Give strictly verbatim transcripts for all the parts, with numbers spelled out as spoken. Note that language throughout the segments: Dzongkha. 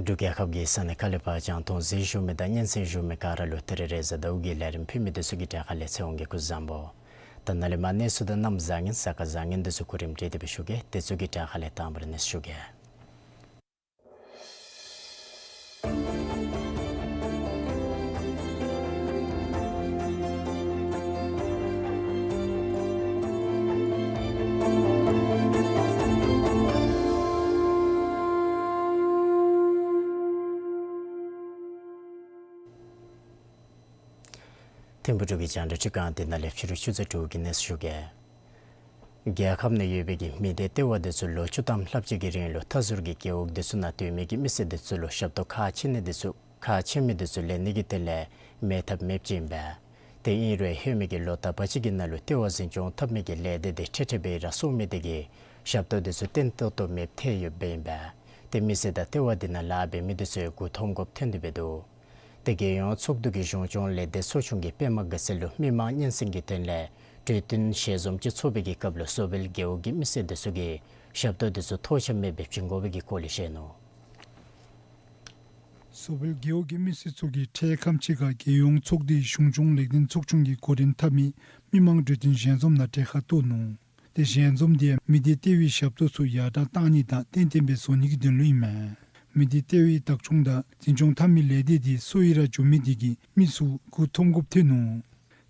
འབྲུག་རྒྱལ་ཁབ་ཀྱི་ས་གནས་ཁག་ལས་ཕར་རྒྱང་མཐོང་གཟིགས་བཞུགས་མི་དང་སྙན་གསན་བཞུགས་མི་ག་ར་ལུ་ཏེ་རེ་རེ་བཟའ་ཟླཝ་གི་ལས་རིམ་ཕུལ་མི་འདི་ཚུ་གི་གྲས་ཁ་ལས་ཚེ་དབང་གིས་སྐུ་གཟུགས་བཟང་པོ། ད་ནཱ་ལས་མར་གནས་ཚུལ་དང་གནམ་བཟང་ངན་ས་ཁ་བཟང་ངན་འདི་ཚུ་གོ་རིམ་སྒྲིག་སྟེ་སྦེ་ཞུ་གེ། དེ་ཚུ་གི་གྲས་ཁ་ལས་དང་པ་ར་གནས་ཚུལ་ཞུ་གེ། ཐིམ་ཕུག་འབྲུག་གི་རྒྱང་བསྒྲགས་ཁྲི་ཁང་འདི་ནང་ལས་ཕྱི་རུ་ཆུ་ཚོད་དྲུག་གི་གནས་ཚུལ་ཞུ་གེ། རྒྱལ་ཁབ་ནང་ཡོད་པའི་གི་མི་སྡེ་ལྟེ་བ་འདི་ཚུ་ལོ་བཅུ་ཐམ་ལྷགཔ་ཅིག་གི་རིང་ལུ་མཐའ་ཟུར་གྱི་རྒེད་འོག་འདི་ཚུ་ནང་སྡོད་མི་གི་མི་སེར་འདི་ཚུ་ལུ་ཞབས་ཏོག་ཁག་ཆེ་ནི་འདི་ཚུ་ཁག་ཆེ་མི་འདི་ཚུ་ལེན་ནི་གི་དོན་ལས་མེད་ཐབས་མེདཔ་ཅིག་ཨིན་པས། དེ་ཨིན་རུང་ཧེ་མའི་གི་ལོ་དག་པ་ཅིག་གི་ནང་ལུ་ལྟེ་བ་འཛིན་སྐྱོང་འཐབ་མི་གི་ལས་སྡེ་འདི་འཕྲལ་འཕྲལ་སྦེ་ར་སོར་མི་དེ་གིས་ཞབས་ཏོག་འདི་ཚུ་བརྟན་ཏོག་ཏོ་མེདཔ་ཐལ་ཡོདཔ་ཨིན་པས། དེ་མི་སེར་དང་ལྟེ་བ་འདི་ནང་ལཱ་འབད་མི་འདི་ཚུ་མགུ་འཐོམ་དགོཔ་ཐོན་ཏེ་འབད་འདུག། དེ་རྒྱལ་ཡོངས་ཚོགས་འདུ་གི་གཞུང་སྐྱོང་ལས་སྡེ་ཚོགས་ཆུང་གིས་པདྨ་དགའ་ཚལ་ལུ་མི་མང་སྙན་གསན་གྱི་དོན་ལས་གྲོས་བསྟུན་ཞལ་འཛོམས་ཅིག་ཚོགས་པའི་གི་སྐབས་ལུ་སོ་བེལ་རྒེད་འོག་གི་མི་སེར་འདི་ཚུ་གིས་ཞབས་ཏོག་འདི་ཚུ་ཐོགས་ཆགས་མེད་པར་བྱིན་དགོ་པའི་གི་སྐོར་ལས་བཤད་ནུག། སོ་བེལ་རྒེད་འོག་གི་མི་སེར་ཚུ་གིས་འཕྲལ་ཁམས་ཅིག་ཁར་རྒྱལ་ཡོངས་ཚོགས་སྡེའི་གཞུང་སྐྱོང་ལེགས་ལྡན་ཚོགས་ཆུང་གི་འགོ་འདྲེན་འཐབ་མི་མི་མང་གྲོས་བསྟུན་ཞལ་འཛོམས་ནང་གྲལ་ཁར་གཏོགས་ནུག། དེ་ཞལ་འཛོམས་འདི་ཡང་མི་སྡེ་ལྟེ་བའི་ཞབས་ཏོག་ཚུ་ཡར་དྲག་གཏང་ནི་དང་ཏན་ཏན་སྦེ་བཟོ་ནི་གི་དོན་ལུ་ཨིན་མས། མི་སྡེ་ལྟེ་བའི་བདག་སྐྱོང་དང་འཛིན་སྐྱོང་འཐབ་མི་ལས་སྡེ་འདི་སོ་ཡི་ར་འགྱོ་མི་དེ་གིས་མི་ཚུ་མགུ་འཐོམ་དགོཔ་ཐོན་ནུག།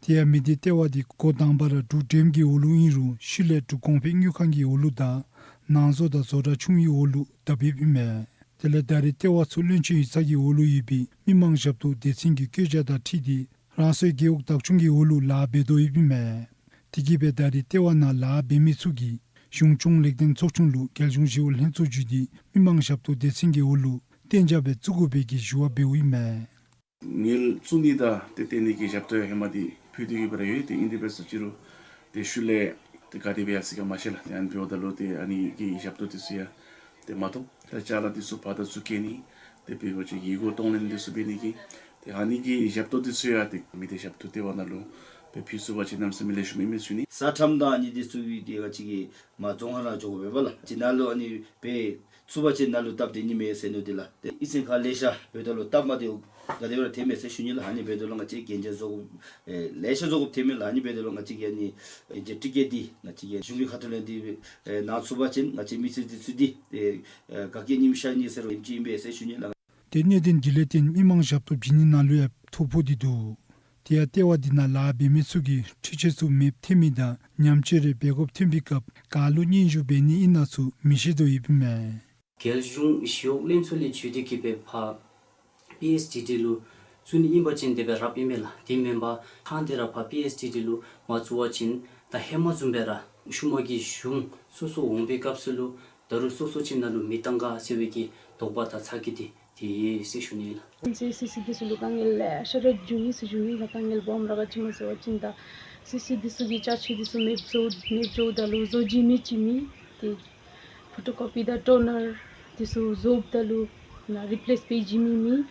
དེ་ཡང་མི་སྡེ་ལྟེ་བ་འདི་འགོ་དང་པ་ར་འབྲུག་འགྲེམ་གྱི་འོག་ལུ་ཨིན་རུང་ཤུལ་ལས་འབྲུག་གོང་འཕེལ་དངུལ་ཁང་གི་འོག་ལུ་དང་ནང་བཟོ་དང་བཟོ་གྲྭ་ཆུང་བའི་འོག་ལུ་བརྡབ་ཡོདཔ་ཨིན་མས། དེ་ལས་ད་རེས་ལྟེ་བ་ཚུ་བློན་ཆེན་ཡིག་ཚང་གི་འོག་ལུ་ཡོད་པའི་མི་མང་ཞབས་ཏོག་སྡེ་ཚན་གྱི་བཀོད་རྒྱ་དང་འཁྲིལ་ཏེ་རང་སོའི་རྒེད་འོག་བདག་སྐྱོང་གི་འོག་ལུ་ལཱ་འབད་དོ་ཡོདཔ་ཨིན་མས། དེ་གིས་སྦེ་ད་རེས་ལྟེ་བ་ནང་ལཱ་འབད་མི་ཚུ་གིས་གཞུང་སྐྱོང་ལེགས་ལྡན་ཚོགས་ཆུང་ལུ་རྒྱལ་གཞུང་ཞི་གཡོག་ལྷན་ཚོགས་བརྒྱུད་དེ་མི་མང་ཞབས་ཏོག་སྡེ་ཚན་གྱི་འོག་ལུ་གཏན་འཇགས་སྦེ་བཙུགས་དགོ་པའི་གི་ཞུ་བ་འབདཝ་ཨིན་མས། དངུལ་བཙུགས་ནི་དང་དེ་བརྟེན་ནི་གི་ཞབས་ཏོག་ཧེ་མ་འདི་ཕུལ་ཏེ་ཡོདཔ་ར་ཡོད། དེ་ཨིན་ཏེ་འབད་ས་ཅིག་རུང་དེ་ཤུལ་ལས་དེ་ག་དེ་སྦེ་ཡར་སོ་ཡི་ག་མ་ཤེས་ལགས། དེ་ཨ་ནི་འབདཝ་ད་ལུ་དེ་ཨ་ནི་གི་ཞབས་ཏོག་འདི་ཚུ་ཡང་དེ་མ་ཐོབ། ད་ཅ་ལ་འདི་ཚུ་ཕར་དང་ཚུར་བསྐྱལ་ནི་དེ་འབད་བ་ཅིན་ཡིག་སྐུར་གཏོང་ལེན་འདི་ཚུ་འབད་ནི་གི་དེ་ཨ་ནི་གི་ཞབས་ཏོག་འདི་ཚུ་ཡང་དེ་མི་སྡེ་ཞབས་ཏོག་ལྟེ་བ་ནང་ལུ་དེ་ཕུལ་ཚུགས་པ་ཅིན་གནམ་མེད་ས་མེད་ལེགས་ཤོམ་ཨིན་མས་ཞུ་ནི། ས་ཁྲམ་དང་ཨ་ནི་འདི་ཚུ་གི་དེ་ང་བཅས་ཀྱིས་མར་རྫོང་ཁ་ནང་འགྱོ་དགོ་པས་ལགས། ཅིག་ནཱ་ལུ་ཨ་ནི་འབད་ཚུགས་པ་ཅིན་ནཱ་ལུ་སྟབས་བདེ་ནི་མས་ཟེར་མནོ་སྟེ་ལགས། དེ་ཨིན་ཟེར་ཁ་ལེ་ཤ་འབདཝ་ད་ལུ་སྟབས་མ་བདེཝ་ག་དེ་སྦེ་ར་ཐོནམ་མས་ཟེར་ཞུ་ནི་ལགས། ཨ་ནི་འབདཝ་ད་ལུ་ང་བཅས་གན་རྒྱ་བཟོ་དགོ་ཨེ་ལེ་ཤ་བཟོ་དགོཔ་ཐོནམ་མས་ལགས། ཨ་ནི་འབདཝ་ད་ལུ་ང་བཅས་ཀྱིས་ཨ་ནི་གན་རྒྱ་ཊི་ཀེཊ་འདི་ང་བཅས་ཀྱིས་གཞུང་གི་ཁ་ཐུག་ལས་འདི་ཨེ་གནང་ཚུགས་པ་ཅིན་ང་བཅས་མི་སེར་འདི་ཚུ་འདི་ཨེ་ཨེ་ག་གིས་ཉིམ་ཤར་ནི་ཟེར་རུང་ཉིམ་ཅིག་ཨིན་པས་ཟེར་ཞུ་ནི་ལགས། དེ་གནད་དོན་འདི་ལས་བརྟེན་མི་མང་ཞབས་ཏོག་བྱིན་ནི་ནང་ལུ་ཡང་ཐོ་ཕོག་སྟེ་འདུག། དེ་ཡང་ལྟེ་བ་འདི་ནང་ལཱ་འབད་མི་ཚུ་གིས་འཕྲུལ་ཆས་ཚུ་མེདཔ་ཐོན་མི་དང་ཉམས་བཅོས་རེ་འབད་དགོཔ་ཐོན་པའི་སྐབས་ག་ལུ་སྙན་ཞུ་འབད་ནི་ཨིན་ན་ཚུ་མི་ཤེས་དོ་ཡོདཔ་ཨིན་མས། རྒྱལ་གཞུང་ཞི་གཡོག་ལྷན་ཚོགས་ལས་བརྒྱུད་དེ་གིས་སྦེ་ཕར་པི་ཨེསི་ཊི་ཊི་ལུ་བཙུགས་ནི་ཨིན་པ་ཅིན་དེ་སྦེ་རབ་ཨིན་མས་ལགས། དེ་མེན་པར་ཐང་དེ་ར་ཕར་པི་ཨེསི་ཊི་ཊི་ལུ་མ་བཙུགས་པ་ཅིན་ད་ཧེ་མ་བཟུམ་སྦེ་ར་ཤུལ་མ་གི་གཞུང་སོ་སོ་འོང་པའི་སྐབས་སུ་ལུ་ད་རུང་སོ་སོ་ཅིག་ནང་ལུ་མི་བཏང་ག་ཟེར་བའི་གི་དོགས་པ་དང་ཚ་གྱང་འདི་དེ་ཡོད་ཟེར་ཞུ་ནི་ལགས། ང་བཅས་སི་སི་འདི་ཚུ་ལུ་དཀའ་ངལ་ལེ་ཤ་ར་འབྱུང་ཡི་ཟེར་ཞུ་ནི་ལགས། དཀའ་ངལ་སྦོམ་ར་ག་ཅི་སྨོ་ཟེར་བ་ཅིན་ད་སི་སི་འདི་ཚུ་གི་ཅ་ཆས་འདི་ཚུ་མེདཔ་འགྱོ་མེདཔ་འགྱོཝ་ད་ལུ་བཟོ་བྱིན་མི་ཅིག་མེད། དེ་ ཕོ་ཊོ་ཀོ་པི་དང་ཊོ་ནར་འདི་ཚུ་བཟོཝ་ད་ལུ་ནཱ་རི་པི་ལེསི་འབད་བྱིན་མི་མེད།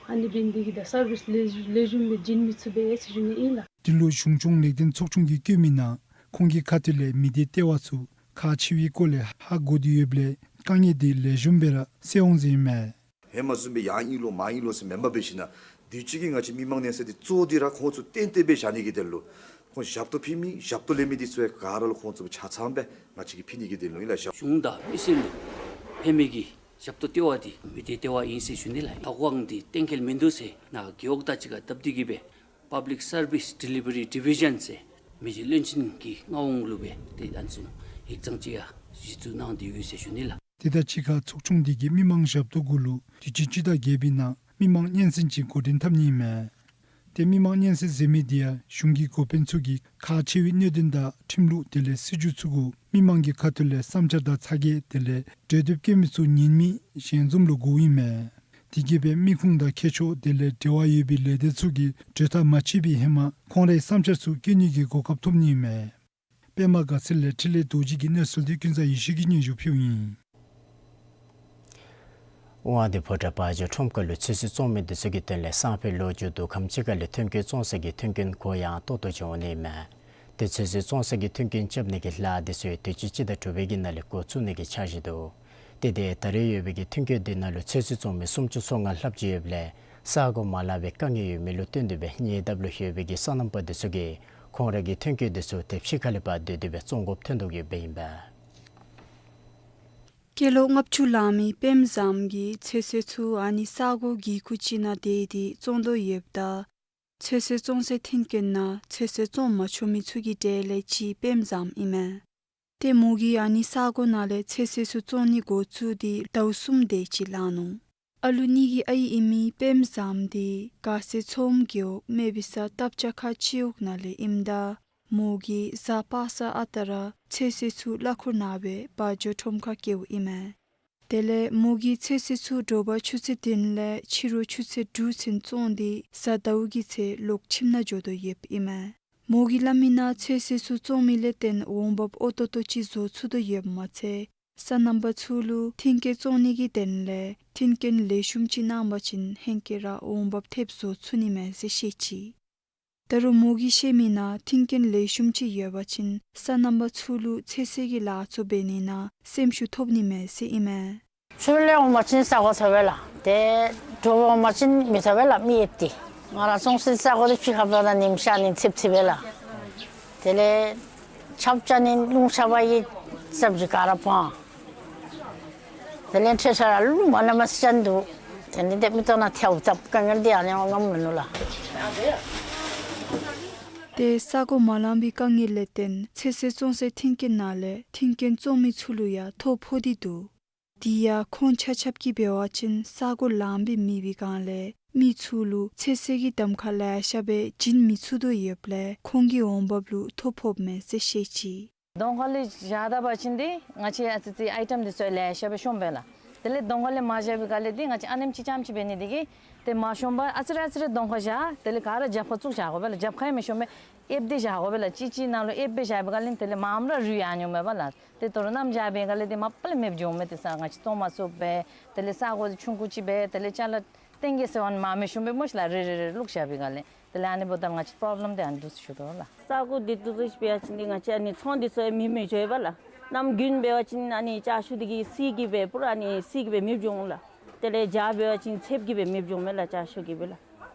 ཨ་ནི་འབད་ནི་དེ་གིས་ད་སར་བིསི་ལེགས་ལེགས་ཤོམ་སྦེ་བྱིན་མི་ཚུགས་པས་ཟེར་ཞུ་ནི་ཨིན་ལགས། འདི་ལུ་གཞུང་སྐྱོང་ལེགས་ལྡན་ཚོགས་ཆུང་གིས་བཀོད་མི་ནང་ཁོང་གི་ཁ་ཐུག་ལས་མི་སྡེ་ལྟེ་བ་ཚུ་ཁག་ཆེ་བའི་སྐོར་ལས་ཧ་གོ་སྟེ་ཡོདཔ་ལས་དཀའ་ངལ་འདི་ལེགས་ཤོམ་སྦེ་ར་སེལ་འོང་ཟེར་ཨིན་མས། ཧེ་མ་བཟུམ་སྦེ་ཡར་ཨིན་ལོ་མར་ཨིན་ལོ་ཟེར་མེན་པར་འབད་ཞིནམ་ལས་དུས་ཅི་གི་ང་བཅས་མི་མང་གནས་ཚད་འདི་གཙོ་བོ་འདི་ར་ཁོང་ཚུ་གཏན་གཏན་སྦེ་བཞག་ནི་གི་དོན་ལུ་ཁོང་ཞབས་ཏོག་ཕུལ་མི་ཞབས་ཏོག་ལེན་མི་འདི་ཚུ་ཡང་ག་ར་ལུ་ཁོང་ཚུ་ཆ་ཚང་སྦེ་ང་བཅས་ཀྱིས་ཕུལ་ནི་གི་དོན་ལུ་ཨིན་ལགས། ཞབས་གཞུང་དང་མི་སེར་ལུ་ཕན་མི་གི་ཞབས་ཏོག་ལྟེ་བ་འདི་མི་སྡེ་ལྟེ་བ་ཨིན་ཟེར་ཞུ་ནི་ལགས། ད་ཁོང་འདི་གཏན་འཁེལ་མིན་འདུག་ཟེར་ནཱ་རྒེད་འོག་དང་གཅིག་ཁར་སྟབས་བདེ་གི་སྦེ་པབ་ལིཀ་སར་བིསི་ཌི་ལི་བ་རི་ཌི་བི་ཤཱན་ཟེར་མི་རྗེ་བློན་ཆེན་གྱི་མངའ་དབང་ལུ་སྦེ་ཏེ་ཨ་ནི་ཚུ་ཡིག་ཚང་ཅིག་ཡང་གཞི་བཙུགས་གནང་སྟེ་ཡོད་ཟེར་ཞུ་ནི་ལགས། དེ་དང་གཅིག་ཁར་ཚོགས་ཆུང་འདི་གིས་མི་མང་ཞབས་ཏོག་གུ་ལུ་དུས་ཅི་སྤྱི་ཟླ་བརྒྱད་པའི་ནང་མི་མང་སྙན་གསན་ཅིག་འགོ་འདྲེན་འཐབ་ནི་ཨིན་མས། ཏེ་མི་མང་སྙན་གསན་ཟེར་མི་འདི་ཡང་གཞུང་གི་འགོ་དཔོན་ཚུ་གིས་ཁག་ཆེ་བའི་གནད་དོན་དང་ཁྲིམས་ལུགས་དེ་ལས་སྲིད་བྱུས་ཚུ་གུ་མི་མང་གི་ཁ་ཐུག་ལས་བསམ་འཆར་དང་ཚ་གྱང་དེ་ལས་གྲོས་འདེབས་བཀོད་མི་ཚུ་ཉན་མི་ཞལ་འཛོམས་ལུ་གོཝ་ཨིན་མས། དེ་གིས་སྦེ་མི་ཁུངས་དང་ཁྱད་ཆོས་དེ་ལས་འབྲེལ་བ་ཡོད་པའི་ལས་སྡེ་ཚུ་གིས་གྲོས་ཐག་མ་བཅད་པའི་ཧེ་མ་ཁོང་རའི་བསམ་འཆར་ཚུ་བཀོད་ནི་གི་གོ་སྐབས་ཐོབ་ནི་ཨིན་མས། པདྨ་དགའ་ཚལ་ལས་འཕྲིན་ལས་རྡོ་རྗེ་གི་གནས་ཚུལ་འདི་ཀུན་བཟང་ཡེ་ཤེས་ཀྱིས་སྙན་ཞུ་ཕུལཝ་ཨིན། དབང་འདུས་ཕོ་བྲང་བ་འཇོ་ཁྲོམ་ཁ་ལུ་ཚོད་བསྲེ་བཙོང་མི་འདི་ཚུ་གི་དོན་ལས་སང་ཕོད་ལོ་མཇུག་བསྡུ་ཁམས་ཅིག་ཁ་ལས་མཐུན་རྐྱེན་བཙོང་ས་གི་མཐུན་རྐྱེན་གུ་ཡངས་ཏོག་ཏོ་ཅིག་འོང་ནི་ཨིན་མས། ཏེ་ཚོད་བསྲེ་བཙོང་ས་གི་མཐུན་རྐྱེན་རྐྱབ་ནི་གི་ལཱ་འདི་ཚུ་དུས་ཅི་སྤྱི་ཟླ་དྲུག་པའི་གི་ནང་ལས་འགོ་བཙུགས་ནི་གི་འཆར་གཞི་འདུག། ཏེ་དེ་ད་རེས་ཡོད་པའི་གི་མཐུན་རྐྱེན་འདི་ནང་ལུ་ཚོད་བསྲེ་བཙོང་མི་སུམ་ཅུ་སོ་ལྔ་ལྷགཔ་ཅིག་ཡོདཔ་ལས་ས་གོ་མ་ལང་པའི་དཀའ་ངལ་ཡོད་མི་ལུ་བསྟུན་ཏེ་སྦེ་ཉེ་འདབས་ལུ་ཡོད་པའི་གི་སོ་ནམ་པ་འདི་ཚུ་གིས་ཁོང་རའི་གི་མཐུན་རྐྱེན་འདི་ཚུ་དེ་ཕྱི་ཁ་ལས་ཕར་བསྡུ་སྟེ་སྦེ་བཙོང་དགོཔ་ཐོན་དོ་ཡོདཔ་ཨིན་པས། སྐྱེས་ལོ་ལྔ་བཅུ་ལང་མི་པདྨ་བཟངམོ་གིས་ཚོད་བསྲེ་ཚུ་ཨ་ནི་ས་གོ་གི་ཁུག་ཅིག་ནང་སྡོད་དེ་བཙོང་དོ་ཡོདཔ་ད་ཚོད་བསྲེ་བཙོང་སའི་མཐུན་རྐྱེན་ནང་ཚོད་བསྲེ་བཙོང་མ་ཆོག་མི་ཚུ་གི་གྲས་ལས་གཅིག་པདྨ་བཟངམོ་ཨིན་མས། ཏེ་མོ་གིས་ཨ་ནི་ས་གོ་ནང་ལས་ཚོད་བསྲེ་ཚུ་བཙོང་ནི་འགོ་བཙུགས་ཏེ་ཟླཝ་གསུམ་དེ་ཅིག་ལང་ནུག། ཨ་ལུ་གཉིས་ཀྱི་ཨའི་ཨིན་མི་པདྨ་བཟངམོ་འདི་མགར་ས་མཚོ་སྒང་རྒེད་འོག་སྨད་བི་ས་སྟབས་ཆ་ཁ་སྤྱི་འོག་ནང་ལས་ཨིནམ་ད་མོ་གིས་གཟའ་པ་སངས་ཨ་རྟག་ར་ཚོད་བསྲེ་ཚུ་གླ་འཁོར་ནང་སྦེ་བ་འཇོ་ཁྲོམ་ཁར་བསྐྱལཝ་ཨིན་མས། དེ་ལས་མོ་གིས་ཚོད་བསྲེ་ཚུ་དྲོ་པ་ཆུ་ཚོད་བདུན་ལས་ཕྱི་རུ་ཆུ་ཚོད་དྲུག་ཚུན་བཙོང་སྟེ་གཟའ་ཟླཝ་གི་ཚེ་ལོག་ཁྱིམ་ནང་འགྱོ་དོ་ཡོདཔ་ཨིན་མས། མོ་གིས་སླབ་མི་ནང་ཚོད་བསྲེ་ཚུ་བཙོང་མི་ལས་བརྟེན་འོང་འབབ་འོས་ཏོག་ཏོ་ཅིག་བཟོ་ཚུགས་དོ་ཡོདཔ་མ་ཚད་སོ་ནམ་པ་ཚུ་ལུ་མཐུན་རྐྱེན་བཙོང་ནི་གི་དོན་ལས་མཐུན་རྐྱེན་ལེགས་ཤོམ་ཅིག་གནང་པ་ཅིན་ཧེང་སྐལ་ར་འོང་འབབ་ཐེབས་བཟོ་ཚུགས་ནི་མས་ཟེར་བཤད་ཅི། ད་རུང་མོ་གིས་བཤད་མི་ནང་མཐུན་རྐྱེན་ལེགས་ཤོམ་ཅིག་ཡོད་པ་ཅིན་སོ་ནམ་པ་ཚུ་ལུ་ཚོད་བསྲེ་གི་ལཱ་ཚུ་འབད་ནི་ནང་སེམས་ཤུགས་ཐོབ་ནི་མས་ཟེར་ཨིན་མས། ཆུ་ལས་འོང་པ་ཅིན་ས་གོ་ཐོབ་པས་ལགས། ཏེ་དྲོ་པ་འོང་པ་ཅིན་མི་ཐོབ་པས་ལགས། མི་ཨེབ་སྟེ་ང་ར་བཙོང་སའི་ས་གོ་འདི་ཕྱི་ཁར་འབདཝ་ད་ཉིམ་ཤར་ནི་ཚིགཔ་ཚིགཔ་པས་ལགས། དེ་ལས་ཆརཔ་རྐྱབ་ནི་རླུང་ཤར་བའི་སྲབ་ཅིག་ག་ར་སྤང་། དེ་ལས་འཕྲལ་ཤར་རླུང་མ་ན་མ་ཤར་འདུག། དེ་ནི་དེ་མི་ཐོག་ནང་ཐལཝ་བཏབ། དཀའ་ངལ་འདི་ཨ་ནི་ངོམ་མི་ནུག་ལགས། ཏེ་ས་གོ་མ་ལང་པའི་དཀའ་ངལ་ལས་བརྟེན་ཚོད་བསྲེ་བཙོང་སའི་མཐུན་རྐྱེན་ནང་ལས་མཐུན་རྐྱེན་བཙོང་མི་ཚུ་ལུ་ཡང་ཐོ་ཕོག་སྟེ་འདུག། དེ་ཡང་ཁོང་ཆ་ཁྱབ་ཀྱིས་འབད་བ་ཅིན་ས་གོ་ལང་པའི་མེད་པའི་སྒང་ལས་མི་ཚུ་ལུ་ཚོད་བསྲེ་གི་གདམ་ཁ་ལེ་ཤ་སྦེ་བྱིན་མི་ཚུགས་དོ་ཡོདཔ་ལས་ཁོང་གི་འོང་འབབ་ལུ་ཐོ་ཕོགཔ་མས་ཟེར་བཤད་ཅི། གདོང་ཁ་ལས་བཞག་ད་པ་ཅིན་འདི་ང་བཅས་ཨ་ཙི་ཙི་ཨའི་ཊམ་འདི་ཚུ་ལེ་ཤ་སྦེ་ཤོང་པས་ལགས། དེ་ལས་གདོང་ཁ་ལས་མ་བཞག་པའི་སྒང་ལས་འདི་ང་བཅས་ཨ་ནེམ་ཅིག་རྐྱངམ་ཅིག་འབད་ནི་འདི་གིས་ཏེ་མ་ཤོང་པར་ཨ་ཙི་རེ་ཨ་ཙི་རེ་གདོང་ཁར་བཞག། དེ་ལས་ག་ར་རྒྱབ་ཁར་བཙུགས་བཞག་དགོ་པས་ལགས། རྒྱབ་ཁར་ཡང་མི་ཤོང་པས། ཨེབ་སྟེ་བཞག་དགོ་པས་ལགས། གཅིག་གཅིག་ནང་ལུ་ཨེབ་སྦེ་བཞག་པའི་སྒང་ལས་དེ་ལས་མངམ་ར་རུལ་ཡར་འགྱོཝ་མས་པ་ལགས། ཏེ་དོ་རུང་ནམ་བཞག་པའི་སྒང་ལས་འདི་མ་པ་ལས་མེདཔ་འགྱོཝ་མས། ཏེ་ས་ང་བཅས་བཙོང་མ་ཚུགས་པས། དེ་ལས་ས་གོ་འདི་ཆུང་ཀུ་ཅིག་སྦེ་དེ་ལས་ཅ་ལ་གཏན་འཁེལ་ཟེར་བ་ནི་མ་མི་ཤོང་པས་སྨོ་ཤི་ལགས། རེ་རེ་རེ་བླུགས་བཞག་པའི་སྒང་ལས། དེ་ལས་ཨ་ནི་འབདཝ་ད་ང་བཅས་པོརོབ་ལེམ་འདི་ཨ་ནི་འདུག་ཟེར་ཞུ་དོ་ལགས། ས་གོ་འདི་འདུག་ཟེར་སྦེ་ཡ་ཅིན་འདི་ང་བཅས་ཨ་ནི་ཚོང་འདི་ཚུ་ཡང་མེདཔ་མི་འགྱོ་བས་ལགས། གནམ་དགུན་འབད་བ་ཅིན་ཨ་ནི་ཅ་ཆུ་འདི་གིས་བསིལ་གྱི་སྦེ་པུ་ར་ཨ་ནི་བསིལ་གྱི་སྦེ་མེདཔ་འགྱོ་འོང་ལགས། དེ་ལས་བྱཱར་འབད་བ་ཅིན་ཚདཔ་གི་སྦེ་མེདཔ་འགྱོཝ་མས་ལགས། ཅ་ཆུ་གི་སྦེ་ལགས།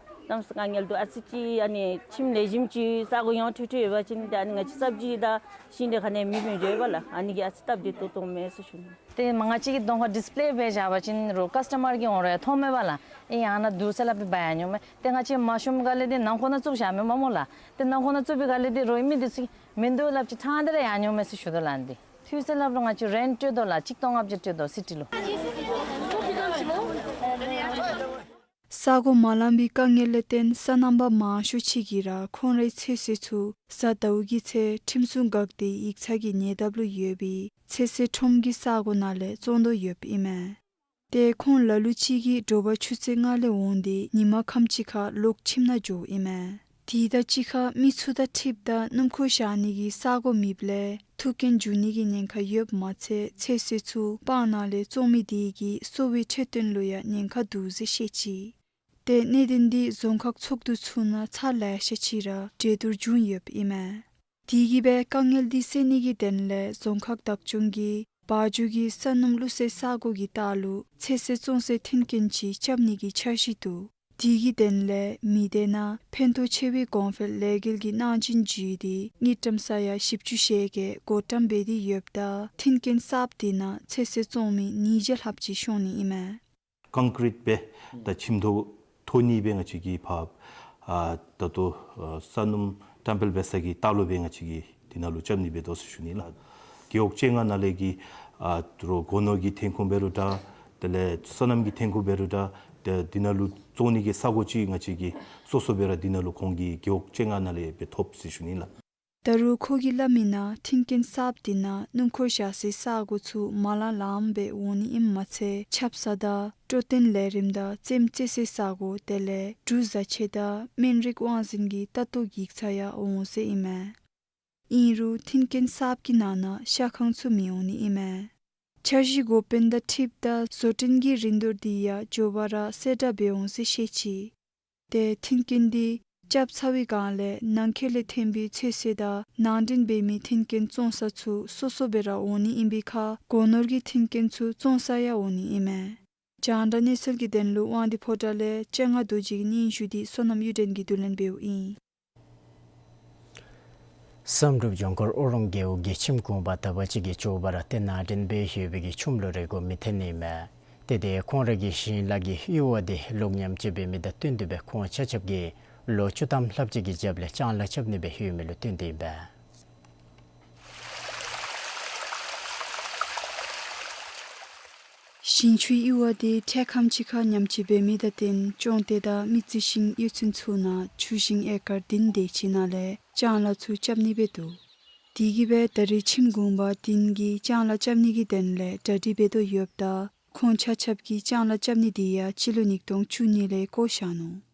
གནམ་ས་དཀའ་ངལ་འདུག། ཨ་ཙི་ཅིག་ཨ་ནི་ཁྱིམ་ལེགས་ཤོམ་ཅིག་ས་གོ་ཡངས་ཁྲོལ་ཁྲོལ་ཡོད་པ་ཅིན་ད་ཨ་ནི་ང་བཅས་སབ་ཇི་དང་ཤིང་འབྲས་ག་ནི་མེདཔ་མི་འགྱོ་བས་ལགས། ཨ་ནི་གིས་ཨ་ཙི་སྟབས་བདེ་ཏོག་ཏོ་མས་ཟེར་ཞུ་ནི། ཏེ་མ་ང་བཅས་ཀྱིས་གདོང་ཁར་ཌིསི་པེ་ལེ་འབད་བཞག་པ་ཅིན་རོགས་ཀཱསི་ཊ་མར་གྱིས་འོང་རུང་ཡང་མཐོངམ་མས་པ་ལགས། ཨེ་ཡང་ན་དུར་ས་ལས་ཕར་འབག་ཡར་འགྱོཝ་མས། ཏེ་ང་བཅས་མ་ཤོངམ་སྒང་ལས་འདི་ནང་འཁོད་ནང་བཙུགས་བཞག་མས་པ་སྨོ་ལགས། ཏེ་ནང་འཁོད་ནང་བཙུགས་པའི་སྒང་ལས་འདི་རོགས་མི་འདི་ཚུ་མིན་འདུག་སླབ་ཅི་ཕྲང་སྟེ་ར་ཡར་འགྱོཝ་མས་ཟེར་ཞུ་དོ་ལགས། འདི་ཐུག་ས་སླབ་རུང་ང་བཅས་རེནཊ་སྤྲོད་དོ་ལགས། ཆིག་སྟོང་ལྔ་བརྒྱ་སྤྲོད་དོ་སི་ཊི་ལུ། ས་གོ་མ་ལང་པའི་དཀའ་ངལ་ལས་བརྟེན་སོ་ནམ་པ་མང་ཤོས་ཅིག་གིས་ར་ཁོང་རའི་ཚོད་བསྲེ་ཚུ་གཟའ་ཟླཝ་གི་ཚེ་ཁྲིམས་སྲུང་འགག་སྡེའི་ཡིག་ཚང་གི་ཉེ་འདབས་ལུ་ཡོད་པའི་ཚོད་བསྲེ་ཁྲོམ་གྱི་ས་གོ་ནང་ལས་བཙོང་དོ་ཡོདཔ་ཨིན་མས། ཏེ་ཁོང་ལ་ལུ་ཅིག་གིས་དྲོ་པ་ཆུ་ཚོད་ལྔ་ལས་འོང་སྟེ་ཉིན་མ་ཁམས་ཅིག་ཁར་ལོག་ཁྱིམ་ནང་འགྱོཝ་ཨིན་མས། དེ་དང་གཅིག་ཁར་མི་ཚུ་དང་འཁྲིལཝ་ད་སྣུམ་འཁོར་བཞག་ནི་གི་ས་གོ་མེདཔ་ལས་ཐུག་རྐྱེན་འབྱུང་ནི་གི་ཉེན་ཁ་ཡོདཔ་མ་ཚད་ཚོད་བསྲེ་ཚུ་སྤང་ནང་ལས་བཙོང་མི་དེ་གིས་གསོ་བའི་འཕྲོད་བསྟེན་ལུ་ཡང་ཉེན་ཁ་འདུག་ཟེར་བཤད་ཅི། ཏེ་གནད་དོན་འདི་རྫོང་ཁག་ཚོགས་འདུ་ཚུ་ནང་ཚར་ལེ་ཤ་ཅིག་ར་གྲོས་བསྡུར་བྱུང་ཡོདཔ་ཨིན་མས། དེ་གིས་སྦེ་དཀའ་ངལ་འདི་སེལ་ནི་གི་དོན་ལས་རྫོང་ཁག་བདག་སྐྱོང་གིས་བ་འཇུ་གི་ས་སྣུམ་བླུགས་སའི་ས་གོ་གི་ལྟག་ལུ་ཚོད་བསྲེ་བཙོང་སའི་མཐུན་རྐྱེན་ཅིག་རྐྱབ་ནི་གི་འཆར་གཞི་འདུག། དེ་གི་དོན་ལས་མི་སྡེ་ནང་ཕན་ཐོགས་ཆེ་བའི་གོང་འཕེལ་ལས་འགུལ་གྱི་གནང་སྦྱིན་ཅིག་དེ་དངུལ་ཀྲམ་ས་ཡ་བཞི་བཅུ་ཞེ་བརྒྱད་བགོ་བཀྲམ་འབད་དེ་ཡོདཔ་ད་མཐུན་རྐྱེན་གསརཔ་དེ་ནང་ཚོད་བསྲེ་བཙོང་མི་ཉིས་བརྒྱ་ལྷགཔ་ཅིག་ཤོང་ནི་ཨིན་མས། ཀོང་ཀྲིཊ་སྦེ་ད་ཆུམ་ཐོག་ཐོག་ནི་སྦེ་ང་བཅས་ཀྱིས་ཕར་ཨ་ད་ལྟོ་ཨ་ས་སྣུམ་བཀྲམ་སྤེལ་འབད་ས་གི་ལྟག་ལུ་སྦེ་ང་བཅས་ཀྱིས་དེ་ནང་ལུ་རྐྱབ་ནི་འབད་དོ་ཟེར་ཞུ་ནི་ལགས། རྒེད་འོག་བཅོ་ལྔ་ནང་ལས་ཀྱི་ཨ་རོགས་སྒོ་ནོར་གྱི་ཐོན་ཁུངས་འབད་རུང་འདྲ། དེ་ལས་སོ་ནམ་གྱི་ཐོན་ཁུངས་འབད་རུང་འདྲ། དེ་དེ་ནང་ལུ་བཙོང་ནི་གི་ས་གོ་ཅིག་ང་བཅས་ཀྱིས་སོ་སོ་སྦེ་ར་དེ་ནང་ལུ་ཁོང་གི་རྒེད་འོག་བཅོ་ལྔ་ནང་ལས་སྦེ་ཐོབ་ཟེར་ཞུ་ནི་ལགས། ད་རུང་ཁོ་གིས་སླབ་མི་ནང་མཐུན་རྐྱེན་གསརཔ་དེ་ནང་སྣུམ་འཁོར་བཞག་སའི་ས་གོ་ཚུ་མ་ལང་ལངམ་སྦེ་འོང་ནི་ཨིནམ་མ་ཚད་ཆབ་གསང་དང་སྤྲོ་སྟོན་ལས་རིམ་དང་རྩེདམོ་རྩེ་སའི་ས་གོ་དེ་ལས་འབྲུ་བཟའ་ཆས་དང་སྨན་རིགས་དབང་འཛིན་གྱི་ལྟ་རྟོག་འགྱིག་ཚང་ཡང་འོང་ཟེར་ཨིན་མས། ཨིན་རུང་མཐུན་རྐྱེན་གསརཔ་གི་ནང་ན་ཤ་ཁང་ཚུ་མི་འོང་ནི་ཨིན་མས། འཆར་གཞི་འགོ་དཔོན་དང་འཁྲིལཝ་ད་བཟོ་སྐྲུན་གྱི་རིན་བསྡུར་དེ་ཡང་མགྱོགས་པ་ར་གསལ་བསྒྲགས་འབད་འོང་ཟེར་བཤད་ཅི། ཏེ་མཐུན་རྐྱེན་འདི་རྐྱབ་ཚར་བའི་སྒང་ལས་ནང་འཁོད་ལས་ཐོན་པའི་ཚོད་བསྲེ་དང་ནང་འདྲེན་འབད་མི་མཐུན་རྐྱེན་བཙོང་ས་ཚུ་སོ་སོ་སྦེ་ར་འོང་ནི་ཨིན་པའི་ཁར་སྒོ་ནོར་གྱི་མཐུན་རྐྱེན་ཚུ་བཙོང་ས་ཡང་འོང་ནི་ཨིན་མས། རྒྱང་བསྒྲགས་གནས་ཚུལ་གྱི་དོན་ལུ་དབང་འདུས་ཕོ་བྲང་ལས་སྤྱན་སྔ་རྡོ་རྗེ་གི་སྙན་ཞུ་འདི་བསོད་ནམས་གཡུ་སྒྲོན་གྱིས་བསྡུ་ལེན་འབདཝ་ཨིན། བསམ་གྲུབ་ལྗོངས་མཁར་ཨོ་རོང་རྒེད་འོག་གི་ཁྱིམ་གུང་པ་དག་པ་ཅིག་གིས་མགྱོགས་པ་ར་ཏེ་ནང་འདྲེན་འབད་ཡོད་པའི་གི་ཆུམ་ལུ་རེ་སྒུག་མི་ཐོན་ནི་མས། ཏེ་དེ་ཁོང་རའི་གི་ཞིང་ལཱ་གི་གཡུར་བ་དེ་ལོག་ཉམས་བཅོས་འབད་མི་དང་བསྟུན་ཏེ་སྦེ་ཁོང་ཆ་ཁྱབ་ཀྱིས་ལོ་བཅུ་ཐམ་ལྷགཔ་ཅིག་གི་རྒྱབ་ལས་ལྕང་ལཱ་རྐྱབ་ནི་སྦེ་ཡོད་མི་ལུ་བསྟུན་ཏེ་ཨིན་པས། ཞིང་ཆུའི་གཡུར་བ་དེ་འཕྲལ་ཁམས་ཅིག་ཁར་ཉམས་བཅོས་འབད་མི་དང་བསྟུན་ཅོང་ཏེ་དང་མི་རྩི་ཤིང་གཡུས་ཚན་ཚུ་ནང་ཆུ་ཤིང་ཨེ་ཀར་བདུན་དེ་ཅིག་ནང་ལས་ལྕང་ལཱ་ཚུ་རྐྱབ་ནི་སྦེ་འདུག། དེ་གིས་སྦེ་ད་རེས་ཁྱིམ་གུང་པ་བདུན་གྱིས་ལྕང་ལཱ་རྐྱབ་ནི་གི་དོན་ལས་གྲ་སྒྲིག་འབད་དོ་ཡོདཔ་ད་ཁོང་ཆ་ཁྱབ་ཀྱིས་ལྕང་ལཱ་རྐྱབ་ནི་དེ་ཡང་སྤྱི་ལོ་ཉིས་སྟོང་བཅུ་གཉིས་ལས་བཀོ་བཞག་ནུག།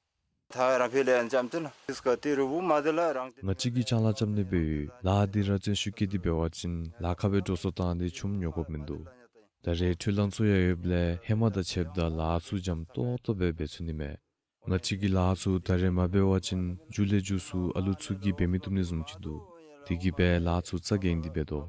ང་བཅས་ཀྱིས་ལྕང་ལཱ་རྐྱབ་ནི་སྦེ་ལཱ་འདི་ར་བརྩོན་ཤུགས་བསྐྱེད་དེ་འབད་བ་ཅིན་ལཱ་ཁག་སྦེ་འགྲོ་སོང་བཏང་སྟེ་ཆུམ་ཉོ་དགོཔ་མིན་འདུག། ད་རེས་འཕྲུལ་གླང་ཚུ་ཡང་ཡོདཔ་ལས་ཧེ་མ་དང་ཕྱདཔ་ད་ལཱ་ཚུ་འཇམ་ཏོག་ཏོ་སྦེ་འབད་ཚུགས་ནི་མས། ང་བཅས་ཀྱིས་ལཱ་ཚུ་ད་རེས་མ་འབད་བ་ཅིན་མཇུག་ལས་མཇུག་ཚུ་ཨ་ལུ་ཚུ་གིས་འབད་མི་བཏུབ་ནི་བཟུམ་ཅིག་འདུག། དེ་གིས་སྦེ་ལཱ་ཚུ་རྩ་འགེངས་ཏེ་འབད་དོ།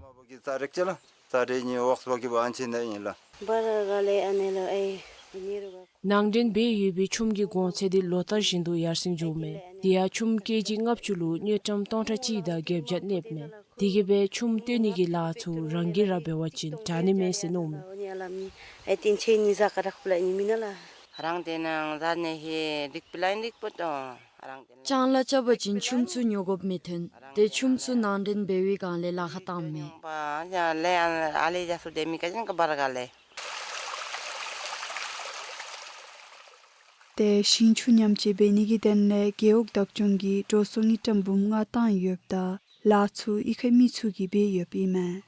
ནང་འདྲེན་འབད་ཡོད་པའི་ཆུམ་གྱི་གོང་ཚད་དེ་ལོ་ལྟར་བཞིན་དུ་ཡར་སེང་འགྱོཝ་མས། དེ་ཡང་ཆུམ་ཀེ་ཇི་ལྔ་བཅུ་ལུ་དངུལ་ཀྲམ་སྟོང་ཕྲག་གཅིག་དང་བརྒྱད་བརྒྱ་གནསཔ་མས། དེ་གིས་སྦེ་ཆུམ་བཏོན་ནི་གི་ལཱ་ཚུ་རང་གིས་ར་འབད་བ་ཅིན་དྲག་ནི་མས་ཟེར་མནོཝ་མས། ལྕང་ལཱ་རྐྱབ་པ་ཅིན་ཆུམ་ཚུ་ཉོ་དགོཔ་མི་ཐོན། ཏེ་ཆུམ་ཚུ་ནང་འདྲེན་འབད་བའི་སྒང་ལས་ལཱ་ཁག་བཏངམ་མས། ཏེ་ཞིང་ཆུ་ཉམས་བཅོས་འབད་ནི་གི་དོན་ལས་རྒེད་འོག་བདག་སྐྱོང་གིས་འགྲོ་སོང་དངུལ་ཀྲམ་འབུམ་ལྔ་བཏང་ཡོདཔ་ད་ལཱ་ཚུ་གཡུས་ཁའི་མི་ཚུ་གིས་འབད་ཡོདཔ་ཨིན་མས།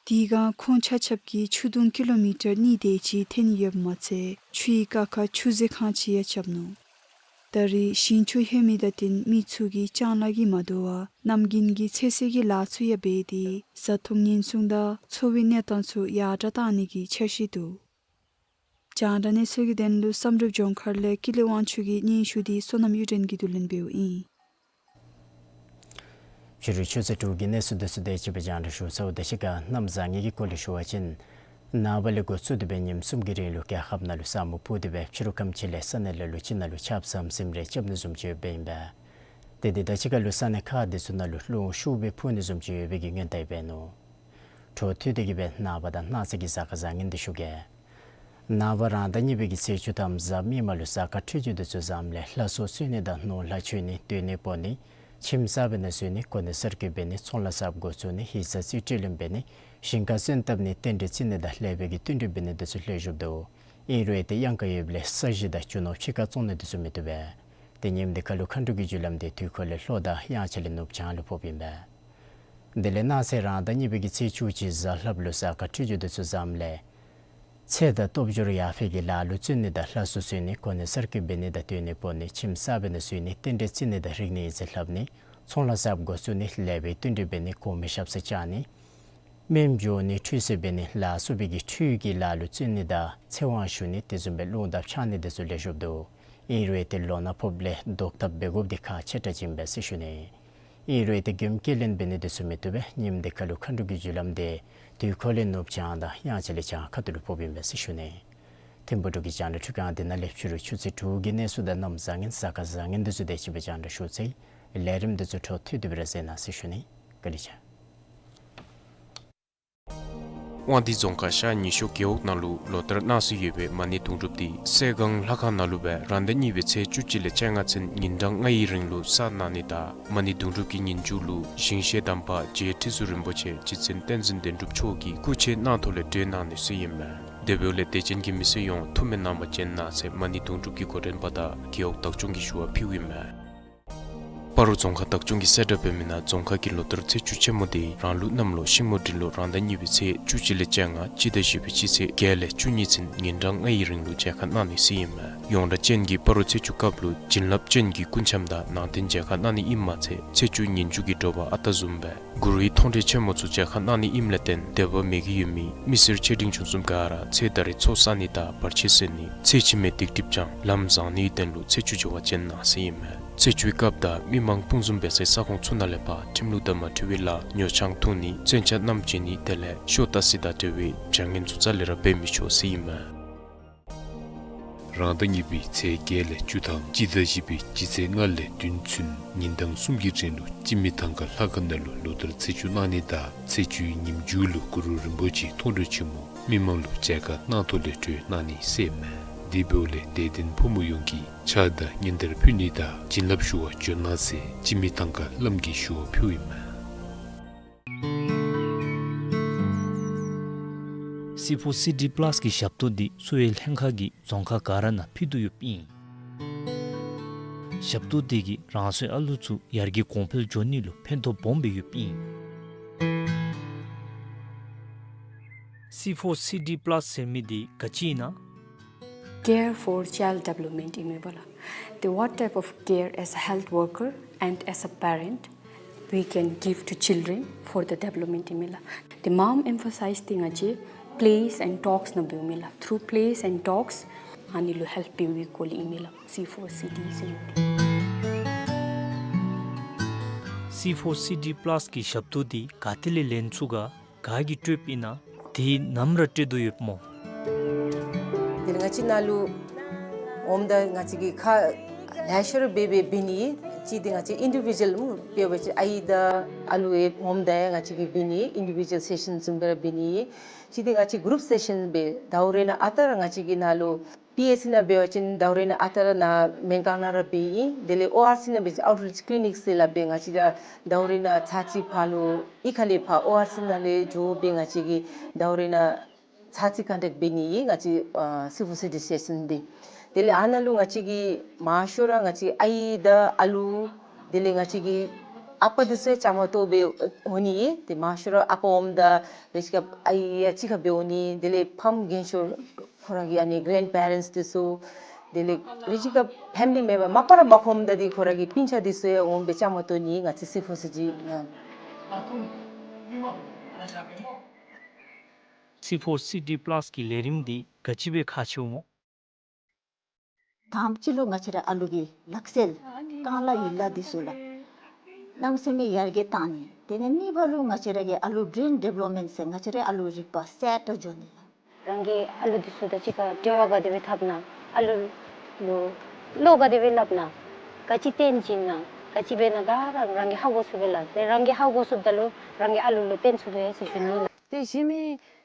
དེ་སྒང་ཁོང་ཆ་ཁྱབ་ཀྱིས་ཆུ་དུང་ཀི་ལོ་མི་ཊར་གཉིས་དེ་ཅིག་འཐེན་ཡོདཔ་མ་ཚད་ཆུའི་ཀ་ཁར་ཆུ་ཟེ་ཁང་ཅིག་ཡང་རྐྱབ་ནུག། ད་རེས་ཞིང་ཆུ་ལྷོད་མི་དང་བསྟུན་མི་ཚུ་གིས་ལྕང་ལཱ་གིས་མ་དོ་བར་གནམ་དགུན་གྱི་ཚོད་བསྲེ་གི་ལཱ་ཚུ་ཡང་འབད་དེ་བཟའ་འཐུང་ཉེན་སྲུང་དང་འཚོ་བའི་གནས་སྟངས་ཚུ་ཡར་དྲག་བཏང་ནི་གི་འཆར་གཞི་འདུག། རྒྱང་བསྒྲགས་གནས་ཚུལ་གྱི་དོན་ལུ་བསམ་གྲུབ་ལྗོངས་མཁར་ལས་ཀུན་ལེགས་དབང་ཕྱུག་གི་སྙན་ཞུ་འདི་བསོད་ནམས་གཡུ་སྒྲོན་གྱིས་བསྡུ་ལེན་འབདཝ་ཨིན། ཕྱི་རུ་ཆུ་ཚོད་དྲུག་གི་གནས་ཚུལ་འདི་ཚུ་དེ་ཅིག་སྦེ་རྒྱང་བསྒྲགས་ཞུ་ཚརཝ་ད་གཞི་ཁར་གནམ་བཟང་ངན་གྱི་སྐོར་ལས་ཞུ་བ་ཅིན་ནངས་པ་ལས་འགོ་བཙུགས་ཏེ་སྦེ་ཉིནམ་གསུམ་གྱི་རིང་ལུ་རྒྱལ་ཁབ་ནང་ལུ་ས་སྨུག་ཕུབ་སྟེ་སྦེ་ཕྱི་རུ་ཁམས་ཅིག་ལས་ས་གནས་ལ་ལུ་ཅིག་ནང་ལུ་ཆརཔ་ཟམ་ཟིམ་རེ་རྐྱབ་ནི་བཟུམ་ཅིག་ཡོདཔ་ཨིན་པས། ཏེ་དེ་དང་གཅིག་ཁར་ལུ་ས་གནས་ཁག་འདི་ཚུ་ནང་ལུ་རླུང་ཤུགས་སྦེ་འཕུ་ནི་བཟུམ་ཅིག་ཡོད་པའི་གི་སྔོན་བརྡ་འབད་ནུག། འཕྲོ་མཐུད་དེ་གིས་སྦེ་ནངས་པ་དང་གནངས་ཚེ་གི་གཟའ་སྐར་བཟང་ངན་འདི་ཞུ་གེ། ནངས་པ་རང་ཟླ་གཉིས་པའི་གི་ཚེས་བཅུ་ཐམ་གཟའ་མིག་དམར་ལུ་གཟའ་སྐར་འཕྲོད་སྦྱོར་འདི་ཚུ་བཟངམ་ལས་ལྷ་གསོལ་གསོལ་ནི་དང་ནོར་ལྷ་མཆོད་ནི་སྟོན་ནི་སྤོ་ནི་ཁྱིམ་གསར་པའི་ནང་འཛུལ་ནི་གོ་གནས་གསར་བསྐོ་འབད་ནི་ཚོང་ལཱ་གསརཔ་འགོ་བཙུགས་ནི་ཡིག་ཚང་རྩིས་སྤྲོད་ལེན་འབད་ནི་ཞིང་ཁ་སོན་བཏབ་ནི་རྟེན་འབྲེལ་བརྩི་ནི་དང་ལེགས་པའི་གི་བསྟུན་གྲོས་འབད་ནི་འདི་ཚུ་ལེགས་ཤོམ་འདུག། ཨིན་རུང་ཏེ་གཡང་ཁ་ཡོདཔ་ལས་ས་གཞི་དང་རྒྱུ་ནོར་ཕྱི་ཁར་བཙོང་ནི་འདི་ཚུ་མི་བཏུབ་པས། ཏེ་ཉིནམ་འདི་ཁར་ལུ་མཁའ་འགྲོ་གི་རྒྱུ་ལམ་འདི་དུས་འཁོར་ལས་ལྷོ་དང་དབྱངས་འཆར་ལས་ནུབ་བྱང་ལུ་ཕོགཔ་ཨིན་པས། དེ་ལས་གནངས་ཚེ་རང་ཟླ་གཉིས་པའི་གི་ཚེས་བཅུ་གཅིག་གཟའ་ལྷགཔ་ལུ་གཟའ་སྐར་འཕྲོད་སྦྱོར་འདི་ཚུ་བཟངམ་ལས་ ཚེ་དང་སྟོབས་འབྱོར་ཡར་འཕེལ་གྱི་ལཱ་ལུ་བརྩོན་ནི་དང་ལྷ་གསོལ་གསོལ་ནི་གོ་གནས་གསར་བསྐོ་འབད་ནི་དང་སྟོན་ནི་སྤོ་ནི་ཁྱིམ་གསརཔ་ནང་བཞུགས་ནི་རྟེན་འབྲེལ་བརྩི་ནི་དང་རིག་གནས་ཡིག་རྩིས་ལྷབ་ནི་ཚོང་ལཱ་གསརཔ་འགོ་བཙུགས་ནི་ལེགས་པའི་བསྟུན་གྲོས་འབད་ནི་གོང་མའི་ཞབས་སར་བཅར་ནི་སྨན་སྦྱོར་ནི་ཁྲུས་གསོལ་འབད་ནི་ལ་སོགས་པའི་གི་ཁྲུས་ཀྱི་ལཱ་ལུ་བརྩོན་ནི་དང་ཚེ་དབང་ཞུ་ནི་དེ་བཟུམ་སྦེ་རླུང་རྟ་འཕྱར་ནི་དེ་ཚུ་ལེགས་ཤོམ་འདུག། ཨིན་རུང་ཏེ་ལོ་ན་ཕོགཔ་ལས་བཟློག་ཐབས་འབད་དགོཔ་འདི་ཁག་ཆེ་དྲགས་ཅིག་ཨིན་པས་ཟེར་ཞུ་ནི། ཨིན་རུང་ཏེ་མགྱོནམ་སྐྱེལ་ལེན་འབད་ནི་དེ་ཚུ་མི་བཏུབ་པས། ཉིནམ་འདི་ཁར་ལུ་མཁའ་འགྲོ་གི་རྒྱུ་ལམ་འདི་དུས་འཁོར་ལས་ནུབ་བྱང་དང་དབྱངས་འཆར་ལས་བྱང་ཁ་ཐུག་ལུ་ཕོགཔ་ཨིན་པས་ཟེར་ཞུ་ནི། ཐིམ་ཕུག་འབྲུག་གི་རྒྱང་བསྒྲགས་འཕྲུལ་ཁང་འདི་ནང་ལས་ཕྱི་རུ་ཆུ་ཚོད་དྲུག་གི་གནས་ཚུལ་དང་གནམ་བཟང་ངན་གཟའ་སྐར་བཟང་ངན་དེ་ཚུ་དེ་ཅིག་སྦེ་རྒྱང་བསྒྲགས་ཞུ་ཚར་ཡི། ལས་རིམ་དེ་ཚུ་འཕྲོ་མཐུད་དེ་སྦེ་ར་གཟིགས་གནང་ཟེར་ཞུ་ནི། བཀའ་དྲིན་ཆེ། དབང་འདུས་རྫོང་ཁག་ཤར་ཉི་ཤོར་རྒེད་འོག་ནང་ལུ་ལོ་ལྟར་གནང་སྲོལ་ཡོད་པའི་མ་ཎི་དུང་སྒྲུབ་འདི་སྲས་སྒང་ལྷ་ཁང་ནང་ལུ་སྦེ་རང་ཟླ་གཉིས་པའི་ཚེས་བཅུ་གཅིག་ལས་བཅོ་ལྔ་ཚུན་ཉིན་གྲངས་ལྔ་ཡི་རིང་ལུ་བསགས་གནང་ནི་དང་མ་ཎི་དུང་སྒྲུབ་ཀྱི་ཉིན་མཇུག་ལུ་ཞིང་གཤེགས་དམ་པ་རྗེ་ཁྲི་ཟུར་རིན་པོ་ཆེ་རྗེ་བཙུན་བསྟན་འཛིན་བདེན་གྲུབ་མཆོག་གི་སྐུ་ཕྱྭའི་གནང་ཐོག་ལས་གྲོལ་གནང་ནི་ཟེར་ཨིན་མས། དེ་འབདཝ་ལས་དད་ཅན་གྱི་མི་སེར་ཡོངས་ཐུགས་སྨོན་གནང་བར་བྱོན་གནང་ཟེར་མ་ཎི་དུང་སྒྲུབ་ཀྱི་འགོ་འདྲེན་པ་དང་རྒེད་འོག་བདག་སྐྱོང་གིས་ཞུ་བ་ཕུལཝ་ཨིན་མས། སྤ་རོ་རྫོང་ཁག་བདག་སྐྱོང་གིས་གསལ་བསྒྲགས་འབད་མི་ནང་རྫོང་ཁག་གི་ལོ་ལྟར་ཚེས་བཅུ་ཆེན་མོ་འདི་རང་ལུགས་གནམ་ལོ་ཤིང་མོ་འབྲིང་ལོ་རང་ཟླ་གཉིས་པའི་ཚེས་བཅུ་གཅིག་ལས་བཅོ་ལྔ་སྤྱི་ཟླ་བཞི་པའི་སྤྱི་ཚེས་བརྒྱད་ལས་བཅུ་གཉིས་ཚུན་ཉིན་གྲངས་ལྔ་ཡི་རིང་ལུ་མཇལ་ཁ་གནང་ནི་ཟེར་ཨིན་མས། ཡོངས་གྲགས་ཅན་གྱི་སྤ་རོ་ཚེས་བཅུ་སྐབས་ལུ་བྱིན་རླབས་ཅན་གྱི་སྐུ་འཆམ་དང་ནང་རྟེན་མཇལ་ཁ་གནང་ནི་ཨིནམ་མ་ཚད་ཚེས་བཅུ་ཉིན་མཇུག་གི་དྲོ་པ་ཨ་རྟག་བཟུམ་སྦེ་གུ་རུའི་མཐོང་གྲོལ་ཆེན་མོ་ཚུ་མཇལ་ཁ་གནང་ནི་ཨིནམ་ལས་བརྟེན་དད་པ་མོས་གུས་ཡོད་མི་མི་སེར་ཆེ་འབྲིང་ཆུང་གསུམ་ག་ར་ཚེ་ད་རེས་ཚོགས་བསགས་ནི་དང་བར་ཆད་སེལ་ནི་ཚེ་ཕྱི་མའི་སྡིག་སྒྲིབ་སྦྱང་ལམ་བཟང་ནིའི་དོན་ལུ་ཚེས་བཅུ་མཇལ་བར་བྱོན་གནང་ཟེར་ཨིན་མས། ཚེས་བཅུའི་སྐབས་དང་མི་མང་སྤུངས་འཛོམས་འབད་སའི་ས་ཁོངས་ཚུ་ནང་ལས་ཕར་ཁྲིམས་ལུགས་དང་མ་འཁྲིལ་བའི་ལཱ་ཉོ་ཆང་འཐུང་ནི་མཚོན་ཆ་བསྣམས་བྱོན་ནི་དེ་ལས་ཤོ་ཏ་སི་དང་འབྲེལ་བའི་བྱ་ངན་ཚུ་རྩ་ལས་ར་འབད་མི་ཆོག་ཟེར་ཨིན་མས། རང་ཟླ་གཉིས་པའི་ཚེས་བརྒྱད་ལས་བཅུ་དང་སྤྱི་ཟླ་བཞི་པའི་སྤྱི་ཚེས་ལྔ་ལས་བདུན་ཚུན་ཉིན་གྲངས་གསུམ་གྱི་རིང་ལུ་འཆི་མེད་ཐང་ཀ་ལྷ་ཁང་ནང་ལུ་ལོ་ལྟར་ཚེས་བཅུ་གནང་ནི་དང་ཚེས་བཅུའི་ཉིན་མཇུག་ལུ་གུ་རུ་རིན་པོ་ཆེའི་མཐོང་གྲོལ་ཆེན་མོ་མི་མང་ལུ་མཇལ་ཁ་གནང་ཐོག་ལས་གྲོལ་གནང་ནི་ཟེར་ཨིན་མས། དེ་འབདཝ་ལས་དད་ལྡན་ཕོ་མོ་ཡོངས་ཀྱིས་ཕྱག་དང་སྙན་དར་ཕུལ་ནི་དང་བྱིན་རླབས་ཞུ་བར་འབྱོན་གནང་ཟེར་འཆི་མེད་ཐང་ཀ་བླམ་གིས་ཞུ་བ་ཕུལཝ་ཨིན་མས། སི་ཕོར་སི་ཌི་པ་ལཱས་ཀྱི་ཞབས་ཏོག་འདི་གསོ་བའི་ལྷན་ཁག་གིས་རྫོང་ཁག་ག་ར་ནང་ཕུལ་དོ་ཡོདཔ་ཨིན། ཞབས་ཏོག་འདི་གིས་རང་སོའི་ཨ་ལུ་ཚུ་ཡར་རྒྱས་གོང་འཕེལ་འགྱོ་ནི་ལུ་ཕན་ཐོགས་སྦོམ་སྦེ་ཡོདཔ་ཨིན། སི་ཕོར་སི་ཌི་པ་ལཱས་ཟེར་མི་འདི་ག་ཅི་ཨིན་ན། Care for child development ཨིན་མས་པ་ལགས། The what type of care as a health worker and as a parent we can give to children for the development ཨིན་མས་ལགས། The mom emphasize ཏེ་ང་བཅས་plays and talks ནང་འབདཝ་ཨིན་ལགས། Through plays and talks ཨ་ནི་ལུ་ཧེལཔ་འབད་བའི་སྐོར་ལས་ཨིན་མས་ལགས། སི་ཕོར་སི་ཌི་ཟེར་མི་འདི། སི་ཕོར་སི་ཌི་པ་ལཱས་ཀྱི་ཞབས་ཏོག་འདི་ག་ཏེ་ལས་ལེན་ཚུགས་ག་ག་གིས་སྤྲོདཔ་ཨིན་ན། དེ་ནམ་ར་སྤྲོད་དོ་ཡོདཔ་སྨོ། དེ་ལས་ང་བཅས་ནཱ་ལུ་འོངམ་ད་ང་བཅས་ཀྱིས་ཁག་ལེ་ཤ་ར་འབད་འབད་འབད་ནི། གཅིག་འདི་ང་བཅས་ཨིན་ཌི་བི་ཇུ་ཨེལ་སྨོ། དཔེར་ན་ང་བཅས་ཨའི་དང་ཨ་ལུ་ཡང་འོངམ་ད་ཡང་ང་བཅས་ཀྱིས་འབད་ནི་ཨིན་ཌི་བི་ཇུ་ཨེལ་སེ་ཤཱན་བཟུམ་སྦེ་ར་འབད་ནི། གཅིག་འདི་ང་བཅས་གུ་རུབ་སེ་ཤཱན་སྦེ་ཟླཝ་རེ་ནང་ཨ་རྟག་ར་ང་བཅས་ཀྱིས་ནཱ་ལུ་པི་ཨེཆ་སི་ནང་འབད་བ་ཅིན་ཟླཝ་རེ་ནང་ཨ་རྟག་ར་ནཱ་སྨན་ཁང་ནང་ར་འབད་ཨིན། དེ་ལས་ཨོ་ཨར་སི་ནང་འབད་བ་ཅིན་ཨའུཊ་རིཆ་ཀི་ལི་ནིཀ་ཟེར་སླབ་སྦེ་ང་བཅས་ར་ཟླཝ་རེ་ནང་ཚར་གཅིག་ཕར་ལུ་གཡུས་ཁ་ལས་ཕར་ཨོ་ཨར་སི་ནང་ལས་འགྱོ་སྦེ་ང་བཅས་ཀྱིས་ཟླཝ་རེ་ནང་ཚར་གཅིག་ཀོན་ཊེཀཊ་འབད་ནི་ཨིན་ང་བཅས་ཨ་སི་ཕོར་སི་ཌི་སི་ཊེ་ཤཱན་འདི། དེ་ལས་ཨ་ནཱ་ལུ་ང་བཅས་ཀྱིས་མང་ཤོས་ར་ང་བཅས་ཨའི་དང་ཨ་ལུ་དེ་ལས་ང་བཅས་ཀྱི་ཨ་པ་འདི་ཚུ་ཡང་བཅའ་མར་གཏོགས་སྦེ་འོང་ནི་ཨིན། ཏེ་མང་ཤོས་ར་ཨ་པ་འོངམ་ད་རེ་ཅིག་ཁར་ཨའི་ཡང་གཅིག་ཁར་སྦེ་འོང་ནི། དེ་ལས་ཕམ་རྒན་ཤོས་ཁོང་ར་གི་ཨ་ནི་གྲེནཌ་པེ་རེནཊསི་འདི་ཚུ་དེ་ལས་རེ་ཅིག་ཁར་ཕེ་མི་ལི་མེམ་བར་མ་པ་ར་མ་ཕོགཔ་ད་འདི་ཁོང་ར་གི་སྤུན་ཆ་འདི་ཚུ་ཡང་འོང་སྦེ་བཅའ་མར་གཏོགས་ནི་ཨིན་ང་བཅས་སི་ཕོར་སི་ཌི་ནང་། སི་ཕོར་སི་ཌི་པ་ལཱས་ཀྱི་ལས་རིམ་འདི་ག་ཅི་སྦེ་ཁག་ཆེཝ་སྨོ། དང་པ་ཅིག་ལུ་ང་བཅས་ར་ཨ་ལུ་གི་ལག་རྩལ་རྐང་ལག་ཡིག་ལགས་འདི་ཚུ་ལགས་གནམ་མེད་ས་མེད་ཡར་རྒྱས་བཏང་ནི། དེ་ལས་གཉིས་པ་ལུ་ང་བཅས་ར་གི་ཨ་ལུ་བརེན་ཌི་བེ་ལོབ་མེནཊ་ཟེར་ང་བཅས་ར་ཨ་ལུ་རིག་པ་གསརཔ་འགྱོ་ནི་ལགས། རང་གི་ཨ་ལུ་འདི་ཚུ་དང་གཅིག་ཁར་འབྲེལ་བ་ག་དེ་སྦེ་འཐབ་ན། ཨ་ལུ་ལུ་བློ་ག་དེ་སྦེ་སླབ་ན། ག་ཅི་སྟོན་བྱིན་ན། ག་ཅི་འབད་ན་ག་ར་རང་གིས་ཧ་གོ་ཚུགས་པས་ལགས། དེ་རང་གིས་ཧ་གོ་ཚུགསཔ་ད་ལུ་རང་གིས་ཨ་ལུ་ལུ་སྟོན་ཚུགས་པས་ཟེར་ཞུ་ནི་ལགས། ཏེ་གཞན་མི་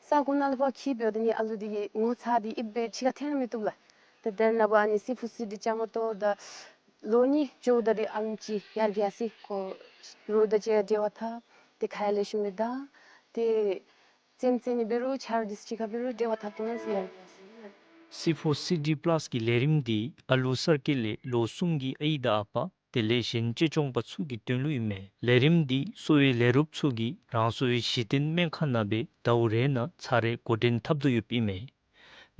ས་གོ་ནང་ལུ་ཕར་འཁྱིད་འབདཝ་ད་ནི་ཨ་ལུ་འདི་གིས་ངོ་ཚ་སྟེ་ཨིན་པས་ཕྱི་ཁར་འཐོན་མི་བཏུབ་ལགས། ཏེ་དེ་ནང་ཕར་ཨ་ནི་སི་ཕོར་སི་ཌི་བཅའ་མར་གཏོགས་ད་ལོ་གཉིས་འགྱོཝ་ད་འདི་ཨ་ལུ་ཅིག་ཡར་རྒྱས་སི་ཁོ་རོགས་དང་གཅིག་ཁར་འབྲེལ་བ་འཐབ། ཏེ་ཁ་ཡར་ལེགས་ཤོམ་སྦེ་ད་ཏེ་རྩེདམོ་རྩེ་ནི་འབད་རུང་ཆ་རོགས་འདི་ཚུ་གཅིག་ཁར་འབད་རུང་འབྲེལ་བ་འཐབ་ཐོབ་ནི་ཟེར་ཡ། སི་ཕོར་སི་ཌི་པ་ལཱས་ཀྱི་ལས་རིམ་འདི་ཨ་ལུ་གསར་སྐྱེས་ལས་ལོ་གསུམ་གྱི་ཨའི་དང་ཨ་པ་དེ་ལས་གཞན་གཅེས་སྐྱོང་པ་ཚུ་གི་དོན་ལུ་ཨིན་མས། ལས་རིམ་འདི་གསོ་བའི་ལས་རོགསཔ་ཚུ་གིས་རང་སོའི་གཞི་རྟེན་སྨན་ཁང་ནང་སྦེ་ཟླཝ་རེ་ནང་ཚར་རེ་འགོ་འདྲེན་འཐབ་དོ་ཡོདཔ་ཨིན་མས།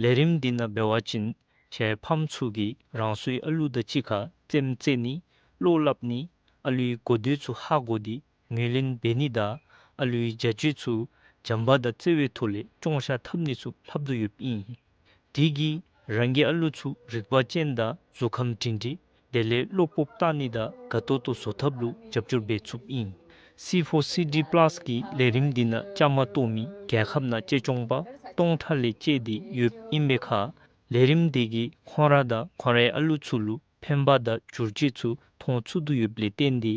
ལས་རིམ་འདི་ནང་འབད་བ་ཅིན་ཕྱྭའི་ཕམ་ཚུ་གིས་རང་སོའི་ཨ་ལུ་དང་གཅིག་ཁར་རྩེདམོ་རྩེ་ནི་བློ་སླབ་ནི་ཨ་ལུའི་གོ་དོན་ཚུ་ཧ་གོ་སྟེ་ངོས་ལེན་འབད་ནི་དང་ཨ་ལུའི་བྱ་སྤྱོད་ཚུ་བྱམས་པ་དང་བརྩེ་བའི་ཐོག་ལས་སྐྱོང་བཤགས་འཐབ་ནི་ཚུ་ལྷབ་དོ་ཡོདཔ་ཨིན། དེ་གིས་རང་གི་ཨ་ལུ་ཚུ་རིག་པ་ཅན་དང་གཟུགས་ཁམས་སྒྲིང་སྒྲིང་དེ་ལས་བློ་སྤོབས་བཏང་ནི་དང་དགའ་ཏོག་ཏོ་བཟོ་ཐབས་ལུ་རྒྱབ་སྐྱོར་འབད་ཚུགསཔ་ཨིན། སི་ཕོར་སི་ཌི་པ་ལཱསི་གི་ལས་རིམ་འདི་ནང་བཅའ་མར་གཏོགས་མི་རྒྱལ་ཁབ་ནང་གཅེས་སྐྱོང་པ་སྟོང་ཕྲག་ལས་བཅད་དེ་ཡོདཔ་ཨིན་པའི་ཁར་ལས་རིམ་འདི་གིས་ཁོང་ར་དང་ཁོང་རའི་ཨ་ལུ་ཚུ་ལུ་ཕན་པ་དང་བསྒྱུར་བཅོས་ཚུ་མཐོང་ཚུགས་དོ་ཡོདཔ་ལས་བརྟེན་ཏེ་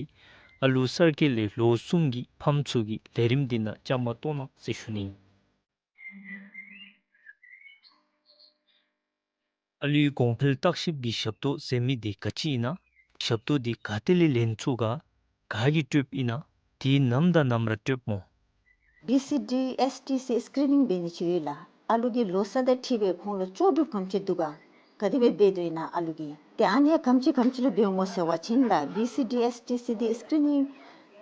ཨ་ལུ་གསར་སྐྱེས་ལས་ལོ་གསུམ་གྱི་ཕམ་ཚུ་གིས་ལས་རིམ་འདི་ནང་བཅའ་མར་གཏོགས་གནང་ཟེར་ཞུ་ནི་ཨིན། ཨ་ལུའི་གོང་འཕེལ་བརྟག་ཞིབ་ཀྱི་ཞབས་ཏོག་ཟེར་མི་འདི་ག་ཅི་ཨིན་ན། ཞབས་ཏོག་འདི་ག་ཏེ་ལས་ལེན་ཚུགས་ག། ག་གིས་སྤྲོདཔ་ཨིན་ན། དེ་ནམ་དང་ནམ་ར་སྤྲོདཔ་སྨོ། བི་སི་ཌི་ཨེསི་ཊི་སི་སི་ཀི་རི་ནིང་འབད་ནི་ཅིག་ཡོད་ལགས། ཨ་ལུ་གི་ལོ་ཚད་དང་འཁྲིལ་བའི་ཁོང་ལུ་ལྕོགས་གྲུབ་ག་དེམ་ཅིག་འདུག་ག། ག་དེ་སྦེ་འབད་དོ་ཨིན་ན་ཨ་ལུ་གིས། ཏེ་ཨ་ནི་ག་དེམ་ཅིག་ག་དེམ་ཅིག་ལུ་འབདཝ་སྨོ་ཟེར་བ་ཅིན་ལགས་བི་སི་ཌི་ཨེསི་ཊི་སི་འདི་སི་ཀི་རི་ནིང་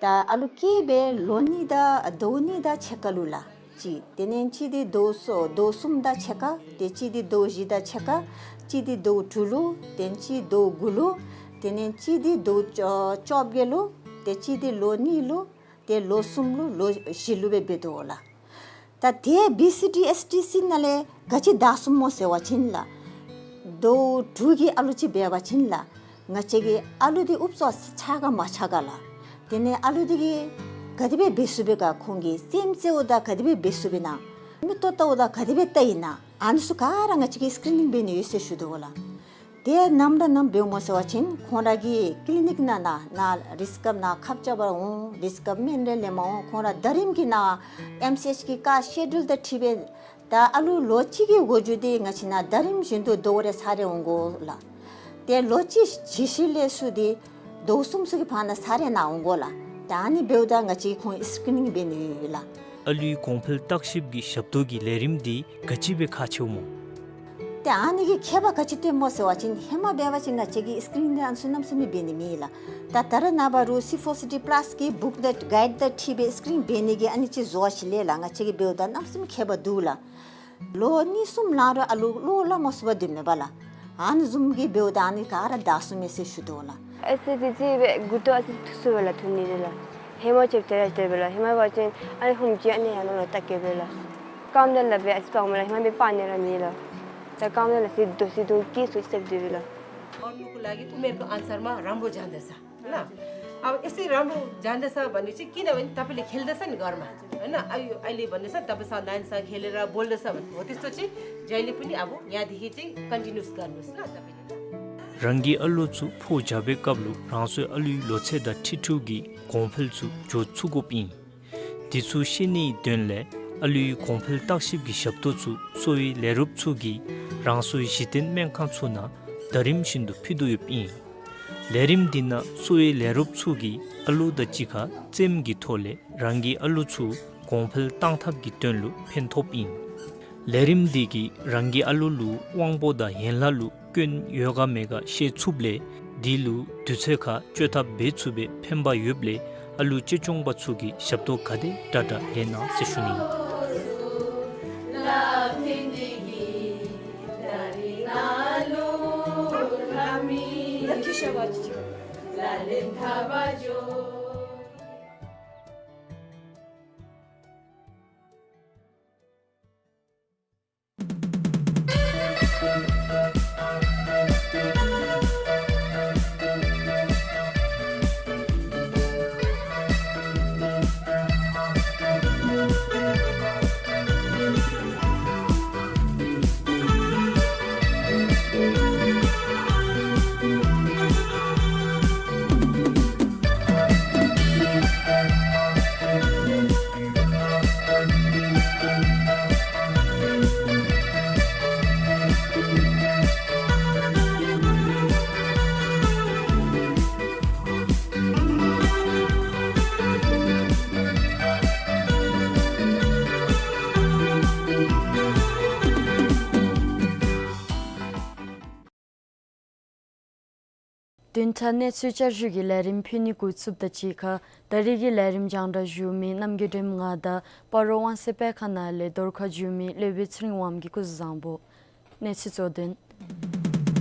ད་ཨ་ལུ་སྐྱེས་སྦེ་ལོ་གཉིས་དང་ཟླཝ་གཉིས་དང་ཕྱེད་ཀ་ལུ་ལགས། གཅིག། དེ་ལས་གཅིག་འདི་ཟླཝ་གསུམ་ཟླཝ་གསུམ་དང་ཕྱེད་ཀ། ཏེ་གཅིག་འདི་ཟླཝ་བཞི་དང་ཕྱེད་ཀ། གཅིག་འདི་ཟླཝ་དྲུག་ལུ། དེ་ལས་གཅིག་ཟླཝ་དགུ་ལུ། དེ་ལས་གཅིག་འདི་ཟླཝ་བཅོ་བཅོ་བརྒྱད་ལུ། ཏེ་གཅིག་འདི་ལོ་གཉིས་ལུ། ཏེ་ལོ་གསུམ་ལུ་ལོ་བཞི་ལུ་སྦེ་འབད་དོ་ལགས། ད་དེ་བི་སི་ཌི་ཨེསི་ཊི་སི་ནང་ལས་ག་ཅི་བདའ་ཚུགས་སྨོ་ཟེར་བ་ཅིན་ལགས། ཟླཝ་དྲུག་གི་ཨ་ལུ་ཅིག་འབད་བ་ཅིན་ལགས། ང་བཅས་ཀྱི་ཨ་ལུ་འདི་ཨུབ་ཙམ་ཆགས་ག་མ་ཆགས་ག་ལགས། དེ་ལས་ཨ་ལུ་འདི་གིས་ག་དེ་སྦེ་འབད་ཚུགསཔ་སྦེ་ག་ཁོང་གིས་རྩེདམོ་རྩེཝ་ད་ག་དེ་སྦེ་འབད་ཚུགསཔ་ཨིན་ན། མིག་ཏོ་བལྟཝ་ད་ག་དེ་སྦེ་བལྟཝ་ཨིན་ན། ཨ་ནི་ཚུ་ག་ར་ང་བཅས་ཀྱིས་སི་ཀི་རི་ནིང་འབད་ནི་ཡོད་ཟེར་ཞུ་དོ་ལགས། དེ་ནམ་ར་ནམ་འབདཝ་སྨོ་ཟེར་བ་ཅིན་ཁོང་ར་གི་ཀི་ལི་ནིག་ནང་ན་ན་རིསི་ཀབ་ནང་ཁབ་རྐྱབ་པར་འོང་། རིསི་ཀབ་སྨན་རེ་ལེནམ་འོང་། ཁོང་ར་ཟླ་རིམ་གྱི་ནང་ཨེམ་སི་ཨེཆ་གི་ཀ་སི་ཀེ་ཌིའུལ་དང་འཁྲིལ་སྦེ་ད་ཨ་ལུ་ལོ་གཅིག་གི་འགོ་འགྱུར་འདི་ང་བཅས་ནང་ཟླ་རིམ་བཞིན་དུ་ཟླཝ་རེ་ཚར་རེ་འོང་དགོ་ལགས། ཏེ་ལོ་གཅིག་གི་ཤུལ་ལས་ཚུར་འདི་ཟླཝ་གསུམ་ཚུ་གི་བར་ན་ཚར་རེ་ནང་འོང་དགོ་ལགས། ད་ཨ་ནི་འབདཝ་ད་ང་བཅས་ཁོང་སི་ཀི་རི་ནིང་འབད་ནི་ཡོད་ལགས། ཨ་ལུའི་གོང་འཕེལ་བརྟག་ཞིབ་ཀྱི་ཞབས་ཏོག་གི་ལས་རིམ་འདི་ག་ཅི་སྦེ་ཁག་ཆེཝ་སྨོ། ཏེ་ཨ་ནི་གི་ཁྱད་པར་ག་ཅི་སྟོནམ་སྨོ་ཟེར་བ་ཅིན་ཧེ་མ་འབད་བ་ཅིན་ང་བཅས་ཀྱིས་སི་ཀི་རི་ནིང་འདི་ཨ་ནི་ཚུ་གནམ་མེད་ས་མེད་འབད་ནི་མེད་ལགས། ད་ད་རེས་ནངས་པ་རུང་སི་ཕོར་སི་ཌི་པ་ལཱསི་གི་བུཀ་དང་གའིཌ་དང་འཁྲིལ་སྦེ་སི་ཀི་རི་ནིང་འབད་ནི་གི་ཨ་ནི་ཅིག་བཟོ་བ་ཅིག་ལས་ལགས། ང་བཅས་ཀྱིས་འབདཝ་ད་གནམ་མེད་ས་མེད་ཁྱད་པར་འདུག་ལགས། ལོ་གཉིས་གསུམ་ལང་རུང་ཨ་ལུ་བློ་སླབ་མ་ཚུགས་པར་སྡོདཔ་མས་པ་ལགས། ཨ་ནི་བཟུམ་གྱི་འབདཝ་ད་ཨ་ནི་ག་ར་བདའ་ཚུགས་མས་ཟེར་ཞུ་དོ་ལགས། ཨེ་སི་ཌི་སི་སྦེ་མགུ་ཏོ་ཨ་ཙི་ཐུག་སོང་པས་ལགས། ཐུག་ནི་རེ་ལགས། ཧེ་མ་ཆེ་དེ་ར་ཅིག་འབད་ལགས། ཧེ་མ་འབད་བ་ཅིན་ཨ་ནི་ཧུམ་ཅིག་ཨ་ནི་ཡར་ལོང་ལུ་བལྟ་གེ་པས་ལགས། རྐངམ་དང་ལགཔ་སྦེ་ཨ་ཙི་སྤརཝ་མས་ལགས། ཧེ་མ་འབད་སྤར་ནི་ར་མེད་ལགས། ད་རྐངམ་དང་ལགཔ་ཨ་ཙི་རྡོག་ཨ་ཙི་རྡོག་སྐྱེས་སོང་ཟེར་སྡོདཔ་མས་ལགས། और नुकुला की उम्र को अनुसार मा राम्रो जाँदैछ। ल, अब यसै राम्रो जाँदैछ भनेपछि किनभने तपाईँले खेल्दैछ नि घरमा, होइन? अहिले, अहिले भन्दैछ, तपाईँ सँग नानीसँग खेलेर बोल्दैछ भने हो त्यस्तो चाहिँ जहिले पनि अब यहाँदेखि चाहिँ कन्टिन्युस गर्नुहोस् ल तपाईँले। རང་གི་ཨ་ལུ་ཚུ་ཕོ་རྒྱས་པའི་སྐབས་ལུ་རང་སོའི་ཨ་ལུའི་ལོ་ཚད་དང་འཁྲིལ་འཁྲིལཝ་གི་གོང་འཕེལ་ཚུ་འགྱོ་ཚུགས་དགོཔ་ཨིན། དེ་ཚུ་ཤེས་ནིའི་དོན་ལས་ཨ་ལུའི་གོང་འཕེལ་བརྟག་ཞིབ་ཀྱི་ཞབས་ཏོག་ཚུ་གསོ་བའི་ལས་རོགསཔ་ཚུ་གིས་རང་སོའི་གཞི་རྟེན་སྨན་ཁང་ཚུ་ནང་ཟླ་རིམ་བཞིན་དུ་ཕུལ་དོ་ཡོདཔ་ཨིན། ལས་རིམ་འདི་ནང་གསོ་བའི་ལས་རོགསཔ་ཚུ་གིས་ཨ་ལུ་དང་གཅིག་ཁར་རྩེདམོ་གི་ཐོག་ལས་རང་གི་ཨ་ལུ་ཚུ་གོང་འཕེལ་གཏང་ཐབས་ཀྱི་དོན་ལུ་ཕན་ཐོགསཔ་ཨིན། ལས་རིམ་འདི་གིས་རང་གི་ཨ་ལུ་ལུ་དབང་པོ་དང་ཡན་ལག་ལུ་སྐྱོན་ཡོད་ག་མེད་ག་ཤེས་ཚུགསཔ་ལས་དེ་ལུ་དུས་ཚོད་ཁར་བཅོས་ཐབས་འབད་ཚུགས་པའི་ཕན་པ་ཡོདཔ་ལས་ཨ་ལུ་གཅེས་སྐྱོང་པ་ཚུ་གིས་ཞབས་ཏོག་ག་དེ་དྲག་དྲག་ལེན་གནང་ཟེར་ཞུ་ནི་ཨིན། བདུན་ཕྲག་གནས་ཚུལ་བསྐྱར་ཞུ་གི་ལས་རིམ་ཕུལ་ནི་འགོ་བཙུགསཔ་དང་གཅིག་ཁར་ད་རིས་ཀྱི་ལས་རིམ་རྒྱང་བསྒྲགས་ཞུ་མི་རྣམ་རྒྱལ་སྒྲོལམ་ང་དང་སྤ་རོ་དབང་གསལ་དཔེ་ཁང་ནང་ལས་རྡོར་ཁ་བསྒྱུར་མི་སློབ་དཔོན་ཚེ་རིང་དབངམོ་གིས་སྐུ་གཟུགས་བཟང་པོ། གནས་ཚུལ་གཙོ་དོན།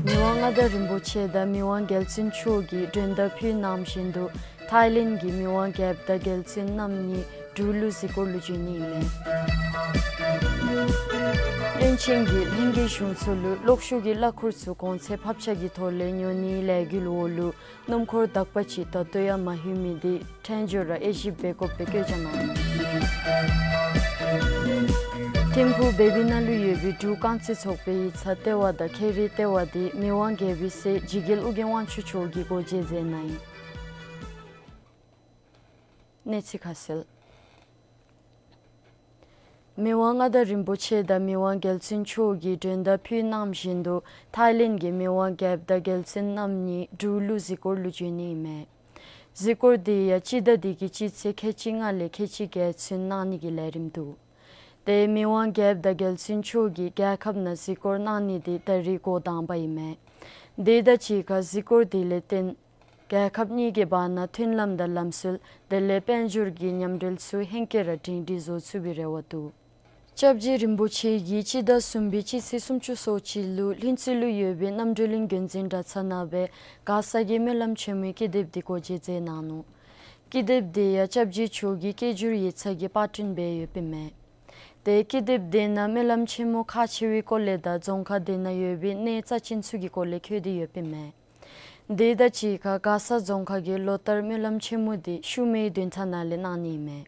མི་དབང་མངའ་བདག་རིན་པོ་ཆེ་དང་མི་དབང་རྒྱལ་བཙུན་མཆོག་གིས་མགྲོན་བརྡ་ཕུལ་གནང་བཞིན་དུ་ཐའི་ལེནཌ་གི་མི་དབང་རྒྱལཔོ་དང་རྒྱལ་བཙུན་རྣམ་གཉིས་འབྲུག་ལུ་གཟིགས་སྐོར་ལུ་བྱོན་ནི་ཨིན་མས། བློན་ཆེན་གྱིས་ལྷན་རྒྱས་གཞུང་ཚོགས་ལུ་གློག་ཤུགས་ཀྱི་གླ་འཁོར་ཚུ་གོང་ཚད་ཕབ་ཆ་གི་ཐོག་ལས་ཉོ་ནིའི་ལས་འགུལ་འོག་ལུ་སྣུམ་འཁོར་དག་པ་ཅིག་ད་ལྟོ་ཡང་མ་ལྷོད་མི་འདི་ཕྲན་བྱོལ་ར་དབྱེ་ཞིབ་འབད་དགོཔ་སྦེ་བཀོད་རྒྱ་གནང་ནུག། ཐིམ་ཕུག་བེ་བི་ན་ལུ་ཡོད་པའི་འབྲུག་རྐང་རྩེད་ཚོགས་པའི་ཡིག་ཚང་ལྟེ་བ་དང་ཁེ་རི་ལྟེ་བ་འདི་མི་དབང་རྒྱལ་པོའི་སྲས་འཇིགས་རྒྱལ་ཨོ་རྒྱན་དབང་ཕྱུག་མཆོག་གིས་སྒོ་འབྱེད་མཛད་གནང་ཡི། གནས་ཚུལ་ཁ་གསལ། མི་དབང་མངའ་བདག་རིན་པོ་ཆེ་དང་མི་དབང་རྒྱལ་བཙུན་མཆོག་གིས་མགྲོན་བརྡ་ཕུལ་གནང་བཞིན་དུ་ཐའི་ལེནཌ་གི་མི་དབང་རྒྱལཔོ་དང་རྒྱལ་བཙུན་རྣམ་གཉིས་འབྲུག་ལུ་གཟིགས་སྐོར་ལུ་བྱོན་ནི་ཨིན་མས། གཟིགས་སྐོར་འདི་ཡང་སྤྱི་ཟླ་འདི་གི་སྤྱི་ཚེས་ཁལ་གཅིག་ལྔ་ལས་ཁལ་གཅིག་བརྒྱད་ཚུན་གནང་ནི་གི་ལས་རིམ་འདུག། ཏེ་མི་དབང་རྒྱལཔོ་དང་རྒྱལ་བཙུན་མཆོག་གིས་རྒྱལ་ཁབ་ནང་གཟིགས་སྐོར་གནང་ནི་འདི་ད་རིས་འགོ་དང་པ་ཨིན་མས། དེ་དང་གཅིག་ཁར་གཟིགས་སྐོར་འདི་ལས་བརྟེན་རྒྱལ་ཁབ་གཉིས་ཀྱི་བར་ན་མཐུན་ལམ་དང་ལམ་སྲོལ་དེ་ལས་དཔལ་འབྱོར་གྱི་མཉམ་འབྲེལ་ཚུ་ཧེང་སྐལ་ར་སྒྲིང་སྒྲིང་བཟོ་ཚུགས་པའི་རེ་བ་འདུག། སྐྱབས་རྗེ་རིན་པོ་ཆེ་གིས་སྤྱི་ཟླ་གསུམ་པའི་སྤྱི་ཚེས་སུམ་ཅུ་སོ་གཅིག་ལུ་ལྷུན་རྩེ་ལུ་ཡོད་པའི་རྣམ་གྲོལ་གླིང་དགོན་འཛིན་གྲྭ་ཚང་ནང་སྦེ་མགར་ས་གི་སྨོན་ལམ་ཆེན་མོའི་ཀི་དེབ་འདི་སྒོ་འབྱེད་མཛད་གནང་ནུག། ཀི་དེབ་འདི་ཡང་སྐྱབས་རྗེ་མཆོག་གི་སྐད་སྒྱུར་ཡིག་ཚང་གིས་པར་སྐྲུན་འབད་ཡོདཔ་ཨིན་མས། ཏེ་ཀི་དེབ་འདི་ནང་སྨོན་ལམ་ཆེན་མོ་ཁག་ཆེ་བའི་སྐོར་ལས་དང་རྫོང་ཁག་དེ་ནང་ཡོད་པའི་གནས་རྩ་ཅན་ཚུ་གི་སྐོར་ལས་བཀོད་དེ་ཡོདཔ་ཨིན་མས། དེ་དང་གཅིག་ཁར་མགར་ས་རྫོང་ཁག་གི་ལོ་ལྟར་སྨོན་ལམ་ཆེན་མོ་འདི་ཤུལ་མའི་བདུན་ཕྲག་ནང་ལས་གནང་ནི་ཨིན་མས།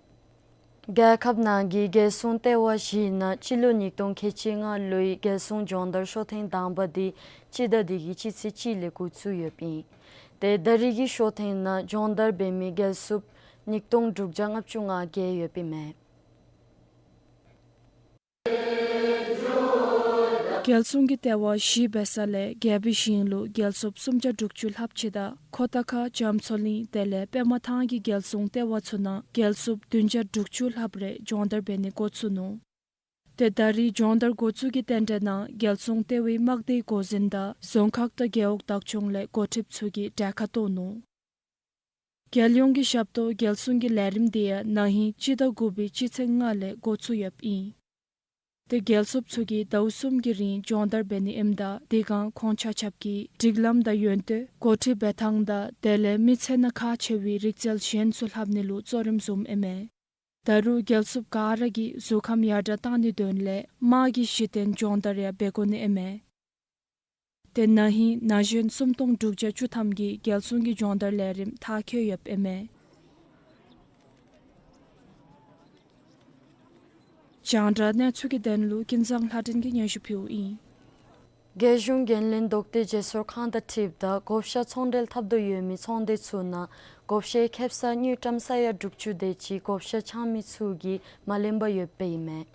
རྒྱལ་ཁབ་ནང་གི་རྒྱལ་སྲུང་ལྟེ་བ་བཞིའི་ནང་སྤྱི་ལོ་ཉིས་སྟོང་ཁལ་གཅིག་ལྔ་ལོའི་རྒྱལ་སྲུང་སྦྱོང་བརྡར་ཤོག་ཐེངས་དང་པ་འདི་སྤྱི་ཟླ་འདི་གི་སྤྱི་ཚེས་གཅིག་ལས་འགོ་བཙུགས་ཡོདཔ་ཨིན། ཏེ་ད་རིས་ཀྱི་ཤོག་ཐེངས་ནང་སྦྱོང་བརྡར་འབད་མི་རྒྱལ་སྲུངཔ་ཉིས་སྟོང་དྲུག་བརྒྱ་ལྔ་བཅུ་ང་བརྒྱད་ཡོདཔ་ཨིན་མས། རྒྱལ་སྲུང་གི་ལྟེ་བ་བཞི་འབད་ས་ལས་རྒྱལ་པོའི་ཞིང་ལུ་རྒྱལ་སྲུངཔ་སུམ་བརྒྱ་དྲུག་ཅུ་ལྷགཔ་ཅིག་དང་ཁོ་ཐང་ཁ་རྒྱ་མཚོ་གླིང་དེ་ལས་པདྨ་ཐང་གི་རྒྱལ་སྲུང་ལྟེ་བ་ཚུ་ནང་རྒྱལ་སྲུངཔ་བདུན་བརྒྱ་དྲུག་ཅུ་ལྷགཔ་རེ་སྦྱོང་བརྡར་འབད་ནི་འགོ་བཙུགས་ནུག། ཏེ་ད་རིས་སྦྱོང་བརྡར་འགོ་བཙུགས་ཀྱི་རྟེན་འབྲེལ་ནང་རྒྱལ་སྲུང་ལྟེ་བའི་དམག་སྡེའི་འགོ་འཛིན་དང་རྫོང་ཁག་དང་རྒེད་འོག་བདག་སྐྱོང་ལས་འགོ་ཁྲིདཔ་ཚུ་གིས་གྲལ་ཁར་གཏོགས་ནུག། རྒྱལ་ཡོངས་ཀྱི་ཞབས་ཏོག་རྒྱལ་སྲུང་གི་ལས་རིམ་འདི་ཡང་ན་ཧིང་སྤྱི་ཟླ་དགུ་པའི་སྤྱི་ཚེས་ལྔ་ལས་འགོ་བཙུགས་ཡོདཔ་ཨིན། ཏེ་རྒྱལ་སྲུངཔ་ཚུ་གིས་ཟླཝ་གསུམ་གྱི་རིང་སྦྱོང་བརྡར་འབད་ནི་ཨིནམ་ད་དེ་སྒང་ཁོང་ཆ་ཁྱབ་ཀྱིས་སྒྲིག་ལམ་དང་ཡོན་ཏན་འགོ་ཁྲིད་འབད་ཐངས་དང་དེ་ལས་མི་ཚེ་ནང་ཁག་ཆེ་བའི་རིག་རྩལ་གཞན་ཚུ་ལྷབ་ནི་ལུ་གཙོ་རིམ་བཟུངམ་ཨིན་མས། ད་རུང་རྒྱལ་སྲུངཔ་ག་ར་གིས་གཟུགས་ཁམས་ཡར་དྲག་གཏང་ནིའི་དོན་ལས་དམག་གི་གཞི་རྟེན་སྦྱོང་བརྡར་ཡང་འབད་དགོ་ནི་ཨིན་མས། ཏེ་ན་ཧིང་ན་གཞོན་སུམ་སྟོང་དྲུག་བརྒྱ་བཅུ་ཐམ་གྱིས་རྒྱལ་སྲུང་གི་སྦྱོང་བརྡར་ལས་རིམ་མཐར་འཁྱོལ་ཡོདཔ་ཨིན་མས། རྒྱང་བསྒྲགས་གནས་ཚུལ་གྱི་དོན་ལུ་ཀུན་བཟང་ལྷ་སྒྲོན་གྱིས་སྙན་ཞུ་ཕུལཝ་ཨིན། རྒྱལ་གཞུང་འགན་ལེན་མདོ་སྟོད་བརྗེ་སོར་ཁང་དང་འཁྲིལཝ་ད་བགོ་བཤའ་ཚོང་འབྲེལ་འཐབ་དོ་ཡོད་མི་ཚོང་སྡེ་ཚུ་ནང་བགོ་བཤའི་ཁེབ་ས་དངུལ་ཀྲམ་ས་ཡ་དྲུག་ཅུ་དེ་ཅིག་བགོ་བཤའ་འཆང་མི་ཚུ་གིས་མ་ལེན་པར་ཡོདཔ་ཨིན་མས།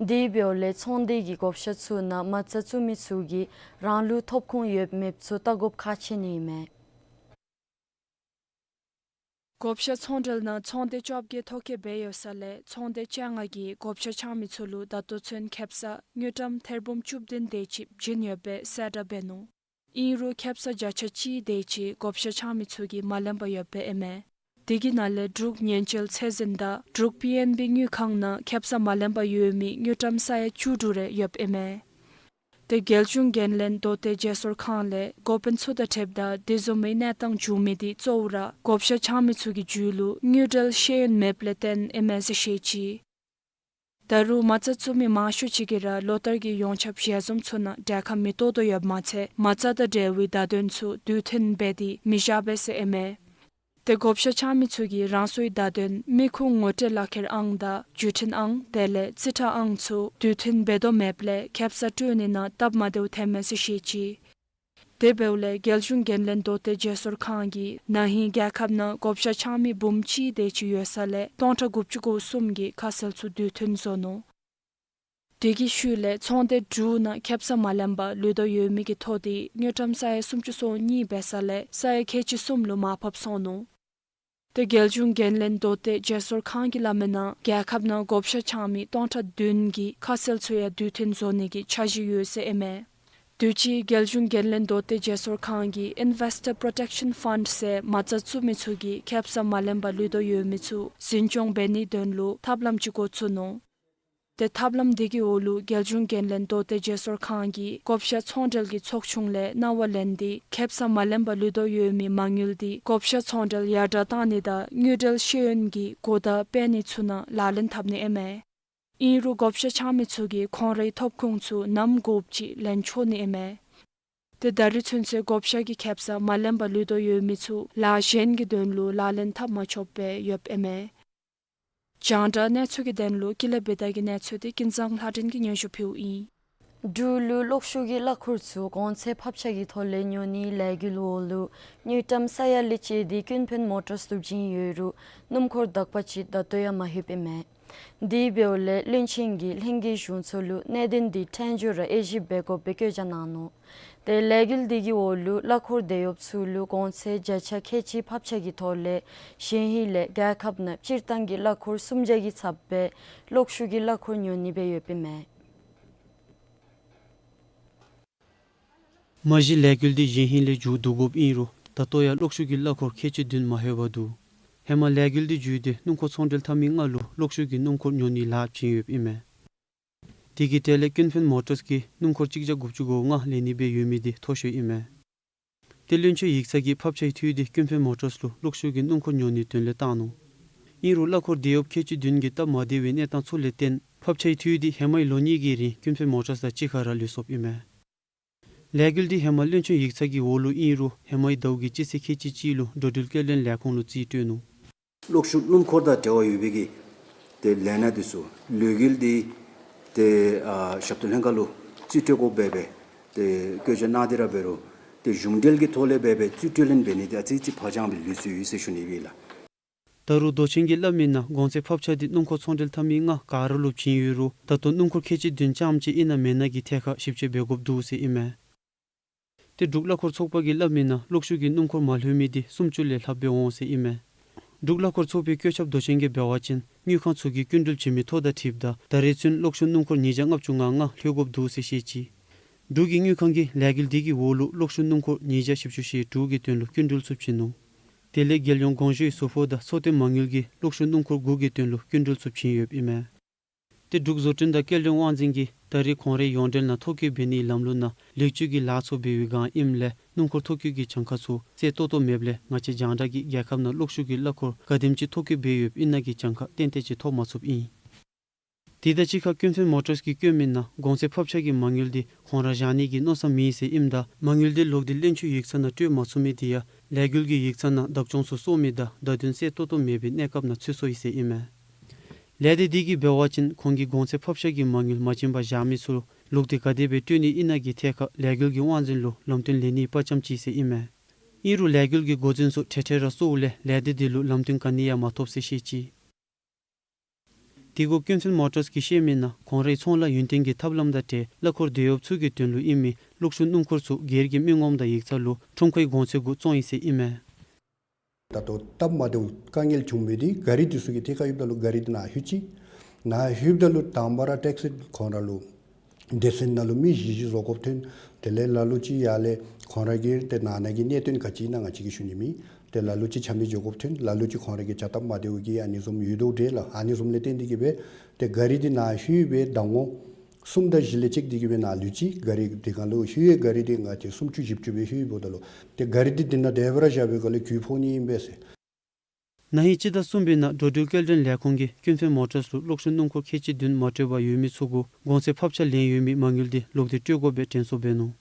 དེ་འབདཝ་ལས་ཚོང་སྡེ་གི་བགོ་བཤའ་ཚུ་ནང་མ་རྩ་བཙུགས་མི་ཚུ་གིས་རང་ལུ་ཐོབ་ཁུངས་ཡོདཔ་མེདཔ་ཚུ་བལྟ་དགོཔ་ཁག་ཆེ་ནི་ཨིན་མས། བགོ་བཤའ་ཚོང་འབྲེལ་ནང་ཚོང་སྡེ་བཅོ་བརྒྱད་ཐོ་བཀོད་འབད་ཡོད་ས་ལས་ཚོང་སྡེ་བཅོ་ལྔ་གིས་བགོ་བཤའ་འཆང་མི་ཚུ་ལུ་ད་ལྟོ་ཚུན་ཁེབ་ས་དངུལ་ཀྲམ་ཐེར་འབུམ་བཅུ་བདུན་དེ་ཅིག་བྱིན་ཡོདཔ་སྦེ་གསལ་བསྒྲགས་འབད་ནུག། ཨིན་རུང་ཁེབ་ས་བརྒྱ་ཆ་གཅིག་དེ་ཅིག་བགོ་བཤའ་འཆང་མི་ཚུ་གིས་མ་ལེན་པར་ཡོདཔ་ཨིན་མས། དེ་གི་ནང་ལས་འབྲུག་ཉེན་བཅོལ་ཚད་འཛིན་དང་འབྲུག་པི་ཨེན་བི་དངུལ་ཁང་ནང་ཁེབ་ས་མ་ལེན་པར་ཡོད་མི་དངུལ་ཀྲམ་ས་ཡ་བཅུ་དྲུག་རེ་ཡོདཔ་ཨིན་མས། ཏེ་རྒྱལ་གཞུང་འགན་ལེན་མདོ་སྟོད་བརྗེ་སོར་ཁང་ལས་འགོ་དཔོན་ཚུ་དང་འཁྲིལཝ་ད་དེ་བཟུམ་མའི་གནས་སྟངས་བྱུང་མི་དེ་གཙོ་བོ་ར་བགོ་བཤའ་འཆང་མི་ཚུ་གི་རྒྱུད་ལུ་དངུལ་འབྲེལ་ཤེས་ཡོན་མེདཔ་ལས་བརྟེན་ཨིན་མས་ཟེར་བཤད་ཅི། ད་རུང་མ་རྩ་བཙུགས་མི་མང་ཤོས་ཅིག་གིས་ར་ལོ་ལྟར་གྱི་ཡོངས་ཁྱབ་ཞལ་འཛོམས་ཚུ་ནང་གྲལ་ཁར་མི་གཏོགས་དོ་ཡོདཔ་མ་ཚད་མ་རྩ་དང་འབྲེལ་བའི་བརྡ་དོན་ཚུ་དུས་མཐུན་འབད་དེ་མི་བཞག་པས་ཟེར་ཨིན་མས། ཏེ་བགོ་བཤའ་འཆང་མི་ཚུ་གིས་རང་སོའི་བརྡ་དོན་མི་ཁུངས་ངོ་སྤྲོད་ལག་ཁྱེར་ཨང་དང་བརྒྱུད་འཕྲིན་ཨང་དེ་ལས་རྩིས་ཁྲ་ཨང་ཚུ་དུས་མཐུན་འབད་དོ་མེདཔ་ལས་ཁེབ་ས་སྤྲོད་ནི་ནང་སྟབས་མ་བདེཝ་ཐོན་མས་ཟེར་བཤད་ཅི། དེ་འབདཝ་ལས་རྒྱལ་གཞུང་འགན་ལེན་མདོ་སྟོད་བརྗེ་སོར་ཁང་གིས་ན་ཧིང་རྒྱལ་ཁབ་ནང་བགོ་བཤའ་འཆང་མི་འབུམ་གཅིག་དེ་ཅིག་ཡོད་ས་ལས་སྟོང་ཕྲག་དགུ་བཅུ་གོ་གསུམ་གྱིས་ཁ་གསལ་ཚུ་དུས་མཐུན་བཟོ་ནུག། དེ་གི་ཤུལ་ལས་ཚོང་སྡེ་དྲུག་ནང་ཁེབ་ས་མ་ལེན་པར་ལུས་དོ་ཡོད་མི་གི་ཐོ་དེ་དངུལ་ཀྲམ་ས་ཡ་སུམ་ཅུ་སོ་གཉིས་འབད་ས་ལས་ས་ཡ་ཁལ་གཅིག་གསུམ་ལུ་མར་ཕབ་སོང་ནུག། ཏེ་རྒྱལ་གཞུང་འགན་ལེན་མདོ་སྟོད་བརྗེ་སོར་ཁང་གིས་སླབ་མིའི་ནང་རྒྱལ་ཁབ་ནང་བགོ་བཤའ་འཆང་མི་སྟོང་ཕྲག་བདུན་གྱི་ཁ་གསལ་ཚུ་ཡང་དུས་མཐུན་བཟོ་ནི་གི་འཆར་གཞི་ཡོད་ཟེར་ཨིན་མས། དུས་ཅི་རྒྱལ་གཞུང་འགན་ལེན་མདོ་སྟོད་བརྗེ་སོར་ཁང་གིས་Investor Protection Fund ཟེར་མ་རྩ་བཙུགས་མི་ཚུ་གིས་ཁེབ་ས་མ་ལེན་པར་ལུས་དོ་ཡོད་མི་ཚུ་འཛིན་སྐྱོང་འབད་ནིའི་དོན་ལུ་ཐབས་ལམ་ཅིག་འགོ་བཙུགས་ནུག། ཏེ་ཐབས་ལམ་འདི་གི་འོག་ལུ་རྒྱལ་གཞུང་འགན་ལེན་མདོ་སྟོད་བརྗེ་སོར་ཁང་གིས་བགོ་བཤའ་ཚོང་འབྲེལ་གྱི་ཚོགས་ཆུང་ལས་གནང་བ་ལེན་ཏེ་ཁེབ་ས་མ་ལེན་པར་ལུས་དོ་ཡོད་མི་མ་དངུལ་འདི་བགོ་བཤའ་ཚོང་འབྲེལ་ཡར་དྲག་བཏང་ནི་དང་དངུལ་འབྲེལ་ཤེས་ཡོན་གྱི་གོ་བརྡ་སྤེལ་ནི་ཚུ་ནང་ལག་ལེན་འཐབ་ནི་ཨིན་མས། ཨིན་རུང་བགོ་བཤའ་འཆང་མི་ཚུ་གིས་ཁོང་རའི་ཐོབ་ཁུངས་ཚུ་ནམ་དགོཔ་ཅིག་ལེན་ཆོག་ནི་ཨིན་མས། ཏེ་ད་རིས་ཚུན་ཚོད་བགོ་བཤའ་གི་ཁེབ་ས་མ་ལེན་པར་ལུས་དོ་ཡོད་མི་ཚུ་ལཱ་གཞན་གྱི་དོན་ལུ་ལག་ལེན་འཐབ་མ་ཆོགཔ་སྦེ་ཡོདཔ་ཨིན་མས། རྒྱང་བསྒྲགས་གནས་ཚུལ་གྱི་དོན་ལུ་ཀུན་ལེགས་བི་ཏ་གི་གནས་ཚུལ་འདི་ཀུན་བཟང་ལྷ་སྒྲོན་གྱིས་སྙན་ཞུ་ཕུལཝ་ཨིན། འབྲུག་ལུ་གློག་ཤུགས་ཀྱི་གླ་འཁོར་ཚུ་གོང་ཚད་ཕབ་ཆ་གི་ཐོག་ལས་ཉོ་ནིའི་ལས་འགུལ་འོག་ལུ་དངུལ་ཀྲམ་ས་ཡ་ལས་བཅད་དེ་ཀུན་ཕན་མོ་ཊརསི་བསྒྲུབ་བྱིན་ཡོད་རུང་སྣུམ་འཁོར་དག་པ་ཅིག་ད་ལྟོ་ཡང་མ་ལྷོདཔ་ཨིན་མས། དེ་འབདཝ་ལས་བློན་ཆེན་གྱིས་ལྷན་རྒྱས་གཞུང་ཚོགས་ལུ་གནད་དོན་འདི་ཕྲན་བསྒྱུར་ར་དབྱེ་ཞིབ་འབད་དགོཔ་སྦེ་བཀོད་རྒྱ་གནང་ནུག། ཏེ་ལས་འགུལ་འདི་གི་འོག་ལུ་གླ་འཁོར་འདི་ཡོདཔ་ཚུ་ལུ་གོང་ཚད་བརྒྱ་ཆ་ཁལ་གཅིག་ཕབ་ཆ་གི་ཐོག་ལས་གཞེས་ཧིང་ལས་རྒྱལ་ཁབ་ནང་སྤྱིར་བཏང་གི་གླ་འཁོར་སུམ་བརྒྱ་གི་ཚབ་སྦེ་གློག་ཤུགས་ཀྱི་གླ་འཁོར་ཉོ་ནི་སྦེ་ཡོདཔ་ཨིན་མས། མ་གཞི་ལས་འགུལ་འདི་གཞེས་ཧིང་ལས་མཇུག་བསྡུ་དགོཔ་ཨིན་རུང་ད་ལྟོ་ཡང་གློག་ཤུགས་ཀྱི་གླ་འཁོར་ཁལ་གཅིག་བདུན་མ་ལྷོད་པར་འདུག། ཧེ་མ་ལས་འགུལ་འདི་མཇུག་སྟེ་སྣུམ་འཁོར་ཚོང་འབྲེལ་འཐབ་མི་ལྔ་ལུ་གློག་ཤུགས་ཀྱི་སྣུམ་འཁོར་ཉོ་ནིའི་ལཱ་བྱིན་ཡོདཔ་ཨིན་མས། དེ་གི་གྲས་ལས་ཀུན་ཕན་མོ་ཊརསི་གིས་སྣུམ་འཁོར་གཅིག་བརྒྱ་དགུ་བཅུ་གོ་ལྔ་ལེན་ནི་སྦེ་ཡོད་མི་འདི་མཐོ་ཤོས་ཨིན་མས། ཏེ་བློན་ཆེན་ཡིག་ཚང་གིས་ཕབ་ཆའི་འཐུས་འདི་ཀུན་ཕན་མོ་ཊརསི་ལུ་གློག་ཤུགས་ཀྱི་སྣུམ་འཁོར་ཉོ་ནིའི་དོན་ལས་བཏང་ནུག། ཨིན་རུང་གླ་འཁོར་འདི་ཡོདཔ་ཁལ་གཅིག་བདུན་གྱི་སྟབས་མ་བདེ་བའི་གནས་སྟངས་ཚུ་ལས་བརྟེན་ཕབ་ཆའི་འཐུས་འདི་ཧེ་མའི་ལོ་གཉིས་ཀྱི་རིང་ཀུན་ཕན་མོ་ཊརསི་དང་གཅིག་ཁར་ར་ལུས་སོཔ་ཨིན་མས། ལས་འགུལ་འདི་ཧེ་མ་བློན་ཆེན་ཡིག་ཚང་གི་འོག་ལུ་ཨིན་རུང་ཧེ་མའི་ཟླཝ་གི་སྤྱི་ཚེས་ཁལ་གཅིག་གཅིག་ལུ་འགྲོ་འགྲུལ་སྐྱེལ་འདྲེན་ལས་ཁུངས་ལུ་རྩིས་སྤྲོད་ནུག། གློག་ཤུགས་སྣུམ་འཁོར་དང་འབྲེལ་བ་ཡོད་པའི་གི་ཏེ་ལས་སྣ་འདི་ཚུ་ལས་འགུལ་འདི་ཏེ་ཨ་ཞབས་ཏོག་ལྷན་ཁག་ལུ་རྩིས་སྤྲོད་དགོཔ་སྦེ་ཏེ་བཀོད་རྒྱ་གནང་སྟེ་ར་འབད་རུང་ཏེ་གཞུང་འབྲེལ་གྱི་ཐོག་ལས་འབད་སྦེ་རྩིས་སྤྲོད་ལེན་འབད་ནི་འདི་ཨ་ཙི་ཅིག་ཕར་འགྱངས་སྦེ་ལུས་སོ་ཡི་ཟེར་ཞུ་ནི་ཨིན་ལགས། ད་རུང་མདོ་ཆེན་གྱིས་སླབ་མིའི་ནང་གོང་ཚད་ཕབ་ཆ་འདི་སྣུམ་འཁོར་ཚོང་འབྲེལ་འཐབ་མི་ལྔ་ག་ར་ལུ་བྱིན་ཡོད་རུང་ད་ལྟོ་སྣུམ་འཁོར་ཁལ་གཅིག་བདུན་རྐྱངམ་ཅིག་ཨིན་ན་མེན་ན་གི་ཐད་ཁར་ཞིབ་དཔྱད་འབད་དགོཔ་འདུག་ཟེར་ཨིན་མས། ཏེ་འབྲུག་གླ་འཁོར་ཚོགས་པ་གིས་སླབ་མིའི་ནང་གློག་ཤུགས་ཀྱི་སྣུམ་འཁོར་མ་ལྷོད་མི་འདི་སུམ་ཅུ་ལས་ལྷགཔ་སྦེ་འོང་ཟེར་ཨིན་མས། འབྲུག་གླ་འཁོར་ཚོགས་པའི་བཀོད་ཁྱབ་མདོ་ཆེན་གྱིས་འབད་བ་ཅིན་དངུལ་ཁང་ཚུ་གིས་སྐྱིན་འགྲུལ་བྱིན་མི་ཐོ་དང་འཁྲིལཝ་ད་ད་རེས་ཚུན་གློག་ཤུགས་སྣུམ་འཁོར་ཉིས་བརྒྱ་ལྔ་བཅུ་ང་ལྔ་ལྷོད་དགོཔ་འདུག་ཟེར་བཤད་ཅི། འབྲུག་གི་དངུལ་ཁང་གིས་ལས་འགུལ་འདི་གི་འོག་ལུ་གློག་ཤུགས་སྣུམ་འཁོར་ཉིས་བརྒྱ་བཞི་བཅུ་ཞེ་དྲུག་གི་དོན་ལུ་སྐྱིན་འགྲུལ་ཚུ་བྱིན་ནུག། དེ་ལས་རྒྱལ་ཡོངས་གོང་ཞུའི་ཟུར་ཕོགས་དང་ཚོགས་སྡེ་མ་དངུལ་གྱིས་གློག་ཤུགས་སྣུམ་འཁོར་དགུ་གི་དོན་ལུ་སྐྱིན་འགྲུལ་ཚུ་བྱིན་ཡོདཔ་ཨིན་མས། ཏེ་འབྲུག་བཟོ་སྐྲུན་དང་སྐྱེལ་འདྲེན་དབང་འཛིན་གྱིས་ད་རེས་ཁོང་རའི་ཡོངས་འབྲེལ་ནང་ཐོ་བཀོད་འབད་ནིའི་ལམ་ལུགས་ནང་ལེགས་བཅོས་ཀྱི་ལཱ་ཚུ་འབད་བའི་སྒང་ཨིནམ་ལས་སྣུམ་འཁོར་ཐོ་བཀོད་ཀྱི་གྱངས་ཁ་ཚུ་གསལ་ཏོག་ཏོ་མེདཔ་ལས་ང་བཅས་རྒྱང་བསྒྲགས་ཀྱིས་རྒྱལ་ཁབ་ནང་གློག་ཤུགས་ཀྱི་གླ་འཁོར་ག་དེམ་ཅིག་ཐོ་བཀོད་འབད་ཡོདཔ་ཨིན་ན་གི་གྱངས་ཁ་ཏན་ཏན་ཅིག་ཐོབ་མ་ཚུགསཔ་ཨིན། དེ་དང་གཅིག་ཁར་ཀུན་ཕན་མོ་ཊརསི་གིས་བཀོད་མིའི་ནང་གོང་ཚད་ཕབ་ཆ་གི་མ་དངུལ་འདི་ཁོང་ར་བཞག་ནི་གི་མནོ་བསམ་མེད་ཟེར་ཨིནམ་ད་མ་དངུལ་འདི་ལོག་སྟེ་བློན་ཆེན་ཡིག་ཚང་ནང་སྤྲོད་མ་ཚུགས་མི་འདི་ཡང་ལས་འགུལ་གྱི་ཡིག་ཚང་ནང་བདག་སྐྱོང་ཚུ་སོར་མི་དང་བརྡ་དོན་གསལ་ཏོག་ཏོ་མེད་པའི་གནས་སྐབས་ནང་ཚུད་སོ་ཡི་ཟེར་ཨིན་མས། ལས་སྡེ་འདི་གིས་འབད་བ་ཅིན་ཁོང་གིས་གོང་ཚད་ཕབ་ཆ་གི་མ་དངུལ་མ་བྱིན་པར་བཞག་མི་ཚུ་ལོག་སྟེ་ག་དེ་སྦེ་སྤྲོད་ནི་ཨིན་ན་གི་ཐད་ཁར་ལས་འགུལ་གྱི་དབང་འཛིན་ལུ་ལམ་སྟོན་ལེན་ནི་དཔའ་བཅམ་ཅི་ཟེར་ཨིན་མས། ཨིན་རུང་ལས་འགུལ་གྱི་འགོ་འཛིན་ཚུ་ཐེངས་ཐེངས་ར་སོརཝ་ལས་ལས་སྡེ་འདི་ལུ་ལམ་སྟོན་ག་ནི་ཡང་མ་ཐོབ་ཟེར་བཤད་ཅི། དེ་གུ་ཀུན་ཕན་མོ་ཊརསི་གིས་བཤད་མིའི་ནང་ཁོང་རའི་ཚོང་ལཱ་ཡུན་བརྟན་གྱི་ཐབས་ལམ་དང་འབྲེལ་གླ་འཁོར་འདི་ཡོདཔ་ཚུ་གི་དོན་ལུ་ཨིན་མི་གློག་ཤུགས་སྣུམ་འཁོར་ཚུ་སྒེར་གྱི་མི་ངོམ་དང་ཡིག་ཚང་ལུ་ཁྲོམ་ཁའི་གོང་ཚད་གུ་བཙོང་ཡི་ཟེར་ཨིན་མས། ད་ལྟོ་སྟབས་མ་བདེཝ་དཀའ་ངལ་བྱུང་མི་འདི་ག་རི་འདི་ཚུ་གི་ཐད་ཁར་ཡོདཔ་ད་ལུ་ག་རི་འདི་ནཱ་ལྷོད་ཅི། ནཱ་ལྷོདཔ་ད་ལུ་དང་པ་ར་ཊེག་སི་ཁོང་ར་ལུ་སྡེ་ཚན་ནང་ལུ་མི་བཞི་བཞི་བཟོ་དགོཔ་ཐོན། དེ་ལས་ལ་ལུ་ཅིག་ཡར་ལས་ཁོང་ར་གི་ཏེ་ནང་ན་གི་གནད་དོན་ག་ཅི་ཨིན་ན་ང་བཅས་ཀྱིས་ཞུ་ནི་མེད། ཏེ་ལ་ལུ་ཅིག་ཆ་མེད་འགྱོ་དགོཔ་ཐོན། ལ་ལུ་ཅིག་ཁོང་ར་གི་བྱ་སྟབས་མ་བདེཝ་གིས་ཨ་ནི་བཟུམ་ཡོད་དོ་འདྲས་ལགས། ཨ་ནི་བཟུམ་ལས་བརྟེན་ཏེ་གིས་སྦེ་ཏེ་ག་རི་འདི་ནཱ་ལྷོད་སྦེ་ཟླ་ངོ་གསུམ་དང་བཞི་ལས་བཅད་དེ་གིས་སྦེ་ནཱ་ལུས་ཅི། ག་རི་འདི་གང་ལུ་ལྷོད་པའི་ག་རི་འདི་ང་བཅས་སུམ་ཅུ་བཞི་བཅུ་སྦེ་ལྷོད་འབདཝ་ད་ལུ་ཏེ་ག་རི་འདི་འདི་ནང་དེ་སྦེ་ར་བཞག་པའི་སྒང་ལས་གུ་ཕོག་ནི་ཨིན་པས་ཟེར། ན་ཧིང་སྤྱི་ཟླ་གསུམ་པའི་ནང་འགྲོ་འགྲུལ་སྐྱེལ་འདྲེན་ལས་ཁུངས་ཀྱིས་ཀུན་ཕན་མོ་ཊརསི་ལུ་གློག་ཤུགས་སྣུམ་འཁོར་ཁལ་གཅིག་བདུན་མ་སྤྲོད་པར་ཡོད་མི་ཚུ་གུ་གོང་ཚད་ཕབ་ཆ་ལེན་ཡོད་མི་མ་དངུལ་འདི་ལོག་སྟེ་སྤྲོད་དགོ་པའི་དྲན་གསོ་འབད་ནུག།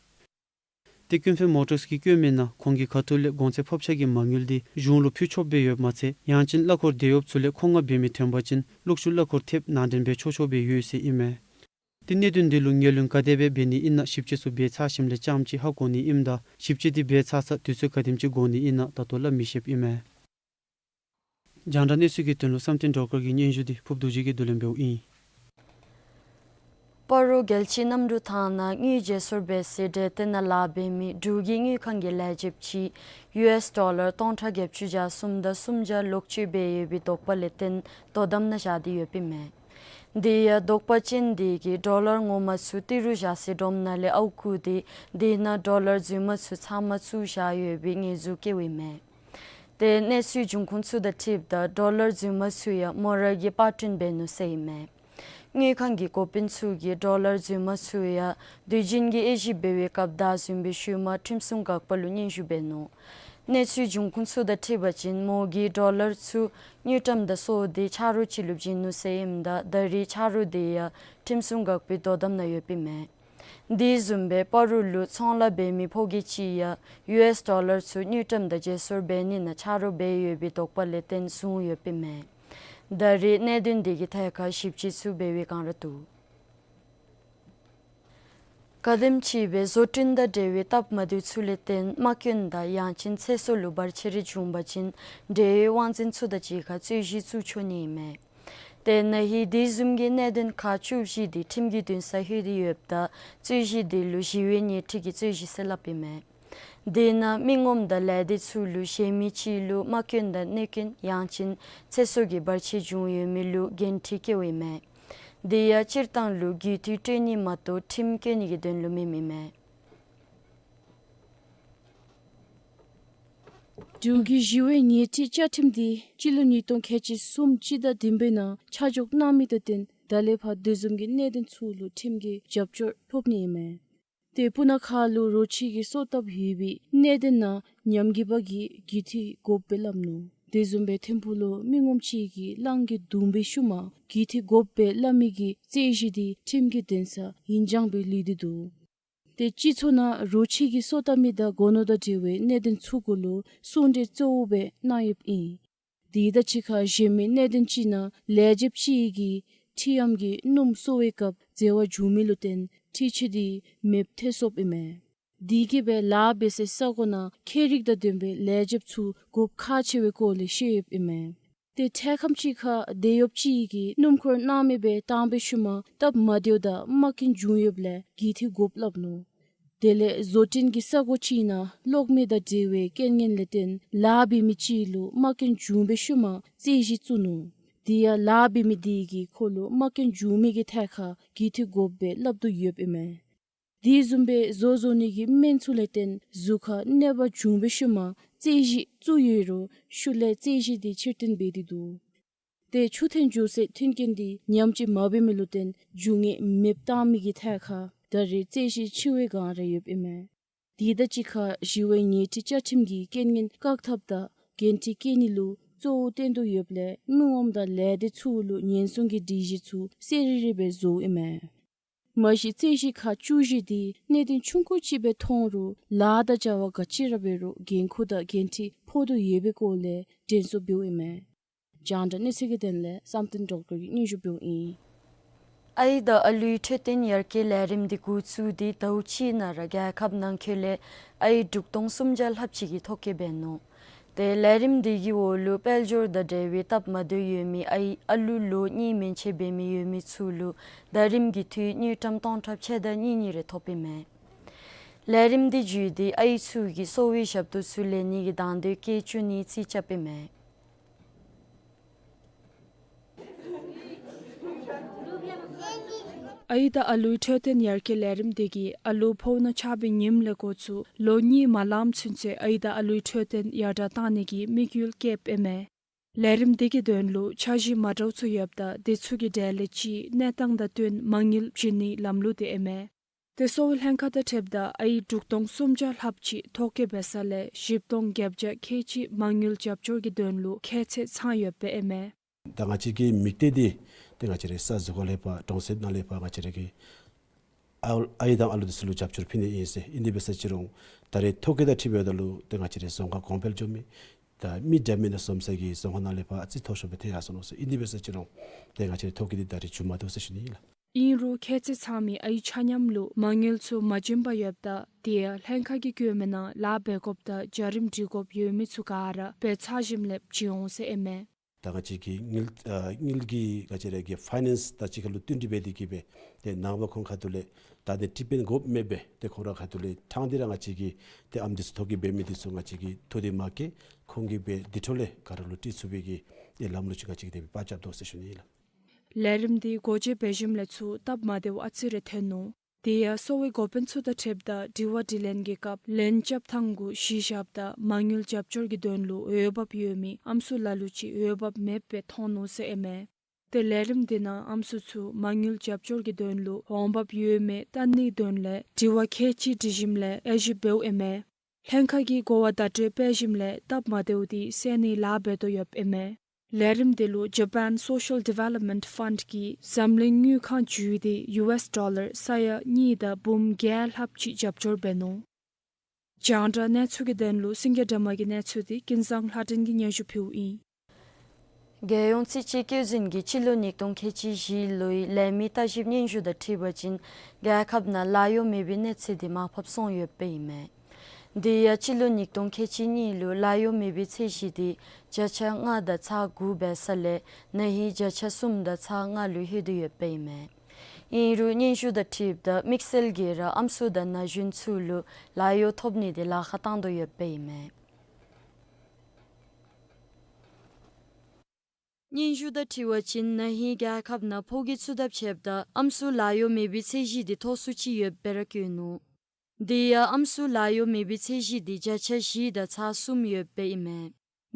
ཏེ་ཀུན་ཕན་མོ་ཊརསི་གིས་བཀོད་མིའི་ནང་ཁོང་གིས་ཁ་ཐུག་ལས་གོང་ཚད་ཕབ་ཆ་གི་མ་དངུལ་འདི་གཞུང་ལུ་ཕུལ་ཆོགཔ་སྦེ་ཡོདཔ་མ་ཚད་ཡང་ཅིན་གླ་འཁོར་དེད་གཡོགཔ་ཚུ་ལས་མཁོ་མངགས་འབད་མི་ཐོན་པ་ཅིན་གློག་ཤུགས་གླ་འཁོར་ཐེབས་ནང་འདྲེན་འབད་ཆོག་ཆོག་སྦེ་ཡོད་ཟེར་ཨིན་མས། ཏེ་གནད་དོན་འདི་ལུ་ངོས་ལེན་ག་དེ་སྦེ་འབད་ནི་ཨིན་ན་ཞིབ་དཔྱད་ཚུ་འབད་ཚར་ཞིནམ་ལས་རྐྱངམ་ཅིག་ཧ་གོ་ནི་ཨིནམ་ད་ཞིབ་དཔྱད་འདི་འབད་ཚར་ཚར་དུས་ཚོད་ག་དེམ་ཅིག་འགོར་ནི་ཨིན་ན་ད་ལྟོ་སླབ་མི་ཤེསཔ་ཨིན་མས། རྒྱང་བསྒྲགས་གནས་ཚུལ་གྱི་དོན་ལུ་བསམ་གཏན་སྒྲོལ་དཀར་གྱི་སྙན་ཞུ་འདི་ཕུརབ་རྡོ་རྗེ་གིས་བསྡུ་ལེན་འབདཝ་ཨིན། སྤ་རོ་རྒྱལ་སྤྱིའི་གནམ་གྲུ་ཐང་ནང་དངུལ་བརྗེ་སོར་འབད་སའི་སྦྲེལ་ཏེ་ནང་ལཱ་འབད་མི་འབྲུག་གི་དངུལ་ཁང་གི་ལས་བྱེདཔ་ཅིག་ཡུ་ཨེསི་ཌོ་ལར་སྟོང་ཕྲག་བརྒྱད་ཅུ་གྱ་གསུམ་དང་སུམ་བརྒྱ་ལོག་སྤྱོད་འབད་ཡོད་པའི་དོགས་པ་ལས་བརྟེན་དོ་དམ་ནང་བཞག་སྟེ་ཡོདཔ་ཨིན་མས། དེ་ཡང་དོགས་པ་ཅན་དེ་གིས་ཌོ་ལར་ངོ་མ་ཚུ་ཏི་རུ་བཞག་སའི་སྒྲོམ་ནང་ལས་ཨརཝ་བརྐུ་སྟེ་དེ་ནང་ཌོ་ལར་རྫུན་མ་ཚུ་ཚང་མ་བཙུགས་བཞག་ཡོད་པའི་ཉེས་འཛུགས་བཀལཝ་ཨིན་མས། ཏེ་གནས་ཚུལ་འབྱུང་ཁུངས་ཚུ་དང་འཁྲིལཝ་ད་ཌོ་ལར་རྫུན་མ་ཚུ་ཡང་མོ་ར་གིས་པར་སྐྲུན་འབད་ནུག་ཟེར་ཨིན་མས། དངུལ་ཁང་གི་འགོ་དཔོན་ཚུ་གིས་ཌོ་ལར་རྫུན་མ་ཚུ་ཡང་དུས་རྒྱུན་གྱི་དབྱེ་ཞིབ་འབད་བའི་སྐབས་ཟླ་བཟུམ་སྦེ་ཤུལ་མ་ཁྲིམས་སྲུང་འགག་པ་ལུ་སྙན་ཞུ་འབད་ནུག། གནས་ཚུལ་འབྱུང་ཁུངས་ཚུ་དང་འཁྲིལ་བ་ཅིན་མོ་གིས་ཌོ་ལར་ཚུ་དངུལ་ཀྲམ་དང་སོར་དེ་ཆ་རོགས་ཅིག་ལུ་བྱིན་ནུག་ཟེར་ཨིནམ་ད་ད་རེས་ཆ་རོགས་དེ་ཡང་ཁྲིམས་སྲུང་འགག་པའི་དོ་དམ་ནང་ཡོདཔ་ཨིན་མས། དེ་བཟུམ་སྦེ་སྤ་རོ་ལུ་ཚོང་ལཱ་འབད་མི་ཕོ་སྐྱེས་ཅིག་ཡང་ཡུ་ཨེསི་ཌོ་ལར་ཚུ་དངུལ་ཀྲམ་དང་བརྗེ་སོར་འབད་ནི་ནང་ཆ་རོགས་འབད་ཡོད་པའི་དོགས་པ་ལས་བརྟེན་བཟུང་ཡོདཔ་ཨིན་མས། ད་རེས་གནད་དོན་དེ་གི་ཐད་ཁར་ཞིབ་དཔྱད་ཚུ་འབད་བའི་བསྒང་ར་འདུག། ག་དེམ་ཅིག་སྦེ་བཟོ་སྐྲུན་དང་འབྲེལ་བའི་སྟབས་མ་བདེཝ་ཚུ་ལས་བརྟེན་མ་སྐྱོན་དང་ཡང་ཅིན་ཚེ་སྲོག་ལུ་བར་ཆད་རེ་བྱུང་པ་ཅིན་འབྲེལ་ཡོད་དབང་འཛིན་ཚུ་དང་གཅིག་ཁར་རྩོད་གཞི་བཙུགས་ཆོག་ནི་ཨིན་མས། དེ་ནང་ཧིང་དེ་བཟུམ་གྱི་གནད་དོན་ཁག་བཅུ་བཞི་དེ་ཁྲིམས་ཀྱི་འདུན་སར་ལྷོད་དེ་ཡོདཔ་ད་རྩོད་གཞི་དེ་ལུ་ཞི་བའི་ཉེས་སྒྲིག་གི་རྩོད་གཞི་ཟེར་སླབ་ཨིན་མས། དེ་ནང་མི་ངོམ་དང་ལས་སྡེ་ཚུ་ལུ་གཞན་མི་ཅིག་ལུ་མ་སྐྱོན་དང་གནོད་སྐྱོན་ཡང་ཅིན་ཚེ་སྲོག་གི་བར་ཆད་བྱུང་ཡོད་མི་ལུ་འགན་འཁྲི་བཀལཝ་ཨིན་མས། དེ་ཡང་སྤྱིར་བཏང་ལུ་རྒུད་འཐུས་སྤྲོད་ནི་མ་གཏོགས་ཁྲིམས་བཀལ་ནི་གི་དོན་ལུ་མེནམ་ཨིན་མས། འབྲུག་གི་ཞི་བའི་ཉེས་སྒྲིག་བཅའ་ཁྲིམས་དེ་སྤྱི་ལོ་ཉིས་སྟོང་ཁལ་གཅིག་གསུམ་སྤྱི་ཟླ་བདུན་པའི་ནང་ཆ་འཇོག་གནང་མི་དང་བསྟུན་ད་ལས་ཕར་དེ་བཟུམ་གྱི་གནད་དོན་ཚུ་ལུ་ཁྲིམས་ཀྱི་རྒྱབ་སྐྱོར་ཐོབ་ནི་ཨིན་མས། ཏེ་སྤུ་ན་ཁ་ལུ་རོ་ཁྱི་གིས་སོ་བཏབ་ཡོད་པའི་གནད་དོན་ནང་ཉམས་རྒུད་པ་གིས་རྒུད་འཐུས་དགོཔ་སྦེ་སླབ་ནུག། དེ་བཟུམ་སྦེ་ཐིམ་ཕུག་ལུ་མི་ངོམ་ཅིག་གིས་གླང་གིས་བརྡུངས་པའི་ཤུལ་མ་རྒུད་འཐུས་དགོཔ་སྦེ་སླབ་མི་གི་རྩོད་གཞི་དེ་ཁྲིམས་ཀྱི་འདུན་སར་ཡིག་འབྱང་སྦེ་ལུས་ཏེ་འདུག། ཏེ་སྤྱི་ཚོགས་ནང་རོ་ཁྱི་གིས་སོ་བཏབ་མི་དང་སྒོ་ནོར་དང་འབྲེལ་བའི་གནད་དོན་ཚུ་གུ་ལུ་གསུང་གྲོས་གཙོ་བོ་སྦེ་གནང་ཡོདཔ་ཨིན། དེ་དང་གཅིག་ཁར་གཞན་མི་གནད་དོན་ཅིག་ནང་ལས་བྱེདཔ་ཅིག་གིས་ཁྲི་གཡམ་གྱིས་སྣུམ་གསོ་བའི་སྐབས་འཛོལ་བ་བྱུང་མི་ལུ་བརྟེན་འཕྲུལ་ཆས་དེ་མེདཔ་ཐལ་སོཔ་ཨིན་མས། དེ་གིས་སྦེ་ལཱ་འབད་སའི་ས་གོ་ནང་ཁྱད་རིག་དང་ལྡན་པའི་ལས་བྱེདཔ་ཚུ་དགོཔ་ཁག་ཆེ་བའི་སྐོར་ལས་བཤད་ཡོདཔ་ཨིན་མས། ཏེ་འཕྲལ་ཁམས་ཅིག་ཁར་དེད་གཡོགཔ་ཅིག་གིས་སྣུམ་འཁོར་སྣང་མེད་སྦེ་བཏང་པའི་ཤུལ་མ་སྟབས་མ་བདེཝ་དང་མ་སྐྱོན་བྱུང་ཡོདཔ་ལས་རྒུད་འཐུས་དགོཔ་སླབ་ནུག། དེ་ལས་བཟོ་སྐྲུན་གྱི་ས་གོ་ཅིག་ནང་གློག་མེ་དང་འབྲེལ་བའི་རྐྱེན་ངན་ལས་བརྟེན་ལཱ་འབད་མི་ཅིག་ལུ་མ་སྐྱོན་བྱུང་པའི་ཤུལ་མ་རྩོད་གཞི་བཙུགས་ནུག། དེ་ཡང་ལཱ་འབད་མི་དེ་གིས་ཁོ་ལུ་མ་སྐྱོན་བྱུང་མི་གི་ཐད་ཁར་རྒུད་འཐུས་དགོཔ་སྦེ་སླབ་དོ་ཡོདཔ་ཨིན་མས། དེ་བཟུམ་སྦེ་བཟོ་བཟོ་ནི་གི་སྨན་ཚུ་ལས་བརྟེན་གཟུགས་ཁར་གནོད་པ་བྱུང་པའི་ཤུལ་མ་རྩོད་གཞི་བཙུགས་ཡོད་རུང་ཤུལ་ལས་རྩོད་གཞི་དེ་ཕྱིར་འཐེན་འབད་དེ་འདུག། ཏེ་ཆུ་ཐོན་འགྱོ་སའི་མཐུན་རྐྱེན་དེ་ཉམས་ཅིག་མ་འབད་མི་ལུ་བརྟེན་རྒྱུ་དངོས་མེདཔ་བཏང་མི་གི་ཐད་ཁར་ད་རེས་རྩོད་གཞི་འཆི་བའི་སྒང་ར་ཡོདཔ་ཨིན་མས། དེ་དང་གཅིག་ཁར་ཞི་བའི་ཉེས་སྒྲིག་བཅའ་ཁྲིམས་ཀྱི་རྐྱེན་ངན་བཀག་ཐབས་དང་འགན་འཁྲི་བཀལ་ནི་ལུ་གཙོ་བོ་བཏོན་དོ་ཡོདཔ་ལས་མི་ངོམ་དང་ལས་སྡེ་ཚུ་ལུ་ཉེན་སྲུང་གི་སྒྲིག་གཞི་ཚུ་གསལ་རི་རི་སྦེ་བཟོཝ་ཨིན་མས། མ་གཞི་རྩོད་གཞི་ཁག་བཅུ་བཞི་དེ་གནད་དོན་ཆུང་ཀུ་ཅིག་སྦེ་མཐོང་རུང་ལཱ་དང་བྱ་བ་ག་ཅི་ར་འབད་རུང་འགན་ཁུར་དང་འགན་འཁྲི་ཕོག་དོ་ཡོད་པའི་སྐོར་ལས་དྲན་གསོ་འབདཝ་ཨིན་མས། རྒྱང་བསྒྲགས་གནས་ཚུལ་གྱི་དོན་ལས་བསམ་གཏན་སྒྲོལ་དཀར་གྱིས་སྙན་ཞུ་འབདཝ་ཨིན། ཨའི་དང་ཨ་ལུའི་འཕྲོད་བསྟེན་ཡར་རྒྱས་ལས་རིམ་དེ་འགོ་བཙུགས་ཏེ་ཟླཝ་གཅིག་ནང་ར་རྒྱལ་ཁབ་ནང་འཁོད་ལས་ཨའི་དྲུག་སྟོང་སུམ་བརྒྱ་ལྷགཔ་ཅིག་གིས་ཐོ་བཀོད་འབད་ནུག། ཏེ་ལས་རིམ་དེ་གི་འོག་ལུ་དཔལ་འབྱོར་དང་འབྲེལ་བའི་སྟབས་མ་བདེཝ་ཡོད་མི་ཨའི་ཨ་ལུ་ལོ་གཉིས་མན་ཆད་འབད་མི་ཡོད་མི་ཚུ་ལུ་ཟླ་རིམ་གྱི་འཐུས་དངུལ་ཀྲམ་སྟོང་ཕྲག་ཕྱེད་དང་གཉིས་གཉིས་རེ་ཐོབ་ཨིན་མས། ལས་རིམ་དེ་བརྒྱུད་དེ་ཨའི་ཚུ་གིས་གསོ་བའི་ཞབས་ཏོག་ཚུ་ལེན་ནི་གི་དང་འདོད་བསྐྱེད་བཅུག་ནིའི་རྩིས་རྐྱབ་ཨིན་མས། ཨའི་དང་ཨ་ལུའི་འཕྲོད་བསྟེན་ཡར་རྒྱས་ལས་རིམ་དེ་གིས་ཨ་ལུ་ཕོཝ་ནང་ཆགས་པའི་ཉིནམ་ལས་འགོ་བཙུགས་ལོ་གཉིས་མ་ལངམ་ཚུན་ཚོད་ཨའི་དང་ཨ་ལུའི་འཕྲོད་བསྟེན་ཡར་དྲགས་གཏང་ནི་གི་དམིགས་ཡུལ་བསྐྱེདཔ་ཨིན་མས། ལས་རིམ་དེ་གི་དོན་ལུ་འཆར་གཞི་མ་འདྲཝ་ཚུ་ཡོདཔ་ད་དེ་ཚུ་གི་གྲས་ལས་གཅིག་གནས་སྟངས་དང་བསྟུན་མ་དངུལ་བྱིན་ནིའི་ལམ་ལུགས་དེ་ཨིན་མས། ཏེ་གསོ་བའི་ལྷན་ཁག་དང་འཁྲིལཝ་ད་ཨའི་དྲུག་སྟོང་སུམ་བརྒྱ་ལྷགཔ་ཅིག་ཐོ་བཀོད་འབད་ས་ལས་བཞི་སྟོང་བརྒྱད་བརྒྱ་ཁལ་གཅིག་མ་དངུལ་རྒྱབ་སྐྱོར་གྱི་དོན་ལུ་ཁྱད་ཚད་ཚང་ཡོདཔ་ཨིན་མས། ད་ང་བཅས་ཀྱི་དམིགས་གཏད་འདི་ཏེ་ང་བཅས་རའི་ས་གཟུགས་ཁར་ལས་ཕར་གྲོང་གསེབ་ནང་ལས་ཕར་ང་བཅས་ར་གི་ཨའི་དང་ཨ་ལུ་དེ་ཚུ་ལུ་རྒྱབ་སྐྱོར་ཕུལ་ནི་ཨིན་ཟེར། ཨིན་དེ་འབད་ས་ཅིག་རུང་ད་རེས་ཐོ་བཀོད་དང་འཁྲིལ་བའི་ད་ལུ་ཏེ་ང་བཅས་རའི་རྫོང་ཁག་གོང་འཕེལ་འགྱོ་མི་ད་མི་འདྲ་མིན་ནང་འཛོམས་ས་གི་རྫོང་ཁག་ནང་ལས་ཕར་ཨ་ཙི་མཐོ་ཤོས་སྦེ་ཐལ་ཡར་སོ་ནུག་ཟེར། ཨིན་དེ་འབད་ས་ཅིག་རུང་ཏེ་ང་བཅས་རའི་ཐོ་བཀོད་འདི་ད་རེས་མཇུག་མ་བསྡུ་ཟེར་ཞུ་ནི་ཨིན་ལགས། ཨིན་རུང་ཁྱད་ཚད་ཚང་མི་ཨའི་ཆ་མཉམ་ལུ་མ་དངུལ་ཚུ་མ་བྱིན་པར་ཡོདཔ་ད་དེ་ཡང་ལྷན་ཁག་གིས་བཀོད་མི་ནང་ལཱ་འབད་དགོཔ་དང་བྱ་རིམ་སྒྲིག་དགོཔ་ཡོད་མི་ཚུ་ག་ར་འབད་ཚར་ཞིནམ་ལས་བྱིན་འོང་ཟེར་ཨིན་མས། ད་ང་བཅས་ཀྱི་དངུལ་ཨ་དངུལ་གྱི་ང་བཅས་ར་གི་ཕའི་ནེནསི་དང་གཅིག་ཁར་ལུ་བསྟུན་གྲོས་འབད་དེ་གིས་སྦེ་ཏེ་ནངས་པ་ཁོང་ཁ་ཐུག་ལས་ད་ཏེ་ཊིཊ་མེནཊ་དགོཔ་མེད་པས། ཏེ་ཁོང་ར་ཁ་ཐུག་ལས་ཕྲང་སྟེ་ར་ང་བཅས་ཀྱི་ཏེ་ཨམ་འདི་ཚུ་ཐོ་བཀོད་འབད་མི་འདི་ཚུ་ང་བཅས་ཀྱིས་ཐོ་འདི་མ་བཀོད། ཁོང་གིས་སྦེ་འདི་འཕྲོ་ལས་ག་ར་ལུ་སྤྲོད་ཚུགས་པའི་གི་ཏེ་ལམ་ལུགས་ཅིག་ང་བཅས་ཀྱིས་དེ་སྦེ་པར་རྐྱབ་དོ་ཟེར་ཞུ་ནི་ཨིན་ལགས། ལས་རིམ་འདི་སྒོ་འབྱེད་འབད་ཞིནམ་ལས་ཚུར་སྟབས་མ་བདེཝ་ཨ་ཙི་རེ་ཐོན་ནུག། དེ་ཡང་གསོ་བའི་འགོ་དཔོན་ཚུ་དང་འཁྲིལཝ་ད་དྲི་བ་དྲིས་ལན་གྱི་སྐབས་ལན་རྐྱབ་ཐངས་གུ་གཞི་བཞགཔ་ད་མ་དངུལ་རྒྱབ་སྐྱོར་གྱི་དོན་ལུ་འོས་འབབ་ཡོད་མི་ཨམ་སྲུ་ལ་ལུ་ཅིག་འོས་འབབ་མེདཔ་སྦེ་མཐོང་ནུག་ཟེར་ཨིན་མས། ཏེ་ལས་རིམ་འདི་ནང་ཨམ་སྲུ་ཚུ་མ་དངུལ་རྒྱབ་སྐྱོར་གྱི་དོན་ལུ་འོང་འབབ་ཡོད་མེད་བལྟ་ནིའི་དོན་ལས་དྲི་བ་ཁལ་གཅིག་དྲི་ཞིནམ་ལས་དབྱེ་ཞིབ་འབདཝ་ཨིན་མས། ལྷན་ཁག་གིས་གོ་བ་བརྡ་སྤྲོད་འབད་ཞིནམ་ལས་སྟབས་མ་བདེཝ་འདི་སེལ་ནིའི་ལཱ་འབད་དོ་ཡོདཔ་ཨིན་མས། ལས་རིམ་འདི་ལུ་Japan Social Development Fund གིས་འཛམ་གླིང་དངུལ་ཁང་བརྒྱུད་དེ་ཡུ་ཨེསི་ཌོ་ལར་ས་ཡ་གཉིས་དང་འབུམ་བརྒྱད་ལྷགཔ་ཅིག་རྒྱབ་སྐྱོར་འབད་ནུག། རྒྱང་བསྒྲགས་གནས་ཚུལ་གྱི་དོན་ལུ་སེང་གེ་སྒྲོལ་མ་གི་གནས་ཚུལ་འདི་ཀུན་བཟང་ལྷ་སྒྲོན་གྱིས་སྙན་ཞུ་ཕུལཝ་ཨིན། རྒྱལ་ཡོངས་རྩིས་དཔྱད་བཀོད་འཛིན་གྱིས་སྤྱི་ལོ་ཉིས་སྟོང་ཁལ་གཅིག་བཞི་ལོའི་ལས་མི་ལྟ་ཞིབ་སྙན་ཞུ་དང་འཁྲིལ་བ་ཅིན་རྒྱལ་ཁབ་ནང་ལཱ་གཡོག་མེད་པའི་གནས་ཚད་འདི་མར་ཕབ་སོང་ཡོདཔ་ཨིན་མས། དེ་ཡང་སྤྱི་ལོ་ཉིས་སྟོང་ཁལ་གཅིག་གཉིས་ལུ་ལཱ་གཡོག་མེད་པའི་ཚད་གཞི་འདི་བརྒྱ་ཆ་ལྔ་དང་ཚག་དགུ་འབད་ས་ལས་ན་ཧིང་བརྒྱ་ཆ་གསུམ་དང་ཚག་ལྔ་ལུ་ལྷོད་དེ་ཡོདཔ་ཨིན་མས། ཨིན་རུང་སྙན་ཞུ་དང་འཁྲིལཝ་ད་དམིགས་བསལ་གྱིས་ར་ཨམ་སྲུ་དང་ན་གཞོན་ཚུ་ལུ་ལཱ་གཡོག་ཐོབ་ནི་འདི་ལཱ་ཁག་བཏང་དོ་ཡོདཔ་ཨིན་མས། སྙན་ཞུ་དང་འཁྲིལ་བ་ཅིན་ན་ཧིང་རྒྱལ་ཁབ་ནང་ཕོ་སྐྱེས་ཚུ་དང་ཕྱདཔ་ད་ཨམ་སྲུ་ལཱ་གཡོག་མེད་པའི་ཚད་གཞི་འདི་མཐོ་སུ་ཅིག་ཡོདཔ་སྦེ་ར་བཀོད་ནུག། དེ་ཡང་ཨམ་སྲུ་ལཱ་གཡོག་མེད་པའི་ཚད་གཞི་འདི་བརྒྱ་ཆ་བཞི་དང་ཚག་གསུམ་ཡོདཔ་ཨིན་མས།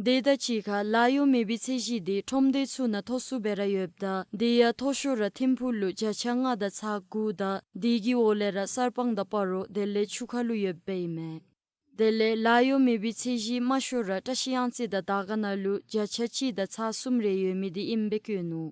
དེ་དང་གཅིག་ཁར་ལཱ་གཡོག་མེད་པའི་ཚད་གཞི་འདི་ཁྲོམ་སྡེ་ཚུ་ནང་མཐོ་སུ་སྦེ་ར་ཡོདཔ་ད་དེ་ཡང་མཐོ་ཤོས་ར་ཐིམ་ཕུག་ལུ་བརྒྱ་ཆ་ལྔ་དང་ཚག་དགུ་དང་དེ་གི་འོག་ལས་ར་གསར་སྤང་དང་སྤ་རོ་དེ་ལས་ཆུ་ཁ་ལུ་ཡོདཔ་ཨིན་མས། དེ་ལས་ལཱ་གཡོག་མེད་པའི་ཚད་གཞི་དམའ་ཤོས་ར་བཀྲ་ཤིས་གཡང་རྩེ་དང་དར་དཀར་ན་ལུ་བརྒྱ་ཆ་གཅིག་དང་ཚག་གསུམ་རེ་ཡོད་མི་འདི་ཨིནམ་སྦེ་བཀོད་ནུག།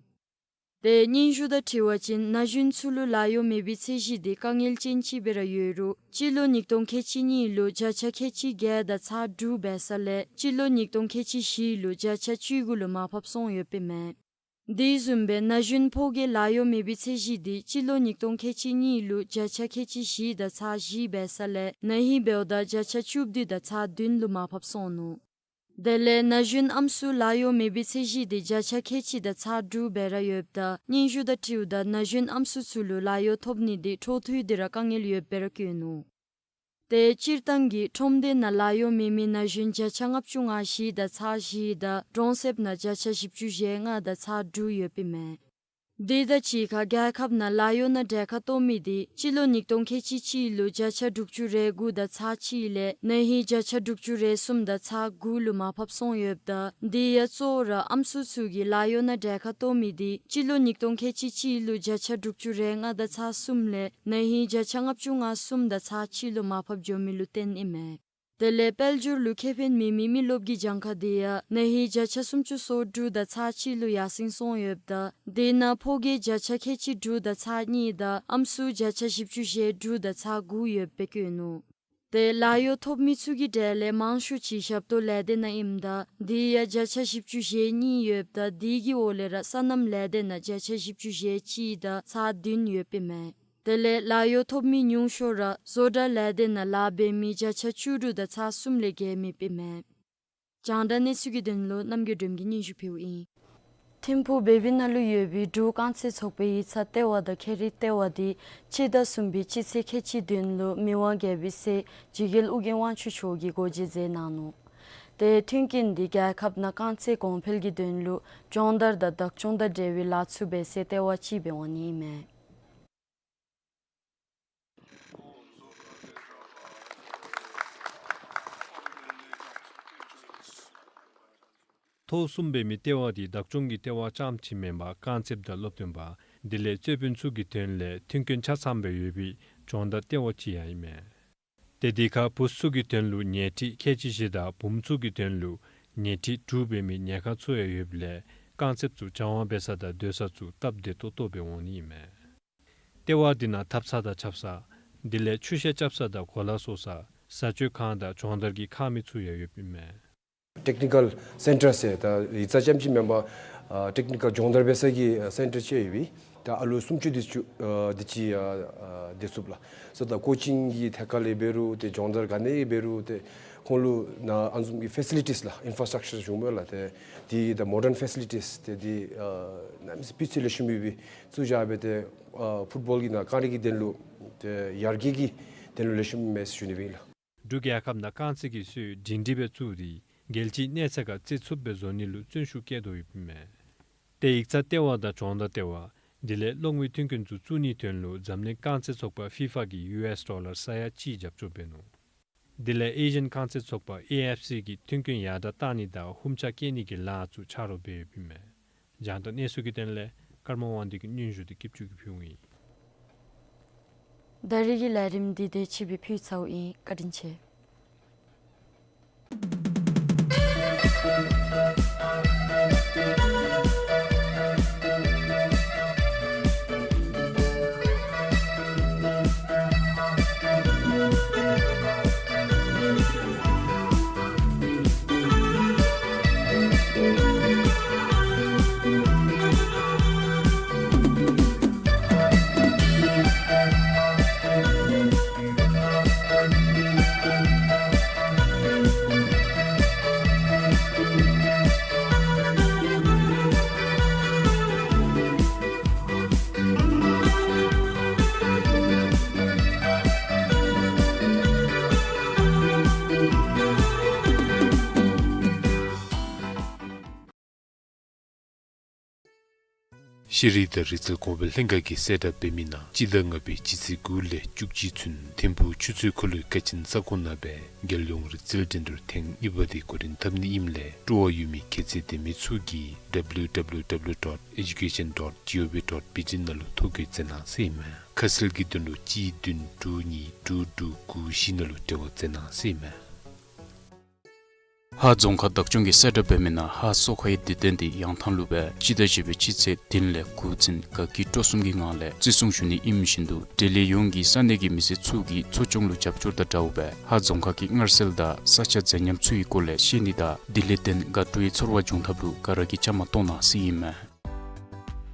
ཏེ་སྙན་ཞུ་དང་འཁྲིལ་བ་ཅིན་ན་གཞོན་ཚུ་ལུ་ལཱ་གཡོག་མེད་པའི་ཚད་གཞི་འདི་དཀའ་ངལ་ཅན་ཅིག་སྦེ་ར་ཡོད་རུང་སྤྱི་ལོ་ཉིས་སྟོང་ཁལ་གཅིག་གཉིས་ལུ་བརྒྱ་ཆ་ཁལ་གཅིག་བརྒྱད་དང་ཚག་དྲུག་འབད་ས་ལས་སྤྱི་ལོ་ཉིས་སྟོང་ཁལ་གཅིག་བཞི་ལུ་བརྒྱ་ཆ་བཅུ་དགུ་ལུ་མར་ཕབ་སོང་ཡོདཔ་ཨིན་མས། དེ་བཟུམ་སྦེ་ན་གཞོན་ཕོ་སྐྱེས་ལཱ་གཡོག་མེད་པའི་ཚད་གཞི་འདི་སྤྱི་ལོ་ཉིས་སྟོང་ཁལ་གཅིག་གཉིས་ལུ་བརྒྱ་ཆ་ཁལ་གཅིག་བཞི་དང་ཚག་བཞི་འབད་ས་ལས་ན་ཧིང་འབདཝ་ད་བརྒྱ་ཆ་བཅུ་བདུན་དང་ཚག་བདུན་ལུ་མར་ཕབ་སོང་ནུག། དེ་ལས་ན་གཞོན་ཨམ་སྲུ་ལཱ་གཡོག་མེད་པའི་ཚད་གཞི་འདི་བརྒྱ་ཆ་ཁལ་གཅིག་དང་ཚག་དྲུག་སྦེ་ར་ཡོདཔ་ད་སྙན་ཞུ་དང་འཁྲིལཝ་ད་ན་གཞོན་ཨམ་སྲུ་ཚུ་ལུ་ལཱ་གཡོག་ཐོབ་ནི་འདི་འཕྲོ་མཐུད་དེ་ར་དཀའ་ངལ་ཡོདཔ་སྦེ་ར་བཀོད་ནུག། ཏེ་སྤྱིར་བཏང་གི་ཁྲོམ་སྡེ་ནང་ལཱ་གཡོག་མེད་མི་ན་གཞོན་བརྒྱ་ཆ་ལྔ་བཅུ་ང་བཞི་དང་ཚག་བཞི་དང་གྲོང་གསེབ་ནང་བརྒྱ་ཆ་བཞི་བཅུ་ཞེ་ལྔ་དང་ཚག་དྲུག་ཡོདཔ་ཨིན་མས། དེ་དང་གཅིག་ཁར་རྒྱལ་ཁབ་ནང་ལཱ་གཡོག་ནང་གྲལ་ཁར་གཏོགས་མི་འདི་སྤྱི་ལོ་ཉིས་སྟོང་ཁལ་གཅིག་གཅིག་ལུ་བརྒྱ་ཆ་དྲུག་ཅུ་རེ་དགུ་དང་ཚག་གཅིག་ལས་ན་ཧིང་བརྒྱ་ཆ་དྲུག་ཅུ་རེ་གསུམ་དང་ཚག་དགུ་ལུ་མར་ཕབ་སོང་ཡོདཔ་ད་དེ་ཡང་གཙོ་བོ་ར་ཨམ་སྲུ་ཚུ་གིས་ལཱ་གཡོག་ནང་གྲལ་ཁར་གཏོགས་མི་འདི་སྤྱི་ལོ་ཉིས་སྟོང་ཁལ་གཅིག་གཅིག་ལུ་བརྒྱ་ཆ་དྲུག་ཅུ་རེ་ལྔ་དང་ཚག་གསུམ་ལས་ན་ཧིང་བརྒྱ་ཆ་ལྔ་བཅུ་ང་གསུམ་དང་ཚག་གཅིག་ལུ་མར་ཕབ་འགྱོ་མི་ལུ་བརྟེན་ཨིན་མས། དེ་ལས་དཔལ་འབྱོར་ལུ་ཁེ་ཕན་མེད་མི་མི་རློབས་ཀྱི་གྱངས་ཁ་དེ་ཡང་ན་ཧིང་བརྒྱ་ཆ་སུམ་ཅུ་སོ་དྲུག་དང་ཚག་གཅིག་ལུ་ཡར་སེང་སོང་ཡོདཔ་ད་དེ་ནང་ཕོ་སྐྱེས་བརྒྱ་ཆ་ཁལ་གཅིག་དྲུག་དང་ཚག་གཉིས་དང་ཨམ་སྲུ་བརྒྱ་ཆ་བཞི་བཅུ་ཞེ་དྲུག་དང་ཚག་དགུ་ཡོདཔ་སྦེ་བཀོད་ནུག། ཏེ་ལཱ་གཡོག་ཐོབ་མི་ཚུ་གི་གྲས་ལས་མང་ཤོས་ཅིག་ཞབས་ཏོག་ལས་སྡེ་ནང་ཨིནམ་ད་དེ་ཡང་བརྒྱ་ཆ་བཞི་བཅུ་ཞེ་གཉིས་ཡོདཔ་ད་དེ་གི་འོག་ལས་ར་སོ་ནམ་ལས་སྡེ་ནང་བརྒྱ་ཆ་བཞི་བཅུ་ཞེ་གཅིག་དང་ཚག་བདུན་ཡོདཔ་ཨིན་མས། དེ་ལས་ལཱ་གཡོག་ཐོབ་མི་ཉུང་ཤོས་ར་བཟོ་གྲྭ་ལས་སྡེ་ནང་ལཱ་འབད་མི་བརྒྱ་ཆ་བཅུ་དྲུག་དང་ཚག་གསུམ་ལས་བརྒལ་མེདཔ་ཨིན་མས། རྒྱང་བསྒྲགས་གནས་ཚུལ་གྱི་དོན་ལུ་རྣམ་རྒྱལ་སྒྲོལ་མ་གིས་སྙན་ཞུ་ཕུལཝ་ཨིན། ཐིམ་ཕུག་བེ་བི་ན་ལུ་ཡོད་པའི་འབྲུག་རྐང་རྩེད་ཚོགས་པའི་ཡིག་ཚང་ལྟེ་བ་དང་ཁེ་རི་ལྟེ་བ་འདི་སྤྱི་ཟླ་གསུམ་པའི་སྤྱི་ཚེས་ཁལ་གཅིག་བདུན་ལུ་མི་དབང་རྒྱལ་པོའི་སྲས་འཇིགས་རྒྱལ་ཨོ་རྒྱན་དབང་ཕྱུག་མཆོག་གིས་སྒོ་འབྱེད་མཛད་གནང་ནུག། ཏེ་མཐུན་རྐྱེན་འདི་རྒྱལ་ཁབ་ནང་རྐང་རྩེད་གོང་འཕེལ་གྱི་དོན་ལུ་སྦྱོང་བརྡར་དང་བདག་སྐྱོང་དང་འབྲེལ་བའི་ལཱ་ཚུ་འབད་སའི་ལྟེ་བ་ཅིག་འབད་འོང་ནི་ཨིན་མས། ཐོག་གསུམ་འབད་མི་ལྟེ་བ་འདི་བདག་སྐྱོང་གི་ལྟེ་བ་རྐྱངམ་ཅིག་མེན་པར་རྐང་རྩེདཔ་དང་སློབ་སྟོན་པ་དེ་ལས་རྩེད་དཔོན་ཚུ་གི་དོན་ལས་མཐུན་རྐྱེན་ཆ་ཚང་སྦེ་ཡོད་པའི་སྦྱོང་བརྡར་ལྟེ་བ་ཅིག་ཡང་ཨིན་མས། ཏེ་དེ་ཁར་བུཚ་ཚུ་གི་དོན་ལུ་ཉལ་ཁྲི་ཁལ་གཅིག་བཞི་དང་བུམོ་ཚུ་གི་དོན་ལུ་ཉལ་ཁྲི་དྲུག་འབད་མི་ཉལ་ཁང་ཚུ་ཡང་ཡོདཔ་ལས་རྐང་རྩེདཔ་ཚུ་སྦྱང་བ་འབད་ས་དང་སྡོད་ས་ཚུ་སྟབས་བདེ་ཏོག་ཏོ་སྦེ་འོང་ནི་ཨིན་མས། ལྟེ་བ་འདི་ནང་ཐབ་ཚང་དང་ཆབ་གསང་དེ་ལས་ཆུ་ཤེལ་རྐྱབ་ས་དང་གོ་ལ་བཟོ་ས་བཟའ་སྤྱོད་ཁང་དང་སྦྱོང་བརྡར་གྱི་ཁང་མིག་ཚུ་ཡང་ཡོདཔ་ཨིན་མས། ཊེཀ་ནི་ཀཱལ་སེན་ཊར་ཟེར་ད་ཡིག་ཚང་རྐྱངམ་ཅིག་མེན་པར་ཨ་ཊེཀ་ནི་ཀཱལ་སྦྱོང་བརྡར་འབད་ས་གི་ཨ་སེན་ཊར་ཅིག་ཡོད་པས། ད་ཨ་ལུ་སུམ་ཅུ་དེ་ཅིག་ཨ་དེ་ཅིག་ཨ་ཨ་སྡོད་ཚུགས་ལགས། སོ་ད་ཀོ་ཅིང་གི་ཐད་ཁར་ལས་འབད་རུང་ཏེ་སྦྱོང་བརྡར་ག་ནི་འབད་རུང་ཏེ་ཁོང་ལུ་ནཱ་ཨ་ནི་བཟུམ་གྱི་ཕེ་སི་ལི་ཊིས་ལགས་ཨིན་ཕྲ་སི་ཊྲག་ཅར་ཞུཝ་མས་ལགས། ཏེ་དེ་ད་མོ་ཌརན་ཕེ་སི་ལི་ཊིས་ཏེ་དེ་ཨ་གནམ་མེད་ས་མེད་སྤུས་ཚད་ལེགས་ཤོམ་ཡོད་པའི་བཙུགས་བཞག་སྦེ་ཏེ་ཨ་ཕུཊ་བཱོལ་གྱི་ནང་རྐང་རིགས་ཀྱི་དོན་ལུ་ཏེ་ཡར་རྒྱས་ཀྱི་དོན་ལུ་ལེགས་ཤོམ་མས་ཟེར་ཞུ་ནི་ཨིན་ལགས། འབྲུག་རྒྱལ་ཁབ་ནང་རྐང་རྩེད་ཀྱི་སྲོལ་སྒྲིང་སྒྲིང་སྦེ་བཙུགས་ཏེ་རྒྱལ་སྤྱིའི་གནས་ཚད་ཁར་རྩེད་ཚུགསཔ་སྦེ་བཟོ་ནི་ལུ་བརྩོན་ཤུགས་བསྐྱེད་དོ་ཡོདཔ་ཨིན་མས། ཏེ་ཡིག་ཚང་ལྟེ་བ་དང་སྦྱོང་བརྡར་ལྟེ་བ་དེ་ལས་གློག་མེའི་མཐུན་རྐྱེན་ཚུ་བཙུགས་ནིའི་དོན་ལུ་འཛམ་གླིང་རྐང་རྩེད་ཚོགས་པ་ཕི་ཕ་གིས་ཡུ་ཨེསི་ཌོ་ལར་ས་ཡ་གཅིག་རྒྱབ་སྐྱོར་འབད་ནུག། དེ་ལས་ཨེ་ཤི་ཡན་རྐང་རྩེད་ཚོགས་པ་ཨེ་ཨེཕ་སི་གིས་མཐུན་རྐྱེན་ཡར་དྲག་བཏང་ནི་དང་ཧུམ་ཆ་བསྐྱེད་ནི་གི་ལཱ་ཚུ་ཆ་རོགས་འབད་ཡོདཔ་ཨིན་མས། རྒྱང་བསྒྲགས་གནས་ཚུལ་གྱི་དོན་ལས་ཀརྨ་དབང་འདུས་ཀྱིས་སྙན་ཞུ་དེ་སྐྱིད་ཅུང་གིས་ཕུལཝ་ཨིན། ད་རིས་ཀྱི་ལས་རིམ་འདི་དེ་ཅིག་སྦེ་ཕུལ་ཚརཝ་ཨིན། བཀའ་དྲིན་ཆེ། ཤེས་རིག་དང་རིག་རྩལ་གོང་འཕེལ་ལྷན་ཁག་གིས་གསལ་བསྒྲགས་འབད་མི་ནང་སྤྱི་ཟླ་ལྔ་པའི་སྤྱི་ཚེས་དགུ་ལས་བཅུ་གཅིག་ཚུན་ཐིམ་ཕུག་ཆུ་ཚོད་འཁོར་ལོའི་མཁར་ཆེན་ས་ཁོངས་ནང་སྦེ་རྒྱལ་ཡོངས་རིག་རྩལ་འགྲན་བསྡུར་ཐེངས་གཉིས་པ་དེ་འགོ་འདྲེན་འཐབ་ནི་ཨིནམ་ལས་སྤྲོ་བ་ཡོད་མི་ཁྱད་ཚད་ལྡན་མི་ཚུ་གིས་W W W dot education dot gov dot B T ནང་ལུ་ཐོ་བཀོད་མཛད་གནང་ཟེར་ཨིན་མས། ཁ་གསལ་གྱི་དོན་ལུ་གཅིག་བདུན་དྲུག་གཉིས་དྲུག་དྲུག་དགུ་བཞི་ནང་ལུ་འབྲེལ་བ་མཛད་གནང་ཟེར་ཨིན་མས། ཧཱ་རྫོང་ཁག་བདག་སྐྱོང་གིས་གསལ་བསྒྲགས་འབད་མི་ནང་ཧཱ་གསོ་ཁའི་དུས་སྟོན་དེ་ཡང་ཐང་ལུ་སྦེ་སྤྱི་ཟླ་བཞི་པའི་སྤྱི་ཚེས་བདུན་ལས་དགུ་ཚུན་དགའ་སྐྱིད་སྤྲོ་གསུམ་གྱི་ངང་ལས་བརྩི་སྲུང་ཞུ་ནི་ཨིནམ་བཞིན་དུ་འབྲེལ་ཡོད་ཡོངས་ཀྱིས་ས་གནས་ཀྱི་མི་སེར་ཚུ་གིས་འཚོ་སྐྱོང་ལུ་རྒྱབ་སྐྱོར་དང་འདྲཝ་སྦེ་ཧཱ་རྫོང་ཁག་གི་མངར་ཟས་དང་ས་ཆ་མཛེས་ཉམས་ཚུ་གི་སྐོར་ལས་ཤེས་ནི་དང་དེ་ལས་བརྟེན་དགའ་སྤྲོའི་ཚོར་བ་འབྱུང་ཐབས་ལུ་ག་ར་གིས་བཅའ་མར་གཏོགས་གནང་ཟེར་ཨིན་མས།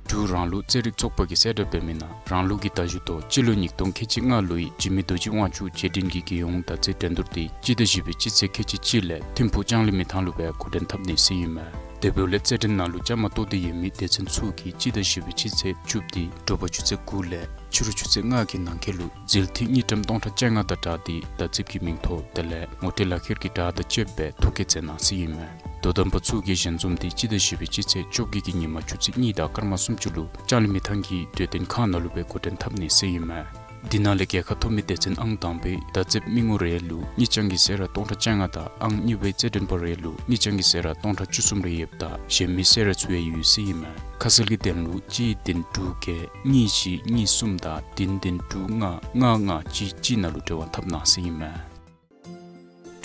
འབྲུག་རང་ལུགས་རྩེད་རིགས་ཚོགས་པ་གིས་གསལ་བསྒྲགས་འབད་མི་ནང་རང་ལུགས་ཀྱི་མདའ་གཞུ་ཐོག་སྤྱི་ལོ་ཉིས་སྟོང་ཁལ་གཅིག་ལྔ་ལོའི་འཇིགས་མེད་རྡོ་རྗེ་དབང་ཕྱུག་རྗེས་དྲན་གྱི་རྒྱལ་ཡོངས་མདའ་རྩེད་འགྲན་བསྡུར་དེ་སྤྱི་ཟླ་བཞི་པའི་སྤྱི་ཚེས་ཁལ་གཅིག་གཅིག་ལས་ཐིམ་ཕུག་ལྕང་གླིང་མི་ཐང་ལུ་སྦེ་འགོ་འདྲེན་འཐབ་ནི་ཟེར་ཨིན་མས། དེ་འབདཝ་ལས་རྩེད་འགྲན་ནང་ལུ་བཅའ་མར་གཏོགས་ཏེ་ཡོད་མི་སྡེ་ཚན་ཚུ་གིས་སྤྱི་ཟླ་བཞི་པའི་སྤྱི་ཚེས་བཅུ་པ་དེ་དྲོ་པ་ཆུ་ཚོད་དགུ་ལས་ཕྱི་རུ་ཆུ་ཚོད་ལྔ་གི་ནང་འཁོད་ལུ་ཟིལ་ཐིག་དངུལ་ཀྲམ་སྟོང་ཕྲག་བཅོ་ལྔ་དང་སྦྲགས་ཏེ་མདའ་རྩེད་ཀྱི་མིང་ཐོབ་དེ་ལས་ངོ་སྤྲོད་ལག་ཁྱེར་གྱི་བྲག་དང་བཅསཔ་སྦེ་ཐོ་བཀོད་མཛད་གནང་ཟེར་ཨིན་མས། དོ་དམ་པ་ཚུ་གིས་ཞལ་འཛོམས་དེ་སྤྱི་ཟླ་བཞི་པའི་སྤྱི་ཚེས་བཅོ་བརྒྱད་ཀྱི་ཉིན་མ་ཆུ་ཚོད་གཉིས་དང་སྐར་མ་སུམ་ཅུ་ལུ་ལྕང་གླིང་མི་ཐང་གི་དུས་སྟོན་ཁང་ནང་ལུ་སྦེ་འགོ་འདྲེན་འཐབ་ནི་ཟེར་ཨིན་མས། དེ་ནང་ལས་རྒྱལ་ཁ་ཐོབ་མི་སྡེ་ཚན་ཨང་དང་པའི་མདའ་རྩེདཔ་མི་ངོ་རེ་ལུ་དངུལ་རྐྱང་གི་ཟད་ར་སྟོང་ཕྲག་བཅོ་ལྔ་དང་ཨང་གཉིས་པའི་རྩེད་འགྲན་པ་རེ་ལུ་དངུལ་རྐྱང་གི་ཟད་ར་སྟོང་ཕྲག་བཅུ་གསུམ་རེ་ཡོདཔ་ད་གཞན་མི་ཟད་ར་ཚུ་ཡང་ཡོད་ཟེར་ཨིན་མས། ཁ་གསལ་གྱི་དོན་ལུ་གཅིག་བདུན་དྲུག་བརྒྱད་གཉིས་བཞི་གཉིས་གསུམ་དང་བདུན་བདུན་དྲུག་ལྔ་ལྔ་ལྔ་གཅིག་གཅིག་ནང་ལུ་འབྲེལ་བ་འཐབ་གནང་ཟེར་ཨིན་མས།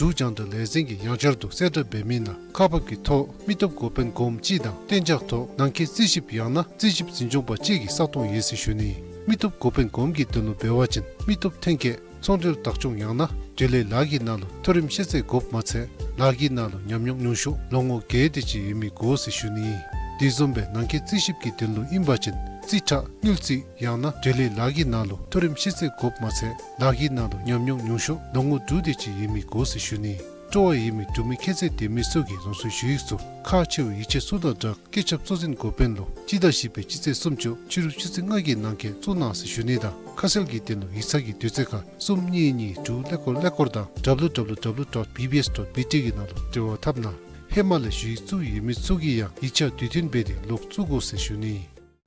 འབྲུག་རྒྱང་བསྒྲགས་ལས་འཛིན་གྱིས་ཡང་བསྐྱར་དུ་གསལ་བསྒྲགས་འབད་མི་ནང་ཁག་འབག་གི་ཐོག་མི་སྟོབས་འགོ་དཔོན་གོངམ་གཅིག་དང་གཏན་འཇགས་ཐོག་ནང་འཁོད་རྩིས་ཞིབ་ཡང་ན་རྩིས་ཞིབ་འཛིན་སྐྱོང་པ་གཅིག་གི་ས་སྟོང་ཡོད་ཟེར་ཞུ་ནི། མི་སྟོབས་འགོ་དཔོན་གོངམ་གྱི་དོན་ལུ་འབད་བ་ཅིན་མི་སྟོབས་ཐོན་སྐྱེད་ཚོང་འབྲེལ་བདག་སྐྱོང་ཡང་ན་འབྲེལ་ཡོད་ལཱ་གི་ནང་ལུ་མཐོ་རིམ་ཤེས་ཚད་དགོཔ་མ་ཚད་ལཱ་གི་ནང་ལུ་ཉམས་མྱོང་ཉུང་ཤོས་ལོ་ངོ་བརྒྱད་དེ་ཅིག་ཡོད་མི་དགོ་ཟེར་ཞུ་ནི། དེ་བཟུམ་སྦེ་ནང་འཁོད་རྩིས་ཞིབ་ཀྱི་དོན་ལུ་ཨིན་པ་ཅིན་རྩིས་ཁྲ་དངུལ་རྩིས་ཡང་ན་འབྲེལ་ཡོད་ལཱ་གི་ནང་ལུ་མཐོ་རིམ་ཤེས་ཚད་དགོཔ་མ་ཚད་ལཱ་གི་ནང་ལུ་ཉམས་མྱོང་ཉུང་ཤོས་ལོ་ངོ་དྲུག་དེ་ཅིག་ཡོད་མི་དགོ་ཟེར་ཞུ་ནི། སྤྲོ་བ་ཡོད་མི་འབྲུག་མི་ཁྱད་ཚད་ལྡན་མི་ཚུ་གིས་རང་སོའི་ཞུ་ཡིག་ཚུ་ཁག་ཆེ་བའི་ཡིག་ཆ་ཚུ་དང་སྦྲགས་སྐུ་ཚབ་གཙོ་འཛིན་འགོ་དཔོན་ལུ་སྤྱི་ཟླ་བཞི་པའི་སྤྱི་ཚེས་སུམ་ཅུ་ཕྱི་རུ་ཆུ་ཚོད་ལྔ་གི་ནང་འཁོད་བཙུགས་གནང་ཟེར་ཞུ་ནི་དང་ཁ་གསལ་གྱི་དོན་ལུ་ཡིག་ཚང་གི་དུས་ཚོད་ཁར་གསུམ་གཉིས་གཉིས་དྲུག་ཀླད་ཀོར་ཀླད་ཀོར་དང་W W W dot B B S dot B T གི་ནང་ལུ་འབྲེལ་བ་འཐབ་གནང་། ཧེ་མ་ལས་ཞུ་ཡིག་བཙུགས་ཡོད་མི་ཚུ་གིས་ཡང་ཡིག་ཆ་དུས་མཐུན་འབད་དེ་ལོག་བཙུགས་དགོ་ཟེར་ཞུ་ནི།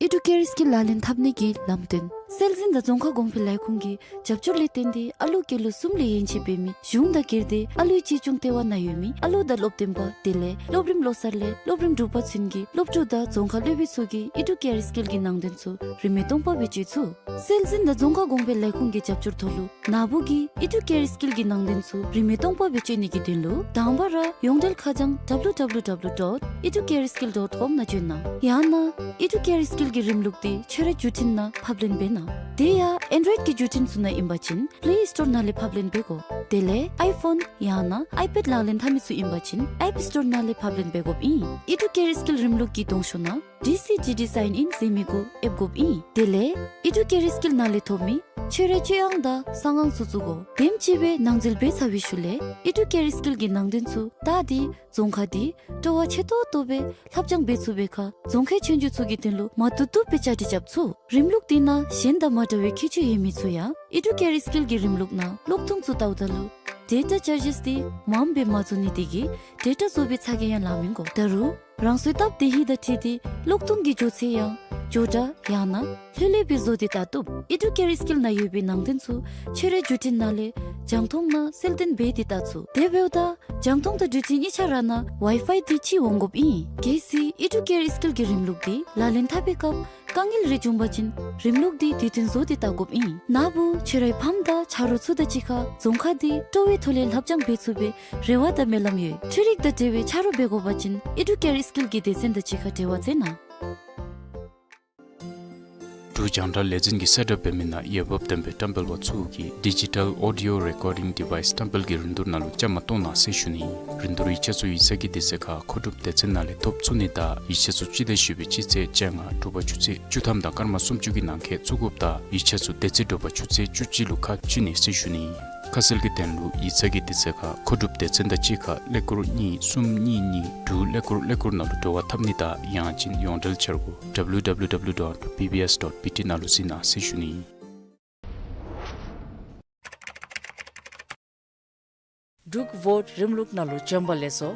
ཨི་ཌུ་ཀེར་སི་ཀིལ་ལག་ལེན་འཐབ་ནི་གི་ལམ་སྟོན། སྲོལ་འཛིན་དང་རྫོང་ཁ་གོང་འཕེལ་ལས་ཁུངས་ཀྱི་རྒྱབ་སྐྱོར་ལས་བརྟེན་ཏེ་ཨ་ལུ་སྐྱེས་ལོ་གསུམ་ལས་ཡན་ཆད་འབད་མི་གཞུང་དང་སྒེར་སྡེ་ཨ་ལུའི་གཅེས་སྐྱོང་ལྟེ་བ་ནང་ཡོད་མི་ཨ་ལུ་དང་སློབ་སྟོན་པ་དེ་ལས་སློབ་རིམ་ལོ་གསར་ལས་སློབ་རིམ་དྲུག་པ་ཚུན་གྱི་སློབ་ཕྲུག་དང་རྫོང་ཁ་སློབ་དཔོན་ཚུ་གིས་ཨི་ཌུ་ཀེར་སི་ཀིལ་གྱི་ནང་དོན་ཚུ་རིན་མེད་སྟོང་པ་སྦེ་སྤྱོད་ཚུགས། སྲོལ་འཛིན་དང་རྫོང་ཁ་གོང་འཕེལ་ལས་ཁུངས་ཀྱི་རྒྱབ་སྐྱོར་ཐོག་ལུ་ནཱ་བུ་གིས་ཨི་ཌུ་ཀེར་སི་ཀིལ་གྱི་ནང་དོན་ཚུ་རིན་མེད་སྟོང་པ་སྦེ་སྤྱོད་ནི་གི་དོན་ལུ་དང་པ་ར་ཡོངས་འབྲེལ་ཁ་བྱང་W W W dot educareskill dot com ནང་བྱོན་གནང་། ཡང་ན་ཨི་ཌུ་ཀེར་སི་ཀིལ་གྱི་རིམ་ལུགས་དེ་ཁྱོད་རའི་བརྒྱུད་འཕྲིན་ནང་ཕབ་ལེན་འབད་གནང་། དེ་ཡང་ཨེན་ཌོའིཌ་ཀྱི་བརྒྱུད་འཕྲིན་ཚུ་ནང་ཨིན་པ་ཅིན་པླེ་སི་ཊོར་ནང་ལས་ཕབ་ལེན་འབད་དགོ། དེ་ལས་ཨའི་ཕོན་ཡང་ན་ཨའི་པེཌ་ལག་ལེན་འཐབ་མི་ཚུ་ཨིན་པ་ཅིན་ཨེབ་སི་ཊོར་ནང་ལས་ཕབ་ལེན་འབད་དགོཔ་ཨིན། ཨི་ཌུ་ཀེར་སི་ཀིལ་རིམ་ལུགས་ཀྱི་གདོང་ཤོག་ནང་ཌི་སི་ཌི་ཌི་སའིན་ཨིན་ཟེར་མི་གུ་ཨེབ་དགོཔ་ཨིན། དེ་ལས་ཨི་ཌུ་ཀེར་སི་ཀིལ་ནང་ལས་ཐོབ་མི་ཁྱོད་རའི་སྤྱོད་དབང་དང་གསང་དབང་ཚུ་བཙུགས་དགོ། དེམ་ཅིག་སྦེ་ནང་འཛུལ་འབད་ཚར་བའི་ཤུལ་ལས་ཨི་ཌུ་ཀེར་སི་ཀིལ་གྱི་ནང་དོན་ཚུ་བལྟ་སྟེ་རྫོང་ཁ་དེ་སྤྲོ་བ་ཆེ་ཏོག་ཏོ་སྦེ་ལྷབ་སྦྱང་འབད་ཚུགས་པའི་ཁར་རྫོང་ཁའི་ཆོས་རྒྱུགས་ཚུ་གི་དོན་ལུ་མ་བཏུབ་བཏུབ་སྦེ་བཅའ་སྒྲིག་རྐྱབ་ཚུགས། རིམ་ལུགས་དེ་ནང་གཞན་དང་མ་འདྲ་བའི་ཁྱད་ཆོས་ཡོད་མི་ཚུ་ཡང་ཨི་ཌུ་ཀེར་སི་ཀིལ་གྱི་རིམ་ལུགས་ནང་གློག་ཐུང་ཚུ་བལྟཝ་ད་ལུ་ཌེ་ཊ་ཅར་ཇིས་དེ་མངམ་སྦེ་མ་བཟོ་ནི་དེ་གིས་ཌེ་ཊ་བཟོ་བའི་ཚ་གྱང་ཡང་ལང་མི་དགོ། ད་རུང་ རང་སོའི་སྟབས་བདེ་ཧིང་དང་འཁྲིལ་ཏེ་གློག་ཐུང་གི་འགྱོ་ཚད་ཡང་མགྱོགས་དྲགས་ཡང་ན་ལྷོད་ལྷོད་སྦེ་བཟོ་སྟེ་བལྟ་བཏུབ། ཨི་ཌུ་ཀེར་ཨི་སི་ཀིལ་ནང་ཡོད་པའི་ནང་རྟེན་ཚུ་ཁྱོད་རའི་བརྒྱུད་འཕྲིན་ནང་ལས་རྒྱང་མཐོང་ནང་གསལ་སྟོན་འབད་དེ་བལྟ་ཚུགས། དེ་འབདཝ་ད་རྒྱང་མཐོང་དང་བརྒྱུད་འཕྲིན་གཉིས་ཆ་ར་ནང་ཝའི་ཕའི་དེ་ཅིག་འོང་དགོཔ་ཨིན། གལ་སྲིད་ཨི་ཌུ་ཀེར་ཨི་སི་ཀིལ་གྱི་རིམ་ལུགས་དེ་ལག་ལེན་འཐབ་པའི་སྐབས་དཀའ་ངལ་རེ་བྱུང་པ་ཅིན་རིམ་ལུགས་དེ་དུས་མཐུན་བཟོ་སྟེ་བལྟ་དགོཔ་ཨིན། ན་བུ་ཁྱོད་རའི་ཕམ་དང་ཆ་རོགས་ཚུ་དང་གཅིག་ཁར་རྫོང་ཁག་དེ་སྤྲོ་བའི་ཐོག་ལས་ལྷབ་སྦྱང་འབད་ཚུགས་པའི་རེ་བ་དང་སྨོན་ལམ་ཡོད། འཕྲུལ་རིག་དང་འབྲེལ་བའི་ཆ་རོགས་འབད་དགོ་པ་ཅིན་ཨི་ཌུ་ཀེར་ཨི་སི་ཀིལ་གྱི་སྡེ་ཚན་དང་གཅིག་ཁར་འབྲེལ་བ་མཛད་གནང་། འབྲུག་རྒྱང་བསྒྲགས་ལས་འཛིན་གྱིས་གསལ་བསྒྲགས་འབད་མི་ནང་འོས་འབབ་ལྡན་པའི་བཀྲམ་སྤེལ་པ་ཚུ་གིས་ཌི་ཇི་ཊལ་ཨོ་ཌི་ཡོ་རེ་ཀོར་ཌིང་ཌི་ཝའི་སི་བཀྲམ་སྤེལ་གྱི་རིན་བསྡུར་ནང་ལུ་བཅའ་མར་གཏོགས་གནང་ཟེར་ཞུ་ནི། རིན་བསྡུར་ཡིག་ཆ་ཚུ་ཡིག་ཚང་གི་དུས་ཚོད་ཁར་མཁོ་སྒྲུབ་སྡེ་ཚན་ནང་ལས་ཐོབ་ཚུགས་ནི་དང་ཡིག་ཆ་ཚུ་སྤྱི་ཟླ་བཞི་པའི་སྤྱི་ཚེས་བཅོ་ལྔ་དྲོ་པ་ཆུ་ཚོད་བཅུ་ཐམ་དང་སྐར་མ་སུམ་ཅུ་གི་ནང་འཁོད་བཙུགས་དགོཔ་དང་ཡིག་ཆ་ཚུ་དེ་ཚེ་དྲོ་པ་ཆུ་ཚོད་བཅུ་གཅིག་ལུ་ཁ་ཕྱེ་ནི་ཟེར་ཞུ་ནི། ཁ་གསལ་གྱི་དོན་ལུ་ཡིག་ཚང་གི་དུས་ཚོད་ཁར་མཁོ་སྒྲུབ་སྡེ་ཚན་དང་གཅིག་ཁར་ཀླད་ཀོར་གཉིས་གསུམ་གཉིས་གཉིས་དྲུག་ཀླད་ཀོར་ཀླད་ཀོར་ནང་ལུ་འབྲེལ་བ་འཐབ་ནི་དང་ཡང་ཅིན་ཡོངས་འབྲེལ་འཆར་སྒོ་ཌབ་ལུ་ཌབ་ལུ་ཌབ་ལུ་ཌོཊ་བི་བི་ཨེསི་ཌོཊ་བི་ཊི་ནང་ལུ་གཟིགས་གནང་ཟེར་ཞུ་ནི། འབྲུག་ཝོཊ་རིམ་ལུགས་ནང་ལུ་བྱོན་པ་ལེགས་སོ།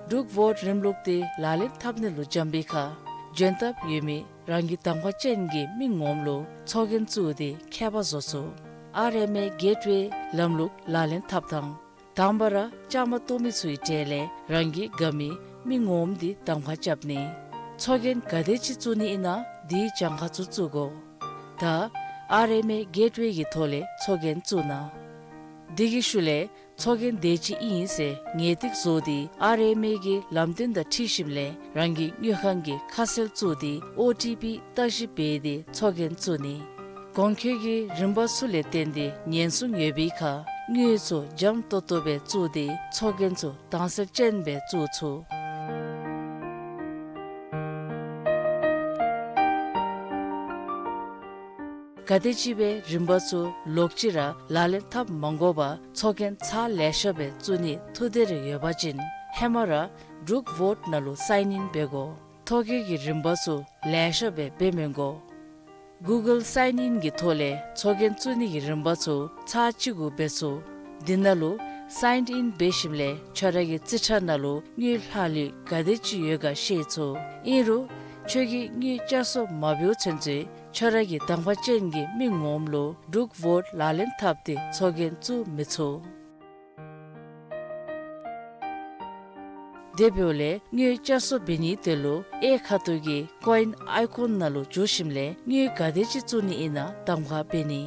འབྲུག་ཝོཊ་རིམ་ལུགས་དེ་ལག་ལེན་འཐབ་ནི་ལུ་བྱོན་པའི་ཁར་འཇོན་ཐང་ཡོད་མི་རང་གི་གདམ་ཁ་ཅན་གྱི་མི་ངོམ་ལུ་ཚོགས་རྒྱན་བཙུགས་ཏེ་ཁྱད་པར་བཟོ་ཚུགས། ཨར་ཨེམ་ཨེ་གེཊ་ཝེ་ལམ་ལུགས་ལག་ལེན་འཐབ་ཐངས། དང་པ་ར་བཅའ་མར་གཏོགས་མི་ཚུའི་གྲས་ལས་རང་གི་དགའ་མི་མི་ངོམ་དེ་གདམ་ཁ་རྐྱབ་ནི། ཚོགས་རྒྱན་ག་དེ་ཅིག་བཙུགས་ནི་ཨིན་ན་དེའི་གྱངས་ཁ་ཚུ་བཙུགས་དགོ། ད་ཨར་ཨེམ་ཨེ་གེཊ་ཝེ་གི་ཐོག་ལས་ཚོགས་རྒྱན་བཙུགས་གནང་། དེ་གི་ཤུལ་ལས་ཚོགས་རྒྱན་དེ་ཅིག་ཨིན་ཟེར་ངེས་ཏིག་བཟོ་སྟེ་ཨར་ཨེམ་ཨེ་གི་ལམ་སྟོན་དང་འཁྲིལ་ཞིནམ་ལས་རང་གི་དངུལ་ཁང་གི་ཁ་གསལ་བཙུགས་ཏེ་ཨོ་ཊི་པི་བརྟག་ཞིབ་འབད་དེ་ཚོགས་རྒྱན་བཙུགས་ནི། གོང་འཁོད་ཀྱི་རིམ་པ་ཚུ་ལས་བརྟེན་ཏེ་ཉེན་སྲུང་ཡོད་པའི་ཁར་དངུལ་ཚུ་འཇམ་ཏོང་ཏོ་སྦེ་བཙུགས་ཏེ་ཚོགས་རྒྱན་ཚུ་དྭངས་གསལ་ཅན་སྦེ་བཙུགས་ཚུགས། ག་དེ་ཅིག་སྦེ་རིམ་པ་ཚུ་ལོག་ཅི་ར་ལག་ལེན་འཐབ་མ་དགོ་པར་ཚོགས་རྒྱན་ཚར་ལེ་ཤ་སྦེ་བཙུགས་ནི་ཐུགས་འདོད་རེ་ཡོད་པ་ཅིན་ཧེ་མ་ར་འབྲུག་ཝོཊ་ནང་ལུ་སའིན་ཨིན་འབད་དགོ། ཐོ་བཀོད་ཀྱི་རིམ་པ་ཚུ་ལེ་ཤ་སྦེ་འབད་མི་དགོ། གུ་གཱལ་སའིན་ཨིན་གྱི་ཐོག་ལས་ཚོགས་རྒྱན་བཙུགས་ནི་གི་རིམ་པ་ཚུ་ཚར་གཅིག་གུ་འབད་ཚུགས། དེ་ནང་ལུ་སའིན་ཨིན་འབད་ཞིནམ་ལས་ཁྱོད་ར་གི་རྩིས་ཁྲ་ནང་ལུ་དངུལ་ལྷག་ལུས་ག་དེ་ཅིག་ཡོད་ག་ཤེས་ཚུགས། ཨིན་རུང་ཁྱོད་ཀྱིས་དངུལ་བསྐྱར་གསོ་མ་འབདཝ་ཚུན་ཚོད་ཁྱོད་ར་གི་གདམ་ཁ་ཅན་གྱི་མི་ངོམ་ལུ་འབྲུག་ཝོཊ་ལག་ལེན་འཐབ་སྟེ་ཚོགས་རྒྱན་བཙུགས་མི་ཚུགས། དེ་འབདཝ་ལས་དངུལ་བསྐྱར་གསོ་འབད་ནིའི་དོན་ལུ་གཡས་ཁ་ཐུག་གི་ཀོ་ཨིན་ཨའི་ཀོན་ནང་ལུ་འཛུལ་ཞིནམ་ལས་དངུལ་ག་དེ་ཅིག་བཙུགས་ནི་ཨིན་ན་གདམ་ཁ་འབད་ནི།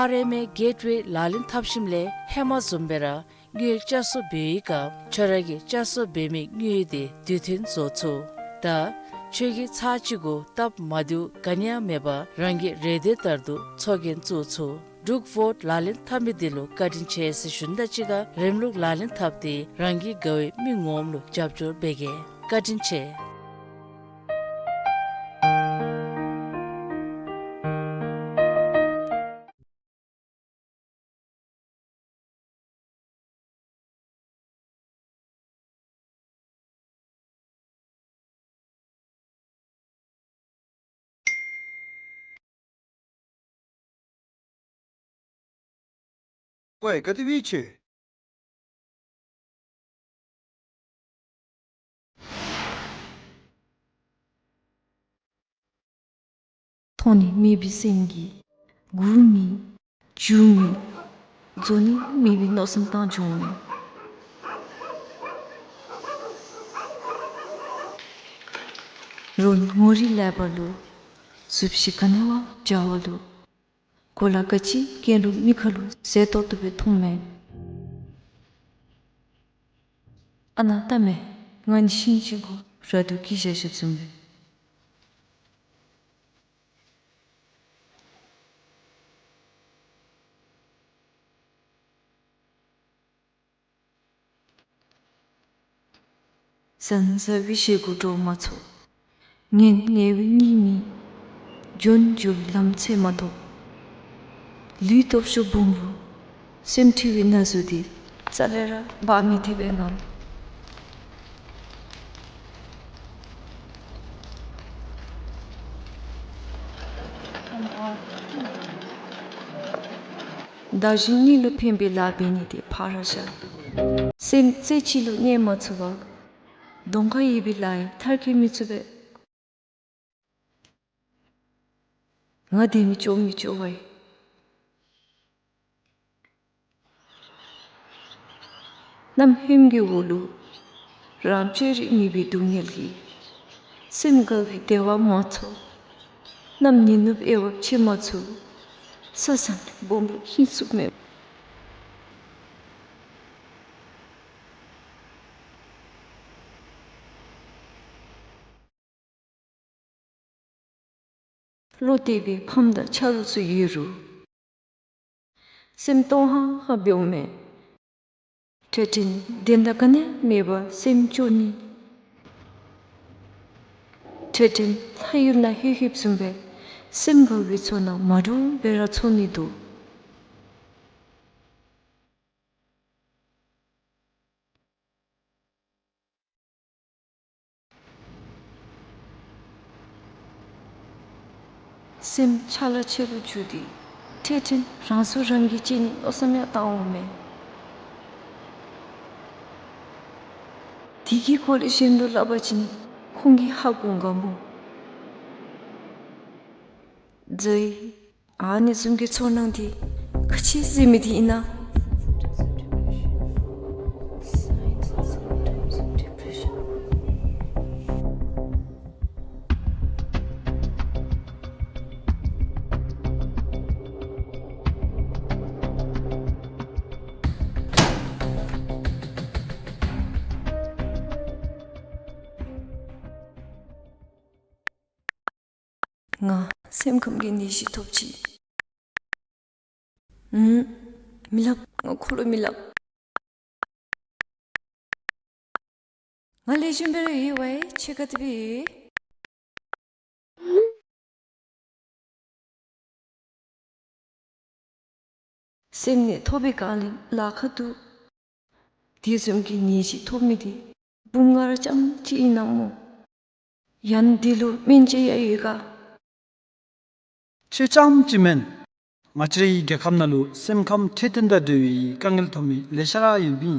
ཨར་ཨེམ་ཨེ་གེཊ་ཝེ་ལག་ལེན་འཐབ་ཞིནམ་ལས་ཧེ་མ་བཟུམ་སྦེ་ར་དངུལ་བསྐྱར་གསོ་འབད་བའི་སྐབས་ཁྱོད་ར་གི་བསྐྱར་གསོ་འབད་མི་དངུལ་དེ་དུས་མཐུན་བཟོ་ཚུགས། ད་ཁྱོད་ཀྱིས་ཚར་གཅིག་གུ་སྟབས་མ་བདེཝ་ག་ནི་ཡང་མེད་པར་རང་གི་རེ་འདོད་ལྟར་དུ་ཚོགས་རྒྱན་བཙུགས་ཚུགས། འབྲུག་ཝོཊ་ལག་ལེན་འཐབ་མི་འདི་ལུ་བཀའ་དྲིན་ཆེ་ཟེར་ཞུ་ནི་དང་གཅིག་ཁར་རིམ་ལུགས་ལག་ལེན་འཐབ་སྟེ་རང་གི་དགའ་བའི་མི་ངོམ་ལུ་རྒྱབ་སྐྱོར་འབད་གེ། བཀའ་དྲིན་ཆེ། ཀོའི་ག་དེ་སྦེ་ཆེ། མཐོང་ནི་མེད་པའི་སེམས་ཀྱིས་སྒུག་མི་འགྱོ་མི་འཛོལ་ནི་མེད་པའི་མནོ་བསམ་བཏང་བྱུང་མས། རོགས་ངོ་རིས་ལེགས་པ་ལུ་གཟུགས་གཞི་ག་ནི་བ་འཇའ་བ་ལུ་གོ་ལ་ག་ཅི་གྱོན་རུང་མིག་ཁ་ལུ་མཛེས་ཏོག་ཏོ་སྦེ་མཐོངམ་མས། ཨ་ནཱ་ལྟ་མས། ང་ནི་ཤིང་ཅིག་གུ་ར་དུ་སྐྱེས་བཞག་བཞགཔ་བཟུམ་སྦེ། ཟང་ཟིང་བའི་ཞེ་སྒོ་འདྲོག་མ་ཚུགས། ངན་ངལ་བའི་གཉིད་མི་འཇོན་འགྱུར་ལམ་ཚེ་མ་ཐོབ། ལུས་སྟོབས་ཤུགས་འབུམ་རུ་སེམས་འཁྲུལ་བའི་ན་ཟུག་འདི་རྩ་ལས་ར་འབག་མི་ཐེག་པའི་ངང་། བདག་གཞན་གཉིས་ལུ་ཕན་པའི་ལཱ་འབད་ནི་དེ་ཕར་བཞག། སེམས་རྩེ་གཅིག་ལུ་གནས་མ་ཚུགས་པར། གདོང་ཁར་ཡོད་པའི་ལཱ་ཡང་མཐར་འཁྱོལ་མི་ཚུགས་པས། ང་བདེན་མི་སྐྱོ་མི་སྐྱོ་བས། གནམ་ཧོནམ་གྱི་འོག་ལུ་རང་སྤྱོད་རིག་མེད་པའི་སྡུག་བསྔལ་གྱིས་སེམས་དགའ་བའི་བདེ་བ་མ་ཚོར། གནམ་ཉི་ནུབ་དབྱེ་བ་ཕྱེ་མ་ཚུགས། ས་བཟང་སྦོམ་ལུ་ཧིང་སུག་མེད། བློ་གཏད་པའི་ཕམ་དང་ཆ་རོགས་ཚུ་ཡོད་རུང་སེམས་སྟོང་ཧང་ཧང་འབདཝ་མས། འཕྲལ་འཕྲལ་བདེན་མཐའ་ག་ནི་ཡང་མེད་པར་སེམས་སྐྱོ་ནི། འཕྲལ་འཕྲལ་ལྷ་ཡུལ་ནང་ལྷོད་ལྷོདཔ་བཟུམ་སྦེ་སེམས་དགའ་བའི་ཚོར་སྣང་མ་འདྲཝ་སྦེ་ར་ཚོར་ནི་འདུག། སེམས་ཆ་ལ་ཆེ་རུ་འགྱུར་ཏེ་འཕྲལ་འཕྲལ་རང་སྲོག་རང་གིས་བཅད་ནིའི་མནོ་བསམ་ཡང་བཏང་འོང་མས། དེ་གི་སྐོར་ལས་གཞན་ལུ་སླབ་པ་ཅིན་ཁོང་གིས་ཧ་གོ་འོང་ག་མོ། ཛའི། ཨ་ནི་བཟུམ་གྱི་ཚོར་སྣང་འདི་ག་ཅི་ཟེར་མི་འདི་ཨིན་ན། ང་སེམས་ཁམས་ཀྱི་ནད་གཞི་ཐོབ་ཅི། ཨུམ། མི་སླབ། ང་ཁོ་ལུ་མི་སླབ། ང་ལེགས་ཤོམ་སྦེ་ར་ཡོད་པས། ཁྱོད་ག་དེ་སྦེ་ཡོད། སེམས་ནད་ཐོབ་པའི་སྒང་ལས་ལཱ་ཁག་འདུག། དེ་བཟུམ་གྱི་ནད་གཞི་ཐོབ་མི་འདི་འབུམ་ལྔ་རྐྱངམ་ཅིག་ཨིན་ན་མོ། ཡང་འདི་ལུ་སྨན་དཔྱད་ཡང་ཡོད་ག། ཁྱོད་རྐྱངམ་ཅིག་མེན། ང་བཅས་རའི་རྒྱལ་ཁབ་ནང་ལུ་སེམས་ཁམས་འཕྲོད་བསྟེན་དང་འབྲེལ་བའི་དཀའ་ངལ་ཐོབ་མི་ལེ་ཤ་ར་ཡོདཔ་ཨིན།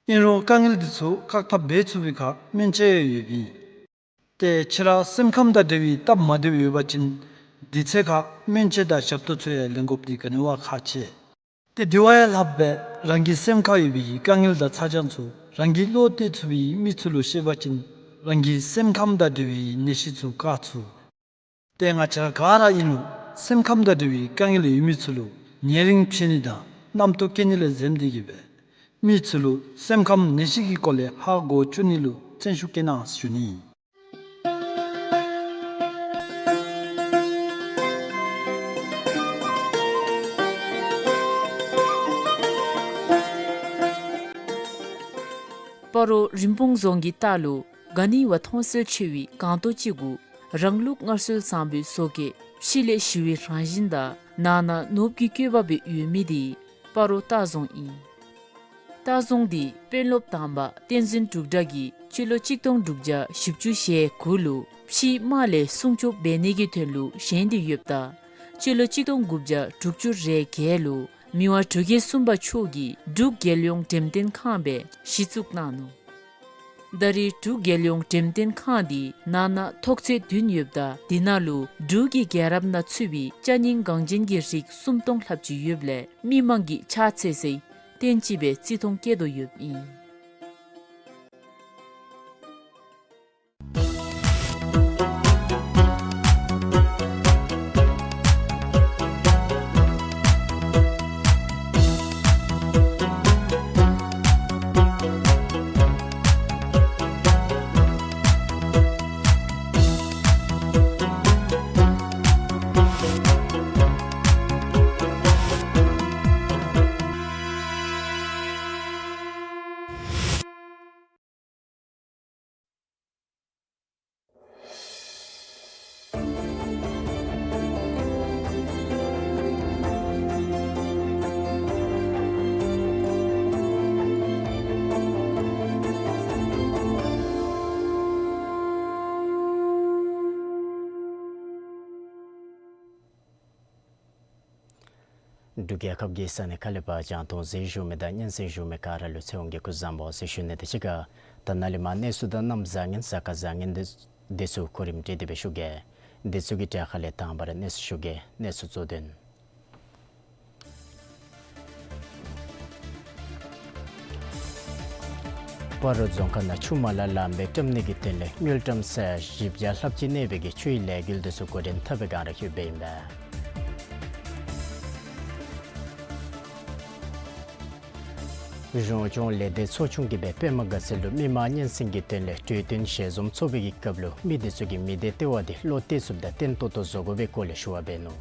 ཨིན་རུང་དཀའ་ངལ་འདི་ཚུ་བཀག་ཐབས་འབད་ཚུགས་པའི་ཁར་སྨན་དཔྱད་ཡང་ཡོདཔ་ཨིན། ཏེ་ཁྱོད་ར་སེམས་ཁམས་དང་འབྲེལ་བའི་སྟབས་མ་བདེཝ་ཡོད་པ་ཅིན་དུས་ཚོད་ཁར་སྨན་དཔྱད་དང་ཞབས་ཏོག་ཚུ་ཡང་ལེན་དགོཔ་འདི་ག་ནི་བ་ཁག་ཆེ། ཏེ་དེ་བ་ཡང་ལྷགཔ་སྦེ་རང་གི་སེམས་ཁར་ཡོད་པའི་དཀའ་ངལ་དང་ཚ་གྱང་ཚུ་རང་གིས་བློ་གཏད་ཚུགས་པའི་མི་ཚུ་ལུ་བཤད་པ་ཅིན་རང་གི་སེམས་ཁམས་དང་འབྲེལ་བའི་ནད་གཞི་ཚུ་བཀག་ཚུགས། ཏེ་ང་བཅས་ར་ག་ར་ཨིན་རུང་སེམས་ཁམས་དང་འབྲེལ་བའི་དཀའ་ངལ་ཡོད་མི་ཚུ་ལུ་ཉེ་རིང་ཕྱད་ནི་དང་རྣམ་རྟོག་སྐྱེ་ནི་ལས་འཛེམ་སྟེ་གིས་སྦེ་མི་ཚུ་ལུ་སེམས་ཁམས་ནད་གཞི་གི་སྐོར་ལས་ཧ་གོ་བཅུག་ནི་ལུ་བརྩོན་ཤུགས་བསྐྱེད་གནང་ཞུ་ནི། སྤ་རོ་རིན་སྤུངས་རྫོང་གི་ལྟག་ལུ་ག་ནི་བ་མཐོང་གསལ་ཆེ་བའི་སྒང་ཏོག་ཅིག་གུ་རང་ལུགས་སྔར་སྲོལ་བཟང་པོའི་བཟོ་བཀོད་ཕྱི་ལས་ཞི་བའི་རང་བཞིན་དང་ནང་ན་ནོར་བུ་གི་བཀོད་པ་སྦེ་ཡོད་མི་འདི་སྤ་རོ་ལྟ་རྫོང་ཨིན། ལྟ་རྫོང་འདི་དཔོན་སློབ་དང་པ་བསྟན་འཛིན་འབྲུག་གྲགས་ཀྱིས་སྤྱི་ལོ་གཅིག་སྟོང་དྲུག་བརྒྱ་བཞི་བཅུ་ཞེ་དགུ་ལུ་ཕྱིའི་དམག་ལས་སྲུང་སྐྱོབ་འབད་ནི་གི་དོན་ལུ་བཞེངས་ཏེ་ཡོདཔ་ད་སྤྱི་ལོ་གཅིག་སྟོང་དགུ་བརྒྱ་དྲུག་ཅུ་རེ་བརྒྱད་ལུ་མི་དབང་འབྲུག་རྒྱལ་གསུམ་པ་མཆོག་གིས་འབྲུག་རྒྱལ་ཡོངས་འགྲེམས་སྟོན་ཁང་སྦེ་གཞི་བཙུགས་གནང་ནུག། ད་རེས་འབྲུག་རྒྱལ་ཡོངས་འགྲེམས་སྟོན་ཁང་འདི་ནང་ན་ཐོག་ཚད་བདུན་ཡོདཔ་ད་འདི་ནང་ལུ་འབྲུག་གི་རྒྱལ་རབས་ནང་ཚུད་པའི་ཅ་རྙིང་འགངས་ཅན་གྱི་རིགས་སུམ་སྟོང་ལྷགཔ་ཅིག་ཡོདཔ་ལས་མི་མང་གིས་ཕྱག་འཚལ་སའི་རྟེན་ཅིག་སྦེ་བརྩི་མཐོང་བསྐྱེད་དོ་ཡོདཔ་ཨིན། འབྲུག་རྒྱལ་ཁབ་ཀྱི་ས་གནས་ཁག་ལས་ཕར་རྒྱང་མཐོང་གཟིགས་བཞུགས་མི་དང་སྙན་གསན་བཞུགས་མི་ག་ར་ལུ་ཚེ་དབང་གིས་སྐུ་གཟུགས་བཟང་པོ་ཟེར་ཞུ་ནི་དང་གཅིག་ཁར་ད་ནཱ་ལས་མར་གནས་ཚུལ་དང་གནམ་བཟང་ངན་གཟའ་སྐར་བཟང་ངན་འདི་ཚུ་གོ་རིམ་སྒྲིག་སྟེ་སྦེ་ཞུ་གེ། འདི་ཚུ་གི་གྲས་ཁ་ལས་དང་པ་ར་གནས་ཚུལ་ཞུ་གེ། གནས་ཚུལ་གཙོ་དོན། སྤ་རོ་རྫོང་ཁག་ནང་ཆུ་མ་ལག་ལམ་སྦེ་བཀྲམ་ནི་གི་དོན་ལས་དངུལ་ཀྲམ་ས་ཡ་བཞི་བརྒྱ་ལྷགཔ་ཅིག་གནས་པའི་གི་ཆུའི་ལས་འགུལ་འདི་ཚུ་འགོ་འདྲེན་འཐབ་པའི་བསྒང་ར་ལྷོད་པའི་ཨིན་པས། གཞུང་སྐྱོང་ལས་སྡེ་ཚོགས་ཆུང་གིས་སྦེ་པདྨ་དགའ་ཚལ་ལུ་མི་མང་སྙན་གསན་གྱི་དོན་ལས་གྲོས་བསྟུན་ཞལ་འཛོམས་ཚོགས་པའི་གི་སྐབས་ལུ་མི་འདི་ཚུ་གིས་མི་སྡེ་ལྟེ་བ་འདི་བློ་གཏད་ཚུགསཔ་དང་བརྟན་ཏོག་ཏོ་བཟོ་དགོ་པའི་སྐོར་ལས་ཞུ་བ་འབད་ནུག།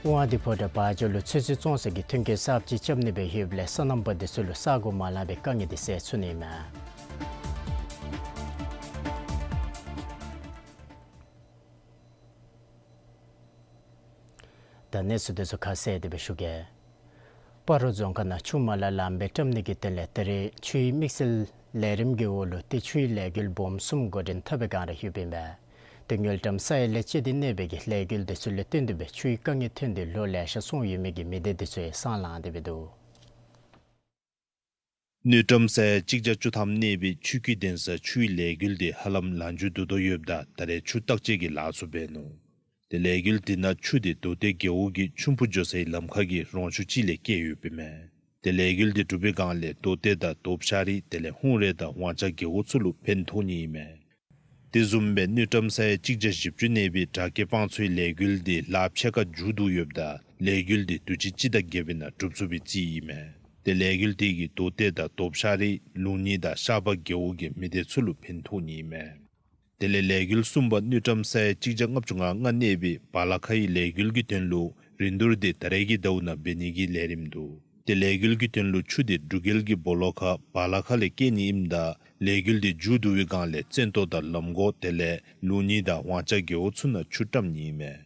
དབང་འདུས་ཕོ་བྲང་བ་འཇོ་ལུ་ཚོད་བསྲེ་བཙོང་ས་གི་མཐུན་རྐྱེན་གསརཔ་ཅིག་རྐྱབ་ནི་སྦེ་ཡོདཔ་ལས་སོ་ནམ་པ་འདི་ཚུ་ལུ་ས་གོ་མ་ལང་པའི་དཀའ་ངལ་འདི་སེལ་ཚུགས་ནི་མས། ད་གནས་ཚུལ་འདི་ཚུ་ཁ་གསལ་ཏེ་སྦེ་ཞུ་གེ། སྤ་རོ་རྫོང་ཁག་ནང་ཆུ་མ་ལག་ལམ་སྦེ་བཀྲམ་ནི་གི་དོན་ལས་ད་རེས་ཆུའི་དམིགས་བསལ་ལས་རིམ་གྱི་འོག་ལུ་ཏེ་ཆུའི་ལས་འགུལ་སྦོམ་གསུམ་འགོ་འདྲེན་འཐབ་པའི་བསྒང་ར་ལྷོད་པའི་ཨིན་པས། ཏེ་དངུལ་ཀྲམ་ས་ཡ་ལས་བཅད་དེ་གནས་པའི་གི་ལས་འགུལ་འདི་ཚུ་ལས་བརྟེན་ཏེ་སྦེ་ཆུའི་དཀའ་ངལ་ཐོན་ཏེ་ལོ་ལེ་ཤ་སོང་ཡོད་མི་གི་མི་སྡེ་འདི་ཚུ་ཡང་སང་ལངས་ཏེ་སྦེ་འདུག། དངུལ་ཀྲམ་ས་ཡ་གཅིག་བརྒྱ་བཅུ་ཐམ་གནས་པའི་ཆུ་ཁྱུད་ལྡན་ས་ཆུའི་ལས་འགུལ་འདི་ཧ་ལམ་ལང་འགྱོ་དོ་དོ་ཡོདཔ་ད་ད་རེས་ཆུ་བརྟག་དཔྱད་ཀྱི་ལཱ་ཚུ་འབད་ནུག། ཏེ་ལས་འགུལ་འདི་ནང་ཆུ་འདི་རྡོ་སྟེང་རྒེད་འོག་གི་ཆུམ་བུ་འགྱོ་སའི་ལམ་ཁ་གི་རོང་ཆུ་ཅིག་ལས་བསྐྱལ་ཡོདཔ་ཨིན་མས། ཏེ་ལས་འགུལ་འདི་གྲུབ་པའི་བསྒང་ལས་རྡོ་སྟེང་དང་རྡོ་ཕྱག་རིས་དེ་ལས་ཧཱུྃ་རལ་དང་ཝང་ཅ་རྒེད་འོག་ཚུ་ལུ་ཕན་ཐོགས་ནི་ཨིན་མས། དེ་བཟུམ་སྦེ་དངུལ་ཀྲམ་ས་ཡ་གཅིག་བརྒྱ་བཞི་བཅུ་གནས་པའི་བྲག་སྐྱེ་སྤང་མཚོའི་ལས་འགུལ་འདི་ལཱ་ཕྱེད་ཀ་མཇུག་བསྡུ་ཡོདཔ་ད་ལས་འགུལ་འདི་དུས་ཅི་སྤྱི་ཟླ་བརྒྱད་པའི་ནང་གྲུབ་ཚུགས་པའི་རྩིས་ཨིན་མས། ཏེ་ལས་འགུལ་འདི་གིས་རྡོ་སྟེང་དང་རྡོ་ཕྱག་རིས་ལུང་གཉིས་དང་ཤར་པ་རྒེད་འོག་གི་མི་སྡེ་ཚུ་ལུ་ཕན་ཐོགས་ནི་ཨིན་མས། དེ་ལས་ལས་འགུལ་གསུམ་པ་དངུལ་ཀྲམ་ས་ཡ་གཅིག་བརྒྱ་ལྔ་བཅུ་ང་ལྔ་གནས་པའི་བ་ལ་ཁ་ཡི་ལས་འགུལ་གྱི་དོན་ལུ་རིན་བསྡུར་འདི་ད་རེས་ཀྱི་ཟླཝ་ནང་འབད་ནི་གི་ལས་རིམ་འདུག། ཏེ་ལས་འགུལ་གྱི་དོན་ལུ་ཆུ་འདི་འབྲུག་རྒྱལ་གྱི་སྦོ་ལོགས་ཁ་བ་ལ་ཁ་ལས་བསྐྱལ་ནི་ཨིནམ་ད་ལས་འགུལ་འདི་མཇུག་བསྡུ་བའི་བསྒང་ལས་བཙན་ཏོ་དང་ལམ་གོ་དེ་ལས་ལུང་གཉིས་དང་ཝང་ཅ་རྒེད་འོག་ཚུ་ནང་ཆུ་བཀྲམ་ནི་ཨིན་མས།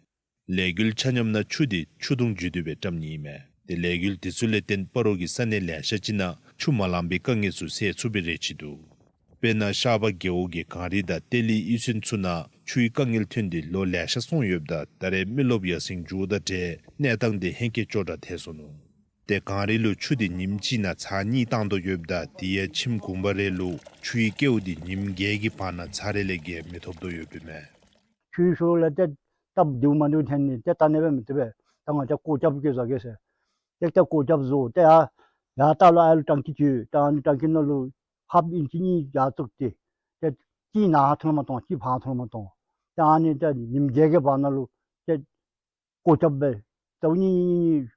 ལས་འགུལ་ཆ་མཉམ་ནང་ཆུ་འདི་ཆུ་དུང་བརྒྱུད་དེ་སྦེ་བཀྲམ་ནི་ཨིན་མས། ཏེ་ལས་འགུལ་འདི་ཚུ་ལས་བརྟེན་སྤ་རོ་གི་ས་གནས་ལེ་ཤ་ཅིག་ནང་ཆུ་མ་ལང་པའི་དཀའ་ངལ་ཚུ་སེལ་ཚུགས་པའི་རེ་ཆེ་འདུག། དཔེར་ན་ཤར་པ་རྒེད་འོག་གི་གངས་རི་དང་གཏེར་གླིང་གཡུས་ཚན་ཚུ་ནང་ཆུའི་དཀའ་ངལ་ཐོན་ཏེ་ལོ་ལེ་ཤ་སོང་ཡོདཔ་ད་ད་རེས་མི་རློབས་ཡར་སེང་འགྱོཝ་དང་འབྲེལ་གནས་སྟངས་འདི་ཧེང་སྐལ་སྐྱོ་དྲགས་ཐལ་སོ་ནུག། ཏེ་གངས་རི་ལུ་ཆུ་འདི་ཉིནམ་གཅིག་ནང་ཚར་གཉིས་བཏང་དོ་ཡོདཔ་ད་དེ་ཡང་ཁྱིམ་གུང་པ་རེ་ལུ་ཆུའི་སྐལཝ་འདི་ཉིནམ་བརྒྱད་ཀྱི་བར་ན་ཚར་རེ་ལས་བརྒལ་མི་ཐོབ་དོ་ཡོདཔ་ཨིན་མས། ཆུའི་ཤུལ་ལས་ཏེ་སྟབས་བདེཝ་མ་བདེཝ་ཐོན་ནི་ཏེ་ད་ཨ་ནི་སྦེ་མི་བཏུབ་པས། ད་ང་བཅས་སྒོ་རྒྱབ་བཀལ་བཟའ་གེ་ཟེར། ཏེ་ཏེ་སྒོ་རྒྱབ་བཟོ་ཏེ་ཡར་ཡར་ལྟག་ལུ་ཨ་ལུ་ཊང་ཀི་ཅིག་ཡོད། ད་ཨ་ནི་ཊང་ཀི་ནང་ལུ་ཧཱཕ་ཨིན་ཅི་གཉིས་ཡར་བཙུགས་ཏེ་ཏེ་གཅིག་ནཱ་ཐོན་མ་གཏོགས་གཅིག་ཕར་ཐོན་མ་གཏོགས་ད་ཨ་ནི་ཏེ་ཉིནམ་བརྒྱད་ཀྱི་བར་ན་ལུ་ཏེ་སྒོ་རྒྱབ་སྦེ་ཟླཝ་གཉིས་གཉིས་གཉིས་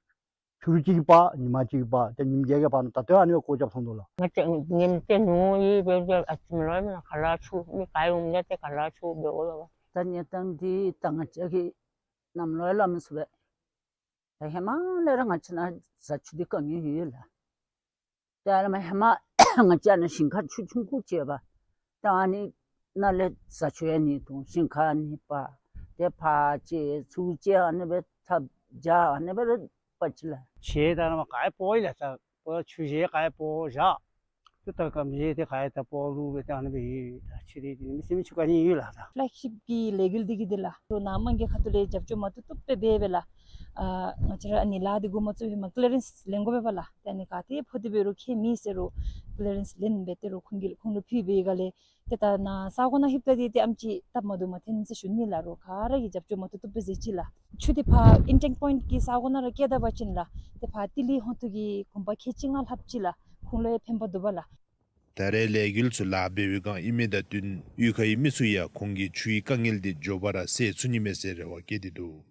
ཕྱི་རུ་གཅིག་གི་བར་ཉིན་མ་གཅིག་གི་བར་ཏེ་ཉིནམ་བརྒྱད་ཀྱི་བར་ན་ད་ལྟོ་ཨ་ནི་སྦེ་སྒོ་རྒྱབ་སོང་དོ་ལགས། ང་བཅས་ཉིནམ་ཏེ་ནུབ་ཡི་སྦེ་སྦེ་ཨ་ཙི་མི་ལོ་མེན་ན་ག་ལ་ཆུ་མི་ག་ཡོད་མི་ཏེ་ག་ལ་ཆུ་འབད་འོང་ལགས། ད་གནས་སྟངས་འདི་ད་ང་བཅས་ཀྱིས་གནམ་ལོ་ཡང་སླབ་མི་ཚུགས་པས། ད་ཧེ་མ་ལས་ར་ང་བཅས་ནཱ་བཟའ་ཆུ་འདི་དཀའ་ངལ་ཡོད་ལགས། ད་ཨ་ནི་མ་ཧེ་མ་ང་བཅས་ནཱ་ཞིང་ཁ་ཆུ་ཆུང་ཀུ་ཅིག་ཡོདཔ། ད་ཨ་ནི་ནང་ལས་བཟའ་ཆུ་ཡང་ནི་འཐུང་ཞིང་ཁ་ནི་པ། ཏེ་ཕར་ཅིག་ཚུར་ཅིག་ཨ་ནི་སྦེ་ཐབས་བྱ་ཨ་ནི་སྦེ་ར་པ་ཅིག་ལགས། ཆུ་ད་ཨ་ནི་མ་ག་ཡང་སྤོ་ཡི་ལགས། ད་སྤོ་ཆུ་ཞེ་ག་ཡང་སྤོ་བཞག། ཏེ་ད་སྐམ་ཞེ་ཏེ་ག་ཡང་ད་སྤོ་ལུགས་སྦེ་ད་ཨ་ནི་སྦེ་ཡོད། ད་ཆུ་འདི་འདི་མི་སེམས་ཆུ་ག་ནི་ཡོད་ལགས། ད་ཕེ་ལེག་ཤིཔ་གི་ལས་འགུལ་འདི་གི་འདི་ལགས། ལོ་ནང་མང་གི་ཁ་ཐུག་ལས་རྒྱབ་སྐྱོར་མ་བཏུབ་བཏུབ་སྦེ་འབད་བས་ལགས། ཨ་ང་བཅས་ར་ཨ་ནི་ལཱ་འདི་འགོ་མ་བཙུགས་ཧེ་མ་ཀི་ལི་ཡ་རེནསི་ལེན་དགོ་པས་པ་ལགས། ཏེ་ཨ་ནི་ག་ཏེ་ཕོག་སྟེ་འབད་རུང་ཁྱད་མེད་ཟེར་རུང་ཀི་ལི་ཡ་རེནསི་ལེན་འབད་དེ་རུང་ཁོང་གིས་ཁོང་ལུ་ཕུལ་བའི་སྒང་ལས་ཏེ་ད་ནཱ་ས་གོ་ནང་ལྷོདཔ་ད་འདི་ཏེ་ཨེམ་ཅིག་སྟབས་མ་བདེཝ་མ་ཐོན་ཟེར་ཞུ་ནི་ལགས། རོགས་ག་ར་གིས་རྒྱབ་སྐྱོར་མ་བཏུབ་བཏུབ་སྦེ་མཛད་ཅི་ལགས། ཆུ་འདི་ཕར་ཨིན་ཊེཀ་པོའིནཊ་གི་ས་གོ་ནང་ར་བསྐྱལ་ད་པ་ཅིན་ལགས། ཏེ་ཕར་ཏི་ལི་ཧོང་ཐུག་གི་གུང་པ་ཁལ་གཅིག་ལྔ་ལྷགཔ་ཅིག་ལགས། ཁོང་ལུ་ཡང་ཕན་པ་འདུག་པ་ལགས། ད་རེས་ལས་འགུལ་ཚུ་ལཱ་འབད་བའི་བསྒང་ཨིན་མི་དང་བསྟུན་གཡུས་ཁའི་མི་ཚུ་ཡང་ཁོང་གི་ཆུའི་དཀའ་ངལ་འདི་མགྱོགས་པ་ར་སེལ་ཚུགས་ནི་མས་ཟེར་རེ་བ་བསྐྱེད་དེ་འདུག།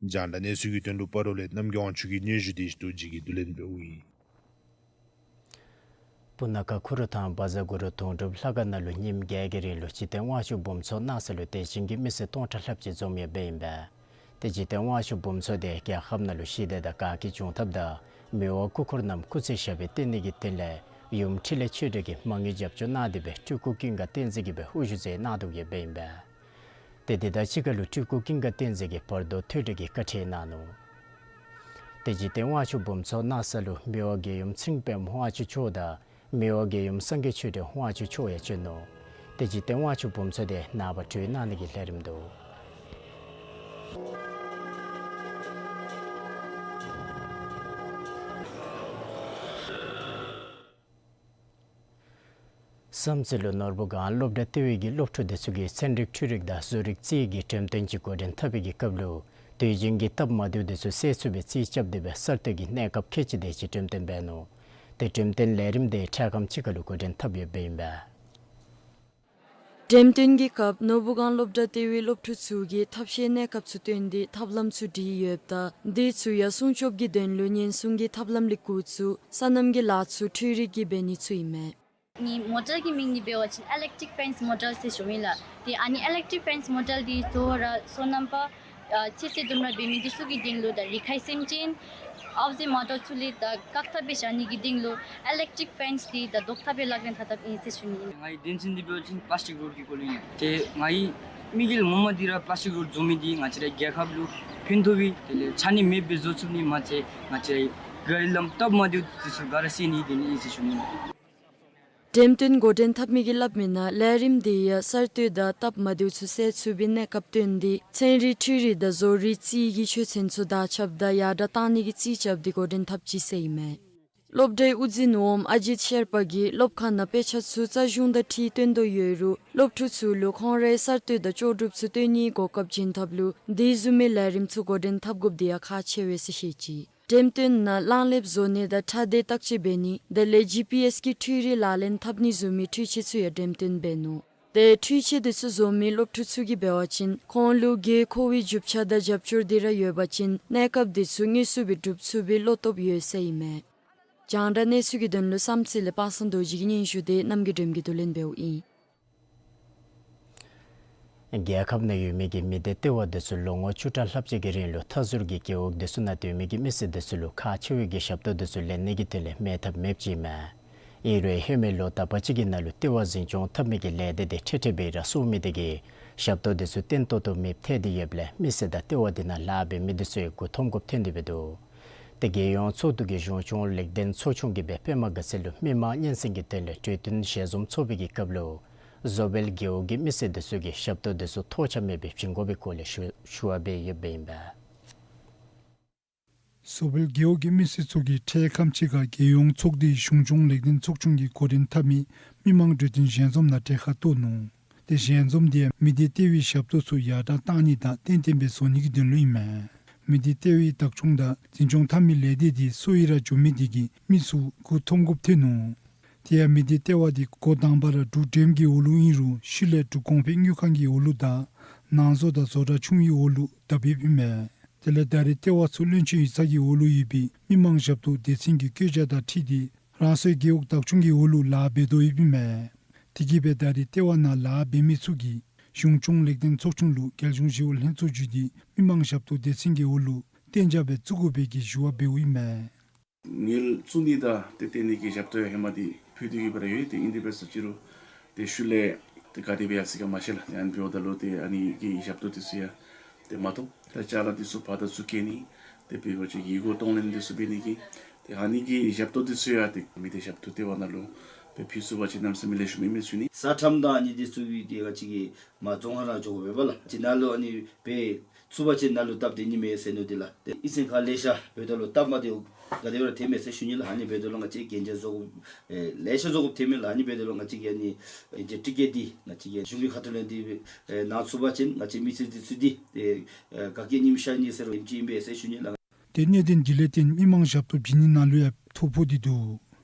རྒྱང་བསྒྲགས་གནས་ཚུལ་གྱི་དོན་ལུ་སྤ་རོ་ལས་རྣམ་རྒྱལ་དབང་ཕྱུག་གི་སྙན་ཞུ་འདི་ཞུ་དོ་བརྗེད་ཀྱིས་བསྡུ་ལེན་འབདཝ་ཨིན། སྤུ་ན་ཁ་ཁུ་རུ་ཐང་བཛྲ་གུ་རུ་དུང་སྒྲུབ་ལྷ་ཁང་ནང་ལུ་ཉིནམ་བརྒྱད་ཀྱི་རིང་ལུ་འཇིག་རྟེན་དབང་ཕྱུག་འབུམ་ཚོགས་གནང་ས་ལུ་དད་ཅན་གྱི་མི་སེར་སྟོང་ཕྲག་ལྷགཔ་ཅིག་འཛོམས་ཡོདཔ་ཨིན་པས། ཏེ་འཇིག་རྟེན་དབང་ཕྱུག་འབུམ་ཚོགས་འདི་རྒྱལ་ཁབ་ནང་ལུ་ཞི་བདེ་དང་དགའ་སྐྱིད་འབྱུང་ཐབས་དང་མི་དབང་སྐུ་འཁོར་རྣམས་སྐུ་ཚེ་ཞབས་པད་བརྟན་ནི་གི་དོན་ལས་ཡུམ་འཕྲིན་ལས་ཆོས་སྒྲོན་གྱིས་མ་དངུལ་རྒྱབ་སྐྱོར་གནང་སྟེ་སྦེ་སྤྲུལ་སྐུ་ཀུན་དགའ་བསྟན་འཛིན་གྱིས་སྦེ་དབུ་བཞུགས་མཛད་གནང་དོ་ཡོདཔ་ཨིན་པས། ཏེ་དེ་དང་གཅིག་ཁར་ལུ་སྤྲུལ་སྐུ་ཀུན་དགའ་བསྟན་འཛིན་གྱིས་བར་དོ་ཐོས་གྲོལ་གྱི་བཀའ་ཁྲིད་གནང་ནུག། ཏེ་འཇིག་རྟེན་དབང་ཕྱུག་འབུམ་ཚོགས་གནང་ས་ལུ་མི་དབང་རྒྱལ་ཡུམ་ཚེ་རིང་པདྨ་དབང་ཕྱུག་མཆོག་དང་མི་དབང་རྒྱལ་ཡུམ་སངས་རྒྱས་ཆོས་སྒྲོན་དབང་ཕྱུག་མཆོག་ཡང་བྱོན་ནུག། ཏེ་འཇིག་རྟེན་དབང་ཕྱུག་འབུམ་ཚོགས་འདི་ནངས་པ་གྲོལ་གནང་ནི་གི་ལས་རིམ་འདུག། བསམ་རྩེ་ལུ་ནོར་བུ་སྒང་སློབ་གྲྭ་ལྟེ་བའི་གི་སློབ་ཕྲུག་འདི་ཚུ་གིས་ཚན་རིག་འཕྲུལ་རིག་དང་བཟོ་རིག་རྩིས་ཀྱི་འགྲེམས་སྟོན་ཅིག་འགོ་འདྲེན་འཐབ་པའི་གི་སྐབས་ལུ་དུས་རྒྱུན་གྱི་སྟབས་མ་བདེཝ་འདི་ཚུ་སེལ་ཚུགས་པའི་རྩིས་རྐྱབ་སྟེ་སྦེ་གསར་གཏོད་ཀྱི་གནས་སྐབས་ཁལ་གཅིག་དེ་ཅིག་འགྲེམས་སྟོན་འབད་ནུག། ཏེ་འགྲེམས་སྟོན་ལས་རིམ་དེ་འཕྲལ་ཁམས་ཅིག་ཁར་ལུ་འགོ་འདྲེན་འཐབ་ཡོདཔ་ཨིན་པས། འགྲེམས་སྟོན་གྱི་སྐབས་ནོར་བུ་སྒང་སློབ་གྲྭ་ལྟེ་བའི་སློབ་ཕྲུག་ཚུ་གིས་ཐབས་ཤེས་གནས་སྐབས་ཚུ་བཏོན་ཏེ་ཐབས་ལམ་ཚུ་བྲིས་ཡོདཔ་ད་འདི་ཚུ་ཡང་སྲུང་སྐྱོབ་ཀྱི་དོན་ལུ་ཉེན་སྲུང་གི་ཐབས་ལམ་ལས་འགོ་བཙུགས་སོ་ནམ་གྱི་ལཱ་ཚུ་འཕྲུལ་རིག་གིས་འབད་ནི་ཚུ་ཨིན་མས། ནི་མོ་ཊར་གྱི་མིང་ནི་འབད་བ་ཅིན་ཨི་ལེག་ཊིག་ཕེནསི་མོ་ཊར་ཟེར་ཞུཝ་ཨིན་ལགས། ཏེ་ཨ་ནི་ཨི་ལེག་ཊིག་ཕེནསི་མོ་ཊར་འདི་གཙོ་བོ་ར་སོ་ནམ་པ་ཨ་ཚེ་སྲོག་དུམ་གྲ་འབད་མི་འདི་ཚུ་གི་དོན་ལུ་དང་རིག་ཁའི་སེམས་ཅན་ཨའུ་ཟེ་མ་གཏོགས་ཚུ་ལས་དང་བཀག་ཐབས་སྦེ་བཞག་ནི་གི་དོན་ལུ་ཨི་ལེག་ཊིག་ཕེནསི་འདི་དང་བཟློག་ཐབས་སྦེ་ལག་ལེན་འཐབ་འཐབ་ཨིན་ཟེར་ཞུ་ནི་ཨིན། ངེའི་དོན་ཚན་འདི་འབད་བ་ཅིན་པ་ལཱས་ཅིག་རོཌ་ཀྱི་སྐོར་ལུ་ཨིན། ཏེ་ངེའི་དམིགས་ཡུལ་ངོ་མ་འདི་ར་པ་ལཱས་ཅིག་རོཌ་བཟོ་མི་འདི་ང་བཅས་རའི་རྒྱལ་ཁབ་ལུ་ཕན་ཐོགས་པའི་དེ་ལས་ཆ་གནས་མེདཔ་སྦེ་བཟོ་ཚུགས་ནི་མ་ཚད་ང་བཅས་རའི་ག་ལམ་སྟབས་མ་བདེཝ་འདི་ཚུ་ག་ར་སེལ་ནི་དེ་ནི་ཨིན་ཟེར་ཞུ་ནི་ཨིན། འགྲེམས་སྟོན་འགོ་འདྲེན་འཐབ་མི་གིས་སླབ་མིའི་ནང་ལས་རིམ་འདི་ཡང་གསར་གཏོད་དང་སྟབས་མ་བདེཝ་ཚུ་སེལ་ཚུགས་པའི་གནས་སྐབས་བཏོན་ཏེ་ཚན་རིག་འཕྲུལ་རིག་དང་བཟོ་རིག་རྩིས་ཀྱི་ཆོས་ཚན་ཚུ་དར་ཁྱབ་དང་ཡར་དྲག་གཏང་ནི་གི་རྩིས་རྐྱབ་སྟེ་འགོ་འདྲེན་འཐབ་ཅི་ཟེར་ཨིན་མས། སློབ་གྲྭའི་དབུ་འཛིན་འོགམ་ཨ་ཇིཏ་ཤེར་པ་གིས་སློབ་ཁང་ནང་དཔེ་ཆ་ཚུ་རྩ་གཞུང་དང་འཁྲིལ་སྟོན་དོ་ཡོད་རུང་སློབ་ཕྲུག་ཚུ་ལུ་ཁོང་རའི་གསར་གཏོད་དང་ལྕོགས་གྲུབ་ཚུ་སྟོན་ནིའི་གོ་སྐབས་བྱིན་ཐབས་ལུ་འདི་བཟུམ་མའི་ལས་རིམ་ཚུ་འགོ་འདྲེན་འཐབ་དགོཔ་འདི་ཡང་ཁག་ཆེ་བས་ཟེར་བཤད་ཅི། འགྲེམས་སྟོན་ནང་གླང་ལེབ་བཟོ་ནི་དང་ཁྲལ་དེ་བརྟག་དཔྱད་འབད་ནི་དེ་ལས་ཇི་པི་ཨེསི་གི་འཕྲུལ་རིག་ལག་ལེན་འཐབ་ནི་བཟུམ་མའི་འཕྲུལ་ཆས་ཚུ་ཡང་འགྲེམས་སྟོན་འབད་ནུག། ཏེ་འཕྲུལ་ཆས་འདི་ཚུ་བཟོ་མི་སློབ་ཕྲུག་ཚུ་གིས་འབད་བ་ཅིན་ཁོང་ལུ་དགོས་མཁོ་བའི་རྒྱུ་ཆ་དང་རྒྱབ་སྐྱོར་འདི་ར་ཡོད་པ་ཅིན་གནས་སྐབས་འདི་ཚུ་དངོས་སུ་སྦེ་སྒྲུབ་ཚུགས་པའི་བློ་སྟོབས་ཡོད་ཟེར་ཨིན་མས། རྒྱང་བསྒྲགས་གནས་ཚུལ་གྱི་དོན་ལུ་བསམ་རྩེ་ལས་པ་སངས་རྡོ་རྗེ་གི་སྙན་ཞུ་དེ་རྣམ་རྒྱལ་སྒྲོལམ་གིས་བསྡུ་ལེན་འབདཝ་ཨིན། རྒྱལ་ཁབ་ནང་ཡོད་མི་གི་མི་སྡེ་ལྟེ་བ་འདི་ཚུ་ལོ་ངོ་བཅུ་ཕྲག་ལྷགཔ་ཅིག་གི་རིང་ལུ་མཐའ་ཟུར་གྱི་རྒེད་འོག་འདི་ཚུ་ནང་སྡོད་མི་གི་མི་སེར་འདི་ཚུ་ལུ་ཁག་ཆེ་བའི་གི་ཞབས་ཏོག་འདི་ཚུ་ལེན་ནི་གི་དོན་ལས་མེད་ཐབས་མེདཔ་ཅིག་ཨིན་མས། ཨིན་རུང་ཧེ་མའི་ལོ་དག་པ་ཅིག་གི་ནང་ལུ་ལྟེ་བ་འཛིན་སྐྱོང་འཐབ་མི་གི་ལས་སྡེ་འདི་འཕྲལ་འཕྲལ་སྦེ་ར་སོར་མི་དེ་གིས་ཞབས་ཏོག་འདི་ཚུ་བརྟན་ཏོག་ཏོ་མེདཔ་ཐལ་ཏེ་ཡོདཔ་ལས་མི་སེར་དང་ལྟེ་བ་འདི་ནང་ལཱ་འབད་མི་འདི་ཚུ་ཡང་མགུ་འཐོམ་དགོཔ་ཐོན་ཏེ་འབད་དོ། ཏེ་རྒྱལ་ཡོངས་ཚོགས་འདུ་གི་གཞུང་སྐྱོང་ལེགས་ལྡན་ཚོགས་ཆུང་གིས་སྦེ་པདྨ་དགའ་ཚལ་ལུ་མི་མང་སྙན་གསན་གྱི་དོན་ལས་གྲོས་བསྟུན་ཞལ་འཛོམས་ཚོགས་པའི་གི་སྐབས་ལུ་བཟོ་སྦལ་རྒེད་འོག་གི་མི་སེར་འདི་ཚུ་གིས་ཞབས་ཏོག་འདི་ཚུ་ཐོགས་ཆགས་མེད་པར་བྱིན་དགོ་པའི་སྐོར་ལས་ཞུ་ཞུ་བ་འབད་ཡོདཔ་ཨིན་པས། བཟོ་སྦལ་རྒེད་འོག་གི་མི་སེར་ཚུ་གིས་འཕྲལ་ཁམས་ཅིག་ཁར་རྒྱལ་ཡོངས་ཚོགས་སྡེའི་གཞུང་སྐྱོང་ལེགས་ལྡན་ཚོགས་ཆུང་གིས་འགོ་འདྲེན་འཐབ་མི་མི་མང་གྲོས་བསྟུན་ཞལ་འཛོམས་ནང་གྲལ་ཁར་གཏོགས་ནུག། ཏེ་ཞལ་འཛོམས་འདི་མི་སྡེ་ལྟེ་བའི་ཞབས་ཏོག་ཚུ་ཡར་དྲག་གཏང་ནི་དང་ཏན་ཏན་སྦེ་བཟོ་ནི་གི་དོན་ལུ་ཨིན་མས། མི་སྡེ་ལྟེ་བའི་བདག་སྐྱོང་དང་འཛིན་སྐྱོང་འཐབ་མི་ལས་སྡེ་འདི་སུ་ཡི་ར་འགྱོ་མི་དེ་གིས་མི་ཚུ་མགུ་འཐོམ་དགོཔ་ཐོན་ནུག། དེ་ཡང་མི་སྡེ་ལྟེ་བ་འདི་འགོ་དང་པ་ར་འབྲུག་འགྲེམ་གྱི་འོག་ལུ་ཨིན་རུང་ཤུལ་ལས་འབྲུག་གོང་འཕེལ་དངུལ་ཁང་གི་འོག་ལུ་དང་ནང་བཟོ་དང་བཟོ་གྲྭ་ཆུང་བའི་འོག་ལུ་བསྡབ་ཡོདཔ་ཨིན་མས། དེ་ལས་ད་རེས་ལྟེ་བ་ཚུ་བློན་ཆེན་ཡིག་ཚང་གི་འོག་ལུ་ཡོད་པའི་མི་མང་ཞབས་ཏོག་སྡེ་ཚན་གྱི་བཀོད་རྒྱ་དང་འཁྲིལ་ཏེ་རང་སོའི་རྒེད་འོག་བདག་སྐྱོང་གི་འོག་ལུ་ལཱ་འབད་དོ་ཡོདཔ་ཨིན་མས། དེ་གིས་སྦེ་ད་རེས་ལྟེ་བ་ནང་ལཱ་འབད་མི་ཚུ་གིས་གཞུང་སྐྱོང་ལེགས་ལྡན་ཚོགས་ཆུང་ལུ་རྒྱལ་གཞུང་ཞི་གཡོག་ལྷན་ཚོགས་བརྒྱུད་དེ་མི་མང་ཞབས་ཏོག་སྡེ་ཚན་གྱི་འོག་ལུ་གཏན་འཇགས་སྦེ་བཙུགས་དགོ་པའི་གི་ཞུ་བ་འབདཝ་ཨིན་མས། ངལ་བཙུགས་ནི་དང་ཏེ་བརྟེན་ནི་གི་ཞབས་ཏོག་ཡང་ཧེ་མ་འདི་ཕུལ་ཏེ་ཡོདཔ་ར་ཡོད། ཏེ་ཨིན་དེ་འབད་ས་ཅིག་རུང་ཏེ་ཤུལ་ལས་ཏེ་ག་དེ་སྦེ་ཡར་སོ་ཡི་ག་མ་ཤེས་ལགས། ཏེ་ཨ་ནི་འབདཝ་ད་ལུ་ཏེ་ཨ་ནི་གི་ཞབས་ཏོག་འདི་ཚུ་ཡང་ཏེ་མ་ཐོབ། ཏེ་ཅ་ལ་འདི་ཚུ་ཕར་དང་ཚུར་བསྐྱལ་ནི་ཏེ་འབད་བ་ཅིན་ཡིག་སྐོར་གཏོང་ལེན་འདི་ཚུ་འབད་ནི་གི་ཏེ་ཨ་ནི་གི་ཞབས་ཏོག་འདི་ཚུ་ཡང་ཏེ་མི་སྡེ་ཞབས་ཏོག་ལྟེ་བ་ནང་ལུ་སྦེ་ཕུལ་ཚུགས་པ་ཅིན་གནམ་མེད་ས་མེད་ལེགས་ཤོམ་ཨིན་མས་ཟེར་ཞུ་ནི། ས་ཁྲམ་དང་ཨ་ནི་འདི་ཚུ་གི་ཏེ་ང་བཅས་ཀྱིས་མ་རྫོང་ཁ་ནང་འགྱོ་དགོ་པས་ལགས། ཅིག་ནང་ལུ་ཨ་ནི་སྦེ་ཚུགས་པ་ཅིན་ནང་ལུ་སྟབས་བདེ་ནི་མས་ཟེར་མནོ་སྟེ་ལགས། ཏེ་ཨིན་ཟེར་ཁར་ལེ་ཤ་འབདཝ་ད་ལུ་སྟབས་མ་བདེཝ་ག་དེ་སྦེ་ར་ཐོན་མས་ཟེར་ཞུ་ནི་ལགས། ཨ་ནི་འབདཝ་ད་ལུ་ང་བཅས་གན་རྒྱ་བཟོ་དགོ་ཨེ་ལེ་ཤ་བཟོ་དགོཔ་ཐོན་མས་ལགས། ཨ་ནི་འབདཝ་ད་ལུ་ང་བཅས་ཀྱིས་ཨ་ནི་གན་རྒྱ་ཊི་ཀེཊ་འདི་ང་བཅས་ཀྱིས་གཞུང་གི་ཁ་ཐུག་ལས་འདི་ཨེ་གནང་ཚུགས་པ་ཅིན་ང་བཅས་མི་སེར་འདི་ཚུ་འདི་ཨེ་ཨེ་ག་གིས་ཉིམ་ཤར་ནི་ཟེར་རུང་ཉིམ་ཅིག་ཨིན་པས་ཟེར་ཞུ་ནི་ལགས། ཏེ་གནད་དོན་འདི་ལས་བརྟེན་མི་མང་ཞབས་ཏོག་བྱིན་ནི་ནང་ལུ་ཡང་ཐོ་ཕོག་སྟེ་འདུག།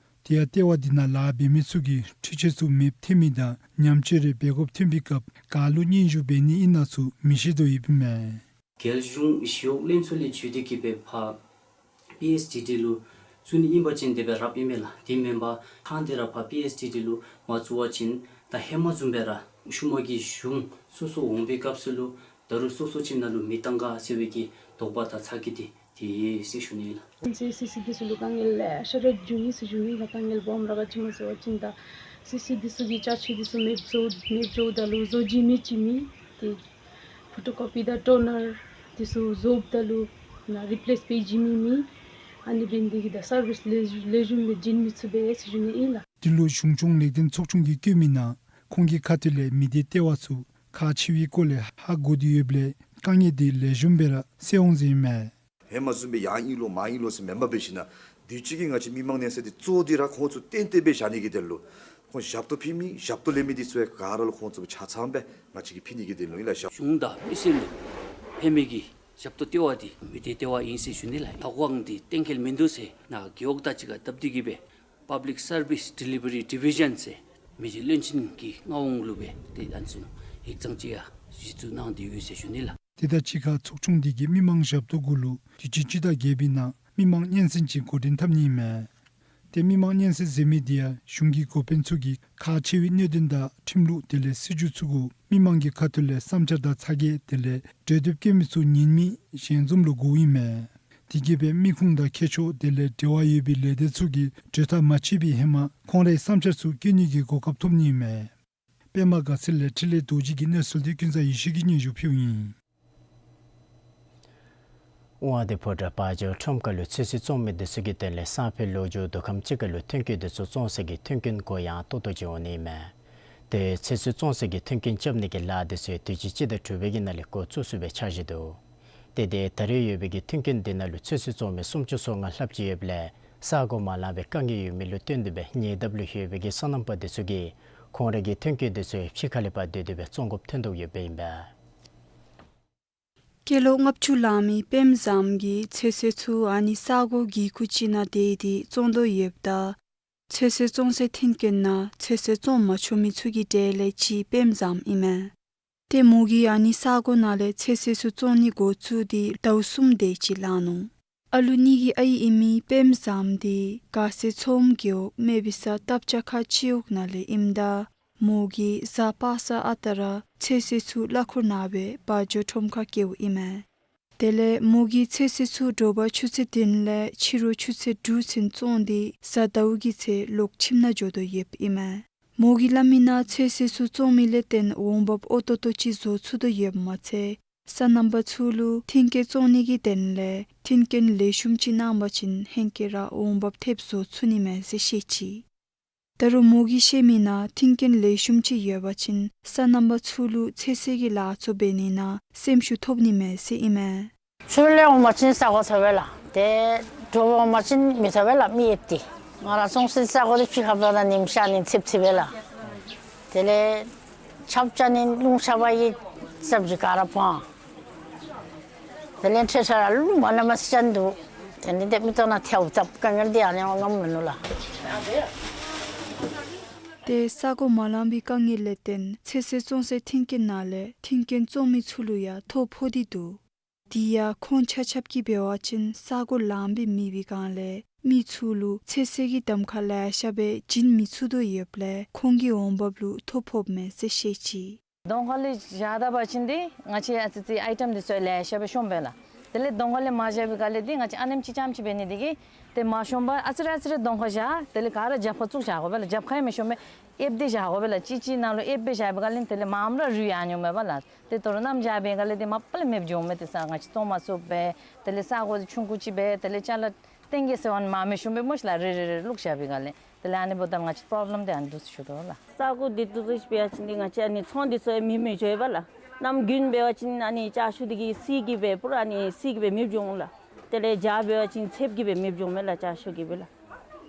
དེ་ཡང་ལྟེ་བ་འདི་ནང་ལཱ་འབད་མི་ཚུ་གིས་འཕྲུལ་ཆས་ཚུ་མེདཔ་ཐོན་མི་དང་ཉམས་བཅོས་རེ་འབད་དགོཔ་ཐོན་པའི་སྐབས་ག་ལུ་སྙན་ཞུ་འབད་ནི་ཨིན་ན་ཚུ་མི་ཤེས་དོ་ཡོདཔ་ཨིན་མས། རྒྱལ་གཞུང་ཞི་གཡོག་ལྷན་ཚོགས་ལས་བརྒྱུད་དེ་གིས་སྦེ་ཕར་པི་ཨེསི་ཊི་ཊི་ལུ་བཙུགས་ནི་ཨིན་པ་ཅིན་དེ་སྦེ་རབ་ཨིན་མས་ལགས། དེ་མེན་པར་ཐང་དེ་ར་ཕར་པི་ཨེསི་ཊི་ཊི་ལུ་མ་བཙུགས་པ་ཅིན་ད་ཧེ་མ་བཟུམ་སྦེ་ར་ཤུལ་མ་གི་གཞུང་སོ་སོ་འོང་པའི་སྐབས་སུ་ལུ་ད་རུང་སོ་སོ་ཅིག་ནང་ལུ་མི་བཏང་ག་ཟེར་བའི་གི་དོགས་པ་དང་ཚ་གྱང་འདི་དེ་ཟེར་ཞུ་ནི་ལགས། སི་སི་འདི་ཚུ་ལུ་དཀའ་ངལ་ལེ་ཤ་ར་འབྱུང་ཡི་ཟེར་ཞུ་ནི་ལགས། དཀའ་ངལ་སྦོམ་ར་ག་ཅི་སྨོ་ཟེར་བ་ཅིན་ད་སི་སི་འདི་ཚུ་གི་ཅ་ཆས་འདི་ཚུ་མེདཔ་བཟོ་མེདཔ་བཟོཝ་ད་ལུ་བཟོ་བྱིན་མི་ཅིག་མེད། ཏེ་ཕོ་ཊོ་ཀོ་པི་དང་ཊོ་ནར་འདི་ཚུ་བཟོཝ་ད་ལུ་ནཱ་རི་པི་ལེསི་འབད་བྱིན་མི་མེད། ཨ་ནི་འབད་ནི་དེ་གིས་ད་སར་བིསི་ལེགས་ལེགས་ཤོམ་སྦེ་བྱིན་མི་ཚུགས་པས་ཟེར་ཞུ་ནི་ཨིན་ལགས། འདི་ལུ་གཞུང་སྐྱོང་ལེགས་ལྡན་ཚོགས་ཆུང་གིས་བཀོད་མིའི་ནང་ཁོང་གི་ཁ་ཐུག་ལས་མི་སྡེ་ལྟེ་བ་ཚུ་ཁག་ཆེ་བའི་སྐོར་ལས་ཧ་གོ་སྟེ་ཡོདཔ་ལས་ དཀའ་ངལ་འདི་ལེགས་ཤོམ་སྦེ་ར་སེལ་འོང་ཟེར་ཨིན་མས། ཧེ་མ་བཟུམ་སྦེ་ཡར་ཨིན་ལོ་མར་ཨིན་ལོ་ཟེར་མེན་པར་འབད་ཞིན་ན་དུས་ཅི་གི་ང་བཅས་མི་མང་མཉེན་ཆས་འདི་གཙོ་བོ་འདི་ར་ཁོང་ཚུ་གཏན་གཏན་སྦེ་བཞག་ནི་གི་དོན་ལུ་ཁོང་ཞབས་ཏོག་ཕུལ་མི་ཞབས་ཏོག་ལེན་མི་འདི་ཚུ་ཡང་ག་ར་ལུ་ཁོང་ཚུ་ཆ་ཚང་སྦེ་ང་བཅས་ཀྱིས་ཕུལ་ནི་གི་དོན་ལུ་ཨིན་ལགས། གཞུང་དང་མི་སེར་ལུ་ཕན་མི་གི་ཞབས་ཏོག་ལྟེ་བ་འདི་མི་སྡེ་ལྟེ་བ་ཨིན་ཟེར་ཞུ་ནི་ལགས། ཐོག་ཁང་འདི་གཏན་འཁེལ་མིན་འདུག་ཟེར་ནཱ་རྒེད་འོག་དང་གཅིག་ཁར་སྟབས་བདེ་གིས་སྦེ་Public Service Delivery Division ཟེར་མི་རྗེ་བློན་ཆེན་གྱི་མངའ་དབང་ལུ་སྦེ་ཏེ་ཨ་ནི་ཚུ་ཡིག་ཚང་ཅིག་ཡང་གཞི་བཙུགས་གནང་སྟེ་ཡོད་ཟེར་ཞུ་ནི་ལགས། དེ་དང་གཅིག་ཁར་ཚོགས་ཆུང་འདི་གིས་མི་མང་ཞབས་ཏོག་གུ་ལུ་དུས་ཅི་སྤྱི་ཟླ་བརྒྱད་པའི་ནང་མི་མང་མཉེན་ཆས་ཅིག་འགོ་འདྲེན་འཐབ་ནི་ཨིན་མས། ཏེ་མི་མང་མཉེན་ཆས་ཟེར་མི་འདི་ཡང་གཞུང་གི་འགོ་དཔོན་ཚུ་གིས་ཁག་ཆེ་བའི་གནད་དོན་དང་ཁྲིམས་ལུགས་དེ་ལས་སྲིད་བྱུས་ཚུ་གུ་མི་མང་གི་ཁ་ཐུག་ལས་བསམ་འཆར་དང་ཚ་གྱང་དེ་ལས་གྲོས་འདེབས་བཀོད་མི་ཚུ་ཉན་མི་ཞལ་འཛོམས་ལུ་དགོཔ་ཨིན་མས། དེ་གིས་སྦེ་མི་ཁུངས་དང་ཁྱད་ཆོས་དེ་ལས་འབྲེལ་བ་ཡོད་པའི་ལས་སྡེ་ཚུ་གིས་གྲོས་ཐག་མ་ཆོད་པའི་ཧེ་མ་ཁོང་རའི་བསམ་འཆར་ཚུ་བཀོད་ནི་གི་གོ་སྐབས་ཐོབ་ནི་ཨིན་མས། པདྨ་དགའ་ཚལ་ལས་འཕྲིན་ལས་རྡོ་རྗེ་གི་གནས་ཚུལ་འདི་ཀུན་བཟང་ཡེ་ཤེས་ཀྱིས་སྙན་ཞུ་ཕུལཝ་ཨིན། དབང་འདུས་ཕོ་བྲང་བ་འཇོ་ཁྲོམ་ཁ་ལུ་ཚོད་བསྲེ་བཙོང་མི་འདི་ཚུ་གི་དོན་ལས་སང་ཕོད་ལོག་འགྱོ་དོ་ཁམས་ཅིག་ཁར་ལུ་ཐོན་སྐྱེད་འདི་ཚུ་བཙོང་ས་གི་མཐུན་རྐྱེན་གུ་ཡངས་ཏོག་ཏོ་ཅིག་འོང་ནི་ཨིན་མས། ཏེ་ཚོད་བསྲེ་བཙོང་ས་གི་མཐུན་རྐྱེན་རྐྱབ་ནི་གི་ལཱ་འདི་ཚུ་དུས་ཅི་སྤྱི་ཟླ་དྲུག་པའི་གི་ནང་ལས་འགོ་བཙུགས་ཚུགས་པའི་འཆར་གཞི་འདུག། ཏེ་དེ་ད་རེས་ཡོད་པའི་གི་མཐུན་རྐྱེན་འདི་ནང་ལུ་ཚོད་བསྲེ་བཙོང་མི་སུམ་ཅུ་སོ་ལྔ་ལྷགཔ་ཅིག་ཡོདཔ་ལས་ས་གོ་མ་ལང་པའི་དཀའ་ངལ་ཡོད་མི་ལུ་བརྟེན་ཏེ་སྦེ་ཉེ་འདབས་ལུ་ཡོད་པའི་གི་སོ་ནམ་པ་འདི་ཚུ་གིས་ཁོང་རའི་གི་མཐུན་རྐྱེན་འདི་ཚུ་ཕྱི་ཁ་ལས་ཕར་སྡོད་དེ་སྦེ་བཙོང་དགོཔ་ཐོན་དོ་ཡོདཔ་ཨིན་པས། སྐྱེས་ལོ་ལྔ་བཅུ་ལང་མི་པདྨ་བཟངམོ་གིས་ཚོད་བསྲེ་ཚུ་ཨ་ནི་ས་གོ་གི་ཁུག་ཅིག་ནང་སྡོད་དེ་བཙོང་དོ་ཡོདཔ་ད་ཚོད་བསྲེ་བཙོང་སའི་མཐུན་རྐྱེན་ནང་ཚོད་བསྲེ་བཙོང་མ་ཆོག་མི་ཚུ་གི་གྲས་ལས་གཅིག་པདྨ་བཟངམོ་ཨིན་མས། ཏེ་མོ་གིས་ཨ་ནི་ས་གོ་ནང་ལས་ཚོད་བསྲེ་ཚུ་བཙོང་ནི་འགོ་བཙུགས་ཏེ་ཟླཝ་གསུམ་དེ་ཅིག་ལང་ནུག། ཨ་ལུ་གཉིས་ཀྱི་ཨའི་ཨིན་མི་པདྨ་བཟངམོ་འདི་དགའ་སེ་མཚོ་སྦོམ་རྒེད་འོག་སྨད་བི་ས་སྟབས་ཆ་ཁ་སྤྱི་འོག་ནང་ལས་ཨིནམ་ད་མོ་གིས་གཟའ་པ་སངས་ཨ་རྟག་ར་ཚོད་བསྲེ་ཚུ་གླ་འཁོར་ནང་སྦེ་བ་འཇོ་ཁྲོམ་ཁར་སྐྱེལཝ་ཨིན་མས། དེ་ལས་མོ་གིས་ཚོད་བསྲེ་ཚུ་དྲོ་པ་ཆུ་ཚོད་བདུན་ལས་ཕྱི་རུ་ཆུ་ཚོད་དྲུག་ཚུན་བཙོང་སྟེ་གཟའ་ཟླཝ་གི་ཚེ་ལོག་ཁྱིམ་ནང་འགྱོ་དོ་ཡོདཔ་ཨིན་མས། མོ་གིས་སླབ་མི་ནང་ཚོད་བསྲེ་ཚུ་བཙོང་མི་ལས་བརྟེན་འོང་འབབ་འོས་ཏོག་ཏོ་ཅིག་བཟོ་ཚུགས་དོ་ཡོདཔ་མ་ཚད་སོ་ནམ་པ་ཚུ་ལུ་མཐུན་རྐྱེན་བཙོང་ནི་གི་དོན་ལས་མཐུན་རྐྱེན་ལེགས་ཤོམ་ཅིག་གནང་པ་ཅིན་ཧེང་སྐལ་ར་འོང་འབབ་ཐེབས་བཟོ་ཚུགས་ནི་མས་ཟེར་བཤད་ཅི། ད་རུང་མོ་གིས་བཤད་མི་ནང་མཐུན་རྐྱེན་ལེགས་ཤོམ་ཅིག་ཡོད་པ་ཅིན་སོ་ནམ་པ་ཚུ་ལུ་ཚོད་བསྲེ་གི་ལཱ་ཚུ་འབད་ནི་ནང་སེམས་ཤུགས་ཐོབ་ནི་མས་ཟེར་ཨིན་མས། ཚུར་ལས་འོང་པ་ཅིན་ས་གོ་ཐོབ་པས་ལགས། ཏེ་དྲོ་པ་འོང་པ་ཅིན་མི་ཐོབ་པས་ལགས། མི་ཨེབ་སྟེ་ང་ར་བཙོང་སའི་ས་གོ་འདི་ཕྱི་ཁ་ཕར་ནང་ཉིམ་ཤར་ནི་ཚིབ་ཚིབ་པས་ལགས། དེ་ལས་ཆརཔ་རྐྱབ་ནི་རླུང་ཤར་བ་ཡི་སབ་ཇི་ག་ར་ཕངས། དེ་ལས་ཁྲལ་ཚུ་ར་ལུ་མ་ལངམ་སྦེ་རྐྱབ་འདུག། དེ་ནི་ཏེ་མིག་ཏོ་ནང་ཐལཝ་བཏབ། དཀའ་ངལ་འདི་ཨ་ནི་ངོམ་མིན་ནུག་ལགས། ཏེ་ས་གོ་མ་ལང་པའི་དཀའ་ངལ་ལས་བརྟེན་ཚོད་བསྲེ་བཙོང་སའི་མཐུན་རྐྱེན་ནང་ལས་མཐུན་རྐྱེན་བཙོང་མི་ཚུ་ལུ་ཡང་ཐོ་ཕོག་སྟེ་འདུག། དེ་ཡང་ཁོང་ཆ་ཁྱབ་ཀྱིས་འབད་བ་ཅིན་ས་གོ་ལང་པའི་མེད་པའི་སྒང་ལས་མི་ཚུ་ལུ་ཚོད་བསྲེ་གི་གདམ་ཁ་ལེ་ཤ་སྦེ་བྱིན་མི་ཚུགས་དོ་ཡོདཔ་ལས་ཁོང་གི་འོང་འབབ་ལུ་ཐོ་ཕོགཔ་མས་ཟེར་བཤད་ཅི། གདོང་ཁ་ལས་བཞག་ད་པ་ཅིན་འདི་ང་བཅས་ཨ་ཙི་ཙི་ཨའི་ཊམ་འདི་ཚུ་ལེ་ཤ་སྦེ་ཤོང་པས་ལགས། དེ་ལས་གདོང་ཁ་ལས་མ་བཞག་པའི་སྒང་ལས་འདི་ང་བཅས་ཨ་ནེམ་ཅིག་རྐྱངམ་ཅིག་འབད་ནི་འདི་གིས་ཏེ་མ་ཤོང་པར་ཨ་ཙི་རེ་ཨ་ཙི་རེ་གདོང་ཁར་བཞག། དེ་ལས་ག་ར་རྒྱབ་ཁར་བཙུགས་བཞག་དགོ་པས་ལགས། རྒྱབ་ཁར་ཡང་མི་ཤོང་པས། ཨེབ་སྟེ་བཞག་དགོ་པས་ལགས། གཅིག་གཅིག་ནང་ལུ་ཨེབ་སྦེ་བཞག་པའི་སྒང་ལས་དེ་ལས་མངམ་ར་རུལ་ཡར་འགྱོཝ་མས་པ་ལགས། ཏེ་དོ་རུང་གནམ་བྱཱར་འབད་བའི་སྒང་ལས་འདི་མ་པ་ལས་མེདཔ་འགྱོཝ་མས། ཏེ་ས་ང་བཅས་བཙོང་མ་ཚུགས་པས། དེ་ལས་ས་གོ་འདི་ཆུང་ཀུ་ཅིག་སྦེ་དེ་ལས་ཅ་ལ་གཏན་འཁེལ་ཟེར་བ་ནི་མ་མི་ཤོང་པས་སྨོ་ཤི་ལགས། རེ་རེ་རེ་བླུགས་བཞག་པའི་སྒང་ལས། དེ་ལས་ཨ་ནི་འབདཝ་ད་ང་བཅས་པོརོབ་ལེམ་འདི་ཨ་ནི་འདུག་ཟེར་ཞུ་དོ་ལགས། ས་གོ་འདི་འདུག་ཟེར་འབད་བ་ཅིན་འདི་ང་བཅས་ཨ་ནི་ཚོང་འདི་ཚུ་ཡང་མེདཔ་མི་འགྱོ་བས་ལགས། གནམ་དགུན་འབད་བ་ཅིན་ཨ་ནི་ལྕགས་ཤོག་འདི་གིས་བསིལ་གྱིས་སྦེ་པུ་ར་ཨ་ནི་བསིལ་གྱིས་སྦེ་མེདཔ་འགྱོ་འོང་ལགས། དེ་ལས་བྱཱར་འབད་བ་ཅིན་ཚདཔ་གིས་སྦེ་མེདཔ་འགྱོཝ་མས་ལགས། ལྕགས་ཤོག་གིས་སྦེ་ལགས།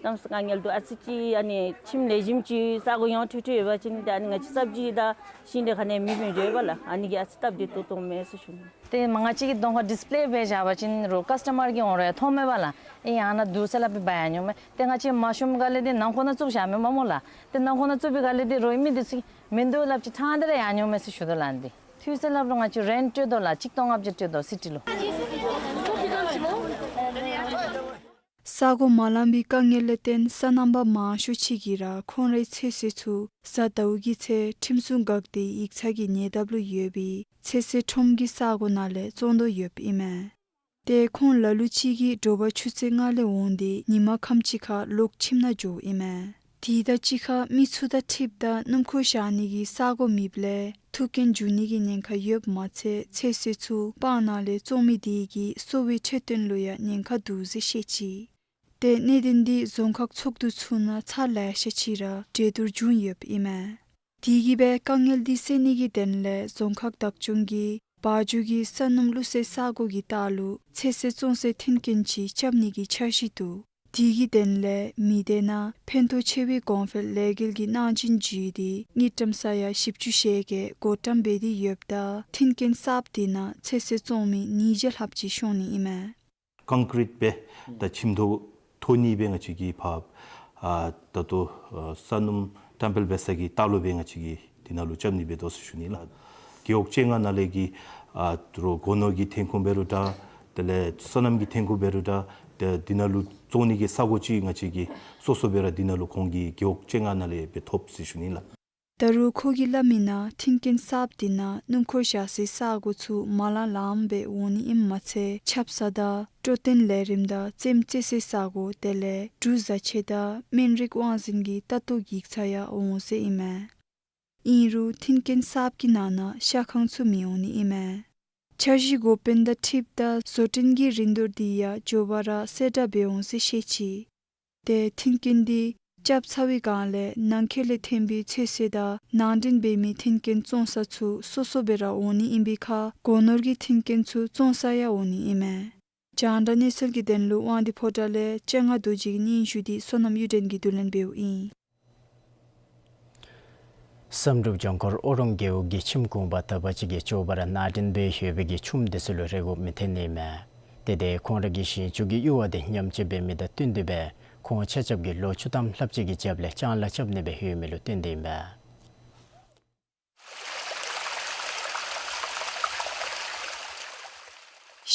གནམ་ས་དཀའ་ངལ་འདུག། ཨ་ཙི་ཅིག་ཨ་ནི་ཁྱིམ་ལེགས་ཤོམ་ཅིག་ས་གོ་ཡངས་ཁྲོལ་ཁྲོལ་ཡོད་པ་ཅིན་ཏེ་ཨ་ནི་ང་བཅས་སབ་ཇི་དང་ཤིང་འབྲས་ག་ནི་ཡང་མེདཔ་མི་འགྱོ་བས་ལགས། ཨ་ནི་གིས་ཨ་ཙི་སྟབས་བདེ་ཏོག་ཏོ་མས་ཟེར་ཞུ་ནི། ཏེ་མ་ང་བཅས་ཀྱིས་གདོང་ཁར་ཌིསི་པེ་ལེ་འབད་བཞག་པ་ཅིན་རོགས་ཀཱསི་ཊ་མར་གྱིས་འོང་རུང་ཡང་མཐོངམ་མས་པ་ལགས། ཨེ་ཡང་ན་འདུག་ཟེར་སླབ་སྦེ་འབག་ཡར་འགྱོཝ་མས། ཏེ་ང་བཅས་མ་ཤོངམ་སྒང་ལས་འདི་ནང་ཁོག་ནང་བཙུགས་བཞག་མི་མས་སྨོ་ལགས། ཏེ་ནང་ཁོག་ནང་བཙུགས་པའི་སྒང་ལས་འདི་རོགས་ཨིན་མི་འདི་ཚུ་མིན་འདུག་སླབ་ཅི་ཕྲང་སྟེ་ར་ཡར་འགྱོཝ་མས་ཟེར་ཞུ་དོ་ལགས། འདི་འཐུས་ཟེར་སླབ་རུང་ང་བཅས་རེནཊ་སྤྲོད་དོ་ལགས། གཅིག་སྟོང་ལྔ་བརྒྱ་སྤྲོད་དོ་སི་ཊི་ལུ། ས་གོ་མ་ལང་པའི་དཀའ་ངལ་ལས་བརྟེན་སོ་ནམ་པ་མང་ཤོས་ཅིག་གིས་ར་ཁོང་རའི་ཚོད་བསྲེ་ཚུ་གཟའ་ཟླཝ་གི་ཚེ་ཁྲིམས་སྲུང་འགག་སྡེའི་ཡིག་ཚང་གི་ཉེ་འདབས་ལུ་ཡོད་པའི་ཚོད་བསྲེ་ཁྲོམ་གྱི་ས་གོ་ནང་ལས་བཙོང་དོ་ཡོདཔ་ཨིན་མས། ཏེ་ཁོང་ལ་ལུ་ཅིག་གིས་དྲོ་པ་ཆུ་ཚོད་ལྔ་ལས་འོང་སྟེ་ཉིན་མ་ཁམས་ཅིག་ཁར་ལོག་ཁྱིམ་ནང་འགྱོཝ་ཨིན་མས། དེ་དང་གཅིག་ཁར་མི་ཚུ་དང་འཁྲིལཝ་ད་སྣུམ་འཁོར་བཞག་ནི་གི་ས་གོ་མེདཔ་ལས་ཐུག་རྐྱེན་འབྱུང་ནི་གི་ཉེན་ཁ་ཡོདཔ་མ་ཚད་ཚོད་བསྲེ་ཚུ་སྤང་ནང་ལས་བཙོང་མི་དེ་གིས་གསོ་བའི་འཕྲོད་བསྟེན་ལུ་ཡང་ཉེན་ཁ་འདུག་ཟེར་བཤད་ཅི། ཏེ་གནད་དོན་འདི་རྫོང་ཁག་ཚོགས་འདུ་ཚུ་ནང་ཚར་ལེ་ཤ་ཅིག་ར་གྲོས་བསྡུར་བྱུང་ཡོདཔ་ཨིན་མས། དེ་གིས་སྦེ་དཀའ་ངལ་འདི་སེལ་ནི་གི་དོན་ལས་རྫོང་ཁག་བདག་སྐྱོང་གིས་ བ་འཇུག་གི་ས་སྣུམ་བླུགས་སའི་ས་གོ་གི་ལྟག་ལུ་ཚོད་བསྲེ་བཙོང་སའི་མཐུན་རྐྱེན་ཅིག་རྐྱབ་ནི་གི་འཆར་གཞི་འདུག། དེ་གི་དོན་ལས་མི་སྡེ་ནང་ཕན་ཐོགས་ཆེ་བའི་གོང་འཕེལ་ལས་འགུལ་གྱི་གནང་སྦྱིན་བརྒྱུད་དེ་དངུལ་ཀྲམ་ས་ཡ་བཞི་བཅུ་ཞེ་བརྒྱད་བགོ་བཀྲམ་འབད་དེ་ཡོདཔ་ད་མཐུན་རྐྱེན་གསརཔ་དེ་ནང་ཚོད་བསྲེ་བཙོང་མི་ཉིས་བརྒྱ་ལྷགཔ་ཅིག་ཤོང་ནི་ཨིན་མས། ཀོང་ཀྲིཊ་སྦེ་ད་ཆུམ་ཐོག་ཐོག་གཉིས་སྦེ་ང་བཅས་ཀྱིས་ཕར་ཨ་ད་ལྟོ་ཨ་ས་སྣུམ་བཀྲམ་སྤེལ་འབད་ས་གི་ལྟག་ལུ་སྦེ་ང་བཅས་ཀྱིས་དེ་ནང་ལུ་རྐྱབ་ནི་འབད་དོ་ཟེར་ཞུ་ནི་ལགས། རྒེད་འོག་བཅོ་ལྔ་ནང་ལས་ཀྱི་ཨ་ད་རུང་སྒོ་ནོར་གྱི་ཐོན་ཁུངས་འབད་རུང་འདྲ། དེ་ལས་སོ་ནམ་གྱི་ཐོན་ཁུངས་འབད་རུང་འདྲ། དེ་དེ་ནང་ལུ་བཙོང་ནི་གི་ས་གོ་ཅིག་ང་བཅས་ཀྱིས་སོ་སོ་སྦེ་ར་དེ་ནང་ལུ་ཁོང་གི་རྒེད་འོག་བཅོ་ལྔ་ནང་ལས་སྦེ་ཐོབ་ཟེར་ཞུ་ནི་ལགས། ད་རུང་ཁོ་གིས་སླབ་མི་ནང་མཐུན་རྐྱེན་གསརཔ་དེ་ནང་སྣུམ་འཁོར་བཞག་སའི་ས་གོ་ཚུ་མ་ལང་ལངམ་སྦེ་འོང་ནི་ཨིནམ་མ་ཚད་ཆབ་གསང་དང་སྤྲོ་སྟོན་ལས་རིམ་དང་རྩེདམོ་རྩེ་སའི་ས་གོ་དེ་ལས་འབྲུ་བཟའ་ཆས་དང་སྨན་རིགས་དབང་འཛིན་གྱི་ལྟ་རྟོག་འགྱིག་ཚང་ཡང་འོང་ཟེར་ཨིན་མས། ཨིན་རུང་མཐུན་རྐྱེན་གསརཔ་གི་ནང་ན་ཤ་ཁང་ཚུ་མི་འོང་ནི་ཨིན་མས། འཆར་གཞི་འགོ་དཔོན་དང་འཁྲིལཝ་ད་བཟོ་སྐྲུན་གྱི་རིན་བསྡུར་དེ་ཡང་མགྱོགས་པ་ར་གསལ་བསྒྲགས་འབད་འོང་ཟེར་བཤད་ཅི། ཏེ་མཐུན་རྐྱེན་དེ་རྐྱབ་ཚར་བའི་སྒང་ལས་ནང་འཁོད་ལས་ཐོན་པའི་ཚོད་བསྲེ་དང་ནང་འདྲེན་འབད་མི་མཐུན་རྐྱེན་བཙོང་ས་ཚུ་སོ་སོ་སྦེ་ར་འོང་ནི་ཨིན་པའི་ཁར་སྒོ་ནོར་གྱི་མཐུན་རྐྱེན་ཚུ་བཙོང་ས་ཡང་འོང་ནི་ཨིན་མས། རྒྱང་བསྒྲགས་གནས་ཚུལ་གྱི་དོན་ལུ་དབང་འདུས་ཕོ་བྲང་ལས་སྤྱན་སྔ་རྡོ་རྗེ་གི་སྙན་ཞུ་དེ་བསོད་ནམས་གཡུ་སྒྲོན་གྱིས་བསྡུ་ལེན་འབདཝ་ཨིན། བསམ་གྲུབ་ལྗོངས་མཁར་ཨོ་རོང་རྒེད་འོག་གི་ཁྱིམ་གུང་པ་དག་པ་ཅིག་གིས་མགྱོགས་པ་ར་ནང་འདྲེན་འབད་ཡོད་པའི་གི་ཆུམ་དེ་ཚུ་ལུ་རེ་དགོཔ་མི་ཐོན་ནི་མས། ཏེ་དེ་ཁོང་ར་གི་ཞིང་ཆུ་གི་གཡུར་བ་དེ་ཉམས་བཅོས་འབད་མི་དང་བསྟུན་ཏེ་སྦེ་ཁོང་ཆ་ཁྱབ་ཀྱིས་ལོ་བཅུ་ཐམ་ལྷགཔ་ཅིག་གི་རྒྱབ་ལས་ལྕང་ལཱ་རྐྱབ་ནི་སྦེ་ཡོད་མི་ལུ་བརྟེན་ཏེ་ཨིན་པས།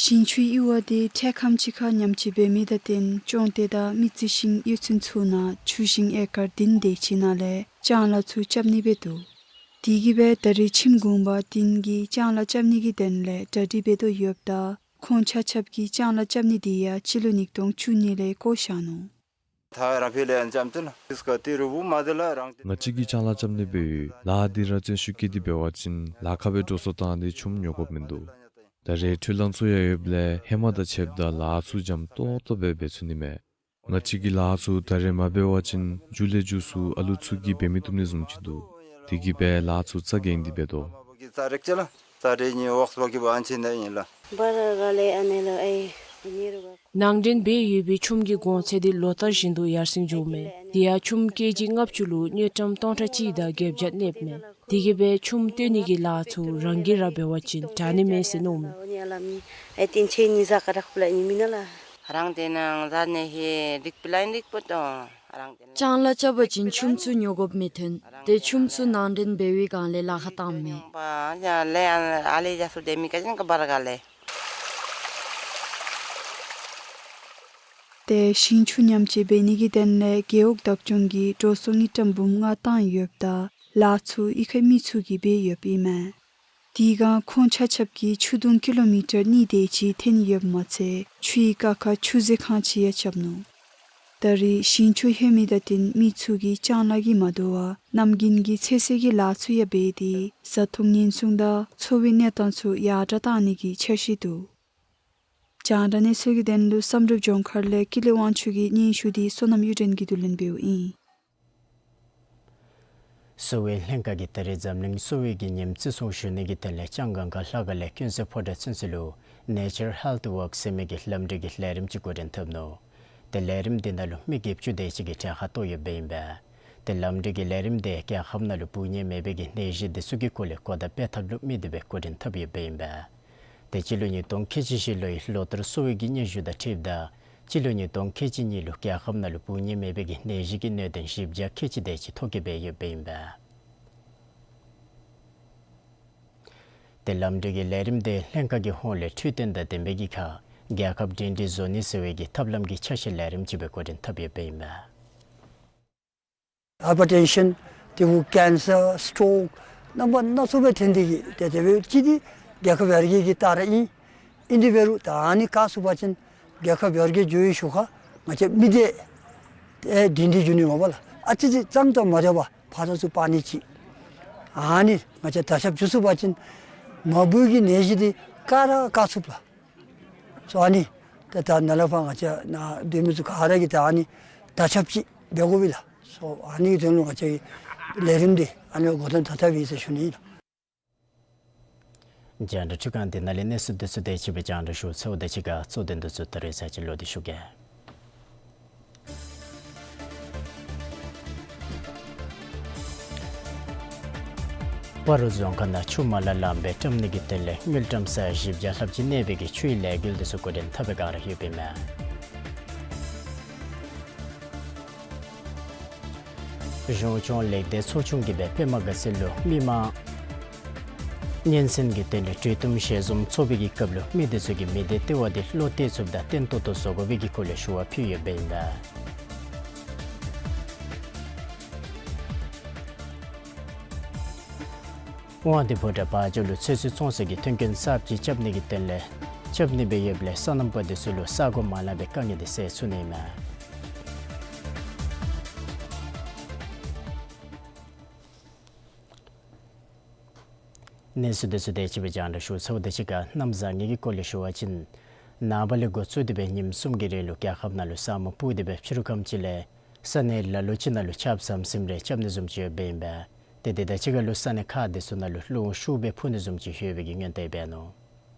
ཞིང་ཆུའི་གཡུར་བ་དེ་འཕྲལ་ཁམས་ཅིག་ཁར་ཉམས་བཅོས་འབད་མི་དང་བསྟུན་ཅོང་ཏེ་དང་མི་རྩི་ཤིང་གཡུས་ཚན་ཚུ་ནང་ཆུ་ཞིང་ཨེ་ཀར་བདུན་དེ་ཅིག་ནང་ལས་ལྕང་ལཱ་ཚུ་རྐྱབ་ནི་སྦེ་འདུག། དེ་གིས་སྦེ་ད་རེས་ཁྱིམ་གུང་པ་བདུན་གྱིས་ལྕང་ལཱ་རྐྱབ་ནི་གི་དོན་ལས་གྲ་སྒྲིག་འབད་དོ་ཡོདཔ་ད་ཁོང་ཆ་ཁྱབ་ཀྱིས་ལྕང་ལཱ་རྐྱབ་ནི་དེ་ཡང་སྤྱི་ལོ་ཉིས་སྟོང་བཅུ་གཉིས་ལས་བསྐོ་བཞག་ནུག། ད་རང་ཕི་ལས་ཡང་ལྕམ་ཅིག་ལགས། ཏིས་ཀ་ཏི་རུ་བུ་མ་དེ་ལ་རང་ང་བཅས་ཀྱིས་ལྕང་ལཱ་རྐྱབ་ནི་སྦེ་ཡོད། ལཱ་འདི་ར་བརྩོན་ཤུགས་བསྐྱེད་དེ་འབད་བ་ཅིན་ལཱ་ཁག་སྦེ་འགྲོ་སོང་བཏང་སྟེ་ཆུམ་ཉོ་དགོཔ་མིན་འདུག། ད་རེས་འཕྲུལ་གླང་ཚུ་ཡང་ཡོདཔ་ལས་ཧེ་མ་དང་ཕྱདཔ་ད་ལཱ་ཚུ་འཇམ་ཏོག་ཏོ་སྦེ་འབད་ཚུགས་ནི་མས། ང་བཅས་ཀྱིས་ལཱ་ཚུ་ད་རེས་མ་འབད་བ་ཅིན་མཇུག་ལས་མཇུག་སུ་ཨ་ལུ་ཚུ་གིས་འབད་མི་བཏུབ་ནི་བཟུམ་ཅིག་འདུག། དེ་གིས་སྦེ་ལཱ་ཚུ་རྩ་འགེངས་ཏེ་འབད་དོ། ནང་འདྲེན་འབད་ཡོད་པའི་ཆུམ་གྱི་གོང་ཚད་དེ་ལོ་ལྟར་བཞིན་དུ་ཡར་སེང་འགྱོཝ་མས། དེ་ཡང་ཆུམ་ཀེ་ཇི་ལྔ་བཅུ་ལུ་དངུལ་ཀྲམ་སྟོང་ཕྲག་གཅིག་དང་བརྒྱད་བརྒྱ་གནསཔ་མས། དེ་གིས་སྦེ་ཆུམ་བཏོན་ནི་གི་ལཱ་ཚུ་རང་གིས་ར་འབད་བ་ཅིན་དྲག་ནི་མས་ཟེར་མནོཝ་མས། རང་དེ་ནང་ཟ་ནི་ཧེ་རིག་པི་ལ་ཨིན་རིག་པོ་ཏོ། རང་དེ་ནང་ལྕང་ལཱ་རྐྱབ་པ་ཅིན་ཆུམ་ཚུ་ཉོ་དགོཔ་མི་ཐོན། ཏེ་ཆུམ་ཚུ་ནང་འདྲེན་འབད་བའི་སྒང་ལས་ལཱ་ཁག་བཏངམ་མས། ཡ་ལས་ཨ་ལས་ཡ་སུ་དེ་མི་ཀ་ཅིན་ཀ་བར་ག་ལས། ཏེ་ཞིང་ཆུ་ཉམས་བཅོས་འབད་ནི་གི་དོན་ལས་རྒེད་འོག་བདག་སྐྱོང་གིས་འགྲོ་སོང་དངུལ་ཀྲམ་འབུམ་ལྔ་བཏང་ཡོདཔ་ད་ལཱ་ཚུ་གཡུས་ཁའི་མི་ཚུ་གིས་འབད་ཡོདཔ་ཨིན་མས། དེ་སྒང་ཁོང་ཆ་ཁྱབ་ཀྱིས་ཆུ་དུང་ཀི་ལོ་མི་ཊར་གཉིས་དེ་ཅིག་འཐེན་ཡོདཔ་མ་ཚད་ཆུའི་ཀ་ཁར་ཆུ་རྫི་ཁང་ཅིག་ཡང་རྐྱབ་ནུག། ད་རེས་ཞིང་ཆུ་ལྷོད་མི་དང་བསྟུན་མི་ཚུ་གིས་ལྕང་ལཱ་གིས་མ་དོ་བར་གནམ་དགུན་གྱི་ཚོད་བསྲེ་གི་ལཱ་ཚུ་ཡང་འབད་དེ་བཟའ་འཐུང་ཉེན་སྲུང་དང་འཚོ་བའི་གནས་སྟངས་ཚུ་ཡར་དྲག་བཏང་ནི་གི་འཆར་གཞི་འདུག། རྒྱང་བསྒྲགས་གནས་ཚུལ་གྱི་དོན་ལུ་བསམ་གྲུབ་ལྗོངས་མཁར་ལས་ཀུན་ལེགས་དབང་ཕྱུག་གི་སྙན་ཞུ་དེ་བསོད་ནམས་གཡུ་སྒྲོན་གྱིས་བསྡུ་ལེན་འབདཝ་ཨིན། གསོ་བའི་ལྷན་ཁག་གིས་ད་རེས་འཛམ་གླིང་གསོ་བའི་གི་ཉིནམ་བརྩི་སྲུང་ཞུ་ནི་གི་དོན་ལས་ལྕང་སྒང་ག་ལྷ་ཁང་ལས་ཀུན་གསལ་ཕོ་བྲང་ཚུན་ཚོད་ལུ་Nature Health Walk ཟེར་མི་གི་ལམ་འགྲུལ་གྱི་ལས་རིམ་ཅིག་འགོ་འདྲེན་འཐབ་ནུག། ཏེ་ལས་རིམ་འདི་ནང་ལུ་མི་བརྒྱད་ཅུ་དེ་ཅིག་གིས་གྲལ་ཁར་གཏོགས་ཡོདཔ་ཨིན་པས། ཏེ་ལམ་འགྲུལ་གྱི་ལས་རིམ་འདི་རྒྱལ་ཁབ་ནང་ལུ་འབུ་ནད་མེད་པའི་གི་ནད་གཞི་འདི་ཚུ་གི་སྐོར་ལས་གོ་བརྡ་སྤེལ་ཐབས་ལུ་དམིགས་ཏེ་སྦེ་འགོ་འདྲེན་འཐབ་ཡོདཔ་ཨིན་པས། ཏེ་སྤྱི་ལོ་ཉིས་སྟོང་ཁལ་གཅིག་བཞི་ལོའི་ལོ་བསྟར་གསོ་བའི་གི་སྙན་ཞུ་དང་འཁྲིལཝ་ད་སྤྱི་ལོ་ཉིས་སྟོང་ཁལ་གཅིག་གཉིས་ལུ་རྒྱལ་ཁབ་ནང་ལུ་འབུ་ནད་མེད་པའི་གི་ནད་གཞི་གི་གནད་དོན་བཞི་བརྒྱ་ཁལ་གཅིག་དེ་ཅིག་ཐོ་བཀོད་འབད་ཡོདཔ་ཨིན་པས། ཏེ་ལམ་འགྲུལ་གྱི་ལས་རིམ་འདི་ལྷན་ཁག་གི་ཧོངས་ལས་འཕྲུལ་བསྟུན་དང་ལྡན་པའི་གི་ཁར་རྒྱལ་ཁབ་སྒྲིང་སྒྲིང་བཟོ་ནི་ཟེར་བའི་གི་ཐབས་ལམ་གྱི་འཆར་གཞི་ལས་རིམ་ཅིག་སྦེ་འགོ་འདྲེན་འཐབ་ཡོདཔ་ཨིན་པས། ཧའི་པར་ཊེན་ཤཱན་དེ་གུ་ཀེན་སར་སི་ཊོག་རྣམ་པ་སྣ་ཚོགས་སྦེ་ཐོན་ཏེ་གི་ཏེ་དེ་སྦེ་ཅིག་འདི་རྒྱལ་ཁབ་ཡར་རྒྱས་ཀྱི་རྟགས་ར་ཨིན། ཨིན་དེ་འབད་རུང་ད་ཨ་ནི་བཀག་ཚུགས་པ་ཅིན་རྒྱལ་ཁབ་ཡར་རྒྱས་འགྱོ་བའི་ཤུལ་ཁར་ང་བཅས་མི་སྡེ་ཏེ་སྒྲིང་སྒྲིང་འགྱོ་ནི་མས་པ་ལགས། ཨ་ཙི་ཅིག་ཙམ་ཙམ་མ་འདྲཝ་ཕར་ཚུར་སྤར་ནི་ཅིག་ཨ་ནི་ང་བཅས་དར་ཁྱབ་འགྱོ་ཚུགས་པ་ཅིན་མ་འབུ་གི་ནད་གཞི་འདི་བཀག་ར་བཀག་ཚུགས་པས། སོ་ཨ་ནི་ཏེ་ད་ནཱ་ལས་ཕར་ང་བཅས་ནཱ་སྡོད་མི་ཚུ་ག་ར་གིས་ད་ཨ་ནི་དར་ཁྱབ་ཅིག་འབད་དགོ་པས་ལགས། སོ་ཨ་ནི་གི་དོན་ལུ་ང་བཅས་ཀྱི་ལས་རིམ་འདི་ཨ་ནི་འགོ་འདྲེན་འཐབ་འཐབ་ཨིན་ཟེར་ཞུ་ནི་ཨིན་ལགས། རྒྱང་བསྒྲགས་འཕྲུལ་ཁང་འདི་ནང་ལས་གནས་ཚུལ་འདི་ཚུ་དེ་ཅིག་སྦེ་རྒྱང་བསྒྲགས་ཞུ་ཚརཝ་ད་གཅིག་ཁར་གཙོ་དོན་འདི་ཚུ་ད་རེས་ཚར་གཅིག་ལོག་སྟེ་ཞུ་གེ། སྤ་རོ་རྫོང་ཁག་ནང་ཆུ་མ་ལག་ལངམ་སྦེ་བཀྲམ་ནི་གི་དོན་ལས་དངུལ་ཀྲམ་ས་ཡ་བཞི་བརྒྱ་ལྷགཔ་ཅིག་གནས་པའི་གི་ཆུའི་ལས་འགུལ་འདི་ཚུ་འགོ་འདྲེན་འཐབ་པའི་བསྒང་ར་ཡོདཔ་ཨིན་མས། གཞུང་སྐྱོང་ལེགས་སྡེ་ཚོགས་ཆུང་གིས་སྦེ་པདྨ་དགའ་ཚལ་ལུ་མི་མང་སྙན་གསན་གྱི་དོན་ལས་གྲོས་བསྟུན་ཞལ་འཛོམས་ཚོགས་པའི་གི་སྐབས་ལུ་མི་འདི་ཚུ་གིས་མི་སྡེ་ལྟེ་བ་འདི་བློ་གཏད་ཚུགསཔ་དང་བརྟན་ཏོག་ཏོ་བཟོ་དགོ་པའི་གི་སྐོར་ལས་ཞུ་བ་ཕུལ་ཡོདཔ་ཨིན་པས། དབང་འདུས་ཕོ་བྲང་བ་ཇོ་ལུ་ཚོད་བསྲེ་བཙོང་སའི་གི་མཐུན་རྐྱེན་གསརཔ་ཅིག་རྐྱབ་ནི་གི་དོན་ལས་རྐྱབ་ནི་སྦེ་ཡོདཔ་ལས་སོ་ནམ་པ་འདི་ཚུ་ལུ་ས་གོ་མ་ལངམ་སྦེ་དཀའ་ངལ་འདི་སེལ་ཚུགས་ནི་ཨིན་མས། གནས་ཚུལ་འདི་ཚུ་དེ་ཅིག་སྦེ་རྒྱང་བསྒྲགས་ཞུ་ཚརཝ་ད་གཅིག་ཁར་གནམ་བཟང་ངན་གྱི་སྐོར་ལས་ཞུ་བ་ཅིན་ནངས་པ་ལས་འགོ་བཙུགས་ཏེ་སྦེ་ཉིནམ་གསུམ་གྱི་རིང་ལུ་རྒྱལ་ཁབ་ནང་ལུ་ས་སྨུག་སྤུབས་ཏེ་སྦེ་ཕྱི་རུ་ཁམས་ཅིག་ལས་ས་གནས་ལ་ལུ་ཅིག་ནང་ལུ་ཆརཔ་ཟམ་ཟིམ་རེ་རྐྱབ་ནི་བཟུམ་ཅིག་ཡོདཔ་ཨིན་པས། ཏེ་དེ་དང་གཅིག་ཁར་ལུ་ས་གནས་ཁག་འདི་ཚུ་ནང་ལུ་རླུང་ཤུགས་སྦེ་འཕུ་ནི་བཟུམ་ཅིག་ཡོད་པའི་གི་སྔོན་བརྡ་འབད་ནུག།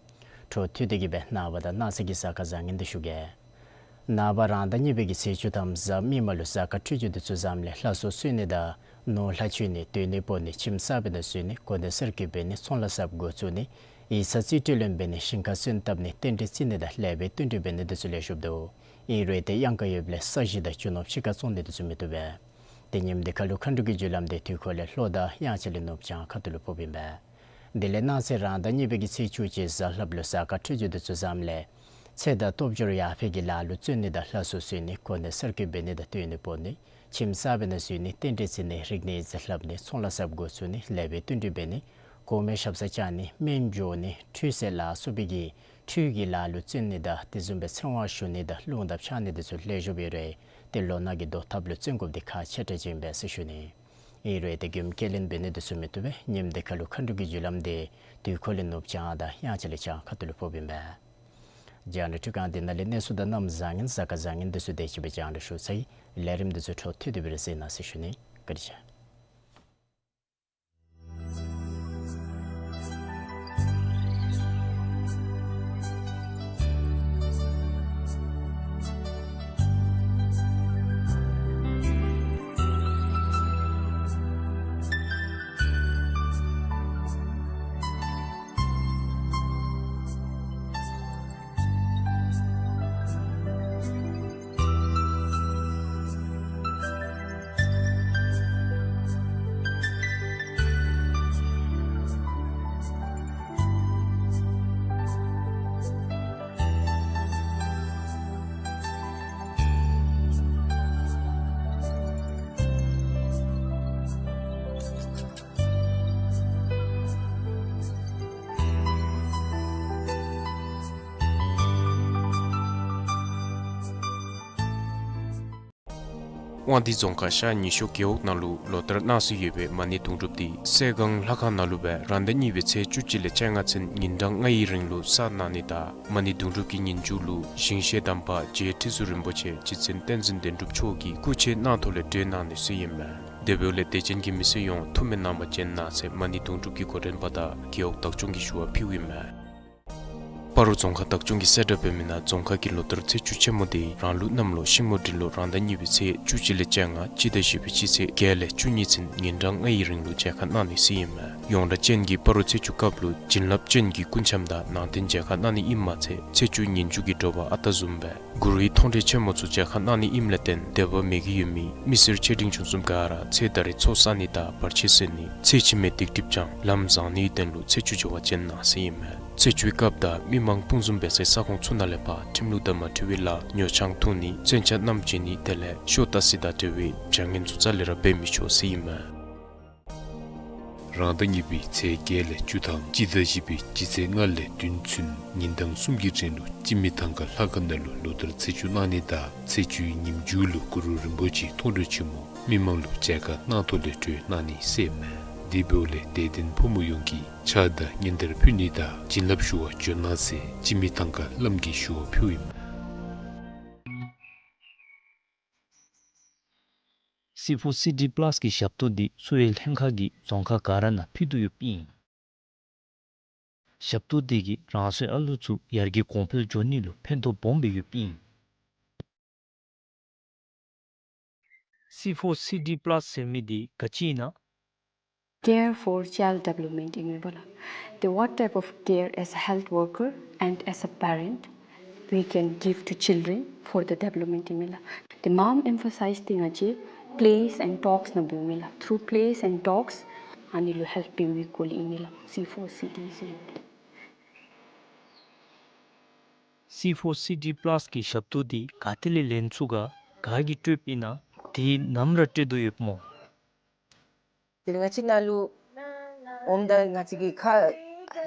འཕྲོ་མཐུད་དེ་གི་སྦེ་ནངས་པ་དང་གནངས་ཚེ་གི་གཟའ་སྐར་བཟང་ངན་འདི་ཞུ་གེ། ནངས་པ་རང་ཟླ་གཉིས་པའི་གི་ཚེས་བཅུ་ཐམ་གཟའ་མིག་དམར་ལུ་གཟའ་སྐར་འཕྲོད་སྦྱོར་འདི་ཚུ་བཟངམ་ལས་ལྷ་གསོལ་གསོལ་ནི་དང་ནོར་ལྷ་མཆོད་ནི་སྡོད་ནི་སྤོ་ནི་ཁྱིམ་གསར་པའི་ནང་བཞུགས་ནི་གོ་གནས་གསར་བསྐོ་འབད་ནི་ཚོང་ལཱ་གསརཔ་འགོ་བཙུགས་ནི་ཡིག་ཚང་རྩིས་སྤྲོད་ལེན་འབད་ནི་ཞིང་ཁ་སོན་བཏབ་ནི་རྟེན་འབྲེལ་བརྩི་ནི་དང་ལེགས་པའི་བསྟུན་གྲོས་འབད་ནི་འདི་ཚུ་ལེགས་ཤོམ་འདུག། ཨིན་རུང་ཏེ་གཡང་ཁ་ཡོདཔ་ལས་ས་གཞི་དང་རྒྱུ་ནོར་ཕྱི་ཁར་བཙོང་ནི་འདི་ཚུ་མི་བཏུབ་པས། ཏེ་ཉིནམ་འདི་ཁར་ལུ་མཁའ་འགྲོ་གི་རྒྱུ་ལམ་འདི་དུས་འཁོར་ལས་ལྷོ་དང་དབྱངས་འཆར་ལས་ནུབ་བྱང་ཁ་ཐུག་ལུ་ཕོགཔ་ཨིན་པས། དེ་ལས་གནངས་ཚེ་རང་ཟླ་གཉིས་པའི་གི་ཚེས་བཅུ་གཅིག་གཟའ་ལྷགཔ་ལུ་གཟའ་སྐར་འཕྲོད་སྦྱོར་འདི་ཚུ་བཟངམ་ལས་ཚེ་དང་སྟོབས་འབྱོར་ཡར་འཕེལ་གྱི་ལཱ་ལུ་བརྩོན་ནི་དང་ལྷ་གསོལ་གསོལ་ནི་གོ་གནས་གསར་བསྐོ་འབད་ནི་དང་སྡོད་ནི་སྤོ་ནི་ཁྱིམ་གསར་པའི་ནང་བཞུགས་ནི་རྟེན་འབྲེལ་བརྩི་ནི་རིག་གནས་ཡིག་ཚང་ལྷབ་ནི་ཚོང་ལཱ་གསརཔ་འགོ་བཙུགས་ནི་ལེགས་པའི་བསྟུན་གྲོས་འབད་ནི་གོང་མའི་ཞབས་སར་བཅར་ནི་སྨན་སྦྱོར་ནི་ཁྲུས་གསོལ་ལ་སོགས་པའི་གི་ཁྲུས་ཀྱི་ལཱ་ལུ་བརྩོན་ནི་དང་དེ་བཟུམ་སྦེ་ཚེ་དབང་ཞུ་ནི་དང་རླུང་རྟ་འཕྱར་ནི་འདི་ཚུ་ལེགས་ཤོམ་ཡོད་རུང་ཏེ་ལོ་ནག་གི་བཟློག་ཐབས་ལུ་བརྩོན་དགོཔ་འདི་ཁག་ཆེ་དྲགས་ཅིག་ཨིན་པས་ཟེར་ཞུ་ནི། ཨིན་རུང་ཏེ་མགྱོནམ་ཁས་ལེན་འབད་ནི་འདི་ཚུ་མི་བཏུབ་པས། ཉིནམ་འདི་ཁར་ལུ་མཁའ་འགྲོ་གི་རྒྱུ་ལམ་འདི་དུས་འཁོར་ལས་ནུབ་བྱང་དང་དབྱངས་འཆར་ལས་བྱང་ཁ་ཐུག་ལུ་ཕོགཔ་ཨིན་པས། རྒྱང་བསྒྲགས་འཕྲུལ་ཁང་འདི་ནང་ལས་གནས་ཚུལ་དང་གནམ་བཟང་ངན་གཟའ་སྐར་བཟང་ངན་འདི་ཚུ་དེ་ཅིག་སྦེ་རྒྱང་བསྒྲགས་ཞུ་ཚར་ཡི། ལས་རིམ་འདི་ཚུ་འཕྲོ་མཐུད་དེ་སྦེ་ར་གཟིགས་གནང་ཟེར་ཞུ་ནི། བཀའ་དྲིན་ཆེ། དབང་འདུས་རྫོང་ཁག་ཤར་ཉི་ཤོར་རྒེད་འོག་ནང་ལུ་ལོ་ལྟར་གནང་སྲོལ་ཡོད་པའི་མ་ཎི་དུང་སྒྲུབ་འདི་སྲས་སྒང་ལྷ་ཁང་ནང་ལུ་སྦེ་རང་ཟླ་གཉིས་པའི་ཚེས་བཅུ་གཅིག་ལས་བཅོ་ལྔ་ཚུན་ཉིན་གྲངས་ལྔའི་རིང་ལུ་གསར་གནང་ནི་དང་མ་ཎི་དུང་སྒྲུབ་ཀྱི་ཉིན་མཇུག་ལུ་ཞིང་གཤེགས་དམ་པ་རྗེ་ཁྲི་ཟུར་རིན་པོ་ཆེ་རྗེ་བཙུན་བསྟན་འཛིན་བདེ་འགྲུབ་མཆོག་གི་སྐུ་ཕྱྭའི་གནང་ཐོག་ལས་གྲོལ་གནང་ནི་ཟེར་ཨིན་མས། དེ་འབདཝ་ལས་དད་ཅན་གྱི་མི་སེར་ཡོངས་ཐུགས་སྨོན་གནང་བ་བྱོན་གནང་ཟེར་མ་ཎི་དུང་སྒྲུབ་ཀྱི་འགོ་འདྲེན་པ་དང་རྒེད་འོག་བདག་སྐྱོང་གིས་ཞུ་བ་ཕུལཝ་ཨིན་མས། སྤ་རོ་རྫོང་ཁག་བདག་སྐྱོང་གིས་གསལ་བསྒྲགས་འབད་མི་ནང་རྫོང་ཁག་གི་ལོ་ལྟར་ཚེས་བཅུ་ཆེན་མོ་འདི་རང་ལུགས་གནམ་ལོ་ཤིང་མོ་འབྲིང་ལོ་རང་ཟླ་གཉིས་པའི་ཚེས་བཅུ་གཅིག་ལས་བཅོ་ལྔ་སྤྱི་ཟླ་བཞི་པའི་སྤྱི་ཚེས་བརྒྱད་ལས་བཅུ་གཉིས་ཚུན་ཉིན་གྲངས་ལྔའི་རིང་ལུ་མཇལ་ཁ་གནང་ནི་ཟེར་ཨིན་མས། ཡོངས་གྲགས་ཅན་གྱི་སྤ་རོ་ཚེས་བཅུ་སྐབས་ལུ་བྱིན་རླབས་ཅན་གྱི་སྐུ་འཆམ་དང་ནང་རྟེན་མཇལ་ཁ་གནང་ནི་ཨིནམ་མ་ཚད་ཚེས་བཅུ་ཉིན་མཇུག་གི་དྲོ་པ་ཨ་རྟག་བཟུམ་སྦེ་གུ་རུའི་མཐོང་གྲོལ་ཆེན་མོ་ཚུ་མཇལ་ཁ་གནང་ནི་ཨིནམ་ལས་བརྟེན་དད་པ་མོས་གུས་ཡོད་མི་མི་སེར་ཆེ་འབྲིང་ཆུང་གསུམ་ག་ར་ཚེ་ད་རེས་ཚོགས་བསག་ནི་དང་བར་ཆད་སེལ་ནི་ཚེ་ཕྱི་མའི་སྡིག་སྒྲིབ་སྦྱང་ལམ་བཟང་ནིའི་དོན་ལུ་ཚེས་བཅུ་མཇལ་བར་བྱོན་གནང་ཟེར་ཨིན་མས། ཚེས་བཅུའི་སྐབས་དང་མི་མང་སྤུངས་འཛོམས་འབད་སའི་ས་ཁོངས་ཚུ་ནང་ལས་ཕར་ཁྲིམས་ལུགས་དང་མ་འཁྲིལ་བའི་ལཱ་ཉོ་ཆང་འཐུང་ནི་མཚོན་ཆ་བསྣམས་བྱོན་ནི་དེ་ལས་ཤོ་ཏ་སི་དང་འབྲེལ་བའི་བྱ་ངན་ཚུ་རྩ་ལས་ར་འབད་མི་ཆོག་ཟེར་ཨིན་མས། རང་ཟླ་གཉིས་པའི་ཚེས་བརྒྱད་ལས་བཅུ་ཐམ་སྤྱི་ཟླ་བཞི་པའི་སྤྱི་ཚེས་ལྔ་ལས་བདུན་ཚུན་ཉིན་གྲངས་གསུམ་གྱི་རིང་ལུ་སྤྱི་མི་ཐང་ཁ་ལྷ་ཁང་ནང་ལུ་ལོ་ལྟར་ཚེས་བཅུ་གནང་ནི་དང་ཚེས་བཅུའི་ཉིནམ་མཇུག་ལུ་གུ་རུ་རིན་པོ་ཆེའི་མཐོང་གྲོལ་ཆེན་མོ་མི་མང་ལུ་མཇལ་ཁ་གནང་ཐོག་ལས་གྲོལ་གནང་ནི་ཟེར་ཨིན་མས། དེ་འབདཝ་ལས་དད་ལྡན་ཕོ་མོ་ཡོངས་ཀྱིས་ཕྱག་དང་སྙན་དར་ཕུལ་ནི་དང་བྱིན་རླབས་ཞུ་བར་འབྱོན་གནང་ཟེར་སྤྱི་མི་ཐང་ཁ་བླམ་གིས་ཞུ་བ་ཕུལཝ་ཨིན་མས། སི་ཕོར་སི་ཌི་པ་ལཱས་ཀྱི་ཞབས་ཏོག་འདི་གསོ་བའི་ལྷན་ཁག་གིས་རྫོང་ཁག་ག་ར་ནང་ཕུལ་དོ་ཡོདཔ་ཨིན། ཞབས་ཏོག་འདི་གིས་རང་སོའི་ཨ་ལུ་ཚུ་ཡར་རྒྱས་གོང་འཕེལ་འགྱོ་ནི་ལུ་ཕན་ཐོགས་སྦོམ་སྦེ་ཡོདཔ་ཨིན། སི་ཕོར་སི་ཌི་པ་ལཱསི་ཟེར་མི་འདི་ག་ཅི་ཨིན་ན། Care for child development ཨིན་མས་པ་ལགས། The what type of care as a health worker and as a parent we can give to children for the development ཨིན་མས་ལགས། The mom emphasize ཏེ་ང་བཅས་plays and talks ནང་འབདཝ་ཨིན་ལགས། Through plays and talks ཨ་ནི་ལུ་help འབད་བའི་སྐོར་ལས་ཨིན་མས་ལགས། སི་ཕོར་སི་ཌི་ཟེར། སི་ཕོར་སི་ཌི་པ་ལཱསི་གི་ཞབས་ཏོག་འདི་ག་ཏེ་ལས་ལེན་ཚུགས་ག། ག་གིས་སྤྲོདཔ་ཨིན་ན། དེ་ནམ་ར་སྤྲོད་དོ་ཡོདཔ་སྨོ། དེ་ལས་ང་བཅས་ནཱ་ལུ་འོངམ་ད་ང་བཅས་ཀྱིས་ཁག་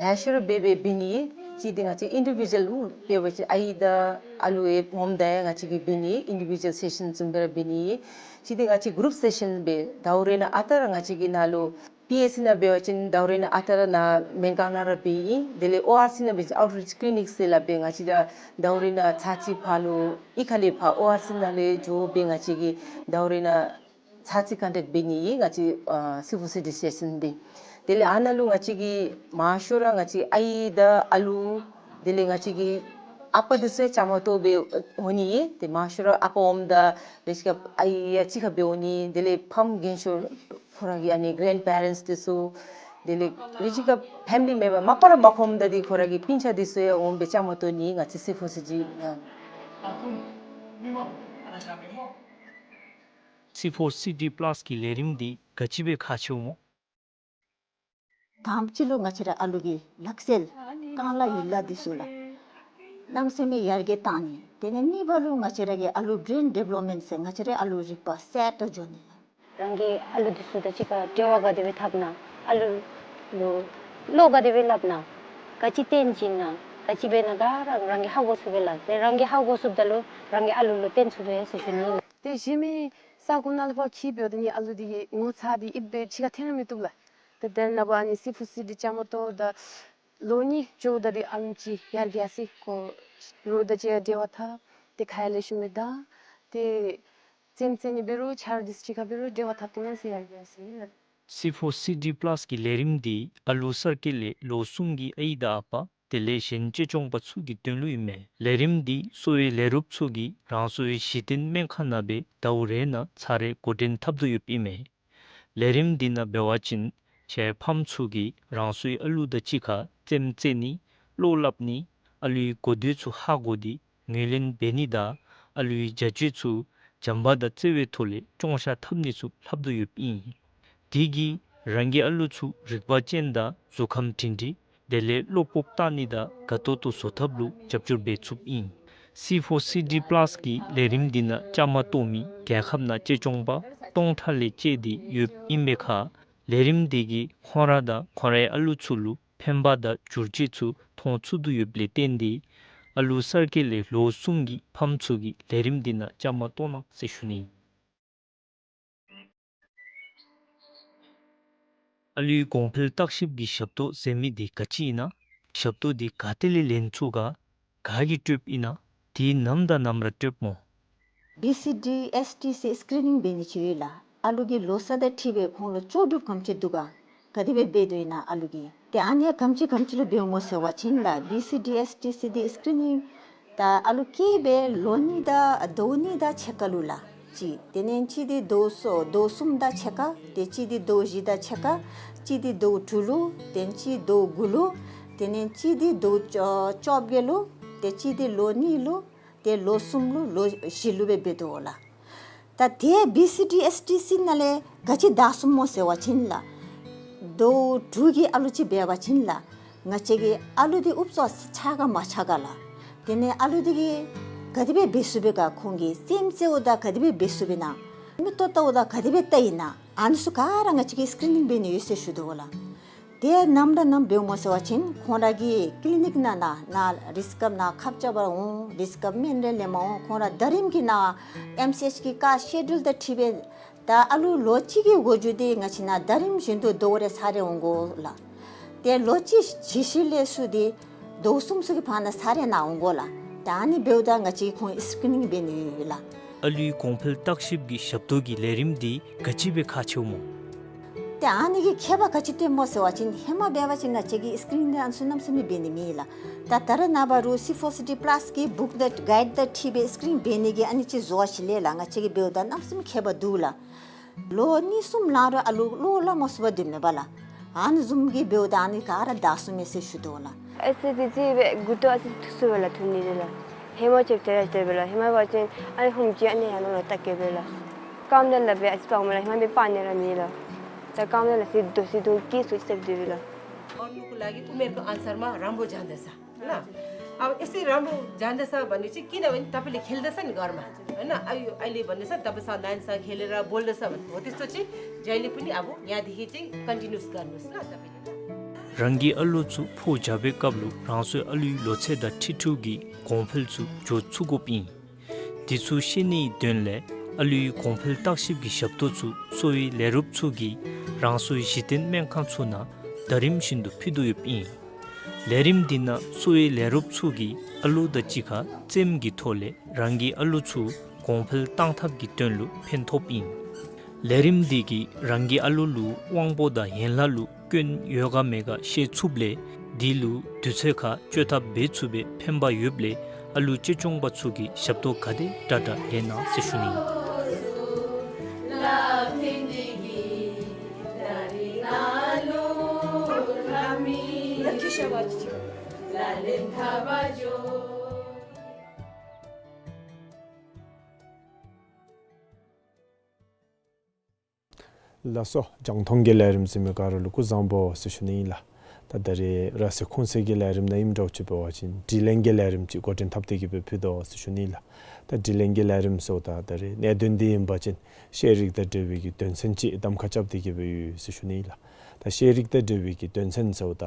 ལེ་ཤ་ར་འབད་འབད་འབད་ནི། གཅིག་འདི་ང་བཅས་ཨིན་ཌི་བི་ཌུ་ཨལ་འབད་བ་ཅིན་ཨའི་དང་ཨ་ལུ་ཡང་འོངམ་ད་ཡང་ང་བཅས་ཀྱིས་འབད་ནི། ཨིན་ཌི་བི་ཌུ་ཨལ་སེ་ཤཱན་བཟུམ་སྦེ་ར་འབད་ནི། གཅིག་འདི་ང་བཅས་གུ་རུབ་སེ་ཤཱན་སྦེ་ཟླཝ་རེ་ནང་ཨ་རྟག་ར་ང་བཅས་ཀྱིས་ནཱ་ལུ་པི་ཨེཆ་སི་ནང་འབད་བ་ཅིན་ཟླཝ་རེ་ནང་ཨ་རྟག་ར་ནཱ་སྨན་ཁང་ནང་ར་འབད་ཨིན། དེ་ལས་ཨོ་ཨར་སི་ནང་འབད་བ་ཅིན་ཨའུཊ་རིཆ་ཀི་ལི་ནིཀ་ཟེར་སླབ་སྦེ་ང་བཅས་ར་ཟླཝ་རེ་ནང་ཚར་གཅིག་ཕར་ལུ་གཡུས་ཁ་ལས་ཕར་ཨོ་ཨར་སི་ནང་ལས་འགྱོ་སྦེ་ང་བཅས་ཀྱིས་ཟླཝ་རེ་ནང་ཚར་གཅིག་ཀོན་ཊེཀཊ་འབད་ནི་ཨིན་ང་བཅས་ཨ་སི་ཕོར་སི་ཌི་སི་ཊེ་ཤཱན་འདི། དེ་ལས་ཨ་ནཱ་ལུ་ང་བཅས་ཀྱིས་མང་ཤོས་ར་ང་བཅས་ཨའི་དང་ཨ་ལུ་དེ་ལས་ང་བཅས་ཀྱི་ཨ་པ་འདི་ཚུ་ཡང་བཅའ་མར་གཏོགས་སྦེ་འོང་ནི་ཨིན། ཏེ་མང་ཤོས་ར་ཨ་པ་འོངམ་ད་རེ་ཅིག་ཁར་ཨའི་ཡང་གཅིག་ཁར་སྦེ་འོང་ནི། དེ་ལས་ཕམ་རྒན་ཤོས་ཁོ་ར་གི་ཨ་ནི་གེ་རེནཌ་པེ་རེནཊསི་འདི་ཚུ་དེ་ལས་རེ་ཅིག་ཁར་ཕེ་མི་ལི་མེམ་བར་མ་པ་ར་མ་ཁོམ་ད་འདི་ཁོ་ར་གི་སྤུན་ཆ་འདི་ཚུ་ཡང་འོང་སྦེ་བཅའ་མར་གཏོགས་ནི་ཨིན་ང་བཅས་སི་ཕོར་སི་ཌི་ནང་། སི་ཕོར་སི་ཌི་པ་ལཱསི་གི་ལས་རིམ་འདི་ག་ཅི་སྦེ་ཁག་ཆེཝ་སྨོ། དང་པ་ཅིག་ལུ་ང་བཅས་ར་ཨ་ལུ་གི་ལག་རྩལ་རྐང་ལག་ཡིག་ལགས་འདི་ཚུ་ལགས་གནམ་མེད་ས་མེད་ཡར་རྒྱས་བཏང་ནི། དེ་ལས་གཉིས་པ་ལུ་ང་བཅས་ར་གི་ཨ་ལུ་བྲེན་ཌི་ཝེ་ལོབ་མེནཊ་ཟེར་ང་བཅས་ར་ཨ་ལུ་རིག་པ་གསརཔ་འགྱོ་ནི། རང་གི་ཨ་ལུ་འདི་ཚུ་དང་གཅིག་ཁར་འབྲེལ་བ་ག་དེ་སྦེ་འཐབ་ན། ཨ་ལུ་ལུ་བློ་ག་དེ་སྦེ་སླབ་ན། ག་ཅི་སྟོན་བྱིན་ན། ག་ཅི་འབད་ན་ག་ར་རང་གིས་ཧ་གོ་ཚུགས་པས་ལགས། དེ་རང་གིས་ཧ་གོ་ཚུགསཔ་ད་ལུ་རང་གིས་ཨ་ལུ་ལུ་སྟོན་ཚུགས་པས་ཟེར་ཞུ་ནི། ཏེ་གཞན་མི་ས་གོ་ནང་ལས་ཕར་འཁྱིད་འབདཝ་ད་ནི་ཨ་ལུ་འདི་གི་ངོ་ཚ་འདི་ཨིབ་སྦེ་ཕྱི་ཁར་འཐོན་ར་མི་བཏུབ་ལགས། ཏེ་དེ་ནང་ཕར་ཨ་ནི་སི་ཕོར་སི་ཌི་བཅའ་མར་གཏོགས་ད་ལོ་གཉིས་འགྱོཝ་ད་འདི་ཨ་ལུ་ཅིག་ཡར་རྒྱས་སི་ཁོ་རོགས་དང་གཅིག་ཁར་འབྲེལ་བ་འཐབ། ཏེ་ཁ་ཡར་ལས་ཞུ་མི་དང་ཏེ་རྩེདམོ་རྩེ་ནི་འབད་རུང་ཆ་རོགས་འདི་ཚུ་གཅིག་ཁར་འབད་རུང་འབྲེལ་བ་འཐབ་སྟེ་ཡར་རྒྱས་སི་ལགས། སི་ཕོར་སི་ཌི་པ་ལཱསི་གི་ལས་རིམ་འདི་ཨ་ལུ་གསར་སྐྱེས་ལས་ལོ་གསུམ་གྱི་ཨའི་དང་ཨ་པ་དེ་ལས་གཞན་གཅེས་སྐྱོང་པ་ཚུ་གི་དོན་ལུ་ཨིན་མས། ལས་རིམ་འདི་གསོ་བའི་ལས་རོགསཔ་ཚུ་གིས་རང་སོའི་གཞི་རྟེན་སྨན་ཁང་ནང་སྦེ་ཟླཝ་རེ་ནང་ཚར་རེ་འགོ་འདྲེན་འཐབ་དོ་ཡོདཔ་ཨིན་མས། ལས་རིམ་འདི་ནང་འབད་བ་ཅིན་ཕྱིའི་ཕམ་ཚུ་གིས་རང་སོའི་ཨ་ལུ་དང་གཅིག་ཁར་རྩེདམོ་རྩེ་ནི་བློ་སླབ་ནི་ཨ་ལུའི་གོ་ཐོས་ཚུ་ཧ་གོ་སྟེ་ངོས་ལེན་འབད་ནི་དང་ཨ་ལུའི་བྱ་སྤྱོད་ཚུ་བྱམས་པ་དང་བརྩེ་བའི་ཐོག་ལས་སྐྱོང་བཤགས་འཐབ་ནི་ཚུ་ལྷབ་དོ་ཡོདཔ་ཨིན། དེ་གིས་རང་གི་ཨ་ལུ་ཚུ་རིག་པ་ཅན་དང་གཟུགས་ཁམས་སྒྲིང་སྒྲིང་དེ་ལས་བློ་སྤོབས་བཏང་ནི་དང་དགའ་ཏོག་ཏོ་བཟོ་ཐབས་ལུ་རྒྱབ་སྐྱོར་འབད་ཚུགསཔ་ཨིན། སི་ཕོར་སི་ཌི་པ་ལཱསི་གི་ལས་རིམ་འདི་ནང་བཅའ་མར་གཏོགས་མི་རྒྱལ་ཁབ་ནང་གཅེས་སྐྱོང་པ་སྟོང་ཕྲག་ལས་བཅད་དེ་ཡོདཔ་ཨིན་པའི་ཁར་ལས་རིམ་འདི་གིས་ཁོང་ར་དང་ཁོང་རའི་ཨ་ལུ་ཚུ་ལུ་ཕན་པ་དང་བསྒྱུར་བཅོས་ཚུ་མཐོང་ཚུགས་དོ་ཡོདཔ་ལས་བརྟེན་ཏེ་ཨ་ལུ་གསར་སྐྱེས་ལས་ལོ་གསུམ་གྱི་ཕམ་ཚུ་གིས་ལས་རིམ་འདི་ནང་བཅའ་མར་གཏོགས་གནང་ཟེར་ཞུ་ནི། ཨ་ལུའི་གོང་འཕེལ་བརྟག་ཞིབ་ཀྱི་ཞབས་ཏོག་ཟེར་མི་འདི་ག་ཅི་ཨིན་ན། ཞབས་ཏོག་འདི་ག་ཏེ་ལས་ལེན་ཚུགས་ག། ག་གིས་སྤྲོདཔ་ཨིན་ན། དེ་ནམ་དང་ནམ་ར་སྤྲོདཔ་སྨོ། བི་སི་ཌི་ཨེསི་ཊི་ཟེར་སི་ཀི་རི་ནིང་འབད་ནི་ཅིག་ཡོད་ལགས། ཨ་ལུ་གི་ལོ་ས་དང་འཁྲིལ་སྦེ་ཁོང་ལུ་ལྕོགས་གྲུབ་ག་དེམ་ཅིག་འདུག་ག། ག་དེ་སྦེ་འབད་དོ་ཨིན་ན་ཨ་ལུ་གིས། ཏེ་ཨ་ནི་ག་དེམ་ཅིག་ག་དེམ་ཅིག་ལུ་འབདཝ་སྨོ་ཟེར་བ་ཅིན་ལགས་བི་སི་ཌི་ཨེསི་ཊི་ཟེར་འདི་སི་ཀི་རི་ནིང་ད་ཨ་ལུ་སྐྱེས་སྦེ་ལོ་གཉིས་དང་ཟླཝ་གཉིས་དང་ཕྱེད་ཀ་ལུ་ལགས། གཅིག། དེ་ལས་གཅིག་འདི་ཟླཝ་གསུམ་ཟླཝ་གསུམ་དང་ཕྱེད་ཀ། ཏེ་གཅིག་འདི་ཟླཝ་བཞི་དང་ཕྱེད་ཀ། གཅིག་འདི་ཟླཝ་དྲུག་ལུ། ཏེ་གཅིག་ཟླཝ་དགུ་ལུ། དེ་ལས་གཅིག་འདི་ཟླཝ་བཅོ་བཅོ་བརྒྱད་ལུ། ཏེ་གཅིག་འདི་ལོ་གཉིས་ལུ། ཏེ་ལོ་གསུམ་ལུ་ལོ་བཞི་ལུ་སྦེ་འབད་དོ་ལགས། ད་དེ་བི་སི་ཌི་ཨེསི་ཊི་ཟེར་ནང་ལས་ག་ཅི་བདའ་ཚུགསཔ་སྨོ་ཟེར་བ་ཅིན་ལགས། ཟླཝ་དྲུག་གི་ཨ་ལུ་ཅིག་འབད་བ་ཅིན་ལགས། ང་བཅས་ཀྱི་ཨ་ལུ་འདི་ཨུབ་ཙམ་ཆགས་ག་མ་ཆགས་ག་ལགས། དེ་ལས་ཨ་ལུ་འདི་གིས་ག་དེ་སྦེ་འབད་ཚུགས་པས་ག། ཁོང་གིས་རྩེདམོ་རྩེཝ་ད་ག་དེ་སྦེ་འབད་ཚུགས་པས་ན། མིག་ཏོ་བལྟཝ་ད་ག་དེ་སྦེ་བལྟ་ཡི་ན། ཨ་ནི་ཚུ་ག་ར་ང་བཅས་ཀྱིས་སི་ཀི་རི་ནིང་འབད་ནི་ཡོད་ཟེར་ཞུ་དོ་ལགས། དེ་ནམ་ར་ནམ་འབདཝ་སྨོ་ཟེར་བ་ཅིན་ཁོང་ར་གི་ཀི་ལི་ནིཀ་ནང་ན་ན་རིསི་ཀབ་ནང་ཁབ་རྐྱབ་པར་འོང་། རིསི་ཀབ་སྨན་རེ་ལེནམ་འོང་། ཁོང་ར་ཟླ་རིམ་གྱི་ནང་ཨེམ་སི་ཨེཆ་གི་ཀ་སི་ཀེ་ཌུལ་དང་འཁྲིལ་སྦེ་ད་ཨ་ལུ་ལོ་གཅིག་གི་འགོ་མཇུག་འདི་ང་བཅས་ནང་ཟླ་རིམ་བཞིན་དུ་ཟླཝ་རེ་ཚར་རེ་འོང་དགོ་ལགས། ཏེ་ལོ་གཅིག་གི་ཤུལ་ལས་ཚུར་འདི་ཟླཝ་གསུམ་ཚུ་གི་བར་ན་ཚར་རེ་ནཱ་འོང་དགོ་ལགས། ད་ཨ་ནི་འབདཝ་ད་ང་བཅས་ཁོང་སི་ཀི་རི་ནིང་འབད་ནི་ཡོད་ལགས། ཨ་ལུའི་གོང་འཕེལ་བརྟག་ཞིབ་ཀྱི་ཞབས་ཏོག་གི་ལས་རིམ་འདི་ག་ཅི་སྦེ་ཁག་ཆེཝ་སྨོ། ཏེ་ཨ་ནི་གི་ཁྱད་པར་ག་ཅི་སྟོནམ་སྨོ་ཟེར་བ་ཅིན་ཧེ་མ་འབད་བ་ཅིན་ང་བཅས་ཀྱིས་སི་ཀིརིན་འདི་ཨ་ནི་ཚུ་གནམ་མེད་ས་མེད་འབད་ནི་མེད་ལགས། ད་ད་རེས་ནངས་པ་རུང་སི་ཕོར་སི་ཌི་པ་ལཱསི་ཀྱི་བུཀ་དང་གའིཌ་དང་འཁྲིལ་སྦེ་སི་ཀིརིན་འབད་ནི་གི་ཨ་ནི་ཅིག་བཟོ་བ་ཅིན་ལས་ལགས། ང་བཅས་ཀྱིས་འབདཝ་ད་གནམ་མེད་ས་མེད་ཁྱད་པར་འདུག་ལགས། ལོ་གཉིས་གསུམ་ལང་རུང་ཨ་ལུ་བློ་སླབ་མ་ཚུགས་པར་སྡོདཔ་མས་པ་ལགས། ཨ་ནི་བཟུམ་གྱི་འབདཝ་ད་ཨ་ནི་ག་ར་དག་སོང་མས་ཟེར་ཞུ་དོ་ལགས། ཨ་ཙི་དེ་ཅིག་སྦེ་མགུ་ཏོ་ཨ་ཙི་ཐུག་སོང་པས་ལགས། ཐུག་ནི་དེ་ལགས། ཧེ་མ་ཅིག་དེ་ར་དེ་སྦེ་ལགས། ཧེ་མ་འབད་བ་ཅིན་ཨ་ནི་ཧུམ་ཅིག་ཨ་ནི་ཡར་ནང་ལུ་བལྟ་གེ་སྦེ་ལགས། རྐངམ་དེ་ལགས་སྦེ་ཨ་ཙི་སྤར་མས་ལགས། ཧེ་མ་སྦེ་སྤར་ནི་ར་མེད་ལགས། ད་རྐངམ་དེ་ལགས་སྦེ་སྡོད་སྡོད་དོན་གྱིས་སུ་ཅིག་སྦེ་སྡོད་པས་ལགས། और लोगों को लागि उमेर को अनुसार मा राम्रो जाँदैछ ल। अब यसै राम्रो जाँदैछ भने चाहिँ किन भने तपाईँले खेल्दैछ नि घरमा, होइन? अ- अहिले भन्दैछ, तपाईँसँग नानीसँग खेलेर बोल्दैछ भने, हो त्यस्तो चाहिँ जहिले पनि अब यहाँदेखि चाहिँ कन्टिन्युस गर्नुहोस् ल तपाईँले। རང་གི་ཨ་ལུ་ཚུ་ཕོ་བྱ་བའི་སྐབས་ལུ་རང་སོའི་ཨ་ལུའི་ལོ་ཚད་དང་འཁྲིལ་འཁྲིལཝ་གི་གོང་འཕེལ་ཚུ་འགྱོ་ཚུགས་དགོཔ་ཨིན། དེ་ཚུ་ཤེས་ནིའི་དོན་ལས་ཨ་ལུའི་གོང་འཕེལ་བརྟག་ཞིབ་ཀྱི་ཞབས་ཏོག་ཚུ་གསོ་བའི་ལས་རོགསཔ་ཚུ་གིས་རང་སོའི་གཞི་རྟེན་སྨན་ཁང་ཚུ་ནང་ཟླ་རིམ་བཞིན་དུ་ཕུལ་དོ་ཡོདཔ་ཨིན། ལས་རིམ་འདི་ནང་གསོ་བའི་ལས་རོགསཔ་ཚུ་གིས་ཨ་ལུ་དང་གཅིག་ཁར་རྩེདམོ་གི་ཐོག་ལས་རང་གི་ཨ་ལུ་ཚུ་གོང་འཕེལ་གཏང་ཐབས་ཀྱི་དོན་ལུ་ཕན་ཐོགསཔ་ཨིན། ལས་རིམ་འདི་གིས་རང་གི་ཨ་ལུ་ལུ་དབང་པོ་དང་ཡན་ལག་ལུ་སྐྱོན་ཡོད་ག་མེད་ག་ཤེས་ཚུགསཔ་ལས་འདི་ལུ་དུས་ཚོད་ཁར་བཅོས་ཐབས་འབད་ཚུགས་པའི་ཕན་པ་ཡོདཔ་ལས་ཨ་ལུ་གཅེས་སྐྱོང་པ་ཚུ་གིས་ཞབས་ཏོག་ག་དེ་དྲག་དྲག་ལེན་གནང་ཟེར་ཞུ་ནི། ལགས་སོ། རྒྱང་མཐོང་གི་ལས་རིམ་གཟིགས་མི་ག་ར་ལུ་སྐུ་གཟུགས་བཟང་པོ་ཟེར་ཞུ་ནི་ཨིན་ལགས། ད་ད་རེས་ར་སེར་ཁུང་སེར་གྱི་ལས་རིམ་ནང་ཨིནམ་འདྲཝ་ཅིག་འབད་བ་ཅིན་དྲི་ལན་གྱི་ལས་རིམ་ཅིག་འགོ་འདྲེན་འཐབ་སྟེ་གི་སྦེ་ཕུལ་དོ་ཟེར་ཞུ་ནི་ལགས། ད་དྲི་ལན་གྱི་ལས་རིམ་ཟེརཝ་ད་ད་རེས་གནད་དོན་འདི་ཨིན་པ་ཅིན་ཤེས་རིག་དང་འབྲེལ་བའི་གི་དོན་ཚན་ཅིག་གདམ་ཁ་རྐྱབ་སྟེ་གི་སྦེ་ཡོད་ཟེར་ཞུ་ནི་ལགས། ད་ཤེས་རིག་དང་འབྲེལ་བའི་གི་དོན་ཚན་ཟེརཝ་ད་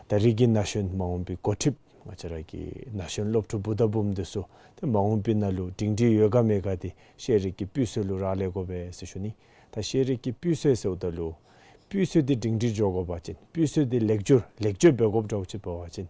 ད་རེས་ཀྱི་ན་གཞོན་མ་འོངས་པའི་འགོ་ཁྲིདཔ་ང་བཅས་ར་གི་ན་གཞོན་སློབ་ཕྲུག་བུ་དང་བུམོ་འདི་ཚུ་ཏེ་མ་འོངས་པའི་ནང་ལུ་སྒྲིང་སྒྲིང་ཡོད་ག་མེད་ག་འདི་ཤེས་རིག་གི་སྤུས་ཚད་ལུ་རག་ལས་དགོ་པས་ཟེར་ཞུ་ནི། ད་ཤེས་རིག་གི་སྤུས་ཚད་ཟེརཝ་ད་ལུ་སྤུས་ཚད་འདི་སྒྲིང་སྒྲིང་འགྱོ་དགོ་པ་ཅིན་སྤུས་ཚད་འདི་ལེགས་བཅོས་ལེགས་བཅོས་འབད་དགོཔ་འདྲཝ་ཅིག་འབད་བ་ཅིན་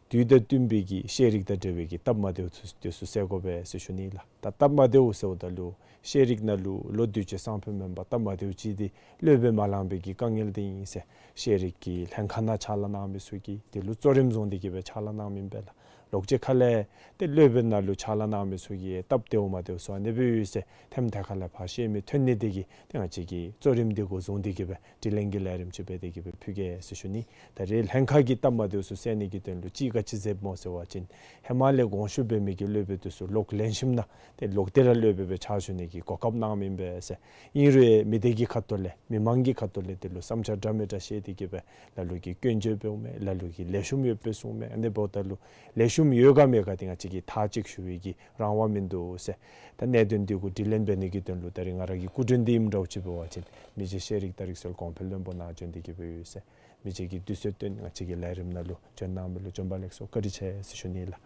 དུས་དང་བསྟུན་པའི་གི་ཤེས་རིག་དང་འབྲེལ་བའི་གི་སྟབས་མ་བདེཝ་ཚུ་འདི་ཚུ་སེལ་དགོ་པས་ཟེར་ཞུ་ནི་ལགས། ད་སྟབས་མ་བདེཝ་ཟེརཝ་ད་ལུ་ཤེས་རིག་ནང་ལུ་ལོ་དུས་ཅི་སང་ཕོད་མེན་པར་སྟབས་མ་བདེཝ་ཅིག་འདི་སློབ་དཔོན་མ་ལང་པའི་གི་དཀའ་ངལ་འདི་ཨིན་ཟེར་ཤེས་རིག་གི་ལྷན་ཁག་ནང་ཕྱག་ལཱ་གནང་མི་ཚུ་གིས་འདི་ལུ་གཙོ་རིམ་བཟུང་སྟེ་གི་སྦེ་ཕྱག་ལཱ་གནང་མི་ཨིན་པས་ལགས། ལོག་ཅི་ཁ་ལས་ཏེ་སློབ་དཔོན་ནང་ལུ་ཕྱག་ལཱ་གནང་མི་ཚུ་གིས་སྟབས་བདེཝ་མ་བདེཝ་ཚུ་ཨ་ནི་སྦེ་ཡོད་ཟེར་ཐེམ་ཐེ་ཁ་ལས་ཕར་བཤད་མི་ཐོན་ནི་དེ་གིས་ཏེ་ང་བཅས་ཀྱིས་གཙོ་རིམ་འདི་འགོ་བཟུང་སྟེ་གི་སྦེ་དྲི་ལན་གྱི་ལས་རིམ་ཅིག་འབད་དེ་གི་སྦེ་ཕུལ་གེ་ཟེར་ཞུ་ནི། ད་རེས་ལྷན་ཁག་གི་སྟབས་མ་བདེཝ་ཚུ་སེལ་ནི་གི་དོན་ལུ་ཅིག་ག་ཅི་མཛདཔ་སྨོ་ཟེར་བ་ཅིན་ཧེ་མ་ལས་དགོངས་ཞུ་འབད་མི་གི་སློབ་དཔོན་འདི་ཚུ་ལོག་ལེན་ཞིནམ་ན་ཏེ་ལོག་སྟེ་ར་སློབ་དཔོན་སྦེ་ཕྱག་ཞུ་ནི་གི་གོ་སྐབས་གནང་མི་ཨིན་པས་ཟེར། ཨིན་རུང་མི་སྡེ་གི་ཁ་ཐུག་ལས་མི་མང་གི་ཁ་ཐུག་ལས་འདི་ལུ་བསམ་འཆར་འདྲ་མི་འདྲ་བཤད་དེ་གི་སྦེ་ལ་ལུ་གིས་སྐྱོན་བརྗོད་འབདཝ་མས། ལ་ལུ་གིས་ལེགས་ཤོམ་ཡོདཔ་སྦེ་གསུངམ་མས། ཨ་ནི་འབདཝ་ད་ལུ་ལེགས་ཤོམ་ཡོད་ག་མེད་ག་འདི་ང་བཅས་ཀྱིས་ཐག་གཅིག་ཞུ་བའི་གི་རང་དབང་མིན་འདུག་ཟེར། ད་གནད་དོན་འདི་གུ་དྲི་ལན་འབད་ནི་གི་དོན་ལུ་ད་རེས་ང་ར་གི་སྐུ་མགྲོན་འདི་ཨིནམ་འདྲཝ་ཅིག་འབད་བ་ཅིན་མི་རྗེ་ཤེས་རིག་དང་རིག་གསར་གོང་འཕེལ་བློན་པོ་ནཱ་བྱོན་ཏེ་གི་སྦེ་ཡོད་ཟེར། མི་རྗེ་གིས་དུས་ཚོད་བཏོན་ང་བཅས་ཀྱི་ལས་རིམ་ནང་ལུ་བྱོན་གནང་མི་ལུ་བྱོན་པ་ལེགས་སོ་བཀའ་དྲིན་ཆེ་ཟེར་ཞུ་ནི་ལགས།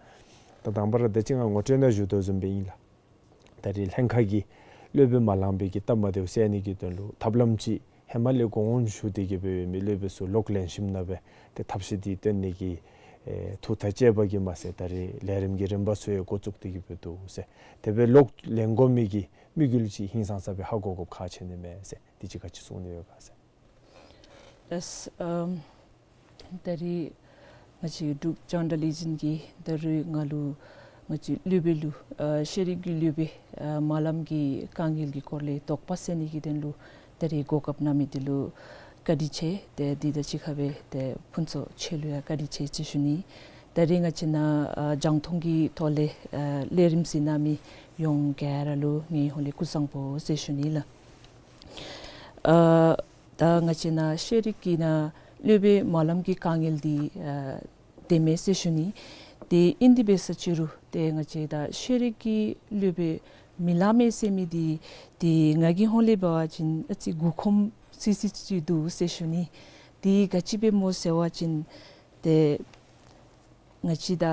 ད་དང་པ་ར་ད་ཅི་ང་ངོ་སྤྲོད་ནང་ཞུ་དོ་བཟུམ་སྦེ་ཨིན་ལགས། ད་རེས་ལྷན་ཁག་གིས་སློབ་དཔོན་མ་ལང་པའི་གི་སྟབས་མ་བདེཝ་སེལ་ནི་གི་དོན་ལུ་ཐབས་ལམ་ཅིག་ཧེ་མ་ལས་དགོངས་ཞུ་སྟེ་གི་སྦེ་ཡོད་མི་སློབ་དཔོན་ཚུ་ལོག་ལེན་ཞིནམ་ན་སྦེ་ཏེ་ཐབས་ཤེས་འདི་བཏོན་ནི་གི་ཨེ་ཐུགས་ཐག་བཅད་པ་གིས་མ་ཚད་ད་རེས་ལས་རིམ་གྱི་རིམ་པ་ཚུ་ཡང་འགོ་བཙུགས་ཏེ་གི་སྦེ་འདུག་ཟེར། དེ་སྦེ་ལོག་ལེན་དགོ་མི་གི་དམིགས་ཡུལ་ཅིག་ཧིང་སངས་ས་སྦེ་ཧ་གོ་དགོཔ་ཁག་ཆེ་ནི་མས་ཟེར། འདི་ཅིག་ག་ཅི་གསུང་ནི་ཡོད་ག་ཟེར། ལགས། ཨམ་ད་རེས་ང་བཅས་འབྲུག་རྒྱང་བསྒྲགས་ལས་འཛིན་གྱིས་ད་རུང་ང་ལུ་ང་བཅས་སློབ་དཔོན་ལུ་ཨ་ཤེས་རིག་གི་སློབ་དཔོན་ཨ་མ་ལམ་གྱི་དཀའ་ངལ་གྱི་སྐོར་ལས་དོགས་པ་སེལ་ནི་གི་དོན་ལུ་ད་རེས་གོ་སྐབས་གནང་མི་འདི་ལུ་བཀའ་དྲིན་ཆེ། ཏེ་འདི་དང་གཅིག་ཁར་སྦེ་ཏེ་ཕུན་ཚོགས་ཆོས་ལུ་ཡང་བཀའ་དྲིན་ཆེ་ཟེར་ཞུ་ནི། ད་རེས་ང་བཅས་ནཱ་ཨ་རྒྱང་མཐོང་གི་ཐོག་ལས་ཨ་ལས་རིམ་གཟིགས་གནང་མི་ཡོངས་ག་ར་ལུ་ངེའི་ཧོངས་ལས་སྐུ་གཟུགས་བཟང་པོ་ཟེར་ཞུ་ནི་ལགས། ཨ་ད་ང་བཅས་ནཱ་ཤེས་རིག་གི་ནང་སློབ་དཔོན་མ་ལམ་གྱི་དཀའ་ངལ་འདི་ཨ་དེ་མེན་ཟེར་ཞུ་ནི། དེ་ཨིན་དེ་འབད་ས་ཅི་རུང་ཏེ་ང་བཅས་ད་ཤེས་རིག་གི་སློབ་དཔོན་མི་ལང་མས་ཟེར་མི་འདི་ཏེ་ང་གི་ཧོངས་ལས་འབད་བ་ཅིན་ཨ་ཙི་མགུ་འཁོམས་སི་སི་ཅིག་འདུག་ཟེར་ཞུ་ནི། དེ་ག་ཅི་སྦེ་སྨོ་ཟེར་བ་ཅིན་ཏེ་ང་བཅས་ད་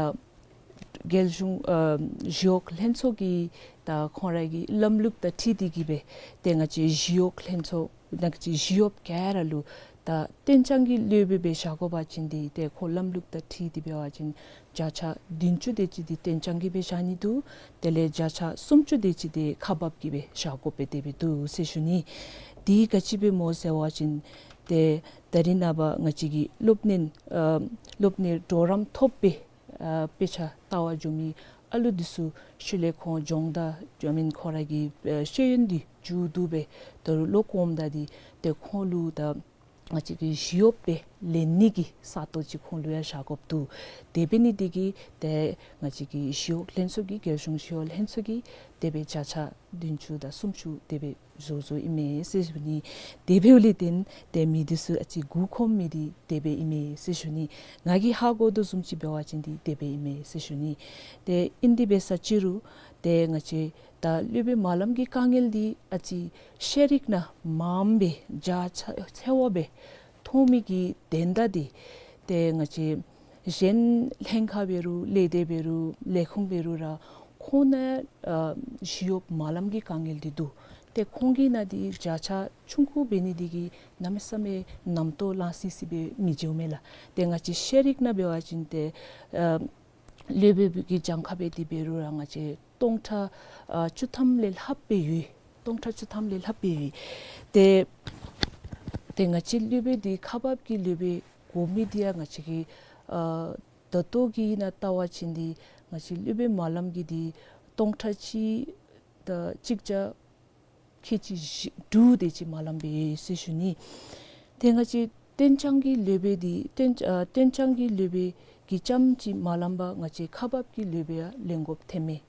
རྒྱལ་གཞུང་ཨ་ཞི་གཡོག་ལྷན་ཚོགས་ཀྱི་ད་ཁོང་ར་གི་ལམ་ལུགས་དང་འཁྲིལ་ཏེ་གི་སྦེ་ཏེ་ང་བཅས་ཞི་གཡོག་ལྷན་ཚོགས་ནང་གི་ཞི་གཡོགཔ་ག་ར་ལུ་ད་གཏན་འཇགས་ཀྱི་སློབ་དཔོན་སྦེ་བཞག་དགོ་པ་ཅིན་འདི་ཏེ་ཁོ་ལམ་ལུགས་དང་འཁྲིལ་ཏེ་འབད་བ་ཅིན་བརྒྱ་ཆ་བདུན་ཅུ་དེ་ཅིག་འདི་གཏན་འཇགས་ཀྱི་སྦེ་བཞག་ནི་འདུག། དེ་ལས་བརྒྱ་ཆ་སུམ་ཅུ་དེ་ཅིག་འདི་ཁག་འབགཔ་གི་སྦེ་བཞག་དགོཔ་སྦེ་དེ་སྦེ་འདུག་ཟེར་ཞུ་ནི། དེ་ག་ཅི་སྦེ་སྨོ་ཟེར་བ་ཅིན་ཏེ་ད་རིས་ནངས་པ་ང་བཅས་ཀྱི་སློབ་གཉེར་ཨ་སློབ་གཉེར་གྲོགས་རམ་ཐོབ་སྦེ་ཨ་དཔེ་ཆ་ལྟ་བར་འགྱོ་མི་ཨ་ལུ་འདི་ཚུ་ཤུལ་ལས་ཁོང་སྦྱོང་བརྡར་ཨ་མེན་ཁོང་ར་གི་ཨ་ཤེས་ཡོན་འདི་མཇུག་བསྡུ་སྦེ་ད་རུང་ལོག་འོངམ་ད་འདི་ཏེ་ཁོང་ལུ་ད་ང་བཅས་ཀྱི་ཞི་གཡོག་སྦེ་ལེན་ནི་གི་ས་སྟོང་ཅིག་ཁོང་ལུ་ཡང་བཞག་དགོཔ་འདུག། དེ་འབད་ནི་འདི་གིས་ཏེ་ང་བཅས་ཀྱི་ཞི་གཡོག་ལྷན་ཚོགས་ཀྱིས་རྒྱལ་གཞུང་ཞི་གཡོག་ལྷན་ཚོགས་ཀྱིས་དེ་སྦེ་བརྒྱ་ཆ་བདུན་ཅུ་དང་སུམ་ཅུ་དེ་སྦེ་བཟོ་བཟོཝ་ཨིན་མས་ཟེར་ཞུ་ནི། དེ་འབདཝ་ལས་བརྟེན་ཏེ་མི་འདི་ཚུ་ཨ་ཙི་མགུ་འཁོམ་མི་འདི་དེ་སྦེ་ཨིན་མས་ཟེར་ཞུ་ནི། ང་གིས་ཧ་གོ་དོ་བཟུམ་ཅིག་འབད་བ་ཅིན་འདི་དེ་སྦེ་ཨིན་མས་ཟེར་ཞུ་ནི། ཏེ་ཨིན་དེ་འབད་ས་ཅིག་རུང་ཏེ་ང་བཅས་ད་སློབ་དཔོན་མ་ལམ་གྱི་དཀའ་ངལ་འདི་ཨ་ཙི་ཤེས་རིག་ནང་མངམ་སྦེ་རྒྱ་ཆེ་བ་སྦེ་མཐོང་མི་གི་དོན་དག་འདི་ཏེ་ང་བཅས་གཞན་ལྷན་ཁག་འབད་རུང་ལས་སྡེ་འབད་རུང་ལས་ཁུངས་འབད་རུང་ར་ཁོང་ནང་ཨ་ཞི་གཡོག་མ་ལམ་གྱི་དཀའ་ངལ་འདི་འདུག། ཏེ་ཁོང་གི་ནང་འདི་བརྒྱ་ཆ་ཆུང་ཀུ་འབད་ནི་འདི་གིས་གནམ་མེད་ས་མེད་རྣམ་རྟོག་ལང་སི་སི་སྦེ་མི་འགྱོ་མས་ལགས། ཏེ་ང་བཅས་ཤེས་རིག་ནང་འབད་བ་ཅིན་ཏེ་ཨ་སློབ་དཔོན་གྱི་གྱངས་ཁ་འབད་དེ་འབད་རུང་ར་ང་བཅས་སྟོང་ཕྲག་ཨ་བཅུ་ཐམ་ལས་ལྷགཔ་སྦེ་ཡོད། སྟོང་ཕྲག་བཅུ་ཐམ་ལས་ལྷགཔ་སྦེ་ཡོད། ཏེ་ཏེ་ང་བཅས་སློབ་དཔོན་འདི་ཁག་འབག་གི་སློབ་དཔོན་དགོ་མི་འདི་ཡང་ང་བཅས་ཀྱི་ཨ་ད་ལྟོ་གི་ནང་ལྟ་བ་ཅིན་འདི་ང་བཅས་སློབ་དཔོན་མ་ལམ་གྱི་འདི་སྟོང་ཕྲག་གཅིག་དང་གཅིག་བརྒྱ་ཁལ་གཅིག་བཞི་དྲུག་དེ་ཅིག་མ་ལངམ་སྦེ་ཡོད་ཟེར་ཞུ་ནི། ཏེ་ང་བཅས་གཏན་འཇགས་ཀྱི་སློབ་དཔོན་འདི་གཏན་ཨ་གཏན་འཇགས་ཀྱི་སློབ་དཔོན་གྱིས་རྐྱངམ་ཅིག་མ་ལངམ་པར་ང་བཅས་ཁག་འབག་གི་སློབ་དཔོན་ཡང་ལེན་དགོཔ་ཐོནམ་མས།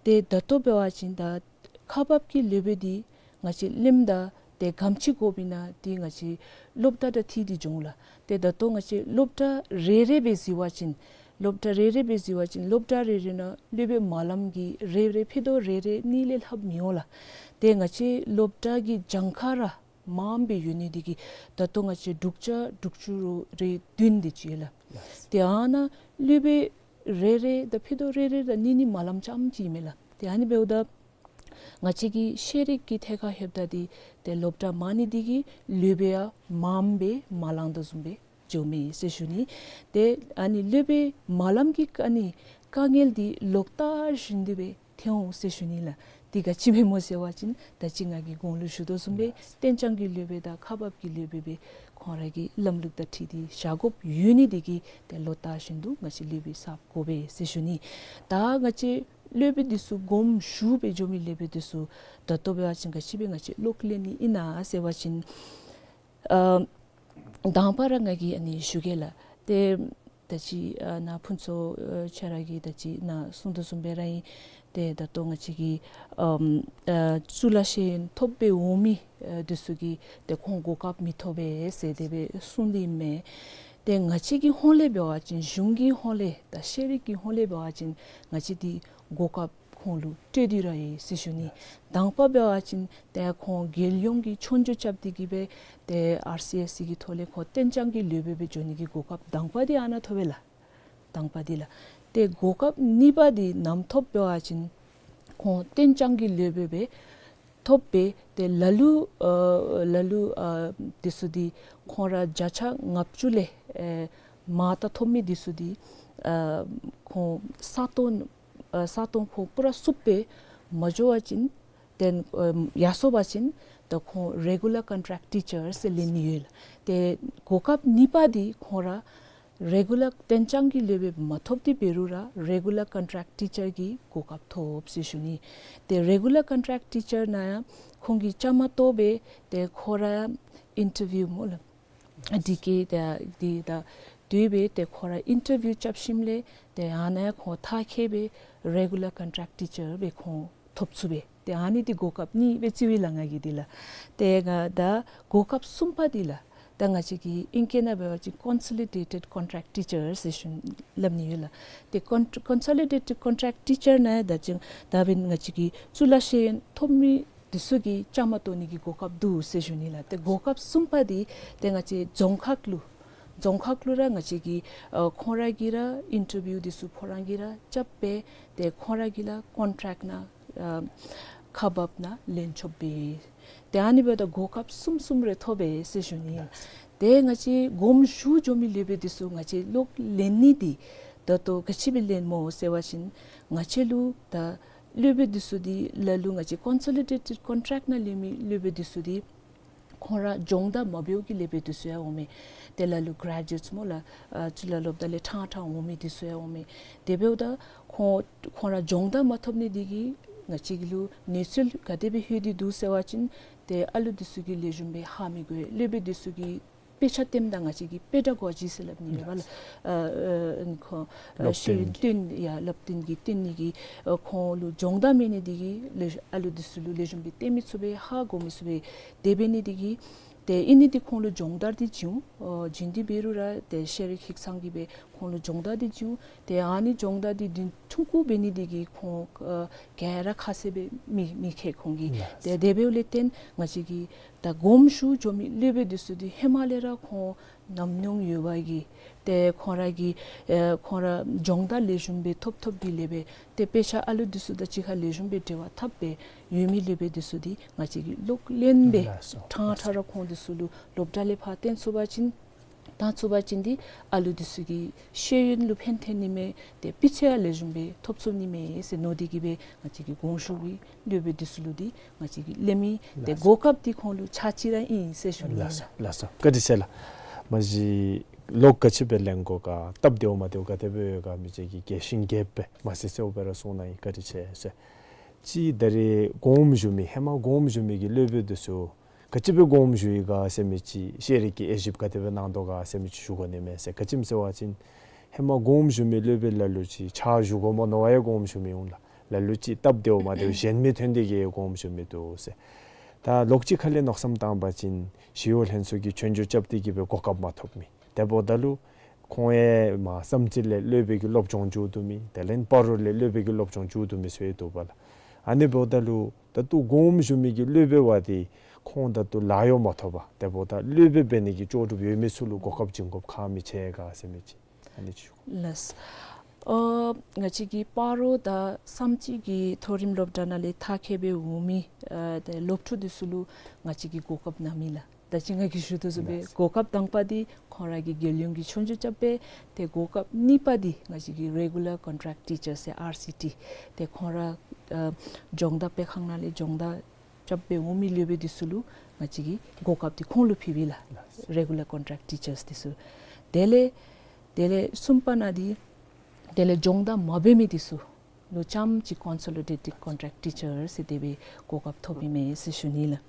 ཏེ་ད་ལྟོ་འབད་བ་ཅིན་ད་ཁག་འབག་གི་སློབ་དཔོན་འདི་ང་བཅས་ལེནམ་ད་ཏེ་ག་དེམ་ཅིག་དགོཔ་ཨིན་ན་འདི་ང་བཅས་སློབ་གྲྭ་དང་འཁྲིལ་ཏེ་འགྱོ་འོང་ལགས། ཏེ་ད་ལྟོ་ང་བཅས་སློབ་གྲྭ་རེ་རེ་སྦེ་གཟིགས་པ་ཅིན་སློབ་གྲྭ་རེ་རེ་སྦེ་གཟིགས་པ་ཅིན་སློབ་གྲྭ་རེ་རེ་ནང་སློབ་དཔོན་མ་ལངམ་གྱི་རེ་རེ་ཕྱེད་དོ་རེ་རེ་གཉིས་ལས་ལྷགཔ་མི་འོང་ལགས། ཏེ་ང་བཅས་སློབ་གྲྭ་གི་གྱངས་ཁ་ར་མངམ་སྦེ་ཡོད་ནི་འདི་གིས་ད་ལྟོ་ང་བཅས་དྲུག་བརྒྱ་དྲུག་ཅུ་རེ་བདུན་དེ་ཅིག་ཡོད་ལགས། ཏེ་ཨ་ནཱ་སློབ་དཔོན་རེ་རེ་དང་ཕྱེད་དོ་རེ་རེ་དང་གཉིས་གཉིས་མ་ལངམ་རྐྱངམ་ཅིག་ཨིན་མས་ལགས། ཏེ་ཨ་ནི་འབདཝ་ད་ང་བཅས་ཀྱི་ཤེས་རིག་གི་ཐད་ཁར་ལྷོདཔ་ད་འདི་ཏེ་སློབ་གྲྭ་མང་ནི་འདི་གིས་སློབ་དཔོན་ཡང་མངམ་སྦེ་མ་ལང་དོ་བཟུམ་སྦེ་འགྱོཝ་མས་ཟེར་ཞུ་ནི། ཏེ་ཨ་ནི་སློབ་དཔོན་མ་ལངམ་གྱི་ཨ་ནི་དཀའ་ངལ་འདི་ལོག་ལྟ་བཞིན་དུ་སྦེ་ཐོན་འོང་ཟེར་ཞུ་ནི་ལགས། འདི་ག་ཅི་སྦེ་སྨོ་ཟེར་བ་ཅིན་ད་ཅི་ང་གིས་གོང་ལུ་ཞུ་དོ་བཟུམ་སྦེ་གཏན་འཇགས་ཀྱི་སློབ་དཔོན་དང་ཁག་འབག་གི་སློབ་དཔོན་སྦེ་ཁོང་ར་གི་ལམ་ལུགས་དང་འཁྲིལ་ཏེ་བཞག་དགོཔ་ཡོད་ནི་འདི་གིས་ཏེ་ལོག་ལྟ་བཞིན་དུ་ང་བཅས་སློབ་དཔོན་གསརཔ་དགོ་པས་ཟེར་ཞུ་ནི། ད་ང་བཅས་སློབ་དཔོན་འདི་ཚུ་དགོངསམ་ཞུ་སྦེ་འགྱོ་མི་སློབ་དཔོན་འདི་ཚུ་ད་ལྟོ་འབད་བ་ཅིན་ག་ཅི་སྦེ་ང་བཅས་ལོག་ལེན་ནི་ཨིན་ན་ཟེར་བ་ཅིན་ཨ་དང་པ་ར་ང་གིས་ཨ་ནི་ཞུ་གེ་ལགས། ཏེ་ད་ཅི་ཨ་ནཱ་ཕུན་ཚོགས་ཨ་ཁྱོད་ར་གིས་ད་ཅི་ནཱ་གསུངས་དོ་བཟུམ་སྦེ་ར་ཨིན། ཏེ་ད་ལྟོ་ང་བཅས་ཀྱི་ཨམ་ཨ་གཙུག་ལག་ཤེས་ཡོན་ཐོབ་སྦེ་འོང་མི་ཨ་འདི་ཚུ་གིས་ཏེ་ཁོང་གོ་སྐབས་མི་ཐོབ་པས་ཟེར་དེ་སྦེ་གསུངས་ཏེ་ཨིན་མས། ཏེ་ང་བཅས་ཀྱི་ཧོངས་ལས་འབད་བ་ཅིན་གཞུང་གི་ཧོངས་ལས་དང་ཤེས་རིག་གི་ཧོངས་ལས་འབད་བ་ཅིན་ང་བཅས་འདི་གོ་སྐབས་ཁོང་ལུ་སྤྲོད་དེ་ར་ཡོད་ཟེར་ཞུ་ནི། དང་པ་འབད་བ་ཅིན་ཏེ་ཁོང་རྒྱལ་ཡོངས་ཀྱི་ཆོས་རྒྱུགས་རྐྱབ་སྟེ་གིས་སྦེ་ཏེ་ཨར་སི་ཨེསི་སི་གི་ཐོག་ལས་ཁོང་གཏན་འཇགས་ཀྱི་སློབ་དཔོན་སྦེ་འགྱོ་ནི་གི་གོ་སྐབས་དང་པ་འདི་ཨ་ནཱ་ཐོབ་པས་ལགས། དང་པ་འདི་ལགས། ཏེ་གོ་སྐབས་གཉིས་པ་འདི་ནམ་ཐོབ་འབད་བ་ཅིན་ཁོང་གཏན་འཇགས་ཀྱི་སློབ་དཔོན་སྦེ་ཐོབ་སྦེ་ཏེ་ལ་ལུ་ཨ་ལ་ལུ་ཨ་འདི་ཚུ་འདི་ཁོང་ར་བརྒྱ་ཆ་ལྔ་བཅུ་ལས་ཨེ་མར་ལྟ་ཐོབ་མི་འདི་ཚུ་འདི་ཨ་ཁོང་ས་སྟོང་ཨ་ས་སྟོང་ཁོང་པུ་ར་བསུབ་སྦེ་མ་འགྱོ་བ་ཅིན་ཏེ་ཨ་ཡར་སོང་པ་ཅིན་ད་ཁོང་རེ་གུ་ལར་ཀོན་ཊེཀཊ་ཊི་ཅར་ཟེར་ལེན་ནི་ཡོད་ལགས། ཏེ་གོ་སྐབས་གཉིས་པ་འདི་ཁོང་ར་རེ་གུ་ལར་གཏན་འཇགས་ཀྱི་སློབ་དཔོན་མ་ཐོབ་སྟེ་འབད་རུང་ར་རེ་གུ་ལར་ཀོན་ཊེཀཊ་ཊི་ཅར་གྱི་གོ་སྐབས་ཐོབ་ཟེར་ཞུ་ནི། ཏེ་རེ་གུ་ལར་ཀོན་ཊེཀཊ་ཊི་ཅར་ནང་ཡང་ཁོང་གིས་བཅའ་མར་གཏོགས་སྦེ་ཏེ་ཁོང་ར་ཨིན་ཊར་བིའུ་སྨོ་ལགས། དེ་གིས་ཏེ་འདི་ད་དེ་སྦེ་ཏེ་ཁོང་ར་ཨིན་ཊར་བིའུ་རྐྱབ་ཞིནམ་ལས་ཏེ་ཨ་ནཱ་ཁོང་མཐར་འཁྱོལ་སྦེ་རེ་གུ་ལར་ཀོན་ཊེཀཊ་ཊི་ཅར་སྦེ་ཁོང་ཐོབ་ཚུགས་པས། ཏེ་ཨ་ནི་འདི་གོ་སྐབས་གཉིས་སྦེ་རྩིཝ་ཨིན་ལགས་ང་གིས་འདི་ལགས། ཏེ་ང་ད་གོ་སྐབས་གསུམ་པ་འདི་ལགས། ད་ང་བཅས་ཀྱི་ཨིང་སྐད་ནང་འབད་བ་ཅིན་ཀོན་སོ་ལི་ཌེ་ཊེཌ་ཀོན་ཊེཀཊ་ཊི་ཅར་ཟེར་ཞུ་སླབ་ནི་ཡོད་ལགས། ཏེ་ཀོན་ཀོན་སོ་ལི་ཌེ་ཊེཌ་ཀོན་ཊེཀཊ་ཊི་ཅར་ནང་ད་ཅིག་ད་འབདན་ང་བཅས་ཀྱི་གཙུག་ལག་ཤེས་ཡོན་ཐོབ་མི་འདི་ཚུ་གིས་བཅའ་མར་གཏོགས་ནི་གི་གོ་སྐབས་འདུག་ཟེར་ཞུ་ནི་ལགས། ཏེ་གོ་སྐབས་གསུམ་པ་འདི་ཏེ་ང་བཅས་རྫོང་ཁག་ལུ་རྫོང་ཁག་ལུ་ར་ང་བཅས་ཀྱི་ཨ་ཁོང་ར་གིས་ར་ཨིན་ཊར་བིའུ་འདི་ཚུ་ཁོང་ར་གིས་ར་རྐྱབ་སྦེ་ཏེ་ཁོང་ར་གིས་ར་ཀོན་ཊེཀཊ་ནང་ཨ་ཁག་འབག་ནང་ལེན་ཆོགཔ་སྦེ། ཏེ་ཨ་ནི་འབདཝ་ད་གོ་སྐབས་གསུམ་གསུམ་རེ་ཐོབ་པས་ཟེར་ཞུ་ནི། ཏེ་ང་བཅས་དགོངསམ་ཞུ་འགྱོ་མི་སློབ་དཔོན་འདི་ཚུ་ང་བཅས་ལོག་ལེན་ནི་འདི་ད་ལྟོ་ག་ཅི་སྦེ་ལེནམ་སྨོ་ཟེར་བ་ཅིན་ང་བཅས་ལུ་ད་སློབ་དཔོན་འདི་ཚུ་འདི་ལ་ལུ་ང་བཅས་ཀོན་སོ་ལི་ཌེ་ཊེཌ་ཀོན་ཊེཀཊ་ནང་ལེན་མི་སློབ་དཔོན་འདི་ཚུ་འདི་ ཁོང་ར་སྦྱོང་བརྡར་མ་འབདཝ་གི་སློབ་དཔོན་འདི་ཚུ་ཡང་འོང་མས། ཏེ་ལ་ལུ་གྲེ་ཇུ་ཨེཊསི་སྨོ་ལགས། ཨ་ཅིག་ལ་སློབ་གྲྭ་ལས་ཕྲང་ཕྲང་འོང་མི་འདི་ཚུ་ཡང་འོང་མས། དེ་འབདཝ་ད་ཁོང་ཁོང་ར་སྦྱོང་བརྡར་མ་ཐོབ་ནི་འདི་གིས་ང་བཅས་ལུ་གནས་ཚུལ་ག་དེ་སྦེ་ལྷོད་དེ་འདུག་ཟེར་བ་ཅིན་ཏེ་ཨ་ལུ་འདི་ཚུ་གིས་ལེགས་ཤོམ་སྦེ་ཧ་མི་གོ། སློབ་དཔོན་འདི་ཚུ་གིས་དཔེ་ཆ་སྟོནམ་ད་ང་བཅས་ཀྱིས་དཔེ་འདྲ་གོ་ཅི་ཟེར་སླབ་ནི་ཡོད་པ་ལགས། ཨ་ཨ་ཁོང་ཨ་སློབ་ཤེས་ཡོན་སྟོན་ཡ་སློབ་སྟོན་གྱི་སྟོན་ནི་གི་ཨ་ཁོང་ལུ་སྦྱོང་བརྡར་མེད་ནི་འདི་གིས་ལེགས་ཨ་ལུ་འདི་ཚུ་ལུ་ལེགས་ཤོམ་སྦེ་སྟོན་མི་ཚུགས་པས། ཧ་གོ་མི་ཚུགས་པས། དེ་འབད་ནི་འདི་གིས་ཏེ་ཨིན་ནི་འདི་ཁོང་ལུ་སྦྱོང་བརྡར་འདི་བྱིན་འོང་། ཨ་བྱིན་ཏེ་འབད་རུང་ར་ཏེ་ཤེས་རིག་ཧིང་སངས་ཀྱིས་སྦེ་ཁོང་ལུ་སྦྱོང་བརྡར་འདི་བྱིན་འོང་། ཏེ་ཨ་ནི་སྦྱོང་བརྡར་འདི་འདི་ཆུང་ཀུ་འབད་ནི་འདི་གིས་ཁོང་ཨ་ག་ར་ཁ་གསལ་སྦེ་མི་མི་མཁྱེན་ཁོང་གིས། ལགས། ཏེ་དེ་འབདཝ་ལས་བརྟེན་ང་བཅས་ཀྱིས་ད་དགོངསམ་ཞུ་འགྱོ་མི་སློབ་དཔོན་འདི་ཚུ་འདི་ཧེ་མ་ལས་ར་ཁོང་ཉམས་མྱོང་ཡོད་པའི་གི་ཏེ་ཁོང་ར་གི་ཨེ་ཁོང་ར་སྦྱོང་བརྡར་ལེགས་ཤོམ་སྦེ་ཐོབ་ཐོབ་སྦེ་ལས་སྦེ་ཏེ་དཔེ་ཆ་ཨ་ལུ་འདི་ཚུ་དང་གཅིག་ཁར་ལེགས་ཤོམ་སྦེ་འབྲེལ་བ་འཐབ་སྦེ་ཡོད་མི་སློབ་དཔོན་འདི་ཚུ་འདི་ང་བཅས་ཀྱིས་ལོག་ལེན་སྦེ་ལགས་སོ། ཕྲང་ཕྲང་ར་ཁོང་འདི་ཚུ་ལུ་སློབ་གྲྭ་ལས་ཕར་བཏོན་ཚུགས་པ་ཅིན་བཏང་ཚུགས་པ་ཅིན་འདི་ཨ་ལུ་འདི་ཚུ་གི་ཤེས་ཡོན་ལུ་ཕན་ཐོགས་ནི་མས། ཏེ་སྤུས་ཚད་ཡང་ལེགས་ཤོམ་སྦེ་ཐོབ་ཚུགས་ནི་མས་ཟེར་མནོ་སྟེ་གིས་སྦེ་ང་བཅས་ཀྱིས་དགོངསམ་ཞུ་གི་སློབ་དཔོན་འདི་ཚུ་ལུ་འདི་ང་བཅས་ཀྱིས་ལེན་མི་ཏེ་ལགས་སོ། གོ་སྐབས་འདི་ཁོང་ལུ་ཆགས་ཅི་ར་ཨིན་ཟེར་ཞུ་ནི། ལགས་སོ་ལགས་སོ། བཀའ་དྲིན་ཆེ་ལགས། མ་གཞི་ལོག་ག་ཅི་སྦེ་ལེན་དགོ་ག་སྟབས་བདེཝ་མ་བདེཝ་ག་དེ་སྦེ་ཡོད་ག་མི་རྗེ་གིས་རྒྱས་ཤིང་རྒྱསཔ་སྦེ་མ་གསལ་གསལཝ་སྦེ་ར་གསུངས་གནང་ཡི། བཀའ་དྲིན་ཆེ་ཟེར། ཅིག་ད་རེས་དགོངསམ་ཞུ་མི་ཧེ་མ་དགོངསམ་ཞུ་མི་གི་སློབ་དཔོན་འདི་ཚུ་ག་ཅི་སྦེ་དགོངསམ་ཞུ་ཡི་ག་ཟེར་མི་ཅིག་ཤེས་རིག་གིས་དབྱེ་ཞིབ་ག་དེ་སྦེ་གནང་དོ་ག་ཟེར་མི་ཅིག་ཞུ་དགོ་ནི་མས་ཟེར། ག་ཅི་སྨོ་ཟེར་བ་ཅིན་ཧེ་མ་དགོངསམ་ཞུ་མི་སློབ་དཔོན་ལ་ལུ་ཅིག་ཕྱག་ཞུ་དགོ་མནོ་བ་ཡང་དགོངསམ་ཞུ་མི་འོང་ལགས། ལ་ལུ་ཅིག་སྟབས་བདེཝ་མ་བདེཝ་གཞན་མི་ཐོན་ཏེ་གིས་དགོངསམ་ཞུ་མི་འདུག་ཟེར། ད་ལོགས་ཅིག་ཁ་ལས་མནོ་བསམ་བཏང་བ་ཅིན་ཞི་གཡོག་ལྷན་ཚོགས་ཀྱི་ཆོས་རྒྱུགས་རྐྱབ་སྟེ་གིས་སྦེ་གོ་སྐབས་མ་ཐོབ་མི་དེ་འབདཝ་ད་ལུ་ཁོང་ཡང་མར་བསམ་རྩེ་ལས་སློབ་དཔོན་གྱི་སློབ་སྦྱོང་མཇུག་བསྡུ་མི་དེ་ལས་སྤ་རོ་ལས་སློབ་དཔོན་གྱི་སློབ་སྦྱོང་མཇུག་བསྡུ་མི་ཚུ་ཡང་འདུག་པ་ལགས། ཨ་ནི་འབདཝ་ད་ལུ་ད་ལྟོ་དགོངསམ་ཞུ་མི་གི་སློབ་དཔོན་བ་འདི་ཁོང་ད་ལྟོ་ལཱ་གཡོག་མ་ཐོབ་པར་དེ་འབདཝ་ད་སློབ་དཔོན་འབད་ནི་གི་ལྕོགས་གྲུབ་ཡོད་མི་ཚུ་ལུ་གོ་སྐབས་བྱིན་དགོཔ་ཁག་མི་ཆེ་ག་ཟེར་མི་ཅིག་ཨ་ནི་ཅིག་ཞུ། ལགས། ཨ་ང་བཅས་ཀྱི་སྤ་རོ་དང་བསམ་རྩེ་གི་མཐོ་རིམ་སློབ་གྲྭ་ནང་ལས་མཐར་འཁྱོལ་སྦེ་འོང་མི་ཨ་ཏེ་སློབ་ཕྲུག་འདི་ཚུ་ལུ་ང་བཅས་ཀྱིས་གོ་སྐབས་གནང་མི་ལགས། ད་ཅི་ང་གིས་ཞུ་དོ་བཟུམ་སྦེ་ལགས། གོ་སྐབས་དང་པ་འདི་ཁོང་ར་གིས་རྒྱལ་ཡོངས་ཀྱི་ཆོས་རྒྱུགས་རྐྱབ་སྦེ་ཏེ་གོ་སྐབས་གཉིས་པ་འདི་ང་བཅས་ཀྱི་Regular Contract Teacher ཟེར་ཨར་སི་ཊི་ཏེ་ཁོང་ར་ཨ་སྦྱོང་བརྡར་སྤེལ་ཁང་ནང་ལས་སྦྱོང་བརྡར་རྐྱབ་སྦེ་འོང་མི་སློབ་དཔོན་འདི་ཚུ་ལུ་ང་བཅས་ཀྱིས་གོ་སྐབས་འདི་ཁོང་ལུ་ཕུལ་བས་ལགས། Regular Contract Teachers འདི་ཚུ། དེ་ལས་དེ་ལས་གསུམ་པ་ནང་འདི་དེ་ལས་སྦྱོང་བརྡར་མ་འབད་མི་འདི་ཚུ་ལུ་རྐྱངམ་ཅིག་Consolidated Contract Teacher ཟེར་དེ་སྦེ་གོ་སྐབས་ཐོབ་ཨིན་མས་ཟེར་ཞུ་ནི་ལགས།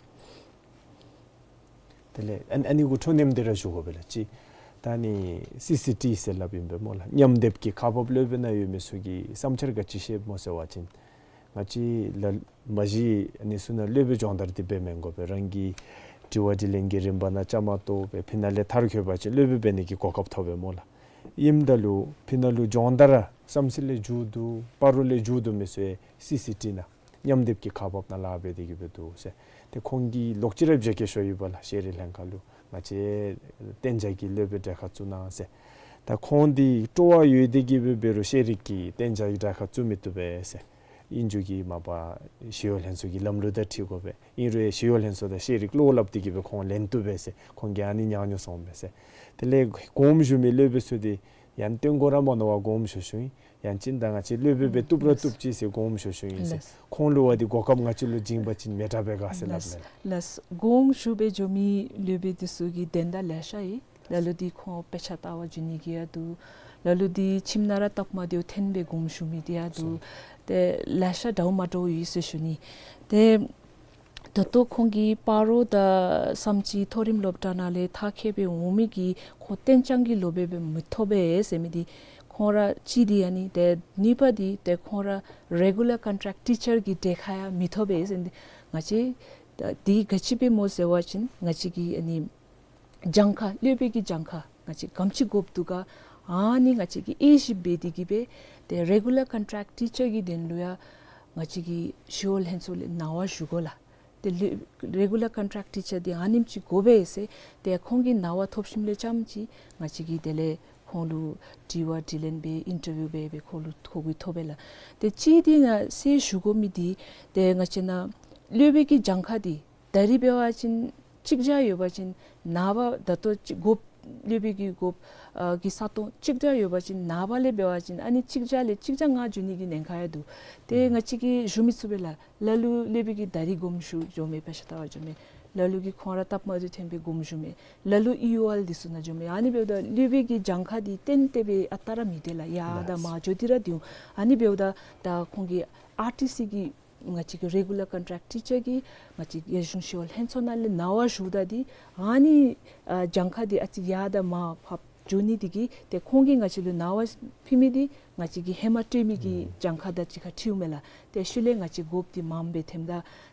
དེ་ལས་ཨ་ཨ་ནི་གུ་འཕྲོ་མཉམ་དེ་ར་ཞུ་དགོ་པས་ལགས། ཅིག་ད་ནི་སི་སི་ཊི་ཟེར་སླབ་ཨིན་པས་སྨོ་ལགས། མཉམ་སྡེབ་ཀྱི་ཁག་འབགཔ་སློབ་དཔོན་ནང་ཡོད་མི་ཚུ་གིས་བསམ་འཆར་ག་ཅི་བཤདཔ་སྨོ་ཟེར་བ་ཅིན་ང་བཅས་ལ་མ་གཞི་ཨ་ནི་ཚུ་ནང་སློབ་དཔོན་སྦྱོང་བརྡར་འདི་འབད་མི་དགོ་པས། རང་གི་དྲི་བ་དྲིས་ལན་གྱི་རིམ་པ་ནང་བཅའ་མར་གཏོགས་སྦེ་ཕི་ནང་ལས་མཐར་འཁྱོལ་བ་ཅིན་སློབ་དཔོན་འབད་ནི་གི་གོ་སྐབས་ཐོབ་པས་སྨོ་ལགས། ཨིནམ་ད་ལུ་ཕི་ནང་ལུ་སྦྱོང་བརྡར་བསམ་རྩེ་ལས་མཇུག་བསྡུ་སྤ་རོ་ལས་མཇུག་བསྡུ་མི་ཚུ་ཡང་སི་སི་ཊི་ནང་མཉམ་སྡེབ་ཀྱི་ཁག་འབགཔ་ནང་ལཱ་འབད་དེ་གིས་སྦེ་འདུག་ཟེར། ཏེ་ཁོང་གིས་ལོག་ཅི་ར་བརྗེ་བཀོད་ཞུ་ཡོད་པ་ལགས། ཤེས་རིག་ལྷན་ཁག་ལུ་ང་བཅས་གཏན་འཇགས་ཀྱི་སློབ་དཔོན་གྲལ་ཁར་བཙུགས་གནང་ཟེར། ད་ཁོང་འདི་སྤྲོ་བ་ཡོད་དེ་གིས་སྦེ་འབད་རུང་ཤེས་རིག་གི་གཏན་འཇགས་ཀྱི་གྲལ་ཁར་བཙུགས་མི་བཏུབ་པས་ཟེར། ཨིན་རུང་གི་མ་པ་ཞི་གཡོག་ལྷན་ཚོགས་ཀྱི་ལམ་ལུགས་དང་འཁྲིལ་དགོ་པས། ཨིན་རུང་ཡང་ཞི་གཡོག་ལྷན་ཚོགས་དང་ཤེས་རིག་བློ་སླབ་སྟེ་གིས་སྦེ་ཁོང་ལེན་བཏུབ་པས་ཟེར། ཁོང་གིས་ཨ་ནི་ཉག་ཉོག་གསུངས་པས་ཟེར། དེ་ལས་དགོངསམ་ཞུ་མི་སློབ་དཔོན་ཚུ་འདི་ཡང་བཏོན་དགོ་ར་མནོ་བར་དགོངསམ་ཞུ་ཞུཝ་ཨིན། ཡང་ཅིན་ད་ང་བཅས་སློབ་དཔོན་སྦེ་བཏུབ་ར་བཏུབ་ཅི་ཟེར་དགོངསམ་ཞུ་ཞུཝ་ཨིན་ཟེར། ལགས། ཁོང་ལུ་བ་འདི་གོ་སྐབས་ང་བཅས་ལུ་བྱིན་པ་ཅིན་མི་དྲག་པས་ག་ཟེར་སླབ་མས། ལགས། དགོངསམ་ཞུ་སྦེ་འགྱོ་མི་སློབ་དཔོན་འདི་ཚུ་གི་དོན་དག་ལེ་ཤ་ཡོད། ལ་ལུ་འདི་ཁོང་དཔེ་ཆ་ལྟ་བར་འགྱོ་ནི་གི་ཡང་འདུག། ལ་ལུ་འདི་ཁྱིམ་ནང་ར་སྟབས་མ་བདེཝ་ཐོན་སྦེ་དགོངསམ་ཞུ་མི་འདི་ཡང་འདུག། ཏེ་ལེ་ཤ་འདྲཝ་མ་འདྲཝ་ཡོད་ཟེར་ཞུ་ནི། ཏེ་ད་ལྟོ་ཁོང་གིས་སྤ་རོ་དང་བསམ་རྩེ་མཐོ་རིམ་སློབ་གྲྭ་ནང་ལས་མཐར་འཁྱོལ་སྦེ་འོང་མི་གིས་ཁོང་གཏན་འཇགས་ཀྱི་སློབ་དཔོན་སྦེ་མི་ཐོབ་པས་ཟེར་མི་འདི་ཁོང་ར་གཅིག་འདི་ཨ་ནི། ཏེ་གཉིས་པ་འདི་ཏེ་ཁོང་ར་Regular Contract Teacher གི་གྲལ་ཁར་ཡང་མི་ཐོབ་པས་ཟེར་མི་འདི་ང་བཅས་ད་འདི་ག་ཅི་སྦེ་སྨོ་ཟེར་བ་ཅིན་ང་བཅས་ཀྱི་ཨ་ནི་གྱངས་ཁ་སློབ་དཔོན་གྱི་གྱངས་ཁ་ང་བཅས་ག་དེམ་ཅིག་དགོཔ་འདུག་ག། ཨ་ནི་ང་བཅས་ཀྱིས་དབྱེ་ཞིབ་འབད་དེ་གིས་སྦེ་ཏེ་Regular Contract Teacher གི་དོན་ལུ་ཡང་ང་བཅས་ཀྱིས་ཞི་གཡོག་ལྷན་ཚོགས་ལས་གནང་བ་ཞུ་དགོ་ལགས། ཏེ་ལུ་Regular Contract Teacher འདི་ཨ་ནེམ་ཅིག་དགོ་པས་ཟེར་ཏེ་ཁོང་གི་གནང་བ་ཐོབ་ཞིནམ་ལས་རྐྱངམ་ཅིག་ང་བཅས་ཀྱིས་དེ་ལས་ཁོང་ལུ་དྲི་བ་དྲིས་ལན་འབད་ཨིན་ཊར་བིའུ་འབད་སྦེ་ཁོང་ལུ་ཁོང་གིས་ཐོབ་པས་ལགས། ཏེ་གཅིག་འདི་ང་གསལ་ཞུ་དགོ་མི་འདི་ཏེ་ང་བཅས་ནང་སློབ་དཔོན་གྱི་གྱངས་ཁ་འདི་ད་རིས་འབད་བ་ཅིན་གཅིག་བརྒྱ་ཡོད་པ་ཅིན་ནངས་པ་ད་ལྟོ་གཅིག་དགོཔ་སློབ་དཔོན་གྱི་དགོཔ་ཨ་གི་ས་སྟོང་གཅིག་བརྒྱ་ཡོད་པ་ཅིན་ནངས་པ་ལས་འབད་བ་ཅིན་ཨ་ནི་གཅིག་བརྒྱ་ལས་གཅིག་བརྒྱ་ལྔ་འགྱོ་ནི་གི་ཉེན་ཁ་ཡང་འདུག། ཏེ་ང་བཅས་ཀྱིས་ཞུ་མི་ཚུགས་པས་ལགས། ལ་ལུ་སློབ་དཔོན་གྱིས་ད་རིས་དགོངསམ་ཞུ་འགྱོ་མི་དཔེ་ཆ་ལྟ་བར་འགྱོ་མི་ ལ་ལུ་གིས་ཁོང་ར་སྟབས་མ་བདེཝ་ཐོན་སྦེ་དགོངསམ་ཞུ་མས། ལ་ལུ་ཨི་ཡུ་ཨེལ་འདི་ཚུ་ནང་འགྱོཝ་མས། ཨ་ནི་འབདཝ་ད་སློབ་དཔོན་གྱི་གྱངས་ཁ་འདི་ཏན་ཏན་སྦེ་ཨ་རྟག་ར་མི་སྡོད་ལགས། ཡར་དང་མར་འགྱོ་སྟེ་ར་སྡོད་འོང་། ཨ་ནི་འབདཝ་ད་ད་ཁོང་གི་ཨར་ཊི་སི་གི་ང་བཅས་ཀྱི་རེ་གུ་ལར་ཀོན་ཊེཀཊ་ཊི་ཅར་གྱིས་ང་བཅས་རྒྱལ་གཞུང་ཤེས་ཡོན་ལྷན་ཚོགས་ནང་ལས་ནང་འབག་ཞུཝ་ད་འདི་ཨ་ནི་ཨ་གྱངས་ཁ་འདི་ཨ་ཙི་ཡར་དང་མར་ཕར་འགྱོ་ནི་འདི་གིས་ཏེ་ཁོང་གིས་ང་བཅས་ལུ་ནང་འབག་ཕུལ་མི་འདི་ང་བཅས་ཀྱི་ཧེ་མ་སྤྲོད་མི་གི་ཨུམ་གྱངས་ཁ་དང་གཅིག་ཁར་འཁྲིལཝ་མས་ལགས། ཏེ་ཤུལ་ལས་ང་བཅས་དགོཔ་འདི་མངམ་སྦེ་ཐོནམ་ད་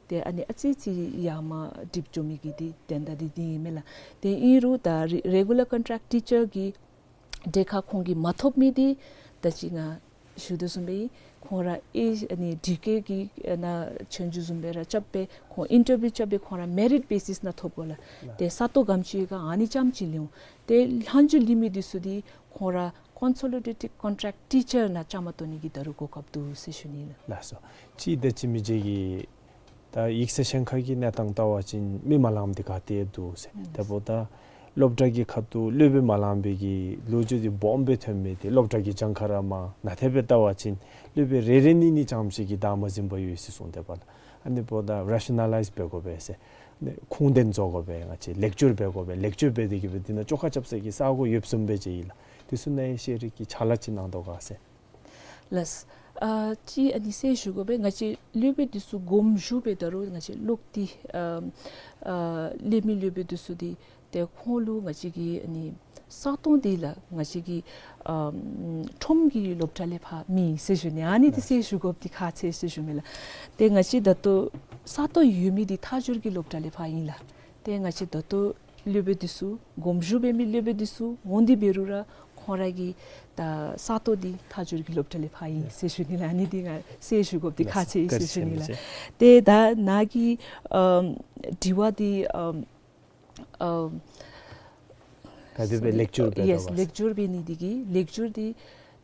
ཏེ་ཨ་ནི་ཨ་ཙི་ཅིག་ཡར་མར་འགྲིབ་འགྱོ་མི་གི་འདི་དོན་དག་འདི་འདི་ཨིན་མས་ལགས། ཏེ་ཨིན་རུང་ད་རེ་རེ་གུ་ལར་ཀོན་ཊེཀཊ་ཊི་ཅར་གྱི་གྲལ་ཁར་ཁོང་གིས་མ་ཐོབ་མི་འདི་ད་ཅི་ང་ཞུ་དོ་བཟུམ་སྦེ་ཁོང་ར་ཨེ་ཨ་ནི་ཌི་ཀེ་གི་ཨ་ནཱ་ཆོས་རྒྱུགས་བཟུམ་སྦེ་ར་རྐྱབ་སྦེ་ཁོང་ཨིན་ཊར་བིའུ་རྐྱབ་སྦེ་ཁོང་ར་མེ་རིཊ་བེ་སིསི་ནང་ཐོབ་དགོ་ལགས། ཏེ་ས་སྟོང་ག་དེམ་ཅིག་ཡོད་ག་ཨ་ནི་རྐྱངམ་ཅིག་ལེན་འོང་། ཏེ་ལྷག་འཕྲོ་ལེན་མི་འདི་ཚུ་འདི་ཁོང་ར་ཀོན་སོ་ལི་ཌེ་ཊེཌ་ཀོན་ཊེཀཊ་ཊི་ཅར་ནང་བཅའ་མར་གཏོགས་ནི་གི་ད་རུང་གོ་སྐབས་འདུག་ཟེར་ཞུ་ནི་ལགས། ལགས་སོ། ཅིག་ད་ཅི་མི་རྗེ་གིས་ད་ཡིག་ཚང་གཞན་ཁ་གི་གནས་སྟངས་བལྟ་བ་ཅིན་མི་མ་ལངམ་འདི་ག་ཏེ་འདུག་ཟེར། ཨུམ་དེ་འབདཝ་ད་སློབ་གྲྭ་གི་ཁ་ཐུག་སློབ་དཔོན་མ་ལང་པའི་གི་ལོ་རྒྱུས་འདི་སྦོམ་སྦེ་ཐོན་མི་འདི་སློབ་གྲྭ་གི་གྱངས་ཁ་ར་མར་ནང་ཐད་སྦེ་བལྟ་བ་ཅིན་སློབ་དཔོན་རེ་རེ་གཉིས་གཉིས་རྐྱངམ་ཅིག་གིས་བདའ་མ་ཟུན་པར་ཡོད་ཟེར་གསུངས། དེ་འབདཝ་ད་ཨ་ནི་འབདཝ་ད་རེ་ཤ་ན་ལའིཛ་འབད་དགོ་པས་ཟེར། ཨ་ནི་ཁུངས་ལྡན་བཟོ་དགོ་པས། ང་བཅས་ལེག་ཅར་འབད་དགོ་པས། ལེག་ཅར་འབད་དེ་གིས་སྦེ་འདི་ནང་བཅོ་ཁ་རྐྱབ་སའི་གི་ས་སྒོ་ཡོདཔ་བཟུམ་སྦེ་ཅིག་ཨིན་ལགས། དེ་ཚུ་ནང་ཡང་ཤེས་རིག་གི་ཕྱག་ལཱ་ཅིག་གནང་དོ་ག་ཟེར། ལགས། ཨ་ཅིག་ཨ་ནི་ཟེར་ཞུ་དགོ་པས། ང་བཅས་སློབ་དཔོན་འདི་ཚུ་དགོངསམ་ཞུ་སྦེ་ད་རུང་ང་བཅས་ལོག་སྟེ་ཨ་ཨ་སློབ་མི་སློབ་དཔོན་འདི་ཚུ་འདི་ཏེ་ཁོང་ལུ་ང་བཅས་ཀྱི་ཨ་ནི་ས་སྟོང་འདི་ལགས་ང་བཅས་ཀྱི་ཨ་ཁྲོམ་གྱི་སློབ་གྲྭ་ལས་ཕར་མེད་ཟེར་ཞུ་ནི། ཨ་ནི་འདི་ཟེར་ཞུ་དགོཔ་འདི་ཁག་ཆེ་ཟེར་ཞུ་མས་ལགས། ཏེ་ང་བཅས་ད་ལྟོ་ས་སྟོང་ཡོད་མི་འདི་མཐའ་འཁྱོལ་གྱི་སློབ་གྲྭ་ལས་ཕར་ཨིན་ལགས། ཏེ་ང་བཅས་ད་ལྟོ་སློབ་དཔོན་འདི་ཚུ་དགོངསམ་ཞུ་འབད་མི་སློབ་དཔོན་འདི་ཚུ་འོང་སྟེ་འབད་རུང་ར་ཁོང་ར་གི་ད་ས་སྟོང་འདི་མཐའ་འཁྱོལ་གྱི་སློབ་གྲྭ་ལས་ཕར་ཨིན་ཟེར་ཞུ་ནི་ལགས། ཨ་ནི་འདི་ང་ཟེར་ཞུ་དགོཔ་འདི་ཁག་ཆེ་ཟེར་ཞུ་ནི་ལགས། ཏེ་ད་ནཱ་གི་ཨམ་དྲི་བ་འདི་ཨམ་ཨམ་ག་དེ་སྦེ་ལེག་ཅར་འབད་ཡེས་དོ་ག་ལེག་ཅར་འབད་ནི་འདི་གིས་ལེག་ཅར་འདི་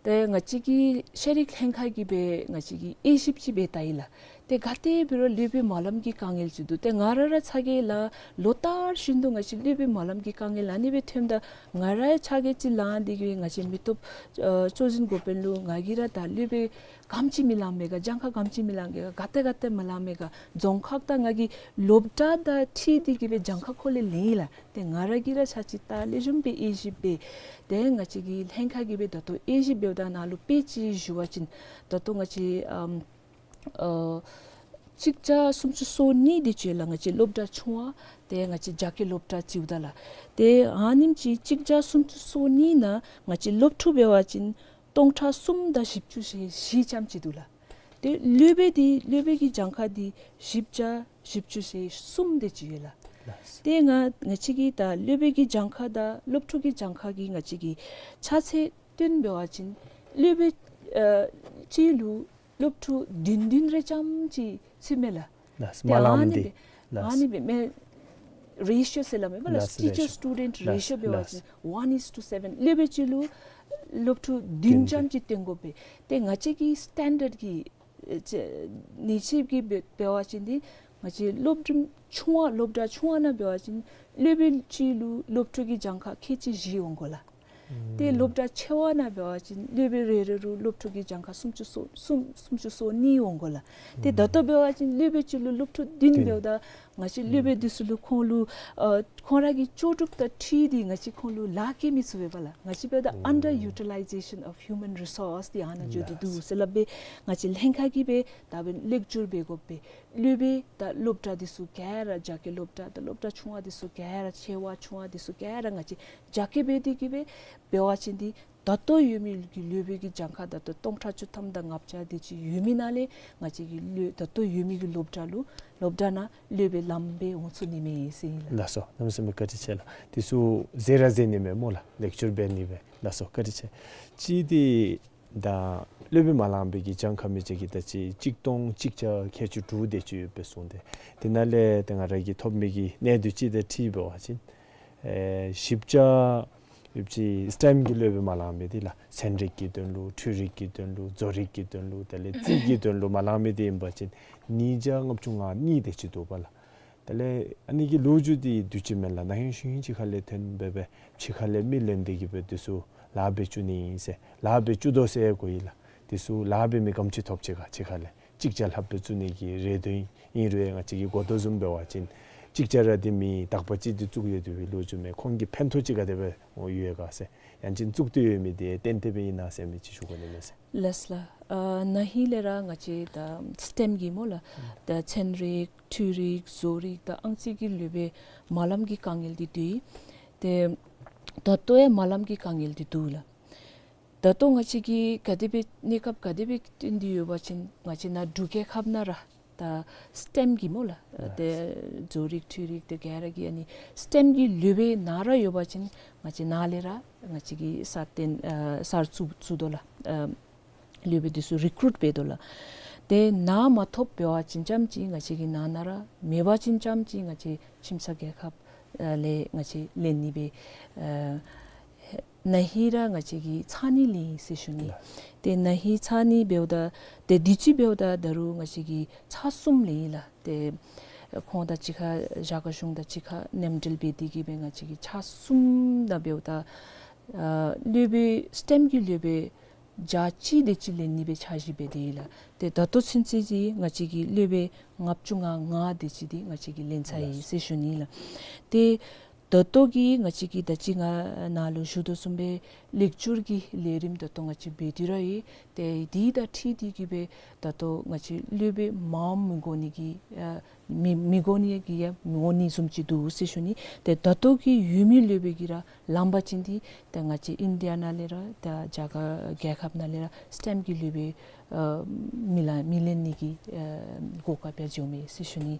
ཏེ་ང་བཅས་ཀྱི་ཤེས་རིག་ལྷན་ཁག་གིས་སྦེ་ང་བཅས་ཀྱིས་དབྱེ་ཞིབ་ཅིག་འབད་བལྟ་ཡི་ལགས། ཏེ་ག་དེ་འབད་རུང་སློབ་དཔོན་མ་ལངམ་གྱི་དཀའ་ངལ་ཅིག་འདུག། ཏེ་ང་ར་ར་ཚ་གྱང་ལང་། ལོ་ལྟར་བཞིན་དུ་ང་བཅས་སློབ་དཔོན་མ་ལངམ་གྱི་དཀའ་ངལ་ཨ་ནི་སྦེ་ཐོནམ་ད་ང་ར་ཚ་གྱང་ཅིག་ལང་སྟེ་གིས་ང་བཅས་མི་སྟོབས་ཨ་གཙོ་འཛིན་འགོ་དཔོན་ལུ་ང་གིས་ར་ད་སློབ་དཔོན་ག་དེམ་ཅིག་མི་ལང་མས་ག། གྱངས་ཁ་ག་དེམ་ཅིག་མི་ལང་ག། ག་ཏེ་ག་ཏེ་མི་ལང་མས་ག། རྫོང་ཁག་དང་ང་གི་སློབ་གྲྭ་དང་འཁྲིལ་ཏེ་གིས་སྦེ་གྱངས་ཁ་ཁོ་ལས་ལེན་ཡི་ལགས། ཏེ་ང་ར་གིས་ར་ཚར་གཅིག་ད་ལེགས་ཤོམ་སྦེ་དབྱེ་ཞིབ་འབད། ཏེ་ང་བཅས་ཀྱི་ལྷན་ཁག་གིས་སྦེ་ད་ལྟོ་དབྱེ་ཞིབ་འབདཝ་ད་ནཱ་ལུ་དཔེ་ཅིག་ཞུ་བ་ཅིན་ད་ལྟོ་ང་བཅས་ཨམ་ཨ་གཅིག་བརྒྱ་སུམ་ཅུ་སོ་གཉིས་དེ་ཅིག་ལགས། ང་བཅས་སློབ་གྲྭ་ཆུང་བ་ཏེ་ང་བཅས་རྒྱ་སྐྱེད་སློབ་གྲྭ་ཅིག་འབདཝ་ད་ལགས། ཏེ་ཨ་ནེམ་ཅིག་གཅིག་བརྒྱ་སུམ་ཅུ་སོ་གཉིས་ནང་ང་བཅས་སློབ་ཕྲུག་འབད་བ་ཅིན་སྟོང་ཕྲག་གསུམ་དང་བཞི་བཅུ་ཞེ་བཞི་ཙམ་ཅིག་འདུག་ལགས། ཏེ་སློབ་དཔོན་འདི་སློབ་དཔོན་གྱི་གྱངས་ཁ་འདི་བཞི་བརྒྱ་བཞི་བཅུ་ཞེ་གསུམ་དེ་ཅིག་ཡོད་ལགས། ལགས། ཏེ་ང་ང་བཅས་ཀྱི་ད་སློབ་དཔོན་གྱི་གྱངས་ཁ་དང་སློབ་ཕྲུག་གི་གྱངས་ཁ་གི་ང་བཅས་ཀྱི་ཆ་ཚད་བསྟུན་འབད་བ་ཅིན་སློབ་དཔོན་ཨ་གཅིག་ལུ་སློབ་ཕྲུག་བདུན་བདུན་རེ་ཙམ་ཅིག་ཚུད་མས་ལགས། ལགས། ཏེ་མ་ལངམ་འདི་ཨ་ནི་སྦེ་ལགས། ཨ་ནི་སྦེ་མས། རེ་ཤིའོ་ཟེར་སླབ་མས་པ་ལགས། ལགས། ཊི་ཅར་རེ་ཤིའོ་སི་ཊུ་ཌེནཊ་རེ་ཤིའོ་ལགས། འབད་བ་ཅིན་ལགས། ཝན་ཨིས་ཊུ་སེ་བེན། སློབ་དཔོན་གཅིག་ལུ་སློབ་ཕྲུག་བདུན་བདུན་ཙམ་ཅིག་བསྟེན་དགོ་པས། ཏེ་ང་བཅས་ཀྱི་སི་ཊེན་ཌརཌ་ཀྱི་ཨེ་ཅེ་ནི་ཅིག་གི་འབད་འབད་བ་ཅིན་འདི་ང་བཅས་སློབ་འབྲིང་ཆུང་བ་སློབ་གྲྭ་ཆུང་བ་ནང་འབད་བ་ཅིན་སློབ་དཔོན་གཅིག་ལུ་སློབ་ཕྲུག་གི་གྱངས་ཁ་ཁལ་གཅིག་བཞི་འོང་དགོ་ལགས། ཏེ་སློབ་གྲྭ་ཆེ་བ་ནང་འབད་བ་ཅིན་སློབ་དཔོན་རེ་རེ་ལུ་སློབ་ཕྲུག་གི་གྱངས་ཁ་སུམ་ཅུ་སོ་གསུམ་སུམ་ཅུ་སོ་གཉིས་འོང་དགོ་ལགས། ཏེ་ད་ལྟོ་འབད་བ་ཅིན་སློབ་དཔོན་གཅིག་ལུ་སློབ་ཕྲུག་བདུན་འབདཝ་ད་ང་བཅས་སློབ་དཔོན་འདི་ཚུ་ལུ་ཁོང་ལུ་ཨ་ཁོང་ར་གི་ལྕོགས་གྲུབ་དང་འཁྲིལ་ཏེ་ང་བཅས་ཁོང་ལུ་ལཱ་བཀལ་མི་ཚུགས་པས་པ་ལགས། ང་བཅས་འབདཝ་ད་ཨན་ཌར་ཡུ་ཊི་ལའི་ཛེ་ཤན་ཨོཕ་ཧིའུ་མན་རི་སོརསི་འདི་ཨ་ནཱ་འགྱོ་སྟེ་འདུག་ཟེར་སླབ་སྦེ་ང་བཅས་ལྷན་ཁག་གིས་སྦེ་ད་འབདན་ལེགས་སྒྱུར་འབད་དགོ་པས། སློབ་དཔོན་དང་སློབ་གྲྭ་འདི་ཚུ་ག་ར་རྒྱ་སྐྱེད་སློབ་གྲྭ་དང་སློབ་གྲྭ་ཆུང་བ་འདི་ཚུ་ག་ར་ཆེ་བ་ཆུང་བ་འདི་ཚུ་ག་ར་ང་བཅས་རྒྱ་སྐྱེད་འབད་དེ་གིས་སྦེ་འབད་བ་ཅིན་འདི་ད་ལྟོ་ཡོད་མི་གི་སློབ་དཔོན་གྱི་གྱངས་ཁ་ད་ལྟོ་སྟོང་ཕྲག་བཅུ་ཐམ་དང་ལྔ་བརྒྱ་དེ་ཅིག་ཡོད་མི་ནང་ལས་ང་བཅས་ཀྱི་སློབ་ད་ལྟོ་ཡོད་མི་གི་སློབ་གྲྭ་ལུ་སློབ་གྲྭ་ནང་སློབ་དཔོན་ལངམ་སྦེ་འོང་ཚུགས་ནི་མས་ཟེར་ཨིན་ལགས། ལགས་སོ། གནམ་མེད་ས་མེད་བཀའ་དྲིན་ཆེ་ལགས། དེ་ཚུ་ཟེར་ར་ཟེར་ནི་མས་སྨོ་ལགས། ལེགས་སྒྱུར་འབད་ནི་སྦེ། ལགས་སོ། བཀའ་དྲིན་ཆེ། ཅིག་འདི་ད་སློབ་དཔོན་མ་ལངམ་པའི་གི་གྱངས་ཁ་མི་རྗེ་གིས་ད་ཅི་གཅིག་སྟོང་གཅིག་བརྒྱ་ཁལ་གཅིག་དྲུག་དེ་ཅིག་ཡོད་པའི་གསུངས་ཏེ། དེ་ནང་ལས་ད་ང་ར་གིས་ཐོབ་མི་གི་གནས་ཚུལ་ཅིག་དང་འཁྲིལ་འབད་བ་ཅིན་ཨེ་བཞི་བརྒྱ་ཡོད་ཅི། སི་ཊེམ་གྱི་སློབ་དཔོན་མ་ལངམ་འདི་ལགས། ཚན་རིག་གི་དོན་ལུ་འཕྲུལ་རིག་གི་དོན་ལུ་བཟོ་རིག་གི་དོན་ལུ་དེ་ལས་རྩིས་ཀྱི་དོན་ལུ་མ་ལངམ་འདི་ཨིན་པ་ཅིན་ཉིས་བརྒྱ་ལྔ་བཅུ་ང་གཉིས་དེ་ཅིག་འདུག་པ་ལགས། དེ་ལས་ཨ་ནི་གི་ལོ་རྒྱུས་འདི་དུས་ཅི་མེན་ལགས། ན་ཧིང་གཞེས་ཧིང་ཅིག་ཁ་ལས་ཐོན་སྦེ་སྦེ་ཕྱི་ཁ་ལས་མི་ལེན་ཏེ་གིས་སྦེ་འདི་ཚུ་ལཱ་འབད་བཅུག་ནི་ཨིན་ཟེར་ལཱ་འབད་བཅུག་དོ་ཟེར་གོ་ཡི་ལགས། འདི་ཚུ་ལཱ་འབད་མི་ག་དེམ་ཅིག་ཐོབ་ཅི་ག་ཕྱི་ཁ་ལས། གཅིག་བརྒྱ་ལྷགཔ་སྦེ་བཙུགས་ནི་གི་རེ་འདུན་ཨིན་རུང་ང་བཅས་ཀྱིས་གོ་དོ་བཟུམ་འབད་བ་ཅིན་ ཅིག་ཅར་ར་འདི་མི་དག་པ་ཅིག་འདི་བཙུགས་ཡོད་དེ་སྦེ་ལོ་རྒྱུས་མས། ཁོང་གི་ཕན་ཐོགས་ཅིག་ག་དེ་སྦེ་འོང་ཡོད་ག་ཟེར། ཡང་ཅིན་བཙུགས་ཏེ་ཡོད་མི་འདི་ཏན་ཏན་སྦེ་ཨིན་ན་ཟེར་མི་ཅིག་ཞུ་དགོ་ནི་མས་ཟེར། ལགས་ལགས། ཨ་ན་ཧིང་ལས་ར་ང་བཅས་ད་སི་ཊེམ་གྱི་སྨོ་ལགས། ད་ཚན་རིག་འཕྲུལ་རིག་བཟོ་རིག་དང་ཨང་རྩིས་ཀྱི་སློབ་དཔོན་མ་ལམ་གྱི་དཀའ་ངལ་འདི་འདུག། ཏེ་ད་ལྟོ་ཡང་མ་ལམ་གྱི་དཀའ་ངལ་འདི་འདུག་ལགས། ད་ལྟོ་ང་བཅས་ཀྱི་ག་དེ་སྦེ་གནས་སྐབས་ག་དེ་སྦེ་བསྟུན་ཏེ་ཡོད་པ་ཅིན་ང་བཅས་ནཱ་འབྲུག་རྒྱལ་ཁབ་ནང་ར་ད་སི་ཊེམ་གྱི་སྨོ་ལགས། ཏེ་བཟོ་རིག་འཕྲུལ་རིག་ཏེ་ག་ར་གི་ཨ་ནི་སི་ཊེམ་གྱི་སློབ་དཔོན་ནཱ་ར་ཡོད་པ་ཅིན་ང་བཅས་ནཱ་ལས་ར་ང་བཅས་ཀྱིས་སར་བཏོན་ཨ་སར་བཙུགས་བཙུགས་དོ་ལགས། ཨ་སློབ་དཔོན་འདི་ཚུ་རི་ཀུ་རུཊ་འབད་དོ་ལགས། ཏེ་ནཱ་མ་ཐོབ་འབད་བ་ཅིན་ཙམ་ཅིག་ང་བཅས་ཀྱི་ནང་ན་ར་མེད་པ་ཅིན་ཙམ་ཅིག་ང་བཅས་ཁྱིམ་ཚང་རྒྱལ་ཁབ་ཨ་ལས་ང་བཅས་ལེན་ནི་སྦེ་ཨ་ན་ཧིང་ར་ང་བཅས་ཀྱིས་ཚར་གཉིས་ལེན་ཡི་ཟེར་ཞུ་ནི། ལགས། ཏེ་ན་ཧིང་ཚར་གཉིས་འབདཝ་ད་ཏེ་དུས་ཅི་འབདཝ་ད་ད་རུང་ང་བཅས་ཀྱིས་ཚར་གསུམ་ལེན་ཡི་ལགས། ཏེ་ཁོང་དང་གཅིག་ཁར་རྒྱ་གར་གཞུང་དང་གཅིག་ཁར་མཉམ་འབྲེལ་འབད་དེ་གིས་སྦེ་ང་བཅས་ཀྱིས་ཚར་གསུམ་ནང་འབདཝ་ད་ཨ་སློབ་དཔོན་སི་ཊེམ་གྱི་སློབ་དཔོན་བརྒྱ་གཅིག་དེ་ཅིག་ལེན་ནི་སྦེ་འཆར་གཞི་འབད་དེ་ཡོད་ལགས། ཏེ་ད་ལྟོ་ཚུན་ཚོད་ཀྱི་ང་བཅས་ཀྱིས་སློབ་དཔོན་ལྔ་བཅུ་ང་ལྔ་དེ་ཅིག་འདི་ང་བཅས་ཀྱིས་ལེན་ཚར་ཡི་ཟེར་ཞུ་ནི་ལགས། ཏེ་ད་ལྟོ་གི་ང་བཅས་ཀྱིས་ད་ཅི་ང་ནཱ་ལུ་ཞུ་དོ་བཟུམ་སྦེ་ལེགས་བཅོས་ཀྱི་ལས་རིམ་ད་ལྟོ་ང་བཅས་འབད་དེ་ར་ཡོད། ཏེ་འདི་དང་འཁྲིལ་ཏེ་གིས་སྦེ་ད་ལྟོ་ང་བཅས་སློབ་དཔོན་མངམ་མི་དགོ་ནི་གི་ཨ་མི་མི་དགོ་ནི་གི་ཡང་མི་འོང་ནི་བཟུམ་ཅིག་འདུག་ཟེར་ཞུ་ནི། ཏེ་ད་ལྟོ་གི་ཡོད་མི་སློབ་དཔོན་གྱིས་ར་ལངམ་པ་ཅིན་འདི་ད་ང་བཅས་ཨིན་ཌི་ཡ་ནང་ལས་ར་ད་རྒྱ་གར་རྒྱལ་ཁབ་ནང་ལས་ར་སི་ཊེམ་གྱི་སློབ་དཔོན་ཨ་མི་ལ་མི་ལེན་ནི་གི་ཨ་གོ་སྐབས་ཡང་འབྱུངམ་མས་ཟེར་ཞུ་ནི།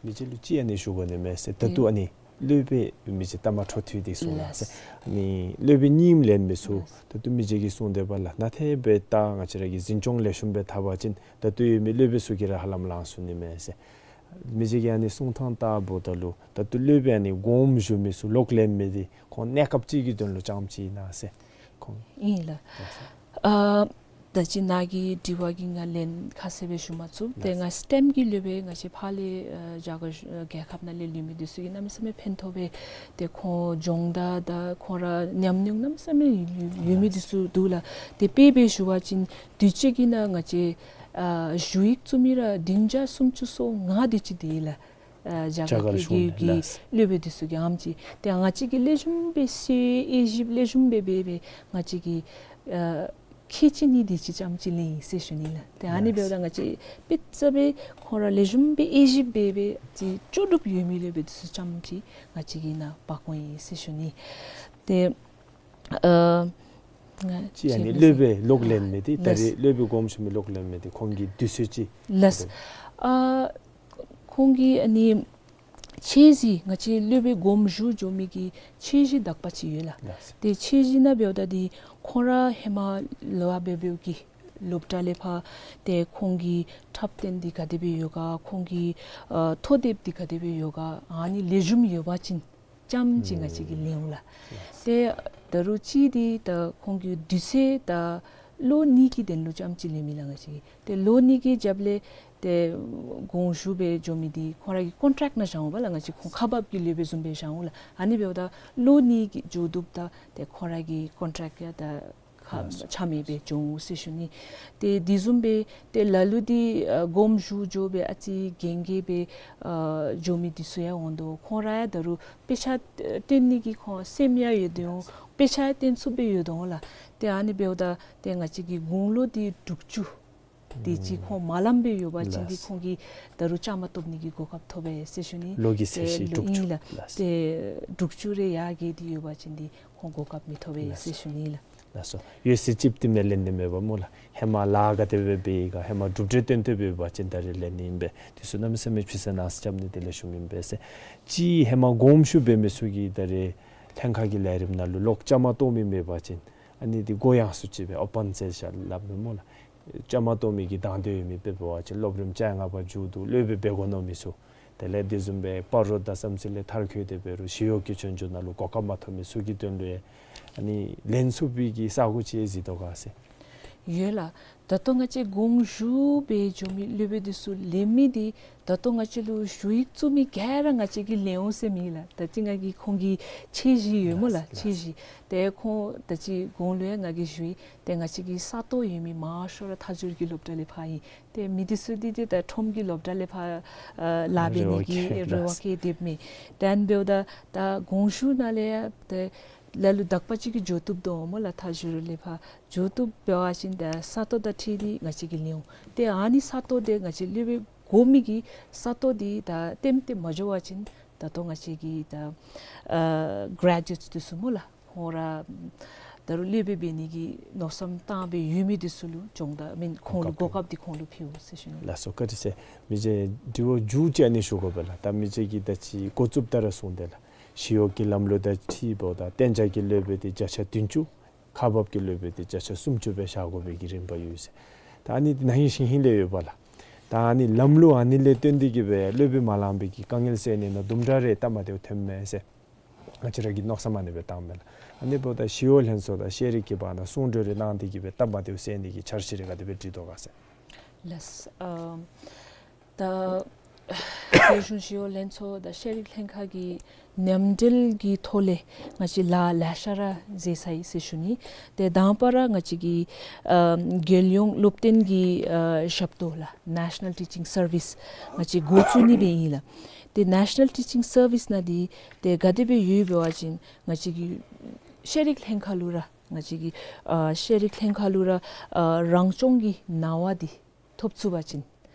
མི་རྗེ་ལུ་ཅིག་ཨ་ནི་ཞུ་དགོ་ནི་མས་ཟེར། ད་ལྟོ་ཨ་ནི་སློབ་དཔོན་མི་རྗེ་ཏ་མ་འཕྲོ་མཐུད་དེ་གསུངས་ལགས་ཟེར། ལགས། ཨ་ནི་སློབ་དཔོན་གཉིསམ་ལེན་མི་ཚུ་ལགས། ད་ལྟོ་མི་རྗེ་གིས་གསུངས་དེ་སྦེ་ལགས། ནཱ་ཏེ་འབདཝ་ད་ང་བཅས་ར་གིས་འཛིན་སྐྱོང་ལེགས་ཤོམ་སྦེ་འཐབ་པ་ཅིན་ད་ལྟོ་ཡོད་མི་སློབ་དཔོན་ཚུ་གིས་ར་ཧ་ལམ་ལང་ཚུགས་ནི་མས་ཟེར། མི་རྗེ་གིས་ཨ་ནི་གསུང་ཐངས་བལྟཝ་ད་ལུ་ད་ལྟོ་སློབ་དཔོན་ཨ་ནི་དགོངསམ་ཞུ་མི་ཚུ་ལོག་ལེན་མི་འདི་ཁོང་གནས་སྐབས་ཅིག་གི་དོན་ལུ་རྐྱངམ་ཅིག་ཨིན་ན་ཟེར། ཁོང་ཨིན་ལགས། ཨ་ད་ཅི་ནཱ་གི་དྲི་བ་གི་ང་ལན་ཁ་གསལ་སྦེ་ཞུ་མ་ཚུགས། ཏེ་ལགས། ང་སི་ཊེམ་གྱི་སློབ་དཔོན་ང་བཅས་ཕར་ལས་ཨ་རྒྱ་གར་ཨ་རྒྱལ་ཁབ་ནང་ལས་ལུས་མི་འདི་ཚུ་གིས་གནམ་མེད་ས་མེད་ཕན་ཐོགས་སྦེ་ཏེ་ཁོང་སྦྱོང་བརྡར་དང་ཁོང་ར་ཉམས་མྱོང་གནམ་མེད་ས་མེད་ཡོད་ཡོད་མི་འདི་ཚུ་འདུག་ལགས། ཏེ་དཔེ་སྦེ་ཞུ་བ་ཅིན་དུས་ཅི་གི་ནང་ང་བཅས་ཨ་ཞུ་ཡིག་བཙུགས་མི་ར་བདུན་བརྒྱ་སུམ་ཅུ་སོ་ལྔ་དེ་ཅིག་འདུག་ལགས། ཨ་རྒྱ་རྒྱ་གར་གར་གཞུང་གི་ནང་ལགས། སློབ་དཔོན་འདི་ཚུ་གིས་ཨེམ་ཅིག་ཏེ་ང་བཅས་ཀྱིས་ལེགས་ཤོམ་སྦེ་ཤེས་དབྱེ་ཞིབ་ལེགས་ཤོམ་སྦེ་འབད་སྦེ་ང་བཅས་ཀྱིས་ཨ་ཁལ་གཅིག་གཉིས་དེ་ཅིག་ཙམ་ཅིག་ལེན་ཡི་ཟེར་ཞུ་ནི་ལགས། ཏེ་ཨ་ནི་ལགས། འབདཝ་ད་ང་བཅས་དཔེ་ཆ་སྦེ་ཁོང་ར་ལེགས་ཤོམ་སྦེ་དབྱེ་ཞིབ་འབད་སྦེ་ཅིག་ལྕོགས་གྲུབ་ཡོད་མི་སློབ་དཔོན་འདི་ཚུ་ཙམ་ཅིག་ང་བཅས་ཀྱིས་ནཱ་འབག་འོང་ཡི་ཟེར་ཞུ་ནི། ཏེ་ཨ་ང་ཅིག་ཨ་ནི་ཞུ་སློབ་དཔོན་ལོག་ལེན་མི་འདི་ད་ལགས། རེས་སློབ་དཔོན་དགོངསམ་ཞུ་མི་ལོག་ལེན་མི་འདི་ཁོང་གི་དུས་ཚོད་ཅིག་ལགས། ཨ་ཁོང་གིས་ཨ་ནི་ཚད་གཞི་ང་བཅས་སློབ་དཔོན་དགོངསམ་ཞུ་འགྱོ་མི་གི་ཚད་གཞི་དག་པ་ཅིག་ཡོད་ལགས། ལགས། ཏེ་ཚད་གཞི་ནང་འབདཝ་ད་འདི་ཁོང་ར་ཧེ་མ་ལོ་ཨ་སྦེ་སྦེ་གི་སློབ་གྲྭ་ལས་ཕར་ཏེ་ཁོང་གི་འཁྲབ་སྟོན་འདི་ག་དེ་སྦེ་ཡོད་ག་ཁོང་གི་ཨ་ཐོ་དེབ་འདི་ག་དེ་སྦེ་ཡོད་ག་ཨ་ནི་ལེགས་ཤོམ་ཡོད་པ་ཅིན་ཙམ་ཅིག་ང་བཅས་ཀྱིས་ལེན་འོང་ལགས། ཏེ་ད་རུང་གཅིག་འདི་ད་ཁོང་གི་དུས་ཚོད་ད་ལོ་གཉིས་ཀྱི་དོན་ལུ་ཙམ་ཅིག་ལེན་མི་ལགས་ང་བཅས་ཀྱིས། ཏེ་ལོ་གཉིས་ཀྱི་རྒྱབ་ལས་ཏེ་དགོངསམ་ཞུ་སྦེ་འགྱོ་མི་འདི་ཁོང་ར་གི་ཀོན་ཊེཀཊ་ནང་བཞག་འོང་པ་ལགས། ང་བཅས་ཁོང་ཁག་འབགཔ་གི་སློབ་དཔོན་བཟུམ་སྦེ་བཞག་འོང་ལགས། ཨ་ནི་འབདཝ་ད་ལོ་གཉིས་ཀྱི་འགྱོ་དོཝ་ད་ཏེ་ཁོང་ར་གི་ཀོན་ཊེཀཊ་ཡང་ད་ཁ་ཆ་མེད་སྦེ་འགྱོ་འོང་ཟེར་ཞུ་ནི། ཏེ་དེ་བཟུམ་སྦེ་ཏེ་ལ་ལུ་འདི་ཨ་དགོངསམ་ཞུ་འགྱོ་སྦེ་ཨ་ཙི་རྒན་རྒས་སྦེ་ཨ་འགྱོ་མི་འདི་ཚུ་ཡང་འོང་དོ། ཁོང་ར་ཡང་ད་རུང་དཔེ་ཆ་ཨ་སྟོན་ནི་གི་ཁོང་སེམས་ཡང་ཡོད་དེ་འོང་དཔེ་ཆ་ཡང་སྟོན་ཚུགསཔ་སྦེ་ཡོད་དོ་འོང་ལགས། ཏེ་ཨ་ནི་འབདཝ་ད་ཏེ་ང་བཅས་ཀྱི་དགུང་ལོ་འདི་དྲུག་ཅུ་དེ་ཅིག་ཁོང་མ་ལངམ་སྦེ་ཡོད་པ་ཅིན་འདི་ལགས། ཁོང་གིས་ད་རུང་བཅའ་མར་གཏོགས་ནི་གི་གོ་སྐབས་ཐོབ་པས་ཟེར་ཞུ་ནི། ལོ་གི་ཚད་གཞི་ཏེ་དྲུག་ཅུ་ཨིན་ལགས། ལགས། ཏེ་དྲུག་ཅུ་རེ་ཡར་བརྒལ་ཏེ་ཡོད་པ་ཅིན་འདི་ཁོང་གོ་སྐབས་མི་ཐོབ་པས་ཟེར་ཞུ་ནི་ལགས། ལགས་སོ། ཡོད་ཚད་ཅིག་འདི་མས་ལེན་ནི་མེད་པ་སྨོ་ལགས། ཧེ་མ་ལཱ་ག་དེ་སྦེ་འབད་ཡི་ག་ཧེ་མ་གྲུབ་འབྲས་སྟོན་ཏེ་འབད་བ་ཅིན་ད་རེས་ལེན་ནི་ཨིན་པས། དེ་ཚུ་གནམ་མེད་ས་མེད་ཕྱི་སེལ་ནང་སེལ་རྐྱབ་ནི་དེ་ལེགས་ཤོམ་ཨིན་པས་ཟེར། ཅིག་ཧེ་མ་དགོངསམ་ཞུ་འབད་མི་ཚུ་གིས་ད་རེས་ལྷན་ཁག་གི་ལས་རིམ་ནང་ལུ་ལོག་བཅའ་མར་གཏོགས་མི་མེད་པ་ཅིན་ཨ་ནི་འདི་གོ་ཡངས་སུ་ཅིག་སྦེ་ཨོ་པཱན་ཟེར་ཞུ་སླབ་མས་སྨོ་ལགས། བཅའ་མར་གཏོགས་མི་གི་དང་འདོད་ཡོད་མི་འབད་བ་ཅིན་སློབ་རིམ་བཅོ་ལྔ་པ་མཇུག་བསྡུ་སློབ་དཔོན་འབད་དགོ་མནོ་མི་ཚུ། དེ་ལས་དེ་བཟུམ་སྦེ་སྤ་རོ་དང་བསམ་རྩེ་ལས་མཐར་འཁྱོལ་ཏེ་འབད་རུང་ཞི་གཡོག་གི་སྐྱོན་བརྗོད་ནང་ལུ་གོ་སྐབས་མ་ཐོབ་མི་ཚུ་གི་དོན་ལུ་ཡང་ཨ་ནི་ལེན་ཚུགས་པའི་གི་ས་གོ་ཅིག་གཟིགས་དོ་ག་ཟེར། ཡོད་ལགས། ད་ལྟོ་ང་བཅས་དགོངས་ཞུ་སྦེ་འགྱོ་མི་སློབ་དཔོན་འདི་ཚུ་ལེན་མི་འདི་ད་ལྟོ་ང་བཅས་ལུ་ཞུ་ཡིག་བཙུགས་མི་ག་ར་ང་བཅས་ཀྱིས་ལེན་འོང་ཟེར་མེད་ལགས། ད་ཅི་ང་གིས་ཁོང་གི་ཆེ་བཞི་ཡོད་སྨོ་ལགས། ལགས། ཆེ་བཞི། ཏེ་ཁོང་ད་ཅི་གོང་ལུ་ཡང་ང་གིས་ཞུ་ཡི། ཏེ་ང་བཅས་ཀྱི་ས་སྟོང་ཡོད་མི་མང་ཤོས་ར་མཐའ་འཁྱོལ་གྱི་སློབ་གྲྭ་ལས་ཕར་ཨིན། ཏེ་མི་འདི་ཚུ་འདི་ཏེ་ད་ཁྲོམ་གྱི་སློབ་གྲྭ་ལས་ཕར་ཨ་ལཱ་འབད་ནི་གི་རེ་བ་རེ་བ་བསྐྱེད་དེ་ཡོདཔ་མས། ཏེ་ཨ་ནི་འབདཝ་ད་ད་དགོངས་ཞུ་ནང་ལས་ཡང་ཏེ་ལ་ལུ་དག་པ་ཅིག་གིས་འགྱོ་བཏུབ་དོ་སྨོ་ལགས། མཐའ་འཁྱོལ་ལས་ཕར་འགྱོ་བཏུབ་འབད་བ་ཅིན་ད་ས་སྟོང་དང་འཁྲིལ་ཏེ་ང་བཅས་ཀྱིས་ལེན་འོང་། ཏེ་ཨ་ནི་ས་སྟོང་འདི་ང་བཅས་སློབ་དཔོན་དགོ་མི་གི་ས་སྟོང་འདི་ད་ལྟེམ་ལྟེ་མ་འགྱོ་བ་ཅིན་ད་ལྟོ་ང་བཅས་ཀྱི་ད་ཨ་གྲེ་ཇུ་ཨེཊསི་འདི་ཚུ་སྨོ་ལགས། ཁོང་ར་ད་རུང་སློབ་དཔོན་འབད་ནི་གི་མནོ་བསམ་བཏང་སྦེ་ཡོད་མི་འདི་ཚུ་ལུ་སྦྱོང་བརྡར་མེན་ཁོང་ལུ་གོ་སྐབས་གོ་སྐབས་འདི་ཁོང་ལུ་ཕུལ་འོང་ཟེར་ཞུ་ནི། ལགས་སོ། བཀའ་དྲིན་ཆེ། མི་རྗེ་དྲི་བ་མཇུག་ཅིག་ཨ་ནི་ཞུ་དགོ་པས་ལགས། ད་མི་རྗེ་གིས་ད་ཅི་འགོ་བཙུགསཔ་ད་ར་གསུངས་ཏེ་ལགས། ཞི་གཡོག་གི་ལམ་ལུགས་དང་འཁྲིལཝ་ད་གཏན་འཇགས་ཀྱི་སློབ་དཔོན་འདི་བརྒྱ་ཆ་བདུན་ཅུ། ཁག་འབགཔ་གི་སློབ་དཔོན་འདི་བརྒྱ་ཆ་སུམ་ཅུ་སྦེ་བཞག་དགོ་པའི་གི་རིམ་པ་ཡོད་ཟེར། ད་ཨ་ནི་ན་ཧིང་ཤིང་ཧིང་ལས་ཡོདཔ་ལགས། ད་ཨ་ནི་ལམ་ལུགས་ཨ་ནི་ལས་བརྟེན་ཏེ་གིས་སྦེ་སློབ་དཔོན་མ་ལང་པའི་གི་དཀའ་ངལ་སེལ་ནི་ནང་དུམ་གྲ་རེ་སྟབས་མ་བདེཝ་ཐོནམ་མས་ཟེར་ང་བཅས་ར་གིས་མནོ་བསམ་ཨ་ནི་སྦེ་བཏངམ་མས་ལགས། ཨ་ནི་འབདཝ་ད་ཞི་གཡོག་ལྷན་ཚོགས་དང་ཤེས་རིག་གི་བར་ན་གསུང་གྲོས་རེ་གནང་སྟེ་གིས་སྦེ་སྟབས་མ་བདེཝ་སེལ་ནི་གི་འཆར་གཞི་རེ་ག་དེ་སྦེ་བྲིས་དོ་ག་ཟེར། ལགས། ཨ་ད་རྒྱལ་གཞུང་ཞི་གཡོག་ལྷན་ཚོགས་དང་ཤེས་རིག་ལྷན་ཁག་གི་མཉམ་འབྲེལ་གྱི་ཐོག་ལས་ང་བཅས་ལཱ་ལེ་ཤ་ར་མཛད་ཚར་ཡི་ཟེར་ཞུ་ནི། ཏེ་དང་པ་ར་ང་བཅས་ཀྱི་ཨ་རྒྱལ་ཡོངས་སློབ་སྟོན་གྱི་ཨ་ཞབས་ཏོག་ལགས། National Teaching Service ང་བཅས་འགོ་བཙུགས་ནི་སྦེ་ཨིན་ལགས། ཏེ་National Teaching Service ནང་འདི་ཏེ་ག་དེ་སྦེ་ཡོདཔ་འབད་བ་ཅིན་ང་བཅས་ཀྱི་ཤེས་རིག་ལྷན་ཁག་ལུ་ར་ང་བཅས་ཀྱི་ཨ་ཤེས་རིག་ལྷན་ཁག་ལུ་ར་ཨ་རང་སྐྱོང་གི་གནང་བ་འདི་ཐོབ་ཚུགས་པ་ཅིན།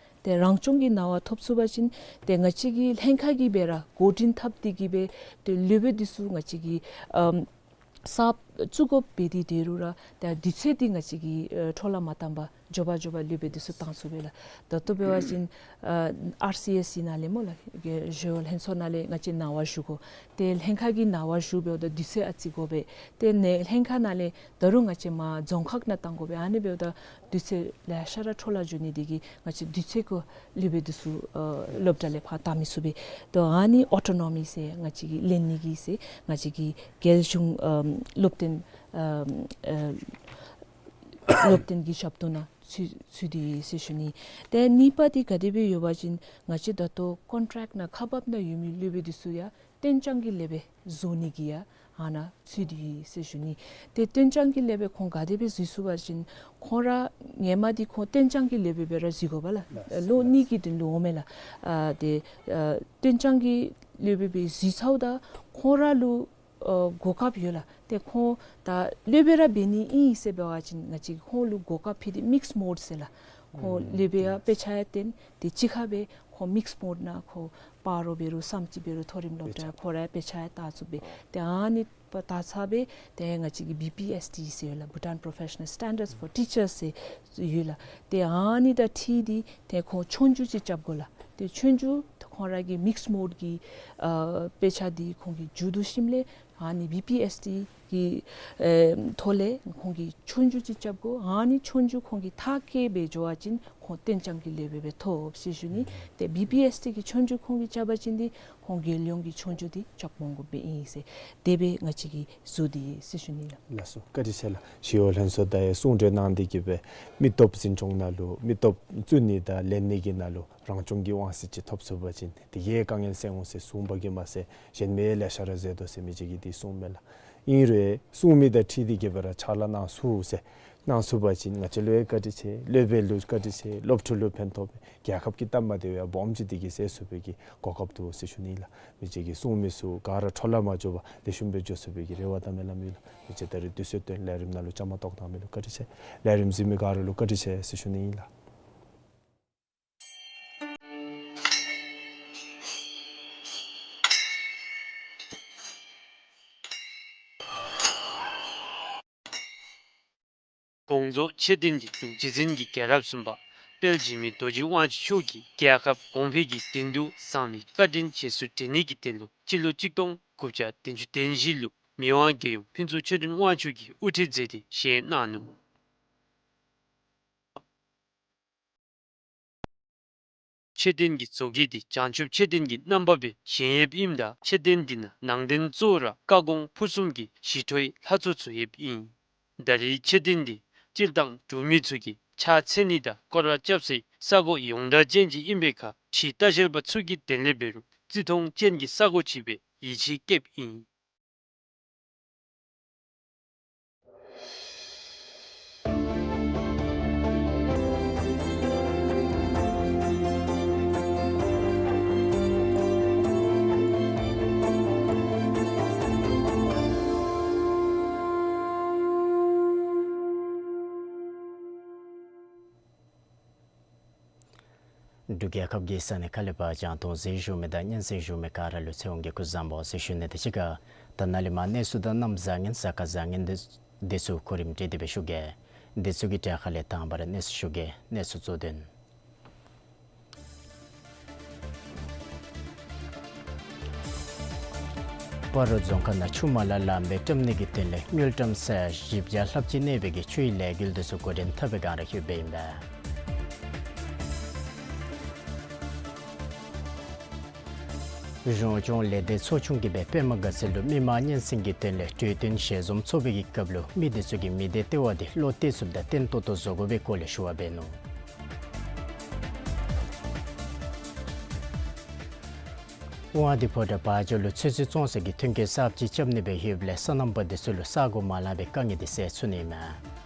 ཏེ་རང་སྐྱོང་གི་གནང་བ་ཐོབ་ཚུགས་པ་ཅིན་ཏེ་ང་བཅས་ཀྱི་ལྷན་ཁག་གིས་སྦེ་ར་འགོ་འདྲེན་འཐབ་སྟེ་གིས་སྦེ་ཏེ་སློབ་དཔོན་འདི་ཚུ་ང་བཅས་ཀྱིས་ཨམ་གསརཔ་བཙུགས་དགོཔ་འབད་དེ་འདི་རུང་ར་ཏེ་དུས་ཚོད་འདི་ང་བཅས་ཀྱིས་ཨ་འཕྲོ་བརླག་མ་བཏང་པར་མགྱོགས་པ་མགྱོགས་པ་སློབ་དཔོན་འདི་ཚུ་བཏང་ཚུགས་པས་ལགས། ད་ལྟོ་འབད་བ་ཅིན་ཨ་ཨར་སི་ཨེསི་སི་ནང་ལས་སྨོ་ལགས། ཞི་གཡོག་ལྷན་ཚོགས་ནང་ལས་ང་བཅས་གནང་བ་ཞུ་དགོ། ཏེ་ལྷན་ཁག་གིས་གནང་བ་ཞུ་འབདཝ་ད་དུས་ཚོད་ཨ་ཙི་དགོ་པས། ཏེ་ནེ་ལྷན་ཁག་ནང་ལས་ད་རུང་ང་བཅས་མར་རྫོང་ཁག་ནང་བཏང་དགོ་པས། ཨ་ནི་འབདཝ་ད་དུས་ཚོད་ལེ་ཤ་ར་འཕྲོ་བརླག་འགྱོ་ནི་འདི་གིས་ང་བཅས་དུས་ཚོད་ཁར་སློབ་དཔོན་འདི་ཚུ་ཨ་སློབ་གྲྭ་ལས་ཕར་བཏང་མི་ཚུགས་པས། ད་ཨ་ནི་ཨོ་ཊོ་ནོ་མི་ཟེར་ང་བཅས་ཀྱིས་ལེན་ནི་གི་ཟེར་ང་བཅས་ཀྱི་རྒྱལ་གཞུང་ཨམ་སློབ་སྟོན་ཨམ་ཨ་སློབ་སྟོན་གྱི་ཞབས་ཏོག་ནང་ཚུད་ཚུད་དེ་ཡོད་ཟེར་ཞུ་ནི། ཏེ་གཉིས་པ་འདི་ག་དེ་སྦེ་ཡོདཔ་ཅིན་ང་བཅས་ད་ལྟོ་ཀོན་ཊེཀཊ་ནང་ཁག་འབགཔ་ནང་ཡོད་མི་སློབ་དཔོན་འདི་ཚུ་ཡང་གཏན་འཇགས་ཀྱི་སློབ་དཔོན་བཟོ་ནི་གི་ཡང་ཨ་ནཱ་ཚུད་དེ་ཡོད་ཟེར་ཞུ་ནི། ཏེ་གཏན་འཇགས་ཀྱི་སློབ་དཔོན་ཁོང་ག་དེ་སྦེ་འཛུལ་ཚུགས་པ་ཅིན་ཁོང་ར་ཧེ་མ་འདི་ཁོང་གཏན་འཇགས་ཀྱི་སློབ་དཔོན་སྦེ་ར་འཛུལ་དགོ་པས་ལགས། ལགས། ལོ་གཉིས་ཀྱི་དོན་ལུ་འོང་མས་ལགས། ཨ་ཏེ་ཨ་གཏན་འཇགས་ཀྱི་སློབ་དཔོན་སྦེ་འཛུལ་ཚརཝ་ད་ཁོང་ར་ལུ་ཨ་གོ་སྐབས་ཡོད་ལགས། ཏེ་ཁོང་ད་སློབ་དཔོན་ར་འབད་ནི་ཨིན་ཟེར་འབད་བ་ཅིན་ང་བཅས་ཁོང་ལུ་གོ་སྐབས་ཕུལ་ཏེ་མིགསི་མོཌ་ཟེར་ལགས། ཁོང་ཨུམ་སློབ་དཔོན་ཡང་དཔེ་ཆ་ཡང་སྟོན། ཏེ་གཅིག་ཁར་སྦེ་ཁོང་མིགསི་མོཌ་ནང་ཁོང་སྤ་རོ་འབད་རུང་བསམ་རྩེ་འབད་རུང་མཐོ་རིམ་སློབ་གྲྭ་ཁོང་ར་དཔེ་ཆ་ཡང་ལྟ་ཚུགས་པས། ཏེ་ཨ་ནི་པ་ད་ཚར་སྦེ་ཏེ་ང་བཅས་ཀྱི་བི་པི་ཨེསི་ཊི་ཟེར་ཡོད་ལགས། Bhutan Professional Standards for Teachers ཟེར་ཡོད་ལགས། ཏེ་ཨ་ནི་དང་འཁྲིལ་ཏེ་ཏེ་ཁོང་ཆོས་རྒྱུགས་ཅིག་རྐྱབ་དགོ་ལགས། ཏེ་ཆོས་རྒྱུགས་ཁོང་ར་གི་མིགསི་མོཌ་གི་ཨ་དཔེ་ཆ་འདི་ཁོང་གིས་མཇུག་བསྡུ་ཞིནམ་ལས་ཨ་ནི་བི་པི་ཨེསི་ཊི་གི་ཨེ་ཐོག་ལས་ཁོང་གིས་ཆོས་རྒྱུགས་ཅིག་རྐྱབ་དགོ། ཨ་ནི་ཆོས་རྒྱུགས་ཁོང་གིས་མཐར་འཁྱོལ་སྦེ་འགྱོ་བ་ཅིན་ཁོང་གཏན་འཇགས་ཀྱི་སློབ་དཔོན་སྦེ་ཐོབ་ཟེར་ཞུ་ནི། ཏེ་བི་པི་ཨེསི་ཊི་གི་ཆོས་རྒྱུགས་ཁོང་གིས་རྐྱབ་པ་ཅིན་འདི་ཁོང་རྒྱལ་ཡོངས་ཀྱི་ཆོས་རྒྱུགས་འདི་རྐྱབ་འོང་དགོཔ་ཨིན་ཟེར་དེ་སྦེ་ང་བཅས་ཀྱིས་བཟོ་སྟེ་ཡོད་ཟེར་ཞུ་ནི་ལགས། ལགས་སོ། བཀའ་དྲིན་ཆེ་ལགས། ཞི་གཡོག་ལྷན་ཚོགས་དང་ཡང་གསུང་གྲོས་གནང་སྟེ་གིས་སྦེ་མི་སྟོབས་འཛིན་སྐྱོང་ནང་ལུ་མི་སྟོབས་བཙུགས་ནི་དང་ལེན་ནི་གི་ནང་ལུ་རང་སྐྱོང་གི་དབང་ཚད་ཅིག་ཐོབ་ཚུགས་པ་ཅིན་དེ་གིས་དཀའ་ངལ་སེལ་འོང་ཟེར་གསུངས་པ་གིས་མ་ཚད་གཞན་མི་ལེ་ཤ་ར་མཛད་དོ་ཟེར་མི་ཅིག་གིས་དེ་གསུངས་མས་ལགས། ཨིན་རུང་གསུང་མི་དང་འཁྲིལ་ཏེ་གིས་སྦེ་ར་ཕྱག་ལཱ་གནང་ཚུགས་ཟེར་གནང་ཚུགས་པ་ཅིན་ང་བཅས་ལུ་ཡང་བཀའ་དྲིན་ཆེ། སློབ་དཔོན་ལུ་བཀའ་དྲིན་ཆེ། སློབ་ཕྲུག་ལུ་ཕན་ཐོགས་པས། རྒྱལ་ཁབ་ཀྱི་སྟབས་མ་བདེཝ་ཡང་སྦོམ་ཅིག་དེ་གིས་སེལ་ཚུགས་པའི་གི་གོ་སྐབས་འདུག་ཟེར་ཞུ་ནི་ལགས། མི་རྗེ་གིས་གསུང་མི་ཚུ་ག་ར་འཕྲོ་བརླག་མ་འགྱོ་བར་ལེགས་ཤོམ་སྦེ་འགྱོ་ཚུགས་པའི་གི་རེ་བ་དང་སྨོན་ལམ་ཡོད་ལགས། མི་རྗེ་ད་རེས་དུས་ཚོད་བཏོན་ལས་རིམ་ནང་ལུ་བཅའ་མར་གཏོགས་གནང་མི་ལུ་བཀའ་དྲིན་ཆེ། ལས་རིམ་གཟིགས་མི་ག་ར་ལུ་བཀའ་དྲིན་ཆེ་ཟེར་ཞུ་ནི་ཨིན་ལགས། དགོངས་རྫོགས་མཆོད་རྟེན་གྱི་གཙུག་རྗེ་བཙུན་གྱི་རྒྱལ་རབས་གསུམ་པ་དཔལ་འཇིགས་མེད་རྡོ་རྗེ་དབང་ཕྱུག་མཆོག་གིས་རྒྱལ་ཁབ་གོང་འཕེལ་གྱི་དོན་དུ་གསང་བའི་བཀའ་དྲིན་རྗེས་སུ་དྲན་ནི་གི་དོན་ལུ་སྤྱི་ལོ་གཅིག་སྟོང་དགུ་བརྒྱ་བདུན་ཅུ་དོན་བཞི་ལུ་མི་དབང་རྒྱལ་ཡུམ་ཕུན་ཚོགས་ཆོས་སྒྲོན་དབང་ཕྱུག་གིས་དབུ་ཁྲིད་མཛད་དེ་བཞེངས་གནང་ནུག། མཆོད་རྟེན་གྱི་མཛོད་དཀྱིལ་འདི་བྱང་ཆུབ་མཆོད་རྟེན་གྱི་རྣམ་པ་སྦེ་བཞེངས་ཡོདཔ་ཨིནམ་ད་མཆོད་རྟེན་འདི་ནང་ནང་རྟེན་གཙོ་བོ་ར་བཀའ་དགོངས་ཕུར་གསུམ་གྱི་ཞི་ཁྲོའི་ལྷ་ཚོགས་ཚུ་ཡོདཔ་ཨིན། ད་རེས་མཆོད་རྟེན་འདི་ སྤྱིར་བཏང་འབྲུག་མི་ཚུ་གིས་ཕྱག་འཚལ་ནི་དང་སྐོར་ར་རྐྱབ་སའི་ས་གོ་ཡོངས་གྲགས་ཅན་ཅིག་ཨིན་པའི་ཁར་ཁྲི་ལྟ་བཤལ་པ་ཚུ་གིས་དེ་ལས་འབད་རུང་བརྩི་མཐོང་ཅན་གྱི་ས་གོ་ཅིག་སྦེ་ཡིད་ཆེས་བསྐྱེདཔ་ཨིན། འབྲུག་རྒྱལ་ཁབ་ཀྱི་ས་གནས་ཁག་ལས་ཕར་རྒྱང་མཐོང་གཟིགས་བཞུགས་མི་དང་སྙན་གསན་བཞུགས་མི་ག་ར་ལུ་ཚེ་དབང་གིས་སྐུ་གཟུགས་བཟང་པོ་ཟེར་ཞུ་ནི་དང་གཅིག་ཁར་ད་ནཱ་ལས་མར་གནས་ཚུལ་དང་གནམ་བཟང་ངན་གཟའ་སྐར་བཟང་ངན་འདི་འདི་ཚུ་གོ་རིམ་སྒྲིག་སྟེ་སྦེ་ཞུ་གེ། འདི་ཚུ་གི་གྲས་ཁ་ལས་དང་པ་ར་གནས་ཚུལ་ཞུ་གེ། གནས་ཚུལ་གཙོ་དོན། སྤ་རོ་རྫོང་ཁག་ནང་ཆུ་མ་ལང་ལངམ་སྦེ་བཀྲམ་ནི་གི་དོན་ལས་དངུལ་ཀྲམ་ས་ཡ་བཞི་བརྒྱ་ལྷགཔ་ཅིག་གནས་པའི་གི་ཆུ་ཡི་ལས་འགུལ་འདི་ཚུ་འགོ་འདྲེན་འཐབ་པའི་སྒང་ར་ལྷོདཔ་ཨིན་པས། གཞུང་སྐྱོང་ལས་སྡེ་ཚོགས་ཆུང་གིས་སྦེ་པདྨ་དགའ་ཚལ་ལུ་མི་མང་སྙན་སེང་གི་དོན་ལས་གྲོས་བསྟུན་ཞལ་འཛོམས་ཚོགས་པའི་གི་སྐབས་ལུ་མི་འདི་ཚུ་གིས་མི་སྡེ་ལྟེ་བ་འདི་བློ་གཏད་ཚུགསཔ་དང་བརྟན་ཏོག་ཏོ་བཟོ་དགོ་པའི་སྐོར་ལས་ཞུ་བ་འབད་ནུག། དབང་འདུས་ཕོ་བྲང་བ་ཇོ་ལུ་ཚོད་བསྲེ་བཙོང་ས་གི་མཐུན་རྐྱེན་གསརཔ་ཅིག་རྐྱབ་ནི་སྦེ་ལྷོདཔ་ལས་སོ་ནམ་པ་འདི་ཚུ་ལུ་ས་གོ་མ་ལང་པའི་དཀའ་ངལ་འདི་སེལ་ཚུགས་ནི་མས།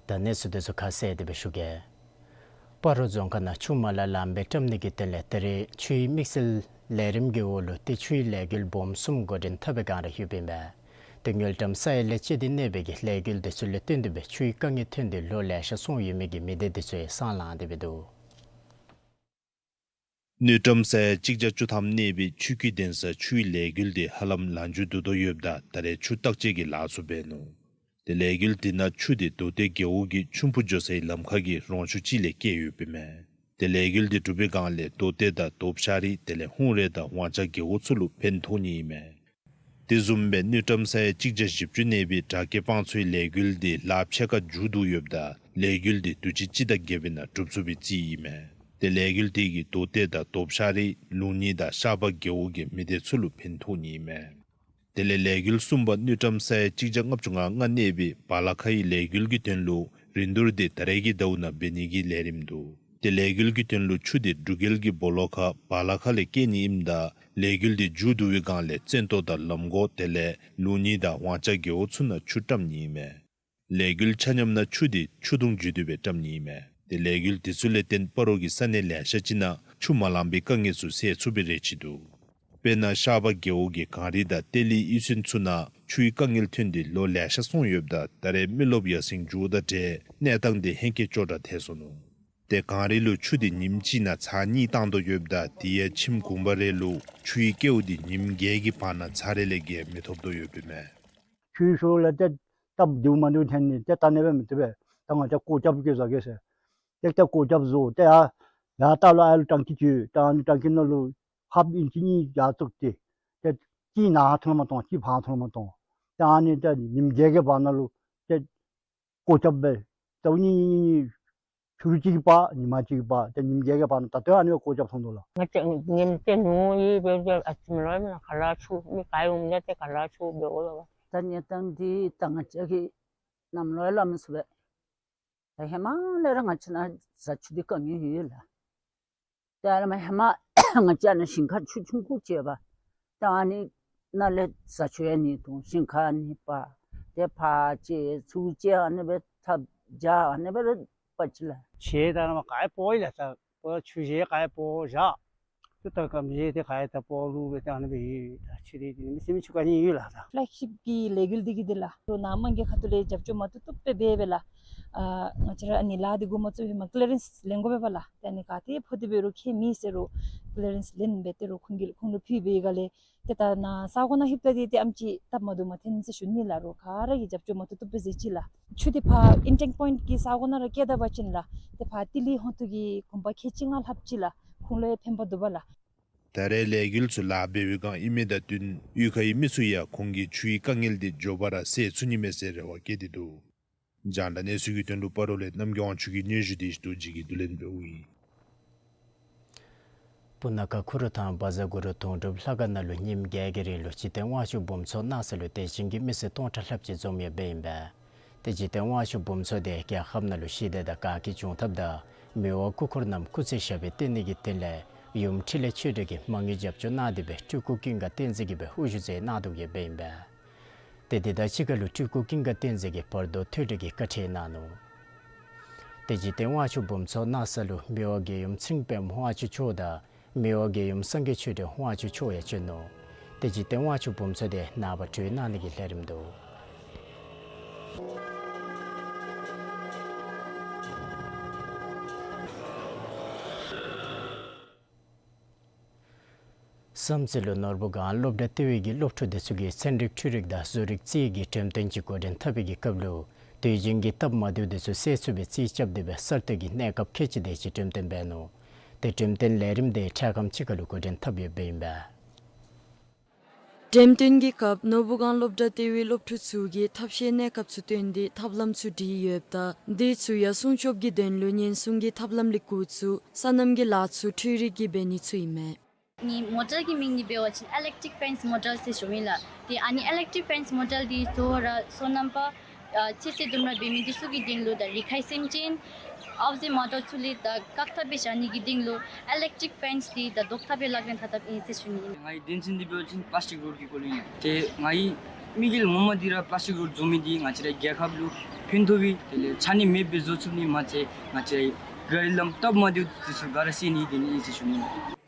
ད་གནས་ཚུལ་འདི་ཚུ་ཁ་གསལ་ཏེ་སྦེ་ཞུ་གེ། སྤ་རོ་རྫོང་ཁག་ནང་ཆུ་མ་ལང་ལངམ་སྦེ་བཀྲམ་ནི་གི་དོན་ལས་ད་རེས་ཆུའི་དམིགས་བསལ་ལས་རིམ་གྱི་འོག་ལུ་ཏེ་ཆུའི་ལས་འགུལ་སྦོམ་གསུམ་འགོ་འདྲེན་འཐབ་པའི་སྒང་ར་ལྷོདཔ་ཨིན་པས། ཏེ་དངུལ་ཀྲམ་ས་ཡ་ལས་བཅད་དེ་གནས་པའི་གི་ལས་འགུལ་འདི་ཚུ་ལས་བརྟེན་ཏེ་སྦེ་ཆུའི་དཀའ་ངལ་ཐོན་ཏེ་ལོ་ལེ་ཤ་སོང་ཡོད་མི་གི་མི་སྡེ་འདི་ཚུ་ཡང་སང་ལངས་ཏེ་སྦེ་འདུག། དངུལ་ཀྲམ་ས་ཡ་གཅིག་བརྒྱ་བཅུ་ཐམ་གནས་པའི་ཆུ་ཁྱུ་འདྲེན་ས་ཆུའི་ལས་འགུལ་འདི་ཧ་ལམ་ལང་འགྱོ་དོ་དོ་ཡོདཔ་ད་ད་རེས་ཆུ་བརྟག་དཔྱད་ཀྱི་ལཱ་ཚུ་འབད་ནུག། ཏེ་ལས་འགུལ་འདི་ནང་ཆུ་འདི་མདོ་སྟོད་རྒེད་འོག་གི་ཆུམ་བུ་འགྱོ་སའི་ལམ་ཁ་གི་རོང་ཆུ་ཅིག་ལས་བསྐྱལ་ཡོདཔ་ཨིན་མས། ཏེ་ལས་འགུལ་འདི་གྲུབ་པའི་སྒང་ལས་མདོ་སྟོད་དང་རྡོ་ཤ་རི་དེ་ལས་ཧཱུྃ་རལ་དང་ཝང་ཅ་རྒེད་འོག་ཚུ་ལུ་ཕན་ཐོགས་ནི་ཨིན་མས། དེ་བཟུམ་སྦེ་དངུལ་ཀྲམ་ས་ཡ་གཅིག་བརྒྱ་བཞི་བཅུ་གནས་པའི་བྲག་སྐྱེ་སྤང་མཚོའི་ལས་འགུལ་འདི་ལཱ་ཕྱེད་ཀ་མཇུག་བསྡུ་ཡོདཔ་ད་ལས་འགུལ་འདི་དུས་ཅི་སྤྱི་ཟླ་བརྒྱད་པའི་ནང་གྲུབ་ཚུགས་པའི་རྩིས་ཨིན་མས། ཏེ་ལས་འགུལ་འདི་གིས་མདོ་སྟོད་དང་རྡོ་ཤ་རི་ལུང་གཉིས་དང་ཤར་པ་རྒེད་འོག་གི་མི་སྡེ་ཚུ་ལུ་ཕན་ཐོགས་ནི་ཨིན་མས། དེ་ལས་ལས་འགུལ་གསུམ་པ་དངུལ་ཀྲམ་ས་ཡ་གཅིག་བརྒྱ་ལྔ་བཅུ་ང་ལྔ་གནས་པའི་བ་ལ་ཁ་ཡི་ལས་འགུལ་གྱི་དོན་ལུ་རིན་བསྡུར་འདི་ད་རེས་ཀྱི་ཟླཝ་ནང་འབད་ནི་གི་ལས་རིམ་འདུག། ཏེ་ལས་འགུལ་གྱི་དོན་ལུ་ཆུ་འདི་འབྲུག་རྒྱལ་གྱི་སྦོ་ལོགས་ཁ་བ་ལ་ཁ་ལས་བསྐྱལ་ནི་ཨིནམ་ད་ལས་འགུལ་འདི་མཇུག་བསྡུ་བའི་སྒང་ལས་བཙན་ཏོ་དང་ལམ་གོག་དེ་ལས་ལུང་གཉིས་དང་ཝང་ཅ་རྒེད་འོག་ཚུ་ནང་ཆུ་བཀྲམ་ནི་ཨིན་མས། ལས་འགུལ་ཆ་མཉམ་ནང་ཆུ་འདི་ཆུ་དུང་བརྒྱུད་དེ་སྦེ་བཀྲམ་ནི་ཨིན་མས། ཏེ་ལས་འགུལ་འདི་ཚུ་ལས་བརྟེན་སྤ་རོ་གི་ས་གནས་ལེ་ཤ་ཅིག་ནང་ཆུ་མ་ལང་པའི་དཀའ་ངལ་ཚུ་སེལ་ཚུགས་པའི་རེ་ཆེ་འདུག། དཔེར་ན་ཤར་པ་རྒེད་འོག་གི་གངས་རི་དང་གཏེར་གླིང་གཡུས་ཚན་ཚུ་ནང་ཆུའི་དཀའ་ངལ་ཐོན་ཏེ་ལོ་ལེ་ཤ་སོང་ཡོདཔ་ད་ད་རེས་མི་རློབས་ཡར་སེང་འགྱོཝ་དང་འབྲེལ་གནས་སྟངས་འདི་ཧེང་སྐལ་སྐྱོ་དྲགས་ཐལ་སོ་ནུག། ཏེ་གངས་རི་ལུ་ཆུ་འདི་ཉིནམ་གཅིག་ནང་ཚར་གཉིས་བཏང་དོ་ཡོདཔ་ད་དེ་ཡང་ཁྱིམ་གུང་པ་རེ་ལུ་ཆུའི་སྐལཝ་འདི་ཉིནམ་བརྒྱད་ཀྱི་བར་ན་ཚར་རེ་ལས་བརྒལ་མི་ཐོབ་དོ་ཡོདཔ་ཨིན་མས། ཆུའི་ཤུལ་ལས་ཏེ་སྟབས་བདེཝ་མ་བདེཝ་འཐོན་ནི་ཏེ་ད་ཨ་ནི་སྦེ་མི་བཏུབ་པས། ད་ང་བཅས་ཀོ་ཁྱབ་ཀྱི་བཟའ་གེ་ཟེར། ཏེ་ད་ཀོ་ཁྱབ་བཟོ་ཏེ་ཡར་ཡར་ལྟག་ལུ་ཨ་ལུ་ཊང་ཀི་ཅིག་ཡོད། ད་ཨ་ནི་ཊང་ཀི་ནང་ལུ་ཧཱཕ་ཨིན་ཅི་གཉིས་ཡར་བཙུགས་ཏེ་ཏེ་གཅིག་ནཱ་འཐུང་ལུ་མ་གཏོགས་གཅིག་ཕར་འཐུང་ལུ་མ་གཏོགས། ཏེ་ཨ་ནི་ཏེ་ཉིནམ་བརྒྱད་ཀྱི་བར་ན་ལུ་ཏེ་ཀོ་ཁྱབ་སྦེ་ཟླཝ་གཉིས་གཉིས་གཉིས་གཉིས་ཕྱི་རུ་གཅིག་གི་བར་ཉིན་མ་གཅིག་གི་བར་ཏེ་ཉིནམ་བརྒྱད་ཀྱི་བར་ན་ད་ལྟོ་ཨ་ནི་སྦེ་ཀོ་ཁྱབ་སོང་དོ་ལགས། ང་བཅས་ཉིནམ་ཏེ་ནུ་ཡི་སྦེ་སྦེ་ཨ་ཙི་མི་ལོ་མེན་ན་ག་ལ་ཆུ་མི་ག་ཡོང་མི་ཏེ་ག་ལ་ཆུ་འབད་འོང་ལོ། ད་གནས་སྟངས་འདི་ད་ང་བཅས་ཀྱིས་གནམ་ལོ་ཡང་སླབ་མི་ཚུགས་པས། ད་ཧེ་མ་ལས་ར་ང་བཅས་ནཱ་བཟའ་ཆུ་འདི་དཀའ་ངལ་ཡོད་ཡོད་ལགས། ད་ཨ་ནི་མ་ཧེ་མ་ང་བཅས་ནཱ་ཞིང་ཁ་ཆུ་ཆུང་ཀུ་ཅིག་ཡོད་པ། ད་ཨ་ནི་ནང་ལས་བཟའ་ཆུ་ཡང་ནི་འཐུང་ཞིང་ཁ་ནི་སྤར་ཏེ་ཕར་ཅིག་ཚུར་ཅིག་ཨ་ནི་སྦེ་ཐབས་བྱ་ཨ་ནི་སྦེ་ར་པ་ཅིག་ལགས། ཆེ་ད་ནཱ་མ་ག་ཡང་སྤོ་ཡི་ལགས། ད་སྤོ་ཆུ་ཞེ་ག་ཡང་སྤོ་བཞག། ཏེ་ད་སྐམ་ཞེ་ཏེ་ག་ཡང་ད་སྤོ་ལུ་སྦེ་ད་ཨ་ནི་སྦེ་ཡོད། ད་ཆུ་འདི་འདི་མི་སེམས་ཆུ་དཀའ་ངལ་ཡོད་ལགས། ད་ཕ་ལེག་ཤིཔ་ཀྱི་ལས་འགུལ་འདི་གིས་འདི་ལགས་ལོ་ནཱ་མང་གི་ཁ་ཐུག་ལས་རྒྱབ་སྐྱོར་མ་བཏུབ་བཏུབ་སྦེ་འབད་འབད་ལགས། ཨ་ང་བཅས་ར་ཨ་ནི་ལཱ་འདི་འགོ་མ་བཙུགས་ཧེ་མ་ཀི་ལི་རེནསི་ལེན་དགོ་པས་པ་ལགས། ཏེ་ཨ་ནི་ག་ཏེ་ཕོག་སྟེ་འབད་རུང་ཁྱད་མེད་ཟེར་རུང་ཀི་ལི་རེནསི་ལེན་འབད་དེ་རུང་ཁོང་གི་ཁོང་ལུ་ཕུལ་བའི་སྒང་ལས་ཏེ་ད་ནཱ་ས་གོ་ནང་ལྷོདཔ་ད་འདི་ཏེ་ཨེམ་ཅིག་སྟབས་མ་བདེཝ་མ་ཐོན་ཟེར་ཞུ་ནི་ལགས། རོགས་ག་ར་གིས་རྒྱབ་སྐྱོར་མ་བཏུབ་བཏུབ་སྦེ་མཛད་ཅི་ལགས། ཆུ་འདི་ཕར་ཨིན་ཊེག་པོའིནཊ་གི་ས་གོ་ནང་ར་བསྐྱལ་ད་པ་ཅིན་ལགས་ཏེ་ཕར་ཏི་ལི་ཧོང་ཏུ་གི་གུང་པ་ཁལ་གཅིག་ལྔ་ལྷགཔ་ཅིག་ལགས་ཁོང་ལུ་ཡང་ཕན་པ་འདུག་པ་ལགས། ད་རེས་ལས་འགུལ་ཚུ་ལཱ་འབད་བའི་སྒང་ཨིན་མི་དང་བསྟུན་གཡུས་ཁའི་མི་ཚུ་ཡང་ཁོང་གི་ཆུའི་དཀའ་ངལ་འདི་མགྱོགས་པ་ར་སེལ་ཚུགས་ནི་མས་ཟེར་རེ་བ་བསྐྱེད་དེ་འདུག། རྒྱང་བསྒྲགས་གནས་ཚུལ་གྱི་དོན་ལུ་སྤ་རོ་ལས་རྣམ་རྒྱལ་དབང་ཕྱུག་གི་སྙན་ཞུ་དེ་རྡོ་རྗེ་གིས་བསྡུ་ལེན་འབདཝ་ཨིན། སྤུ་ན་ཁ་ཁུ་རུ་ཐང་བཛྲ་གུ་རུ་དུང་སྒྲུབ་ལྷ་ཁང་ནང་ལུ་ཉིནམ་བརྒྱད་ཀྱི་རིང་ལུ་འཇིག་རྟེན་དབང་ཕྱུག་འབུམ་ཚོགས་གནང་ས་ལུ་དད་ཅན་གྱི་མི་སེར་སྟོང་ཕྲག་ལྷགཔ་ཅིག་འཛོམས་ཡོདཔ་ཨིན་པས། ཏེ་འཇིག་རྟེན་དབང་ཕྱུག་འབུམ་ཚོགས་དེ་རྒྱལ་ཁབ་ནང་ལུ་ཞི་བདེ་དང་དགའ་སྐྱིད་འབྱུང་ཐབས་དང་མི་དབང་སྐུ་འཁོར་རྣམས་སྐུ་ཚེ་ཞབས་པད་བརྟན་ནི་གི་དོན་ལས་ཡུམ་འཕྲིན་ལས་ཆོས་སྒྲོན་གྱིས་མ་དངུལ་རྒྱབ་སྐྱོར་གནང་སྟེ་སྦེ་སྤྲུལ་སྐུ་ཀུན་དགའ་བསྟན་འཛིན་གྱིས་སྦེ་དབུ་བཞུགས་མཛད་གནང་དོ་ཡོདཔ་ཨིན་པས། ཏེ་དེ་དང་གཅིག་ཁར་ལུ་སྤྲུལ་སྐུ་ཀུན་དགའ་བསྟན་འཛིན་གྱིས་བར་དོ་ཐོས་གྲོལ་གྱི་བཀའ་ཁྲིད་གནང་ནུག། ཏེ་འཇིག་རྟེན་དབང་ཕྱུག་འབུམ་ཚོགས་གནང་ས་ལུ་མི་དབང་རྒྱལ་ཡུམ་ཚེ་རིང་པདྨ་དབང་ཕྱུག་མཆོག་དང་མི་དབང་རྒྱལ་ཡུམ་སངས་རྒྱས་ཆོས་སྒྲོན་དབང་ཕྱུག་མཆོག་ཡང་བྱོན་ནུག། ཏེ་འཇིག་རྟེན་དབང་ཕྱུག་འབུམ་ཚོགས་དེ་ནངས་པ་གྲོལ་གནང་ནི་གི་ལས་རིམ་འདུག། བསམ་རྩེ་ལུ་ནོར་བུ་སྒང་སློབ་གྲྭ་ལྟེ་བའི་གི་སློབ་ཕྲུག་དེ་ཚུ་གིས་ཚན་རིག་འཕྲུལ་རིག་དང་བཟོ་རིག་རྩིས་ཀྱི་འགྲེམས་སྟོན་ཅིག་འགོ་འདྲེན་འཐབ་པའི་གི་སྐབས་ལུ་དུས་རྒྱུན་གྱི་སྟབས་མ་བདེཝ་དེ་ཚུ་སེལ་ཚུགས་པའི་རྩིས་རྐྱབ་སྟེ་སྦེ་གསར་གཏོད་ཀྱི་གནས་སྐབས་ཁལ་གཅིག་དེ་ཅིག་འགྲེམས་སྟོན་འབད་ནུག། ཏེ་འགྲེམས་སྟོན་ལས་རིམ་དེ་འཕྲལ་ཁམས་ཅིག་ཁར་ལུ་འགོ་འདྲེན་འཐབ་ཡོདཔ་ཨིན་པས། འགྲེམས་སྟོན་གྱི་སྐབས་ནོར་བུ་སྒང་སློབ་གྲྭ་ལྟེ་བའི་སློབ་ཕྲུག་ཚུ་གིས་ཐབས་ཤེས་གནས་སྐབས་ཚུ་བཏོན་ཏེ་ཐབས་ལམ་ཚུ་བྲིས་ཡོདཔ་ད་དེ་ཚུ་ཡང་སྲུང་སྐྱོབ་ཀྱི་དོན་ལུ་ཉེན་སྲུང་གི་ཐབས་ལམ་ལས་འགོ་བཙུགས་སོ་ནམ་གྱི་ལཱ་ཚུ་འཕྲུལ་རིག་གིས་འབད་ནི་ཚུ་ཨིན་མས། ནི་མོ་ཌེལ་གྱི་མིང་འདི་འབད་བ་ཅིན་ཨི་ལེག་ཊིག་ཕེནསི་མོ་ཌེལ་ཟེར་ཞུཝ་ཨིན་ལགས། ཏེ་ཨ་ནི་ཨི་ལེག་ཊིག་ཕེནསི་མོ་ཌེལ་འདི་གཙོ་བོ་ར་སོ་ནམ་པ་ཨ་ཚེ་སྲོག་དུམ་གྲ་འབད་མི་འདི་ཚུ་གི་དོན་ལུ་དང་རི་ཁའི་སེམས་ཅན་ཨའོ་ཟེ་མ་འདྲཝ་ཚུ་ལས་དང་བཀག་ཐབས་སྦེ་བཞག་ནི་གི་དོན་ལུ་ཨི་ལེག་ཊིག་ཕེནསི་འདི་དང་བཟློག་ཐབས་སྦེ་ལཱ་འགན་འཐབ་འཐབ་ཨིན་ཟེར་ཞུ་ནི་ཨིན། ངེའི་དོན་ཚན་འདི་འབད་བ་ཅིན་པ་ལི་སི་ཊིག་རོཌ་ཀྱི་སྐོར་ལས་ཨིན། ཏེ་ངེའི་དམིགས་ཡུལ་ངོ་མ་འདི་ར་པ་ལི་སི་ཊིག་རོཌ་བཟོ་མི་འདི་ང་བཅས་རའི་རྒྱལ་ཁབ་ལུ་ཕན་ཐོགས་པའི་དེ་ལས་ཆ་གནས་མེདཔ་སྦེ་བཟོ་ཚུགས་ནི་མ་ཚད་ང་བཅས་རའི་ག་རི་ལམ་སྟབས་མ་བདེཝ་དེ་ཚུ་ག་ར་སེལ་ནི་དེ་ནི་ཨིན་ཟེར་ཞུ་ནི་ཨིན།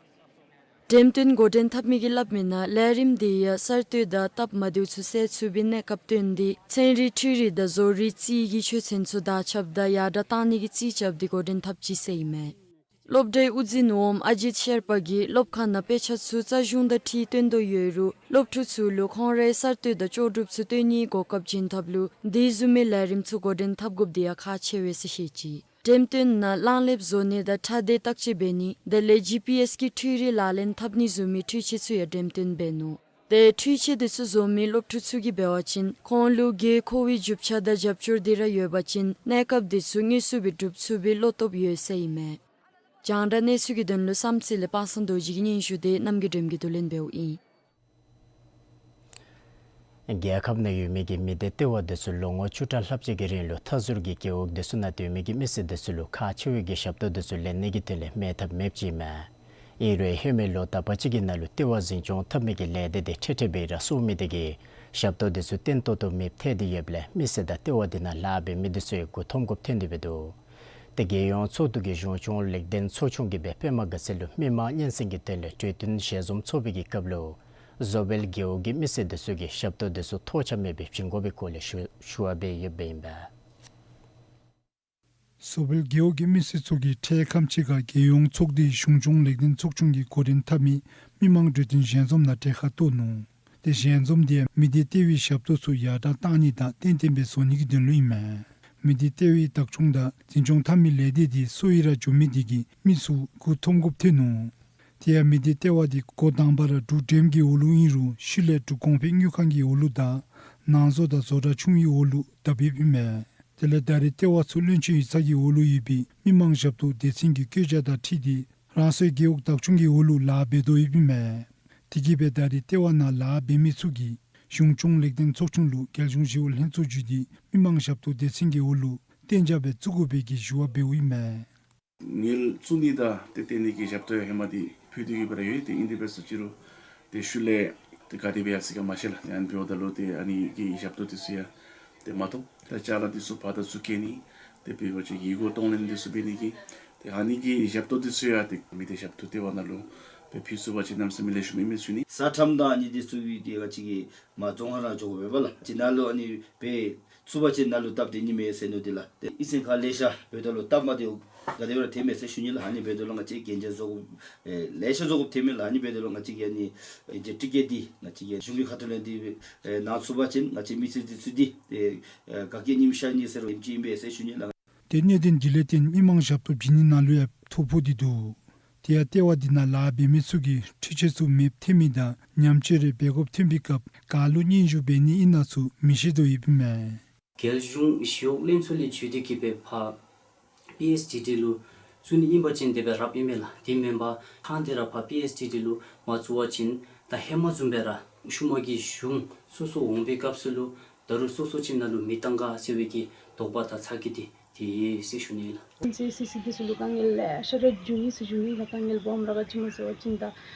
འགྲེམས་སྟོན་འགོ་འདྲེན་འཐབ་མི་གིས་སླབ་མི་ནང་ལས་རིམ་འདི་ཡང་གསར་གཏོད་དང་སྟབས་མ་བདེཝ་ཚུ་སེལ་ཚུགས་པའི་གནས་སྐབས་བཏོན་ཏེ་ཚན་རིག་འཕྲུལ་རིག་དང་བཟོ་རིག་རྩིས་ཀྱི་ཆོས་ཚན་ཚུ་དར་ཁྱབ་དང་ཡར་དྲག་གཏང་ནི་གི་རྩིས་རྐྱབ་སྟེ་འགོ་འདྲེན་འཐབ་ཅི་ཟེར་ཨིན་མས། སློབ་གྲྭའི་དབུ་འཛིན་འོགམ་ཨ་ཇིཏ་ཤར་པ་གིས་སློབ་ཁང་ནང་དཔེ་ཆ་ཚུ་རྩ་གཞུང་དང་འཁྲིལ་སྟོན་དོ་ཡོད་རུང་སློབ་ཕྲུག་ཚུ་ལུ་ཁོང་རའི་གསར་གཏོད་དང་ལྕོགས་གྲུབ་ཚུ་སྟོན་ནིའི་གོ་སྐབས་བྱིན་ཐབས་ལུ་དེ་བཟུམ་མའི་ལས་རིམ་ཚུ་འགོ་འདྲེན་འཐབ་དགོཔ་འདི་ཡང་ཁག་ཆེ་བས་ཟེར་བཤད་ཅི། འགྲེམས་སྟོན་ནང་གླང་ལེབ་བཟོ་ནི་དང་ཁྲལ་དེ་བརྟག་དཔྱད་འབད་ནི་དེ་ལས་ཇི་པི་ཨེསི་གི་འཕྲུལ་རིག་ལག་ལེན་འཐབ་ནི་བཟུམ་མའི་འཕྲུལ་ཆས་ཚུ་ཡང་འགྲེམས་སྟོན་འབད་ནུག། ཏེ་འཕྲུལ་ཆས་དེ་ཚུ་བཟོ་མི་སློབ་ཕྲུག་ཚུ་གིས་འབད་བ་ཅིན་ཁོང་ལུ་དགོས་མཁོ་བའི་རྒྱུ་ཆ་དང་རྒྱབ་སྐྱོར་འདི་ར་ཡོད་པ་ཅིན་གནས་སྐབས་དེ་ཚུ་དངོས་སུ་སྦེ་སྒྲུབ་ཚུགས་པའི་བློ་སྟོབས་ཡོད་ཟེར་ཨིན་མས། རྒྱང་བསྒྲགས་གནས་ཚུལ་གྱི་དོན་ལུ་བསམ་རྩེ་ལས་དཔག་བསམ་རྡོ་རྗེ་གི་སྙན་ཞུ་དེ་རྣམ་རྒྱལ་སྒྲོལམ་གྱིས་བསྡུ་ལེན་འབདཝ་ཨིན། རྒྱལ་ཁབ་ནང་ཡོད་མི་གི་མི་སྡེ་ལྟེ་བ་དེ་ཚུ་ལོ་ངོ་བཅུ་ཕྲག་ལྷགཔ་ཅིག་གི་རིང་ལུ་མཐའ་ཟུར་གྱི་རྒེད་འོག་དེ་ཚུ་ནང་སྡོད་མི་གི་མི་སེར་དེ་ཚུ་ལུ་ཁག་ཆེ་བའི་གི་ཞབས་ཏོག་དེ་ཚུ་ལེན་ནི་གི་དོན་ལས་མེད་ཐབས་མེདཔ་ཅིག་ཨིན་མས། ཨིན་རུང་ཧེ་མའི་ལོ་དག་པ་ཅིག་གི་ནང་ལུ་ལྟེ་བ་འཛིན་སྐྱོང་འཐབ་མི་གི་ལས་སྡེ་དེ་འཕྲལ་འཕྲལ་སྦེ་ར་སོར་མི་དེ་གིས་ཞབས་ཏོག་དེ་ཚུ་བརྟན་ཏོག་ཏོ་མེདཔ་ཐལ་ཏེ་ཡོདཔ་ལས་མི་སེར་དང་ལྟེ་བ་དེ་ནང་ལཱ་འབད་མི་དེ་ཚུ་ཡང་མགུ་འཐོམ་དགོཔ་ཐོན་ཏེ་འབད་དོ། ཏེ་རྒྱལ་ཡོངས་ཚོགས་འདུ་གི་གཞུང་སྐྱོང་ལེགས་ལྡན་ཚོགས་ཆུང་གིས་སྦེ་པདྨ་དགའ་ཚལ་ལུ་མི་མང་སྙན་སེང་གི་དོན་ལས་གྲོས་བསྟུན་ཞལ་འཛོམས་ཚོགས་པའི་གི་སྐབས་ལུ་བཟོ་བལ་རྒེད་འོག་གི་མི་སེར་དེ་ཚུ་གིས་ཞབས་ཏོག་དེ་ཚུ་ཐོགས་ཆགས་མེད་པར་བྱིན་དགོ་པའི་སྐོར་ལས་ཞུ་ཞུ་བ་འབད་ཡོདཔ་ཨིན་པས། བཟོ་བལ་རྒེད་འོག་གི་མི་སེར་ཚུ་གིས་འཕྲལ་ཁམས་ཅིག་ཁར་རྒྱལ་ཡོངས་ཚོགས་སྡེའི་གཞུང་སྐྱོང་ལེགས་ལྡན་ཚོགས་ཆུང་གིས་འགོ་འདྲེན་འཐབ་མི་མི་མང་གྲོས་བསྟུན་ཞལ་འཛོམས་ནང་གྲལ་ཁར་གཏོགས་ནུག། ཏེ་ཞལ་འཛོམས་དེ་མི་སྡེ་ལྟེ་བའི་ཞབས་ཏོག་ཚུ་ཡར་དྲག་གཏང་ནི་དང་བརྟན་བརྟན་སྦེ་བཟོ་ནི་གི་དོན་ལུ་ཨིན་མས། མི་སྡེ་ལྟེ་བའི་བདག་སྐྱོང་དང་འཛིན་སྐྱོང་འཐབ་མི་ལས་སྡེ་དེ་སུ་ཡི་ར་འགྱོ་མི་དེ་གིས་མི་ཚུ་མགུ་འཐོམ་དགོཔ་ཐོན་ནུག། དེ་ཡང་མི་སྡེ་ལྟེ་བ་དེ་འགོ་དང་པ་ར་འབྲུག་འགྲེམས་ཀྱི་འོག་ལུ་ཨིན་རུང་ཤུལ་ལས་འབྲུག་གོང་འཕེལ་དངུལ་ཁང་གི་འོག་ལུ་དང་ནང་བཟོ་དང་བཟོ་གྲྭ་ཆུང་གི་འོག་ལུ་བསྡབ་ཡོདཔ་ཨིན་མས། དེ་ལས་ད་རེས་ལྟེ་བ་ཚུ་བློན་ཆེན་ཡིག་ཚང་གི་འོག་ལུ་ཡོད་པའི་མི་མང་ཞབས་ཏོག་སྡེ་ཚན་གྱི་བཀོད་རྒྱ་དང་འཁྲིལ་ཏེ་རང་སོའི་རྒེད་འོག་བདག་སྐྱོང་གི་འོག་ལུ་ལཱ་འབད་དོ་ཡོདཔ་ཨིན་མས། དེ་གིས་སྦེ་ད་རེས་ལྟེ་བ་ནང་ལཱ་འབད་མི་ཚུ་གིས་གཞུང་སྐྱོང་ལེགས་ལྡན་ཚོགས་ཆུང་ལུ་རྒྱལ་གཞུང་ཞི་གཡོག་ལྷན་ཚོགས་བརྒྱུད་དེ་མི་མང་ཞབས་ཏོག་སྡེ་ཚན་གྱི་འོག་ལུ་གཏན་འཇགས་སྦེ་བཙུགས་དགོ་པའི་གི་ཞུ་བ་འབདཝ་ཨིན་མས། ངལ་བཙུགས་ནི་དང་ཏེ་བརྟེན་ནི་གི་ཞབས་ཏོག་ཡང་ཧེ་མ་འདི་ཕུལ་ཏེ་གི་སྦེ་ར་ཡོད། ཏེ་ཨིན་ཏེ་འབད་ས་ཅི་རུང་ཏེ་ཤུལ་ལས་ཏེ་ག་དེ་སྦེ་ཡར་སོ་ཡི་ག་མ་ཤེས་ལགས། ཏེ་ཨ་ནི་འབདཝ་ད་ལུ་ཏེ་ཨ་ནི་གི་ཞབས་ཏོག་དེ་ཚུ་ཡང་ཏེ་མ་ཐོབ། ཏེ་ཅ་ལ་དེ་ཚུ་ཕར་དང་ཚུར་བསྐྱལ་ནི་ཏེ་འབད་བ་ཅིན་ཡི་གུ་གཏོང་ལེན་དེ་ཚུ་འབད་ནི་གི་ཏེ་ཨ་ནི་གི་ཞབས་ཏོག་དེ་ཚུ་ཡང་ཏེ་མི་སྡེ་ཞབས་ཏོག་ལྟེ་བ་ནང་ལུ་སྦེ་ཕུལ་ཚུགས་པ་ཅིན་གནམ་མེད་ས་མེད་ལེགས་ཤོམ་ཨིན་མས་ཞུ་ནི། ས་ཁྲམ་དང་ཨ་ནི་དེ་ཚུ་གི་ཏེ་ང་བཅས་ཀྱིས་མར་རྫོང་ཁ་ནང་འགྱོ་དགོ་པས་ལགས། ཅིག་ནང་ལུ་ཨ་ནི་འབད་ཚུགས་པ་ཅིན་ནང་ལུ་སྟབས་བདེ་ནི་མས་ཟེར་མནོ་སྟེ་ལགས། ཏེ་ཨིན་ཟེར་ཁ་ལེ་ཤ་འབདཝ་ད་ལུ་སྟབས་མ་བདེཝ་ག་དེ་སྦེ་ར་ཐོན་མས་ཟེར་ཞུ་ནི་ལགས། ཨ་ནི་འབདཝ་ད་ལུ་ང་བཅས་གན་རྒྱ་བཟོ་དགོ་ཨེ་ལེ་ཤ་བཟོ་དགོཔ་ཐོན་མས་ལགས། ཨ་ནི་འབདཝ་ད་ལུ་ང་བཅས་ཀྱིས་ཨ་ནི་ཨེ་ཏི་ཀེཊ་འདི་ང་བཅས་ཀྱིས་གཞུང་གི་ཁ་ཐུག་ལས་འདི་ཨེ་གནང་ཚུགས་པ་ཅིན་ང་བཅས་མི་སེར་འདི་ཚུ་འདི་ཨེ་ཨེ་ག་གིས་ཉིམ་ཤར་ནི་ཟེར་རུང་ཉིམ་ཅིག་ཨིན་པས་ཟེར་ཞུ་ནི་ལགས། ཏེ་གནད་དོན་འདི་ལས་བརྟེན་མི་མང་ཞབས་ཏོག་བྱིན་ནི་ནང་ལུ་ཡང་ཐོ་ཕོག་སྟེ་འདུག། དེ་ཡང་ལྟེ་བ་འདི་ནང་ལཱ་འབད་མི་ཚུ་གིས་འཕྲུལ་ཆས་ཚུ་མེདཔ་ཐོན་མི་དང་ཉམས་བཅོས་རེ་འབད་དགོཔ་ཐོན་པའི་སྐབས་ག་ལུ་སྙན་ཞུ་འབད་ནི་ཨིན་ན་ཚུ་མི་ཤེས་དོ་ཡོདཔ་ཨིན་མས། རྒྱལ་གཞུང་ཞི་གཡོག་ལྷན་ཚོགས་ལས་བརྒྱུད་དེ་གི་སྦེ་ཕར་པི་ཨེསི་ཌི་ཌི་ལུ་ བཙུགས་ནི་ཨིན་པ་ཅིན་དེ་སྦེ་རབ་ཨིན་མས་ལགས། དེ་མེན་པར་ཐང་དེ་ར་ཕར་པི་ཨེས་ཊི་ཌི་ལུ་མ་བཙུགས་པ་ཅིན་ད་ཧེ་མ་བཟུམ་སྦེ་ར་ཤུལ་མ་གི་གཞུང་སོ་སོ་འོང་པའི་སྐབས་སུ་ལུ་ད་རུང་སོ་སོ་ཅིག་ནང་ལུ་མི་བཏང་ག་ཟེར་བའི་གི་དོགས་པ་དང་ཚ་གྱང་དེ་དེ་ཡོད་ཟེར་ཞུ་ནི་ལགས། ཨིན་ཟེར་སི་སི་འདི་ཚུ་ལུ་དཀའ་ངལ་ལེ་ཤ་ར་འབྱུང་ཡི་ཟེར་ཞུ་ནི་ལགས། དཀའ་ངལ་སྦོམ་ར་ག་ཅི་སྨོ་ཟེར་བ་ཅིན་ད་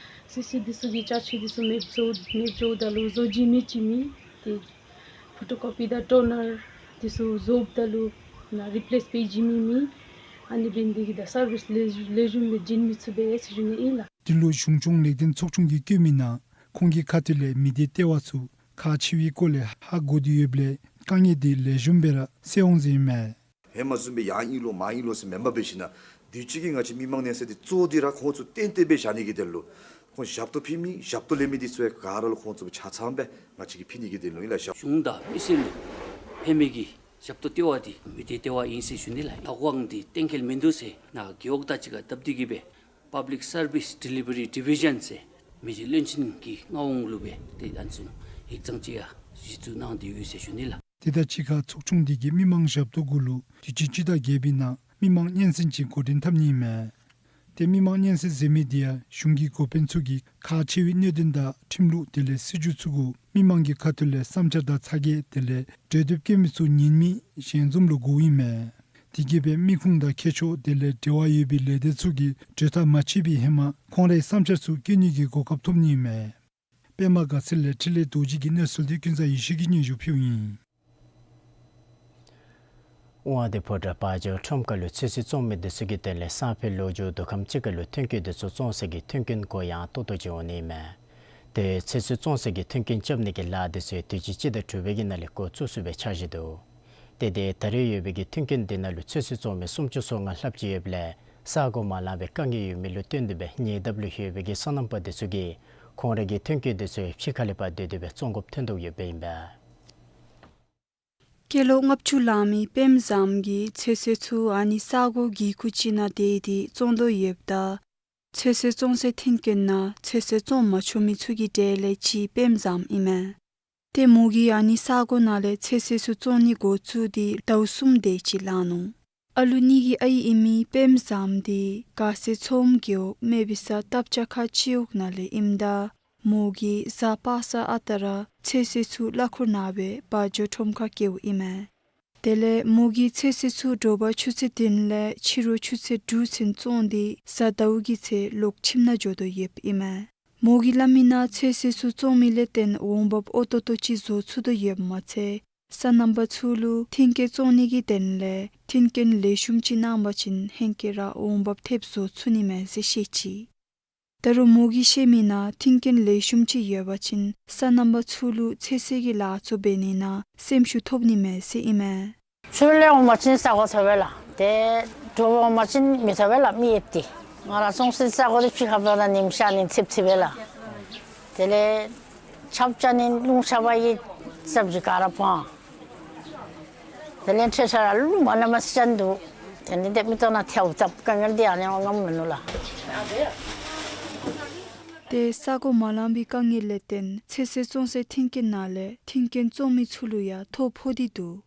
སི་སི་འདི་ཚུ་གི་ཅ་ཆས་འདི་ཚུ་མེདཔ་བཟོ་མེདཔ་བཟོཝ་ད་ལུ་བཟོ་བྱིན་མི་བྱིན་མི་དེ་ཕོ་ཊོ་ཀོ་པི་དང་ཊོ་ནར་འདི་ཚུ་བཟོཝ་ད་ལུ་ནཱ་རི་པི་ལེསི་འབད་བྱིན་མི་མེད། ཨ་ནི་འབད་ནི་དེ་གིས་ད་སར་བིསི་ལེགས་ལེགས་ཤོམ་སྦེ་བྱིན་མི་ཚུགས་པས་ཟེར་ཞུ་ནི་ཨིན་ལགས། འདི་ལུ་གཞུང་སྐྱོང་ལེགས་ལྡན་ཚོགས་ཆུང་གིས་བཀོད་མི་ནང་ཁོང་གི་ཁ་ཐུག་ལས་མི་སྡེ་ལྟེ་བ་ཚུ་ཁག་ཆེ་བའི་སྐོར་ལས་ཧ་གོ་སྟེ་ཡོདཔ་ལས་དཀའ་ངལ་དེ་ལེགས་ཤོམ་སྦེ་ར་སེལ་འོང་ཟེར་ཨིན་མས། ཧེ་མ་བཟུམ་སྦེ་ཡར་ཨིན་ལོ་མར་ཨིན་ལོ་ཟེར་མེན་པར་འབད་ཞིན་ན་དུས་ཅི་གི་ང་བཅས་མི་མང་མཉེན་ཚབ་འདི་གཙོ་བོ་འདི་ར་ཁོང་ཚུ་གཏན་གཏན་སྦེ་བཞག་ནི་གི་དོན་ལུ་ཁོང་ཞབས་ཏོག་ཕུལ་མི་ཞབས་ཏོག་ལེན་མི་འདི་ཚུ་ཡང་ག་ར་ལུ་ཁོང་ཚུ་ཆ་ཚང་སྦེ་ང་བཅས་ཀྱིས་ཕུལ་ནི་གི་དོན་ལུ་ཨིན་ལགས། ཞབས་གཞུང་དང་མི་སེར་ལུ་ཕན་མི་གི་ཞབས་ཏོག་ལྟེ་བ་འདི་མི་སྡེ་ལྟེ་བ་ཨིན་ཟེར་ཞུ་ནི་ལགས། ད་ཁོང་འདི་གཏན་འཁེལ་མིན་འདུག་ཟེར་ནཱ་རྒེད་འོག་དང་གཅིག་ཁར་སྟབས་བདེ་གི་སྦེ་པབ་ལིཀ་སར་བིསི་ཌི་ལི་བ་རི་ཌི་བི་ཤཱན་ཟེར་མི་རྗེ་བློན་ཆེན་གྱི་མངའ་དབང་ལུ་སྦེ་ཏེ་ཨ་ནི་ཚུ་ཡིག་ཚང་ཅིག་ཡང་གཞི་བཙུགས་གནང་སྟེ་ཡོད་ཟེར་ཞུ་ནི་ལགས། དེ་དང་གཅིག་ཁར་ཚོགས་ཆུང་འདི་གིས་མི་མང་ཞབས་ཏོག་གུ་ལུ་དུས་ཅི་སྤྱི་ཟླ་བརྒྱད་པའི་ནང་མི་མང་སྙན་སེང་ཅིག་འགོ་འདྲེན་འཐབ་ནི་ཨིན་མས། ཏེ་མི་མང་སྙན་སེང་ཟེར་མི་འདི་ཡང་གཞུང་གི་འགོ་དཔོན་ཚུ་གིས་ཁག་ཆེ་བའི་གནད་དོན་དང་ཁྲིམས་ལུགས་དེ་ལས་སྲིད་བྱུས་ཚུ་གུ་མི་མང་གི་ཁ་ཐུག་ལས་བསམ་འཆར་དང་ཚ་གྱང་དེ་ལས་གྲོས་འདེབས་བཀོད་མི་ཚུ་ཉན་མི་ཞལ་འཛོམས་ལུ་གོཝ་ཨིན་མས། དེ་གིས་སྦེ་མི་ཁུངས་དང་ཁྱད་ཆོས་དེ་ལས་འབྲེལ་བ་ཡོད་པའི་ལས་སྡེ་ཚུ་གིས་གྲོས་ཐག་མ་ཆོད་པའི་ཧེ་མ་ཁོང་རའི་བསམ་འཆར་ཚུ་བཀོད་ནི་གི་གོ་སྐབས་ཐོབ་ནི་ཨིན་མས། པདྨ་དགའ་ཚལ་ལས་འཕྲིན་ལས་རྡོ་རྗེ་གི་གནས་ཚུལ་འདི་ཀུན་བཟང་ཡེ་ཤེས་ཀྱིས་སྙན་ཞུ་ཕུལཝ་ཨིན། དབང་འདུས་ཕོ་བྲང་བ་འཇོ་ཁྲོམ་ཁ་ལུ་ཚོད་བསྲེ་བཙོང་མི་འདི་ཚུ་གི་དོན་ལས་སང་ཕོད་ལོག་འགྱོ་དུས་ཁམས་ཅིག་ཁར་ལུ་ཐོན་སྐྱེད་འདི་ཚུ་བཙོང་ས་གི་མཐུན་རྐྱེན་གུ་ཡང་ཏོག་ཏོ་ཅིག་འོང་ནི་ཨིན་མས། ཏེ་ཚོད་བསྲེ་བཙོང་ས་གི་མཐུན་རྐྱེན་རྐྱབ་ནི་གི་ལཱ་འདི་ཚུ་དུས་ཅི་སྤྱི་ཟླ་དྲུག་པའི་གི་ནང་ལས་འགོ་བཙུགས་ཚུགས་པའི་འཆར་གཞི་འདུག། ཏེ་དེ་ད་རེས་ཡོད་པའི་གི་མཐུན་རྐྱེན་འདི་ནང་ལུ་ཚོད་བསྲེ་བཙོང་མི་སུམ་ཅུ་སོ་ལྔ་ལྷགཔ་ཅིག་ཡོདཔ་ལས་ས་གོ་མ་ལངམ་པའི་དཀའ་ངལ་ཡོད་མི་ལུ་བརྟེན་ཏེ་སྦེ་ཉེ་འདབས་ལུ་ཡོད་པའི་གི་སོ་ནམ་པ་འདི་ཚུ་གིས་ཁོང་རའི་གི་མཐུན་རྐྱེན་འདི་ཚུ་ཕྱི་ཁ་ལས་ཕར་སྡོད་དེ་སྦེ་བཙོང་དགོཔ་ཐོན་དོ་ཡོདཔ་ཨིན་པས། སྐྱེས་ལོ་ལྔ་བཅུ་ལང་མི་པདྨ་བཟངམོ་གིས་ཚོད་བསྲེ་ཚུ་ཨ་ནི་ས་གོ་གི་ཁུག་ཅིག་ནང་སྡོད་དེ་བཙོང་དོ་ཡོདཔ་ད་ཚོད་བསྲེ་བཙོང་སའི་མཐུན་རྐྱེན་ནང་ཚོད་བསྲེ་བཙོང་མ་ཆོག་མི་ཚུ་གི་གྲས་ལས་གཅིག་པདྨ་བཟངམོ་ཨིན་མས། ཏེ་མོ་གིས་ཨ་ནི་ས་གོ་ནང་ལས་ཚོད་བསྲེ་ཚུ་བཙོང་ནི་འགོ་བཙུགས་ཏེ་ཟླཝ་གསུམ་དེ་ཅིག་ལང་ནུག། ཨ་ལུ་གཉིས་ཀྱི་ཨའི་ཨིན་མི་པདྨ་བཟངམོ་འདི་དགའ་སེ་མཚོ་སྔོན་རྒེད་འོག་སྨད་བི་ས་སྟབས་ཅ་ཁ་སྤྱི་འོག་ནང་ལས་ཨིནམ་ད་མོ་གིས་གཟའ་པ་སངས་ཨ་རྟག་ར་ཚོད་བསྲེ་ཚུ་གླ་འཁོར་ནང་སྦེ་བ་འཇོ་ཁྲོམ་ཁར་བསྐྱལཝ་ཨིན་མས། དེ་ལས་མོ་གིས་ཚོད་བསྲེ་ཚུ་དྲོ་པ་ཆུ་ཚོད་བདུན་ལས་ཕྱི་རུ་ཆུ་ཚོད་དྲུག་ཚུན་བཙོང་སྟེ་གཟའ་ཟླཝ་གི་ཚེ་ལོག་ཁྱིམ་ནང་འགྱོ་དོ་ཡོདཔ་ཨིན་མས། མོ་གིས་སླབ་མིའི་ནང་ཚོད་བསྲེ་ཚུ་བཙོང་མི་ལས་བརྟེན་འོང་འབབ་འོས་ཏོག་ཏོ་ཅིག་བཟོ་ཚུགས་དོ་ཡོདཔ་མ་ཚད་སོ་ནམ་པ་ཚུ་ལུ་མཐུན་རྐྱེན་བཙོང་ནི་གི་དོན་ལས་མཐུན་རྐྱེན་ལེགས་ཤོམ་ཅིག་གནང་པ་ཅིན་ཧེང་སྐལ་ར་འོང་འབབ་ཐེབས་བཟོ་ཚུགས་ནི་མས་ཟེར་བཤད་ཅི། ད་རུང་མོ་གིས་བཤད་མིའི་ནང་མཐུན་རྐྱེན་ལེགས་ཤོམ་ཅིག་ཡོད་པ་ཅིན་སོ་ནམ་པ་ཚུ་ལུ་ཚོད་བསྲེ་གི་ལཱ་ཚུ་འབད་ནིའི་ནང་སེམས་ཤུགས་ཐོབ་ནི་མས་ཟེར་ཨིན་མས། ཆུ་ལས་འོང་པ་ཅིན་ས་གོ་ཐོབ་པས་ལགས། ཏེ་དྲོ་པ་འོང་པ་ཅིན་མི་ཐོབ་པས་ལགས། མི་ཨེབ་སྟེ། ང་ར་བཙོང་སའི་ས་གོ་འདི་ཕྱི་ཁར་འབདཝ་ད་ཉིམ་ཤར་ནི་ཚིབ་ཚིབ་པས་ལགས། དེ་ལས་ཆརཔ་རྐྱབ་ནི་རླུང་ཆརཔ་གིས་སབ་ཅིག་ག་ར་སྤང་། དེ་ལས་ཁྲལ་ཆ་ར་ལུ་མ་ན་མ་སི་ཅན་འདུག། དེ་ལས་འདི་མི་ཐོབ་ན་ཐལཝ་བཏབ། དཀའ་ངལ་འདི་ཨ་ནི་ངོམ་མིན་ནུག་ལགས། ཏེ་ས་གོ་མ་ལང་པའི་དཀའ་ངལ་ལས་བརྟེན་ཚོད་བསྲེ་བཙོང་སའི་མཐུན་རྐྱེན་ནང་ལས་མཐུན་རྐྱེན་བཙོང་མི་ཚུ་ལུ་ཡང་ཐོ་ཕོག་སྟེ་འདུག།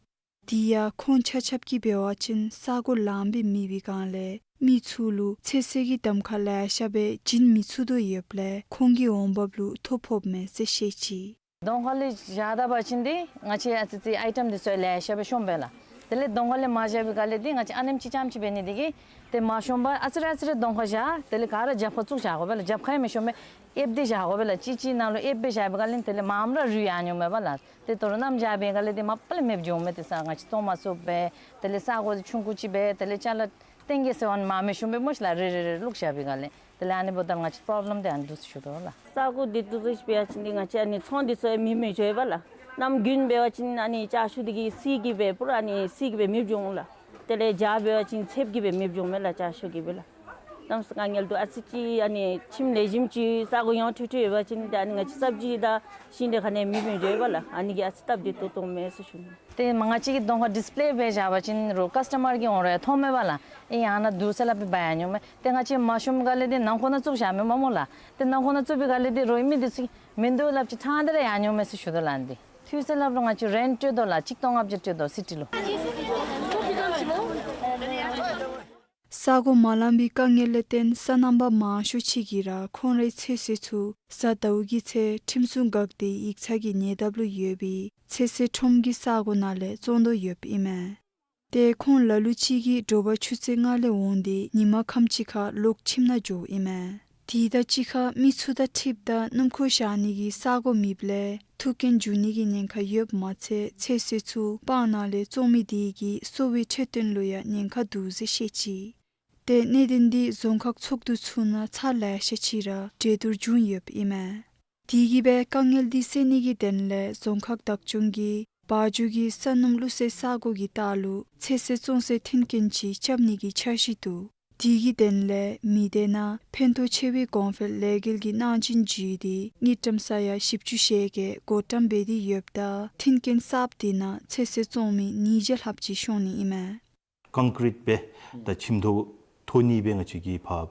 དེ་ཡང་ཁོང་ཆ་ཁྱབ་ཀྱིས་འབད་བ་ཅིན་ས་གོ་ལངམ་སྦེ་མེད་པའི་སྒང་ལས་མི་ཚུ་ལུ་ཚོད་བསྲེ་གི་གདམ་ཁ་ལེ་ཤ་སྦེ་བྱིན་མི་ཚུགས་དོ་ཡོདཔ་ལས་ཁོང་གི་འོང་འབབ་ལུ་ཐོ་ཕོགཔ་མས་ཟེར་བཤད་ཅི། གདོང་ཁ་ལས་བཞག་ད་པ་ཅིན་འདི་ང་བཅས་ཨ་ཙི་ཙི་ཨའི་ཊམ་འདི་ཚུ་ལེ་ཤ་སྦེ་ཤོངམ་མས་ལགས། དེ་ལས་གདོང་ཁ་ལས་མ་བཞག་པའི་སྒང་ལས་འདི་ང་བཅས་ཨ་ནེམ་ཅིག་རྐྱངམ་ཅིག་འབད་ནི་འདི་གིས་ཏེ་མ་ཤོང་པར་ཨ་ཙི་རེ་ཨ་ཙི་རེ་གདོང་ཁར་བཞག། དེ་ལས་ག་ར་རྒྱབ་ཁར་བཙུགས་བཞག་དགོ་པས་ལགས། རྒྱབ་ཁར་ཡང་མི་ཤོང་པས། ཨེབ་སྟེ་བཞག་དགོ་པས་ལགས། གཅིག་གཅིག་ནང་ལུ་ཨེབ་སྦེ་བཞག་པའི་སྒང་ལས་དེ་ལས་མངམ་ར་རུལ་ཡར་འོང་མས་པ་ལགས། ཏེ་དོ་རུང་གནམ་བྱཱར་བའི་སྒང་ལས་འདི་མ་པ་ལས་མེདཔ་འགྱོཝ་མས། ཏེ་ས་ང་བཅས་བཙོང་མ་ཚུགས་པས། དེ་ལས་ས་གོ་འདི་ཆུང་ཀུ་ཅིག་འབད། དེ་ལས་ཅ་ལ་ཏན་ཏན་ཟེར་བ་ནི་མ་མི་ཤོང་པས་སྨོ་ཤི་ལགས། རེ་རེ་རེ་བླུགས་བཞག་པའི་སྒང་ལས། དེ་ལས་ཨ་ནི་འབདཝ་ད་ང་བཅས་པོརོབ་ལེམ་འདི་ཨ་ནི་འདུག་ཟེར་ཞུ་དོ་ལགས། ས་གོ་འདི་འདུག་ཟེར་འབད་བ་ཅིན་འདི་ང་བཅས་ཨ་ནི་ཚོང་འདི་ཚུ་ཡང་མེདཔ་མི་འགྱོ་བས་ལགས། གནམ་དགུན་འབད་བ་ཅིན་ཨ་ནི་ལྕགས་ཤུགས་འདི་གིས་བསིལ་གྱིས་སྦེ་པུ་ར་ཨ་ནི་བསིལ་གྱིས་སྦེ་མེདཔ་འགྱོ་འོང་ལགས། དེ་ལས་བྱཱར་འབད་བ་ཅིན་ཚདཔ་གིས་སྦེ་མེདཔ་འགྱོ་འོང་མས་ལགས། ལྕགས་ཤུགས་ཀྱིས་སྦེ་ལགས། གནམ་ས་དཀའ་ངལ་འདུག། ཨ་ཙི་ཅིག་ཨ་ནི་ཁྱིམ་ལེགས་ཤོམ་ཅིག་ས་གོ་ཡོངས་ཁྲུས་ཁྲུས་ཡོད་པ་ཅིན་ད་ཨ་ནི་ང་བཅས་སབ་ཇི་དང་ཤིང་འབྲས་ག་ནི་མེདཔ་མི་འགྱོ་བས་ལགས། ཨ་ནི་གིས་ཨ་ཙི་སྟབས་བདེ་ཏོག་ཏོ་མས་ཟེར་ཞུ་ནི། ཏེ་མ་ང་བཅས་ཀྱིས་གདོང་ཁར་ཌིསི་པེ་ལེ་འབད་བཞག་པ་ཅིན་རོགས་ཀཱསི་ཊ་མར་གྱིས་འོང་རུང་ཡང་མཐོངམ་མས་པ་ལགས། ཨེ་ཡང་ན་དུར་ཚད་ལས་འབད་འབག་ཡར་འོང་མས། ཏེ་ང་བཅས་མ་ཤོངམ་སྒང་ལས་འདི་ནང་འཁོད་ནང་བཙུགས་བཞག་མས་མ་སྨོ་ལགས། ཏེ་ནང་འཁོད་ནང་བཙུགས་པའི་སྒང་ལས་འདི་རོགས་མི་འདི་ཚུ་མིན་འདུག་སླབ་ཅི། ཐང་འདི་ར་ཡར་འོང་མས་ཟེར་ཞུ་དོ་ལགས། འདི་དུས་ཚོད་སླབ་རུང་ང་བཅས་རེནཊ་སྤྲོད་དོ་ལགས། གཅིག་སྟོང་ལྔ་བརྒྱ་སྤྲོད་དོ་སི་ཊི་ལུ། ས་ ས་གོ་མ་ལང་པའི་དཀའ་ངལ་ལས་བརྟེན་སོ་ནམ་པ་མང་ཤོས་ཅིག་གིས་ར་ཁོང་རའི་ཚོད་བསྲེ་ཚུ་གཟའ་ཟླཝ་གི་ཚེ་ཁྲིམས་སྲུང་འགག་སྡེའི་ཡིག་ཚང་གི་ཉེ་འདབས་ལུ་ཡོད་པའི་ཚོད་བསྲེ་ཁྲོམ་གྱི་ས་གོ་ནང་ལས་བཙོང་དོ་ཡོདཔ་ཨིན་མས། ཏེ་ཁོང་ལ་ལུ་ཅིག་གིས་དྲོ་པ་ཆུ་ཚོད་ལྔ་ལས་འོང་སྟེ་ཉིན་མ་ཁམས་ཅིག་ཁར་ལོག་ཁྱིམ་ནང་འགྱོཝ་ཨིན་མས། དེ་དང་གཅིག་ཁར་མི་ཚུ་དང་འཁྲིལཝ་ད་སྣུམ་འཁོར་བཞག་ནི་གི་ས་གོ་མེདཔ་ལས་ཐུག་རྐྱེན་འབྱུང་ནི་གི་ཉེན་ཁ་ཡོདཔ་མ་ཚད་ཚོད་བསྲེ་ཚུ་སྤང་ནང་ལས་བཙོང་མི་དེ་གིས་གསོ་བའི་འཕྲོད་བསྟེན་ལུ་ཡང་ཉེན་ཁ་འདུག་ཟེར་བཤད་ཅི། ཏེ་གནད་དོན་འདི་རྫོང་ཁག་ཚོགས་འདུ་ཚུ་ནང་ཚར་ལེ་ཤ་ཅིག་ར་གྲོས་བསྡུར་བྱུང་ཡོདཔ་ཨིན་མས། དེ་གིས་སྦེ་དཀའ་ངལ་འདི་སེལ་ནི་གི་དོན་ལས་རྫོང་ཁག་བདག་སྐྱོང་གིས་བ་འཇོ་གི་ས་སྣུམ་བླུག་སའི་ས་གོ་གི་ལྟག་ལུ་ཚོད་བསྲེ་བཙོང་སའི་མཐུན་རྐྱེན་ཅིག་རྐྱབ་ནི་གི་འཆར་གཞི་འདུག། དེ་གི་དོན་ལས་མི་སྡེ་ནང་ཕན་ཐོགས་ཆེ་བའི་གོང་འཕེལ་ལས་འགུལ་གྱི་གནང་སྦྱིན་ཞུས་ཏེ་དངུལ་ཀྲམ་ས་ཡ་བཞི་བཅུ་ཞེ་བརྒྱད་བགོ་བཀྲམ་འབད་དེ་ཡོདཔ་ད་མཐུན་རྐྱེན་གསརཔ་དེ་ནང་ཚོད་བསྲེ་བཙོང་མི་ཉིས་བརྒྱ་ལྷགཔ་ཅིག་ཤོང་ནི་ཨིན་མས། ཀོང་ཀྲིཊ་སྦེ་ད་ཁྱིམ་ཐོག་ཐོག་གཉིས་སྦེ་ང་བཅས་ཀྱིས་ཕར་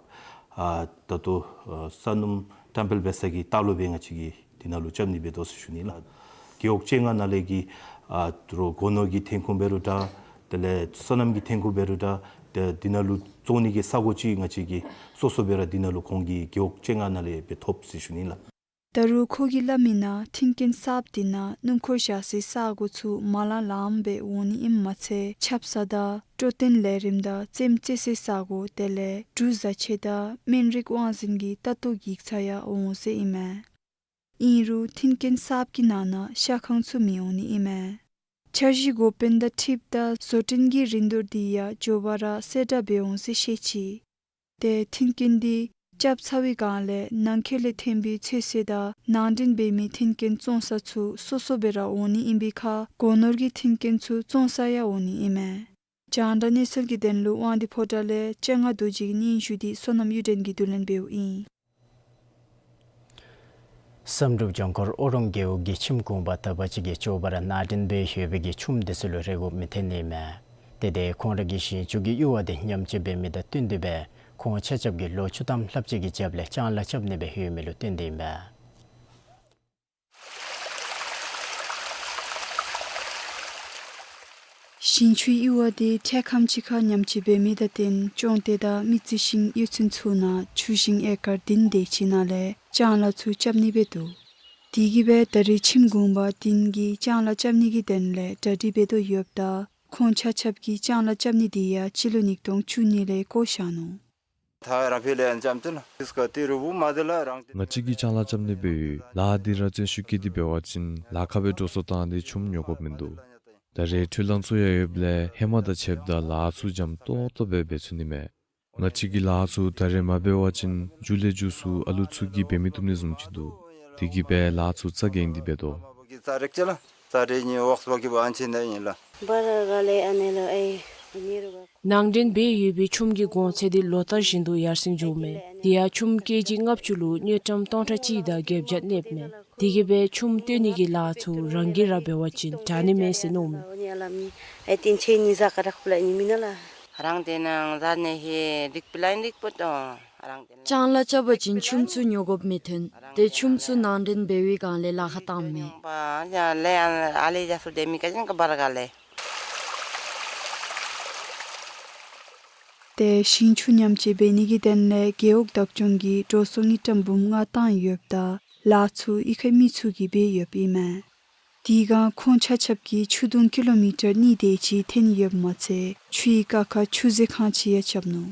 ཨ་ད་ལྟོ་ཨ་ས་སྣུམ་བཀྲམ་སྤེལ་འབད་ས་གི་ལྟག་ལུ་སྦེ་ང་བཅས་ཀྱིས་དེ་ནང་ལུ་རྐྱབ་ནི་འབད་དོ་ཟེར་ཞུ་ནི་ལགས། རྒེད་འོག་བཅོ་ལྔ་ནང་ལས་ཀྱི་ཨ་ད་རུང་སྒོ་ནོར་གྱི་ཐོན་ཁུངས་འབད་རུང་འདྲ། དེ་ལས་སོ་ནམ་གྱི་ཐོན་ཁུངས་འབད་རུང་འདྲ། ཏེ་དེ་ནང་ལུ་བཙོང་ནི་གི་ས་གོ་ཅིག་ང་བཅས་ཀྱིས་སོ་སོ་སྦེ་ར་དེ་ནང་ལུ་ཁོང་གི་རྒེད་འོག་བཅོ་ལྔ་ནང་ལས་སྦེ་ཐོབ་ཟེར་ཞུ་ནི་ལགས། ད་རུང་ཁོ་གིས་སླབ་མིའི་ནང་མཐུན་རྐྱེན་གསརཔ་དེ་ནང་སྣུམ་འཁོར་བཞག་སའི་ས་གོ་ཚུ་མ་ལང་ལངམ་སྦེ་འོང་ནི་ཨིནམ་མ་ཚད་ཆབ་གསང་དང་སྤྲོ་སྟོན་ལས་རིམ་དང་རྩེདམོ་རྩེ་སའི་ས་གོ་དེ་ལས་འབྲུག་བཟའ་ཆས་དང་སྨན་རིགས་དབང་འཛིན་གྱི་ལྟ་རྟོག་ཡིག་ཚང་ཡང་འོང་ཟེར་ཨིན་མས། ཨིན་རུང་མཐུན་རྐྱེན་གསརཔ་གི་ནང་ན་ཤ་ཁང་ཚུ་མི་འོང་ནི་ཨིན་མས། འཆར་གཞི་འགོ་དཔོན་དང་འཁྲིལཝ་ད་བཟོ་སྐྲུན་གྱི་རིན་བསྡུར་དེ་ཡང་མགྱོགས་པ་ར་གསལ་བསྒྲགས་འབད་འོང་ཟེར་བཤད་ཅི། ཏེ་མཐུན་རྐྱེན་འདི་རྐྱབ་ཚར་བའི་སྒང་ལས་ནང་འཁོད་ལས་ཐོན་པའི་ཚོད་བསྲེ་དང་ནང་འདྲེན་འབད་མི་མཐུན་རྐྱེན་བཙོང་ས་ཚུ་སོ་སོ་སྦེ་ར་འོང་ནི་ཨིན་པའི་ཁར་སྒོ་ནོར་གྱི་མཐུན་རྐྱེན་ཚུ་བཙོང་ས་ཡང་འོང་ནི་ཨིན་མས། རྒྱང་བསྒྲགས་གནས་ཚུལ་གྱི་དོན་ལུ་དབང་འདུས་ཕོ་བྲང་ལས་ལྕང་ང་རྡོ་རྗེ་གིས་སྙན་ཞུ་འདི་བསོད་ནམས་གཡུ་སྒྲོན་གྱིས་བསྡུ་ལེན་འབདཝ་ཨིན། བསམ་གྲུབ་ལྗོངས་མཁར་ཨོ་རོང་རྒེད་འོག་གི་ཁྱིམ་གུང་པ་དག་པ་ཅིག་གིས་མགྱོགས་པ་ར་ནང་འདྲེན་འབད་ཡོད་པའི་གི་ཆུམ་དེ་ཚུ་ལུ་རེ་དགོཔ་མི་ཐོན་ནི་མས། ཏེ་དེ་ཁོང་ར་གི་ཞིང་ཆུ་གི་གཡུར་བ་དེ་ཉམས་བཅོས་འབད་མི་དང་བསྟུན་ཏེ་སྦེ་ཁོང་ཆ་ཁྱབ་ཀྱིས་ལོ་བཅུ་ཐམ་ལྷགཔ་ཅིག་གི་རྒྱབ་ལས་ལྕང་ལཱ་རྐྱབ་ནི་སྦེ་ཡོད་མི་ལུ་བསྟུན་ཏེ་ཨིན་པས། ཞིང་ཆུའི་གཡུར་བ་དེ་འཕྲལ་ཁམས་ཅིག་ཁར་ཉམས་བཅོས་འབད་མི་དང་བསྟུན་ཅོང་ཏེ་དང་མི་རྩི་ཤིང་གཡུས་ཚན་ཚུ་ནང་ཆུ་ཞིང་ཨེ་ཀར་བདུན་དེ་ཅིག་ནང་ལས་ལྕང་ལཱ་ཚུ་རྐྱབ་ནི་སྦེ་འདུག། དེ་གིས་སྦེ་ད་རེས་ཁྱིམ་གུང་པ་བདུན་གྱིས་ལྕང་ལཱ་རྐྱབ་ནི་གི་དོན་ལས་གྲ་སྒྲིག་འབད་དོ་ཡོདཔ་ད་ཁོང་ཆ་ཁྱབ་ཀྱིས་ལྕང་ལཱ་རྐྱབ་ནི་དེ་ཡང་སྤྱི་ལོ་ཉིས་སྟོང་བཅུ་གཉིས་ལས་བཀོ་བཞག་ནུག། ད་རང་ཕི་ལས་ཡང་འཇམ་ཏེ་ན་ཏིས་ཀ་ཏི་རུ་བུ་མ་དེ་ལ་རང་ང་བཅས་ཀྱིས་ལྕང་ལཱ་རྐྱབ་ནི་སྦེ་ཡོད། ལཱ་འདི་ར་བརྩོན་ཤུགས་བསྐྱེད་དེ་འབད་བ་ཅིན་ལཱ་ཁག་སྦེ་འགྲོ་སོང་བཏང་སྟེ་ཆུམ་ཉོ་དགོཔ་མིན་འདུག། ད་རེས་འཕྲུལ་གླང་ཚུ་ཡང་ཡོདཔ་ལས་ཧེ་མ་དང་ཕྱདཔ་ད་ལཱ་ཚུ་འཇམ་ཏོག་ཏོ་སྦེ་འབད་ཚུགས་ནི་མས། ང་བཅས་ཀྱིས་ལཱ་ཚུ་ད་རེས་མ་འབད་བ་ཅིན་མཇུག་ལས་མཇུག་སུ་ཨ་ལུ་ཚུ་གིས་འབད་མི་བཏུབ་ནི་བཟུམ་ཅིག་འདུག། དེ་གིས་སྦེ་ལཱ་ཚུ་རྩ་འགེངས་ཏེ་འབད་དོ། ནང་འདྲེན་འབད་ཡོད་པའི་ཆུམ་གྱི་གོང་ཚད་འདི་ལོ་ལྟར་བཞིན་དུ་ཡར་སེང་འགྱོཝ་མས། དེ་ཡང་ཆུམ་ཀེ་ཇི་ལྔ་བཅུ་ལུ་དངུལ་ཀྲམ་སྟོང་ཕྲག་གཅིག་དང་བརྒྱད་བརྒྱ་གནསཔ་མས། དེ་གིས་སྦེ་ཆུམ་བཏོན་ནི་གི་ལཱ་ཚུ་རང་གིས་ར་འབད་བ་ཅིན་དྲག་ནི་མས་ཟེར་མནོཝ་མས། རང་དེ་ནང་ཟ་ནི་ཧེ་རིག་པི་ལ་ཨིན་རིག་པོ་ཏོ། ལྕང་ལཱ་རྐྱབ་པ་ཅིན་ཆུམ་ཚུ་ཉོ་དགོཔ་མི་ཐོན། ཏེ་ཆུམ་ཚུ་ནང་འདྲེན་འབད་བའི་སྒང་ལས་ལཱ་ཁག་བཏངམ་མས། ཏེ་ཞིང་ཆུ་ཉམས་བཅོས་འབད་ནི་གི་དོན་ལས་རྒེད་འོག་བདག་སྐྱོང་གིས་འགྲོ་སོང་དངུལ་ཀྲམ་འབུམ་ལྔ་བཏང་ཡོདཔ་ད་ལཱ་ཚུ་གཡུས་ཁའི་མི་ཚུ་གིས་འབད་ཡོདཔ་ཨིན་མས། དེ་སྒང་ཁོང་ཆ་ཁྱབ་ཀྱིས་ཆུ་དུང་ཀི་ལོ་མི་ཊར་གཉིས་དེ་ཅིག་འཐེན་ཡོདཔ་མ་ཚད་ཆུའི་ཀ་ཁར་ཆུ་མཛོད་ཁང་ཅིག་ཡང་རྐྱབ་ནུག།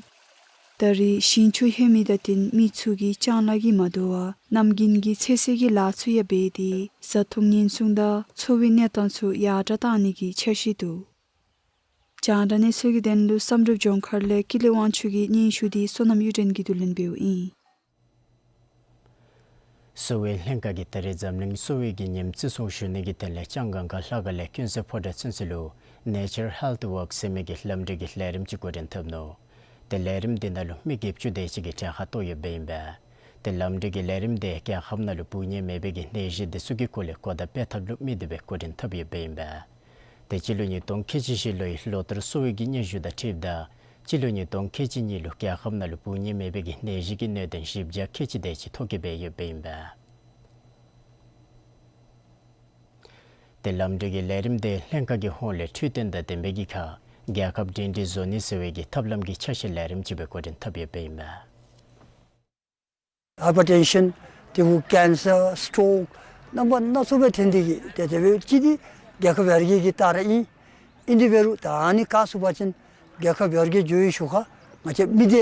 ད་རེས་ཞིང་ཆུ་ལྷོད་མི་དང་བསྟུན་མི་ཚུ་གིས་ལྕང་ལཱ་གིས་མ་དོ་བར་གནམ་དགུན་གྱི་ཚོད་བསྲེ་གི་ལཱ་ཚུ་ཡང་འབད་དེ་བཟའ་འཐུང་ཉེན་སྲུང་དང་འཚོ་བའི་གནས་སྟངས་ཚུ་ཡར་དྲག་བཏང་ནི་གི་འཆར་གཞི་འདུག། རྒྱང་བསྒྲགས་གནས་ཚུལ་གྱི་དོན་ལུ་བསམ་གྲུབ་ལྗོངས་མཁར་ལས་ཀུན་ལེགས་དབང་ཕྱུག་གི་སྙན་ཞུ་འདི་བསོད་ནམས་གཡུ་སྒྲོན་གྱིས་བསྡུ་ལེན་འབདཝ་ཨིན། གསོ་བའི་ལྷན་ཁག་གིས་ད་རེས་འཛམ་གླིང་གསོ་བའི་གི་ཉིནམ་བརྩི་སྲུང་ཞུ་ནི་གི་དོན་ལས་ལྕང་སྒང་ག་ལྷ་ཁང་ལས་ཀུན་གསལ་ཕོ་བྲང་ཚུན་ཚོད་ལུ་Nature Health Walk ཟེར་མི་གི་ལམ་འགྲུལ་གྱི་ལས་རིམ་ཅིག་འགོ་འདྲེན་འཐབ་ནུག། ཏེ་ལས་རིམ་འདི་ནང་ལུ་མི་བརྒྱད་ཅུ་དེ་ཅིག་གིས་གྲལ་ཁར་གཏོགས་ཡོདཔ་ཨིན་པས། ཏེ་ལམ་འགྲུལ་གྱི་ལས་རིམ་འདི་རྒྱལ་ཁབ་ནང་ལུ་འབུ་ནད་མེད་པའི་གི་ནད་གཞི་འདི་ཚུ་གི་སྐོར་ལས་གོ་བརྡ་སྤེལ་ཐབས་ལུ་དམིགས་ཏེ་སྦེ་འགོ་འདྲེན་འཐབ་ཡོདཔ་ཨིན་པས། ཏེ་སྤྱི་ལོ་ཉིས་སྟོང་ཁལ་གཅིག་བཞི་ལོའི་ལོ་བསྟར་གསོ་བའི་གི་སྙན་ཞུ་དང་འཁྲིལཝ་ད་སྤྱི་ལོ་ཉིས་སྟོང་ཁལ་གཅིག་གཉིས་ལུ་རྒྱལ་ཁབ་ནང་ལུ་འབུ་ནད་མེད་པའི་གི་ནད་གཞི་གི་གནད་དོན་བཞི་བརྒྱ་ཁལ་གཅིག་དེ་ཅིག་ཐོ་བཀོད་འབད་ཡོདཔ་ཨིན་པས། ཏེ་ལམ་འགྲུལ་གྱི་ལས་རིམ་འདི་ལྷན་ཁག་གི་ཧོངས་ལས་འཕྲོད་བསྟེན་དང་ལྡན་པའི་གི་ཁར་ རྒྱལ་ཁབ་སྒྲིང་སྒྲིང་བཟོ་ནི་ཟེར་བའི་གི་ཐབས་ལམ་གྱི་ཆ་ཤས་ལས་རིམ་ཅིག་སྦེ་འགོ་འདྲེན་འཐབ་ཡོདཔ་ཨིན་པས། ཧའི་པར་ཊེན་ཤཱན་དེ་གུ་ཀེན་སར་སི་ཊོཀ་རྣམ་པ་སྣ་ཚོགས་སྦེ་ཐོན་ཏེ་གི་ཏེ་དེ་སྦེ་ཅིག་འདི་རྒྱལ་ཁབ་ཡར་རྒྱས་ཀྱི་རྟགས་ར་ཨིན། ཨིན་དེ་འབད་རུང་ད་ཨ་ནི་བཀག་ཚུགས་པ་ཅིན་རྒྱལ་ཁབ་ཡར་རྒྱས་འགྱོ་བའི་ཤུལ་ཁར་ང་བཅས་མི་སྡེ་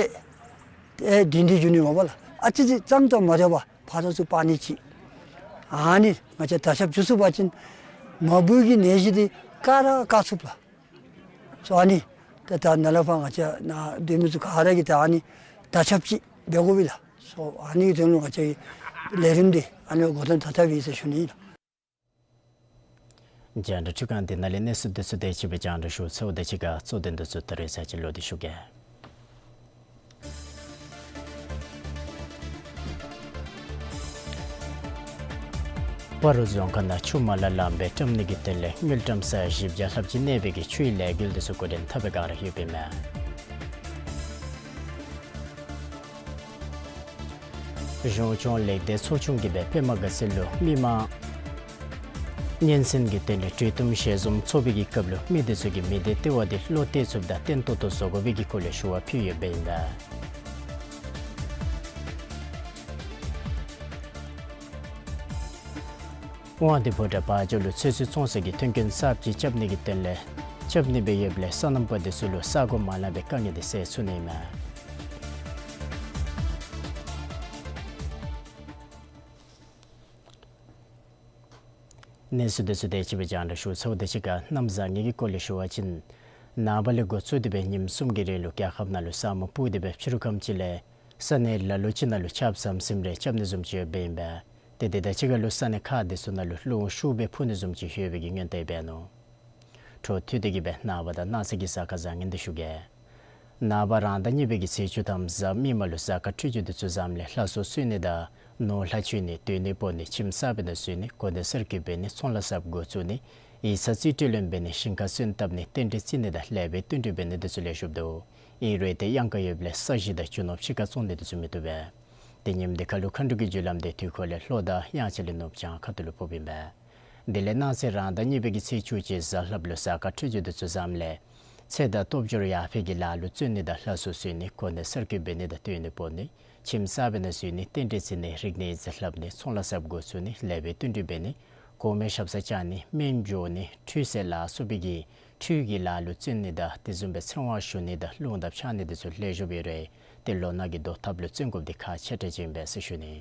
ཨེ་སྒྲིང་སྒྲིང་འགྱོ་ནི་མས་པ་ལགས། ཨ་ཙི་ཙི་ཙང་ཙང་མ་འདྲཝ་ཕར་ཚུར་སྤར་ནི་ཅིག་ཨ་ནི་ང་བཅས་དར་ཁྱབ་འགྱོ་ཚུགས་པ་ཅིན་མ་བུ་གི་ནད་གཞི་འདི་བཀག་ར་བཀག་ཚུགས་ལགས། སོ་ཨ་ནི་ཏེ་ད་ནཱ་ལས་ཕར་ང་བཅས་ནཱ་སྡོད་མི་ཚུ་ག་ར་གིས་ད་ཨ་ནི་དར་ཁྱབ་ཅིག་འབད་དགོ་པས་ལགས། སོ་ཨ་ནི་གི་དོན་ལུ་ང་བཅས་ཀྱི་ལས་རིམ་འདི་ཨ་ནི་འགོ་འདྲེན་འཐབ་འཐབ་ཨིན་ཟེར་ཞུ་ནི་ཨིན་ལགས། རྒྱང་བསྒྲགས་འཕྲུལ་ཁང་འདི་ནང་ལས་གནས་ཚུལ་འདི་ཚུ་དེ་ཅིག་སྦེ་རྒྱང་བསྒྲགས་ཞུ་ཚརཝ་དང་གཅིག་ཁར་གཙོ་དོན་འདི་ཚུ་ད་རེས་ཚར་གཅིག་ལོག་སྟེ་ཞུ་གེ། སྤ་རོ་རྫོང་ཁག་ནང་ཆུ་མ་ལ་ལངམ་སྦེ་བཀྲམ་ནི་གི་དོན་ལས་དངུལ་ཀྲམ་ས་ཡ་བཞི་བརྒྱ་ལྷགཔ་ཅིག་གནས་པའི་གི་ཆུའི་ལས་འགུལ་འདི་ཚུ་འགོ་འདྲེན་འཐབ་པའི་བསྒང་ར་ཡོདཔ་ཨིན་མས། གཞུང་སྐྱོང་ལེགས་ལྡན་ཚོགས་ཆུང་གིས་སྦེ་པདྨ་དགའ་ཚལ་ལུ་མི་མང་གཉེན་ཚན་གྱི་དོན་ལས་གྲོས་བསྟུན་ཞལ་འཛོམས་ཚོགས་པའི་གི་སྐབས་ལུ་མི་འདི་ཚུ་གིས་མི་སྡེ་ལྟེ་བ་འདི་བློ་གཏད་ཚུགསཔ་དང་བརྟན་ཏོག་ཏོ་བཟོ་དགོ་པའི་གི་སྐོར་ལས་ཞུ་བ་ཕུལ་ཡོདཔ་ཨིན་པས། དབང་འདུས་ཕོ་བྲང་བ་འཇོ་ལུ་ཚོད་བསྲེ་བཙོང་ཟད་ཀྱི་མཐུན་རྐྱེན་གསརཔ་ཅིག་རྐྱབ་ནི་གི་དོན་ལས་རྐྱབ་ནི་སྦེ་ཡོདཔ་ལས་སོ་ནམ་པ་འདི་ཚུ་ལུ་ས་གོ་མ་ལངམ་སྦེ་དཀའ་ངལ་འདི་སེལ་ཚུགས་ནི་ཨིན་མས། གནས་ཚུལ་འདི་ཚུ་དེ་ཅིག་སྦེ་རྒྱང་བསྒྲགས་ཞུ་ཚརཝ་དང་གཅིག་ཁར་གནམ་བཟང་ངན་གྱི་སྐོར་ལས་ཞུ་བ་ཅིན་ནངས་པ་ལས་འགོ་བཙུགས་ཏེ་སྦེ་ཉིནམ་གསུམ་གྱི་རིང་ལུ་རྒྱལ་ཁབ་ནང་ལུ་ས་སྨུག་སྤུབས་ཏེ་སྦེ་ཕྱི་རུ་ཁམས་ཅིག་ལས་ས་གནས་ལ་ལུ་ཅིག་ནང་ལུ་ཆརཔ་ཟམ་ཟིམ་རེ་རྐྱབ་ནི་བཟུམ་ཅིག་ཡོདཔ་ཨིན་པས། ཏེ་དེ་དང་གཅིག་ཁར་ལུ་ས་གནས་ཁག་འདི་ཚུ་ནང་ལུ་རླུང་ཤུགས་སྦེ་འཕུ་ནི་བཟུམ་ཅིག་ཡོད་པའི་གི་སྔོན་དཔག་འབད་ནུག། འཕྲོ་མཐུད་དེ་གི་སྦེ་ནངས་པ་དང་གནངས་ཚེ་གི་གཟའ་སྐར་བཟང་ངན་འདི་ཞུ་གེ། ནངས་པ་རང་ཟླ་གཉིས་པའི་གི་ཚེས་བཅུ་ཐམ་གཟའ་མིག་དམར་ལུ་གཟའ་སྐར་འཕྲོད་སྦྱོར་འདི་ཚུ་བཟངམ་ལས་ལྷ་གསོལ་གསོལ་ནི་དང་ནོར་ལྷ་མཆོད་ནི་སྡོད་གནས་སྤོ་ནི་ཁྱིམ་གསར་པའི་ནང་འཛུལ་ནི་གོ་གནས་གསར་བསྐོ་འབད་ནི་ཚོང་ལཱ་གསརཔ་འགོ་བཙུགས་ནི་ཡིག་ཚང་རྩིས་སྤྲོད་ལེན་འབད་ནི་ཞིང་ཁ་སོན་བཏབ་ནི་རྟེན་འབྲེལ་བརྩི་ནི་དང་ལེགས་པའི་བསྟུན་གྲོས་འབད་ནི་འདི་ཚུ་ལེགས་ཤོམ་འདུག། ཨིན་རུང་ཏེ་གཡང་ཁ་ཡོདཔ་ལས་ས་གཞི་དང་རྒྱུ་ནོར་ཕྱི་ཁར་བཙོང་ནི་འདི་ཚུ་མི་བཏུབ་པས། ཏེ་ཉིནམ་འདི་ཁ་ལུ་མཁའ་འགྲོ་གི་རྒྱུ་ལམ་འདི་དུས་འཁོར་ལས་ལྷོ་དང་དབྱངས་འཆར་ལས་ནུབ་བྱང་ཁ་ཐུག་ལུ་ཕོགཔ་ཨིན་པས། དེ་ལས་གནངས་ཚེ་རང་ཟླ་གཉིས་པའི་གི་ཚེས་བཅུ་གཅིག་གཟའ་ལྷགཔ་ལུ་གཟའ་སྐར་འཕྲོད་སྦྱོར་འདི་ཚུ་བཟངམ་ལས་ཚེ་དང་སྟོབས་འབྱོར་ཡར་འཕེལ་གྱི་ལཱ་ལུ་བརྩོན་ནི་དང་ལྷ་གསོལ་གསོལ་ནི་གོ་གནས་གསར་བསྐོ་འབད་ནི་དང་སྡོད་གནས་སྤོ་ནི་ཁྱིམ་གསར་པའི་ནང་འཛུལ་ནི་རྟེན་འབྲེལ་བརྩི་ནི་རིག་གནས་ཡིག་རྩིས་ལྷབ་ནི་ཚོང་ལཱ་གསརཔ་འགོ་བཙུགས་ནི་ལེགས་པའི་བསྟུན་གྲོས་འབད་ནི་གོང་མའི་ཞབས་སར་བཅར་ནི་སྨན་སྦྱོར་ནི་ཁྲུས་གསོལ་ལ་སོགས་པའི་གི་ཁྲུས་ཀྱི་ལཱ་ལུ་བརྩོན་ནི་དང་དེ་བཟུམ་སྦེ་ཚེ་དབང་ཞུ་ནི་དང་རླུང་དང་ཕྱག་ནི་འདི་ཚུ་ལེགས་ཤོམ་ཡོད་རུང་ཏེ་ལོ་ནག་གི་གདོན་ཐབས་ལུ་བརྩོན་དགོཔ་འདི་ཁག་ཆེ་དྲགས་ཅིག་ཨིན་པས་ཟེར་ཞུ་ནི།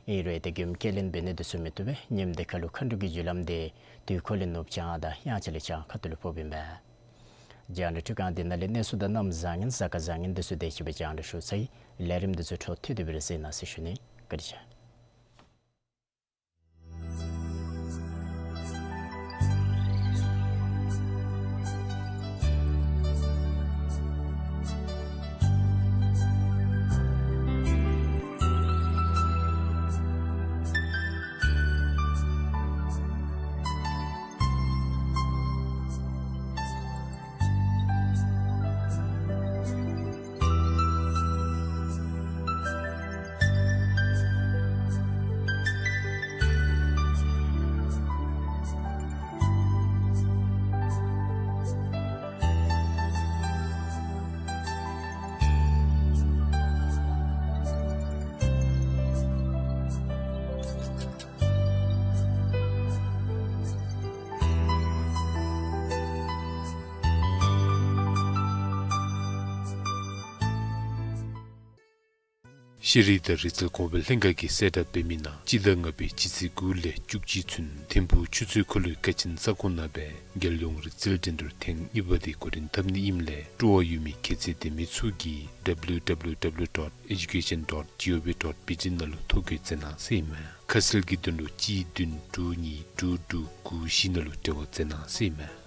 ཨིན་རུང་ཏེ་མགྱོནམ་ཁས་ལེན་འབད་ནི་འདི་ཚུ་མི་བཏུབ་པས། ཉིནམ་འདི་ཁ་ལུ་མཁའ་འགྲོ་གི་རྒྱུ་ལམ་འདི་དུས་འཁོར་ལས་ནུབ་བྱང་དང་དབྱངས་འཆར་ལས་བྱང་ཁ་ཐུག་ལུ་ཕོགཔ་ཨིན་པས། རྒྱང་བསྒྲགས་འཕྲུལ་ཁང་འདི་ནང་ལས་གནས་ཚུལ་དང་གནམ་བཟང་ངན་གཟའ་སྐར་བཟང་ངན་འདི་ཚུ་དེ་ཅིག་སྦེ་རྒྱང་བསྒྲགས་ཞུ་ཚར་ཡི། ལས་རིམ་འདི་ཚུ་འཕྲོ་མཐུད་དེ་སྦེ་ར་གཟིགས་གནང་ཟེར་ཞུ་ནི། བཀའ་དྲིན་ཆེ། ཤེས་རིག་དང་རིག་རྩལ་གོང་འཕེལ་ལྷན་ཁག་གིས་གསལ་བསྒྲགས་འབད་མི་ནང་སྤྱི་ཟླ་ལྔ་པའི་སྤྱི་ཚེས་དགུ་ལས་བཅུ་གཅིག་ཚུན་ཐིམ་ཕུག་ཆུ་ཚོད་འཁོར་ལོའི་ཀ་ཆེན་ས་ཁོངས་ནང་སྦེ་རྒྱལ་ཡོངས་རིག་རྩལ་འགྲན་བསྡུར་ཐེངས་གཉིས་པ་འདི་འགོ་འདྲེན་འཐབ་ནི་ཨིནམ་ལས་སྤྲོ་བ་ཡོད་མི་ཁྱད་ཚད་ལྡན་མི་ཚུ་གིས་W W W dot education dot G O V dot B T ནང་ལུ་ཐོ་འགོད་མཛད་གནང་ཟེར་ཨིན་མས། ཁ་གསལ་གྱི་དོན་ལུ་གཅིག་བདུན་དྲུག་གཉིས་དྲུག་དྲུག་དགུ་བཞི་ནང་ལུ་འབྲེལ་བ་མཛད་གནང་ཟེར་ཨིན་མས།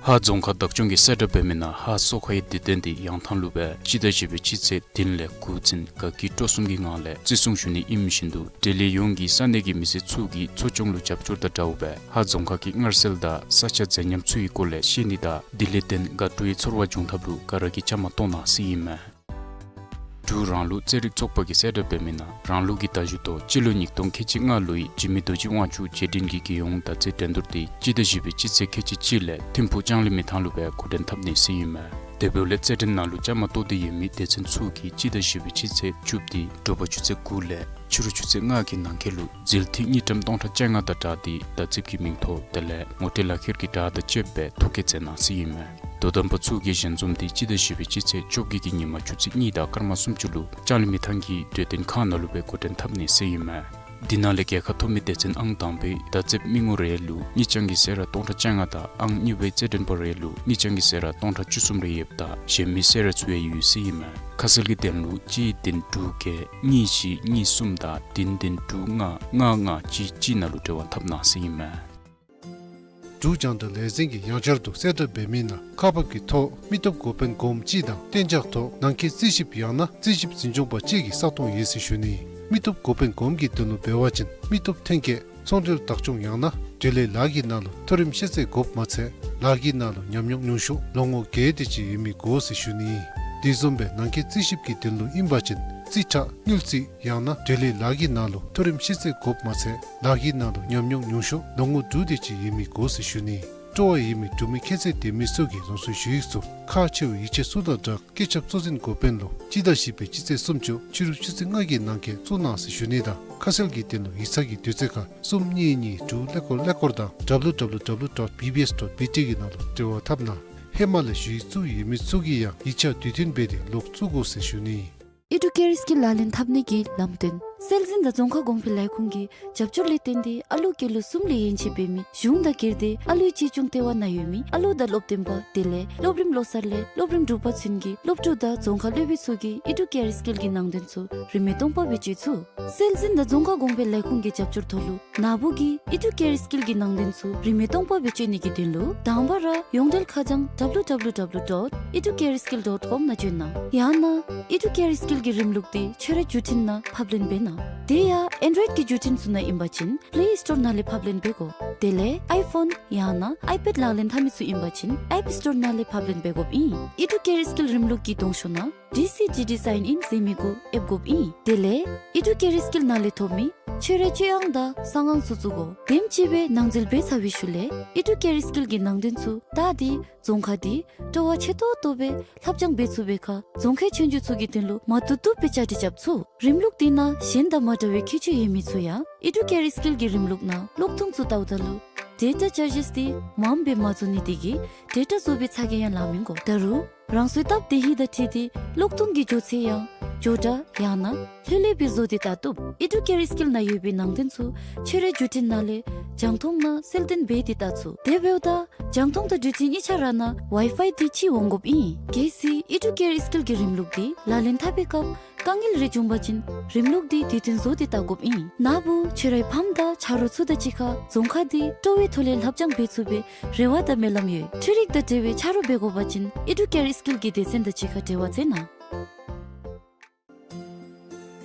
ཧཱ་རྫོང་ཁག་བདག་སྐྱོང་གིས་གསལ་བསྒྲགས་འབད་མི་ནང་ཧཱ་གསོ་ཁའི་དུས་སྟོན་འདི་ཡང་ཐང་ལུ་སྦེ་སྤྱི་ཟླ་བཞི་པའི་སྤྱི་ཚེས་བདུན་ལས་དགུ་ཚུན་དགའ་སྐྱིད་སྤྲོ་གསུམ་གྱི་ངང་ལས་བརྩི་སྲུང་ཞུ་ནི་ཨིནམ་བཞིན་དུ་འབྲེལ་ཡོད་ཡོངས་ཀྱིས་ས་གནས་ཀྱི་མི་སེར་ཚུ་གིས་འཚོ་སྐྱོང་ལུ་རྒྱབ་སྐྱོར་དང་འདྲཝ་སྦེ་ཧཱ་རྫོང་ཁག་གི་མངར་ཟས་དང་ས་ཆ་མཛེས་ཉམས་ཚུ་གི་སྐོར་ལས་ཤེས་ནི་དང་དེ་ལས་བརྟེན་དགའ་སྤྲོའི་ཚོར་བ་འབྱུང་ཐབས་ལུ་ག་ར་གིས་བཅའ་མར་གཏོགས་གནང་ཟེར་ཨིན་མས། འབྲུག་རང་ལུགས་རྩེད་རིགས་ཚོགས་པ་གིས་གསལ་བསྒྲགས་འབད་མི་ནང་རང་ལུགས་ཀྱི་མདའ་གཞུ་ཐོག་སྤྱི་ལོ་ཉིས་སྟོང་ཁལ་གཅིག་ལྔ་ལོའི་འཇིགས་མེད་རྡོ་རྗེ་དབང་ཕྱུག་རྗེས་དྲན་གྱི་རྒྱལ་ཡོངས་མདའ་རྩེད་འགྲན་བསྡུར་དེ་སྤྱི་ཟླ་བཞི་པའི་སྤྱི་ཚེས་ཁལ་གཅིག་གཅིག་ལས་ཐིམ་ཕུག་ལྕང་གླིང་མི་ཐང་ལུ་སྦེ་འགོ་འདྲེན་འཐབ་ནི་ཟེར་ཨིན་མས། དེ་འབདཝ་ལས་རྩེད་འགྲན་ནང་ལུ་བཅའ་མར་གཏོགས་ཏེ་ཡོད་མི་སྡེ་ཚན་ཚུ་གིས་སྤྱི་ཟླ་བཞི་པའི་སྤྱི་ཚེས་བཅུ་པ་སྟེ་དྲོ་པ་ཆུ་ཚོད་དགུ་ལས་ཕྱི་རུ་ཆུ་ཚོད་ལྔ་གི་ནང་འཁོད་ལུ་ཟིལ་ཐིག་དངུལ་ཀྲམ་སྟོང་ཕྲག་བཅོ་ལྔ་དང་སྦྲགས་ཏེ་མདའ་རྩེདཔ་གི་མིང་ཐོ་དེ་ལས་ངོ་སྤྲོད་ལག་ཁྱེར་གྱི་བྲག་དང་བཅསཔ་སྦེ་ཐོ་བཀོད་མཛད་གནང་ཟེར་ཨིན་མས། དོ་དམ་པ་ཚུ་གིས་ཞལ་འཛོམས་དེ་སྤྱི་ཟླ་བཞི་པའི་སྤྱི་ཚེས་བཅོ་བརྒྱད་ཀྱི་ཉིན་མ་ཆུ་ཚོད་གཉིས་དང་སྐར་མ་སུམ་ཅུ་ལུ་ལྕང་གླིང་མི་ཐང་གི་གྲོས་སྟོན་ཁང་ནང་ལུ་སྦེ་འགོ་འདྲེན་འཐབ་ནི་ཟེར་ཨིན་མས། དེ་ནང་ལས་རྒྱལ་ཁ་ཐོབ་མི་སྡེ་ཚན་ཨང་དང་པའི་མདའ་རྩེདཔ་མི་ངོ་རེ་ལུ་དངུལ་རྐྱང་གི་གསོལ་རས་སྟོང་ཕྲག་བཅོ་ལྔ་དང་ཨང་གཉིས་པའི་རྩེད་འགྲན་པ་རེ་ལུ་དངུལ་རྐྱང་གི་གསོལ་རས་སྟོང་ཕྲག་བཅུ་གསུམ་རེ་ཡོདཔ་ད་གཞན་མི་གསོལ་རས་ཚུ་ཡང་ཡོད་ཟེར་ཨིན་མས། ཁ་གསལ་གྱི་དོན་ལུ་གཅིག་བདུན་དྲུག་བརྒྱད་གཉིས་བཞི་གཉིས་གསུམ་དང་བདུན་བདུན་དྲུག་ལྔ་ལྔ་ལྔ་གཅིག་གཅིག་ནང་ལུ་འབྲེལ་བ་འཐབ་གནང་ཟེར་ཨིན་མས། འབྲུག་རྒྱང་བསྒྲགས་ལས་འཛིན་གྱིས་ཡང་བསྐྱར་དུ་གསལ་བསྒྲགས་འབད་མི་ནང་ཁག་འབགཔ་གི་ཐོག་མི་སྟོབས་འགོ་དཔོན་གོངམ་ཅིག་དང་གཏན་འཇགས་ཐོག་ནང་འཁོད་རྩིས་ཞིབ་ཡང་ན་རྩིས་ཞིབ་འཛིན་སྐྱོང་པ་ཅིག་གི་ས་སྟོང་ཡོད་ཟེར་ཞུ་ནི། མི་སྟོབས་འགོ་དཔོན་གོངམ་གི་དོན་ལུ་འབད་བ་ཅིན་མི་སྟོབས་ཐོན་སྐྱེད་ཚོང་འབྲེལ་བདག་སྐྱོང་ཡང་ན་འབྲེལ་ཡོད་ལཱ་གི་ནང་ལུ་མཐོ་རིམ་ཤེས་ཚད་དགོཔ་མ་ཚད་ལཱ་གི་ནང་ལུ་ཉམས་མྱོང་ཉུང་ཤོས་ལོ་ངོ་བརྒྱད་དེ་ཅིག་ཡོད་མི་དགོ་ཟེར་ཞུ་ནི། དེ་བཟུམ་སྦེ་ནང་འཁོད་རྩིས་ཞིབ་ཀྱི་དོན་ལུ་ཨིན་པ་ཅིན་རྩིས་ཁྲ་དངུལ་རྩིས་ཡང་ན་འབྲེལ་ཡོད་ལཱ་གི་ནང་ལུ་མཐོ་རིམ་ཤེས་ཚད་དགོཔ་མ་ཚད་ལཱ་གི་ནང་ལུ་ཉམས་མྱོང་ཉུང་ཤོས་ལོ་ངོ་དྲུག་དེ་ཅིག་ཡོད་མི་དགོ་ཟེར་ཞུ་ནི། སྤྲོ་བ་ཡོད་མི་འབྲུག་མི་ཁྱད་ཚད་ལྡན་མི་ཚུ་གིས་རང་སོའི་ཞུ་ཡིག་ཚུ་ཁག་ཆེ་བའི་ཡིག་ཆ་ཚུ་དང་སྦྲགས་སྐད་ཁྱབ་གཙོ་འཛིན་འགོ་དཔོན་ལུ་སྤྱི་ཟླ་བཞི་པའི་སྤྱི་ཚེས་སུམ་ཅུ་ཕྱི་རུ་ཆུ་ཚོད་ལྔ་གི་ནང་འཁོད་བཙུགས་གནང་ཟེར་ཞུ་ནི་དང་ཁ་གསལ་གྱི་དོན་ལུ་ཡིག་ཚང་གི་དུས་ཚོད་ཁར་གསུམ་གཉིས་གཉིས་དྲུག་ཀླད་ཀོར་ཀླད་ཀོར་དང་W W W dot B B S dot B T གི་ནང་ལུ་འབྲེལ་བ་འཐབ་གནང་། ཧེ་མ་ལས་ཞུ་ཡིག་བཙུགས་ཡོད་མི་ཚུ་གིས་ཡང་ཡིག་ཆ་དུས་མཐུན་འབད་དེ་ལོག་བཙུགས་དགོ་ཟེར་ཞུ་ནི། ཨི་ཌུ་ཀེ་རི་སི་ཀིལ་ལག་ལེན་འཐབ་ནི་གི་ལམ་སྟོན། སྲོལ་འཛིན་དང་རྫོང་ཁ་གོང་འཕེལ་ལས་ཁུངས་ཀྱི་རྒྱབ་སྐྱོར་ལས་བརྟེན་ཏེ་ཨ་ལུ་སྐྱེས་ལོ་གསུམ་ལས་ཡན་ཆད་འབད་མི་གཞུང་དང་སྒེར་སྡེ་ཨ་ལུའི་གཅེས་སྐྱོང་ལྟེ་བ་ནང་ཡོད་མི་ཨ་ལུ་དང་སློབ་སྟོན་པ་དེ་ལས་སློབ་རིམ་བློ་གསར་ལས་སློབ་རིམ་དྲུག་པ་ཚུན་གྱི་སློབ་ཕྲུག་དང་རྫོང་ཁ་སློབ་དཔོན་ཚུ་གིས་ཨི་ཌུ་ཀེ་རི་སི་ཀིལ་གྱི་ནང་དོན་ཚུ་རིན་མེད་སྟོང་པ་སྦེ་སྤྱོད་ཚུགས། སྲོལ་འཛིན་དང་རྫོང་ཁ་གོང་འཕེལ་ལས་ཁུངས་ཀྱི་རྒྱབ་སྐྱོར་ཐོག་ལུ་ན་བུ་གིས་ཨི་ཌུ་ཀེ་རི་སི་ཀིལ་གྱི་ནང་དོན་ཚུ་རིན་མེད་སྟོང་པ་སྦེ་སྤྱོད་ནི་གི་དོན་ལུ་དང་པ་ར་ཡོངས་འབྲེལ་ཁ་བྱང་W W W dot educareskill dot com ནང་བྱོན་གནང་། ཡང་ན་ཨི་ཌུ་ཀེ་རི་སི་ཀིལ་གྱི་རིམ་ལུགས་དེ་ཁྱོད་རའི་བརྒྱུད་འཕྲིན་ནང་ཕབ་ལེན་འབད་གནང་། དེ་ཡང་ཨེན་ཌོའིཌ་ཀྱི་བརྒྱུད་འཕྲིན་ཚུ་ནང་ཨིན་པ་ཅིན་པླེ་སི་ཊོར་ནང་ལས་ཕབ་ལེན་འབད་དགོ། དེ་ལས་ཨའི་ཕོན་ཡང་ན་ཨའི་པེཌ་ལག་ལེན་འཐབ་མི་ཚུ་ཨིན་པ་ཅིན་ཨེཔ་སི་ཊོར་ནང་ལས་ཕབ་ལེན་འབད་དགོཔ་ཨིན། ཨི་ཌུ་ཀེ་རི་སི་ཀིལ་རིམ་ལུགས་ཀྱི་གདོང་ཤོག་ནང་ཌི་སི་ཌི་ཌི་སའིན་ཨིན་ཟེར་མི་གུ་ཨེབ་དགོཔ་ཨིན། དེ་ལས་ཨི་ཌུ་ཀེ་རི་སི་ཀིལ་ནང་ལས་ཐོབ་མི་ཁྱོད་རའི་སྤྱོད་དབྱངས་དང་གསང་ཨང་ཚུ་བཙུགས་དགོ། དེམ་ཅིག་སྦེ་ནང་འཛུལ་འབད་ཚར་བའི་ཤུལ་ལས་ཨི་ཌུ་ཀེ་རི་སི་ཀིལ་གྱི་ནང་དོན་ཚུ་བལྟ་སྟེ་རྫོང་ཁ་དེ་སྤྲོ་བ་ཆེ་ཏོག་ཏོ་སྦེ་ལྷབ་སྦྱང་འབད་ཚུགས་པའི་ཁར་རྫོང་ཁའི་ཆོས་རྒྱུགས་ཚུ་གི་དོན་ལུ་མ་བཏུབ་བཏུབ་སྦེ་བཅའ་སྒྲིག་རྐྱབ་ཚུགས། རིམ་ལུགས་དེ་ནང་གཞན་དང་མ་འདྲ་བའི་ཁྱད་ཆོས་ཡོད་མི་ཚུ་ཡང་ཨི་ཌུ་ཀེ་རི་སི་ཀིལ་གྱི་རིམ་ལུགས་ནང་གློག་ཐུང་ཚུ་བལྟཝ་ད་ལུ་ཌེ་ཊ་ཅར་ཇེས་དེ་མངམ་སྦེ་མ་བཟོ་ནི་དེ་གིས་ཌེ་ཊ་བཟོ་བའི་ཚ་གྱང་ཡང་ལང་མི་དགོ། ད་རུང་རང་སོའི་སྟབས་བདེ་ཧིང་དང་འཁྲིལ་ཏེ་གློག་ཐུང་གི་འགྱོ་ཚད་ཡང་མགྱོགས་དྲགས་ཡང་ན་ལྷོད་ལྷོད་སྦེ་བཟོ་སྟེ་བལྟ་བཏུབ། ཨི་ཌུ་ཀེ་རི་སི་ཀིལ་ནང་ཡོད་པའི་ནང་དོན་ཚུ་ཁྱོད་རའི་བརྒྱུད་འཕྲིན་ནང་ལས་རྒྱང་མཐོང་ནང་གསལ་སྟོན་འབད་དེ་བལྟ་ཚུགས། དེ་འབདཝ་ད་རྒྱང་མཐོང་དང་བརྒྱུད་འཕྲིན་གཉིས་ཆ་ར་ནང་ཝའི་ཕའི་དེ་ཅིག་འོང་དགོཔ་ཨིན། གལ་སྲིད་ཨི་ཌུ་ཀེ་རི་སི་ཀིལ་གྱི་རིམ་ལུགས་དེ་ལག་ལེན་འཐབ་པའི་སྐབས་དཀའ་ངལ་རེ་བྱུང་པ་ཅིན་རིམ་ལུགས་དེ་དུས་མཐུན་བཟོ་སྟེ་བལྟ་དགོཔ་ཨིན། ན་བུ་ཁྱོད་རའི་ཕམ་དང་ཆ་རོགས་ཚུ་དང་གཅིག་ཁར་རྫོང་ཁ་དེ་སྤྲོ་བའི་ཐོག་ལས་ལྷབ་སྦྱང་འབད་ཚུགས་པའི་རེ་བ་དང་སྨོན་ལམ་ཡོད། འཕྲུལ་རིག་དང་འབྲེལ་བའི་ཆ་རོགས་འབད་དགོ་པ་ཅིན་ཨི་ཌུ་ཀེ་རི་སི་ཀིལ་གྱི་སྡེ་ཚན་དང་གཅིག་ཁར་འབྲེལ་བ་མཛད་གནང་།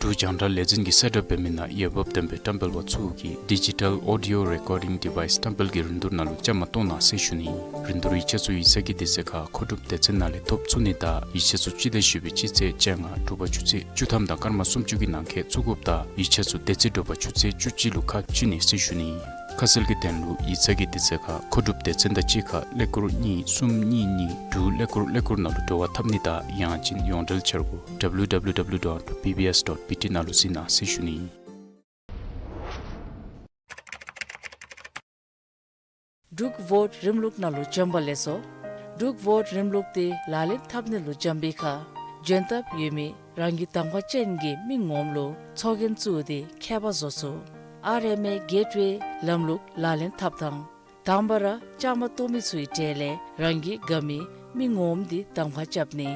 འབྲུག་རྒྱང་བསྒྲགས་ལས་འཛིན་གྱིས་གསལ་བསྒྲགས་འབད་མི་ནང་འོས་འབབ་ལྡན་པའི་བཀྲམ་སྤེལ་པ་ཚུ་གིས་ཌི་ཇི་ཊལ་ཨོ་ཌི་ཡོ་རེ་ཀོར་ཌིང་ཌི་ཝའིས་བཀྲམ་སྤེལ་གྱི་རིན་བསྡུར་ནང་ལུ་བཅའ་མར་གཏོགས་གནང་ཟེར་ཞུ་ནི། རིན་བསྡུར་ཡིག་ཆ་ཚུ་ཡིག་ཚང་གི་དུས་ཚོད་ཁར་མཁོ་སྒྲུབ་སྡེ་ཚན་ནང་ལས་ཐོབ་ཚུགས་ནི་དང་ཡིག་ཆ་ཚུ་སྤྱི་ཟླ་བཞི་པའི་སྤྱི་ཚེས་བཅོ་ལྔ་དྲོ་པ་ཆུ་ཚོད་བཅུ་ཐམ་དང་སྐར་མ་སུམ་ཅུ་གི་ནང་འཁོད་བཙུགས་དགོཔ་དང་ཡིག་ཆ་ཚུ་དེ་ཚེ་དྲོ་པ་ཆུ་ཚོད་བཅུ་གཅིག་ལུ་ཁ་ཕྱེ་ནི་ཟེར་ཞུ་ནི། ཁ་གསལ་གྱི་དོན་ལུ་ཡིག་ཚང་གི་དུས་ཚོད་ཁར་མཁོ་སྒྲུབ་སྡེ་ཚན་དང་གཅིག་ཁར་ཀླད་ཀོར་གཉིས་གསུམ་གཉིས་གཉིས་དྲུག་ཀླད་ཀོར་ཀླད་ཀོར་ནང་ལུ་འབྲེལ་བ་འཐབ་ནི་དང་ཡང་ཅིན་ཡོངས་འབྲེལ་འཆར་སྒོ་W W W dot B B S dot B T ནང་ལུ་གཟིགས་གནང་ཟེར་ཞུ་ནི། འབྲུག་བོཊ་རིམ་ལུགས་ནང་ལུ་བྱོན་པ་ལེགས་སོ། འབྲུག་བོཊ་རིམ་ལུགས་དེ་ལག་ལེན་འཐབ་ནི་ལུ་བྱོན་པའི་ཁར་འབྱོན་ཐབས་ཡོད་མི་རང་གི་གདམ་ཁ་ཅན་གྱི་མི་ངོམ་ལུ་ཚོགས་རྒྱན་བཙུགས་ཏེ་ཁྱད་པར་བཟོ་ཚུགས། ཨར་ཨེམ་ཨེ་གེཊ་ཝེ་ལམ་ལུགས་ལག་ལེན་འཐབ་ཐངས། དང་པ་ར་བཅའ་མར་གཏོགས་མི་ཚུའི་གྲས་ལས་རང་གི་དགའ་མི་མི་ངོམ་དེ་གདམ་ཁ་རྐྱབ་ནི།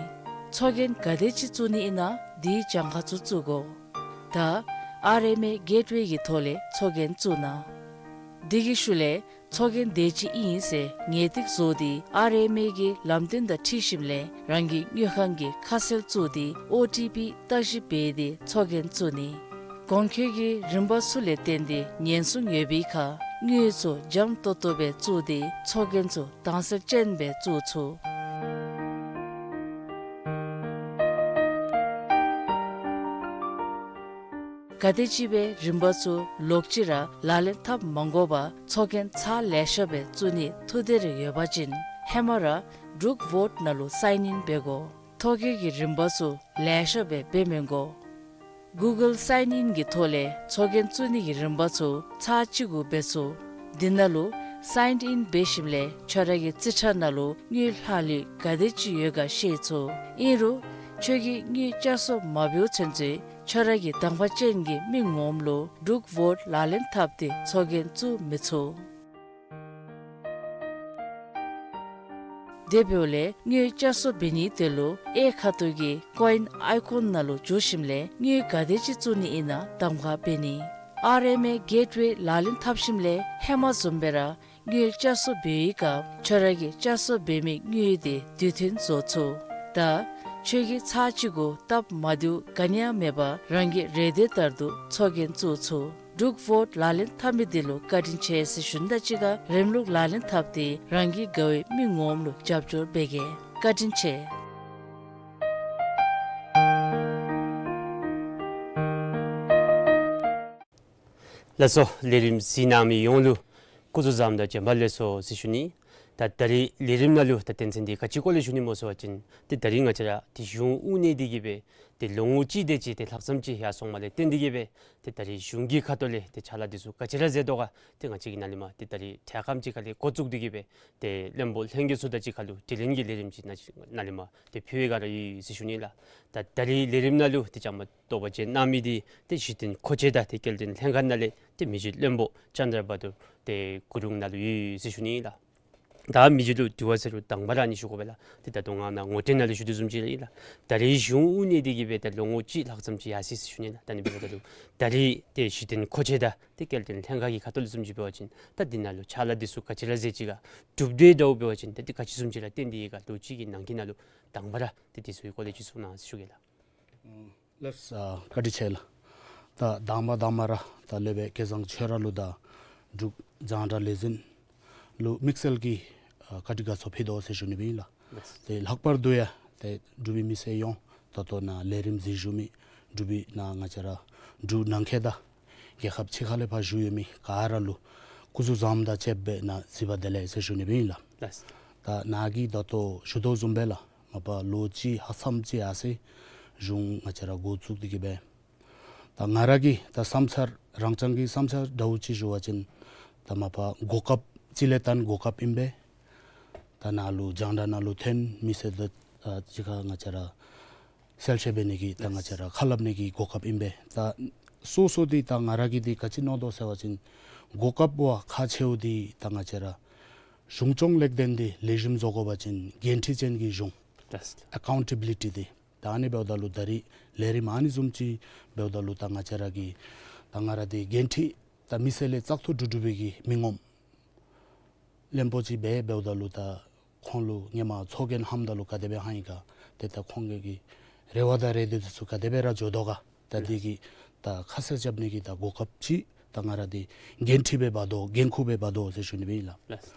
ཚོགས་རྒྱན་ག་དེ་ཅིག་བཙུགས་ནི་ཨིན་ན་དེའི་གྱངས་ཁ་ཚུ་བཙུགས་དགོ། ད་ཨར་ཨེམ་ཨེ་གེཊ་ཝེ་གི་ཐོག་ལས་ཚོགས་རྒྱན་བཙུགས་གནང་། དེ་གི་ཤུལ་ལས་ཚོགས་རྒྱན་དེ་ཅིག་ཨིན་ཟེར་ངེས་ཏིག་བཟོ་སྟེ་ཨར་ཨེམ་ཨེ་གི་ལམ་སྟོན་དང་འཁྲིལ་ཞིནམ་ལས་རང་གི་དངུལ་ཁང་གི་ཁ་གསལ་བཙུགས་ཏེ་ཨོ་ཊི་པི་བརྟག་ཞིབ་འབད་དེ་ཚོགས་རྒྱན་བཙུགས་ནི། གོང་འཁོད་ཀྱི་རིམ་པ་ཚུ་ལས་བརྟེན་ཏེ་ཉེན་སྲུང་ཡོད་པའི་ཁར་དངུལ་ཚུ་འཇམ་ཏོག་ཏོ་སྦེ་བཙུགས་ཏེ་ཚོགས་རྒྱན་ཚུ་དྭངས་གསལ་ཅན་སྦེ་བཙུགས་ཚུགས། ག་དེམ་ཅིག་སྦེ་རིམ་པ་ཚུ་ལོག་ཅི་ར་ལག་ལེན་འཐབ་མ་དགོ་པར་ཚོགས་རྒྱན་ཚར་ལེ་ཤ་སྦེ་བཙུགས་ནི་ཐུགས་འདོད་རེ་ཡོད་པ་ཅིན་ཧེ་མ་ར་འབྲུག་ཝོཊ་ནང་ལུ་སའིན་ཨིན་འབད་དགོ། ཐོ་བཀོད་ཀྱི་རིམ་པ་ཚུ་ལེ་ཤ་སྦེ་འབད་མི་དགོ། གུ་གཱལ་སའིན་ཨིན་གྱི་ཐོག་ལས་ཚོགས་རྒྱན་བཙུགས་ནི་གི་རིམ་པ་ཚུ་ཚར་གཅིག་གུ་འབད་ཚུགས། འདི་ནང་ལུ་སའིན་ཨིན་འབད་ཞིནམ་ལས་ཁྱོད་ར་གི་རྩིས་ཁྲ་ནང་ལུ་དངུལ་ལྷག་ལུས་ག་དེམ་ཅིག་ཡོད་ག་ཤེས་ཚུགས། ཨིན་རུང་ཁྱོད་ཀྱིས་དངུལ་བསྐྱར་གསོ་མ་འབདཝ་ཚུན་ཚོད་ཁྱོད་ར་གི་དང་པ་ཅན་གྱི་མི་ངོམ་ལུ་འབྲུག་ཝོཊ་ལག་ལེན་འཐབ་སྟེ་ཚོགས་རྒྱན་བཙུགས་མི་ཚུགས། དེ་འབདཝ་ལས་དངུལ་བསྐྱར་གསོ་འབད་ནི་དེ་ལུ་གཡས་ཁ་ཐུག་གི་ཀོ་ཨིན་ཨའི་ཀོན་ནང་ལུ་འཛུལ་ཞིནམ་ལས་དངུལ་ག་དེམ་ཅིག་བཙུགས་ནི་ཨིན་ན་གདམ་ཁ་འབད་ནི། ཨར་ཨེམ་ཨེ་གེཊ་ཝེ་ལག་ལེན་འཐབ་ཞིནམ་ལས་ཧེ་མ་བཟུམ་སྦེ་ར་དངུལ་བསྐྱར་གསོ་འབད་བའི་སྐབས་ཁྱོད་ར་གིས་བསྐྱར་གསོ་འབད་མི་དངུལ་དེ་དུས་མཐུན་བཟོ་ཚུགས། ད་ཁྱོད་ཀྱིས་ཚར་གཅིག་གུ་སྟབས་མ་བདེཝ་ག་ནི་ཡང་མེད་པར་རང་གི་རེ་འདོད་ལྟར་དུ་ཚོགས་རྒྱན་བཙུགས་ཚུགས། འབྲུག་ཝོཊ་ལག་ལེན་འཐབ་མི་དེ་ལུ་བཀའ་དྲིན་ཆེ་ཟེར་ཞུ་ནི་དང་གཅིག་ཁར་རིམ་ལུགས་ལག་ལེན་འཐབ་སྟེ་རང་གི་དགའ་བའི་མི་ངོམ་ལུ་རྒྱབ་སྐྱོར་འབད་གེ། བཀའ་དྲིན་ཆེ། ལགས་སོ། ལས་རིམ་གཟིགས་གནང་མི་ཡོངས་ལུ་སྐུ་གཟུགས་བཟང་དང་བྱོན་པ་ལེགས་སོ་ཟེར་ཞུ་ནི། ད་ད་རིས་ལས་རིམ་ནང་ལུ་ད་དོན་ཚན་འདི་ག་ཅི་སྐོར་ལས་ཞུ་ནི་སྨོ་ཟེར་བ་ཅིན་ཏེ་ད་རིས་ང་བཅས་ར་ཏེ་གཞུང་དབུ་བརྙེས་ཏེ་གི་སྦེ་ཏེ་ལོ་ངོ་གཅིག་དེ་ཅིག་ཏེ་ལྷག་ཙམ་ཅིག་ཡར་སོང་མི་ལས་བརྟེན་ཏེ་གི་སྦེ་ཏེ་ད་རིས་གཞུང་གི་ཁ་ཐུག་ལས་ཏེ་ཕྱག་ལཱ་འདི་ཚུ་ག་ཅི་ར་མཛད་དོ་ག་ཏེ་ང་བཅས་ཀྱིས་ནཱ་ལས་མར་ཏེ་ད་རིས་འཕྲལ་ཁམས་ཅིག་ཁ་ལས་འགོ་བཙུགས་ཏེ་གི་སྦེ་ཏེ་བློན་པོ་ལྷན་རྒྱས་ཚུ་དང་གཅིག་ཁར་ལུ་དྲི་ལན་གྱི་ལས་རིམ་ཅིག་ནཱ་ནཱ་ལས་མར་ཏེ་ཕུལ་བའི་བསྒང་ར་ཡོད་ཟེར་ཞུ་ནི་ལགས། ད་ད་རིས་ལས་རིམ་ནང་ལུ་ཏེ་བཅའ་མར་གཏོགས་པ་བྱོན་གནང་མི་འདི་ཏེ་གཞི་རྟེན་མཁོ་ཆས་དང་ཏེ་སྐྱེལ་འདྲེན་ལྷན་ཁག་ནང་ལས་ཏེ་མི་རྗེ་བློན་པོ་ཅན་དྲ་བ་དུར་ཏེ་གུ་རུང་ནཱ་ལུ་ཡོད་ཟེར་ཞུ་ནི་ལགས། ད་མི་རྗེ་ལུ་དྲི་བ་ཟེར་རུང་དང་པ་ར་ཨ་ནི་ཞུ་དགོ་པས་ལགས། ཏེ་ད་ལྟོ་ང་ནཱ་ངོ་སྤྲོད་ནང་ལུ་ཞུ་དོ་བཟུམ་ཅིག་ལགས། ད་རིས་གཞུང་དབུ་བརྙེས་ཏེ་གི་སྦེ་ད་ལོ་ངོ་གཅིག་ལྷག་ཙམ་ཅིག་ཡར་སོ་ཡི་ཟེར་ཞུ་ནི་ལགས། ད་ཨ་ནི་འབདཝ་ད་ལུ་ད་རིས་ཏེ་གཞི་རྟེན་མཁོ་ཆས་དང་ཏེ་སྐྱེལ་འདྲེན་ལྷན་ཁག་གི་ཁ་ཐུག་ལས་བཟུམ་ཅིག་འབད་བ་ཅིན་ད་འདི་ནང་ལུ་ཕྱག་ལཱ་འདི་ཚུ་ག་ཅི་ར་མཛད་ཅི་ག་གྲུབ་འབྲས་འདྲཝ་འབད་བ་ཅིན་ད་ཏེ་ག་ཅི་བཟུམ་ཅིག་ར་བཏོན་ཏེ་ཡོད་ག་ལོ་གཅིག་གི་ནང་འཁོད་ནང་ལུ་དང་པ་ར་ཏེ་འདི་ཚུ་གི་སྐོར་ལས་ཅིག་གསུང་གནང་ཟེར་ཞུ་གེ་ལགས། ལགས། ཨ་བཀའ་དྲིན་ཆེ་ལགས། ད་དང་པ་དང་པ་ར་ད་ལས་སྦེ་སྐལ་བཟང་ཁྱོད་ར་ལུ་དང་འབྲུག་རྒྱང་བསྒྲགས་ལས་འཛིན་ལུ་དམིགས་བསལ་གྱི་ཨ་བཀའ་དྲིན་དགའ་ཚོར་ཕུལ་དོ་ཟེར་ཞུ་ནི་སྦེ་ཨིན་ལགས། ལགས། ཏེ་ལྷག་པར་དུ་ཡང་ཏེ་འབྲུག་པའི་མི་སེར་ཡོངས་ད་ལྟོ་ནཱ་ལས་རིམ་གཟིགས་བཞུགས་མི་འབྲུག་པའི་ནཱ་ང་བཅས་ར་འབྲུག་ནང་འཁོད་དང་རྒྱལ་ཁབ་ཕྱི་ཁ་ལས་ཕར་བཞུགས་ཡོད་མི་ག་ར་ལུ་སྐུ་གཟུགས་བཟང་དང་བཅས་པའི་ནཱ་གཟིགས་པ་བདེ་ལེགས་ཟེར་ཞུ་ནི་སྦེ་ཨིན་ལགས། ལགས། ད་ནཱ་གིས་ད་ལྟོ་ཞུ་དོ་བཟུམ་སྦེ་ལགས། མ་པ་ལོ་གཅིག་ལྷག་ཙམ་ཅིག་ཡར་སོ་ཡི་གཞུང་ང་བཅས་ར་འགོ་བཙུགས་ཏེ་གི་སྦེ། ད་ང་ར་གི་ད་བསམ་འཆར་རང་རྐྱང་གི་བསམ་འཆར་འདྲཝ་ཅིག་ཞུ་བ་ཅིན་ད་མ་པ་གོ་སྐབས་གཅིག་ལས་བརྟེན་གོ་སྐབས་ཨིན་པས། ད་ནཱ་ལུ་རྒྱང་བསྒྲགས་ནང་ལུ་ཐོན་མི་སེར་ད་ཨ་གཅིག་ཁར་ང་བཅས་ར་གསལ་བཤད་འབད་ནི་གི་ད་ང་བཅས་ར་ཁ་སླབ་ནི་གི་གོ་སྐབས་ཨིན་པས། ད་སོ་སོ་འདི་ད་ང་ར་གིས་འདི་ག་ཅི་མནོ་དོ་ཟེར་བ་ཅིན་གོ་སྐབས་བ་ཁག་ཆེཝ་འདི་ད་ང་བཅས་ར་གཞུང་སྐྱོང་ལེགས་ལྡན་འདི་ལེགས་ཤོམ་བཟོ་དགོ་པ་ཅིན་འགན་འཁྲི་ཅན་གྱི་གཞུང་། ལགས། ཨེ་ཀའུན་ཊེ་བི་ལི་ཊི་འདི། ད་ཨ་ནི་འབདཝ་ད་ལུ་ད་རིས་ལས་རིམ་ཨ་ནི་བཟུམ་ཅིག་འབདཝ་ད་ལུ་ད་ང་བཅས་ར་གི་ད་ང་ར་འདི་འགན་འཁྲི་ད་མི་སེར་ལས་བཙག་འཐུ་གྲུབ་གྲུབ་པའི་གི་མི་ངོམ་བློན་པོ་ཅིག་སྦེ་འབདཝ་ད་ལུ་ད་ཁོང་ལུ་ཧེ་མ་ཚོགས་རྒྱན་ལྷངམ་ད་ལུ་ག་དེ་སྦེ་ལྷང་ཡི་ག་ཏེ་ད་ཁོང་གི་རེ་བ་དང་རེ་འདོད་འདི་ཚུ་ག་དེ་སྦེ་ར་འགྱོ་དོ་ག། ད་འདི་གི་ད་ཁ་གསལ་རྐྱབ་ནི་གི་ད་གོ་སྐབས་ཅིག་ད་ང་ར་འདི་འགན་འཁྲི་སྦེ་འབག་དོ་འགན་ཁུར་སྦེ་འབག་དོ་ཟེར་ཞུ་ནི་སྦེ་ཨིན་ལགས། ལགས།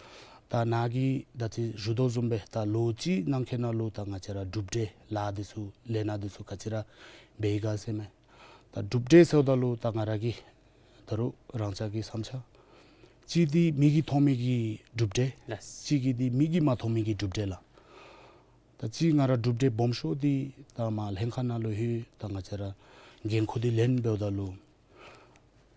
ད་ནཱ་གིས་ད་ཅི་ཞུ་དོ་བཟུམ་སྦེ་ད་ལོ་གཅིག་ནང་འཁོད་ནང་ལུ་ད་ང་བཅས་ར་གྲུབ་འབྲས་ལཱ་འདི་ཚུ་ལས་སྣ་འདི་ཚུ་ག་ཅི་ར་འབད་ཡི་ག་ཟེར་མས། ད་གྲུབ་འབྲས་ཟེརཝ་ད་ལུ་ད་ང་ར་གི་ད་རུང་རང་རྐྱང་གི་བསམ་འཆར་གཅིག་འདི་མིག་གིས་མཐོང་མི་གི་གྲུབ་འབྲས། ལགས། གཅིག་གིས་འདི་མིག་གིས་མ་མཐོང་མི་གི་གྲུབ་འབྲས་ལགས། ད་གཅིག་ང་ར་གྲུབ་འབྲས་སྦོམ་ཤོས་འདི་ད་མར་ལྷན་ཁག་ནང་ལུ་ལྷོད་ད་ང་བཅས་ར་འགན་ཁུར་འདི་ལེན་འབདཝ་ད་ལུ་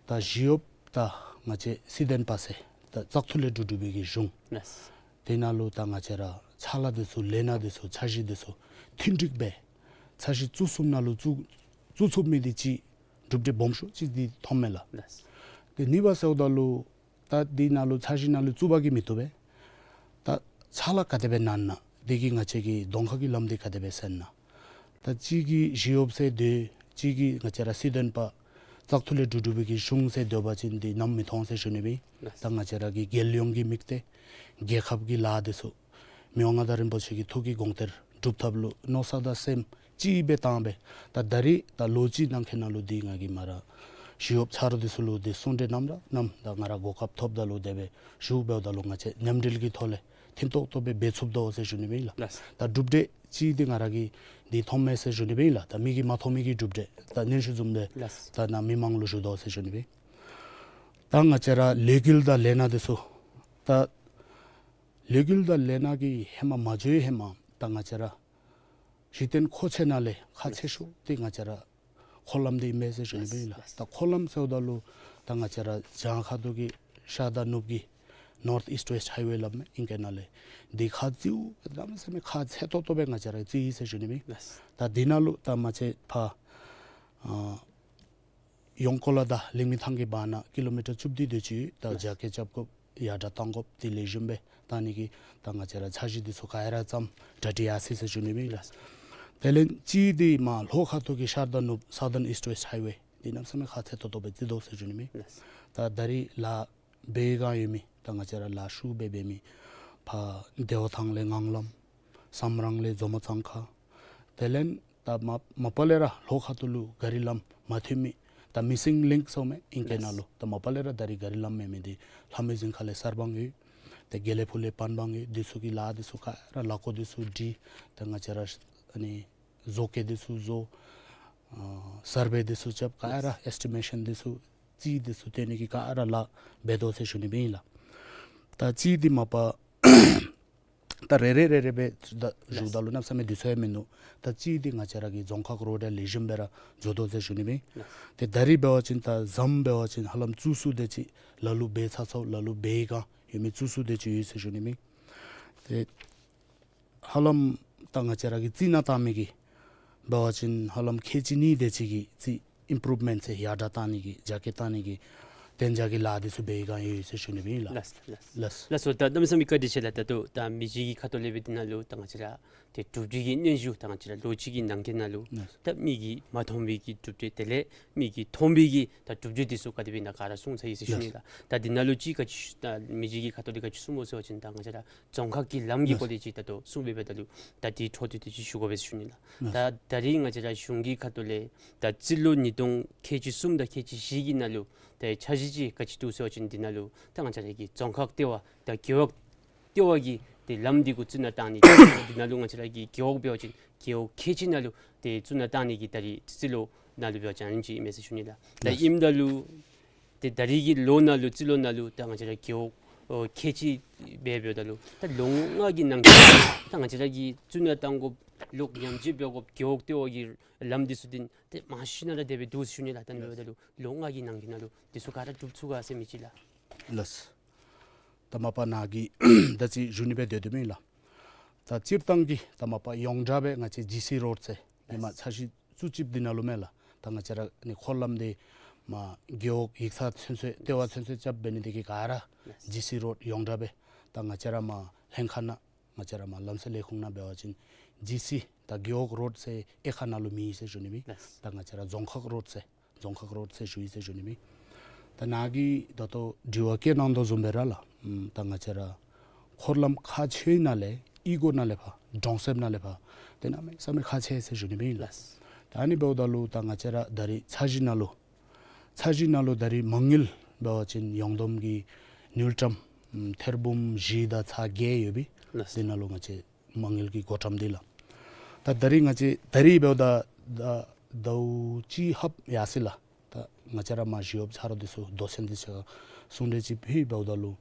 ད་ཞི་གཡོགཔ་ད་ང་བཅས་སྲིད་དོན་པ་ཟེར་ད་བཙག་འཐུ་ལས་གྲུབ་གྲུབ་པའི་གི་གཞུང་། ལགས། དེ་ནང་ལུ་ད་ང་བཅས་ར་ཕྱག་ལཱ་འདི་ཚུ་ལས་སྣ་འདི་ཚུ་འཆར་གཞི་འདི་ཚུ་མཐུན་འགྲིག་སྦེ་འཆར་གཞི་བཙུགས་ཚུགསཔ་ནང་ལུ་བཙུགས་བཙུགས་ཚུགས་མི་འདི་གཅིག་གྲུབ་འབྲས་སྦོམ་ཤོས་གཅིག་འདི་མཐོངམ་མས་ལགས། ལགས། ཏེ་གཉིས་པ་ཟེརཝ་ད་ལུ་ད་འདི་ནང་ལུ་འཆར་གཞི་ནང་ལུ་བཙུགས་པ་གིས་མི་བཏུབ་པས། ད་ཕྱག་ལཱ་ག་དེ་སྦེ་ནན་ན་འདི་གིས་ང་བཅས་ཀྱི་གདོང་ཁ་གི་ལམ་འདི་ག་དེ་སྦེ་སེལ་ན། ད་གཅིག་གིས་ཞི་གཡོགཔ་ཟེར་སྡོད་གཅིག་གིས་ང་བཅས་ར་སྲིད་དོན་པ་བཙག་འཐུ་ལས་གྲུབ་གྲུབ་པའི་གི་གཞུང་ཟེར་སྡོད་པ་ཅིན་འདི་ནམ་མི་མཐོང་ཟེར་ཞུ་ནི་སྦེ། ལགས། ད་ང་བཅས་ར་གི་རྒྱལ་ཡོངས་ཀྱི་དམིགས་གཏད་རྒྱལ་ཁབ་ཀྱི་ལཱ་འདི་ཚུ་མི་དབང་མངའ་བདག་རིན་པོ་ཆེ་གི་ཐུགས་ཀྱི་དགོངས་གཏེར་སྒྲུབ་ཐབས་ལུ་མནོ་བསམ་དང་སེམས་གཅིག་སྦེ་བཏང་སྦེ་ད་ད་རིས་ད་ལོ་གཅིག་ནང་འཁོད་ནང་ལུ་འདི་ང་གིས་མར་ ཞི་གཡོགཔ་ཆ་རོགས་འདི་ཚུ་ལུ་འདི་གསུང་གྲོས་གནངམ་ར་གནངམ་ད་ང་ར་གོ་སྐབས་ཐོབ་ད་ལུ་དེ་སྦེ་ཞུ་འབདཝ་ད་ལུ་ང་བཅས་མཉམ་འབྲེལ་གྱི་ཐོག་ལས་མཐུན་ཏོག་ཏོ་སྦེ་འབད་ཚུགསཔ་དོ་ཟེར་ཞུ་ནི་སྦེ་ཨིན་ལགས། ལགས། ད་གྲུབ་འབྲས་ཅིག་འདི་ང་ར་གིས་འདི་མཐོངམ་མས་ཟེར་ཞུ་ནི་སྦེ་ཨིན་ལགས། ད་མི་གིས་མ་མཐོང་མི་གི་གྲུབ་འབྲས་ད་སྙན་ཞུ་བཟུམ་སྦེ་ལགས། ད་ནཱ་མི་མང་ལུ་ཞུ་དོ་ཟེར་ཞུ་ནི་སྦེ། ད་ང་བཅས་ར་ལས་འགུལ་དང་ལས་སྣ་འདི་ཚུ་ད་ལས་འགུལ་དང་ལས་སྣ་གི་ཧེ་མ་མ་འགྱོ་བའི་ཧེ་མ་ད་ང་བཅས་ར་གཞི་རྟེན་མཁོ་ཆས་ནང་ལས་ཁག་ཆེ་ཤོས་འདི་ང་བཅས་ར་འཁོར་ལམ་འདི་ཨིན་མས་ཟེར་ཞུ་ནི་སྦེ་ཨིན་ལགས། ད་འཁོར་ལམ་ཟེརཝ་ད་ལུ་ད་ང་བཅས་ར་བྱང་ཁ་ཐུག་གི་ཤར་དང་ནུབ་ཀྱི་North East West Highway སླབ་མས་ཨིང་སྐད་ནང་ལས། འདི་ཁག་ཆེཝ་གནམ་མེད་ས་མེད་ཁག་ཆེ་ཏོག་ཏོ་སྦེ་ང་བཅས་ར་བརྩིས་ཡི་ཟེར་ཞུ་ནི་སྦེ་ཨིན། ལགས། ད་འདི་ནང་ལུ་ད་མ་ཚད་ཕར་ཨ་ཡོང་ཀོ་ལ་དང་ལིང་མི་ཐང་གི་བར་ན་ཀི་ལོ་མི་ཊར་བཅུ་བདུན་དེ་ཅིག་ད་ལགས། རྒྱ་སྐྱེད་རྐྱབ་དགོཔ་ཡར་དྲག་གཏང་དགོཔ་དེ་ལེགས་ཤོམ་སྦེ་བཏང་ནི་གི་ད་ང་བཅས་ར་འཆར་གཞི་འདི་ཚུ་ག་ར་བརྩམས་གྲ་སྒྲིག་ཡར་སོ་ཡི་ཟེར་ཞུ་ནི་སྦེ་ཨིན་ལགས། དེ་ལས་གཅིག་འདི་མར་ལྷོ་ཁ་ཐུག་གི་ཤར་དང་ནུབ་Southern East West Highway འདི་གནམ་མེད་ས་མེད་ཁག་ཆེ་ཏོག་ཏོ་སྦེ་བརྩི་དོ་ཟེར་ཞུ་ནི་སྦེ་ཨིན། ལགས། ད་ད་རིས་ལཱ་འབད་བའི་སྒང་ཡོད་མི་ད་ང་བཅས་ར་ལཱ་ཤུགས་སྦེ་འབད་མི་ཕར་བདེ་བ་ཐང་ལས་ངང་ལམ་སམ་རང་ལས་མཛོ་མོ་གཙང་ཁ། དེ་ལས་ད་མ་མ་པ་ལས་ར་ལྷོ་ཁ་ཐུག་ལུ་ག་རི་ལམ་མ་མཐུད་མི་ད་Missing Link ཟེར་མི་ཨིང་སྐད་ནང་ལུ་ད་མ་པ་ལས་ར་ད་རིས་ག་རི་ལམ་མེད་མི་འདི་ལྷ་མོའི་རྫིང་ཁ་ལས་གསར་སྤང་ཡོད། ཏེ་དགེ་ལེགས་ཕུག་ལས་པན་སྤང་ཡོད། འདི་ཚུ་གི་ལཱ་འདི་ཚུ་ག་ར་ལཱ་བཀོད་འདི་ཚུ་སྒྲིག། ད་ང་བཅས་ར་ཨ་ནི་བཟོ་བཀོད་འདི་ཚུ་བཟོ། ཨ་སར་ཝེ་འདི་ཚུ་རྐྱབ། ག་ར་ཨེས་ཊི་མེ་ཤཱན་འདི་ཚུ་རྩིས་འདི་ཚུ་སྟོན་ནི་གི་ག་ར་ལཱ་འབད་དོ་ཟེར་ཞུ་ནི་སྦེ་ཨིན་ལགས། ད་རྩིས་འདི་མ་པ་ད་རེ་རེ་རེ་རེ་སྦེ་ད་ཞུཝ་ད་ལུ་གནམ་མེད་ས་མེད་དུས་ཚོད་ཡང་མིན་འདུག། ད་རྩིས་འདི་ང་བཅས་ར་གི་རྫོང་ཁག་རོཌ་ཡང་ལེགས་ཤོམ་སྦེ་ར་འགྱོ་དོ་ཟེར་ཞུ་ནི་སྦེ་ཨིན། ཏེ་ད་རིས་འབད་བ་ཅིན་ད་ཟམ་འབད་བ་ཅིན་ཧ་ལམ་བཙུགས་ཚུགས་དེ་ཅིག་ལ་ལུ་འབད་ཚར་ཚརཝ་ལ་ལུ་འབད་བའི་སྒང་ཡོད་མི་བཙུགས་ཚུགས་དེ་ཅིག་ཡོད་ཟེར་ཞུ་ནི་སྦེ་ཨིན། ཏེ་ཧ་ལམ་ད་ང་བཅས་ར་གི་རྩི་ནག་བཏང་མི་གི་འབད་བ་ཅིན་ཧ་ལམ་ཁལ་གཅིག་གཉིས་དེ་ཅིག་གི་རྩིས་ཨིམ་པུ་རུབ་མེནཊ་ཟེར་ཡར་དྲག་བཏང་ནི་གི་རྒྱ་སྐྱེད་བཏང་ནི་གི་གདན་འཇགས་ཀྱི་ལཱ་འདི་ཚུ་འབད་བའི་སྒང་ཡོད་ཟེར་ཞུ་ནི་སྦེ་ཨིན་ལགས། ལགས་ལགས། ལགས། ལགས་སོ། ད་གནམ་མེད་ས་མེད་བཀའ་དྲིན་ཆེ་ལགས། ད་ལྟོ་ད་མི་རྗེ་གི་ཁ་ཐུག་ལས་སྦེ་འདི་ནང་ལུ་ད་ང་བཅས་ར་ཏེ་གྲུབ་འབྲས་ཀྱི་སྙན་ཞུ་ད་ང་བཅས་ར་ལོ་གཅིག་གི་ནང་འཁོད་ནང་ལུ་ལགས། ད་མི་གིས་མ་མཐོང་བའི་གི་གྲུབ་འབྲས་དེ་ལས་མི་གིས་མཐོང་བའི་གི་ད་གྲུབ་འབྲས་འདི་ཚུ་ག་དེ་སྦེ་ཨིན་ན་ག་ར་གསུངས་ཚར་ཡི་ཟེར་ཞུ་ནི་ལགས། ད་འདི་ནང་ལུ་ཅིག་ག་ཅི་ཞུ་ད་མི་རྗེ་གི་ཁ་ཐུག་ལས་ག་ཅི་གསུངམ་སྨོ་ཟེར་བ་ཅིན་ད་ང་བཅས་ར་རྫོང་ཁག་གི་ལམ་གྱི་སྐོར་ལས་ཅིག་ད་ལྟོ་གསུངས་སྦེ་འབདཝ་ད་ལུ་ད་འདི་འཕྲོ་མཐུད་དེ་ཅིག་ཞུ་དགོ་པས་ཟེར་ཞུ་ནི་ལགས། ད་ད་རིས་ང་བཅས་ར་གཞུང་གི་ཁ་ཐུག་ལས་ད་རྩིས་ལོ་ཉིས་སྟོང་ཁལ་གཅིག་གསུམ་དང་ཁལ་གཅིག་བཞི་གི་ནང་ལུ་ད་འཆར་གཞི་ཅིག་ག་ཅི་འདུག་ཟེར་བ་ཅིན་འདི་ནང་ལུ་ད་ང་བཅས་ར་གི་རྫོང་ཁག་ལྟེ་བ་ད་རྒེད་འོག་ལྟེ་བ་གི་ཏེ་ལམ་འདི་གུ་རྩི་ནག་བཏང་ནི་འདི་ནང་ལུ་ང་བཅས་ར་གི་རྒེད་འོག་འབད་བ་ཅིན་རྒེད་འོག་ཁལ་གཅིག་ནང་ལུ་ཏེ་རྩི་ནག་བཏང་ནི་གི་ད་རིས་རྩིས་ལོ་ནང་ལུ་འབད་བ་ཅིན་ཨ་ནེམ་ཅིག་ཨིན་མས་ཟེར་ཞུ་ནི་ལགས། ད་ཨིནམ་ད་ལུ་ཏེ་ད་རིས་ཀྱི་ལོ་ནང་ལུ་རྩིས་ལོ་ནང་ལུ་ད་ང་བཅས་ར་རྒེད་འོག་ཨོ་ཁལ་གཅིག་སྦེ་འབདཝ་ད་ལུ་ད་ལོ་ལྔ་གི་ནང་འཁོད་ད་ང་བཅས་ར་གིས་རྩི་ནག་བཏང་དགོཔ་ལོག་ཉམས་བཅོས་འབད་དགོཔ་རྒེད་འོག་ལྟེ་བ་གི་ལམ་འདི་ཚུ་འདི་ཏེ་མང་ཤོས་ནང་ར་དེ་སྦེ་འདུག་ཟེར་ཞུ་ནི་ལགས། ད་ཨ་ནི་འབདཝ་ད་ལུ་ལོ་ལྔ་གི་ནང་འཁོད་ནང་ལུ་འདི་ཚུ་ག་ར་འགྲུབ་ཚུགས་ག་ཟེར་མི་ཅིག་ལགས། ལགས། ད་མ་པ་ནཱ་གིས་ད་ཅི་ཞུ་ནི་སྦེ་སྡོད་དོ་མེན་ལགས། ད་སྤྱིར་བཏང་གི་ད་མ་པ་ཡོངས་གྲགས་སྦེ་ང་བཅས་ཇི་སི་རོཌ་ཟེར་ཧེ་མ་འཆར་གཞི་བཙུགས་བཙུགསཔ་འདི་ནང་ལུ་མེན་ལགས། ད་ང་བཅས་ར་ཨ་ནི་འཁོར་ལམ་འདི་མར་རྒེད་འོག་ཡིག་ཚང་ཚུན་ཚོད་ལྟེ་བ་ཚུན་ཚོད་རྐྱབ་འབད་ནི་འདི་གིས་ག་ར་ཇི་སི་རོཌ་ཡོངས་གྲགས་སྦེ་ད་ང་བཅས་ར་མར་ལྷན་ཁག་ནང་ང་བཅས་ར་མར་ལམ་སེལ་ལས་ཁུངས་ནང་འབད་བ་ཅིན་ཇི་སི་ད་རྒེད་འོག་རོཌ་ཟེར་དབྱེ་ཁག་ནང་ལུ་མེད་ཟེར་ཞུ་ནི་མེད། ད་ང་བཅས་ར་རྫོང་ཁག་རོཌ་ཟེར་རྫོང་ཁག་རོཌ་ཟེར་ཞུ་ཡི་ཟེར་ཞུ་ནི་མེད། ད་ནཱ་གིས་ད་ལྟོ་དྲི་བ་བཀོད་གནང་དོ་བཟུམ་སྦེ་ར་ལགས། ཨམ་ད་ང་བཅས་ར་འཁོར་ལམ་ཁག་ཆེ་ནང་ལས་གཡུས་སྒོ་ནང་ལས་ཕར་གྲོང་གསེབ་ནང་ལས་ཕར་ཏེ་གནམ་མེད་ས་མེད་ཁག་ཆེ་ཟེར་ཞུ་ནི་མེན་ལགས། ད་ཨ་ནི་འབདཝ་ད་ལུ་ད་ང་བཅས་ར་ད་རིས་འཆར་གཞི་ནང་ལུ་འཆར་གཞི་ནང་ལུ་ད་རིས་མ་དངུལ་འབད་བ་ཅིན་ཡོངས་བསྡོམས་ཀྱི་དངུལ་ཀྲམ་ཨམ་ཐེར་འབུམ་བཞི་དང་ཚག་བརྒྱད་ཡོད་པས། ལགས། དེ་ནང་ལུ་ང་བཅས་མ་དངུལ་གྱི་བགོ་བཀྲམ་འདི་ལགས། ད་ད་རིས་ང་བཅས་ད་རིས་འབདཝ་ད་ད་ཟླཝ་གཅིག་ལྷགཔ་ཡར་སོ་ཡི་ལགས། ད་ང་བཅས་ར་མར་ཞི་གཡོགཔ་ཆ་རོགས་འདི་ཚུ་མདོ་ཆེན་འདི་ཚུ་གསུང་གྲོས་ཅིག་ཕུལ་འབདཝ་ད་ལུ་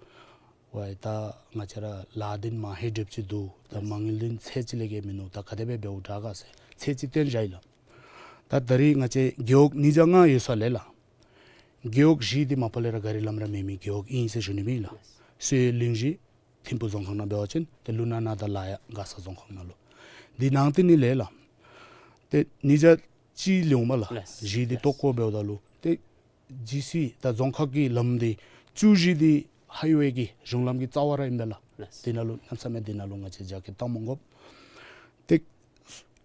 ཝའི་ད་ང་བཅས་ར་ལཱ་འདི་མ་ཧེ་འགྲུབ་ཅི་འདུག། ད་མ་དངུལ་འདི་ཚད་ཅིག་ལས་བརྒལ་མིན་འདུག། ད་ག་དེ་སྦེ་འབདཝ་དྲག་ག་ཟེར་ཚད་ཅིག་སྟོན་བཞག་ཡི་ལགས། ད་ད་རིས་ང་བཅས་རྒེད་འོག་ཉིས་བརྒྱ་ལྔ་ཡོད་ས་ལས་ལགས། རྒེད་འོག་བཞི་འདི་མ་པ་ལས་ར་ག་རི་ལམ་ར་མེད་མི་རྒེད་འོག་ཨིན་ཟེར་ཞུ་ནི་མེན་ལགས། སོས་གླིང་བཞི་ཐིམ་ཕུ་རྫོང་ཁག་ནང་འབད་བ་ཅིན་ཏེ་ཀླུ་ནང་ནང་དང་ལ་ཡག་མགར་ས་རྫོང་ཁག་ནང་ལུ། འདི་ནང་ཏེ་ཨ་ནི་ལས་ལགས། ཏེ་ཉིས་བརྒྱ་གཅིག་ལུ་མས་ལགས། ལགས། བཞི་འདི་ལྟོ་བཀོ་འབདཝ་ད་ལུ་ཏེ་ཇི་སི་ད་རྫོང་ཁག་གི་ལམ་འདི་བཅུ་བཞི་འདི་ཧའི་ཝེ་གི་གཞུང་ལམ་གྱི་རྩ་བ་ར་ཨིན་པས་ལགས། ལགས། འདི་ནང་ལུ་གནམ་མེད་ས་མེད་འདི་ནང་ལུ་ང་བཅས་རྒྱ་སྐྱེད་བཏང་མི་དགོ། ཏེ་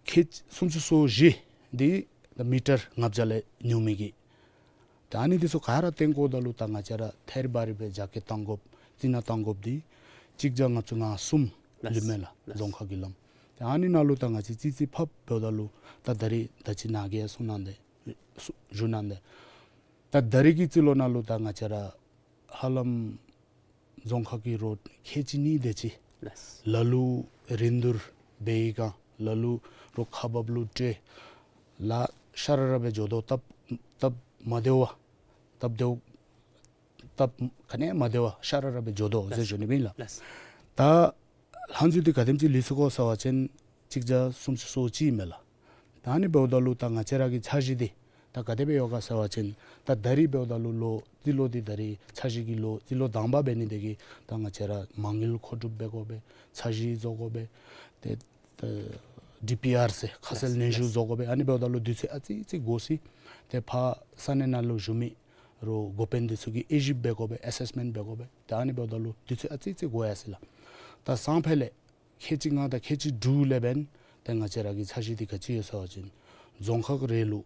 ཁལ་སུམ་ཅུ་སོ་བཞི་འདི་ད་མི་ཊར་ལྔ་བརྒྱ་ལས་ཉུང་མི་གི། ད་ཨ་ནི་འདི་ཚུ་ག་ར་བཏོན་དགོཔ་ད་ལུ་ད་ང་བཅས་ར་ཐེར་བ་རི་སྦེ་རྒྱ་སྐྱེད་བཏང་དགོཔ་རྩི་ནག་བཏང་དགོཔ་འདི་གཅིག་བརྒྱ་ལྔ་བཅུ་ང་གསུམ་ལུ་མས་ལགས། ལགས། རྫོང་ཁག་གི་ལམ། ད་ཨ་ནི་ནང་ལུ་ད་ང་བཅས་རྩིས་རྩིས་ཕབ་འབདཝ་ད་ལུ་ད་ད་རིས་ད་ཅི་ནཱ་གིས་གསུང་གནང་སྟེ་ཞུ་གནང་སྟེ་ ད་ད་རིས་ཀྱི་རྩིས་ལོ་ནང་ལུ་ད་ང་བཅས་ར་ཧ་ལམ་རྫོང་ཁག་གི་རོཌ་ཁལ་གཅིག་གཉིས་དེ་ཅིག་ལགས། ལ་ལུ་རིན་བསྡུར་འབད་བའི་སྒང་ལ་ལུ་རོགས་ཁག་འབགཔ་ལུ་སྤྲོད་ལགས། ཤ་ར་ར་སྦེ་འགྱོ་དོ། སྟབས་སྟབས་མ་བདེཝ་སྟབས་བདེཝ་སྟབས་ག་ནི་མ་བདེཝ་ཤ་ར་ར་སྦེ་འགྱོ་དོ་ཟེར་ཞུ་ནི་ཨིན་ལགས། ལགས། ད་ལྷག་འཛུལ་འདི་ག་དེམ་ཅིག་ལུས་སོ་གོ་ཟེར་བ་ཅིན་གཅིག་བརྒྱ་སུམ་ཅུ་སོ་གཅིག་མས་ལགས། ད་ཨ་ནི་འབདཝ་ད་ལུ་ད་ང་བཅས་ར་གི་འཆར་གཞི་འདི་ད་ག་དེ་སྦེ་ཡོད་ག་ཟེར་བ་ཅིན་ད་ད་རིས་འབདཝ་ད་ལུ་ལོ་རྩིས་ལོ་འདི་ད་རིས་འཆར་གཞི་གི་ལོ་རྩིས་ལོ་དང་པ་འབད་ནི་དེ་གིས་ད་ང་བཅས་ར་མ་དངུལ་མཁོ་སྒྲུབ་འབད་དགོ་པས། འཆར་གཞི་བཟོ་དགོ་པས། ཏེ་ད་ཌི་པི་ཨར་ཟེར་ཁ་གསལ་ལགས། སྙན་ཞུ་ལགས། བཟོ་དགོ་པས། ཨ་ནི་འབདཝ་ད་ལུ་དུས་ཚོད་ཨ་ཙི་ཙི་འགོར་སྲིད། ཏེ་ཕར་ས་གནས་ནང་ལུ་བཞུགས་མི་རོགས་འགོ་དཔོན་འདི་ཚུ་གིས་དབྱེ་ཞིབ་འབད་དགོ་པས། ཨེ་སེསི་མེནཊ་འབད་དགོ་པས། ད་ཨ་ནི་འབདཝ་ད་ལུ་དུས་ཚོད་ཨ་ཙི་ཙི་འགོར་ཡར་སོ་ཡི་ལགས། ད་སང་ཕོད་ལས་ཁལ་གཅིག་ལྔ་དང་ཁལ་གཅིག་དྲུག་ལས་འབདན་ཏེ་ང་བཅས་ར་གི་འཆར་གཞི་འདི་ག་ཅི་ཡོད་ཟེར་བ་ཅིན་རྫོང་ཁག་རེ་ལུ་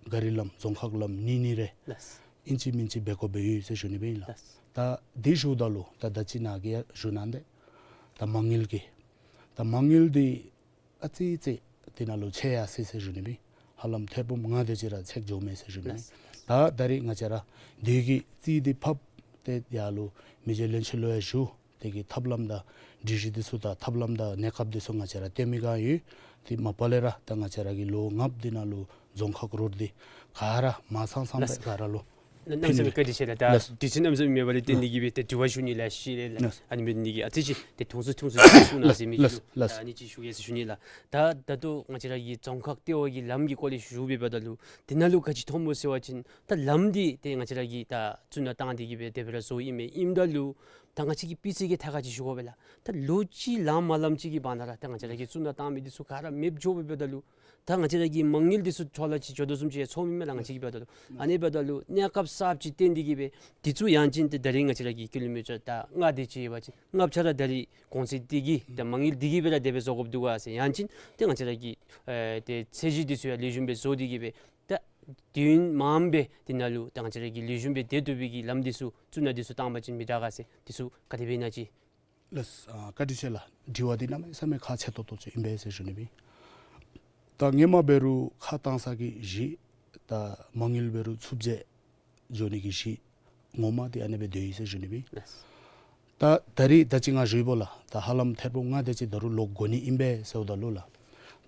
ག་རི་ལམ་རྫོང་ཁག་ལམ་གཉིས་གཉིས་རེ་ལགས། ཨིན་ཅི་མིན་ཅི་འབད་དགོཔ་ཡོད་ཟེར་ཞུ་ནི་ཨིན་ལགས། ལགས། ད་འདི་ཞུཝ་ད་ལུ་ད་ད་ཅི་ནཱ་གིས་ཡང་ཞུ་གནང་སྟེ་ད་མ་དངུལ་གྱི་ད་མ་དངུལ་འདི་ཨ་ཙི་ཙི་འདི་ནང་ལུ་ཆད་ཡར་སོ་ཡི་ཟེར་ཞུ་ནི་ཨིན། ཧ་ལམ་ཐེར་འབུམ་ལྔ་དེ་ཅིག་ར་ཚེགས་འགྱོཝ་མས་ཟེར་ཞུ་ནི་ཨིན། ལགས། ད་ད་རིས་ང་བཅས་ར་དེ་གི་རྩིས་འདི་ཕབ་སྟེ་ཡར་ལུ་མི་རྗེ་བློན་ཆེན་ལུ་ཡང་ཞུ། དེ་གི་ཐབས་ལམ་དང་སྒྲིག་གཞི་འདི་ཚུ་དང་ཐབས་ལམ་དང་གནས་སྐབས་འདི་ཚུ་ང་བཅས་ར་སྟོན་མི་སྒང་ཡོད། དེ་མ་པ་ལས་ར་ད་ང་བཅས་ར་གི་ལོ་ལྔ་པོ་འདི་ནང་ལུ་རྫོང་ཁག་རོཌ་འདི་ག་ར་མ་ཚང་ཚང་སྦེ་ལགས། ག་ར་ལུ་ན་གནམ་མེད་ས་མེད་བཀའ་དྲིན་ཆེ་ལགས། ད་ལགས། དུས་ཚོད་གནམ་མེད་ས་མེད་མེད་པ་ལས་བརྟེན་ཏེ་གིས་སྦེ་ཏེ་དྲི་བ་ཞུ་ནི་ལགས་ཤེས་ལགས། ལགས། ཨ་ནི་འབད་ནི་དེ་གིས་ཨ་ཙི་ཅིག་ཏེ་དུས་ཚོད་དུས་ཚོད་ཅིག་གསུང་གནང་ཟེར་མི་ཅིག་ལགས། ལགས། ད་ཨ་ནི་ཅིག་ཞུ་གེ་ཟེར་ཞུ་ནི་ལགས། ད་ད་ལྟོ་ང་བཅས་ར་གི་རྫོང་ཁག་ལྟེ་བ་གི་ལམ་གྱི་སྐོར་ལས་ཞུ་བའི་བར་ད་ལུ་དེ་ནང་ལུ་ག་ཅི་མཐོངམ་སྨོ་ཟེར་བ་ཅིན་ད་ལམ་འདི་ཏེ་ང་བཅས་ར་གིས་ད་བཙུགས་ནང་བཏང་སྟེ་གིས་སྦེ་དེ་སྦེ་ར་བཟོཝ་ཨིན་མས། ཨིནམ་ད་ལུ་ད་ང་བཅས་ཀྱི་སྤུས་ཚད་ཀྱི་ཐད་ཁར་ཅིག་ཞུ་དགོ་པས་ལགས། ད་ལོ་གཅིག་ལངམ་མ་ལངམ་ཅིག་གི་བར་ན་ར་ད་ང་བཅས་ར་གིས་བཙུགས་ནང་བཏང་མི་འདི་ཚུ་ག་ར་མེདཔ་འགྱོ་བའི་བར་ད་ལུ་ད་ང་བཅས་ར་གི་མ་དངུལ་འདི་ཚུ་འཕྲོ་བརླག་ཅིག་འགྱོ་དོ་བཟུམ་ཅིག་ཡང་ཚོར་མི་མས་ལགས་ང་བཅས་ཀྱི་བར་ད་ལུ། ཨ་ནི་བར་ད་ལུ་གནས་སྐབས་གསརཔ་ཅིག་བཏོན་ཏེ་གིས་སྦེ་དེ་ཚུ་ཡང་ཅིན་ཏེ་ད་རིས་ང་བཅས་ར་གི་ཀི་ལོ་མི་ཊར་ད་ལྔ་དེ་ཅིག་ཡོད་པ་ཅིན་ལྔ་ཆ་ར་ད་རིས་གོང་ཚད་འདི་གིས་ད་མ་དངུལ་འདི་གིས་སྦེ་ར་དེ་སྦེ་བཟོ་དགོཔ་འདུག་ག་ཟེར། ཡང་ཅིན་ཏེ་ང་བཅས་ར་གི་ཨེ་ཏེ་ཚད་གཞི་འདི་ཚུ་ཡང་ལེགས་ཤོམ་སྦེ་བཟོ་སྟེ་གིས་སྦེ་ད་དུས་ཡུན་མངམ་སྦེ་དེ་ནང་ལུ་ད་ང་བཅས་ར་གིས་ལེགས་ཤོམ་སྦེ་སྡོད་བཏུབ་པའི་གི་ལམ་འདི་ཚུ་བཙུགས་ནང་འདི་ཚུ་བཏང་པ་ཅིན་མི་དྲག་ག་ཟེར། འདི་ཚུ་ག་དེ་སྦེ་ཨིན་ན་ཅིག། ལགས། ཨ་བཀའ་དྲིན་ཆེ་ལགས། དྲི་བ་འདི་གནམ་མེད་ས་མེད་ཁག་ཆེ་ཏོག་ཏོ་ཅིག་ཨིན་པས་ཟེར་ཞུ་ནི་ཨིན། ད་སྔོན་མ་འབད་རུང་ཁ་བཏང་ས་གི་གཞི་ད་མ་དངུལ་འབད་རུང་ཚུད་ཅིག་འགྱོ་ནི་གི་གཞི་ངོ་མ་འདི་ཨ་ནི་སྦེ་སྡོད་ཡི་ཟེར་ཞུ་ནི་ཨིན། ལགས། ད་ད་རིས་ད་ཅི་ང་ཞུ་བའི་བར་ལགས་ད་ཧ་ལམ་ཐེར་འབུམ་ལྔ་དེ་ཅིག་ད་རུང་ལོག་དགོ་ནི་ཨིན་པས་ཟེརཝ་ད་ལུ་ལགས།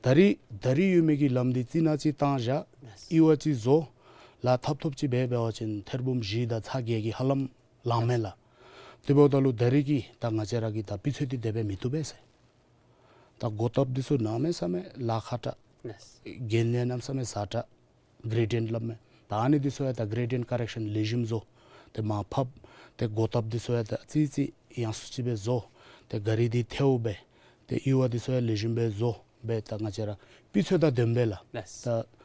ད་རིས་ད་རིས་ཡོད་མི་གི་ལམ་འདི་རྩི་ནག་ཅིག་བཏང་བཞག། ལགས། ཡུར་བ་ཅིག་བཟོ། ལཱ་ཐབ་ཐོབ་ཅིག་འབད་འབད་བ་ཅིན་ཐེར་འབུམ་བཞི་དང་ཚག་བརྒྱད་ཀྱི་ཧ་ལམ་ལང་མས་ལགས། དེ་འབདཝ་ད་ལུ་ད་རིས་ཀྱི་ད་ང་བཅས་ར་གི་ད་སྤུས་ཚད་འདི་དེ་སྦེ་མི་བཏུབ་པས་ཟེར། ད་སྒོ་ཐབ་འདི་ཚུ་གནམ་མེད་ས་མེད་ལཱ་ཁག་དྲགས། ལགས། འགན་ལེན་གནམ་མེད་ས་མེད་ཟབ་དྲགས། གེ་རེ་ཌིང་སླབ་མས། ད་ཨ་ནི་འདི་ཚུ་ཡང་ད་གེ་རེ་ཌིང་ཀོ་རེག་ཤཱན་ལེགས་ཤོམ་བཟོ། ཏེ་མར་ཕབ། ཏེ་སྒོ་ཐབ་འདི་ཚུ་ཡང་ད་ཨ་ཙི་ཙི་ཡངས་སུ་ཅིག་སྦེ་བཟོ། ཏེ་ག་རི་འདི་ཐལཝ་སྦེ། ཏེ་ཡུར་བ་འདི་ཚུ་ཡང་ལེགས་ཤོམ་སྦེ་བཟོ་སྦེ་ད་ང་བཅས་ར་སྤུས་ཚད་དང་ལྡནམ་སྦེ་ལགས། ལགས། ད་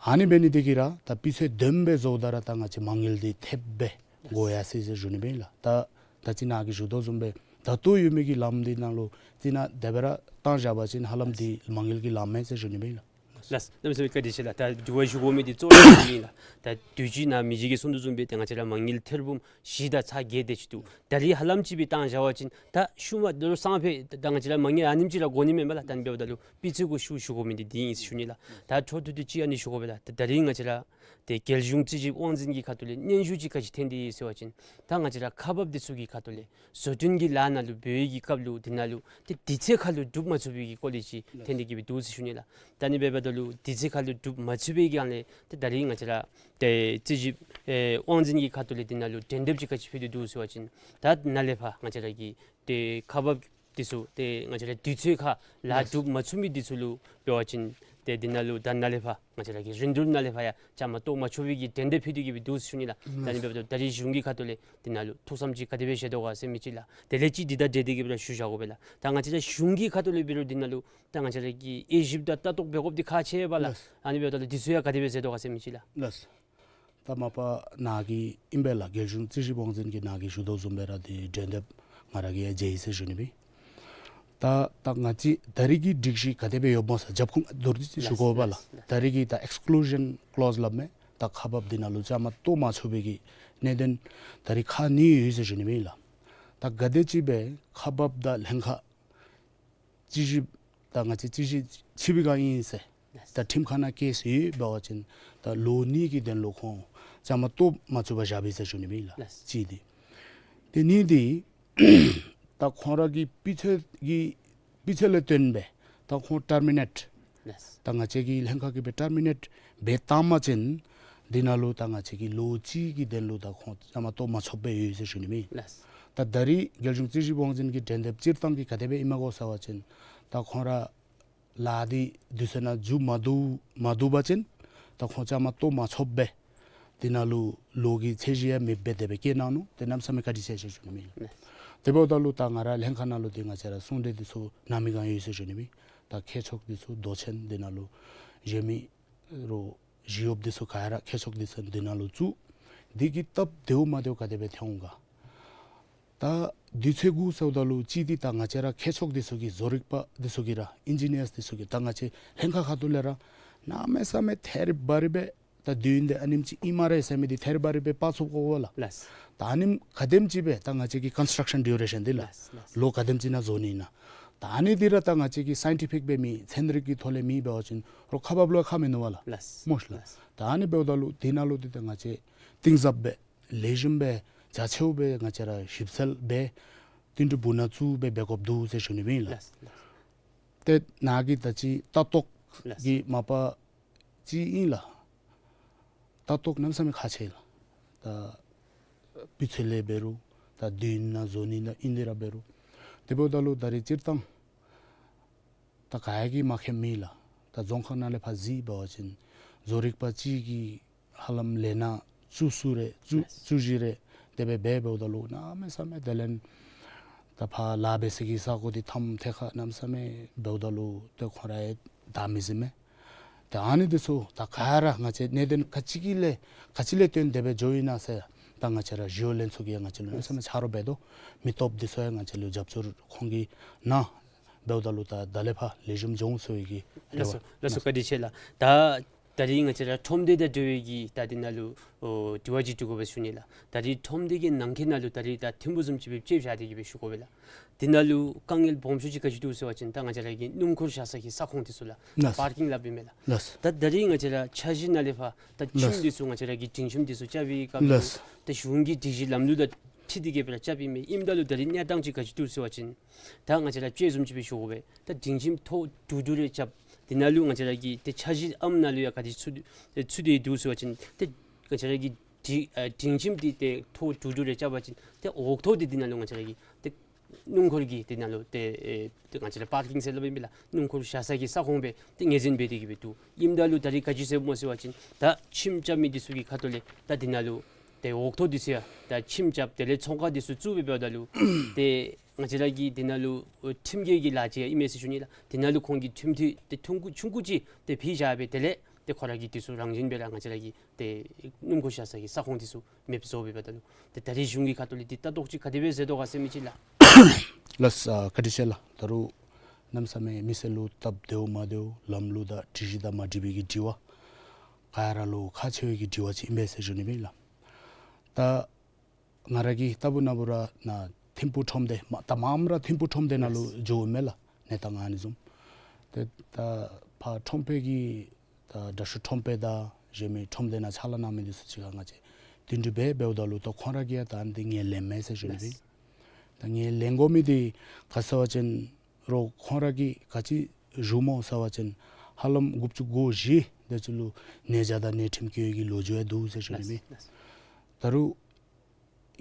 ཨ་ནི་འབད་ནི་དེ་གིས་ར་ད་སྤུས་ཚད་ལྡནམ་སྦེ་བཟོཝ་ད་ར་ད་ང་བཅས་མ་དངུལ་འདི་ཐེབས་སྦེ་དགོ་ཡར་སོ་ཡི་ཟེར་ཞུ་ནི་ཨིན་ལགས། ད་ད་ཅི་ནཱ་གིས་ཞུ་དོ་བཟུམ་སྦེ་ད་ལྟོ་ཡོད་མི་གི་ལམ་འདི་ནང་ལུ་རྩི་ནག་དེ་སྦེ་ར་བཏང་བཞག་པ་ཅིན་ཧ་ལམ་འདི་མ་དངུལ་གྱིས་ལང་མས་ཟེར་ཞུ་ནི་ཨིན་ལགས། ལགས། གནམ་མེད་ས་མེད་བཀའ་དྲིན་ཆེ་ལགས། ད་དྲི་བ་ཞུ་དགོ་མི་འདི་གཙོ་བོ་འདི་ཨིན་ལགས། ད་དུས་ཅི་ནཱ་མི་རྗེ་གིས་གསུང་དོ་བཟུམ་སྦེ་ཏེ་ང་བཅས་ར་མ་དངུལ་ཐེར་འབུམ་བཞི་དང་ཚག་བརྒྱད་དེ་ཅིག་འདུག། ད་རིས་ཧ་ལམ་ཅིག་སྦེ་བཏང་བཞག་པ་ཅིན་ད་ཤུལ་མ་ད་རུང་སང་ཕོད་ད་ང་བཅས་ར་མ་དངུལ་ཨ་ནེམ་ཅིག་ར་དགོ་ནི་མེན་པ་ལགས། ད་ཨ་ནི་འབདཝ་ད་ལུ་སྤུས་ཚད་གུ་ཤུགས་ཞུ་དགོ་མི་འདི་འདི་ཨིན་ཟེར་ཞུ་ནི་ལགས། ད་འཕྲོ་མཐུད་དེ་ཅིག་ཨ་ནི་ཞུ་དགོ་པས་ལགས། ད་ད་རིས་ང་བཅས་ར་ཏེ་རྒྱལ་གཞུང་རྩིས་ཞིབ་དབང་འཛིན་གྱི་ཁ་ཐུག་ལས་སྙན་ཞུ་ཅིག་ག་ཅི་ཐོན་ཏེ་ཡོད་ཟེར་བ་ཅིན་ད་ང་བཅས་ར་ཁག་འབགཔ་འདི་ཚུ་གི་ཁ་ཐུག་ལས་བཟོ་སྐྲུན་གྱི་ལཱ་ནང་ལུ་འབད་བའི་གི་སྐབས་ལུ་དེ་ནང་ལུ་ཏེ་དུས་ཚོད་ཁར་ལུ་སྒྲུབ་མ་ཚུགས་པའི་གི་སྐོར་ལས་ཅིག་ཐོན་ཏེ་གིས་སྦེ་འདུག་ཟེར་ཞུ་ནི་ལགས། ད་ཨ་ནི་འབདཝ་ད་ལུ་དུས་ཚོད་ཁར་ལུ་སྒྲུབ་མ་ཚུགས་པའི་སྒང་ལས་ཏེ་ད་རིས་ང་བཅས་ར་ཏེ་རྩིས་ཞིབ་ཨེ་དབང་འཛིན་གྱི་ཁ་ཐུག་ལས་དེ་ནང་ལུ་དོན་འདེབས་ཅིག་ག་ཅི་ཕུལ་ཏེ་འདུག་ཟེར་བ་ཅིན་ད་ནཱ་ལས་ཕར་ང་བཅས་ར་གི་ཏེ་ཁག་འབགཔ་འདི་ཚུ་ཏེ་ང་བཅས་ར་དུས་ཚོད་ཁར་ལཱ་སྒྲུབ་མ་ཚུགས་མི་འདི་ཚུ་ལུ་འབད་བ་ཅིན་ཏེ་དེ་ནང་ལུ་ད་ནཱ་ལས་ཕར་ང་བཅས་ར་གི་རིན་བསྡུར་ནང་ལས་ཕར་ཡང་བཅའ་མར་གཏོགས་མ་ཆོག་པའི་གི་དོན་འདེབས་ཕུལ་ཏེ་གིས་སྦེ་འདུག་ཟེར་ཞུ་ནི་ལགས། ད་ཨ་ནི་འབདཝ་ད་ད་རིས་གཞུང་གི་ཁ་ཐུག་ལས་དེ་ནང་ལུ་ཐུགས་བསམ་ཅིག་ག་དེ་སྦེ་བཞེས་དོ་ག་ཟེར་མི་ཅིག་ལགས། དེ་ལས་ཅིག་འདི་དང་འབྲེལ་ཏེ་གིས་སྦེ་ར་ཞུ་བཞག་དགོ་པས་ལགས། ད་ང་བཅས་ར་གཞུང་གི་ཁ་ཐུག་ལས་འབད་རུང་དེ་ནང་ལུ་ད་ང་བཅས་ར་གིས་དབྱེ་ཞིབ་དང་ལྟ་རྟོག་འབད་དགོཔ་འདི་ཁག་ཆེ་བས་ལགས། ལགས། ཨ་ནི་འབདཝ་ད་ལུ་འདི་ཚུ་ཡང་ག་དེ་སྦེ་མཛད་དོ་ག་ཟེར་མི་ཅིག་ལགས། ལགས། ད་མ་པ་ནཱ་གིས་ཨིན་པས་ལགས། རྒྱལ་གཞུང་རྩིས་ཞིབ་དབང་འཛིན་གྱིས་ནཱ་གིས་ཞུ་དོ་བཟུམ་སྦེ་ར་འདི་དོན་འདེབས་ང་ར་གིས་ཡང་མཇལ་ཡི་ཟེར་ཞུ་ནི་ཨིན། ད་ད་ང་བཅས་ད་རིས་ཀྱི་སྒྲིག་གཞི་ག་དེ་སྦེ་ཡོདཔ་སྨོ་ཟེར་རྒྱབ་ཁུངས་མདོར་བསྡུས་ཅིག་ཞུ་དགོ་པས་ལགས། ལགས། ད་རིས་ཀྱི་ད་ཨེགསི་ཀུ་ལུ་ཞཱན་ཀི་ལོ་སི་སླབ་མས། ད་ཁག་འབགཔ་འདི་ནང་ལུ་བཅའ་མར་གཏོགས་མ་ཆོག་པའི་གི་གནད་དོན་ད་རིས་ཁག་གཉིས་ཡོད་ཟེར་ཞུ་ནི་ཨིན་ལགས། ད་ག་དེ་ཅིག་སྦེ་ཁག་འབགཔ་དང་ལྷན་ཁག་རྩིས་ཞིབ་ད་ང་བཅས་རྩིས་ཞིབ་ཕྱི་པའི་སྒང་ཨིན་ཟེར། ད་ཁྲིམས་ཁང་ནང་ཀེསི་ཡོད་འབད་བ་ཅིན་ད་ལོ་གཉིས་ཀྱི་དོན་ལུ་ཁོང་ བཅའ་མར་གཏོགས་མ་བཅུག་པར་བཞག་པས་ཟེར་ཞུ་ནི་མས་ལགས། ལགས། གཅིག་འདི། དེ་གཉིས་འདི་ད་ཁོང་ར་གི་སྤུས་ཚད་ཀྱི་སྤུས་ཚད་ལས་བརྟེན་སྦེ་ད་ཁོང་ཊར་མི་ནེཊ། ལགས། ད་ང་བཅས་ཀྱི་ལྷན་ཁག་གིས་སྦེ་ཊར་མི་ནེཊ་འབད་བཏང་པ་ཅིན་འདི་ནང་ལུ་ད་ང་བཅས་ཀྱིས་ལོ་གཅིག་གི་དོན་ལུ་ད་ཁོང་བཅའ་མར་གཏོགས་མ་ཆོགཔ་སྦེ་ཡོད་ཟེར་ཞུ་ནི་མས། ལགས། ད་ད་རིས་རྒྱལ་གཞུང་རྩིས་ཞིབ་དབང་འཛིན་གྱི་འགྲན་འདེབས་སྤྱིར་བཏང་གི་ག་དེ་སྦེ་ཨིན་མས་གོ་ཟེར་བ་ཅིན་ད་ཁོང་ར་ལཱ་འདི་དུས་ཚོད་ནང་མཇུག་མ་བསྡུ་མ་བསྡུ་བ་ཅིན་ད་ཁོང་བཅའ་མར་གཏོགས་མ་ཆོགཔ་སྦེ་འདི་ནང་ལུ་ལོ་གི་ཚད་གཞི་ཡང་མེདཔ་སྦེ་དེ་སྦེ་བཀལ་གནང་ནུག། དེ་གནམ་མེད་ས་མེད་བཀའ་དྲིན་ཆེ་ཟེར་ཞུ་ནི་མས། ལགས། དེ་འབདཝ་ད་ལུ་ད་ང་ར་ལྷན་ཁག་ནང་ལུ་འདི་ང་བཅས་ར་གསུང་གྲོས་འདི་ཚུ་གནང་མི་གང་ཡོད་ཟེར་ཞུ་ནི་མས། ད་མཁས་མཆོག་འདི་ཚུ་མདོ་ཆེན་འདི་ནང་ལུ་གཞན་མི་རོགས་ཞི་གཡོགཔ་འདི་ཚུ་ག་ར་མཁས་མཆོག་འདི་ཚུ་འདི་ནང་ལུ་བཙུགས། འདི་གི་སྟབས་བདེཝ་མ་བདེཝ་ག་དེ་སྦེ་ཐོན་འོང་ག། ད་དུས་ཚོད་གུ་ཟེརཝ་ད་ལུ་གཅིག་འདི་ད་ང་བཅས་ར་མཁས་མཆོག་འདི་ཚུ་གིས་བཟོ་རིག་པ་འདི་ཚུ་གིས་ར་ཨིན་ཇི་ནི་ཡརསི་འདི་ཚུ་གིས་ད་ང་བཅས་ལྷན་ཁག་ཁ་ཐུག་ལས་ར་གནམ་མེད་ས་མེད་ཐད་རི་བ་རི་སྦེ་ད་དུས་ཡུན་འདི་ཨ་ནེམ་ཅིག་ཨིན་སྨ་རེ་ཟེར་མི་འདི་ཐད་རི་བ་རི་སྦེ་དཔག་ཚུགས་དགོ་པས་ལགས། ལགས། ད་ཨ་ནེམ་ག་དེམ་ཅིག་སྦེ་ད་ང་བཅས་ཀྱི་ཀོན་སི་ཊརཀ་ཤཱན་ཌིའུ་རེ་ཤཱན་འདི་ལགས། ལགས། ལགས། ལོ་ག་དེམ་ཅིག་ནང་བཟོ་ནི་ཨིན་ན། ད་ཨ་ནི་འདི་ར་ད་ང་བཅས་ཀྱིས་སའིན་ཊི་ཕིག་སྦེ་མེད་ཚན་རིག་གི་ཐོག་ལས་མེད་འབད་བ་ཅིན་རོགས་ཁ་འབབ་ལུ་ཡང་ཁག་མིན་ནུག་པ་ལགས། ལགས། སྨོ་ཤ་ལགས། ལགས། ད་ཨ་ནི་འབདཝ་ད་ལུ་འདི་ནང་ལུ་འདི་ད་ང་བཅས་གཏིང་ཟབ་སྦེ་ལེགས་ཤོམ་སྦེ་རྒྱ་ཆེཝ་སྦེ་ང་བཅས་ར་ཞིབ་འཚོལ་འབད་བསྟུན་གྲོས་འབུ་ནང་བཙུགས་སྦེ་འབད་དགོཔ་འདུག་ཟེར་ཞུ་ནི་མས་ལགས། ལགས། ལགས། ཏེ་ནཱ་གི་ད་ཅི་ལྟ་རྟོག་ལགས། གི་མ་པ་ཅིག་ཨིན་ལགས། ལྟ་རྟོག་གནམ་མེད་ས་མེད་ཁག་ཆེ་ལགས། ད་སྤུས་ཚད་ལས་འབད་རུང་ད་དུས་ཡུན་ནང་བཟོ་ནི་ནང་ཨིན་དེ་ར་འབད་རུང་། དེ་འབདཝ་ད་ལུ་ད་རིས་སྤྱིར་བཏང་ད་ག་ཡང་གིས་མ་མཁྱེནམ་མེད་ལགས། ད་རྫོང་ཁག་ནང་ལས་ཕར་གཟིགས་འབད་བ་ཅིན་བཟོ་རིག་པ་གཅིག་གིས་ཧ་ལམ་ལས་སྣ་བཅུ་གསུམ་རེ་བཅུ་ལགས། བཅུ་བཞི་རེ་དེ་སྦེ་འབད་འབདཝ་ད་ལུ་གནམ་མེད་ས་མེད་དེ་ལས་ད་ཕར་ལཱ་འབད་ས་གི་ས་གོ་འདི་ཐམ་ཐད་ཁར་གནམ་མེད་ས་མེད་འབདཝ་ད་ལུ་ཏེ་ཁོང་ར་ཡང་བདའ་མི་ཟིན་མས། ད་ཨ་ནི་འདི་ཚུ་ད་ག་ར་ང་བཅས་གནད་དོན་ག་ཅི་གི་ལས་ག་ཅི་ལས་བརྟེན་དེ་སྦེ་འགྱོ་ཡི་ན་ཟེར་ད་ང་བཅས་ར་ཞི་གཡོག་ལྷན་ཚོགས་ཀྱིས་ཡང་ང་བཅས་ལུ་གནམ་མེད་ས་མེད་ཆ་རོགས་འབད་དོ། མི་སྟོབས་འདི་ཚུ་ཡང་ང་བཅས་ལུ་རྒྱབ་སྐྱོར་ཁོང་གིས་གནང་འབདཝ་ད་ལུ་ད་ད་ལས་ཕར་ལེགས་ཤོམ་འགྱོ་འོང་ཟེར་བའི་གི་རེ་བ། ལགས་སོ། ལགས་སོ། བཀའ་དྲིན་ཆེ་ལགས། ད་ད་རིས་ང་བཅས་ར་ཁྲོམ་སྡེ་དང་འབྲེལ་བའི་གི་ད་འདི་ནང་ལུ་ཨོ་དྲི་བ་ཅིག་དྲི་དགོ་པས་ཞུ་ནི་ལགས། ད་རིས་ཁྲོམ་སྡེ་གི་ནང་འཁོད་ནང་ལུ་ད་རིས་ད་ཐིམ་ཕུག་བཟུམ་ཅིག་སྦེ་དཔྱེ་བཞག་སྟེ་གི་སྦེ་ཞུ་དགོ་པས་ལགས། འདི་ནང་ལུ་དཀའ་ངལ་སྦོམ་ཤོས་ཅིག་ག་ཅི་འདུག་ཟེར་བ་ཅིན་ད་ང་བཅས་ར་གི་སྣུམ་འཁོར་བཞག་ས་གི་ས་ཁོངས་འདི་ཚུ་ལགས། ལགས། པར་ཀིང་སླབ་ཨིན་མས་ལགས། ལགས། ད་ད་རིས་ང་བཅས་ར་འཆར་གཞི་ནང་ལས་ཕར་ད་ཁྱིམ་ལགས། འདི་ཚུ་ང་བཅས་ར་གིས་སྒྲིང་ཁྱིམ་འདི་ཚུ་རྐྱབ་པའི་སྐབས་ལུ་ལགས། ད་གཞུང་གི་སྒྲིག་གཞི་ལམ་ལུགས་དང་འཁྲིལ་ཏེ་གི་སྦེ་ར་རྐྱབ་ཨིན་མས། ཨིནམ་ད་ལུ་ད་རིས་གནས་སྟངས་ཅིག་ག་ཅི་འདུག་ཟེར་བ་ཅིན་ད་ང་བཅས་ར་དཔྱེ་བཟུམ་ཅིག་སྦེ་ཞུ་དགོ་པས། ད་སྒྲིང་ཁྱིམ་ཐོག་དྲུག་དྲུག་རེ་རྐྱབ། འདི་ནང་ལུ་ང་བཅས་ར་གི་ཏེ་འཆར་གཞི་ཨམ་ནང་ལུ་ཡང་ག་དེ་ཚུད་ཚུད་དེ་འདུག་ཟེར་བ་ཅིན་ཏེ་ང་བཅས་ར་གི་སྒྲིང་ཨ་སྒྲིང་ཁྱིམ་འདི་ཏེ་ཐོག་དྲུག་དྲུག་རེ་རྐྱབ་པ་ཅིན་ཏེ་འོག་ཐོག་འདི་འདི་ནང་ལུ་ང་བཅས་ར་གི་ཏེ་སྣུམ་འཁོར་གྱི་འདི་ནང་ལུ་ཏེ་ཨེ་ཏེ་ང་བཅས་ར་པར་ཀིང་ཟེར་སླབ་ཨིན་པས་ལགས། སྣུམ་འཁོར་བཞག་ས་གི་ས་ཁོངས་སྦེ་ཏེ་ངོས་འཛིན་འབད་དེ་གི་སྦེ་འདུག། ཨིནམ་ད་ལུ་ད་རིས་ག་ཅི་ཟེར་སྨོ་ཟེར་བ་ཅིན་ད་ཁྱིམ་རྐྱབ་མི་འདི་ཚུ་གི་ཁ་ཐུག་ལས་ད་འདི་ནང་ལུ་ཏེ་འོག་ཐོག་འདི་ཚུ་ཡང་ད་ཁྱིམ་རྐྱབ་དེ་ལས་ཚོང་ཁང་འདི་ཚུ་བཙུགས་སྦེ་འབདཝ་ད་ལུ་ཏེ་ང་བཅས་ར་གི་འདི་ནང་ལུ་ཨོ་ཁྲིམས་འགལ་གྱི་ལཱ་ཅིག་ཡང་ཨིན་མས་ཟེར་ཞུ་ནི་ལགས། འདི་ནང་ལུ་ཁོང་གི་ཁྲིམས་མཐུན་ཏེ་ཐོན་ཁུངས་ཆུང་ཀུ་ཅིག་ཏེ་བྱིན་བཞག་སྦེ་དེ་ལས་ཏེ་ཁོང་ར་གིས་འདི་ཚུ་རང་བཞིན་སྦེ་ར་ང་བཅས་ར་གི་ཏེ་སྣུམ་འཁོར་བཞག་ས་གི་ས་ཁོངས་འདི་ཚུ་མེདཔ་བཟོ་སྦེ་འབདཝ་ད་ལུ་ཏེ་ད་རིས་གཞུང་གི་ཁ་ཐུག་ལས་འདི་ལྟ་རྟོག་ཅིག་ག་དེ་སྦེ་མཛད་དོ་ག་ཟེར་མི་ཅིག་ལགས། ལགས་སོ། བཀའ་དྲིན་ཆེ་ལགས། ད་རུང་གནམ་མེད་ས་མེད་མི་སེར་ལུ་སྟབས་བདེཝ་མ་བདེཝ་ལམ་ལུགས་དང་སྒྲིག་གཞི་དང་མ་འགྲིག་པའི་གི་དྲི་བ་ག་ར་ལུ་ཁག་ཆེ་བའི་གི་དྲི་བ་ཅིག་ཨིན་པས་ཟེར་ཞུ་ནི་མས་ལགས། ད་ང་ར་གིས་ལྟ་བུ་ན་བུ་ར་ནཱ་ཐིམ་ཕུག་ཁྲོམ་སྡེ་མ་ད་མངམ་ར་ཐིམ་ཕུག་ཁྲོམ་སྡེ་ནང་ལུ་ལགས། འགྱོཝ་མས་ལགས། གནས་སྟངས་ཨ་ནི་བཟུམ། ཏེ་ད་ཕར་ཁྲོམ་དཔོན་གྱིས་ད་དྲག་ཤོས་ཁྲོམ་དཔོན་དང་གཞན་མི་ཁྲོམ་སྡེ་ནང་ཕྱག་ལཱ་གནང་མི་འདི་ཚུ་ཅིག་ཁར་ང་བཅས་བསྟུན་གྲོས་འབད་འབདཝ་ད་ལུ་ད་ཁོང་ར་གིས་ཡང་ད་འདི་ངོས་ལེན་མས་ཟེར་ཞུ་ནི་ཨིན། ལགས། ད་ངོས་ལེན་དགོ་མི་འདི་ག་ཟེར་བ་ཅིན་རོགས་ཁོང་ར་གིས་ག་ཅི་ཞུ་སྨོ་ཟེར་བ་ཅིན་ཧ་ལམ་དགུ་བཅུ་གོ་བཞི་དེ་ཚུ་ལུ་ནད་བྱ་དང་ནད་ཁྲིམས་བཀལ་བའི་གི་ལོ་རྒྱུས་ཡང་འདུག་ཟེར་ཞུ་ནི་ཨིན། ལགས། ལགས། ད་རུང་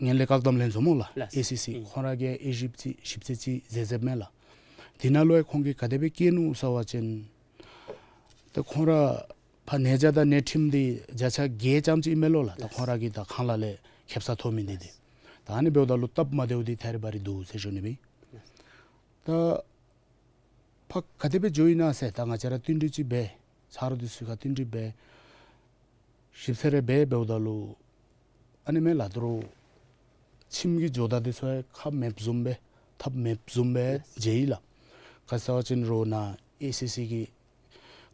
ངན་ལྷད་བཀག་སྡོམ་ལྷན་ཚོགས་སྨོ་ལགས། ལགས། ཨེ་སི་སི། ཨིན། ཁོང་ར་གིས་དབྱེ་ཞིབ་ཅིག་ཞིབ་དཔྱད་ཅིག་མཛད་མཛདཔ་མས་ལགས། འདི་ནང་ལུ་ཡང་ཁོང་གིས་ག་དེ་སྦེ་བཀལ་ནུག་ཟེར་བ་ཅིན་ཏེ་ཁོང་ར་ཕར་ནད་བྱ་དང་ནད་ཁྲིམས་འདི་བརྒྱ་ཆ་བརྒྱད་ཙམ་ཅིག་ཨིན་མས་ལོ་ལགས། ད་ལགས། ཁོང་ར་གིས་ད་ཁང་གླ་ལས་ཁེབ་ས་ཐོབ་མི་འདི་འདི། ད་ཨ་ནི་འབདཝ་ད་ལུ་སྟབས་མ་བདེཝ་འདི་ཐད་རི་བ་རི་འདུག་ཟེར་ཞུ་ནི་ཨིན། ད་ཕར་ག་དེ་སྦེ་འགྱོ་ཡི་ན་ཟེར་ད་ང་བཅས་ར་བསྟུན་གྲོས་ཅིག་འབད། ཆ་རོགས་འདི་ཚུ་ཁར་བསྟུན་གྲོས་འབད། ཞིབ་འཚོལ་རེ་འབད་འབདཝ་ད་ལུ་ཨ་ནི་མས་ལགས། ད་རུང་ཁྱིམ་གྱི་ཇོ་བདག་འདི་ཚུ་ཡང་ཁག་མེདཔ་བཟུམ་སྦེ་ཐབས་མེདཔ་བཟུམ་སྦེ་མཇལ་ཡི་ལགས། ག་ཟེར་བ་ཅིན་རོགས་ནཱ་ཨེ་སི་སི་གི་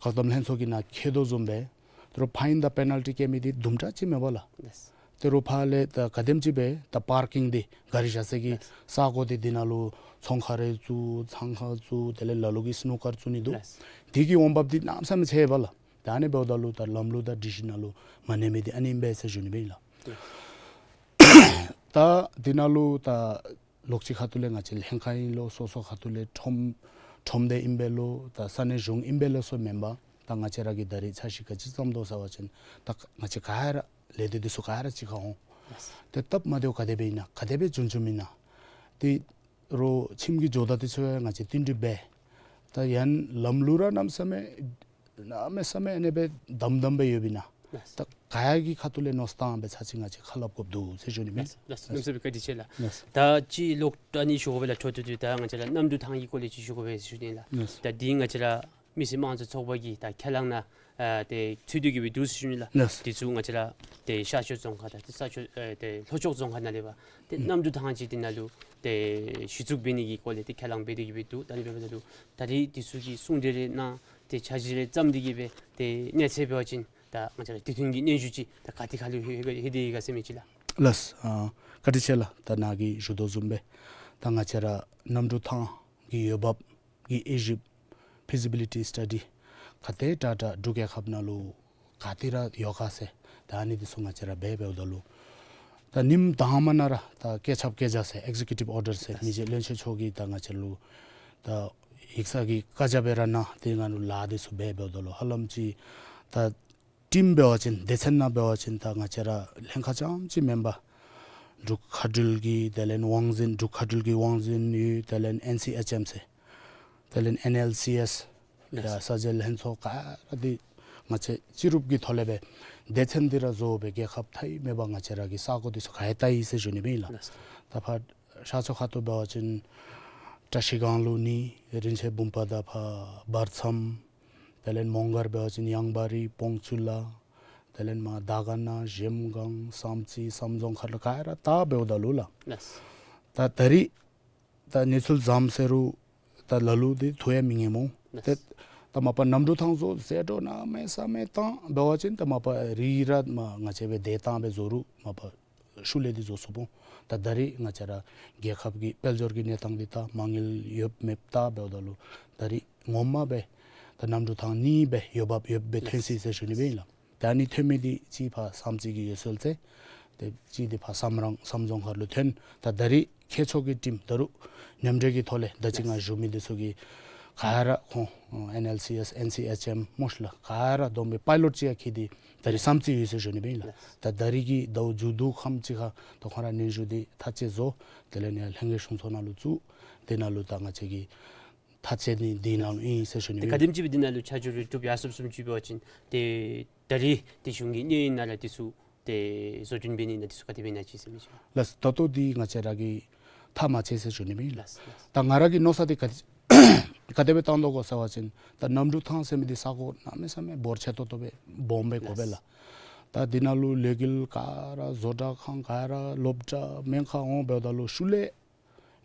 བཀག་སྡོམ་ལྷན་ཚོགས་ཀྱིས་ནཱ་འཁོད་དོ་བཟུམ་སྦེ་ད་རུང་ཕའིན་དང་པེ་ནཱལ་ཊི་བཀལ་མི་འདི་དུམ་གྲ་ཅིག་མས་པ་ལགས། ལགས། ད་རུང་ཕར་ལས་ད་ག་དེམ་ཅིག་སྦེ་ད་པར་ཀིང་འདི་གཱ་རི་བཞག་ས་གི་ལགས། ས་གོ་འདི་འདི་ནང་ལུ་ཚོང་ཁང་རེ་བཙུགས་ཚང་ཁང་བཙུགས་དེ་ལས་ལ་ལུ་གིས་སི་ནུ་ཀར་བཙུགས་ནི་འདུག། ལགས། འདི་གི་འོང་འབབ་འདི་གནམ་མེད་ས་མེད་ཆེ་བས་ལགས། ད་ཨ་ནི་འབདཝ་ད་ལུ་ད་ལམ་ལུགས་དང་སྒྲིག་གཞི་ནང་ལུ་མ་གནས་མི་འདི་ཨ་ནི་ཨིན་པས་ཟེར་ཞུ་ནི་སྦེ་ཨིན་ལགས། ད་འདི་ནང་ལུ་ད་ལོགས་ཅིག་ཁ་ཐུག་ལས་ང་བཅས་ལྷན་ཁག་ཨིན་ལོ་སོ་སོ་ཁ་ཐུག་ལས་ཁྲོམ་ཁྲོམ་སྡེ་ཨིན་པས་ལོ་ད་ས་གནས་གཞུང་ཨིན་པས་ལོ་ཟེར་མེན་པར་ད་ང་བཅས་ར་གིས་ད་རིས་འཆར་གཞི་ག་ཅི་བརྩམ་དོ་ཟེར་བ་ཅིན་ད་ང་བཅས་ག་ར་ལས་སྡེ་འདི་ཚུ་ག་ར་གཅིག་ཁར་འོང་། ཏེ་སྟབས་མ་བདེཝ་ག་དེ་སྦེ་ཨིན་ན་ག་དེ་སྦེ་བྱུང་བྱུངམ་ཨིན་ན་ཏེ་རོགས་ཁྱིམ་གྱི་ཇོ་བདག་འདི་ཚུ་ཡང་ང་བཅས་བསྟུན་གྲོས་འབད། ད་ཡང་ལམ་ལུགས་ར་གནམ་མེད་ས་མེད་གནམ་མེད་ས་མེད་ཨ་ནི་སྦེ་དམ་དམ་སྦེ་ཡོདཔ་ཨིན་ན། ད་ག་ཡང་གི་ཁ་ཐུག་ལས་མནོ་བསམ་བཏང་སྦེ་ཚར་ཅིག་ང་བཅས་ཁ་སླབ་དགོཔ་འདུག་ཟེར་ཞུ་ནི་མས། ལགས་སོ་ལགས་སོ། གནམ་མེད་ས་མེད་བཀའ་དྲིན་ཆེ་ལགས། ད་ཅི་ལོག་ད་ཨ་ནི་ཞུ་དགོ་པས་ལགས། འཕྲོ་མཐུད་དེ་ད་ང་བཅས་ར་གནམ་གྲུ་ཐང་གི་སྐོར་ལས་ཅིག་ཞུ་དགོ་པས་ཞུ་ནི་ལགས། ད་འདི་ང་བཅས་ར་མི་སེར་དམངས་གཙོའི་ཚོགས་པ་གི་ད་ཁས་བླངས་ནང་ཨ་ཏེ་ཚུད་དེ་གི་སྦེ་འདུག་ཟེར་ཞུ་ནི་ལགས། འདི་ཚུ་ང་བཅས་ར་ཏེ་ཤར་ཕྱོགས་རྫོང་ཁག་དང་ཏེ་ས་ཕྱོགས་ཨ་ཏེ་ལྷོ་ཕྱོགས་རྫོང་ཁག་ནང་ལས་ཕར་ཏེ་གནམ་གྲུ་ཐང་ཅིག་འདི་ནང་ལུ་ཏེ་གཞི་བཙུགས་འབད་ནི་གི་སྐོར་ལས་ཏེ་ཁས་བླངས་འབད་དེ་གི་སྦེ་འདུག། ད་ཨ་ནི་འབདཝ་ད་ལུ་ད་རིས་འདི་ཚུ་གི་གསུང་གྲོས་རེ་གནང་ཏེ་འཆར་གཞི་རེ་བརྩམས་ཏེ་གི་སྦེ་ཏེ་གནས་ཚད་འབད་བ་ཅིན་ད་ང་བཅས་ར་དེ་ཐོན་གྱི་སྙན་ཞུ་ཅིག་ད་ག་ཏེ་ཁར་ལུ་ལྷོད་ལྷོད་དེ་ཡོད་ག་ཟེར་མི་ཅིག་ལགས། ལགས། ཨ་བཀའ་དྲིན་ཆེ་ལགས། ད་ནཱ་གིས་ཞུ་དོ་བཟུམ་སྦེ་ད་ང་བཅས་ར་གནམ་གྲུ་ཐང་གི་འོས་འབབ་ཀྱི་དབྱེ་ཞིབ་feasibility study ག་དེ་དྲག་དྲག་འབྲུག་རྒྱལ་ཁབ་ནང་ལུ་ག་ཏེ་ར་ཡོད་ག་ཟེར་ད་ཨ་ནི་འདི་ཚུ་ང་བཅས་ར་འབད་འབདཝ་ད་ལུ་ད་ཉིནམ་དང་པ་ནང་ར་ད་བཀོད་ཁྱབ་བཀོད་རྒྱ་ཟེར་executive order ཟེར་མི་རྗེ་བློན་ཆེན་མཆོག་གིས་ད་ང་བཅས་ལུ་ད་ཡིག་ཚང་གི་བཀའ་རྒྱ་སྦེ་ར་གནང་། དེ་ནང་ལུ་ལཱ་འདི་ཚུ་འབད་འབདཝ་ད་ལུ་ཧ་ལམ་ཅིག་ད་ཊིམ་འབད་བ་ཅིན་སྡེ་ཚན་ནང་འབད་བ་ཅིན་ད་ང་བཅས་ར་ལྷན་ཁག་རྐྱངམ་ཅིག་མེན་པར་འབྲུག་མཁའ་འགྲུལ་གྱི་དེ་ལས་དབང་འཛིན་འབྲུག་མཁའ་འགྲུལ་གྱི་དབང་འཛིན་ཡོད། དེ་ལས་ཨེན་སི་ཨེཆ་ཨེམ་ཟེར་དེ་ལས་ཨེན་ཨེལ་སི་ཨེས་ཡ་ས་འཇལ་ལྷན་ཚོགས་ག་ར་འདི་ང་བཅས་སྤྱི་རུབ་ཀྱི་ཐོག་ལས་སྦེ་སྡེ་ཚན་འདི་ར་བཟོ་སྦེ་རྒྱལ་ཁབ་མཐའ་དབུས་མེད་པར་ང་བཅས་ར་གི་ས་གོ་འདི་ཚུ་ག་ཡང་བལྟ་ཡི་ཟེར་ཞུ་ནི་སྦེ་ཨིན་ལགས། ད་ཕར་ཤར་ཕྱོགས་ཁ་ཐུག་འབད་བ་ཅིན་བཀྲ་ཤིས་སྒང་ལུ་ནི་རིན་ཆེན་བུམ་པ་དང་ཕར་བར་མཚམས་དེ་ལས་མོང་སྒར་འབད་བ་ཅིན་ཡང་བ་རི་བོང་ཆུ་ལ་དེ་ལས་མར་དར་དཀར་ན་གཞལམ་སྒང་བསམ་རྩེ་བསམ་རྫོང་ཁ་ལུ་ག་ར་བལྟ་འབདཝ་ད་ལུ་ལགས། ད་ད་རིས་ད་གནས་ཚུལ་བཟངམ་ཟེར་རུང་ད་ལ་ལུ་འདི་ཐུགས་ཡང་མི་ངེས་སྨོ། ཏེ་ད་མ་པ་གནམ་གྲུ་ཐང་བཟོ་ཟད་འགྲོ་གནམ་མེད་ས་མེད་བཏང་འབད་བ་ཅིན་ད་མ་པ་རི་ར་མར་ང་བཅས་སྦེ་དེ་བཏང་སྦེ་བཟོ་རུང་མ་པ་ཤུལ་ལས་འདི་བཟོ་ཚུགས་སྨོ། ད་ད་རིས་ང་བཅས་ར་རྒྱལ་ཁབ་ཀྱི་དཔལ་འབྱོར་གྱི་གནས་སྟངས་འདི་ད་མ་དངུལ་ཡོདཔ་མེདཔ་བལྟ་འབདཝ་ད་ལུ་ད་རིས་ངོ་མ་སྦེ་ད་གནམ་གྲུ་ཐང་གཉིས་སྦེ་འོས་འབབ་ཡོདཔ་སྦེ་ཐོན་སོ་ཡི་ཟེར་ཞུ་ནི་སྦེ་ཨིན་ལགས། ད་ཨ་ནི་ཐོན་མི་འདི་གཅིག་ཕར་བསམ་རྩེ་གི་འོད་གསལ་ཟེར་ཏེ་གཅིག་འདི་ཕར་བསམ་རང་བསམ་རྫོང་ཁ་ལུ་ཐོན། ད་ད་རིས་མཁས་མཆོག་གི་ཊིམ་ད་རུང་མཉམ་འབྲེལ་གྱི་ཐོག་ལས་ད་ཅི་ང་ཞུ་མི་འདི་ཚུ་གི་ག་ར་ཁོང་ཨེན་ཨེལ་སི་ཨེས་ཨེན་སི་ཨེཆ་ཨེམ་མོ་ཤ་ལ་ག་ར་བསྡོམས་སྦེ་པའི་ལོཊ་ཅིག་ཡང་འཁྱིད་དེ་ད་རིས་བསམ་རྩེ་ཡོད་ཟེར་ཞུ་ནི་སྦེ་ཨིན་ལགས། ད་ད་རིས་ཀྱི་ཟླཝ་མཇུག་བསྡུ་ཁམས་ཅིག་ཁར་ད་ཁོང་ར་སྙན་ཞུ་འདི་ཐག་བཅད་བཟོ། དེ་ལས་ནི་ལྷན་རྒྱས་གཞུང་ཚོགས་ནང་ལུ་བཙུགས། དེ་ནང་ལུ་ད་ང་བཅས་ཀྱི་ཐག་བཅད་ནི་འདི་ནང་ལུ་ཨིན་ཟེར་ཞུ་ནི་ཏེ་ག་སྦེ། དེམ་ཅིག་སྦེ་འདི་ནང་ལུ་ཆ་འཇོག་རེ་གྲུབ་ཡར་སོངམ་བཟུམ་ཅིག་འབད་བ་ཅིན་ཏེ་ད་རིས་ཏེ་གཞུང་གི་གནས་ཡུན་ནང་ར་འདི་ཚུ་ཏེ་བཟོ་སྐྲུན་འབད་ནི་ནང་འདི་ཚུ་ག་དེ་སྦེ་ཨིན་ན་ཅིག་ཟེར་མི་ཅིག། ལགས། ད་ལྟོ་འདི་ང་བཅས་ར་གིས་ཐག་མ་བཅད་ཟེར་ཞུ་ནི་མས་ལགས། ལགས་ལགས། ད་ང་ར་གི་མནོ་བསམ་འདི་ག་ག་དེ་སྦེ་བཏང་དོ་གོ་ཟེར་བ་ཅིན་ད་གནམ་གྲུ་ཐང་ཟེར་མི་འདི་ས་གོ་གནམ་མེད་ས་མེད་འབོར་ཆེ་ཏོག་ཏོ་སྦེ་སྦོམ་སྦེ་དགོ་པས་ལགས། ལགས། ད་འདི་ནང་ལུ་ལས་འགུལ་ག་ར་བཟོ་གྲྭ་ཁང་ག་ར་སློབ་གྲྭ་སྨན་ཁང་འོང་འབདཝ་ད་ལུ་ཤུལ་ལས་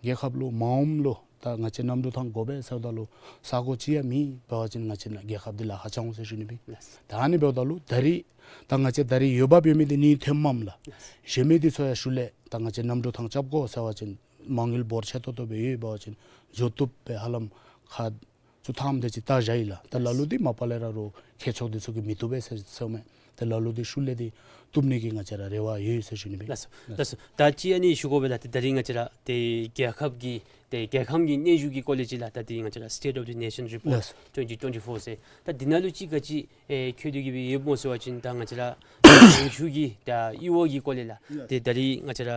རྒྱལ་ཁབ་ལུ་མ་འོངམ་ལུ་ད་ང་བཅས་གནམ་གྲུ་ཐང་དགོ་པས་ཟེརཝ་ད་ལུ་ས་གོ་ཅིག་ཡང་མེད་འབད་བ་ཅིན་ང་བཅས་ནཱ་རྒྱལ་ཁབ་འདི་ལཱ་ཁག་འགྱོ་འོང་ཟེར་ཞུ་ནི་མས། ལགས། ད་ཨ་ནི་འབདཝ་ད་ལུ་ད་རིས་ད་ང་བཅས་ད་རིས་འོས་འབབ་ཡོད་མི་འདི་གཉིས་ཐོནམ་མས་ལགས། ལགས། གཞན་མི་འདི་ཚུ་ཡང་ཤུལ་ལས་ད་ང་བཅས་གནམ་གྲུ་ཐང་རྐྱབ་དགོ་ཟེར་བ་ཅིན་མ་དངུལ་འབོར་ཆེ་ཏོག་ཏོ་སྦེ་ཡོད་འབད་བ་ཅིན་འགྱོ་བཏུབ་པའི་ཧ་ལམ་ཁག་བཅུ་ཐམ་དེ་ཅིག་བལྟ་བཞག་ཡི་ལགས། ད་ལ་ལུ་འདི་མ་པ་ལས་ར་རོགས་མཁས་མཆོག་འདི་ཚུ་གིས་མི་བཏུབ་པས་ཟེར་ཟེརཝ་མས། ད་ལ་ལུ་འདི་ཤུལ་ལས་འདི་བཏུབ་ནི་གི་ང་བཅས་ར་རེ་བ་ཡོད་ཟེར་ཞུ་ནི་མས། ལགས་སོ། ལགས་སོ། ད་ཅི་ཨ་ནི་ཞུ་དགོ་པས་ལགས། ད་ད་རིས་ང་བཅས་ར་ཏེ་རྒྱལ་ཁབ་ཀྱི་ཏེ་རྒྱལ་ཁམས་ཀྱི་གནས་བཞུགས་ཀྱི་སྐོར་ལས་ཅིག་ལགས། ད་འདི་ང་བཅས་ར་State of the Nation Report ལགས་སོ། twenty twenty-four ཟེར། ད་འདི་ནང་ལུ་ཅིག་ག་ཅི་ཨེ་འཁོད་དེ་གི་སྦེ་ཡོདཔ་སྨོ་ཟེར་བ་ཅིན་ད་ང་བཅས་ར་ཞིང་ཆུ་གི་ད་གཡུར་བ་གི་སྐོར་ལས་ལགས། ལགས། ཏེ་ད་རིས་ང་བཅས་ར་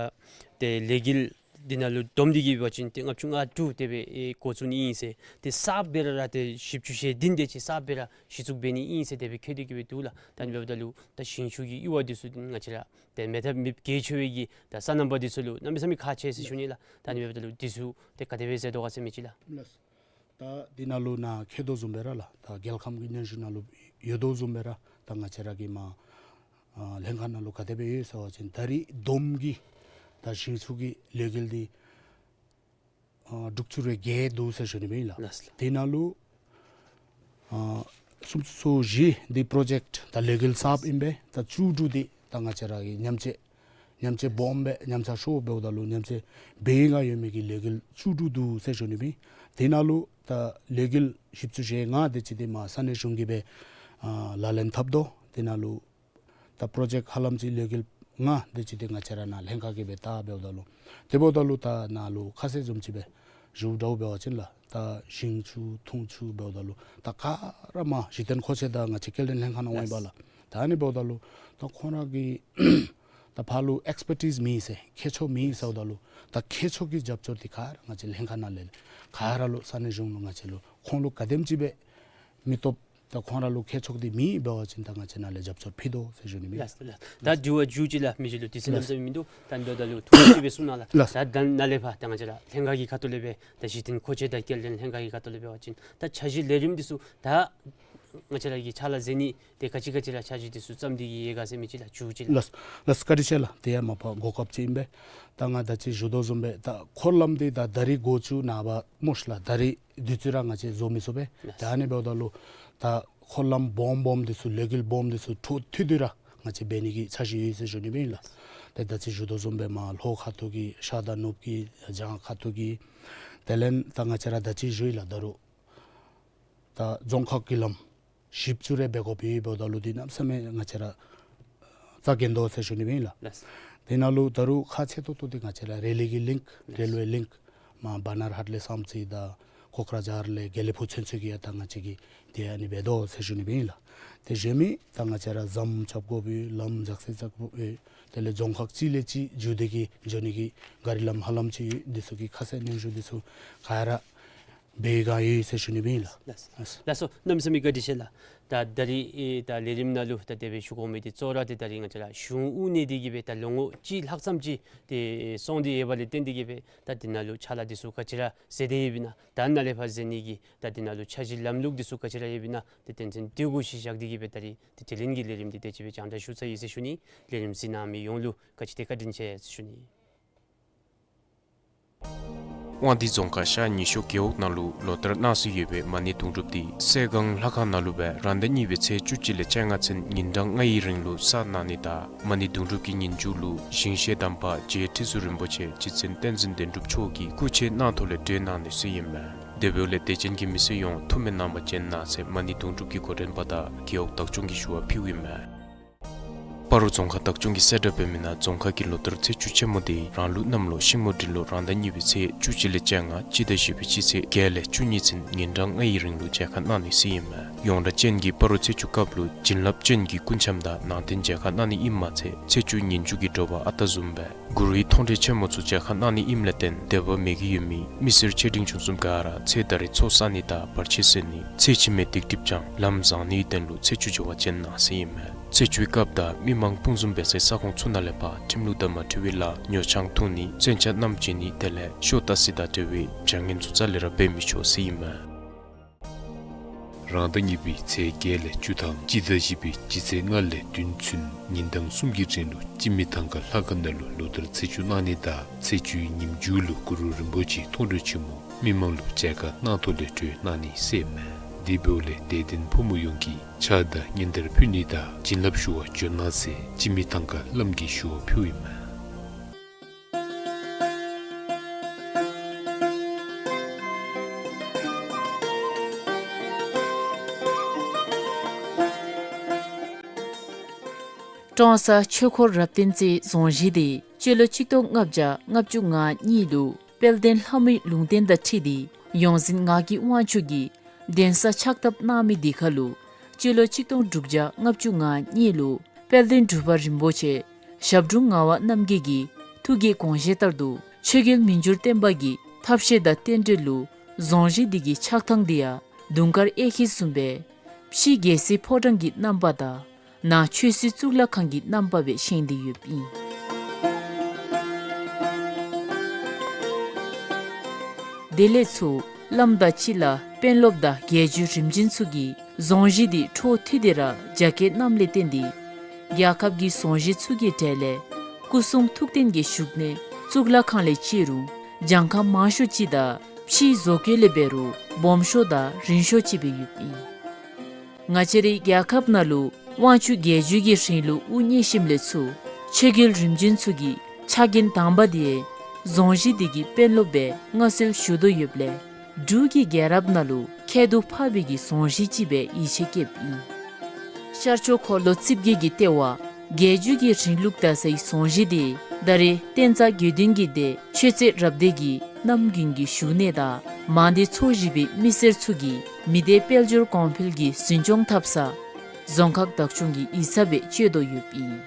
ཏེ་ལས་འགུལ་འདི་ནང་ལུ་བསྡོམས་ཏེ་གི་འབད་བ་ཅིན་ཏེ་ལྔ་བཅུ་ང་དྲུག་དེ་སྦེ་ཨེ་འགོ་བཙུགས་ནི་ཨིན་ཟེར། ཏེ་གསརཔ་སྦེ་ར་ར་ཏེ་བཞི་བཅུ་ཞེ་བདུན་དེ་ཅིག་གསརཔ་སྦེ་ར་གཞི་བཙུགས་འབད་ནི་ཨིན་ཟེར་དེ་སྦེ་འཁོད་དེ་གི་སྦེ་འདུག་ལགས། ད་ཨ་ནི་འབདཝ་ད་ལུ་ད་ཞིང་ཆུ་གི་གཡུར་བ་འདི་ཚུ་ང་བཅས་ར་ཏེ་མེད་ཐབས་མེདཔ་གལ་ཆེ་བའི་གི་ད་སོ་ནམ་པ་འདི་ཚུ་ལུ་གནམ་མེད་ས་མེད་ཁག་ཆེ་ཟེར་ཞུ་ནི་ལགས། ད་ཨ་ནི་འབདཝ་ད་ལུ་འདི་ཚུ་ཏེ་ག་དེ་སྦེ་ཟེར་དོ་ག་ཟེར་མི་ཅིག་ལགས། ལགས། ད་འདི་ནང་ལུ་ནཱ་འཁོད་དོ་བཟུམ་སྦེ་ར་ལགས། ད་རྒྱལ་ཁམས་ཀྱི་གནས་བཞུགས་ནང་ལུ་ཡོད་དོ་བཟུམ་སྦེ་ར་ད་ང་བཅས་ར་གི་མར་ཨ་ལྷན་ཁག་ནང་ལུ་ག་དེ་སྦེ་ཡོད་ཟེར་བ་ཅིན་ད་རིས་བསྡོམས་ཀྱིས་ད་ཞིང་ཆུ་གི་ལས་འགུལ་འདི་ཨ་དྲུག་ཅུ་རེ་བརྒྱད་འདུག་ཟེར་ཞུ་ནི་སྦེ་ཨིན་ལགས། ལགས་ལགས། དེ་ནང་ལུ་ཨ་སུམ་ཅུ་སོ་བཞི་འདི་པྲོ་ཇེཀཊ་ད་ལས་འགུལ་གསརཔ་ཨིན་པས། ད་བཅུ་དྲུག་འདི་ད་ང་བཅས་ར་གིས་མཉམ་སྤྱོད་མཉམ་སྤྱོད་སྦོམ་སྦེ་མཉམ་ཆ་ཤོས་འབདཝ་ད་ལུ་མཉམ་སྤྱོད་འབད་ཡི་ག་ཡོད་མི་གི་ལས་འགུལ་བཅུ་དྲུག་འདུག་ཟེར་ཞུ་ནི་སྦེ། དེ་ནང་ལུ་ད་ལས་འགུལ་བཞི་བཅུ་ཞེ་ལྔ་དེ་ཅིག་འདི་མར་ས་གནས་གཞུང་གིས་སྦེ་ ཨ་ལག་ལེན་འཐབ་དོ། དེ་ནང་ལུ་ད་པྲོ་ཇེཀཊ་ཧ་ལམ་ཅིག་ལས་འགུལ་ལྔ་དེ་ཅིག་དེ་ང་བཅས་ར་ནཱ་ལྷན་ཁག་གིས་སྦེ་ད་འབདཝ་ད་ལུ་དེ་འབདཝ་ད་ལུ་ད་ནཱ་ལུ་ཁ་གསལ་བཟུམ་ཅིག་སྦེ་ཞུཝ་འདྲཝ་འབད་བ་ཅིན་ལགས། ད་ཞིང་ཆུ་འཐུང་ཆུ་འབདཝ་ད་ལུ་ད་ག་ར་མར་གཞི་རྟེན་མཁོ་ཆས་དང་ང་བཅས་སྐྱེལ་འདྲེན་ལྷན་ཁག་ནང་འོང་ཡི་པ་ལགས། ད་ཨ་ནི་འབདཝ་ད་ལུ་ད་ཁོང་ར་གི་ད་ཕར་ལུ་ཨེགསི་པར་ཊིསི་མེད་ཟེར་མཁས་མཆོག་མེད་ཟེརཝ་ད་ལུ་ད་མཁས་མཆོག་གི་རྒྱབ་སྐྱོར་འདི་ག་ར་ང་བཅས་ལྷན་ཁག་ནང་ལས་ག་ར་ལུ་ས་གནས་གཞུང་ལུ་ང་བཅས་ལུ་ཁོང་ལུ་ག་དེམ་ཅིག་སྦེ་མི་སྟོབས་ད་ཁོང་ར་ལུ་མཁས་མཆོག་འདི་མེད་འབད་བ་ཅིན་ད་ང་བཅས་ནཱ་ལས་རྒྱབ་སྐྱོར་ཕུལ་དོ་ཟེར་ཞུ་ནི་མས། ལགས་ལགས། ད་དྲི་བ་མཇུག་ཅིག་ལགས། མི་རྗེ་ལུ་དུས་ཚོད་ལགས། གནམ་མེད་ས་མེད་མིན་འདུག། ད་འདི་འབདཝ་ད་ལུ་ཐུང་ཀུ་ཅིག་སྦེ་གསུང་གནང་ལགས། ལགས། ད་ད་ནཱ་ལས་ཕར་ད་ང་བཅས་ར་ལྷན་ཁག་གི་ཁ་ཐུག་ལས་སྦེ་ད་གཞི་རྟེན་མཁོ་ཆས་དང་སྐྱེལ་འདྲེན་ལྷན་ཁག་གི་ཁ་ཐུག་ལས་འབད་བ་ཅིན་ད་འཆར་གཞི་ལས་རིམ་འདི་ཚུ་ད་ང་བཅས་ར་གིས་ཕྱག་ལཱ་མཛད་ནི་དེ་ག་ཅི་ག་ཅི་ར་འཆར་གཞི་འདི་ཚུ་བརྩམས་ཏེ་གི་ཡོད་ག་ཟེར་མི་ཅིག་ལགས། མཇུག་ཅིག་ལགས། ལགས་ལགས། བཀའ་དྲིན་ཆེ་ལགས། དེ་ཡང་མ་པ་གོ་སྐབས་ཅིག་ཨིན་པས། ད་ང་ད་ཅི་ཞུ་དོ་བཟུམ་སྦེ་ད་འཁོར་ལམ་འདི་ད་ད་རིས་འགོ་བཙུགས་ནངས་པ་སྨོ་ཤིག་ལགས། ད་རིས་དུས་ཚོད་ར་ང་བཅས་བཟོ་མི་ཚུགས་པས། ལགས། ད་ཨ་ནི་འབདཝ་ད་ལུ་ད་འཁོར་ལམ་སྦོམ་སྦོམ་འདི་ཚུ་ལས་འགུལ་སྦོམ་འདི་ཚུ་འཕྲོ་མཐུད་དེ་ར་ང་བཅས་འབད་ནི་གི་འཆར་གཞི་ཡོད་ཟེར་ཞུ་ནི་སྦེ་ཨིན་ལགས། ལགས། ཏེ་ད་ཅི་ཞུ་དོ་བཟུམ་སྦེ་མར་ལྷོ་ཁ་ཐུག་གི་ཤར་དང་ནུབ་ཀྱི་བྱང་ཁ་ཐུག་གི་དེ་ལས་ད་ང་བཅས་ར་ད་ཅི་ཞུ་ཡི་ལགས། ད་རུང་ད་རྫོང་ཁག་གི་ལམ་བཞི་བཅུ་རེ་འབད་དགོཔ་ཡོདཔ་ད་ལུ་འདི་གནམ་མེད་ས་མེད་ང་བཅས་ར་རྩ་འགེངས་དོ་ཟེར་ཞུ་ནི་སྦེ་ཨིན་ལགས། ལགས། དེ་ནང་ལུ་ད་རུང་ཁག་ཆེ་ཏོག་ཏོ་འདི་ང་བཅས་ར་རེ་ལི་གི་ལིངཀ་རེལ་ཝེ་ལིངཀ་མར་བ་ན་ར་ཧཊ་ལས་བསམ་རྩེ་དང་ཁོ་ཀ་ར་ཇཱར་ལས་དགེ་ལེགས་ཕུག་ཚུན་ཚོད་ཀྱི་ཡང་ད་ང་བཅས་ཀྱིས་དེ་ཨ་ནི་འབད་དོ་ཟེར་ཞུ་ནི་སྦེ་ཨིན་ལགས། དེ་གཞན་མི་ད་ང་བཅས་ར་ཟམ་རྐྱབ་དགོཔ་ཡོད། ལམ་འཇག་སེལ་རྐྱབ་དགོཔ་ཡོད། དེ་ལས་རྫོང་ཁག་གཅིག་ལས་གཅིག་བརྒྱུད་དེ་གི་འགྱོ་ནི་གི་གཱ་རི་ལམ་ཧ་ལམ་ཅིག་ཡོད། འདི་ཚུ་གི་ཁ་གསལ་སྙན་ཞུ་འདི་ཚུ་ག་ར་འབད་ག་ཡོད་ཟེར་ཞུ་ནི་སྦེ་ཨིན་ལགས། ལགས། ལགས་སོ། གནམ་མེད་ས་མེད་བཀའ་དྲིན་ཆེ་ལགས། ད་ད་རིས་ཨེ་ད་ལས་རིམ་ནང་ལུ་ད་དེ་སྦེ་ཞུ་དགོ་མི་འདི་གཙོ་བོ་ར་ཏེ་ད་རིས་ང་བཅས་ར་གཞུང་དབུ་བརྙེས་ཏེ་གི་སྦེ་ད་ལོ་ངོ་གཅིག་ལྷག་ཙམ་ཅིག་ཏེ་སོང་སྟེ་ཡོད་པ་ལས་བརྟེན་ཏེ་གི་སྦེ་ད་འདི་ནང་ལུ་ཕྱག་ལཱ་འདི་ཚུ་ག་ཅི་ར་མཛད་དེ་ཡོདཔ་ཨིན་ན། ད་ནཱ་ལས་ཕར་མཛད་ནི་གི་ད་འདི་ནང་ལུ་འཆར་གཞི་ལམ་ལུགས་འདི་ཚུ་ག་ཅི་ར་ཡོདཔ་ཨིན་ན། ཏེ་དོན་ཚན་འདི་གུ་གཞི་བཞག་སྟེ་གི་སྦེ་ད་རིས་ཏེ་དྲི་ལན་གྱི་ལས་རིམ་འདི་དེ་ཅིག་སྦེ་རྒྱང་བསྒྲགས་ཞུ་ཚར་ཡི་ཟེར་ཞུ་ནི། ལས་རིམ་གཟིགས་གནང་མི་ཡོངས་ལུ་ག་ཅི་ཏེ་བཀའ་དྲིན་ཆེ་ཟེར་ཞུ་ནི། དབང་འདུས་རྫོང་ཁག་ཤར་ཉི་ཤོ་རྒེད་འོག་ནང་ལུ་ལོ་ལྟར་གནང་སྲོལ་ཡོད་པའི་མ་ཎི་དུང་སྒྲུབ་འདི་སྲས་སྒང་ལྷ་ཁང་ནང་ལུ་སྦེ་རང་ཟླ་གཉིས་པའི་ཚེས་བཅུ་གཅིག་ལས་བཅོ་ལྔ་ཚུན་ཉིན་གྲངས་ལྔ་ཡི་རིང་ལུ་བསགས་གནང་ནི་དང་མ་ཎི་དུང་སྒྲུབ་ཀྱི་ཉིན་མཇུག་ལུ་ཞིང་གཤེགས་དམ་པ་རྗེ་ཁྲི་ཟུར་རིན་པོ་ཆེ་རྗེ་བཙུན་བསྟན་འཛིན་བདེན་གྲུབ་མཆོག་གི་སྐུ་ཕྱྭའི་སྣང་ཐོག་ལས་གྲོལ་གནང་ནི་ཟེར་ཨིན་མས། དེ་འབདཝ་ལས་དད་ཅན་གྱི་མི་སེར་ཡོངས་ཐུགས་སྨོན་གནང་བར་བྱོན་གནང་ཟེར་མ་ཎི་དུང་སྒྲུབ་ཀྱི་འགོ་འདྲེན་པ་དང་རྒེད་འོག་བདག་སྐྱོང་གིས་ཞུ་བ་ཕུལཝ་ཨིན་མས། སྤ་རོ་རྫོང་ཁག་བདག་སྐྱོང་གི་གསལ་བསྒྲགས་འབད་མི་ནང་རྫོང་ཁག་གི་ལོ་ལྟར་ཚེས་བཅུ་ཆེན་མོ་འདི་རང་ལུགས་གནམ་ལོ་ཤིང་མོ་འབྲུག་ལོ་རང་ཟླ་གཉིས་པའི་ཚེས་བཅུ་གཅིག་ལས་བཅོ་ལྔ་སྤྱི་ཟླ་བཞི་པའི་སྤྱི་ཚེས་བརྒྱད་ལས་བཅུ་གཉིས་ཚུན་ཉིན་གྲངས་ལྔ་ཡི་རིང་ལུ་མཇལ་ཁ་གནང་ནི་ཟེར་ཨིན་མས། ཡོངས་གྲགས་ཅན་གྱི་སྤ་རོ་ཚེས་བཅུ་སྐབས་ལུ་བྱིན་རླབས་ཅན་གྱི་སྐུ་འཆམ་དང་ནང་རྟེན་མཇལ་ཁ་གནང་ནི་ཨིནམ་མ་ཚད་ཚེས་བཅུ་ཉིན་མཇུག་གི་དྲོ་པ་ཨ་རྟག་བཟུམ་སྦེ་གུ་རུའི་མཐོང་གྲོལ་ཆེན་མོ་ཚུ་མཇལ་ཁ་གནང་ནི་ཨིནམ་ལས་བརྟེན་དད་པ་མོས་གུས་ཡོད་མི་མི་སེར་ཆེ་འབྲིང་ཆུང་གསུམ་ག་ར་ཚེ་ད་རིས་ཚོགས་བསགས་ནི་དང་བར་ཆད་སེལ་ནི་ཚེ་ཕྱི་མའི་སྡིག་སྒྲིབ་སྦྱང་ལམ་བཟང་ནིའི་དོན་ལུ་ཚེས་བཅུ་མཇལ་བར་བྱོན་གནང་ཟེར་ཨིན་མས། ཚེས་བཅུའི་སྐབས་དང་མི་མང་སྤུངས་འཛོམས་འབད་སའི་ས་ཁོངས་ཚུ་ནང་ལས་ཕར་ཁྲིམས་ལུགས་དང་མ་འཁྲིལ་བའི་ལཱ་ཉོ་ཆང་འཐུང་ནི་མཚོན་ཆ་བསྣམས་བྱོན་ནི་དེ་ལས་ཤོ་ལྟ་སི་དང་འབྲེལ་བའི་བྱ་ངན་ཚུ་རྩ་ལས་ར་འབད་མི་ཆོག་ཟེར་ཨིན་མས། རང་ཟླ་གཉིས་པའི་ཚེས་བརྒྱད་ལས་བཅུ་དང་སྤྱི་ཟླ་བཞི་པའི་སྤྱི་ཚེས་ལྔ་ལས་བདུན་ཚུན་ཉིན་གྲངས་གསུམ་གྱི་རིང་ལུ་སྤྱི་མི་ཐང་ཀ་ལྷ་ཁང་ནང་ལུ་ལོ་ལྟར་ཚེས་བཅུ་གནང་ནི་དང་ཚེས་བཅུའི་ཉིན་མཇུག་ལུ་གུ་རུ་རིན་པོ་ཆེའི་མཐོང་གྲོལ་ཆེན་མོ་མི་མང་ལུ་མཇལ་ཁ་གནང་ཐོག་ལས་གྲོལ་གནང་ནི་ཟེར་ཨིན་མས། དེ་འབདཝ་ལས་དད་ལྡན་ཕོ་མོ་ཡོངས་ཀྱིས་ཕྱག་དང་སྙན་དར་ཕུལ་ནི་དང་བྱིན་རླབས་ཞུ་བར་བྱོན་གནང་ཟེར་སྤྱི་མི་ཐང་ཀ་བླམ་གིས་ཞུ་བ་ཕུལཝ་ཨིན་མས། ཀྲོང་གསར་ཆོས་འཁོར་རབ་བརྟན་རྩེའི་རྫོང་གཞིས་འདི་སྤྱི་ལོ་ཆིག་སྟོང་ལྔ་བརྒྱ་ལྔ་བཅུ་ང་གཉིས་ལུ་དཔལ་ལྡན་ལྷ་མོའི་ལུང་བསྟན་དང་འཁྲིལ་ཏེ་ཡོངས་འཛིན་ངག་གི་དབང་ཕྱུག་གིས་གདན་ས་ཕྱག་བཏབ་གནང་མི་འདི་ཁར་ལུ་སྤྱི་ལོ་ཆིག་སྟོང་དྲུག་བརྒྱ་ལྔ་བཅུ་ང་གཉིས་ལུ་དཔལ་ལྡན་འབྲུག་པ་རིན་པོ་ཆེ་ཞབས་དྲུང་ངག་དབང་རྣམ་རྒྱལ་གྱི་ཐུགས་ཀྱི་དགོངས་བཞེད་ལྟར་དུ་ཆོས་རྒྱལ་མི་འགྱུར་བརྟན་པ་གི་ཐབས་ཤེས་དང་རྟེན་འབྲེལ་ལུ་རྫོང་གཞིས་འདི་གི་ཆགས་ཐངས་འདི་ཡང་དུང་དཀར་གཡས་འཁྱིལ་བཟུམ་སྦེ་ཕྱི་རྒྱལ་སྲིད་ཕོ་བྲང་གི་རྣམ་པ་དང་ནང་ཆོས་སྲིད་གཙུག་ལག་ཁང་གི་རྣམ་པ་སྦེ་བཞེངས་ཏེ་ཡོདཔ་ཨིན། དེ་ལས་ཚུར་བླམ་དང་སྤྱི་བླ་དཔོན་སློབ་དང་རྒྱལ་བརྒྱུད་རིམ་བྱོན་ཚུ་གིས་རྫོང་གཞིས་འདི་འཕྲོ་མཐུད་དེ་ར་རྒྱ་བསྐྱེད་གནངམ་ལས་བརྟེན་ཏེ་རྒྱལ་ཁབ་ཀྱི་རྫོང་གཞིས་ཚུ་གི་གྲས་ལས་སྐུ་གསུང་ཐུགས་རྟེན་གྱི་བཞུགས་གནས་གཙུག་ལག་ཁང་ལས་བརྩི་རུང་གྱངས་ཁ་མང་ཤོས་ཅིག་དང་ཕྱིའི་བཟོ་བཀོད་ལས་འབད་རུང་སྦོམ་ཤོས་དང་རིང་ཤོས་ཅིག་སྦེ་ཡོདཔ་ཨིན། ང་བཅས་རའི་རྒྱལ་ཁབ་ནང་ལུ་དབང་ཕྱུག་རྒྱལ་བརྒྱུད་ཀྱི་རིང་ལུགས་དབུ་བརྙེས་ཞིནམ་ལས་ཚུར་ཆོས་རྒྱལ་རིམ་བྱོན་ཚུ་གི་ཕྱག་འགན་དང་པ་འདི་རྫོང་གཞིས་འདི་གི་དཔོན་སློབ་སྦེ་མངའ་གསོལ་ཞུ་དོ་ཡོདཔ་ལས་འབྲུག་གི་རྒྱལ་རབས་ནང་ལུ་ཁྱད་དུ་འཕགས་པའི་གི་རྫོང་གཞིས་ཅིག་སྦེ་ཡིད་ཆེས་བསྐྱེདཔ་ཨིན། ཤར་ཕྱོགས་འཁོར་ལོ་རྩིབས་བརྒྱད་ཀྱི་ལྟེ་བ་རྒྱལ་བརྒྱུད་ཀྱི་རིང་ལུགས་དར་སའི་གཟིམ་ཤག་འདི་ད་རེས་བསྟན་རྩ་དགེ་འདུན་གྱི་སྡེ་ཆོས་རྩེ་རབ་སྡེ་གི་རྣམ་རྒྱུན་གྱི་བཞུགས་གནས་དང་མང་སྡེ་ཚོ་བཞི་པའི་མི་སེར་ཚུ་གིས་མི་སྡེ་དཔལ་འབྱོར་གོང་འཕེལ་གྱི་འཛིན་སྐྱོང་འཐབ་ས་རྫོང་ཁག་བདག་སྐྱོང་གི་ཡིག་ཚང་སྦེ་སྤྱོད་དོ་ཡོདཔ་ཨིན།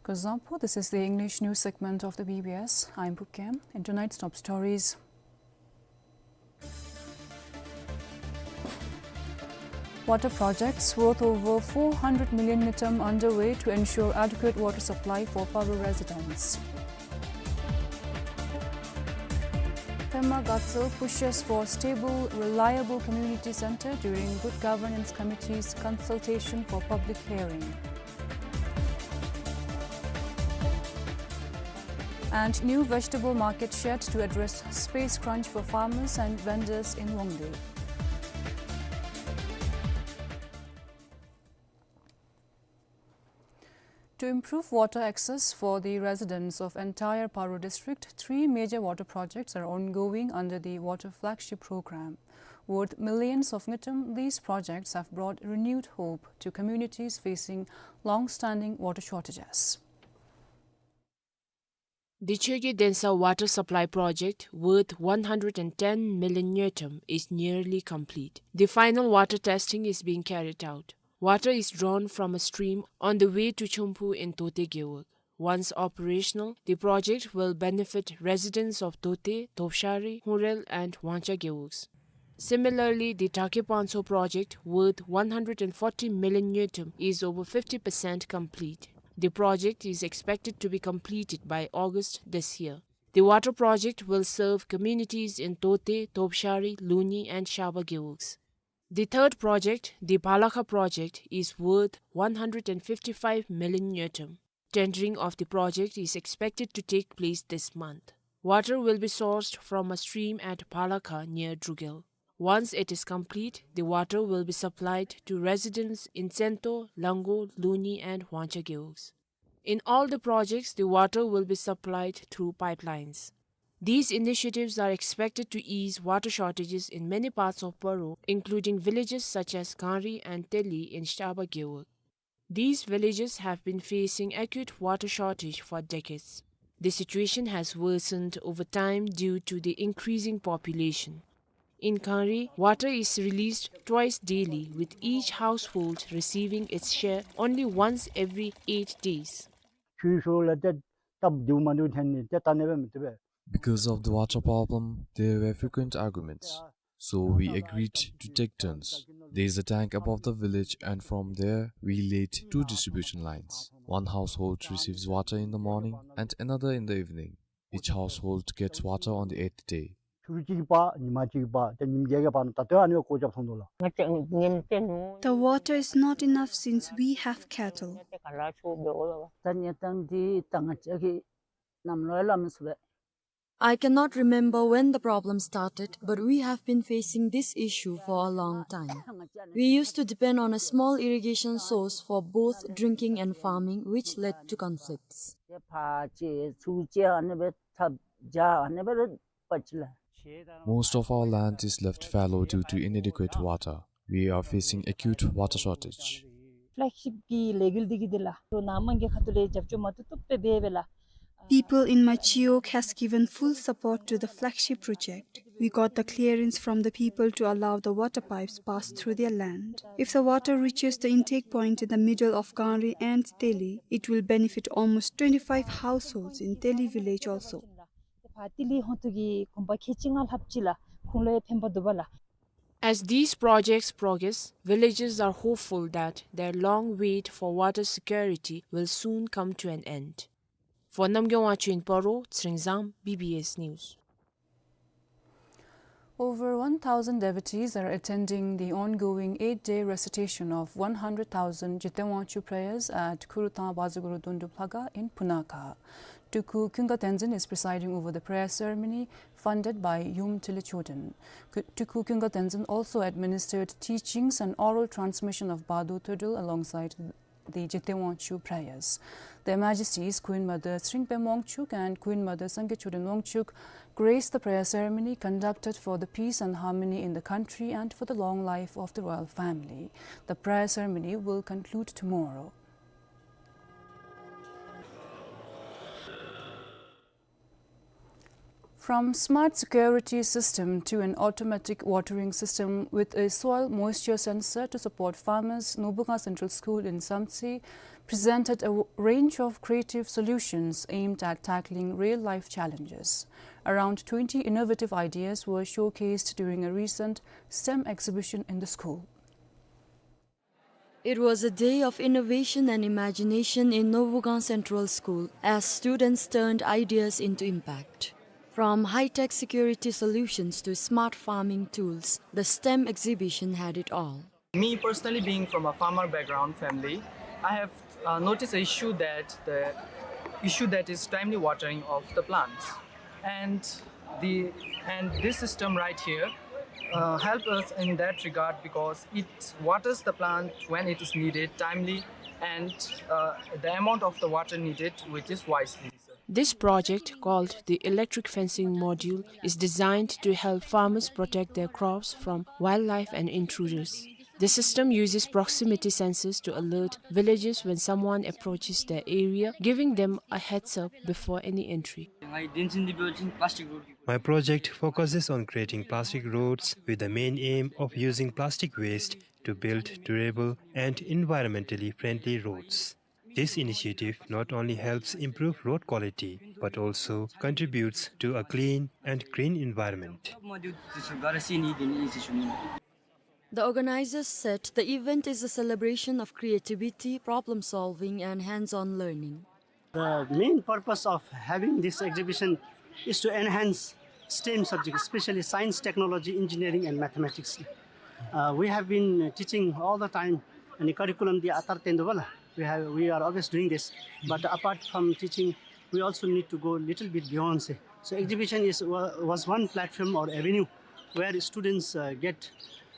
Kuzuzangpo, this is the English news segment of the B B S. I'm Pukem. In tonight's top stories, water projects worth over four hundred million ngultrum underway to ensure adequate water supply for Paro residents. Pema Gatso pushes for stable, reliable community center during Good Governance Committee's consultation for public hearing. And new vegetable market shed to address space crunch for farmers and vendors in Wangdue. To improve water access for the residents of entire Paro district, three major water projects are ongoing under the Water Flagship Program. Worth millions of ngultrum, these projects have brought renewed hope to communities facing long-standing water shortages. The Chogi Densa Water Supply Project, worth one hundred and ten million ngultrum, is nearly complete. The final water testing is being carried out. Water is drawn from a stream on the way to Chompu in Tote Gewog. Once operational, the project will benefit residents of Tote, Topshari, Hungrel and Wangcha Gewogs. Similarly, the Take Panso project, worth one hundred and forty million ngultrum, is over fifty percent complete. The project is expected to be completed by August this year. The water project will serve communities in Tote, Topshari, Luni and Shaba Gewogs. The third project, the Phalakha project, is worth one hundred and fifty-five million ngultrum. Tendering of the project is expected to take place this month. Water will be sourced from a stream at Phalakha near Drugel. Once it is complete, the water will be supplied to residents in Sento, Lango, Luni and Wangcha Gewogs. In all the projects, the water will be supplied through pipelines. These initiatives are expected to ease water shortages in many parts of Paro, including villages such as Kangri and Teli in Shaba Gewog. These villages have been facing acute water shortage for decades. The situation has worsened over time due to the increasing population. In Kangri, water is released twice daily, with each household receiving its share only once every eight days. Because of the water problem, there were frequent arguments. So we agreed to take turns. There is a tank above the village, and from there we laid two distribution lines. One household receives water in the morning and another in the evening. Each household gets water on the eighth day. ཕྱི་རུ་གཅིག་པ་ཉི་མ་གཅིག་པ་ཏེ་ཉིནམ་བརྒྱད་ཀྱི་བར་ན་ད་ལྟོ་ཨ་ནི་སྒོ་རྒྱབ་སོང་འདུག་ལགས། The water is not enough since we have cattle. ད་གནས་སྟངས་འདི་ད་ང་བཅས་ཀྱིས་གནམ་ལོ་ཡང་སླབ་མི་ཚུགས་པས། I cannot remember when the problem started, but we have been facing this issue for a long time. We used to depend on a small irrigation source for both drinking and farming, which led to conflicts. ཕར་བཅད་ཚུར་བཅད་ཨ་ནི་སྦེ་འཐབ་རྒྱག་ཨ་ནི་སྦེ་ར་འབད་ཅི་ལགས། Most of our land is left fallow due to inadequate water. We are facing acute water shortage. ཕ་ལེག་ཤིབ་ཀྱི་ལས་འགུལ་འདི་གིས་འདི་ལགས་ལོ་ནང་མང་གི་ཁ་ཐུག་ལས་རྒྱབ་སྐྱོར་མ་བཏུབ་བཏུབ་སྦེ་འབད་བས་ལགས། People in Machiok has given full support to the flagship project. We got the clearance from the people to allow the water pipes pass through their land. If the water reaches the intake point in the middle of Kangri and Teli, it will benefit almost twenty-five households in Teli village also. ཕར་ཏི་ལི་ཧོང་ཏོ་གི་དགོན་པ་ཁལ་གཅིག་ལྔ་ལྷགཔ་ཅིག་ལགས་ཁོང་ལུ་ཡང་ཕན་པ་འདུག་པ་ལགས། As these projects progress, villagers are hopeful that their long wait for water security will soon come to an end. For Namgay Wangchuk in Paro, Tsering Zam, B B S News. Over one thousand devotees are attending the ongoing eight-day recitation of one hundred thousand Jiten Wangchuk prayers at Khurutang Bazaguru Dundrup Lhakhang in Punakha. Tuku Kyunga Tenzin is presiding over the prayer ceremony funded by Yum Tili Choden. Ku-, Tuku Kyunga Tenzin also administered teachings and oral transmission of Badu Todul alongside the Jiten Wangchuk prayers. Their Majesties Queen Mother Tsering Pem Wangchuk and Queen Mother Sangay Choden Wangchuk graced the prayer ceremony conducted for the peace and harmony in the country and for the long life of the royal family. The prayer ceremony will conclude tomorrow. From smart security system to an automatic watering system with a soil moisture sensor to support farmers, Nobugang Central School in Samtse presented a w-, range of creative solutions aimed at tackling real-life challenges. Around twenty innovative ideas were showcased during a recent STEM exhibition in the school. It was a day of innovation and imagination in Nobugang Central School as students turned ideas into impact. From high-tech security solutions to smart farming tools, the STEM exhibition had it all. Me personally, being from a farmer background family, I have uh, noticed an issue that the issue that is timely watering of the plants. And the, and this system right here uh, help us in that regard because it waters the plant when it is needed, timely, and uh, the amount of the water needed, which is wisely. This project, called the Electric Fencing Module, is designed to help farmers protect their crops from wildlife and intruders. The system uses proximity sensors to alert villagers when someone approaches their area, giving them a heads up before any entry. My project focuses on creating plastic roads with the main aim of using plastic waste to build durable and environmentally friendly roads. This initiative not only helps improve road quality, but also contributes to a clean and green environment. The organizers said the event is a celebration of creativity, problem solving, and hands-on learning. The main purpose of having this exhibition is to enhance STEM subjects, especially science, technology, engineering, and mathematics. Uh, we have been teaching all the time, and the curriculum the atar tendo bala. We have, we are always doing this, but apart from teaching, we also need to go a little bit beyond, say. So exhibition is, wa-, was one platform or avenue where students uh, get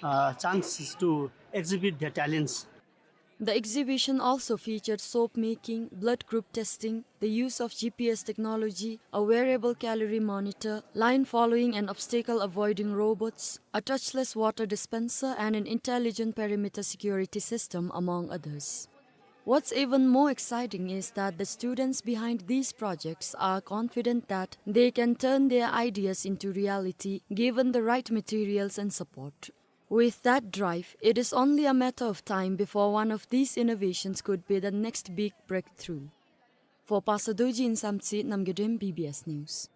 uh, chances to exhibit their talents. The exhibition also featured soap making, blood group testing, the use of G P S technology, a wearable calorie monitor, line following and obstacle avoiding robots, a touchless water dispenser, and an intelligent perimeter security system, among others. What's even more exciting is that the students behind these projects are confident that they can turn their ideas into reality given the right materials and support. With that drive, it is only a matter of time before one of these innovations could be the next big breakthrough. For Pastor Dorji in Samtse, Namgay Dem, B B S News.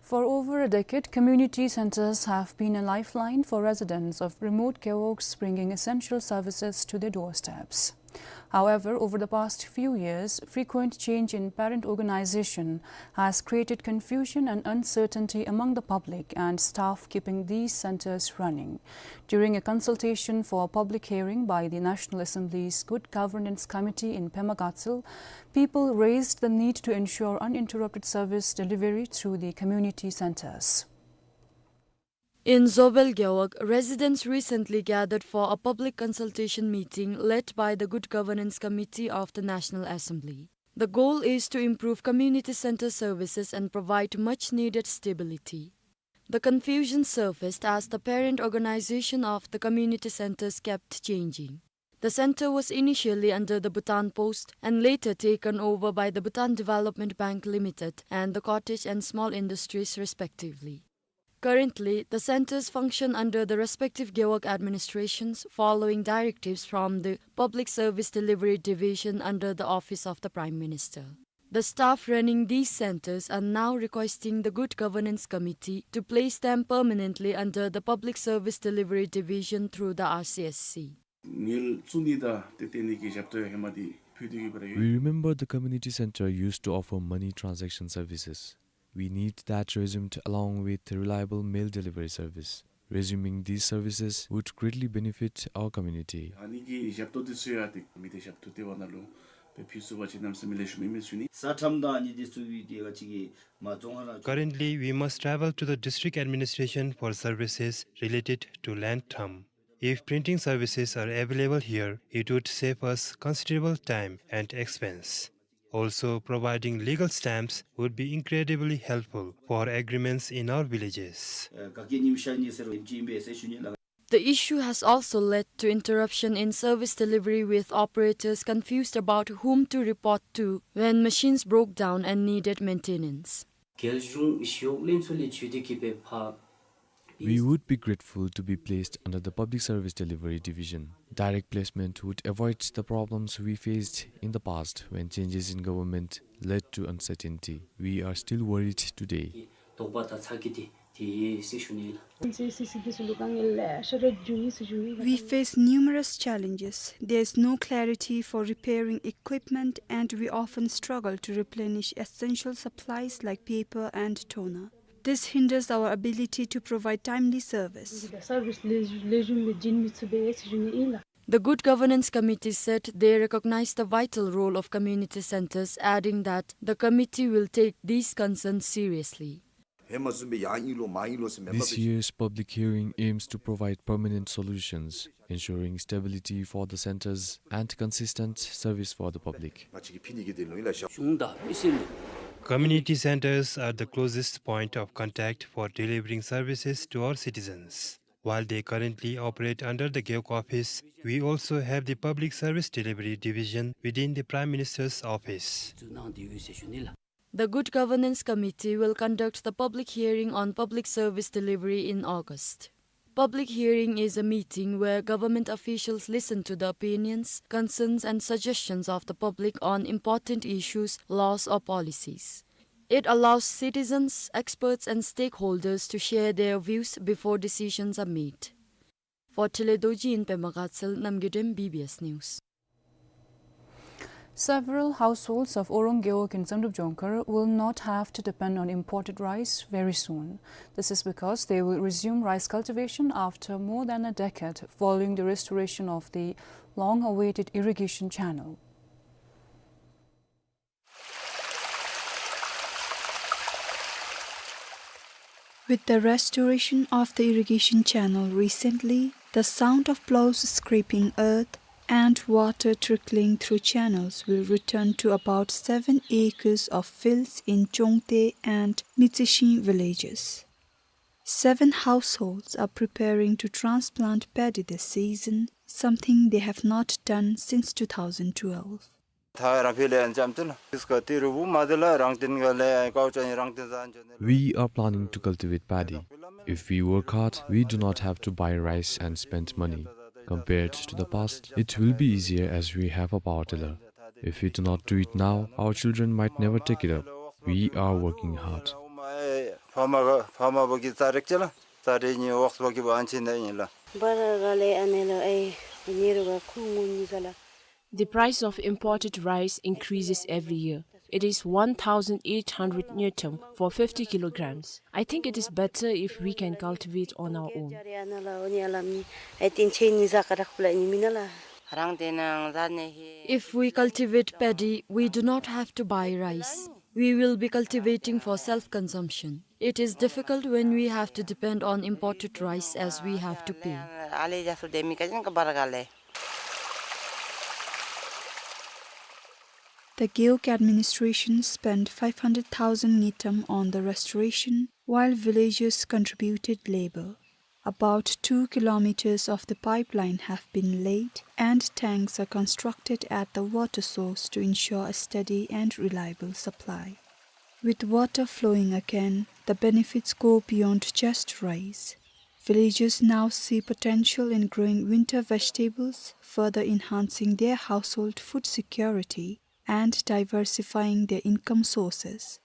For over a decade, community centers have been a lifeline for residents of remote gewogs, bringing essential services to their doorsteps. However, over the past few years, frequent change in parent organization has created confusion and uncertainty among the public and staff keeping these centers running. During a consultation for a public hearing by the National Assembly's Good Governance Committee in Pema Gatshel, people raised the need to ensure uninterrupted service delivery through the community centers. In Zobel Gewog, residents recently gathered for a public consultation meeting led by the Good Governance Committee of the National Assembly. The goal is to improve community center services and provide much needed stability. The confusion surfaced as the parent organization of the community centers kept changing. The center was initially under the Bhutan Post and later taken over by the Bhutan Development Bank Limited and the Cottage and Small Industries respectively. Currently, the centers function under the respective Gewog administrations following directives from the Public Service Delivery Division under the Office of the Prime Minister. The staff running these centers are now requesting the Good Governance Committee to place them permanently under the Public Service Delivery Division through the R C S C. ངལ་བཙུགས་ནི་དང་ཏེ་སྟོན་ནི་གི་ཞབས་ཏོག་ཧེ་མ་འདི་ཕུལ་ཏེ་ཡོད་པ་རེད། We remember the community center used to offer money transaction services. We need that resumed along with reliable mail delivery service. Resuming these services would greatly benefit our community. ཨ་ནི་གི་ཞབས་ཏོག་འདི་ཚུ་ཡང་ཏེ་མི་སྡེ་ཞབས་ཏོག་ལྟེ་བ་ནང་ལུ་ཕུལ་ཚུགས་པ་ཅིན་གནམ་མེད་ས་མེད་ལེགས་ཤོམ་ཨིན་མས་ཟེར་ཞུ་ནི། ས་ཁྲམ་དང་ཨ་ནི་འདི་ཚུ་གི་ཏེ་ག་ཅི་གི་མ་རྫོང་ཁ་ར། Currently, we must travel to the district administration for services related to land ཁྲམ. If printing services are available here, it would save us considerable time and expense. Also, providing legal stamps would be incredibly helpful for agreements in our villages. ཨེ་ག་གི་ཉིམ་ཤར་ནི་ཟེར་རུང་ཨེམ་ཅི་ཨིན་པས་ཟེར་ཞུ་ནི་ལགས། The issue has also led to interruption in service delivery, with operators confused about to when machines broke down and needed maintenance. རྒྱལ་གཞུང་ཞི་གཡོག་ལྷན་ཚོགས་ལས་བརྒྱུད་དེ་གི་སྦེ་ཕར We would be grateful to be placed under the Public Service Delivery Division. Direct placement would avoid the problems we faced in the past when changes in government led to uncertainty. We are still worried today. དོགས་པ་དང་ཚ་གྱང་འདི་ཏེ་ཡོད་ཟེར་ཞུ་ནི་ལགས། We face numerous challenges. There is no clarity for repairing equipment, and we often struggle to replenish essential supplies like paper and toner. This hinders our ability to provide timely service. སར་བིསི་ལེགས་ལེགས་ཤོམ་སྦེ་བྱིན་མི་ཚུགས་པས་ཟེར་ཞུ་ནི་ཨིན་ལགས། The Good Governance Committee said they recognize the vital role of community centers, adding that the committee will take these concerns seriously. ཧེ་མ་བཟུམ་སྦེ་ཡར་ཨིན་ལོ་མར་ཨིན་ལོ་ཟེར་མེན་པར། This year's public hearing aims to provide permanent solutions, ensuring stability for the centers and consistent service for the public. ང་བཅས་ཀྱིས་ཕུལ་ནི་གི་དོན་ལུ་ཨིན་ལགས། གཞུང་དང་མི་སེར་ལུ། Community centers are the closest point of contact for delivering services to our citizens. While they currently operate under the Gewog office, we also have the Public Service Delivery Division within the Prime Minister's office. བཙུགས་གནང་སྟེ་ཡོད་ཟེར་ཞུ་ནི་ལགས། The Good Governance Committee will conduct the public hearing on public service delivery in August. Public hearing is a meeting where government officials listen to the opinions, concerns, and suggestions of the public on important issues, laws, or policies. It allows citizens, experts, and stakeholders to share their views before decisions are made. For Thelay Dorji in Pema Gatshel, Namgay Dem, B B S News. Several households of Orong Gewog in Zamdrup Jongkhar will not have to depend on imported rice very soon. This is because they will resume rice cultivation after more than a decade following the restoration of the long-awaited irrigation channel. With the restoration of the irrigation channel recently, the sound of plows scraping earth and water trickling through channels will return to about seven acres of fields in Chongte and Mitsishin villages. Seven households are preparing to transplant paddy this season, something they have not done since two thousand twelve. ད་རང་ཕི་ལས་ཡང་འཇམ་ཏོང་ཏོ་ལགས། ཨིས་ཀ་ཏི་རུ་བུ་མ་དེ་ལ་རང་བརྟེན་ག་ལས་ཀའུ་ཅན་རང་བརྟེན་ཟ་འཇོན་ནི་ལགས། We are planning to cultivate paddy. If we work hard, we do not have to buy rice and spend money. Compared to the past, it will be easier as we have a power tiller. If we do not do it now, our children might never take it up. We are working hard. ཕ་མ་ག་ཕ་མ་བུ་གི་ཙ་རེག་ཅ་ལགས། ཙ་རེ་ཉི་འོག་སྦོ་གི་བན་ཆི་ནད་ཨིན་ལགས། བར་ག་ལས་ཨ་ནེ་ལོ་ཨེ་ཉེ་རུ་ག་ཁུ་ངུ་ཉི་ཟ་ལགས། The price of imported rice increases every year. It is one thousand eight hundred ngultrum for fifty kilograms. I think it is better if we can cultivate on our own. If we cultivate paddy, we do not have to buy rice. We will be cultivating for self-consumption. It is difficult when we have to depend on imported rice as we have to pay. The Gewog administration spent five hundred thousand ngultrum on the restoration, while villagers contributed labor. About two kilometers of the pipeline have been laid, and tanks are constructed at the water source to ensure a steady and reliable supply. With water flowing again, the benefits go beyond just rice. Villagers now see potential in growing winter vegetables, further enhancing their household food security and diversifying their income sources.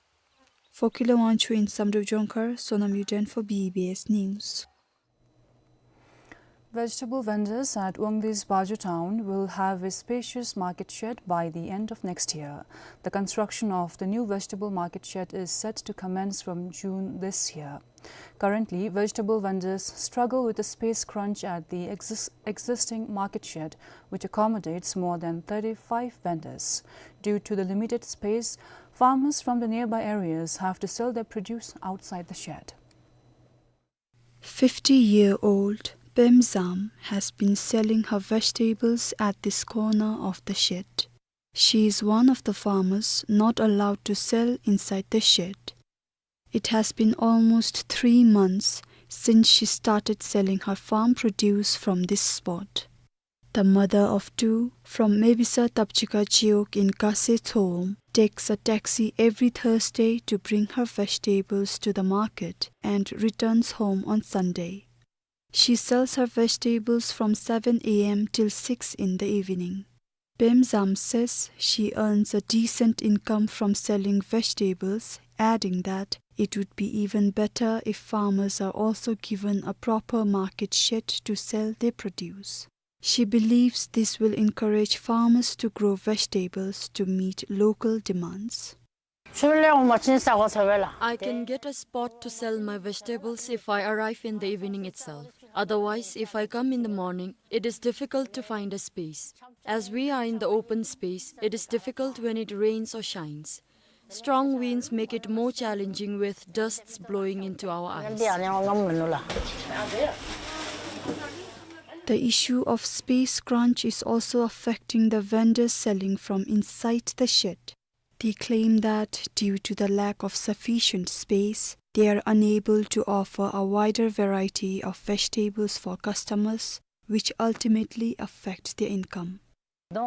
For Kile Wangchuk in Samdrup Jongkhar, Sonam Yuden for B B S News. Vegetable vendors at Wangdue Baju town will have a spacious market shed by the end of next year. The construction of the new vegetable market shed is set to commence from June this year. Currently, vegetable vendors struggle with the space crunch at the exis-, existing market shed, which accommodates more than thirty-five vendors. Due to the limited space, farmers from the nearby areas have to sell their produce outside the shed. Fifty-year-old Pem Zam has been selling her vegetables at this corner of the shed. She is one of the farmers not allowed to sell inside the shed. It has been almost three months since she started selling her farm produce from this spot. The mother of two from Mebisa Tapchika Chiwog in Khasi Tshogolwang takes a taxi every Thursday to bring her vegetables to the market and returns home on Sunday. She sells her vegetables from seven A M till six in the evening. Pem Zam says she earns a decent income from selling vegetables, adding that it would be even better if farmers are also given a proper market shed to sell their produce. She believes this will encourage farmers to grow vegetables to meet local demands. I can get a spot to sell my vegetables if I arrive in the evening itself. Otherwise, if I come in the morning, it is difficult to find a space. As we are in the open space, it is difficult when it rains or shines. Strong winds make it more challenging with dusts blowing into our eyes. The issue of space crunch is also affecting the vendors selling from inside the shed. They claim that due to the lack of sufficient space, they are unable to offer a wider variety of vegetables for customers, which ultimately affect their income. We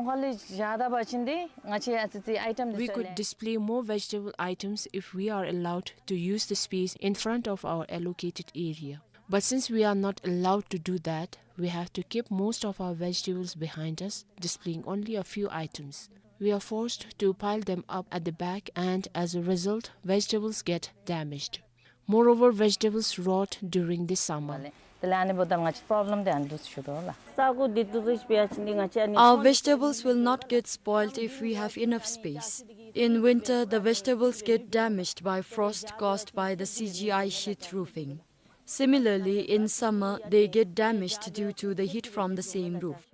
could display more vegetable items if we are allowed to use the space in front of our allocated area. But since we are not allowed to do that, we have to keep most of our vegetables behind us, displaying only a few items. We are forced to pile them up at the back, and as a result, vegetables get damaged. Moreover, vegetables rot during the summer. Our vegetables will not get spoiled if we have enough space. In winter, the vegetables get damaged by frost caused by the C G I sheet roofing. Similarly, in summer, they get damaged due to the heat from the same roof.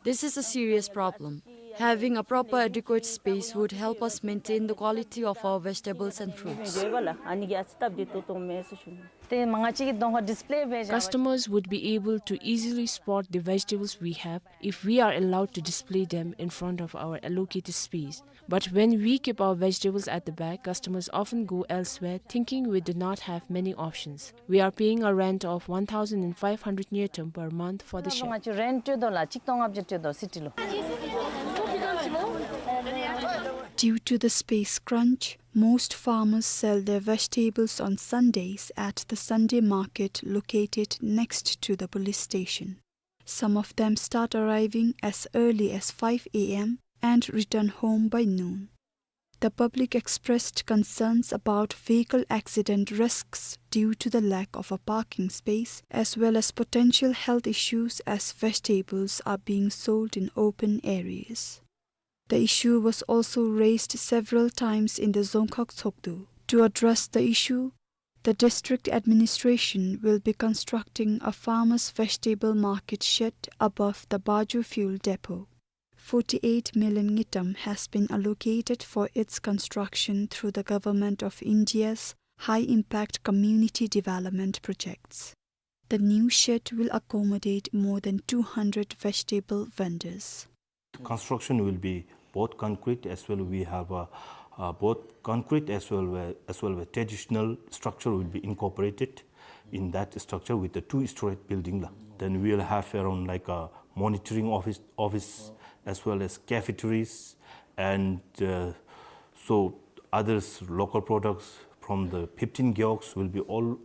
This is a serious problem. Having a proper adequate space would help us maintain the quality of our vegetables and fruits. Customers would be able to easily spot the vegetables we have if we are allowed to display them in front of our allocated space. But when we keep our vegetables at the back, customers often go elsewhere, thinking we do not have many options. We are paying a rent of one thousand and five hundred ngultrum per month for the shed. Due to the space crunch, most farmers sell their vegetables on Sundays at the Sunday market located next to the police station. Some of them start arriving as early as five A M and return home by noon. The public expressed concerns about vehicle accident risks due to the lack of a parking space, as well as potential health issues as vegetables are being sold in open areas. The issue was also raised several times in the Dzongkhag Tshogdu. To address the issue, the district administration will be constructing a farmers' vegetable market shed above the Baju fuel depot. Forty-eight million ngultrum has been allocated for its construction through the Government of India's High Impact Community Development Projects. The new shed will accommodate more than two hundred vegetable vendors. Construction will be both concrete as well. We have a, uh, both concrete as well where, as well where traditional structure will be incorporated in that structure with the two-story building la. Then we will have around like a monitoring office, office as well as cafeterias, and, uh, so others local products from the fifteen gewog will be all,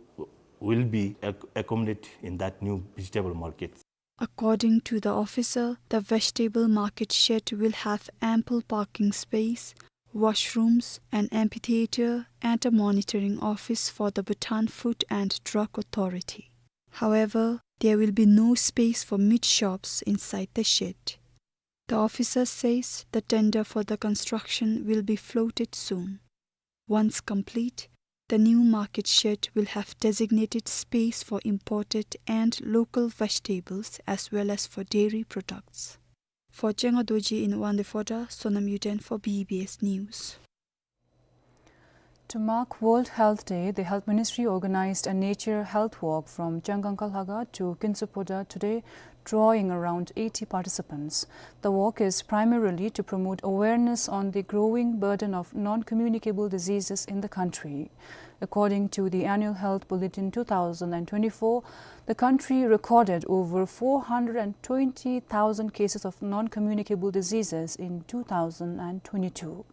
will be ac-, accommodated in that new vegetable market. According to the officer, the vegetable market shed will have ample parking space, washrooms, an amphitheater, and a monitoring office for the Bhutan Food and Drug Authority. However, there will be no space for meat shops inside the shed. The officer says the tender for the construction will be floated soon. Once complete, the new market shed will have designated space for imported and local vegetables as well as for dairy products. For Chenga Dorji in Wangdue Phodrang, Sonam Yuden for B B S News. To mark World Health Day, the Health Ministry organized a nature health walk from Changangkha Lhakhang to Kintsur Phodrang today, drawing around eighty participants. The walk is primarily to promote awareness on the growing burden of non-communicable diseases in the country. According to the Annual Health Bulletin two thousand and twenty-four, the country recorded over four hundred and twenty thousand cases of non-communicable diseases in two thousand and twenty-two.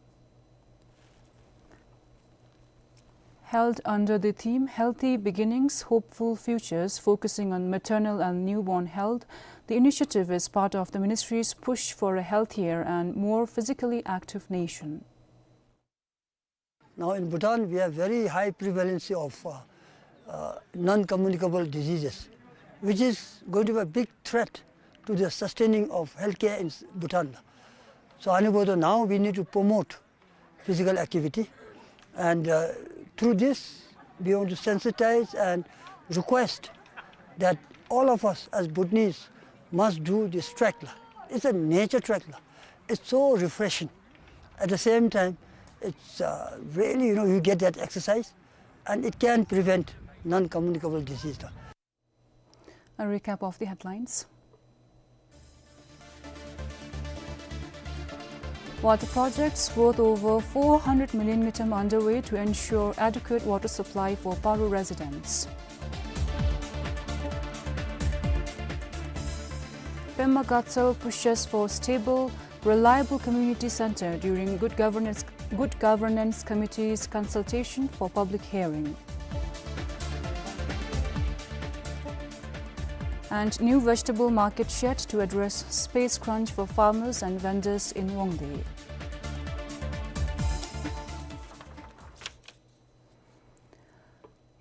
Held under the theme Healthy Beginnings, Hopeful Futures, focusing on maternal and newborn health, the initiative is part of the ministry's push for a healthier and more physically active nation. Now in Bhutan, we have very high prevalency of, uh, uh, non-communicable diseases, which is going to be a big threat to the sustaining of healthcare in s-, Bhutan. So, ཨ་ནི་འབདཝ་ད་now we need to promote physical activity. And, uh, through this, we want to sensitize and request that all of us as Bhutanese must do this trek la. It's a nature trek la. It's so refreshing. At the same time, it's, uh, really, you know, you get that exercise and it can prevent non-communicable disease la. A recap of the headlines. Water projects worth over four hundred million ngultrum underway to ensure adequate water supply for Paro residents. Pema Gatshel pushes for stable, reliable community center during Good Governance, Good Governance Committee's consultation for public hearing. And new vegetable market shed to address space crunch for farmers and vendors in Wangdue.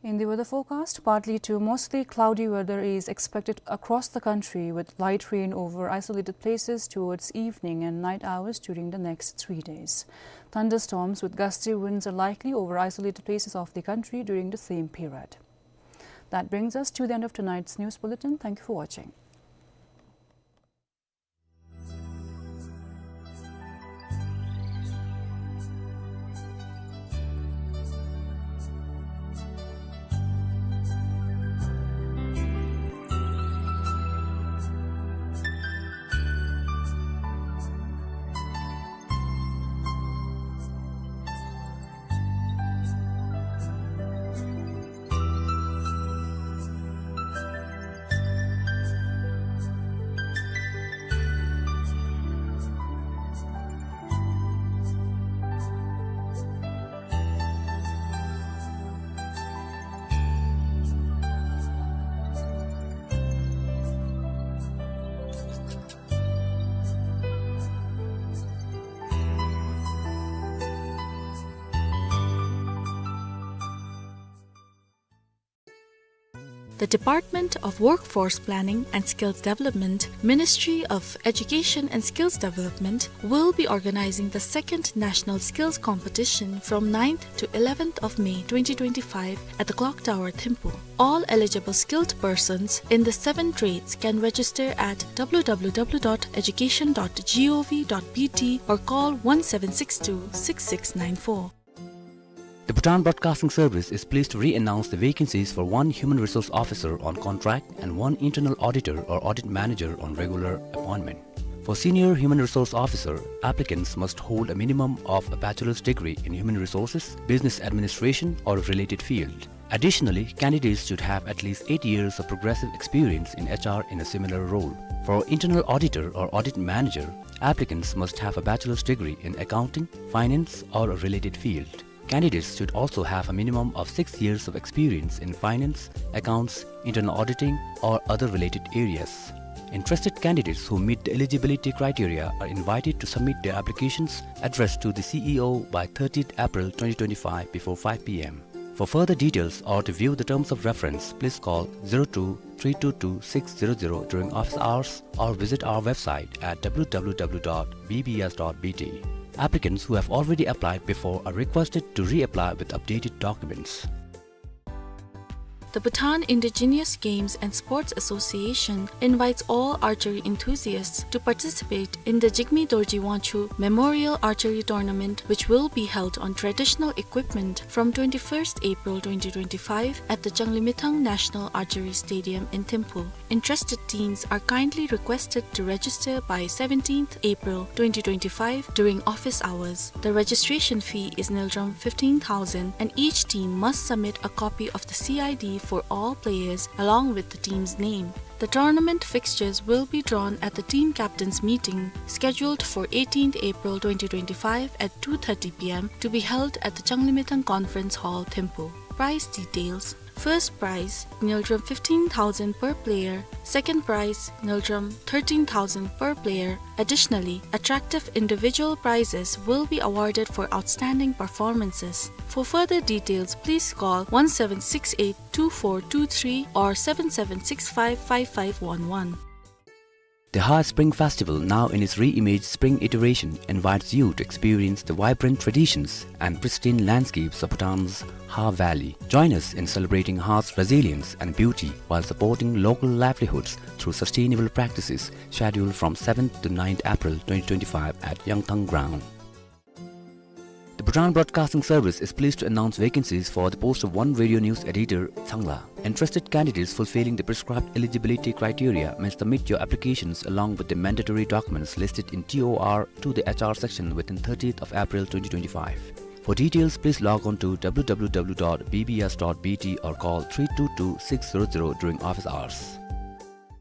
In the weather forecast, partly to mostly cloudy weather is expected across the country, with light rain over isolated places towards evening and night hours during the next three days. Thunderstorms with gusty winds are likely over isolated places of the country during the same period. That brings us to the end of tonight's news bulletin. Thank you for watching. The Department of Workforce Planning and Skills Development, Ministry of Education and Skills Development, will be organizing the second National Skills Competition from ninth to eleventh of May twenty twenty-five at the Clock Tower, Thimphu. All eligible skilled persons in the seven trades can register at W W W dot education dot gov dot B T or call one seven six two, six six nine four. The Bhutan Broadcasting Service is pleased to re-announce the vacancies for one Human Resource Officer on contract and one Internal Auditor or Audit Manager on regular appointment. For Senior Human Resource Officer, applicants must hold a minimum of a bachelor's degree in human resources, business administration, or a related field. Additionally, candidates should have at least eight years of progressive experience in H R in a similar role. For Internal Auditor or Audit Manager, applicants must have a bachelor's degree in accounting, finance, or a related field. Candidates should also have a minimum of six years of experience in finance, accounts, internal auditing, or other related areas. Interested candidates who meet the eligibility criteria are invited to submit their applications addressed to the C E O by thirtieth April twenty twenty-five before five P M. For further details or to view the terms of reference, please call zero two three two two six zero zero during office hours or visit our website at W W W dot B B S dot B T. Applicants who have already applied before are requested to reapply with updated documents. The Bhutan Indigenous Games and Sports Association invites all archery enthusiasts to participate in the Jigme Dorji Wangchuck Memorial Archery Tournament, which will be held on traditional equipment from twenty-first April twenty twenty-five at the Changlimithang National Archery Stadium in Thimphu. Interested teams are kindly requested to register by seventeenth April twenty twenty-five during office hours. The registration fee is ngultrum fifteen thousand, and each team must submit a copy of the C I D for all players along with the team's name. The tournament fixtures will be drawn at the team captains meeting scheduled for eighteenth April twenty twenty-five at two thirty P M to be held at the Changlimithang Conference Hall, Thimphu. Prize details. First prize, ngultrum fifteen thousand per player. Second prize, ngultrum thirteen thousand per player. Additionally, attractive individual prizes will be awarded for outstanding performances. For further details, please call one seven six eight two four two three or seven seven six five five five one one. The Ha Spring Festival, now in its re-imaged spring iteration, invites you to experience the vibrant traditions and pristine landscapes of Bhutan's Ha Valley. Join us in celebrating Ha's resilience and beauty while supporting local livelihoods through sustainable practices, scheduled from seventh to ninth April twenty twenty-five at Yangthang Ground. The Bhutan Broadcasting Service is pleased to announce vacancies for the post of one radio news editor, Tsangla. Interested candidates fulfilling the prescribed eligibility criteria may submit your applications along with the mandatory documents listed in T O R to the H R section within thirtieth of April twenty twenty-five. For details, please log on to W W W dot B B S dot B T or call three two two six zero zero during office hours.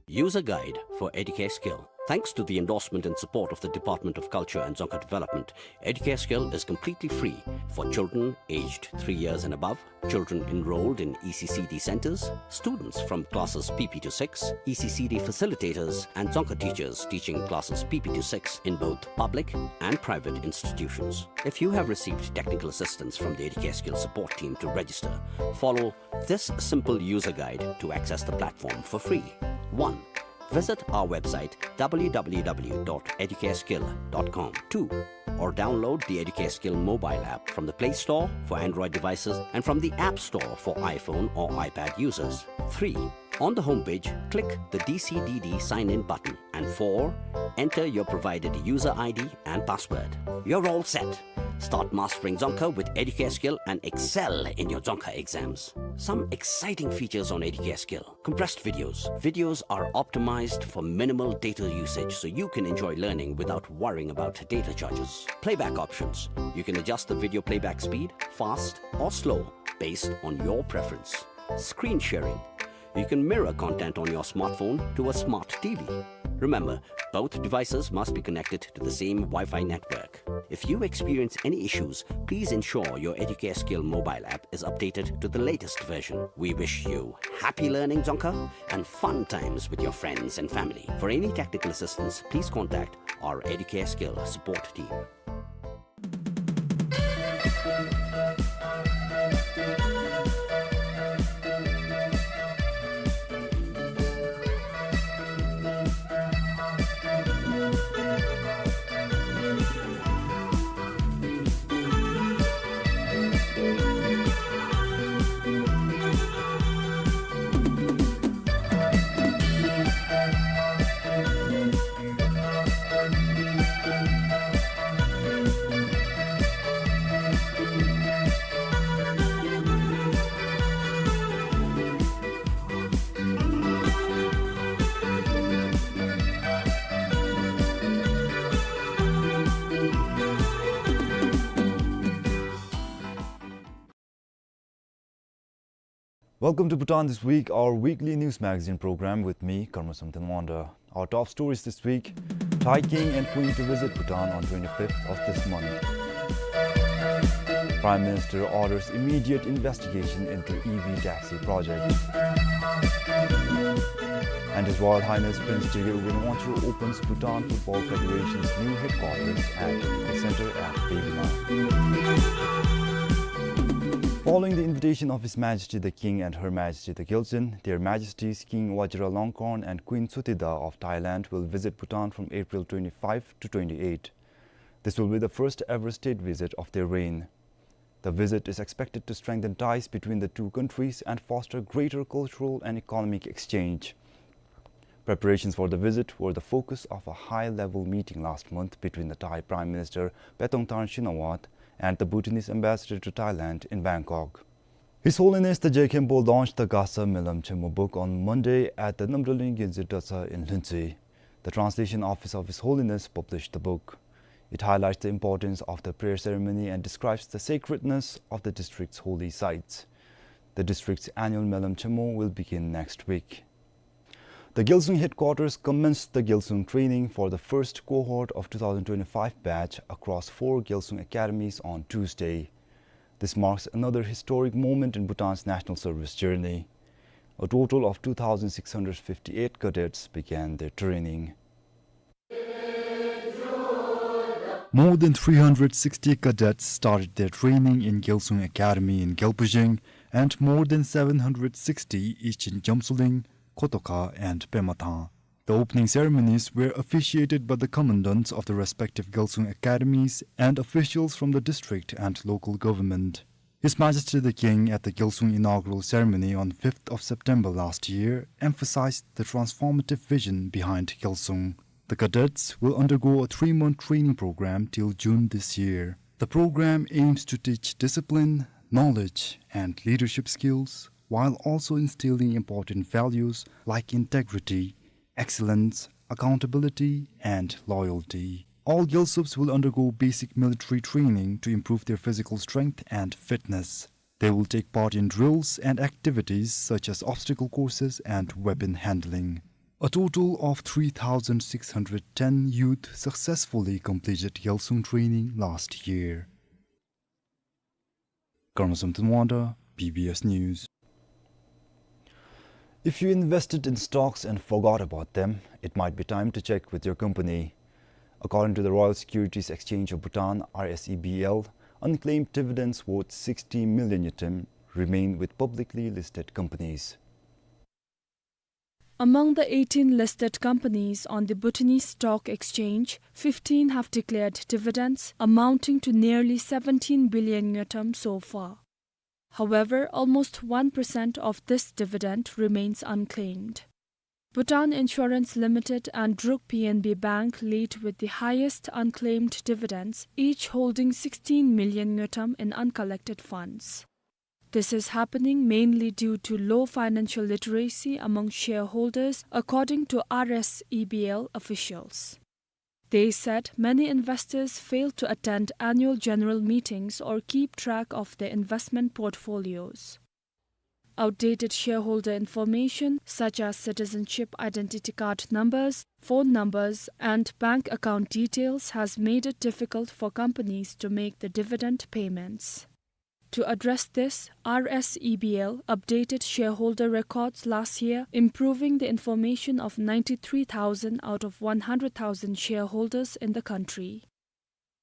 User guide for Educare Skill. Thanks to the endorsement and support of the Department of Culture and Dzongkha Development, Educare Skill is completely free for children aged three years and above, children enrolled in E C C D centers, students from classes P P to six, E C C D facilitators, and Dzongkha teachers teaching classes P P to six in both public and private institutions. If you have received technical assistance from the Educare Skill support team to register, follow this simple user guide to access the platform for free. One, visit our website W W W dot educareskill dot com. Two, or download the Educare Skill mobile app from the Play Store for Android devices and from the App Store for iPhone or iPad users. Three, on the homepage, click the D C D D sign in button. And four, enter your provided user I D and password. You're all set. Start mastering Dzongkha with Educare Skill and excel in your Dzongkha exams. Some exciting features on Educare Skill. Compressed videos. Videos are optimized for minimal data usage, so you can enjoy learning without worrying about data charges. Playback options. You can adjust the video playback speed, fast or slow, based on your preference. Screen sharing. You can mirror content on your smartphone to a smart T V. Remember, both devices must be connected to the same Wi-Fi network. If you experience any issues, please ensure your Educare Skill mobile app is updated to the latest version. We wish you happy learning Dzongkha and fun times with your friends and family. For any technical assistance, please contact our Educare Skill support team. Welcome to Bhutan This Week, our weekly news magazine program with me, Karma Samten Wangda. Our top stories this week: Thai king and queen to visit Bhutan on twenty-fifth of this month. Prime Minister orders immediate investigation into E V taxi project. And His Royal Highness Prince Jigme Wangchuck opens Bhutan Football Federation's new headquarters and the center at Baby Maung. Following the invitation of His Majesty the King and Her Majesty the Gyaltsuen, Their Majesties King Vajiralongkorn and Queen Sothidaw of Thailand will visit Bhutan from April twenty-five to twenty-eight. This will be the first ever state visit of their reign. The visit is expected to strengthen ties between the two countries and foster greater cultural and economic exchange. Preparations for the visit were the focus of a high-level meeting last month between the Thai Prime Minister Paetongtarn Shinawatra and the Bhutanese ambassador to Thailand in Bangkok. His Holiness the Je Khenpo launched the Gasa Melam Chenmo book on Monday at the Namdrolling Gyaltsuen Dratshang in Lhuentse. The translation office of His Holiness published the book. It highlights the importance of the prayer ceremony and describes the sacredness of the district's holy sites. The district's annual Melam Chenmo will begin next week. The Gyalsung headquarters commenced the Gyalsung training for the first cohort of two thousand twenty-five batch across four Gyalsung academies on Tuesday. This marks another historic moment in Bhutan's national service journey. A total of two thousand six hundred fifty-eight cadets began their training. More than three hundred sixty cadets started their training in Gyalsung Academy in Gyalpajeng, and more than seven hundred sixty each in Jamsuling, Kotoka, and Pemathang. The opening ceremonies were officiated by the commandants of the respective Gyalsung academies and officials from the district and local government. His Majesty the King, at the Gyalsung inaugural ceremony on fifth of September last year, emphasized the transformative vision behind Gyalsung. The cadets will undergo a three-month training program till June this year. The program aims to teach discipline, knowledge, and leadership skills, while also instilling important values like integrity, excellence, accountability, and loyalty. All Gyalsups will undergo basic military training to improve their physical strength and fitness. They will take part in drills and activities such as obstacle courses and weapon handling. A total of three thousand six hundred ten youth successfully completed Gyalsung training last year. Karma Samten Wangda, B B S News. If you invested in stocks and forgot about them, it might be time to check with your company. According to the Royal Securities Exchange of Bhutan, R S E B L, unclaimed dividends worth sixty million ngultrum remain with publicly listed companies. Among the eighteen listed companies on the Bhutanese Stock Exchange, fifteen have declared dividends amounting to nearly seventeen billion ngultrum so far. However, almost one percent of this dividend remains unclaimed. Bhutan Insurance Limited and Druk P N B Bank lead with the highest unclaimed dividends, each holding sixteen million ngultrum in uncollected funds. This is happening mainly due to low financial literacy among shareholders, according to R S E B L officials. They said many investors fail to attend annual general meetings or keep track of their investment portfolios. Outdated shareholder information, such as citizenship identity card numbers, phone numbers, and bank account details, has made it difficult for companies to make the dividend payments. To address this, R S E B L updated shareholder records last year, improving the information of ninety-three thousand out of one hundred thousand shareholders in the country.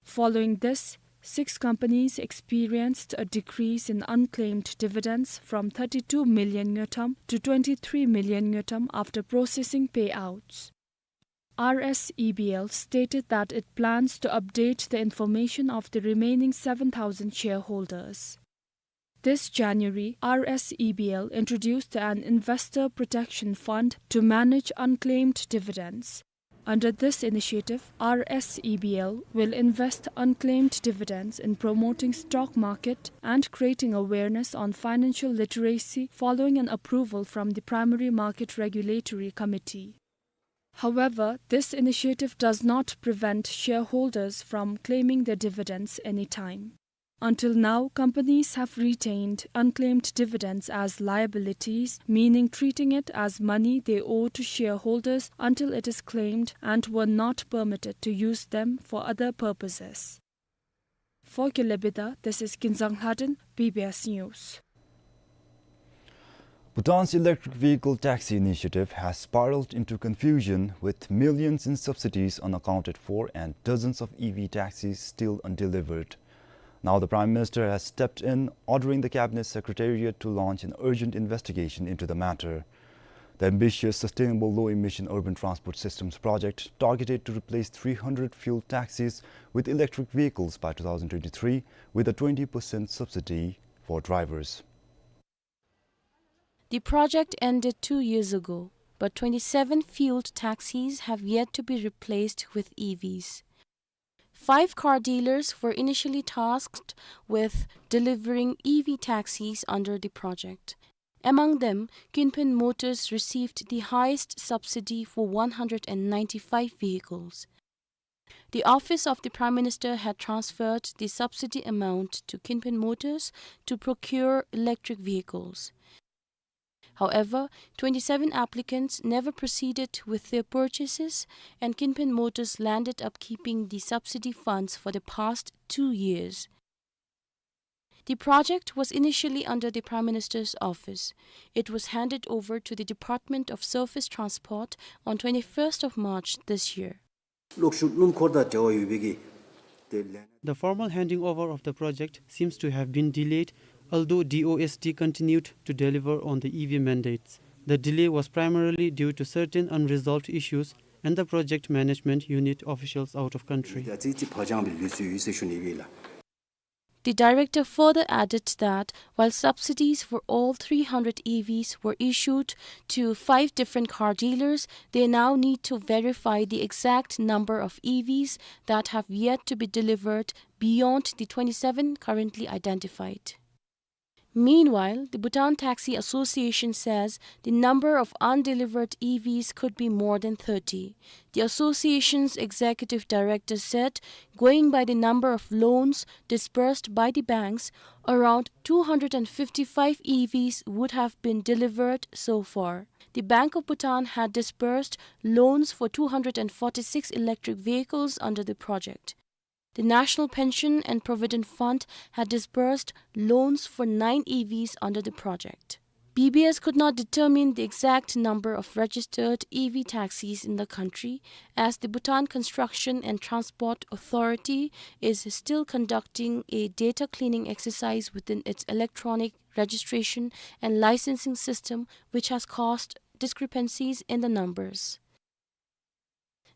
Following this, six companies experienced a decrease in unclaimed dividends from thirty-two million ngultrum to twenty-three million ngultrum after processing payouts. R S E B L stated that it plans to update the information of the remaining seven thousand shareholders. This January, R S E B L introduced an investor protection fund to manage unclaimed dividends. Under this initiative, R S E B L will invest unclaimed dividends in promoting stock market and creating awareness on financial literacy following an approval from the Primary Market Regulatory Committee. However, this initiative does not prevent shareholders from claiming their dividends anytime. Until now, companies have retained unclaimed dividends as liabilities, meaning treating it as money they owe to shareholders until it is claimed, and were not permitted to use them for other purposes. For Kile Bida, this is Kinzang Lhaden, B B S News. Bhutan's electric vehicle taxi initiative has spiraled into confusion, with millions in subsidies unaccounted for and dozens of E V taxis still undelivered. Now the Prime Minister has stepped in, ordering the Cabinet Secretariat to launch an urgent investigation into the matter. The ambitious Sustainable Low-Emission Urban Transport Systems project, targeted to replace three hundred fuel taxis with electric vehicles by two thousand twenty-three, with a twenty percent subsidy for drivers. The project ended two years ago, but twenty-seven fueled taxis have yet to be replaced with E Vs. Five car dealers were initially tasked with delivering E V taxis under the project. Among them, Kinpin Motors received the highest subsidy for one hundred and ninety-five vehicles. The office of the Prime Minister had transferred the subsidy amount to Kinpin Motors to procure electric vehicles. However, twenty-seven applicants never proceeded with their purchases, and Kinpin Motors landed up keeping the subsidy funds for the past two years. The project was initially under the Prime Minister's office. It was handed over to the Department of Surface Transport on twenty-first of March this year. གློག་ཤུགས་སྣུམ་འཁོར་དང་འབྲེལ་བ་ཡོད་པའི་གི་དེ་ལས། The formal handing over of the project seems to have been delayed, although D O S T continued to deliver on the E V mandates. The delay was primarily due to certain unresolved issues and the project management unit officials out of country. ད་ཙི་ཙི་བག་ཅང་སྦེ་ལུས་སོ་ཡི་ཟེར་ཞུ་ནི་ཡོད་ལགས། The director further added that while subsidies for all three hundred E Vs were issued to five different car dealers, they now need to verify the exact number of E Vs that have yet to be delivered beyond the twenty-seven currently identified. Meanwhile, the Bhutan Taxi Association says the number of undelivered E Vs could be more than thirty. The association's executive director said, going by the number of loans disbursed by the banks, around two hundred and fifty-five E Vs would have been delivered so far. The Bank of Bhutan had disbursed loans for two hundred and forty-six electric vehicles under the project. The National Pension and Provident Fund had disbursed loans for nine E Vs under the project. B B S could not determine the exact number of registered E V taxis in the country, as the Bhutan Construction and Transport Authority is still conducting a data cleaning exercise within its electronic registration and licensing system, which has caused discrepancies in the numbers.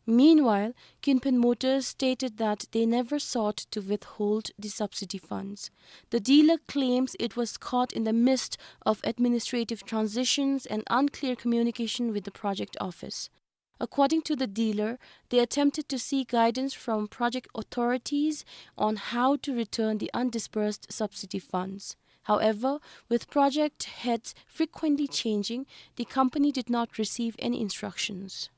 Meanwhile, Kinpin Motors stated that they never sought to withhold the subsidy funds. The dealer claims it was caught in the midst of administrative transitions and unclear communication with the project office. According to the dealer, they attempted to seek guidance from project authorities on how to return the undisbursed subsidy funds. However, with project heads frequently changing, the company did not receive any instructions.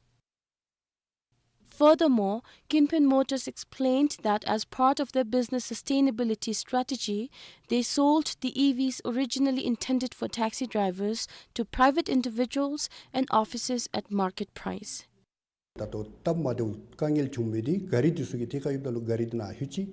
Furthermore, Kinpin Motors explained that as part of their business sustainability strategy, they sold the E Vs originally intended for taxi drivers to private individuals and offices at market price. ད་ལྟོ་སྟབས་མ་བདེཝ་དཀའ་ངལ་བྱུང་མི་འདི་ག་རི་འདི་ཚུ་གིས་ཐད་ཀར་ཡོདཔ་ད་ལུ་ག་རི་འདི་ནཱ་ལྷོད་ཅི།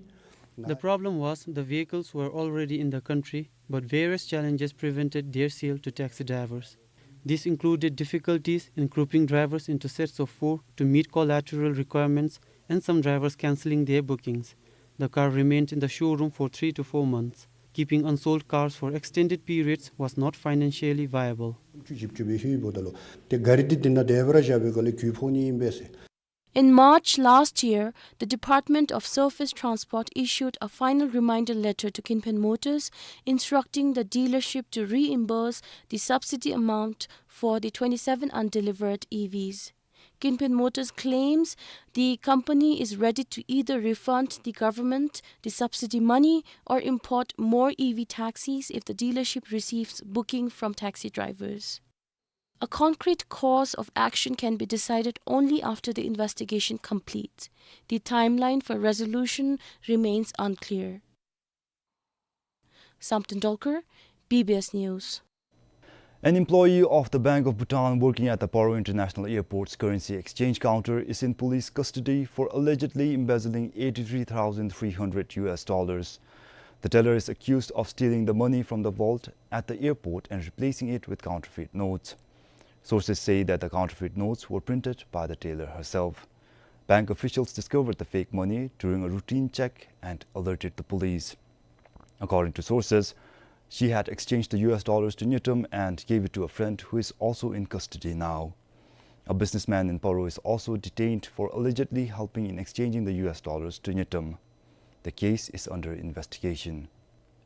The problem was the vehicles were already in the country, but various challenges prevented their sale to taxi drivers. This included difficulties in grouping drivers into sets of four to meet collateral requirements and some drivers cancelling their bookings. The car remained in the showroom for three to four months. Keeping unsold cars for extended periods was not financially viable. བཅུ་བཞི་བཅུ་སྦེ་ལྷོད་ཡི་འབདཝ་ད་ལུ་ཏེ་ག་རི་འདི་དེ་ནང་འདི་སྦེ་ར་བཞག་པའི་སྒང་ལས་གྱོད་ཕོག་ནི་ཨིན་པས་ཟེར། In March last year, the Department of Surface Transport issued a final reminder letter to Kinpin Motors, instructing the dealership to reimburse the subsidy amount for the twenty-seven undelivered E Vs. Kinpin Motors claims the company is ready to either refund the government the subsidy money or import more E V taxis if the dealership receives booking from taxi drivers. A concrete course of action can be decided only after the investigation completes. The timeline for resolution remains unclear. Samten Dolkar, B B S News. An employee of the Bank of Bhutan working at the Paro International Airport's currency exchange counter is in police custody for allegedly embezzling eighty-three thousand three hundred U S dollars. The teller is accused of stealing the money from the vault at the airport and replacing it with counterfeit notes. Sources say that the counterfeit notes were printed by the teller herself. Bank officials discovered the fake money during a routine check and alerted the police. According to sources, she had exchanged the U S dollars to ngultrum and gave it to a friend who is also in custody now. A businessman in Paro is also detained for allegedly helping in exchanging the U S dollars to ngultrum. The case is under investigation.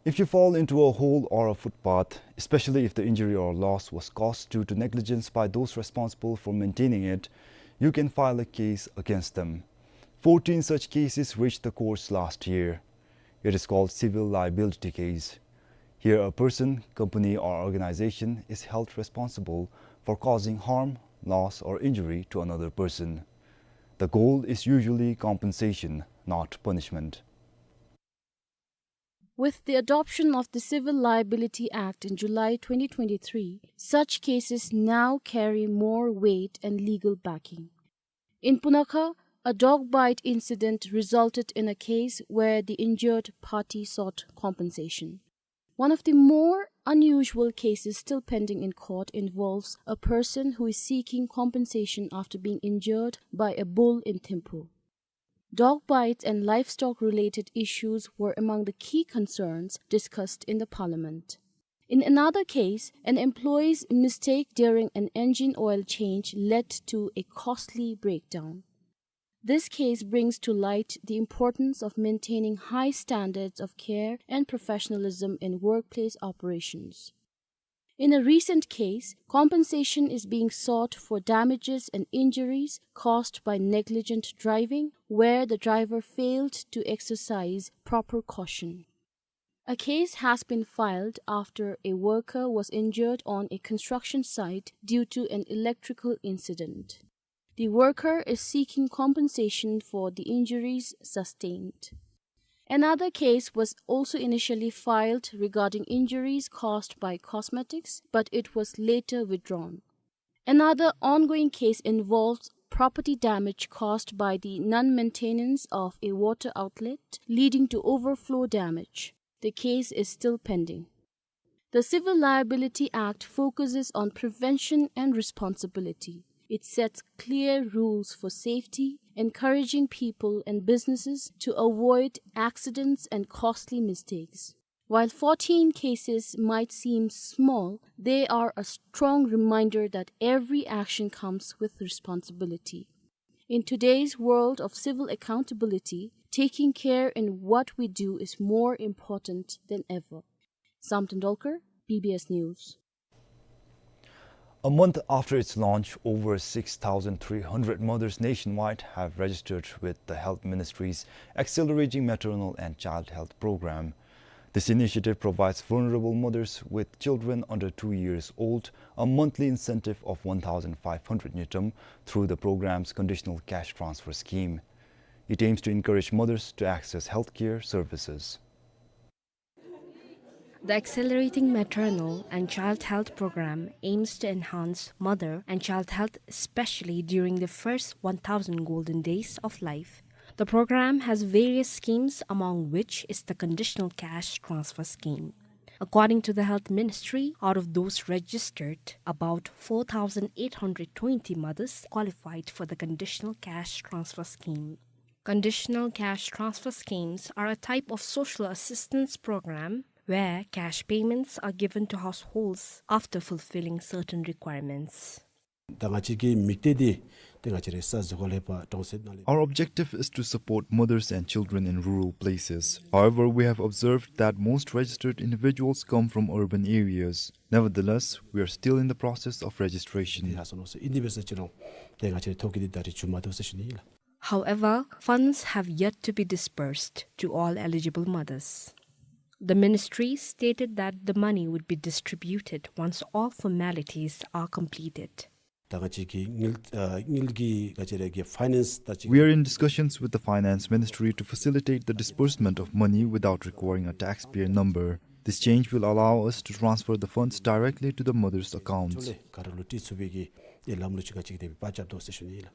If you fall into a hole or a footpath, especially if the injury or loss was caused due to negligence by those responsible for maintaining it, you can file a case against them. Fourteen such cases reached the courts last year. It is called civil liability case. Here, a person, company, or organization is held responsible for causing harm, loss, or injury to another person. The goal is usually compensation, not punishment. With the adoption of the Civil Liability Act in July twenty twenty-three, such cases now carry more weight and legal backing. In Punakha, a dog bite incident resulted in a case where the injured party sought compensation. One of the more unusual cases still pending in court involves a person who is seeking compensation after being injured by a bull in Thimphu. Dog bites and livestock-related issues were among the key concerns discussed in the parliament. In another case, an employee's mistake during an engine oil change led to a costly breakdown. This case brings to light the importance of maintaining high standards of care and professionalism in workplace operations. In a recent case, compensation is being sought for damages and injuries caused by negligent driving, where the driver failed to exercise proper caution. A case has been filed after a worker was injured on a construction site due to an electrical incident. The worker is seeking compensation for the injuries sustained. Another case was also initially filed regarding injuries caused by cosmetics, but it was later withdrawn. Another ongoing case involves property damage caused by the non-maintenance of a water outlet, leading to overflow damage. The case is still pending. The Civil Liability Act focuses on prevention and responsibility. It sets clear rules for safety, encouraging people and businesses to avoid accidents and costly mistakes. While fourteen cases might seem small, they are a strong reminder that every action comes with responsibility. In today's world of civil accountability, taking care in what we do is more important than ever. Sam Tendolkar, B B S News. A month after its launch, over six thousand three hundred mothers nationwide have registered with the Health Ministry's Accelerating Maternal and Child Health Program. This initiative provides vulnerable mothers with children under two years old a monthly incentive of one thousand five hundred ngultrum through the program's conditional cash transfer scheme. It aims to encourage mothers to access healthcare services. The Accelerating Maternal and Child Health Program aims to enhance mother and child health, especially during the first one thousand golden days of life. The program has various schemes, among which is the Conditional Cash Transfer Scheme. According to the Health Ministry, out of those registered, about four thousand eight hundred twenty mothers qualified for the Conditional Cash Transfer Scheme. Conditional cash transfer schemes are a type of social assistance program where cash payments are given to households after fulfilling certain requirements. ད་ང་བཅས་ཀྱི་དམིགས་གཏད་འདི་ཏེ་ང་བཅས་རའི་ས་གཟིགས་སྐོར་ལས་པ་གྲོང་གསེབ་ནང་ལས། Our objective is to support mothers and children in rural places. However, we have observed that most registered individuals come from urban areas. Nevertheless, we are still in the process of registration. ཏེ་ཧ་སོང་ནོ་ཟེར་ཨིན་དེ་འབད་ས་ཅིན་རུང་ཏེ་ང་བཅས་རའི་ཐོ་བཀོད་འདི་ད་རེས་འགྱོ་མ་བཏུབ་ཟེར་ཞུ་ནི་ཨིན་ལགས། However, funds have yet to be disbursed to all eligible mothers. The ministry stated that the money would be distributed once all formalities are completed. ད་ང་བཅས་ཀྱི་དངུལ་ཨ་དངུལ་གྱི་ང་བཅས་རའི་གི་ཕའི་ནེནསི་ད་ཅིག We are in discussions with the Finance Ministry to facilitate the disbursement of money without requiring a taxpayer number. This change will allow us to transfer the funds directly to the mothers' accounts. ཅོག་ལེ་ག་ར་ལུ་སྤྲོད་ཚུགས་པའི་གི་ཨེ་ལམ་ལུགས་ཅིག་ང་བཅས་ཀྱིས་དེ་སྦེ་པ་རྐྱབ་དོ་ཟེར་ཞུ་ནི་ཨིན་ལགས།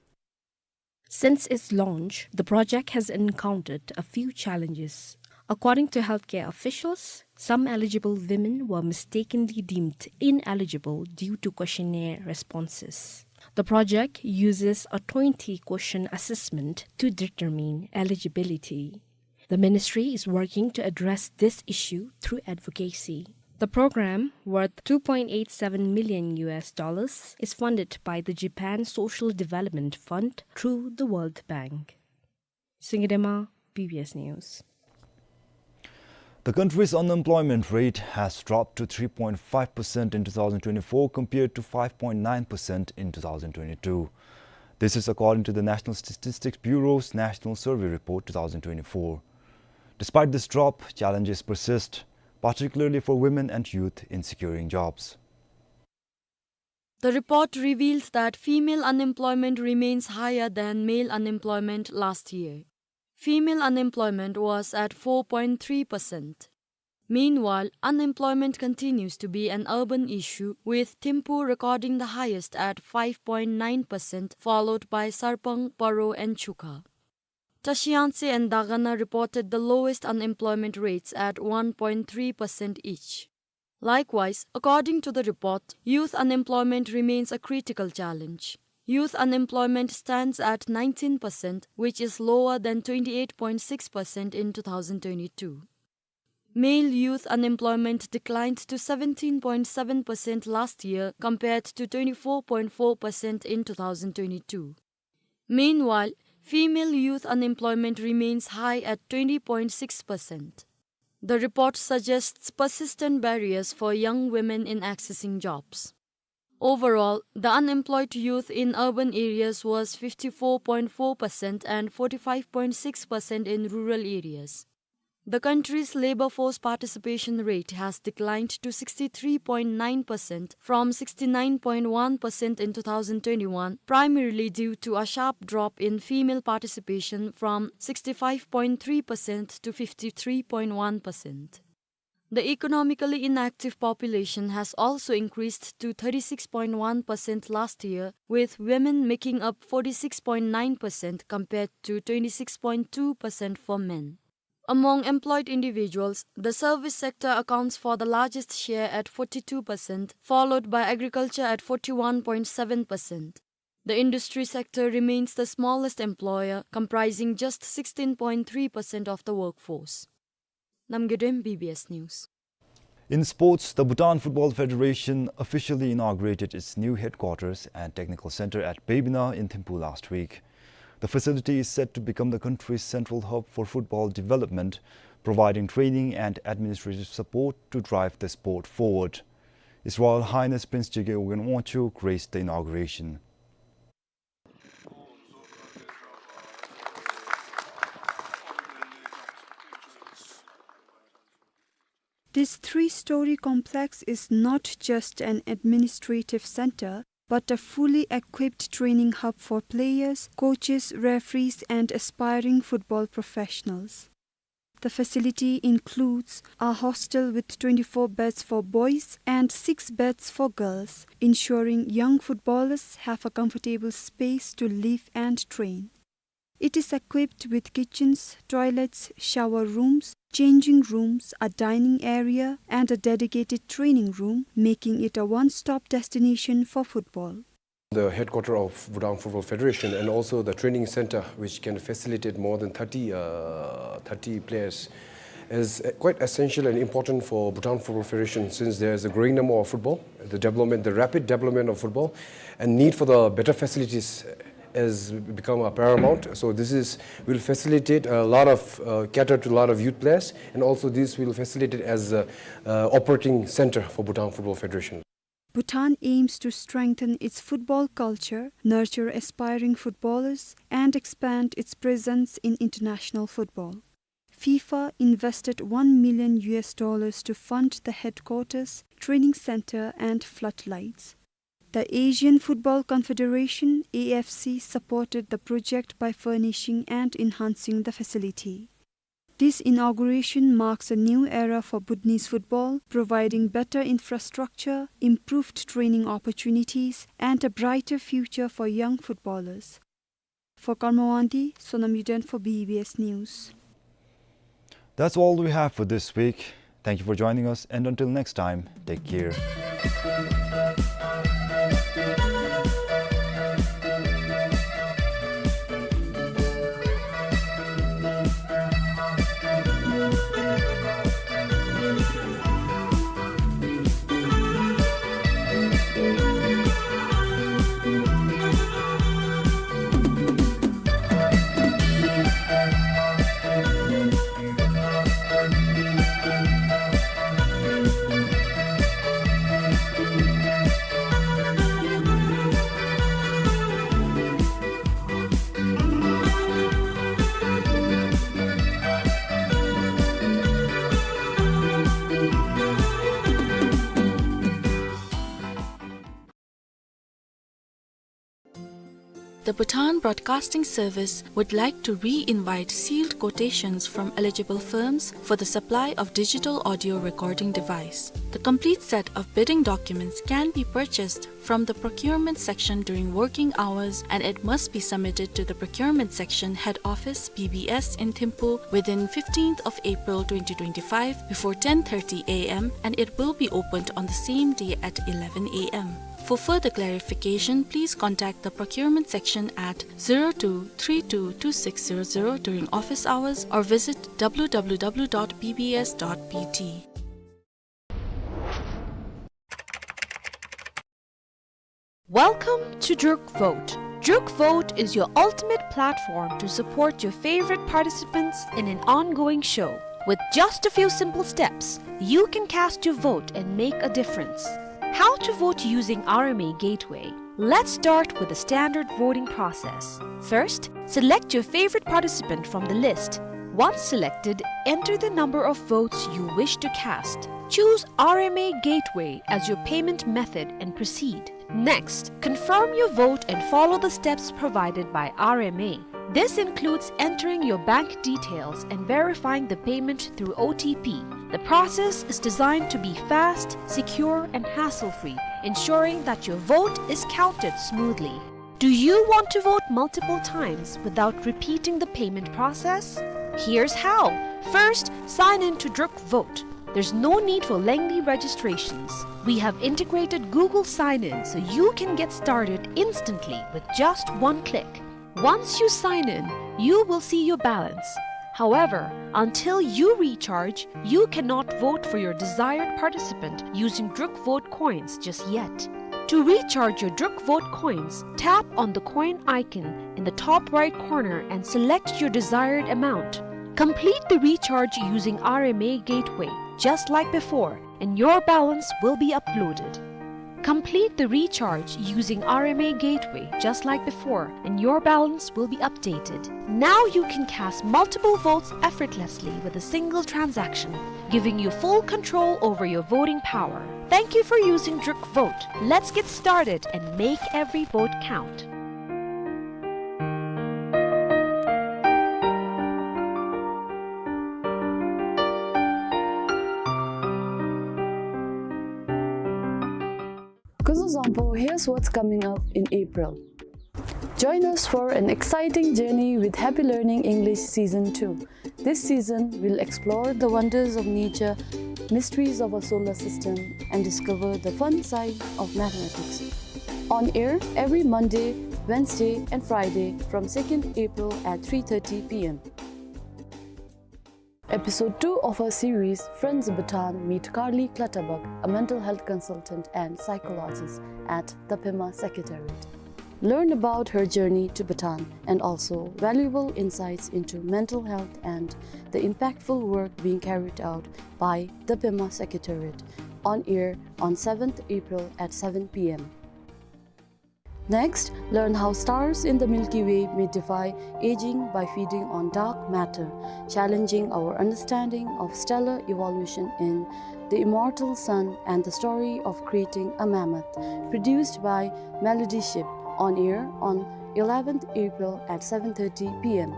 Since its launch, the project has encountered a few challenges. According to healthcare officials, some eligible women were mistakenly deemed ineligible due to questionnaire responses. The project uses a twenty-question assessment to determine eligibility. The ministry is working to address this issue through advocacy. The program, worth two point eight seven million U S dollars, is funded by the Japan Social Development Fund through the World Bank. Singye Dema, B B S News. The country's unemployment rate has dropped to three point five percent in two thousand twenty-four compared to five point nine percent in two thousand twenty-two. This is according to the National Statistics Bureau's National Survey Report two thousand twenty-four. Despite this drop, challenges persist, particularly for women and youth in securing jobs. The report reveals that female unemployment remains higher than male unemployment last year. Female unemployment was at four point three percent. Meanwhile, unemployment continues to be an urban issue, with Thimphu recording the highest at five point nine percent, followed by Sarpang, Paro, and Chukha. Tashi Yangtse and Dagana reported the lowest unemployment rates at one point three percent each. Likewise, according to the report, youth unemployment remains a critical challenge. Youth unemployment stands at nineteen percent, which is lower than twenty-eight point six percent in two thousand twenty-two. Male youth unemployment declined to seventeen point seven percent last year, compared to twenty-four point four percent in two thousand twenty-two. Meanwhile, female youth unemployment remains high at twenty point six percent. The report suggests persistent barriers for young women in accessing jobs. Overall, the unemployed youth in urban areas was fifty-four point four percent and forty-five point six percent in rural areas. The country's labor force participation rate has declined to sixty-three point nine percent from sixty-nine point one percent in two thousand twenty-one, primarily due to a sharp drop in female participation from sixty-five point three percent to fifty-three point one percent. The economically inactive population has also increased to thirty-six point one percent last year, with women making up forty-six point nine percent compared to twenty-six point two percent for men. Among employed individuals, the service sector accounts for the largest share at forty-two percent, followed by agriculture at forty-one point seven percent. The industry sector remains the smallest employer, comprising just sixteen point three percent of the workforce. Namgay Dem, B B S News. In sports, the Bhutan Football Federation officially inaugurated its new headquarters and technical center at Baibina in Thimphu last week. The facility is set to become the country's central hub for football development, providing training and administrative support to drive the sport forward. His Royal Highness Prince Jigme Rinpoche graced the inauguration. This three-story complex is not just an administrative center, but a fully equipped training hub for players, coaches, referees, and aspiring football professionals. The facility includes a hostel with twenty-four beds for boys and six beds for girls, ensuring young footballers have a comfortable space to live and train. It is equipped with kitchens, toilets, shower rooms, changing rooms, a dining area, and a dedicated training room, making it a one-stop destination for football. The headquarter of Bhutan Football Federation and also the training center, which can facilitate more than thirty, uh, thirty players, is, uh, quite essential and important for Bhutan Football Federation, since there is a growing number of football, the development, the rapid development of football, and need for the better facilities has become, uh, paramount. So this is, will facilitate a lot of, uh, cater to a lot of youth players, and also this will facilitate as a, uh, operating center for Bhutan Football Federation. Bhutan aims to strengthen its football culture, nurture aspiring footballers, and expand its presence in international football. FIFA invested one million U S dollars to fund the headquarters, training center, and floodlights. The Asian Football Confederation, A F C, supported the project by furnishing and enhancing the facility. This inauguration marks a new era for Bhutanese football, providing better infrastructure, improved training opportunities, and a brighter future for young footballers. For Karma Wangdi, Sonam Yuden for B B S News. That's all we have for this week. Thank you for joining us, and until next time, take care. The Bhutan Broadcasting Service would like to re-invite sealed quotations from eligible firms for the supply of digital audio recording device. The complete set of bidding documents can be purchased from the procurement section during working hours, and it must be submitted to the procurement section, head office, B B S, in Thimphu within fifteenth of April twenty twenty-five before ten thirty A M, and it will be opened on the same day at eleven A M. For further clarification, please contact the procurement section at zero two three two two six zero zero during office hours or visit W W W dot B B S dot B T. Welcome to Druk Vote. Druk Vote is your ultimate platform to support your favorite participants in an ongoing show. With just a few simple steps, you can cast your vote and make a difference. How to vote using R M A Gateway? Let's start with the standard voting process. First, select your favorite participant from the list. Once selected, enter the number of votes you wish to cast. Choose R M A Gateway as your payment method and proceed. Next, confirm your vote and follow the steps provided by R M A. This includes entering your bank details and verifying the payment through O T P. The process is designed to be fast, secure, and hassle-free, ensuring that your vote is counted smoothly. Do you want to vote multiple times without repeating the payment process? Here's how. First, sign in to Druk Vote. There's no need for lengthy registrations. We have integrated Google Sign-In, so you can get started instantly with just one click. Once you sign in, you will see your balance. However, until you recharge, you cannot vote for your desired participant using Druk Vote coins just yet. To recharge your Druk Vote coins, tap on the coin icon in the top right corner and select your desired amount. Complete the recharge using R M A Gateway, just like before, and your balance will be uploaded. Complete the recharge using R M A Gateway, just like before, and your balance will be updated. Now you can cast multiple votes effortlessly with a single transaction, giving you full control over your voting power. Thank you for using Druk Vote. Let's get started and make every vote count. Kuzuzangpo, here's what's coming up in April. Join us for an exciting journey with Happy Learning English Season two. This season, we'll explore the wonders of nature, mysteries of our solar system, and discover the fun side of mathematics. On air every Monday, Wednesday, and Friday from second April at three thirty P M. Episode two of our series, Friends of Bhutan meet Karli Clutterbuck, a mental health consultant and psychologist at the Pema Secretariat. Learn about her journey to Bhutan and also valuable insights into mental health and the impactful work being carried out by the Pema Secretariat, on air on seventh April at seven P M. Next, learn how stars in the Milky Way may defy aging by feeding on dark matter, challenging our understanding of stellar evolution in The Immortal Sun and the Story of Creating a Mammoth, produced by Melody Ship, on air on eleventh April at seven thirty P M.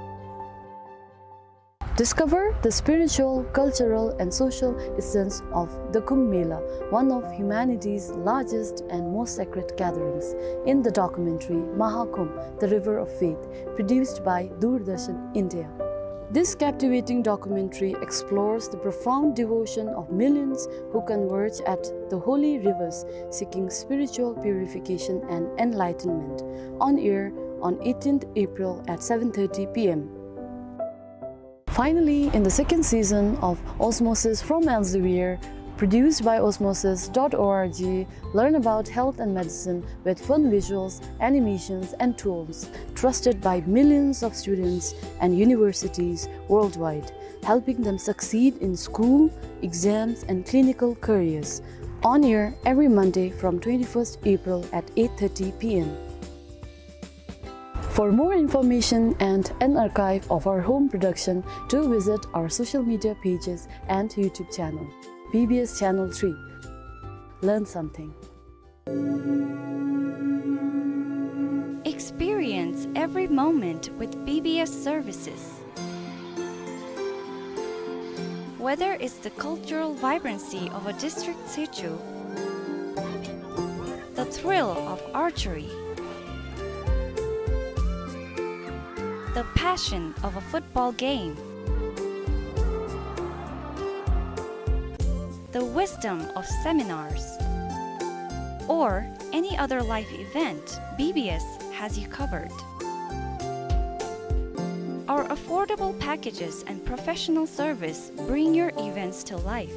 Discover the spiritual, cultural, and social essence of the Kumbh Mela, one of humanity's largest and most sacred gatherings, in the documentary Mahakumbh, The River of Faith, produced by Doordarshan India. This captivating documentary explores the profound devotion of millions who converge at the holy rivers seeking spiritual purification and enlightenment. On air on eighteenth April at seven thirty P M. Finally, in the second season of Osmosis from Elsevier, produced by osmosis dot org, learn about health and medicine with fun visuals, animations, and tools trusted by millions of students and universities worldwide, helping them succeed in school, exams, and clinical careers. On air every Monday from twenty-first April at eight thirty P M. For more information and an archive of our home production, do visit our social media pages and YouTube channel, B B S Channel three. Learn something. Experience every moment with B B S services. Whether it's the cultural vibrancy of a district situ, the thrill of archery, the passion of a football game, the wisdom of seminars, or any other life event, B B S has you covered. Our affordable packages and professional service bring your events to life.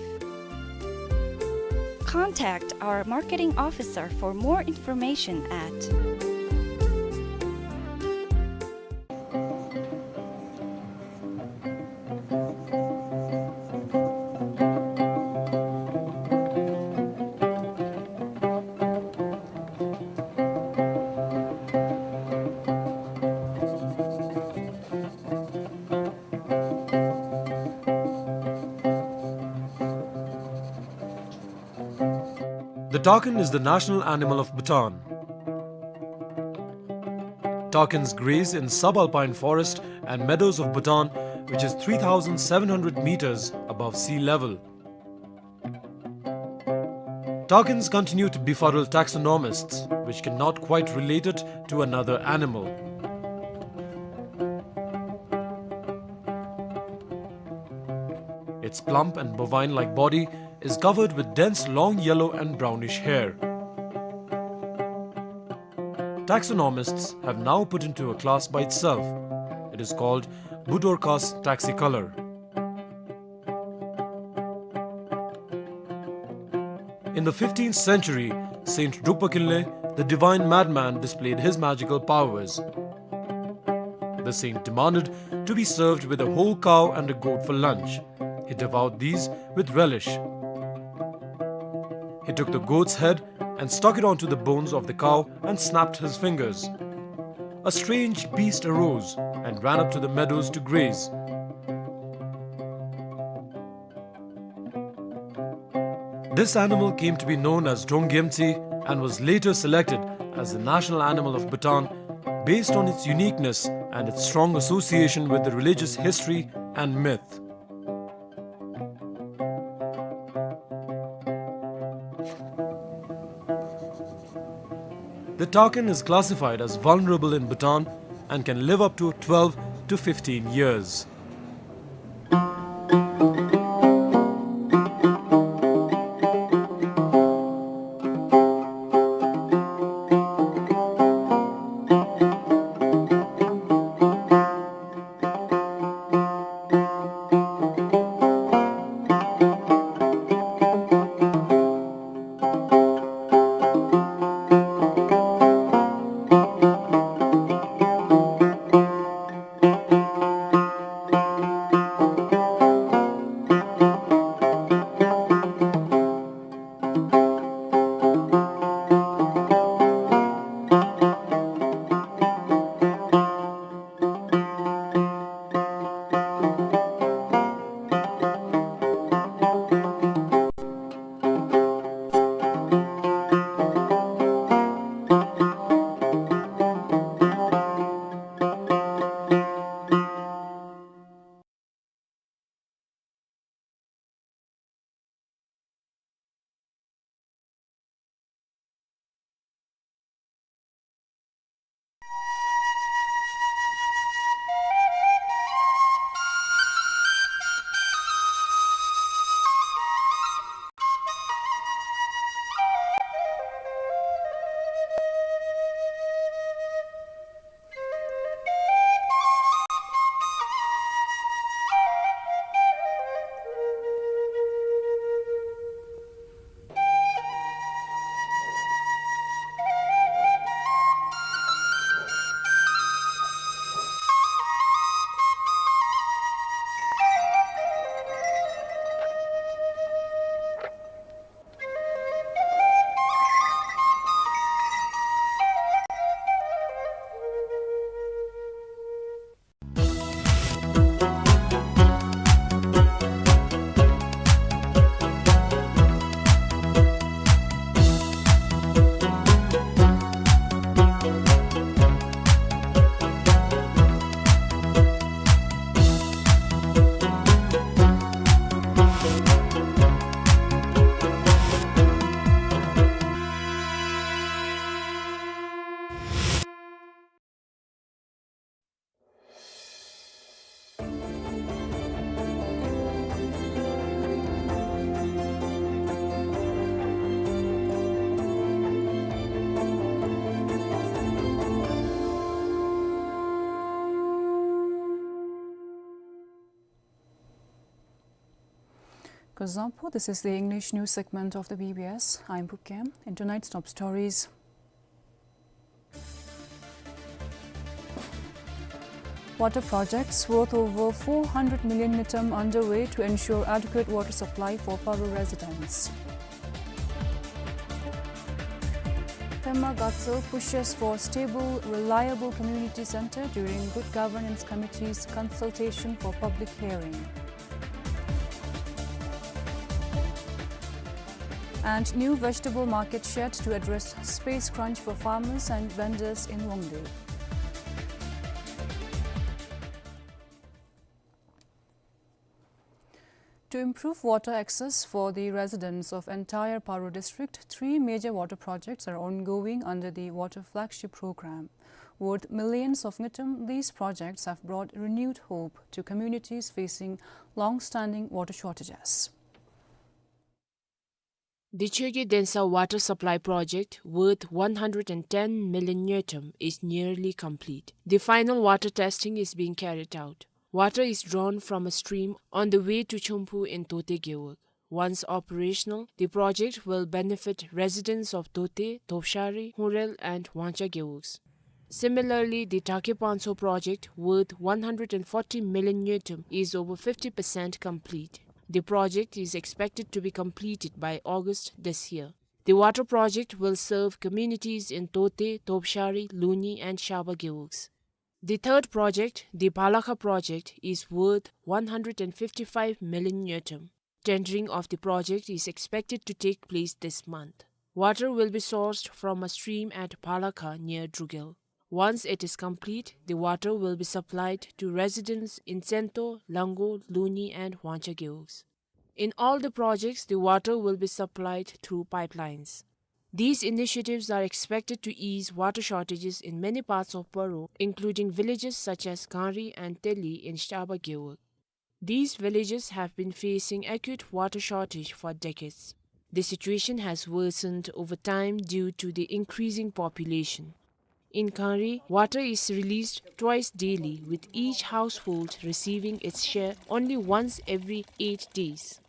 Contact our marketing officer for more information at The takin is the national animal of Bhutan. Takins graze in subalpine forest and meadows of Bhutan, which is three thousand seven hundred meters above sea level. Takins continue to befuddle taxonomists, which cannot quite relate it to another animal. Its plump and bovine-like body is covered with dense long yellow and brownish hair. Taxonomists have now put into a class by itself. It is called Budorcas taxicolor. In the fifteenth century, Saint Drukpa Kinley, the divine madman, displayed his magical powers. The saint demanded to be served with a whole cow and a goat for lunch. He devoured these with relish. He took the goat's head and stuck it onto the bones of the cow and snapped his fingers. A strange beast arose and ran up to the meadows to graze. This animal came to be known as Drongyemtsi and was later selected as the national animal of Bhutan based on its uniqueness and its strong association with the religious history and myth. The takin is classified as vulnerable in Bhutan and can live up to twelve to fifteen years. Zampo, this is the English news segment of the B B S. I'm Phukem. In tonight's top stories: Water projects worth over four hundred million ngultrum underway to ensure adequate water supply for Paro residents. Pema Gatso pushes for stable, reliable community center during Good Governance Committee's consultation for public hearing. And new vegetable market shed to address space crunch for farmers and vendors in Wangdue. To improve water access for the residents of entire Paro district, three major water projects are ongoing under the Water Flagship Program. Worth millions of ngultrum, these projects have brought renewed hope to communities facing long-standing water shortages. Dichoki Densa water supply project worth one hundred and ten million ngultrum is nearly complete. The final water testing is being carried out. Water is drawn from a stream on the way to Chompu in Dote Gewog. Once operational, the project will benefit residents of Dote, Topshari, Hurel and Wangcha Gewogs. Similarly, the Take Panso project, worth one hundred and forty million ngultrum, is over fifty percent complete. The project is expected to be completed by August this year. The water project will serve communities in Dote, Topshari, Luni and Shaba Gewogs. The third project, the Phalakha project, is worth one hundred and fifty-five million ngultrum. Tendering of the project is expected to take place this month. Water will be sourced from a stream at Phalakha near Drugel. Once it is complete, the water will be supplied to residents in Sento, Lango, Luni and Wangcha Gewogs. In all the projects, the water will be supplied through pipelines. These initiatives are expected to ease water shortages in many parts of Paro, including villages such as Kangri and Teli in Shaba Gewog. These villages have been facing acute water shortage for decades. The situation has worsened over time due to the increasing population. In Kangri, water is released twice daily, with each household receiving its share only once every eight days.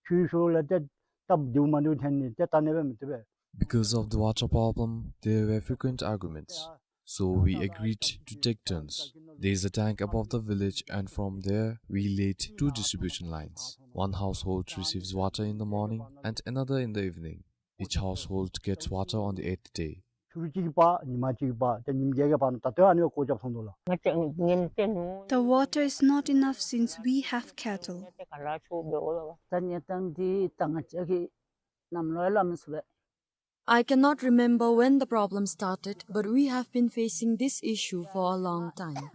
ཁྱོད་ཤོག་ལ་ཏེ་སྟབས་བདེཝ་མ་འདུག་ཐོན་ནི་ཏེ་ད་ནི་སྦེ་མི་བཏུབ་པས། Because of the water problem, there were frequent arguments. So we agreed to take turns. There is a tank above the village, and from there we laid two distribution lines. One household receives water in the morning and another in the evening. Each household gets water on the eighth day. ཕྱི་རུ་གཅིག་པ་ཉི་མ་གཅིག་པ་ཏེ་ཉིནམ་བརྒྱད་ཀྱི་བར་ན་ད་ལྟོ་ཨ་ནི་སྦེ་སྒོ་རྒྱབ་སོང་འདུག་ལགས། The water is not enough since we have cattle. ད་ཉེ་དང་འདི་ད་ང་བཅས་ཀྱིས་གནམ་ལོ་ཡང་སླབ་མི་ཚུགས་པས། I cannot remember when the problem started, but we have been facing this issue for a long time.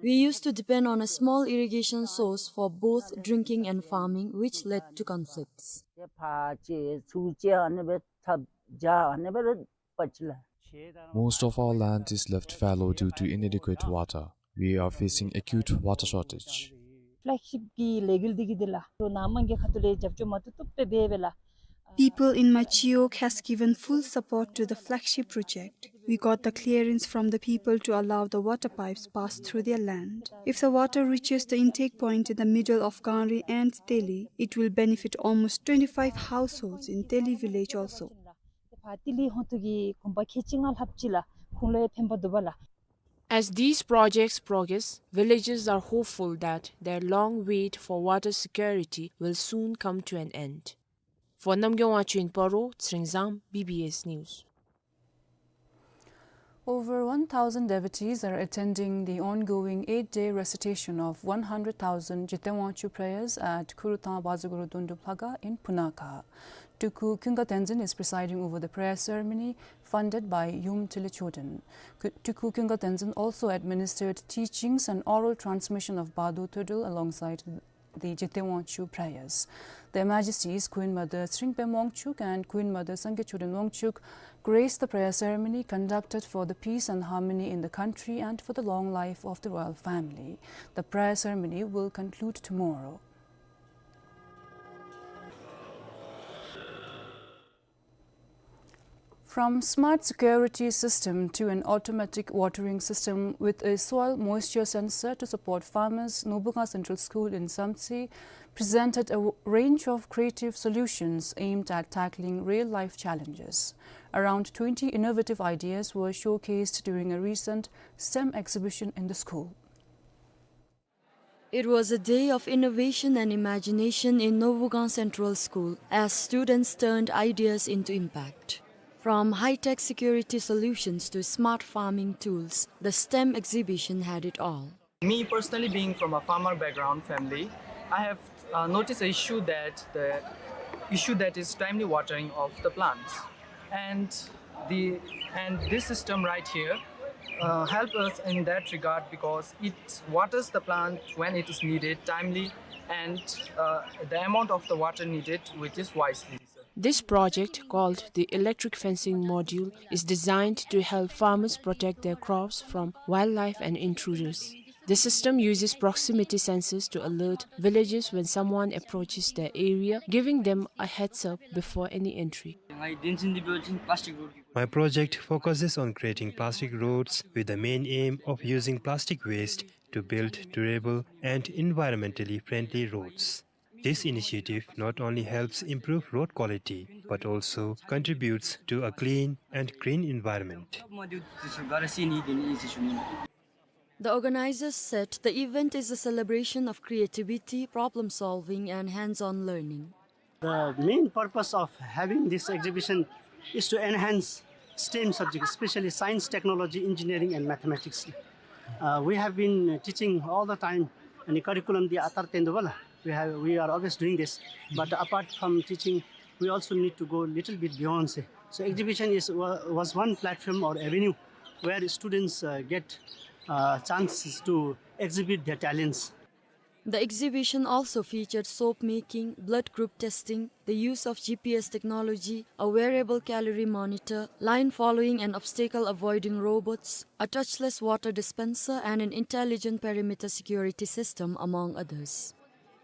We used to depend on a small irrigation source for both drinking and farming, which led to conflicts. ཕར་བཅད་ཚུར་བཅད་ཨ་ནི་སྦེ་ཐབས་བྱ་ཨ་ནི་སྦེ་ར་པ་ཅིག་ལགས། Most of our land is left fallow due to inadequate water. We are facing acute water shortage. ཕ་ལེག་ཤིབ་ཀྱི་ལས་འགུལ་འདི་གིས་འདི་ལགས་ལོ་ནང་མང་གི་ཁ་ཐུག་ལས་རྒྱབ་སྐྱོར་མ་བཏུབ་བཏུབ་སྦེ་འབད་ལགས། People in Machiok has given full support to the flagship project. We got the clearance from the people to allow the water pipes pass through their land. If the water reaches the intake point in the middle of Kangri and Teli, it will benefit almost twenty-five households in Teli village also. ཕར་ཏི་ལི་ཧོང་ཏུ་གི་གུང་པ་ཁལ་གཅིག་ལྔ་ལྷགཔ་ཅིག་ལགས་ཁོང་ལུ་ཡང་ཕན་པ་འདུག་པ་ལགས། As these projects progress, villagers are hopeful that their long wait for water security will soon come to an end. For Namgay Wangchuk in Paro, Tsering Zam, B B S News. Over one thousand devotees are attending the ongoing eight-day recitation of one hundred thousand Jiten Wangchuk prayers at Khurutang Bazuguru Dundub Lhaga in Punakha. Tuku Kyunga Tenzin is presiding over the prayer ceremony funded by Yum Tili Choden. Ku-, Tuku Kyunga Tenzin also administered teachings and oral transmission of Badu Todul alongside the Jiten Wangchuk prayers. Their Majesties Queen Mother Tsering Pema Wangchuk and Queen Mother Sangay Choden Wangchuk graced the prayer ceremony conducted for the peace and harmony in the country and for the long life of the royal family. The prayer ceremony will conclude tomorrow. From smart security system to an automatic watering system with a soil moisture sensor to support farmers, Nobugang Central School in Samtse presented a w-, range of creative solutions aimed at tackling real-life challenges. Around twenty innovative ideas were showcased during a recent STEM exhibition in the school. It was a day of innovation and imagination in Nobugang Central School as students turned ideas into impact. From high-tech security solutions to smart farming tools, the STEM exhibition had it all. Me personally, being from a farmer background family, I have uh, noticed an issue that the issue that is timely watering of the plants, and the and this system right here uh, help us in that regard because it waters the plant when it is needed timely, and uh, the amount of the water needed, which is wisely. This project, called the electric fencing module, is designed to help farmers protect their crops from wildlife and intruders. The system uses proximity sensors to alert villagers when someone approaches their area, giving them a heads up before any entry. My project focuses on creating plastic roads with the main aim of using plastic waste to build durable and environmentally friendly roads. This initiative not only helps improve road quality, but also contributes to a clean and green environment. The organizers said the event is a celebration of creativity, problem solving, and hands-on learning. The main purpose of having this exhibition is to enhance STEM subjects, especially science, technology, engineering, and mathematics. Uh, we have been teaching all the time, and the curriculum the atar tendo bala. We have, we are always doing this. But apart from teaching, we also need to go a little bit beyond, say. So exhibition is, wa-, was one platform or avenue where students uh, get uh, chances to exhibit their talents. The exhibition also featured soap making, blood group testing, the use of G P S technology, a wearable calorie monitor, line following and obstacle avoiding robots, a touchless water dispenser, and an intelligent perimeter security system, among others.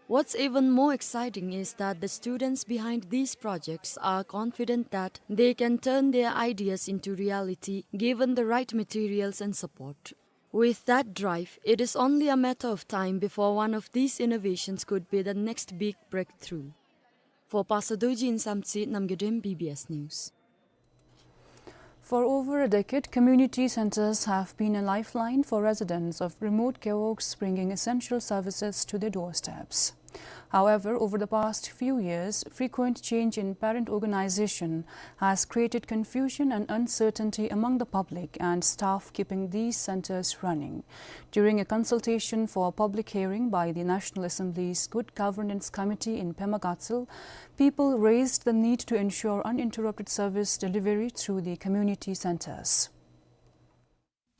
What's even more exciting is that the students behind these projects are confident that they can turn their ideas into reality given the right materials and support. With that drive, it is only a matter of time before one of these innovations could be the next big breakthrough. For Pastor Dorji in Samtse, Namgay Dem, B B S News. For over a decade, community centers have been a lifeline for residents of remote Gewogs, bringing essential services to their doorsteps. However, over the past few years, frequent change in parent organization has created confusion and uncertainty among the public and staff keeping these centers running. During a consultation for a public hearing by the National Assembly's Good Governance Committee in Pema Gatshel, people raised the need to ensure uninterrupted service delivery through the community centers.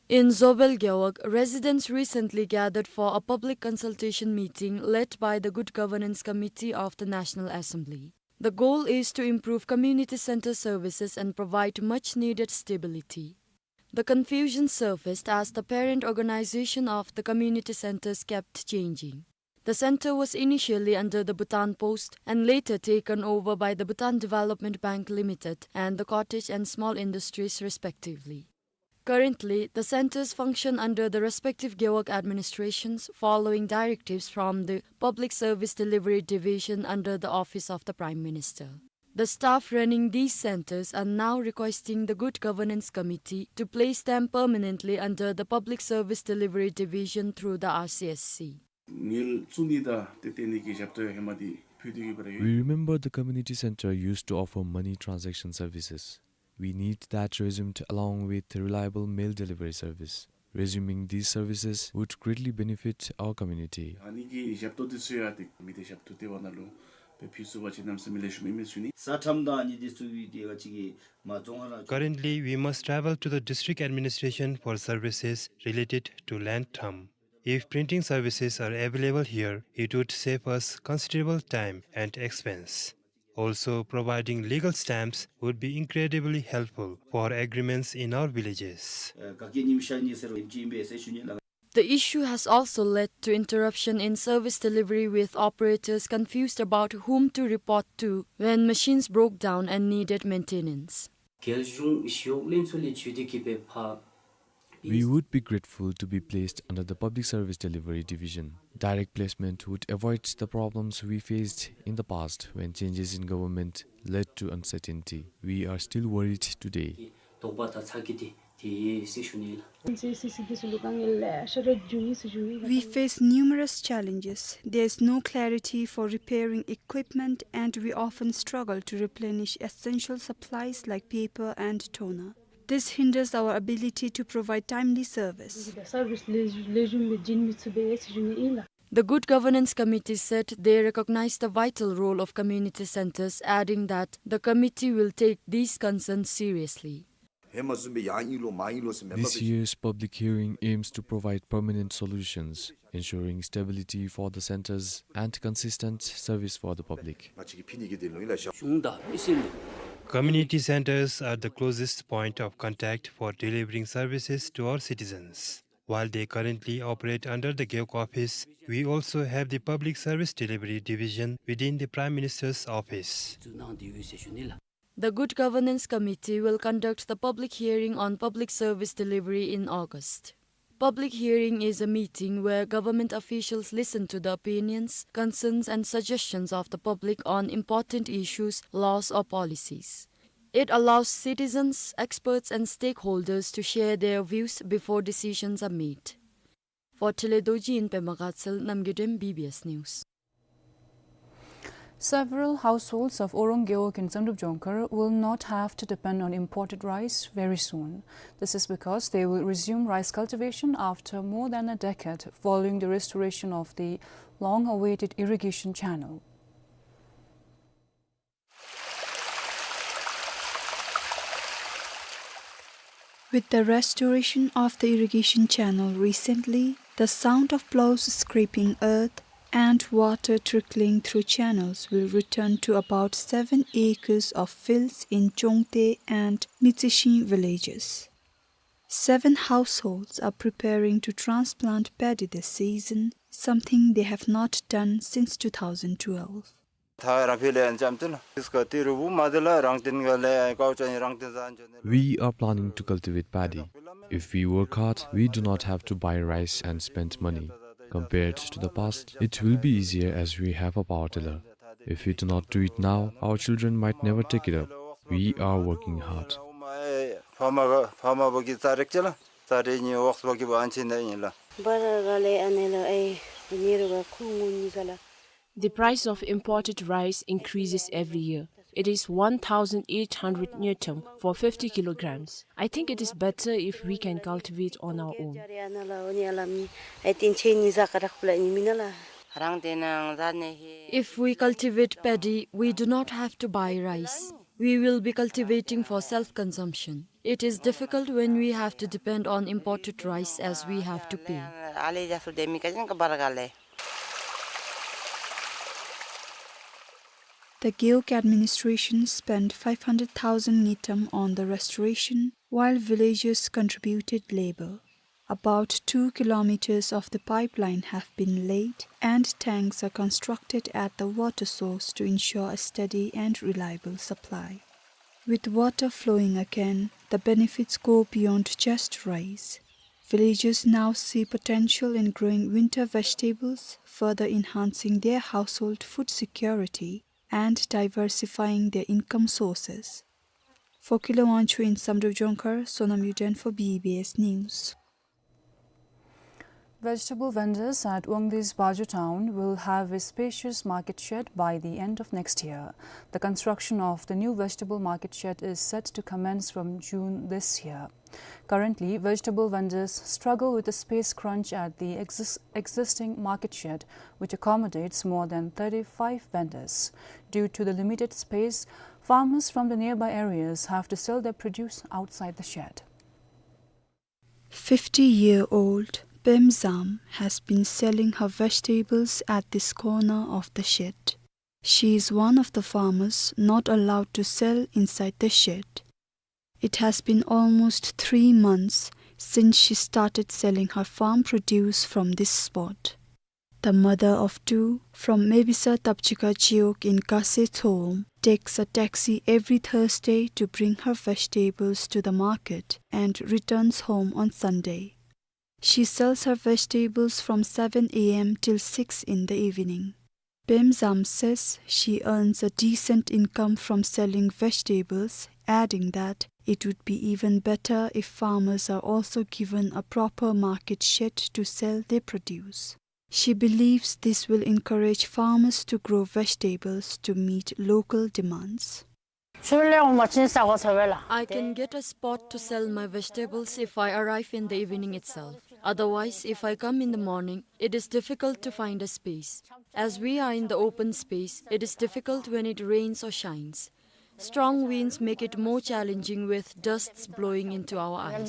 In Zobel Gewog, residents recently gathered for a public consultation meeting led by the Good Governance Committee of the National Assembly. The goal is to improve community center services and provide much needed stability. The confusion surfaced as the parent organization of the community centers kept changing. The center was initially under the Bhutan Post and later taken over by the Bhutan Development Bank Limited and the Cottage and Small Industries respectively. Currently, the centers function under the respective Gewog administrations following directives from the Public Service Delivery Division under the Office of the Prime Minister. The staff running these centers are now requesting the Good Governance Committee to place them permanently under the Public Service Delivery Division through the R C S C. ངལ་བཙུགས་ནི་དང་ཏེ་ཏེ་ནི་གི་ཞབས་ཏོག་ཧེ་མ་འདི་ཕུལ་ཏེ་ཡོད་པ་རེད། We remember the community center used to offer money transaction services. We need that resumed along with reliable mail delivery service. Resuming these services would greatly benefit our community. ཨ་ནི་གི་ཞབས་ཏོག་འདི་ཚུ་ཡང་ཏེ་མི་སྡེ་ཞབས་ཏོག་སྡེ་བ་ནང་ལུ་སྦེ་ཕུལ་ཚུགས་པ་ཅིན་གནམ་མེད་ས་མེད་ལེགས་ཤོམ་ཨིན་མས་ཞུ་ནི། ས་ཁྲམ་དང་ཨ་ནི་འདི་ཚུ་གི་ཏེ་ག་ཅི་གི་མ་རྫོང་ཁ་ར། Currently, we must travel to the district administration for services related to land term. If printing services are available here, it would save us considerable time and expense. Also, providing legal stamps would be incredibly helpful for agreements in our villages. ཨ་ག་གི་ཉིམ་ཤར་ཉི་ཟེར་བ་ཨིན་ཅི་ཨིན་པས་ཟེར་ཞུ་ནི་ལགས། The issue has also led to interruption in service delivery, with operators confused about whom to report to when machines broke down and needed maintenance. རྒྱལ་གཞུང་ཞི་གཡོག་བློན་ཚུ་ལས་བརྒྱུད་དེ་གིས་སྦེ་ཕར We would be grateful to be placed under the Public Service Delivery Division. Direct placement would avoid the problems we faced in the past when changes in government led to uncertainty. We are still worried today. དོགས་པ་དང་ཚ་གྱང་འདི་དེ་ཡོད་ཟེར་ཞུ་ནི་ལགས། We face numerous challenges. There is no clarity for repairing equipment, and we often struggle to replenish essential supplies like paper and toner. This hinders our ability to provide timely service. The Good Governance Committee said they recognize the vital role of community centers, adding that the committee will take these concerns seriously. This year's public hearing aims to provide permanent solutions, ensuring stability for the centers and consistent service for the public. Community centers are the closest point of contact for delivering services to our citizens. While they currently operate under the Gewog office, we also have the Public Service Delivery Division within the Prime Minister's office. The Good Governance Committee will conduct the public hearing on public service delivery in August. Public hearing is a meeting where government officials listen to the opinions, concerns, and suggestions of the public on important issues, laws, or policies. It allows citizens, experts, and stakeholders to share their views before decisions are made. For Thelhe Dorji in Pema Gatshel, Namgay Dem, B B S News. Several households of Orong Gewog in Zamdrup Jongkhar will not have to depend on imported rice very soon. This is because they will resume rice cultivation after more than a decade following the restoration of the long-awaited irrigation channel. With the restoration of the irrigation channel recently, the sound of plows scraping earth and water trickling through channels will return to about seven acres of fields in Chongte and Mitsishin villages. Seven households are preparing to transplant paddy this season, something they have not done since two thousand twelve. We are planning to cultivate paddy. If we work hard, we do not have to buy rice and spend money. Compared to the past, it will be easier as we have a power tiller. If we do not do it now, our children might never take it up. We are working hard. The price of imported rice increases every year. It is one thousand eight hundred ngultrum for fifty kilograms. I think it is better if we can cultivate on our own. If we cultivate paddy, we do not have to buy rice. We will be cultivating for self-consumption. It is difficult when we have to depend on imported rice as we have to pay. The Gewog administration spent five hundred thousand ngultrum on the restoration, while villagers contributed labor. About two kilometers of the pipeline have been laid, and tanks are constructed at the water source to ensure a steady and reliable supply. With water flowing again, the benefits go beyond just rice. Villagers now see potential in growing winter vegetables, further enhancing their household food security and diversifying their income sources. For Kile Wangchuk in Zamdrup Jongkhar, Sonam Yuden for B B S News. Vegetable vendors at Wangdue Baju town will have a spacious market shed by the end of next year. The construction of the new vegetable market shed is set to commence from June this year. Currently, vegetable vendors struggle with the space crunch at the exis-, existing market shed, which accommodates more than thirty-five vendors. Due to the limited space, farmers from the nearby areas have to sell their produce outside the shed. Fifty-year-old Pem Zam has been selling her vegetables at this corner of the shed. She is one of the farmers not allowed to sell inside the shed. It has been almost three months since she started selling her farm produce from this spot. The mother of two from Mebisa Tapchika Chiwog in Kase Tsom takes a taxi every Thursday to bring her vegetables to the market and returns home on Sunday. She sells her vegetables from seven a m till six in the evening. Pem Zam says she earns a decent income from selling vegetables, adding that it would be even better if farmers are also given a proper market shed to sell their produce. She believes this will encourage farmers to grow vegetables to meet local demands. I can get a spot to sell my vegetables if I arrive in the evening itself. Otherwise, if I come in the morning, it is difficult to find a space. As we are in the open space, it is difficult when it rains or shines. Strong winds make it more challenging with dusts blowing into our eyes.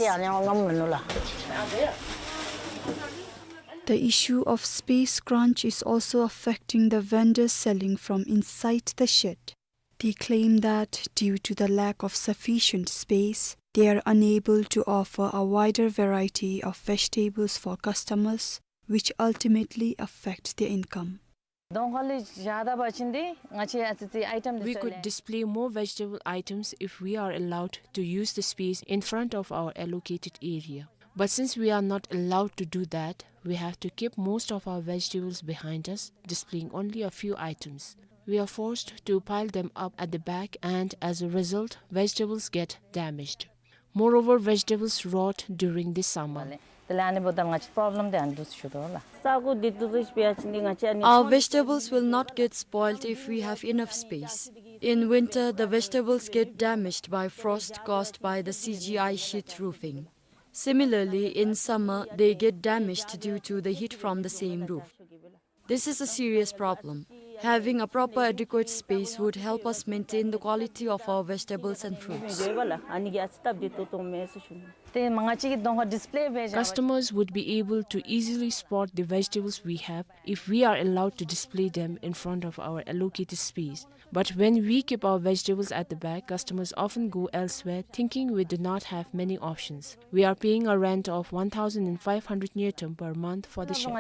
The issue of space crunch is also affecting the vendors selling from inside the shed. They claim that due to the lack of sufficient space, they are unable to offer a wider variety of vegetables for customers, which ultimately affect their income. We could display more vegetable items if we are allowed to use the space in front of our allocated area. But since we are not allowed to do that, we have to keep most of our vegetables behind us, displaying only a few items. We are forced to pile them up at the back, and as a result, vegetables get damaged. Moreover, vegetables rot during the summer. Our vegetables will not get spoiled if we have enough space. In winter, the vegetables get damaged by frost caused by the C G I sheet roofing. Similarly, in summer, they get damaged due to the heat from the same roof. This is a serious problem. Having a proper adequate space would help us maintain the quality of our vegetables and fruits. Customers would be able to easily spot the vegetables we have if we are allowed to display them in front of our allocated space. But when we keep our vegetables at the back, customers often go elsewhere, thinking we do not have many options. We are paying a rent of one thousand five hundred ngultrum per month for the shed.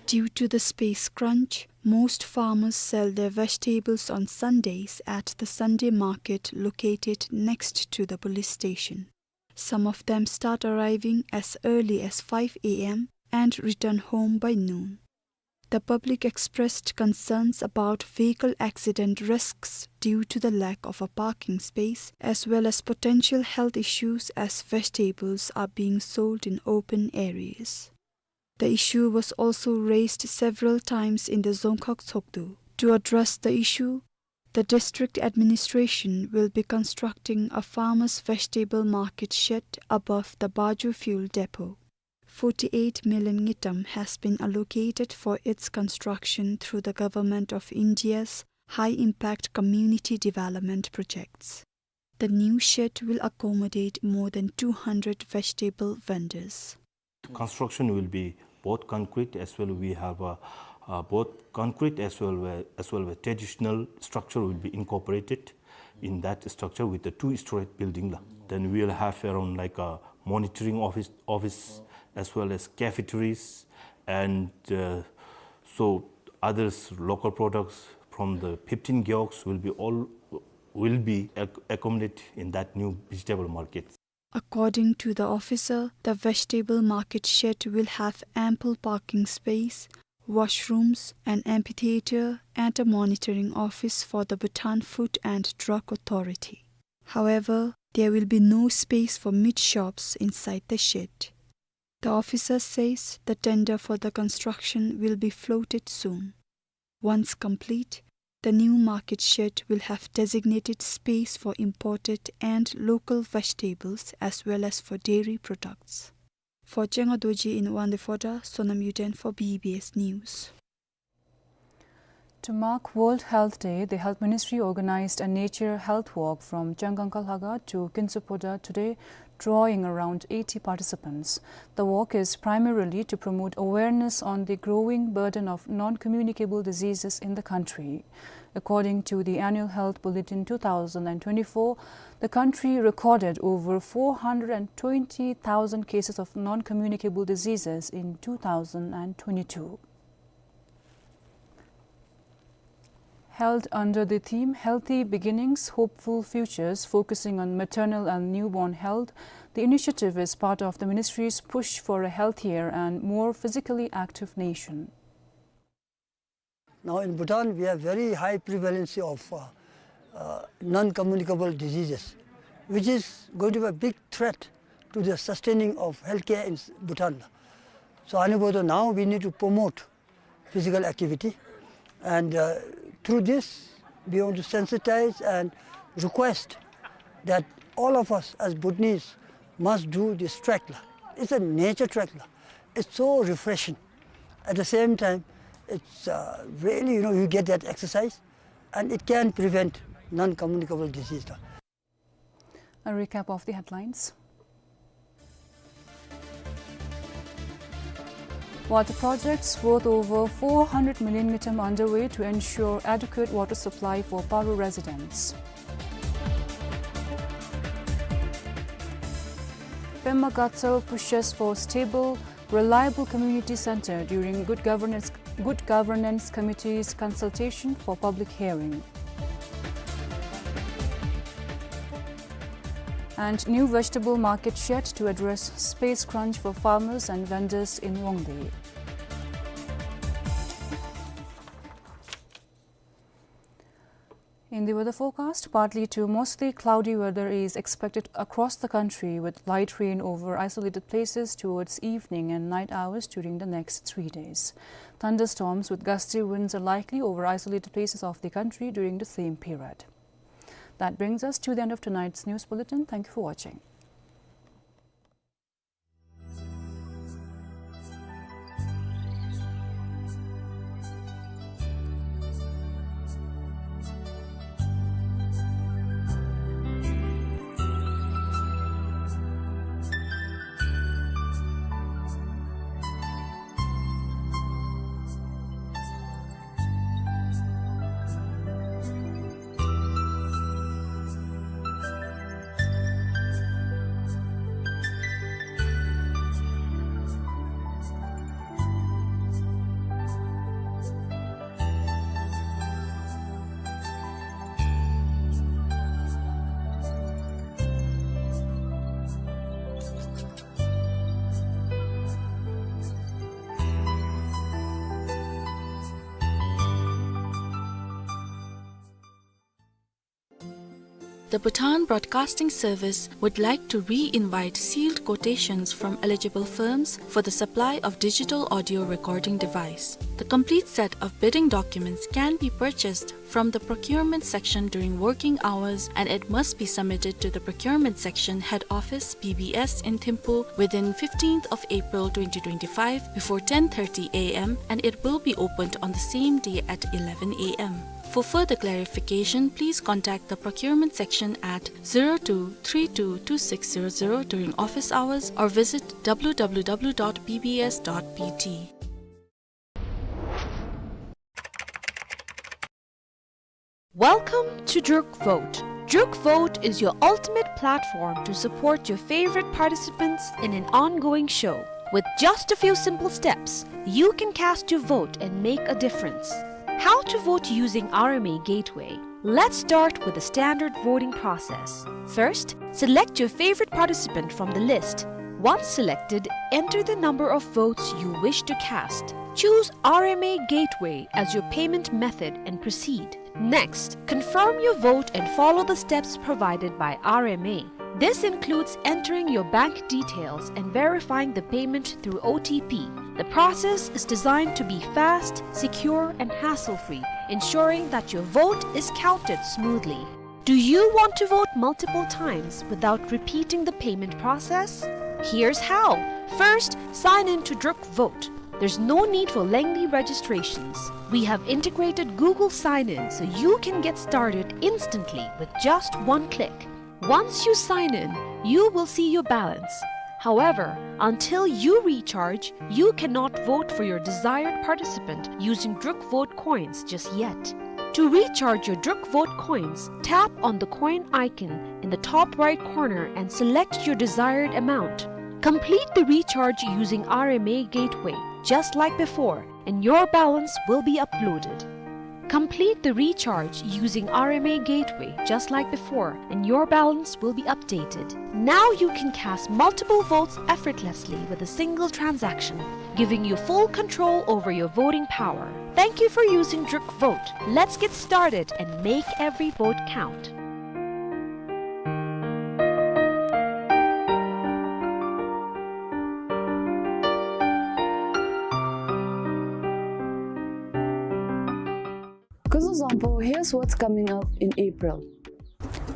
Due to the space crunch, most farmers sell their vegetables on Sundays at the Sunday market located next to the police station. Some of them start arriving as early as five a m and return home by noon. The public expressed concerns about vehicle accident risks due to the lack of a parking space, as well as potential health issues as vegetables are being sold in open areas. The issue was also raised several times in the Dzongkhag Tshogdu. To address the issue, the district administration will be constructing a farmers' vegetable market shed above the Bajo fuel depot. Forty-eight million ngultrum has been allocated for its construction through the Government of India's high-impact community development projects. The new shed will accommodate more than two hundred vegetable vendors. Construction will be both concrete as well, we have a, uh, both concrete as well where, as well where traditional structure will be incorporated in that structure with the two-story building la. Then we will have around like a monitoring office, office as well as cafeterias and, uh, so others local products from the fifteen gewog will be all, will be ac-, accommodated in that new vegetable market. According to the officer, the vegetable market shed will have ample parking space, washrooms, an amphitheater, and a monitoring office for the Bhutan Food and Drug Authority. However, there will be no space for meat shops inside the shed. The officer says the tender for the construction will be floated soon. Once complete, the new market shed will have designated space for imported and local vegetables as well as for dairy products. For Chenga Dorji in Wangdue Phodrang, Sonam Yuden for B B S News. To mark World Health Day, the Health Ministry organized a nature health walk from Changangkha Lhakhang to Kintsur Phodrang today, drawing around eighty participants. The walk is primarily to promote awareness on the growing burden of non-communicable diseases in the country. According to the Annual Health Bulletin two thousand and twenty-four, the country recorded over four hundred and twenty thousand cases of non-communicable diseases in two thousand and twenty-two. Held under the theme Healthy Beginnings, Hopeful Futures, focusing on maternal and newborn health, the initiative is part of the ministry's push for a healthier and more physically active nation. Now in Bhutan, we have very high prevalency of, uh, uh, non-communicable diseases, which is going to be a big threat to the sustaining of healthcare in s-, Bhutan. So, ཨ་ནི་འབདཝ་ད་now we need to promote physical activity, and, uh, through this, we want to sensitize and request that all of us as Bhutanese must do this trek la. It's a nature trek la. It's so refreshing. At the same time, it's, uh, really, you know, you get that exercise, and it can prevent non-communicable disease la. A recap of the headlines. Water projects worth over four hundred million ngultrum underway to ensure adequate water supply for Paro residents. Pema Gatshel pushes for stable, reliable community center during Good Governance, Good Governance Committee's consultation for public hearing. And new vegetable market shed to address space crunch for farmers and vendors in Wangdue. In the weather forecast, partly to mostly cloudy weather is expected across the country, with light rain over isolated places towards evening and night hours during the next three days. Thunderstorms with gusty winds are likely over isolated places of the country during the same period. That brings us to the end of tonight's news bulletin. Thank you for watching. The Bhutan Broadcasting Service would like to re-invite sealed quotations from eligible firms for the supply of digital audio recording device. The complete set of bidding documents can be purchased from the procurement section during working hours, and it must be submitted to the procurement section head office, B B S, in Thimphu within fifteenth of April twenty twenty-five before ten thirty A M, and it will be opened on the same day at eleven A M. For further clarification, please contact the procurement section at zero two three two two six zero zero during office hours or visit W W W dot B B S dot B T. Welcome to Druk Vote. Druk Vote is your ultimate platform to support your favorite participants in an ongoing show. With just a few simple steps, you can cast your vote and make a difference. How to vote using R M A Gateway. Let's start with the standard voting process. First, select your favorite participant from the list. Once selected, enter the number of votes you wish to cast. Choose R M A Gateway as your payment method and proceed. Next, confirm your vote and follow the steps provided by R M A. This includes entering your bank details and verifying the payment through O T P. The process is designed to be fast, secure, and hassle-free, ensuring that your vote is counted smoothly. Do you want to vote multiple times without repeating the payment process? Here's how. First, sign in to Druk Vote. There's no need for lengthy registrations. We have integrated Google Sign-In, so you can get started instantly with just one click. Once you sign in, you will see your balance. However, until you recharge, you cannot vote for your desired participant using Druk Vote coins just yet. To recharge your Druk Vote coins, tap on the coin icon in the top right corner and select your desired amount. Complete the recharge using R M A Gateway, just like before, and your balance will be uploaded. Complete the recharge using R M A Gateway just like before, and your balance will be updated. Now you can cast multiple votes effortlessly with a single transaction, giving you full control over your voting power. Thank you for using Druk Vote. Let's get started and make every vote count. Kuzuzangpo, here's what's coming up in April.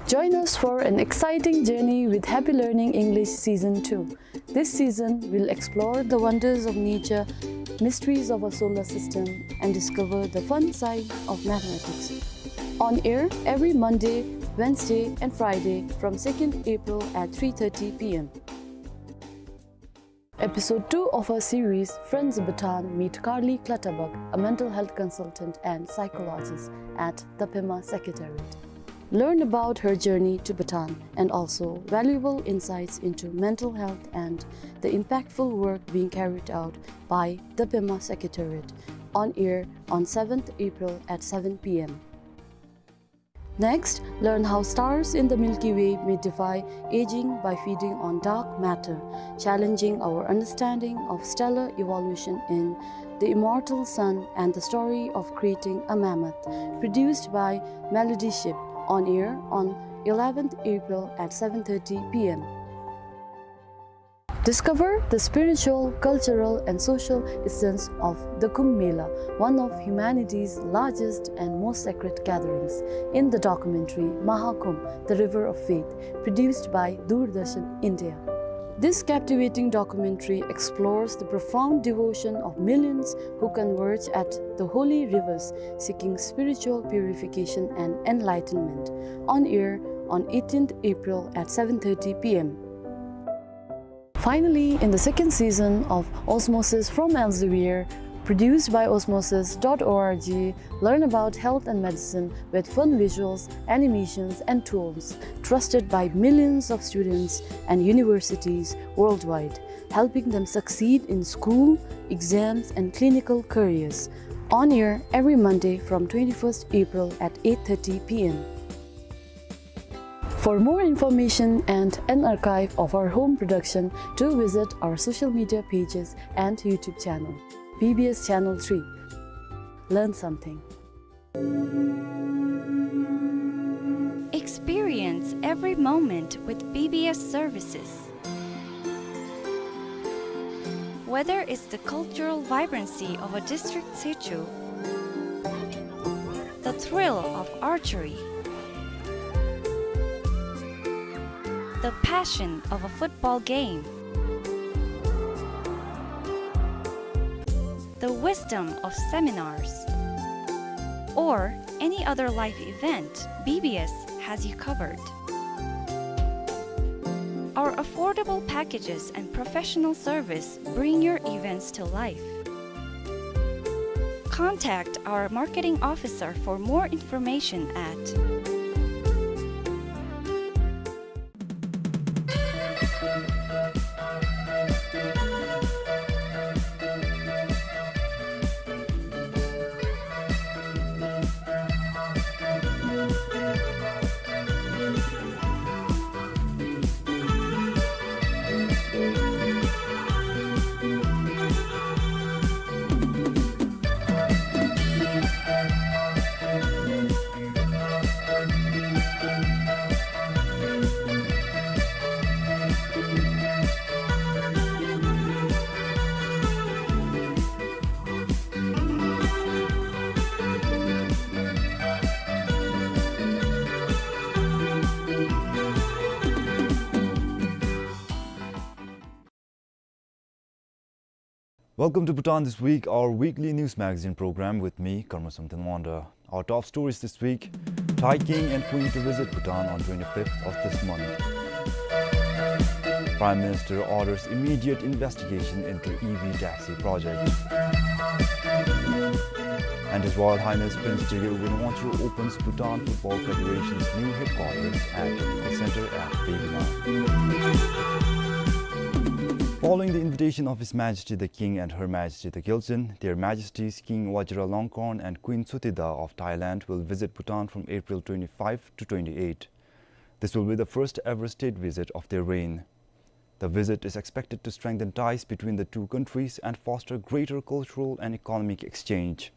Join us for an exciting journey with Happy Learning English Season two. This season, we'll explore the wonders of nature, mysteries of our solar system, and discover the fun side of mathematics. On air every Monday, Wednesday, and Friday from second April at three thirty P M. Episode two of our series, Friends of Bhutan, meet Carly Clutterbuck, a mental health consultant and psychologist at the Pema Secretariat. Learn about her journey to Bhutan and also valuable insights into mental health and the impactful work being carried out by the Pema Secretariat, on air on seventh April at seven P M. Next, learn how stars in the Milky Way may defy aging by feeding on dark matter, challenging our understanding of stellar evolution in The Immortal Sun and the Story of Creating a Mammoth, produced by Melody Ship, on air on eleventh April at seven thirty P M. Discover the spiritual, cultural, and social essence of the Kumbh Mela, one of humanity's largest and most sacred gatherings, in the documentary Maha Kumbh, The River of Faith, produced by Doordarshan India. This captivating documentary explores the profound devotion of millions who converge at the holy rivers seeking spiritual purification and enlightenment, on air on eighteenth April at seven thirty P M. Finally, in the second season of Osmosis from Elsevier, produced by osmosis dot org, learn about health and medicine with fun visuals, animations, and tools trusted by millions of students and universities worldwide, helping them succeed in school, exams, and clinical careers. On air every Monday from twenty-first April at eight thirty P M. For more information and an archive of our home production, do visit our social media pages and YouTube channel, B B S Channel three. Learn something. Experience every moment with B B S services. Whether it's the cultural vibrancy of a district sichu, the thrill of archery, the passion of a football game, the wisdom of seminars, or any other life event, B B S has you covered. Our affordable packages and professional service bring your events to life. Contact our marketing officer for more information at Welcome to Bhutan This Week, our weekly news magazine program with me, Karma Samten Wanda. Our top stories this week: Thai king and queen to visit Bhutan on twenty-fifth of this month. Prime Minister orders immediate investigation into E V taxi project. And His Royal Highness Prince Jirga Ugin Wangchuck opens Bhutan Football Federation's new headquarters and technical center at Baby Naw. Following the invitation of His Majesty the King and Her Majesty the Gyaltsuen, Their Majesties King Vajiralongkorn and Queen Sotida of Thailand will visit Bhutan from April twenty-five to twenty-eight. This will be the first ever state visit of their reign. The visit is expected to strengthen ties between the two countries and foster greater cultural and economic exchange.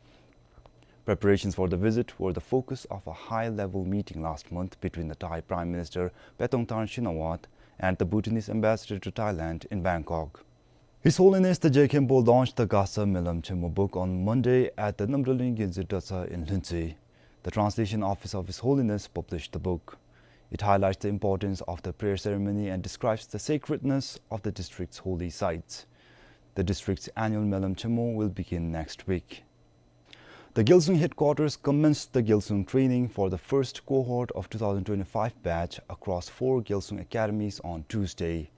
Preparations for the visit were the focus of a high-level meeting last month between the Thai Prime Minister Paetongtarn Shinawatra and the Bhutanese ambassador to Thailand in Bangkok. His Holiness the Je Khenpo launched the Gasa Melam Chenmo book on Monday at the Namdrolling Gyaltsuen Dratshang in Lhuentse. The translation office of His Holiness published the book. It highlights the importance of the prayer ceremony and describes the sacredness of the district's holy sites. The district's annual Melam Chenmo will begin next week. The Gyalsung headquarters commenced the Gyalsung training for the first cohort of two thousand twenty-five batch across four Gyalsung academies on Tuesday.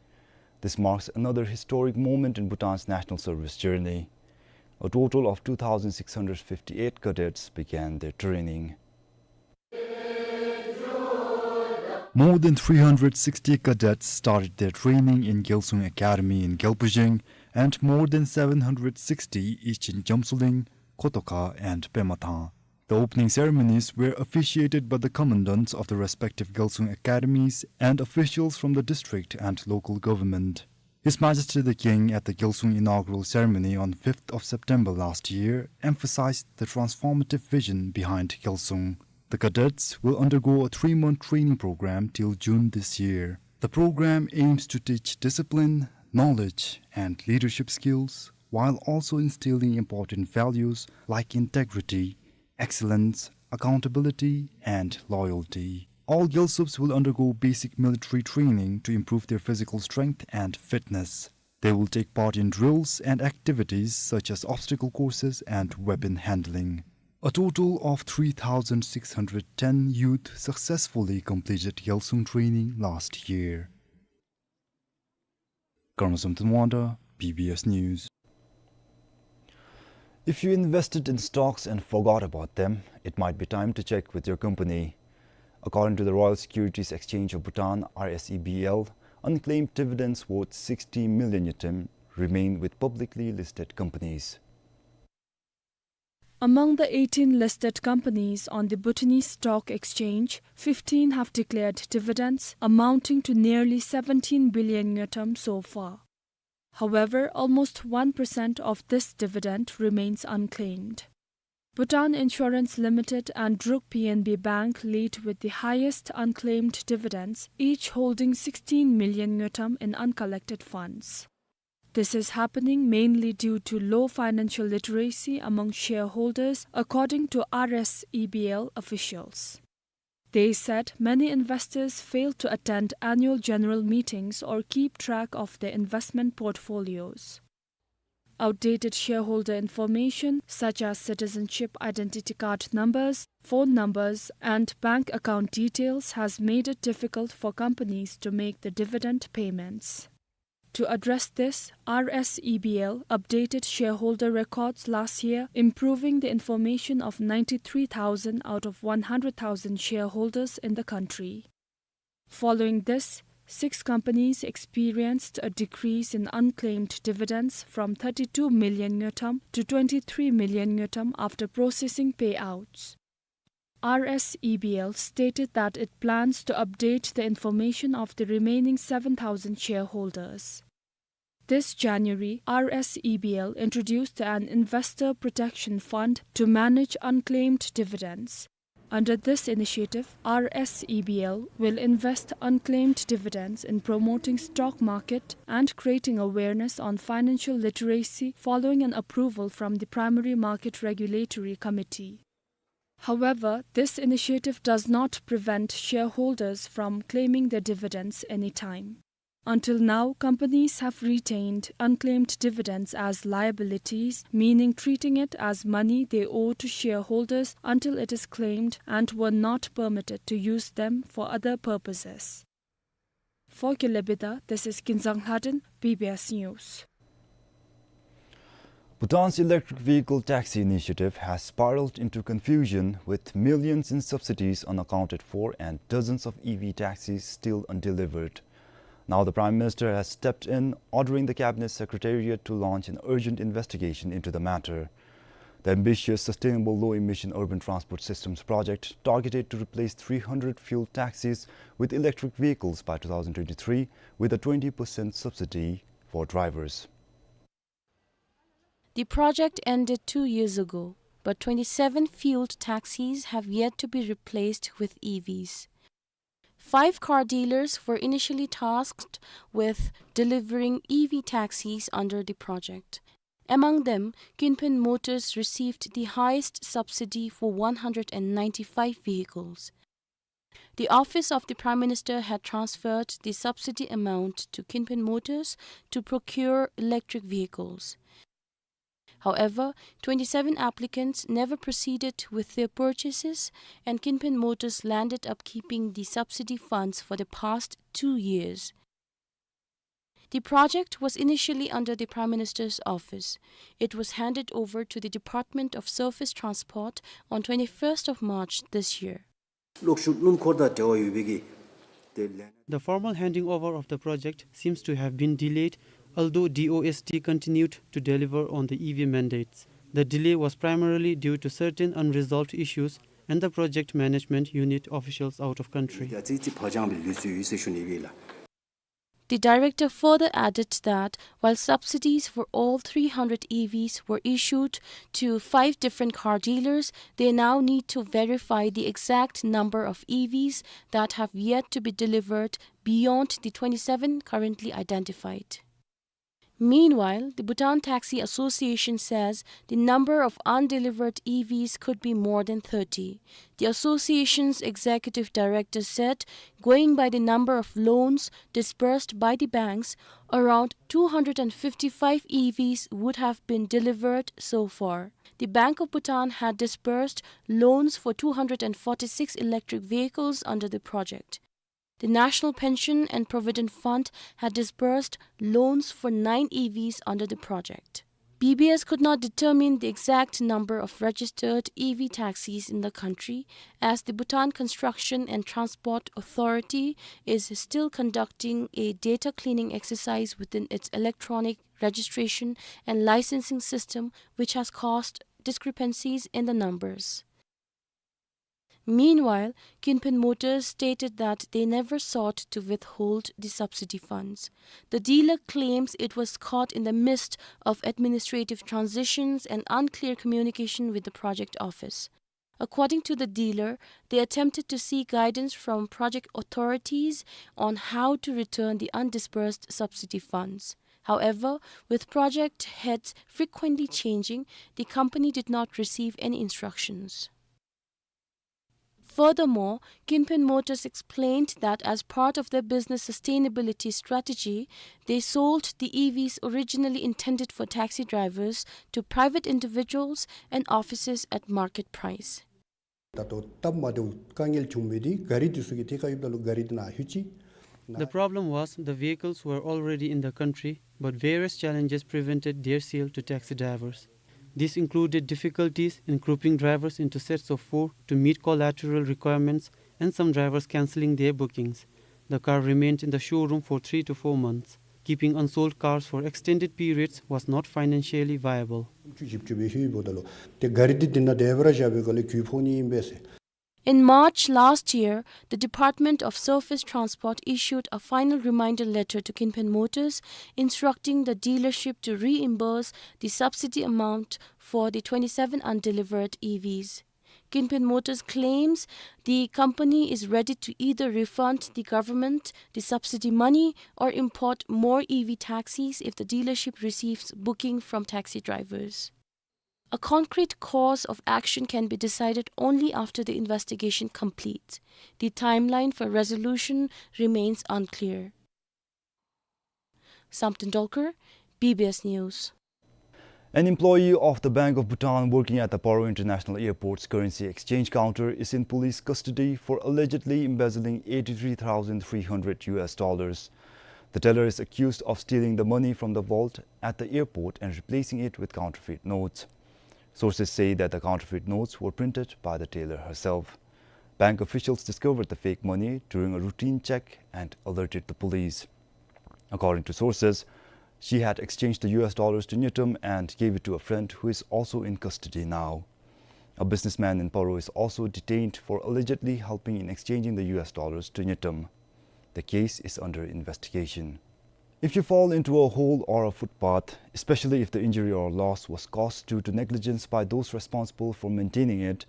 This marks another historic moment in Bhutan's national service journey. A total of two thousand six hundred fifty-eight cadets began their training. More than three hundred sixty cadets started their training in Gyalsung Academy in Gyalpajeng, and more than seven hundred sixty each in Jamsuling, Kotoka, and Pemathang. The opening ceremonies were officiated by the commandants of the respective Gyalsung academies and officials from the district and local government. His Majesty the King, at the Gyalsung inaugural ceremony on fifth of September last year, emphasized the transformative vision behind Gyalsung. The cadets will undergo a three-month training program till June this year. The program aims to teach discipline, knowledge, and leadership skills, while also instilling important values like integrity, excellence, accountability, and loyalty. All Gyalsups will undergo basic military training to improve their physical strength and fitness. They will take part in drills and activities such as obstacle courses and weapon handling. A total of three thousand six hundred ten youth successfully completed Gyalsung training last year. Karma Samten Wanda, B B S News. If you invested in stocks and forgot about them, it might be time to check with your company. According to the Royal Securities Exchange of Bhutan, R S E B L, unclaimed dividends worth sixty million ngultrum remain with publicly listed companies. Among the eighteen listed companies on the Bhutanese Stock Exchange, fifteen have declared dividends amounting to nearly seventeen billion ngultrum so far. However, almost one percent of this dividend remains unclaimed. Bhutan Insurance Limited and Druk P N B Bank lead with the highest unclaimed dividends, each holding sixteen million ngultrum in uncollected funds. This is happening mainly due to low financial literacy among shareholders, according to R S E B L officials. They said many investors fail to attend annual general meetings or keep track of their investment portfolios. Outdated shareholder information, such as citizenship identity card numbers, phone numbers, and bank account details, has made it difficult for companies to make the dividend payments. To address this, R S E B L updated shareholder records last year, improving the information of ninety-three thousand out of one hundred thousand shareholders in the country. Following this, six companies experienced a decrease in unclaimed dividends from thirty-two million ngultrum to twenty-three million ngultrum after processing payouts. R S E B L stated that it plans to update the information of the remaining seven thousand shareholders. This January, R S E B L introduced an investor protection fund to manage unclaimed dividends. Under this initiative, R S E B L will invest unclaimed dividends in promoting stock market and creating awareness on financial literacy following an approval from the Primary Market Regulatory Committee. However, this initiative does not prevent shareholders from claiming their dividends anytime. Until now, companies have retained unclaimed dividends as liabilities, meaning treating it as money they owe to shareholders until it is claimed, and were not permitted to use them for other purposes. For Kile Bida, this is Kinzang Lhaden, B B S News. Bhutan's electric vehicle taxi initiative has spiraled into confusion, with millions in subsidies unaccounted for and dozens of E V taxis still undelivered. Now the Prime Minister has stepped in, ordering the Cabinet Secretariat to launch an urgent investigation into the matter. The ambitious Sustainable Low-Emission Urban Transport Systems project, targeted to replace three hundred fuel taxis with electric vehicles by two thousand twenty-three, with a twenty percent subsidy for drivers. The project ended two years ago, but twenty-seven fueled taxis have yet to be replaced with E Vs. Five car dealers were initially tasked with delivering E V taxis under the project. Among them, Kinpin Motors received the highest subsidy for one hundred and ninety-five vehicles. The office of the Prime Minister had transferred the subsidy amount to Kinpin Motors to procure electric vehicles. However, twenty-seven applicants never proceeded with their purchases, and Kinpin Motors landed up keeping the subsidy funds for the past two years. The project was initially under the Prime Minister's office. It was handed over to the Department of Surface Transport on twenty-first of March this year. གློག་ཤུགས་སྣུམ་འཁོར་དང་འབྲེལ་བ་ཡོད་པའི་གི་དེ་ལས། The formal handing over of the project seems to have been delayed, although D O S T continued to deliver on the E V mandates. The delay was primarily due to certain unresolved issues and the project management unit officials out of country. ཡ་ཙི་ཙི་བག་ཅང་སྦེ་ལུས་སུ་ཡོད་ཟེར་ཞུ་ནི་ཡོད་ལགས། The director further added that while subsidies for all three hundred E Vs were issued to five different car dealers, they now need to verify the exact number of E Vs that have yet to be delivered beyond the twenty-seven currently identified. Meanwhile, the Bhutan Taxi Association says the number of undelivered E Vs could be more than thirty. The association's executive director said, going by the number of loans disbursed by the banks, around two hundred and fifty-five E Vs would have been delivered so far. The Bank of Bhutan had disbursed loans for two hundred and forty-six electric vehicles under the project. The National Pension and Provident Fund had disbursed loans for nine E Vs under the project. B B S could not determine the exact number of registered E V taxis in the country, as the Bhutan Construction and Transport Authority is still conducting a data cleaning exercise within its electronic registration and licensing system, which has caused discrepancies in the numbers. Meanwhile, Kinpin Motors stated that they never sought to withhold the subsidy funds. The dealer claims it was caught in the midst of administrative transitions and unclear communication with the project office. According to the dealer, they attempted to seek guidance from project authorities on how to return the undisbursed subsidy funds. However, with project heads frequently changing, the company did not receive any instructions. Furthermore, Kinpin Motors explained that as part of their business sustainability strategy, they sold the E Vs originally intended for taxi drivers to private individuals and offices at market price. ད་ལྟོ་སྟབས་མ་བདེཝ་དཀའ་ངལ་བྱུང་མི་འདི་ག་རི་འདི་ཚུ་གིས་ཐད་ཀར་ཡོདཔ་ད་ལུ་ག་རི་འདི་ནཱ་ལྷོད་ཅི། The problem was the vehicles were already in the country, but various challenges prevented their sale to taxi drivers. This included difficulties in grouping drivers into sets of four to meet collateral requirements and some drivers cancelling their bookings. The car remained in the showroom for three to four months. Keeping unsold cars for extended periods was not financially viable. བཅུ་བཞི་བཅུ་སྦེ་ལྷོད་ཡོདཔ་ད་ལུ་ཏེ་ག་རི་འདི་འདི་ནང་འདི་བར་བཞག་པའི་སྒང་ལས་གྱོང་ཕོག་ནི་ཨིན་པས་ཟེར། In March last year, the Department of Surface Transport issued a final reminder letter to Kinpin Motors, instructing the dealership to reimburse the subsidy amount for the twenty-seven undelivered E Vs. Kinpin Motors claims the company is ready to either refund the government the subsidy money or import more E V taxis if the dealership receives booking from taxi drivers. A concrete course of action can be decided only after the investigation completes. The timeline for resolution remains unclear. Samten Dolkar, B B S News. An employee of the Bank of Bhutan working at the Paro International Airport's currency exchange counter is in police custody for allegedly embezzling eighty-three thousand three hundred U S dollars. The teller is accused of stealing the money from the vault at the airport and replacing it with counterfeit notes. Sources say that the counterfeit notes were printed by the teller herself. Bank officials discovered the fake money during a routine check and alerted the police. According to sources, she had exchanged the U S dollars to ngultrum and gave it to a friend who is also in custody now. A businessman in Paro is also detained for allegedly helping in exchanging the U S dollars to ngultrum. The case is under investigation. If you fall into a hole or a footpath, especially if the injury or loss was caused due to negligence by those responsible for maintaining it,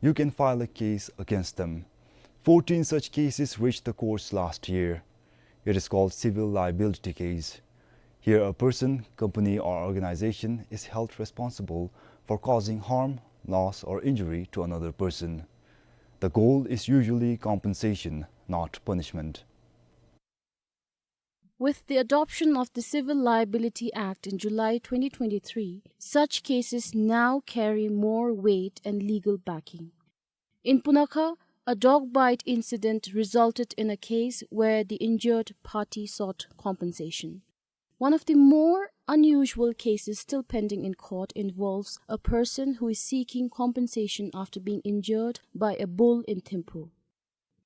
you can file a case against them. Fourteen such cases reached the courts last year. It is called civil liability case. Here, a person, company, or organization is held responsible for causing harm, loss, or injury to another person. The goal is usually compensation, not punishment. With the adoption of the Civil Liability Act in July twenty twenty-three, such cases now carry more weight and legal backing. In Punakha, a dog bite incident resulted in a case where the injured party sought compensation. One of the more unusual cases still pending in court involves a person who is seeking compensation after being injured by a bull in Thimphu.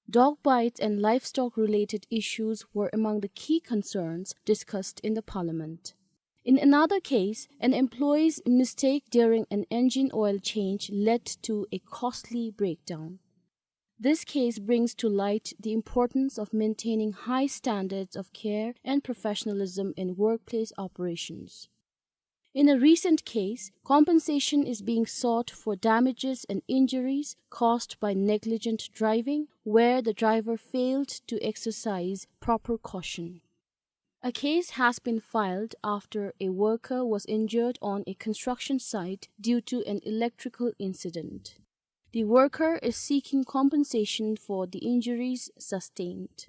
Dog bites and livestock-related issues were among the key concerns discussed in the parliament. In another case, an employee's mistake during an engine oil change led to a costly breakdown. This case brings to light the importance of maintaining high standards of care and professionalism in workplace operations. In a recent case, compensation is being sought for damages and injuries caused by negligent driving, where the driver failed to exercise proper caution. A case has been filed after a worker was injured on a construction site due to an electrical incident. The worker is seeking compensation for the injuries sustained.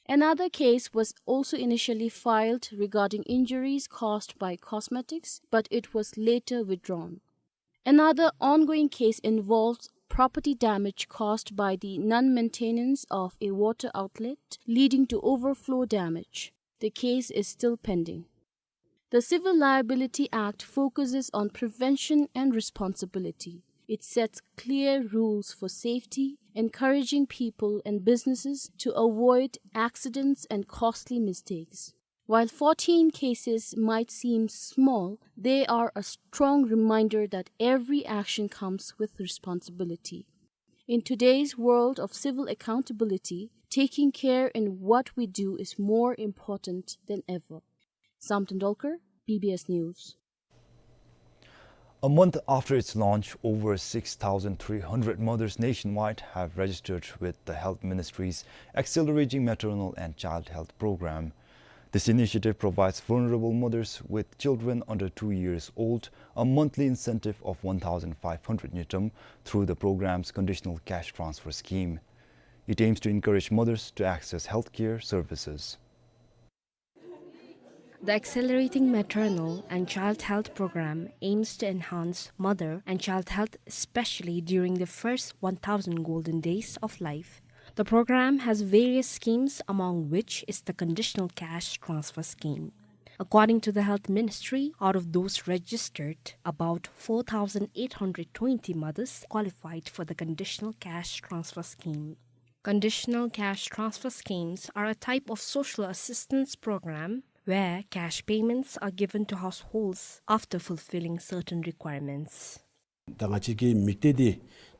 Another case was also initially filed regarding injuries caused by cosmetics, but it was later withdrawn. Another ongoing case involves property damage caused by the non-maintenance of a water outlet, leading to overflow damage. The case is still pending. The Civil Liability Act focuses on prevention and responsibility. It sets clear rules for safety, encouraging people and businesses to avoid accidents and costly mistakes. While fourteen cases might seem small, they are a strong reminder that every action comes with responsibility. In today's world of civil accountability, taking care in what we do is more important than ever. Samten Dolkar, B B S News. A month after its launch, over six thousand three hundred mothers nationwide have registered with the Health Ministry's Accelerating Maternal and Child Health Program. This initiative provides vulnerable mothers with children under two years old a monthly incentive of one thousand five hundred ngultrum through the program's conditional cash transfer scheme. It aims to encourage mothers to access healthcare services. The Accelerating Maternal and Child Health Program aims to enhance mother and child health, especially during the first one thousand golden days of life. The program has various schemes, among which is the Conditional Cash Transfer Scheme. According to the Health Ministry, out of those registered, about four thousand eight hundred twenty mothers qualified for the Conditional Cash Transfer Scheme. Conditional cash transfer schemes are a type of social assistance program where cash payments are given to households after fulfilling certain requirements. ད་ང་བཅས་ཀྱི་དམིགས་གཏད་འདི་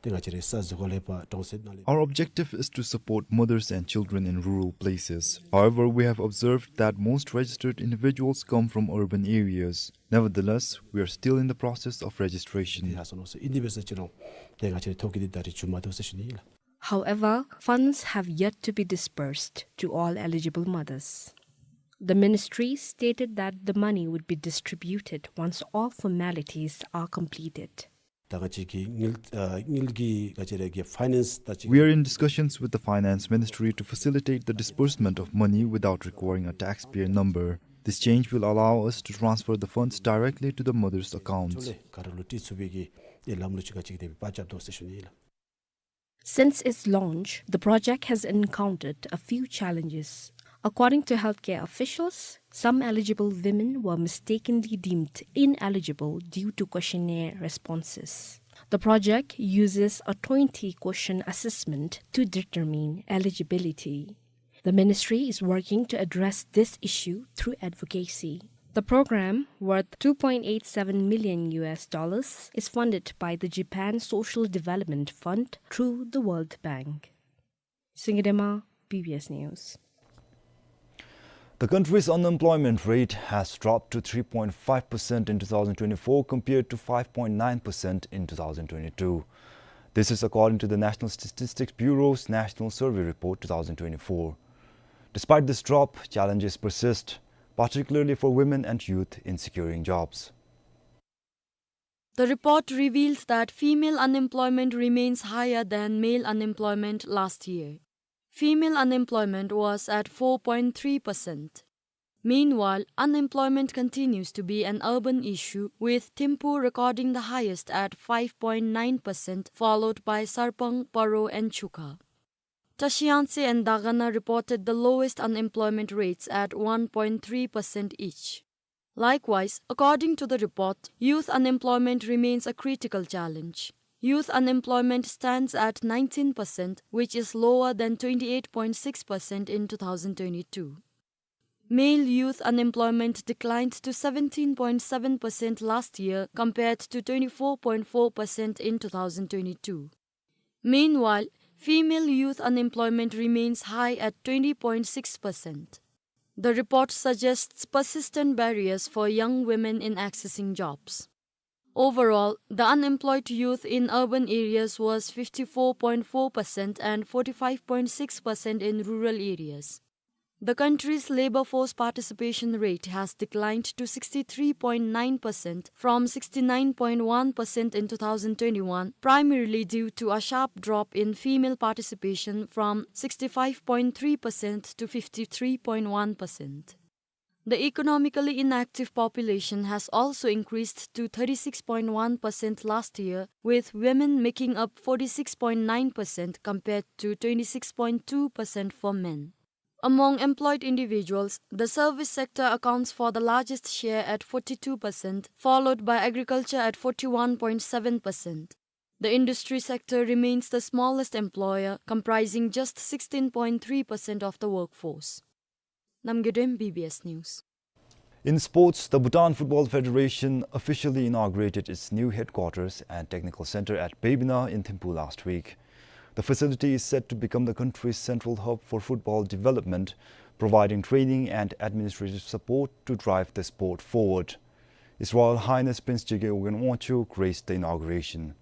ཏེ་ང་བཅས་རའི་ས་གཞི་གོ་ལས་ཕར་གྲོང་གསེབ་ནང་ལས། Our objective is to support mothers and children in rural places. However, we have observed that most registered individuals come from urban areas. Nevertheless, we are still in the process of registration. ཏེ་ཧ་སོང་ནུག་ཟེར་ཨིན་ཏེ་འབད་ས་ཅིག་རུང་ཏེ་ང་བཅས་རའི་ཐོ་བཀོད་འདི་ད་རེས་འགྱོ་མ་བཏུབ་ཟེར་ཞུ་ནི་ཨིན་ལགས། However, funds have yet to be disbursed to all eligible mothers. The ministry stated that the money would be distributed once all formalities are completed. ད་ང་བཅས་ཀྱི་དངུལ་ཨ་དངུལ་གྱི་ང་བཅས་རའི་གི་ཕའི་ནཱནསི་ད་ཅིག We are in discussions with the Finance Ministry to facilitate the disbursement of money without requiring a taxpayer number. This change will allow us to transfer the funds directly to the mothers' accounts. ཅོག་ལེ་ག་ར་ལུ་སྤྲོད་ཚུགས་པའི་གི་ཨེ་ལམ་ལུགས་ཅིག་ང་བཅས་ཀྱིས་ཏེ་ཕར་རྐྱབ་དོ་ཟེར་ཞུ་ནི་ཨིན་ལགས། Since its launch, the project has encountered a few challenges. According to healthcare officials, some eligible women were mistakenly deemed ineligible due to questionnaire responses. The project uses a twenty-question assessment to determine eligibility. The ministry is working to address this issue through advocacy. The program, worth two point eight seven million U S dollars, is funded by the Japan Social Development Fund through the World Bank. Singidema, B B S News. The country's unemployment rate has dropped to three point five percent in two thousand twenty-four, compared to five point nine percent in two thousand twenty-two. This is according to the National Statistics Bureau's National Survey Report two thousand twenty-four. Despite this drop, challenges persist, particularly for women and youth in securing jobs. The report reveals that female unemployment remains higher than male unemployment last year. Female unemployment was at four point three percent. Meanwhile, unemployment continues to be an urban issue, with Thimphu recording the highest at five point nine percent, followed by Sarpang, Paro, and Chukha. Trashiyangtse and Dagana reported the lowest unemployment rates at one point three percent each. Likewise, according to the report, youth unemployment remains a critical challenge. Youth unemployment stands at nineteen percent, which is lower than twenty-eight point six percent in two thousand twenty-two. Male youth unemployment declined to seventeen point seven percent last year, compared to twenty-four point four percent in two thousand twenty-two. Meanwhile, female youth unemployment remains high at twenty point six percent. The report suggests persistent barriers for young women in accessing jobs. Overall, the unemployed youth in urban areas was fifty-four point four percent and forty-five point six percent in rural areas. The country's labor force participation rate has declined to sixty-three point nine percent from sixty-nine point one percent in two thousand twenty-one, primarily due to a sharp drop in female participation from sixty-five point three percent to fifty-three point one percent. The economically inactive population has also increased to thirty-six point one percent last year, with women making up forty-six point nine percent compared to twenty-six point two percent for men. Among employed individuals, the service sector accounts for the largest share at forty-two percent, followed by agriculture at forty-one point seven percent. The industry sector remains the smallest employer, comprising just sixteen point three percent of the workforce. Namgay Dem, B B S News. In sports, the Bhutan Football Federation officially inaugurated its new headquarters and technical center at Baebina in Thimphu last week. The facility is set to become the country's central hub for football development, providing training and administrative support to drive the sport forward. His Royal Highness Prince Jigme Ughen Wangchuck graced the inauguration.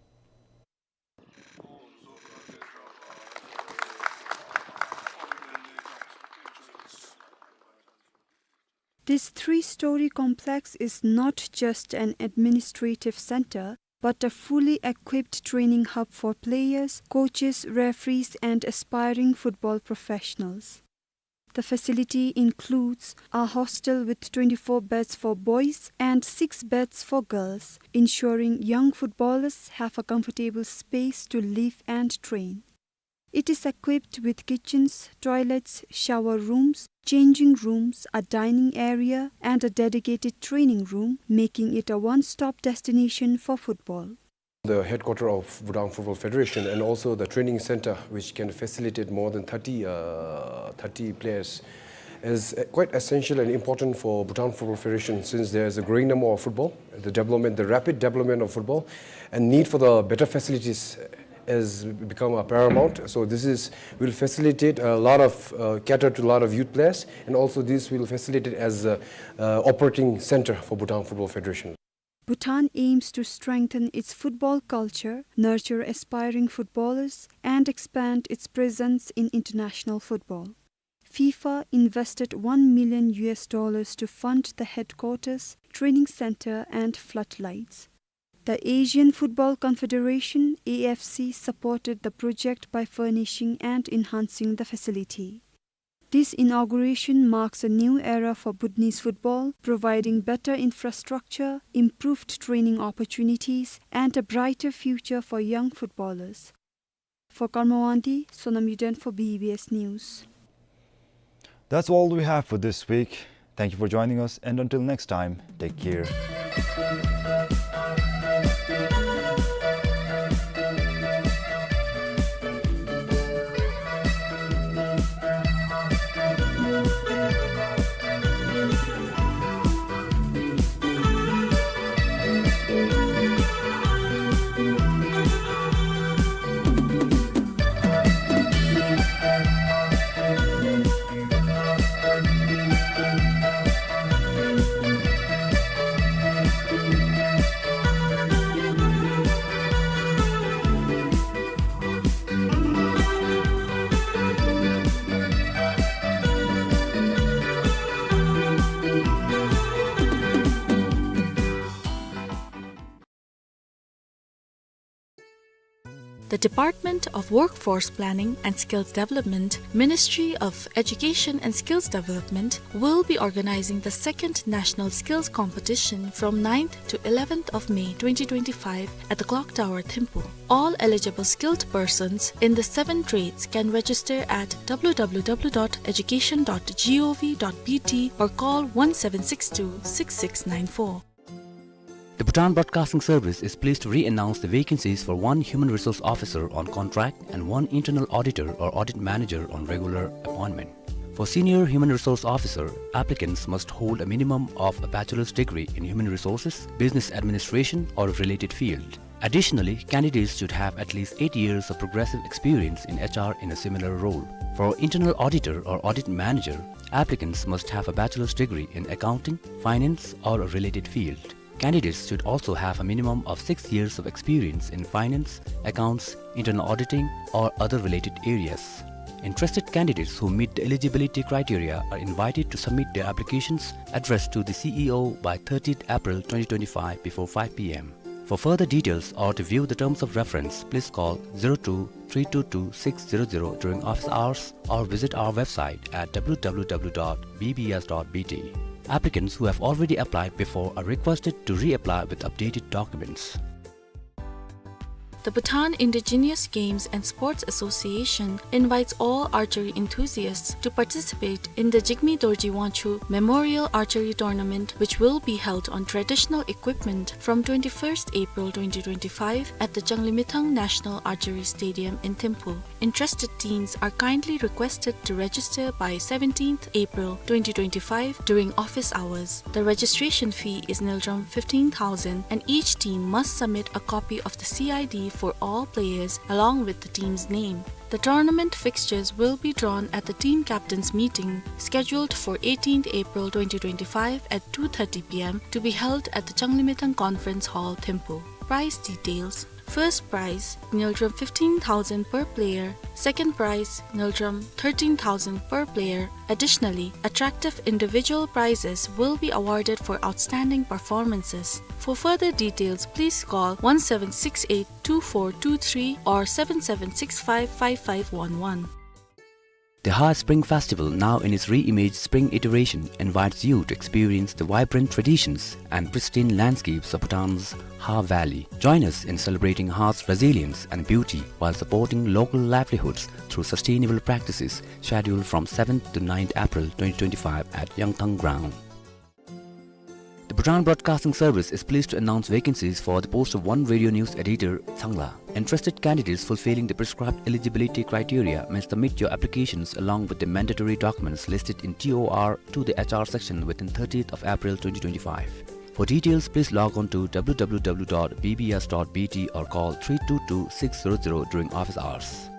This three-story complex is not just an administrative center, but a fully equipped training hub for players, coaches, referees, and aspiring football professionals. The facility includes a hostel with twenty-four beds for boys and six beds for girls, ensuring young footballers have a comfortable space to live and train. It is equipped with kitchens, toilets, shower rooms, changing rooms, a dining area, and a dedicated training room, making it a one-stop destination for football. The headquarter of Bhutan Football Federation and also the training center, which can facilitate more than thirty, uh, thirty players, is, uh, quite essential and important for Bhutan Football Federation, since there is a growing number of football, the development, the rapid development of football, and need for the better facilities has become, uh, paramount. So this is, will facilitate a lot of, uh, cater to a lot of youth players, and also this will facilitate as a, uh, operating center for Bhutan Football Federation. Bhutan aims to strengthen its football culture, nurture aspiring footballers, and expand its presence in international football. FIFA invested one million U S dollars to fund the headquarters, training center, and floodlights. The Asian Football Confederation, A F C, supported the project by furnishing and enhancing the facility. This inauguration marks a new era for Bhutanese football, providing better infrastructure, improved training opportunities, and a brighter future for young footballers. For Karma Wangdi, Sonam Yuden for B B S News. That's all we have for this week. Thank you for joining us, and until next time, take care. The Department of Workforce Planning and Skills Development, Ministry of Education and Skills Development, will be organizing the second National Skills Competition from ninth to eleventh of May twenty twenty-five at the Clock Tower, Thimphu. All eligible skilled persons in the seven trades can register at w w w dot education dot g o v dot b t or call one seven six two six six nine four. The Bhutan Broadcasting Service is pleased to re-announce the vacancies for one Human Resource Officer on contract and one Internal Auditor or Audit Manager on regular appointment. For Senior Human Resource Officer, applicants must hold a minimum of a bachelor's degree in human resources, business administration, or a related field. Additionally, candidates should have at least eight years of progressive experience in H R in a similar role. For Internal Auditor or Audit Manager, applicants must have a bachelor's degree in accounting, finance, or a related field. Candidates should also have a minimum of six years of experience in finance, accounts, internal auditing, or other related areas. Interested candidates who meet the eligibility criteria are invited to submit their applications addressed to the C E O by thirtieth April twenty twenty-five before five p m. For further details or to view the terms of reference, please call zero two three two two six zero zero during office hours or visit our website at w w w dot b b s dot b t. Applicants who have already applied before are requested to reapply with updated documents. The Bhutan Indigenous Games and Sports Association invites all archery enthusiasts to participate in the Jigme Dorji Wangchuk Memorial Archery Tournament, which will be held on traditional equipment from twenty-first April twenty twenty-five at the Changlimithang National Archery Stadium in Thimphu. Interested teams are kindly requested to register by seventeenth April twenty twenty-five during office hours. The registration fee is ngultrum fifteen thousand, and each team must submit a copy of the C I D for all players along with the team's name. The tournament fixtures will be drawn at the team captains meeting scheduled for eighteenth April twenty twenty-five at two thirty p m to be held at the Changlimithang Conference Hall, Thimphu. Prize details. First prize, ngultrum fifteen thousand per player. Second prize, ngultrum thirteen thousand per player. Additionally, attractive individual prizes will be awarded for outstanding performances. For further details, please call one seven six eight two four two three or seven seven six five five five one one. The Ha Spring Festival, now in its re-imaged spring iteration, invites you to experience the vibrant traditions and pristine landscapes of Bhutan's Ha Valley. Join us in celebrating Ha's resilience and beauty while supporting local livelihoods through sustainable practices, scheduled from seventh to ninth April twenty twenty-five at Yangthang Ground. The Bhutan Broadcasting Service is pleased to announce vacancies for the post of one radio news editor, Changla. Interested candidates fulfilling the prescribed eligibility criteria may submit your applications along with the mandatory documents listed in T O R to the H R section within thirtieth of April twenty twenty-five. For details, please log on to w w w dot b b s dot b t or call three two two six zero zero during office hours.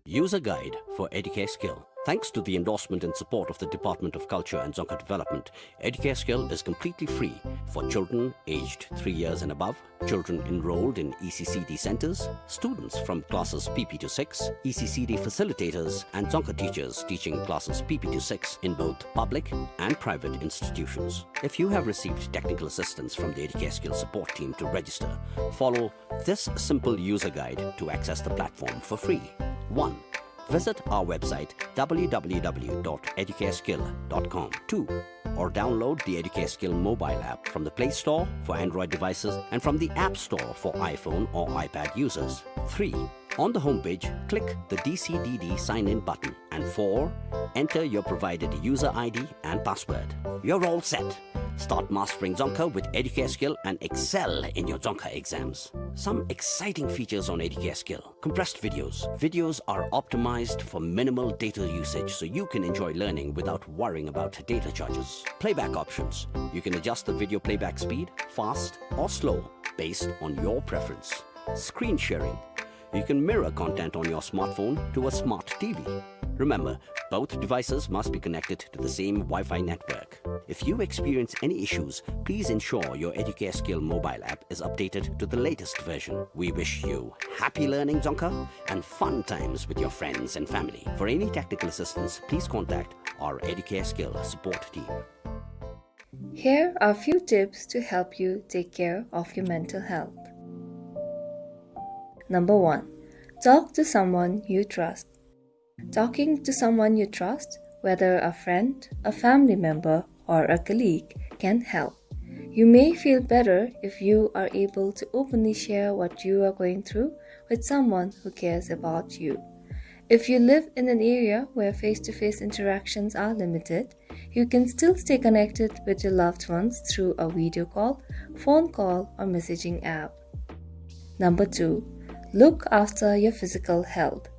User guide for Educare Skill. Thanks to the endorsement and support of the Department of Culture and Dzongkha Development, Educare Skill is completely free for children aged three years and above, children enrolled in E C C D centers, students from classes P P to six, E C C D facilitators, and Dzongkha teachers teaching classes P P to six in both public and private institutions. If you have received technical assistance from the Educare Skill support team to register, follow this simple user guide to access the platform for free. One, visit our website w w w dot educareskill dot com. Two, or download the Educare Skill mobile app from the Play Store for Android devices and from the App Store for iPhone or iPad users. Three, on the homepage, click the D C D D sign in button. And four, enter your provided user I D and password. You're all set. Start mastering Dzongkha with Educare Skill and excel in your Dzongkha exams. Some exciting features on Educare Skill. Compressed videos. Videos are optimized for minimal data usage, so you can enjoy learning without worrying about data charges. Playback options. You can adjust the video playback speed, fast or slow, based on your preference. Screen sharing. You can mirror content on your smartphone to a smart T V. Remember, both devices must be connected to the same Wi-Fi network. If you experience any issues, please ensure your Educare Skill mobile app is updated to the latest version. We wish you happy learning Dzongkha and fun times with your friends and family. For any technical assistance, please contact our Educare Skill support team. Here are a few tips to help you take care of your mental health. Number one, Talk to someone you trust. Talking to someone you trust, whether a friend, a family member, or a colleague, can help. You may feel better if you are able to openly share what you are going through with someone who cares about you. If you live in an area where face-to-face interactions are limited, you can still stay connected with your loved ones through a video call, phone call, or messaging app. Number two, look after your physical health.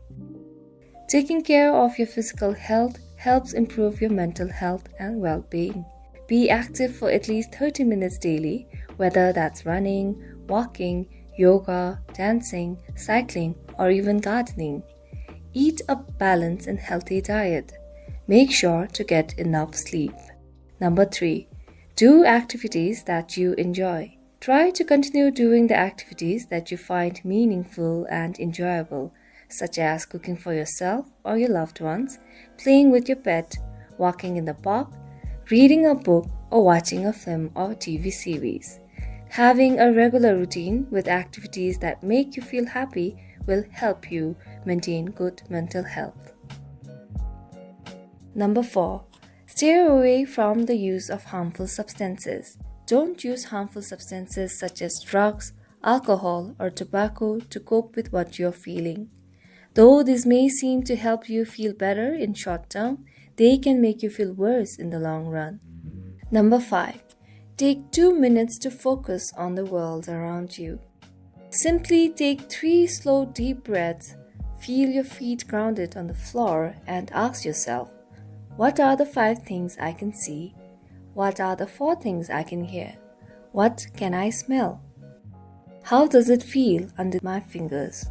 Taking care of your physical health helps improve your mental health and well-being. Be active for at least thirty minutes daily, whether that's running, walking, yoga, dancing, cycling, or even gardening. Eat a balanced and healthy diet. Make sure to get enough sleep. Number three, do activities that you enjoy. Try to continue doing the activities that you find meaningful and enjoyable, such as cooking for yourself or your loved ones, playing with your pet, walking in the park, reading a book, or watching a film or T V series. Having a regular routine with activities that make you feel happy will help you maintain good mental health. Number four, stay away from the use of harmful substances. Don't use harmful substances such as drugs, alcohol, or tobacco to cope with what you're feeling. Though this may seem to help you feel better in short term, they can make you feel worse in the long run. Number five, take two minutes to focus on the world around you. Simply take three slow, deep breaths, feel your feet grounded on the floor, and ask yourself, "What are the five things I can see? What are the four things I can hear? What can I smell? How does it feel under my fingers?"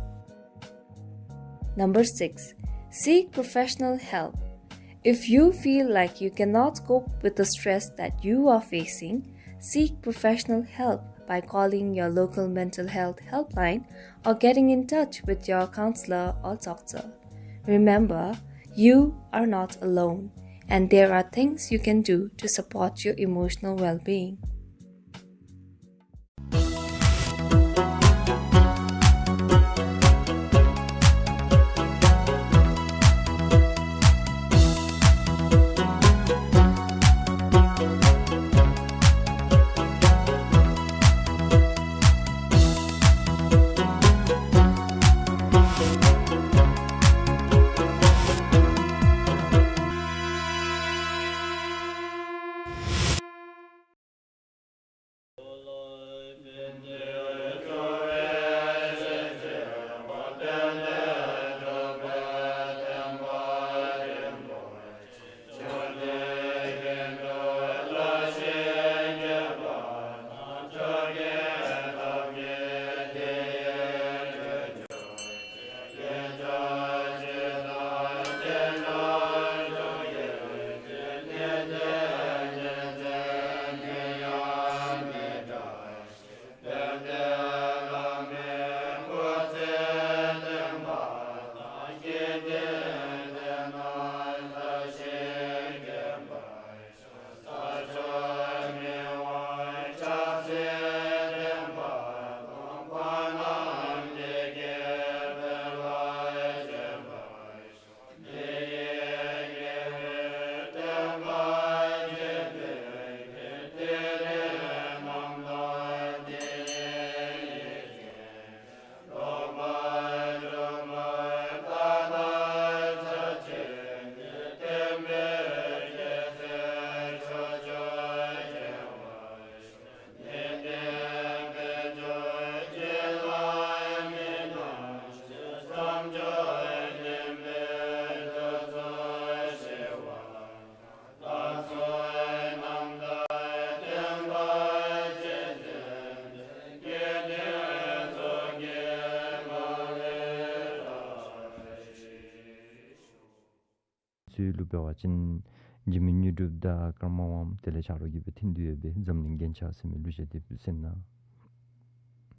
Number six, seek professional help. If you feel like you cannot cope with the stress that you are facing, seek professional help by calling your local mental health helpline or getting in touch with your counselor or doctor. Remember, you are not alone, and there are things you can do to support your emotional well-being. ཚུལ་ལུ་འབད་བ་ཅིན་འཇིགས་མེད་དངོས་གྲུབ་དང་ཀརྨ་དབངམོ་དེ་ལས་ཆ་རོགས་ཀྱིས་སྦེ་མཐུན་འདུས་ཡོད་པའི་འཛམ་གླིང་རྒྱན་ཆ་ཟེར་མི་གླུ་གཞས་དེ་སྦེ་གསན་གནང་།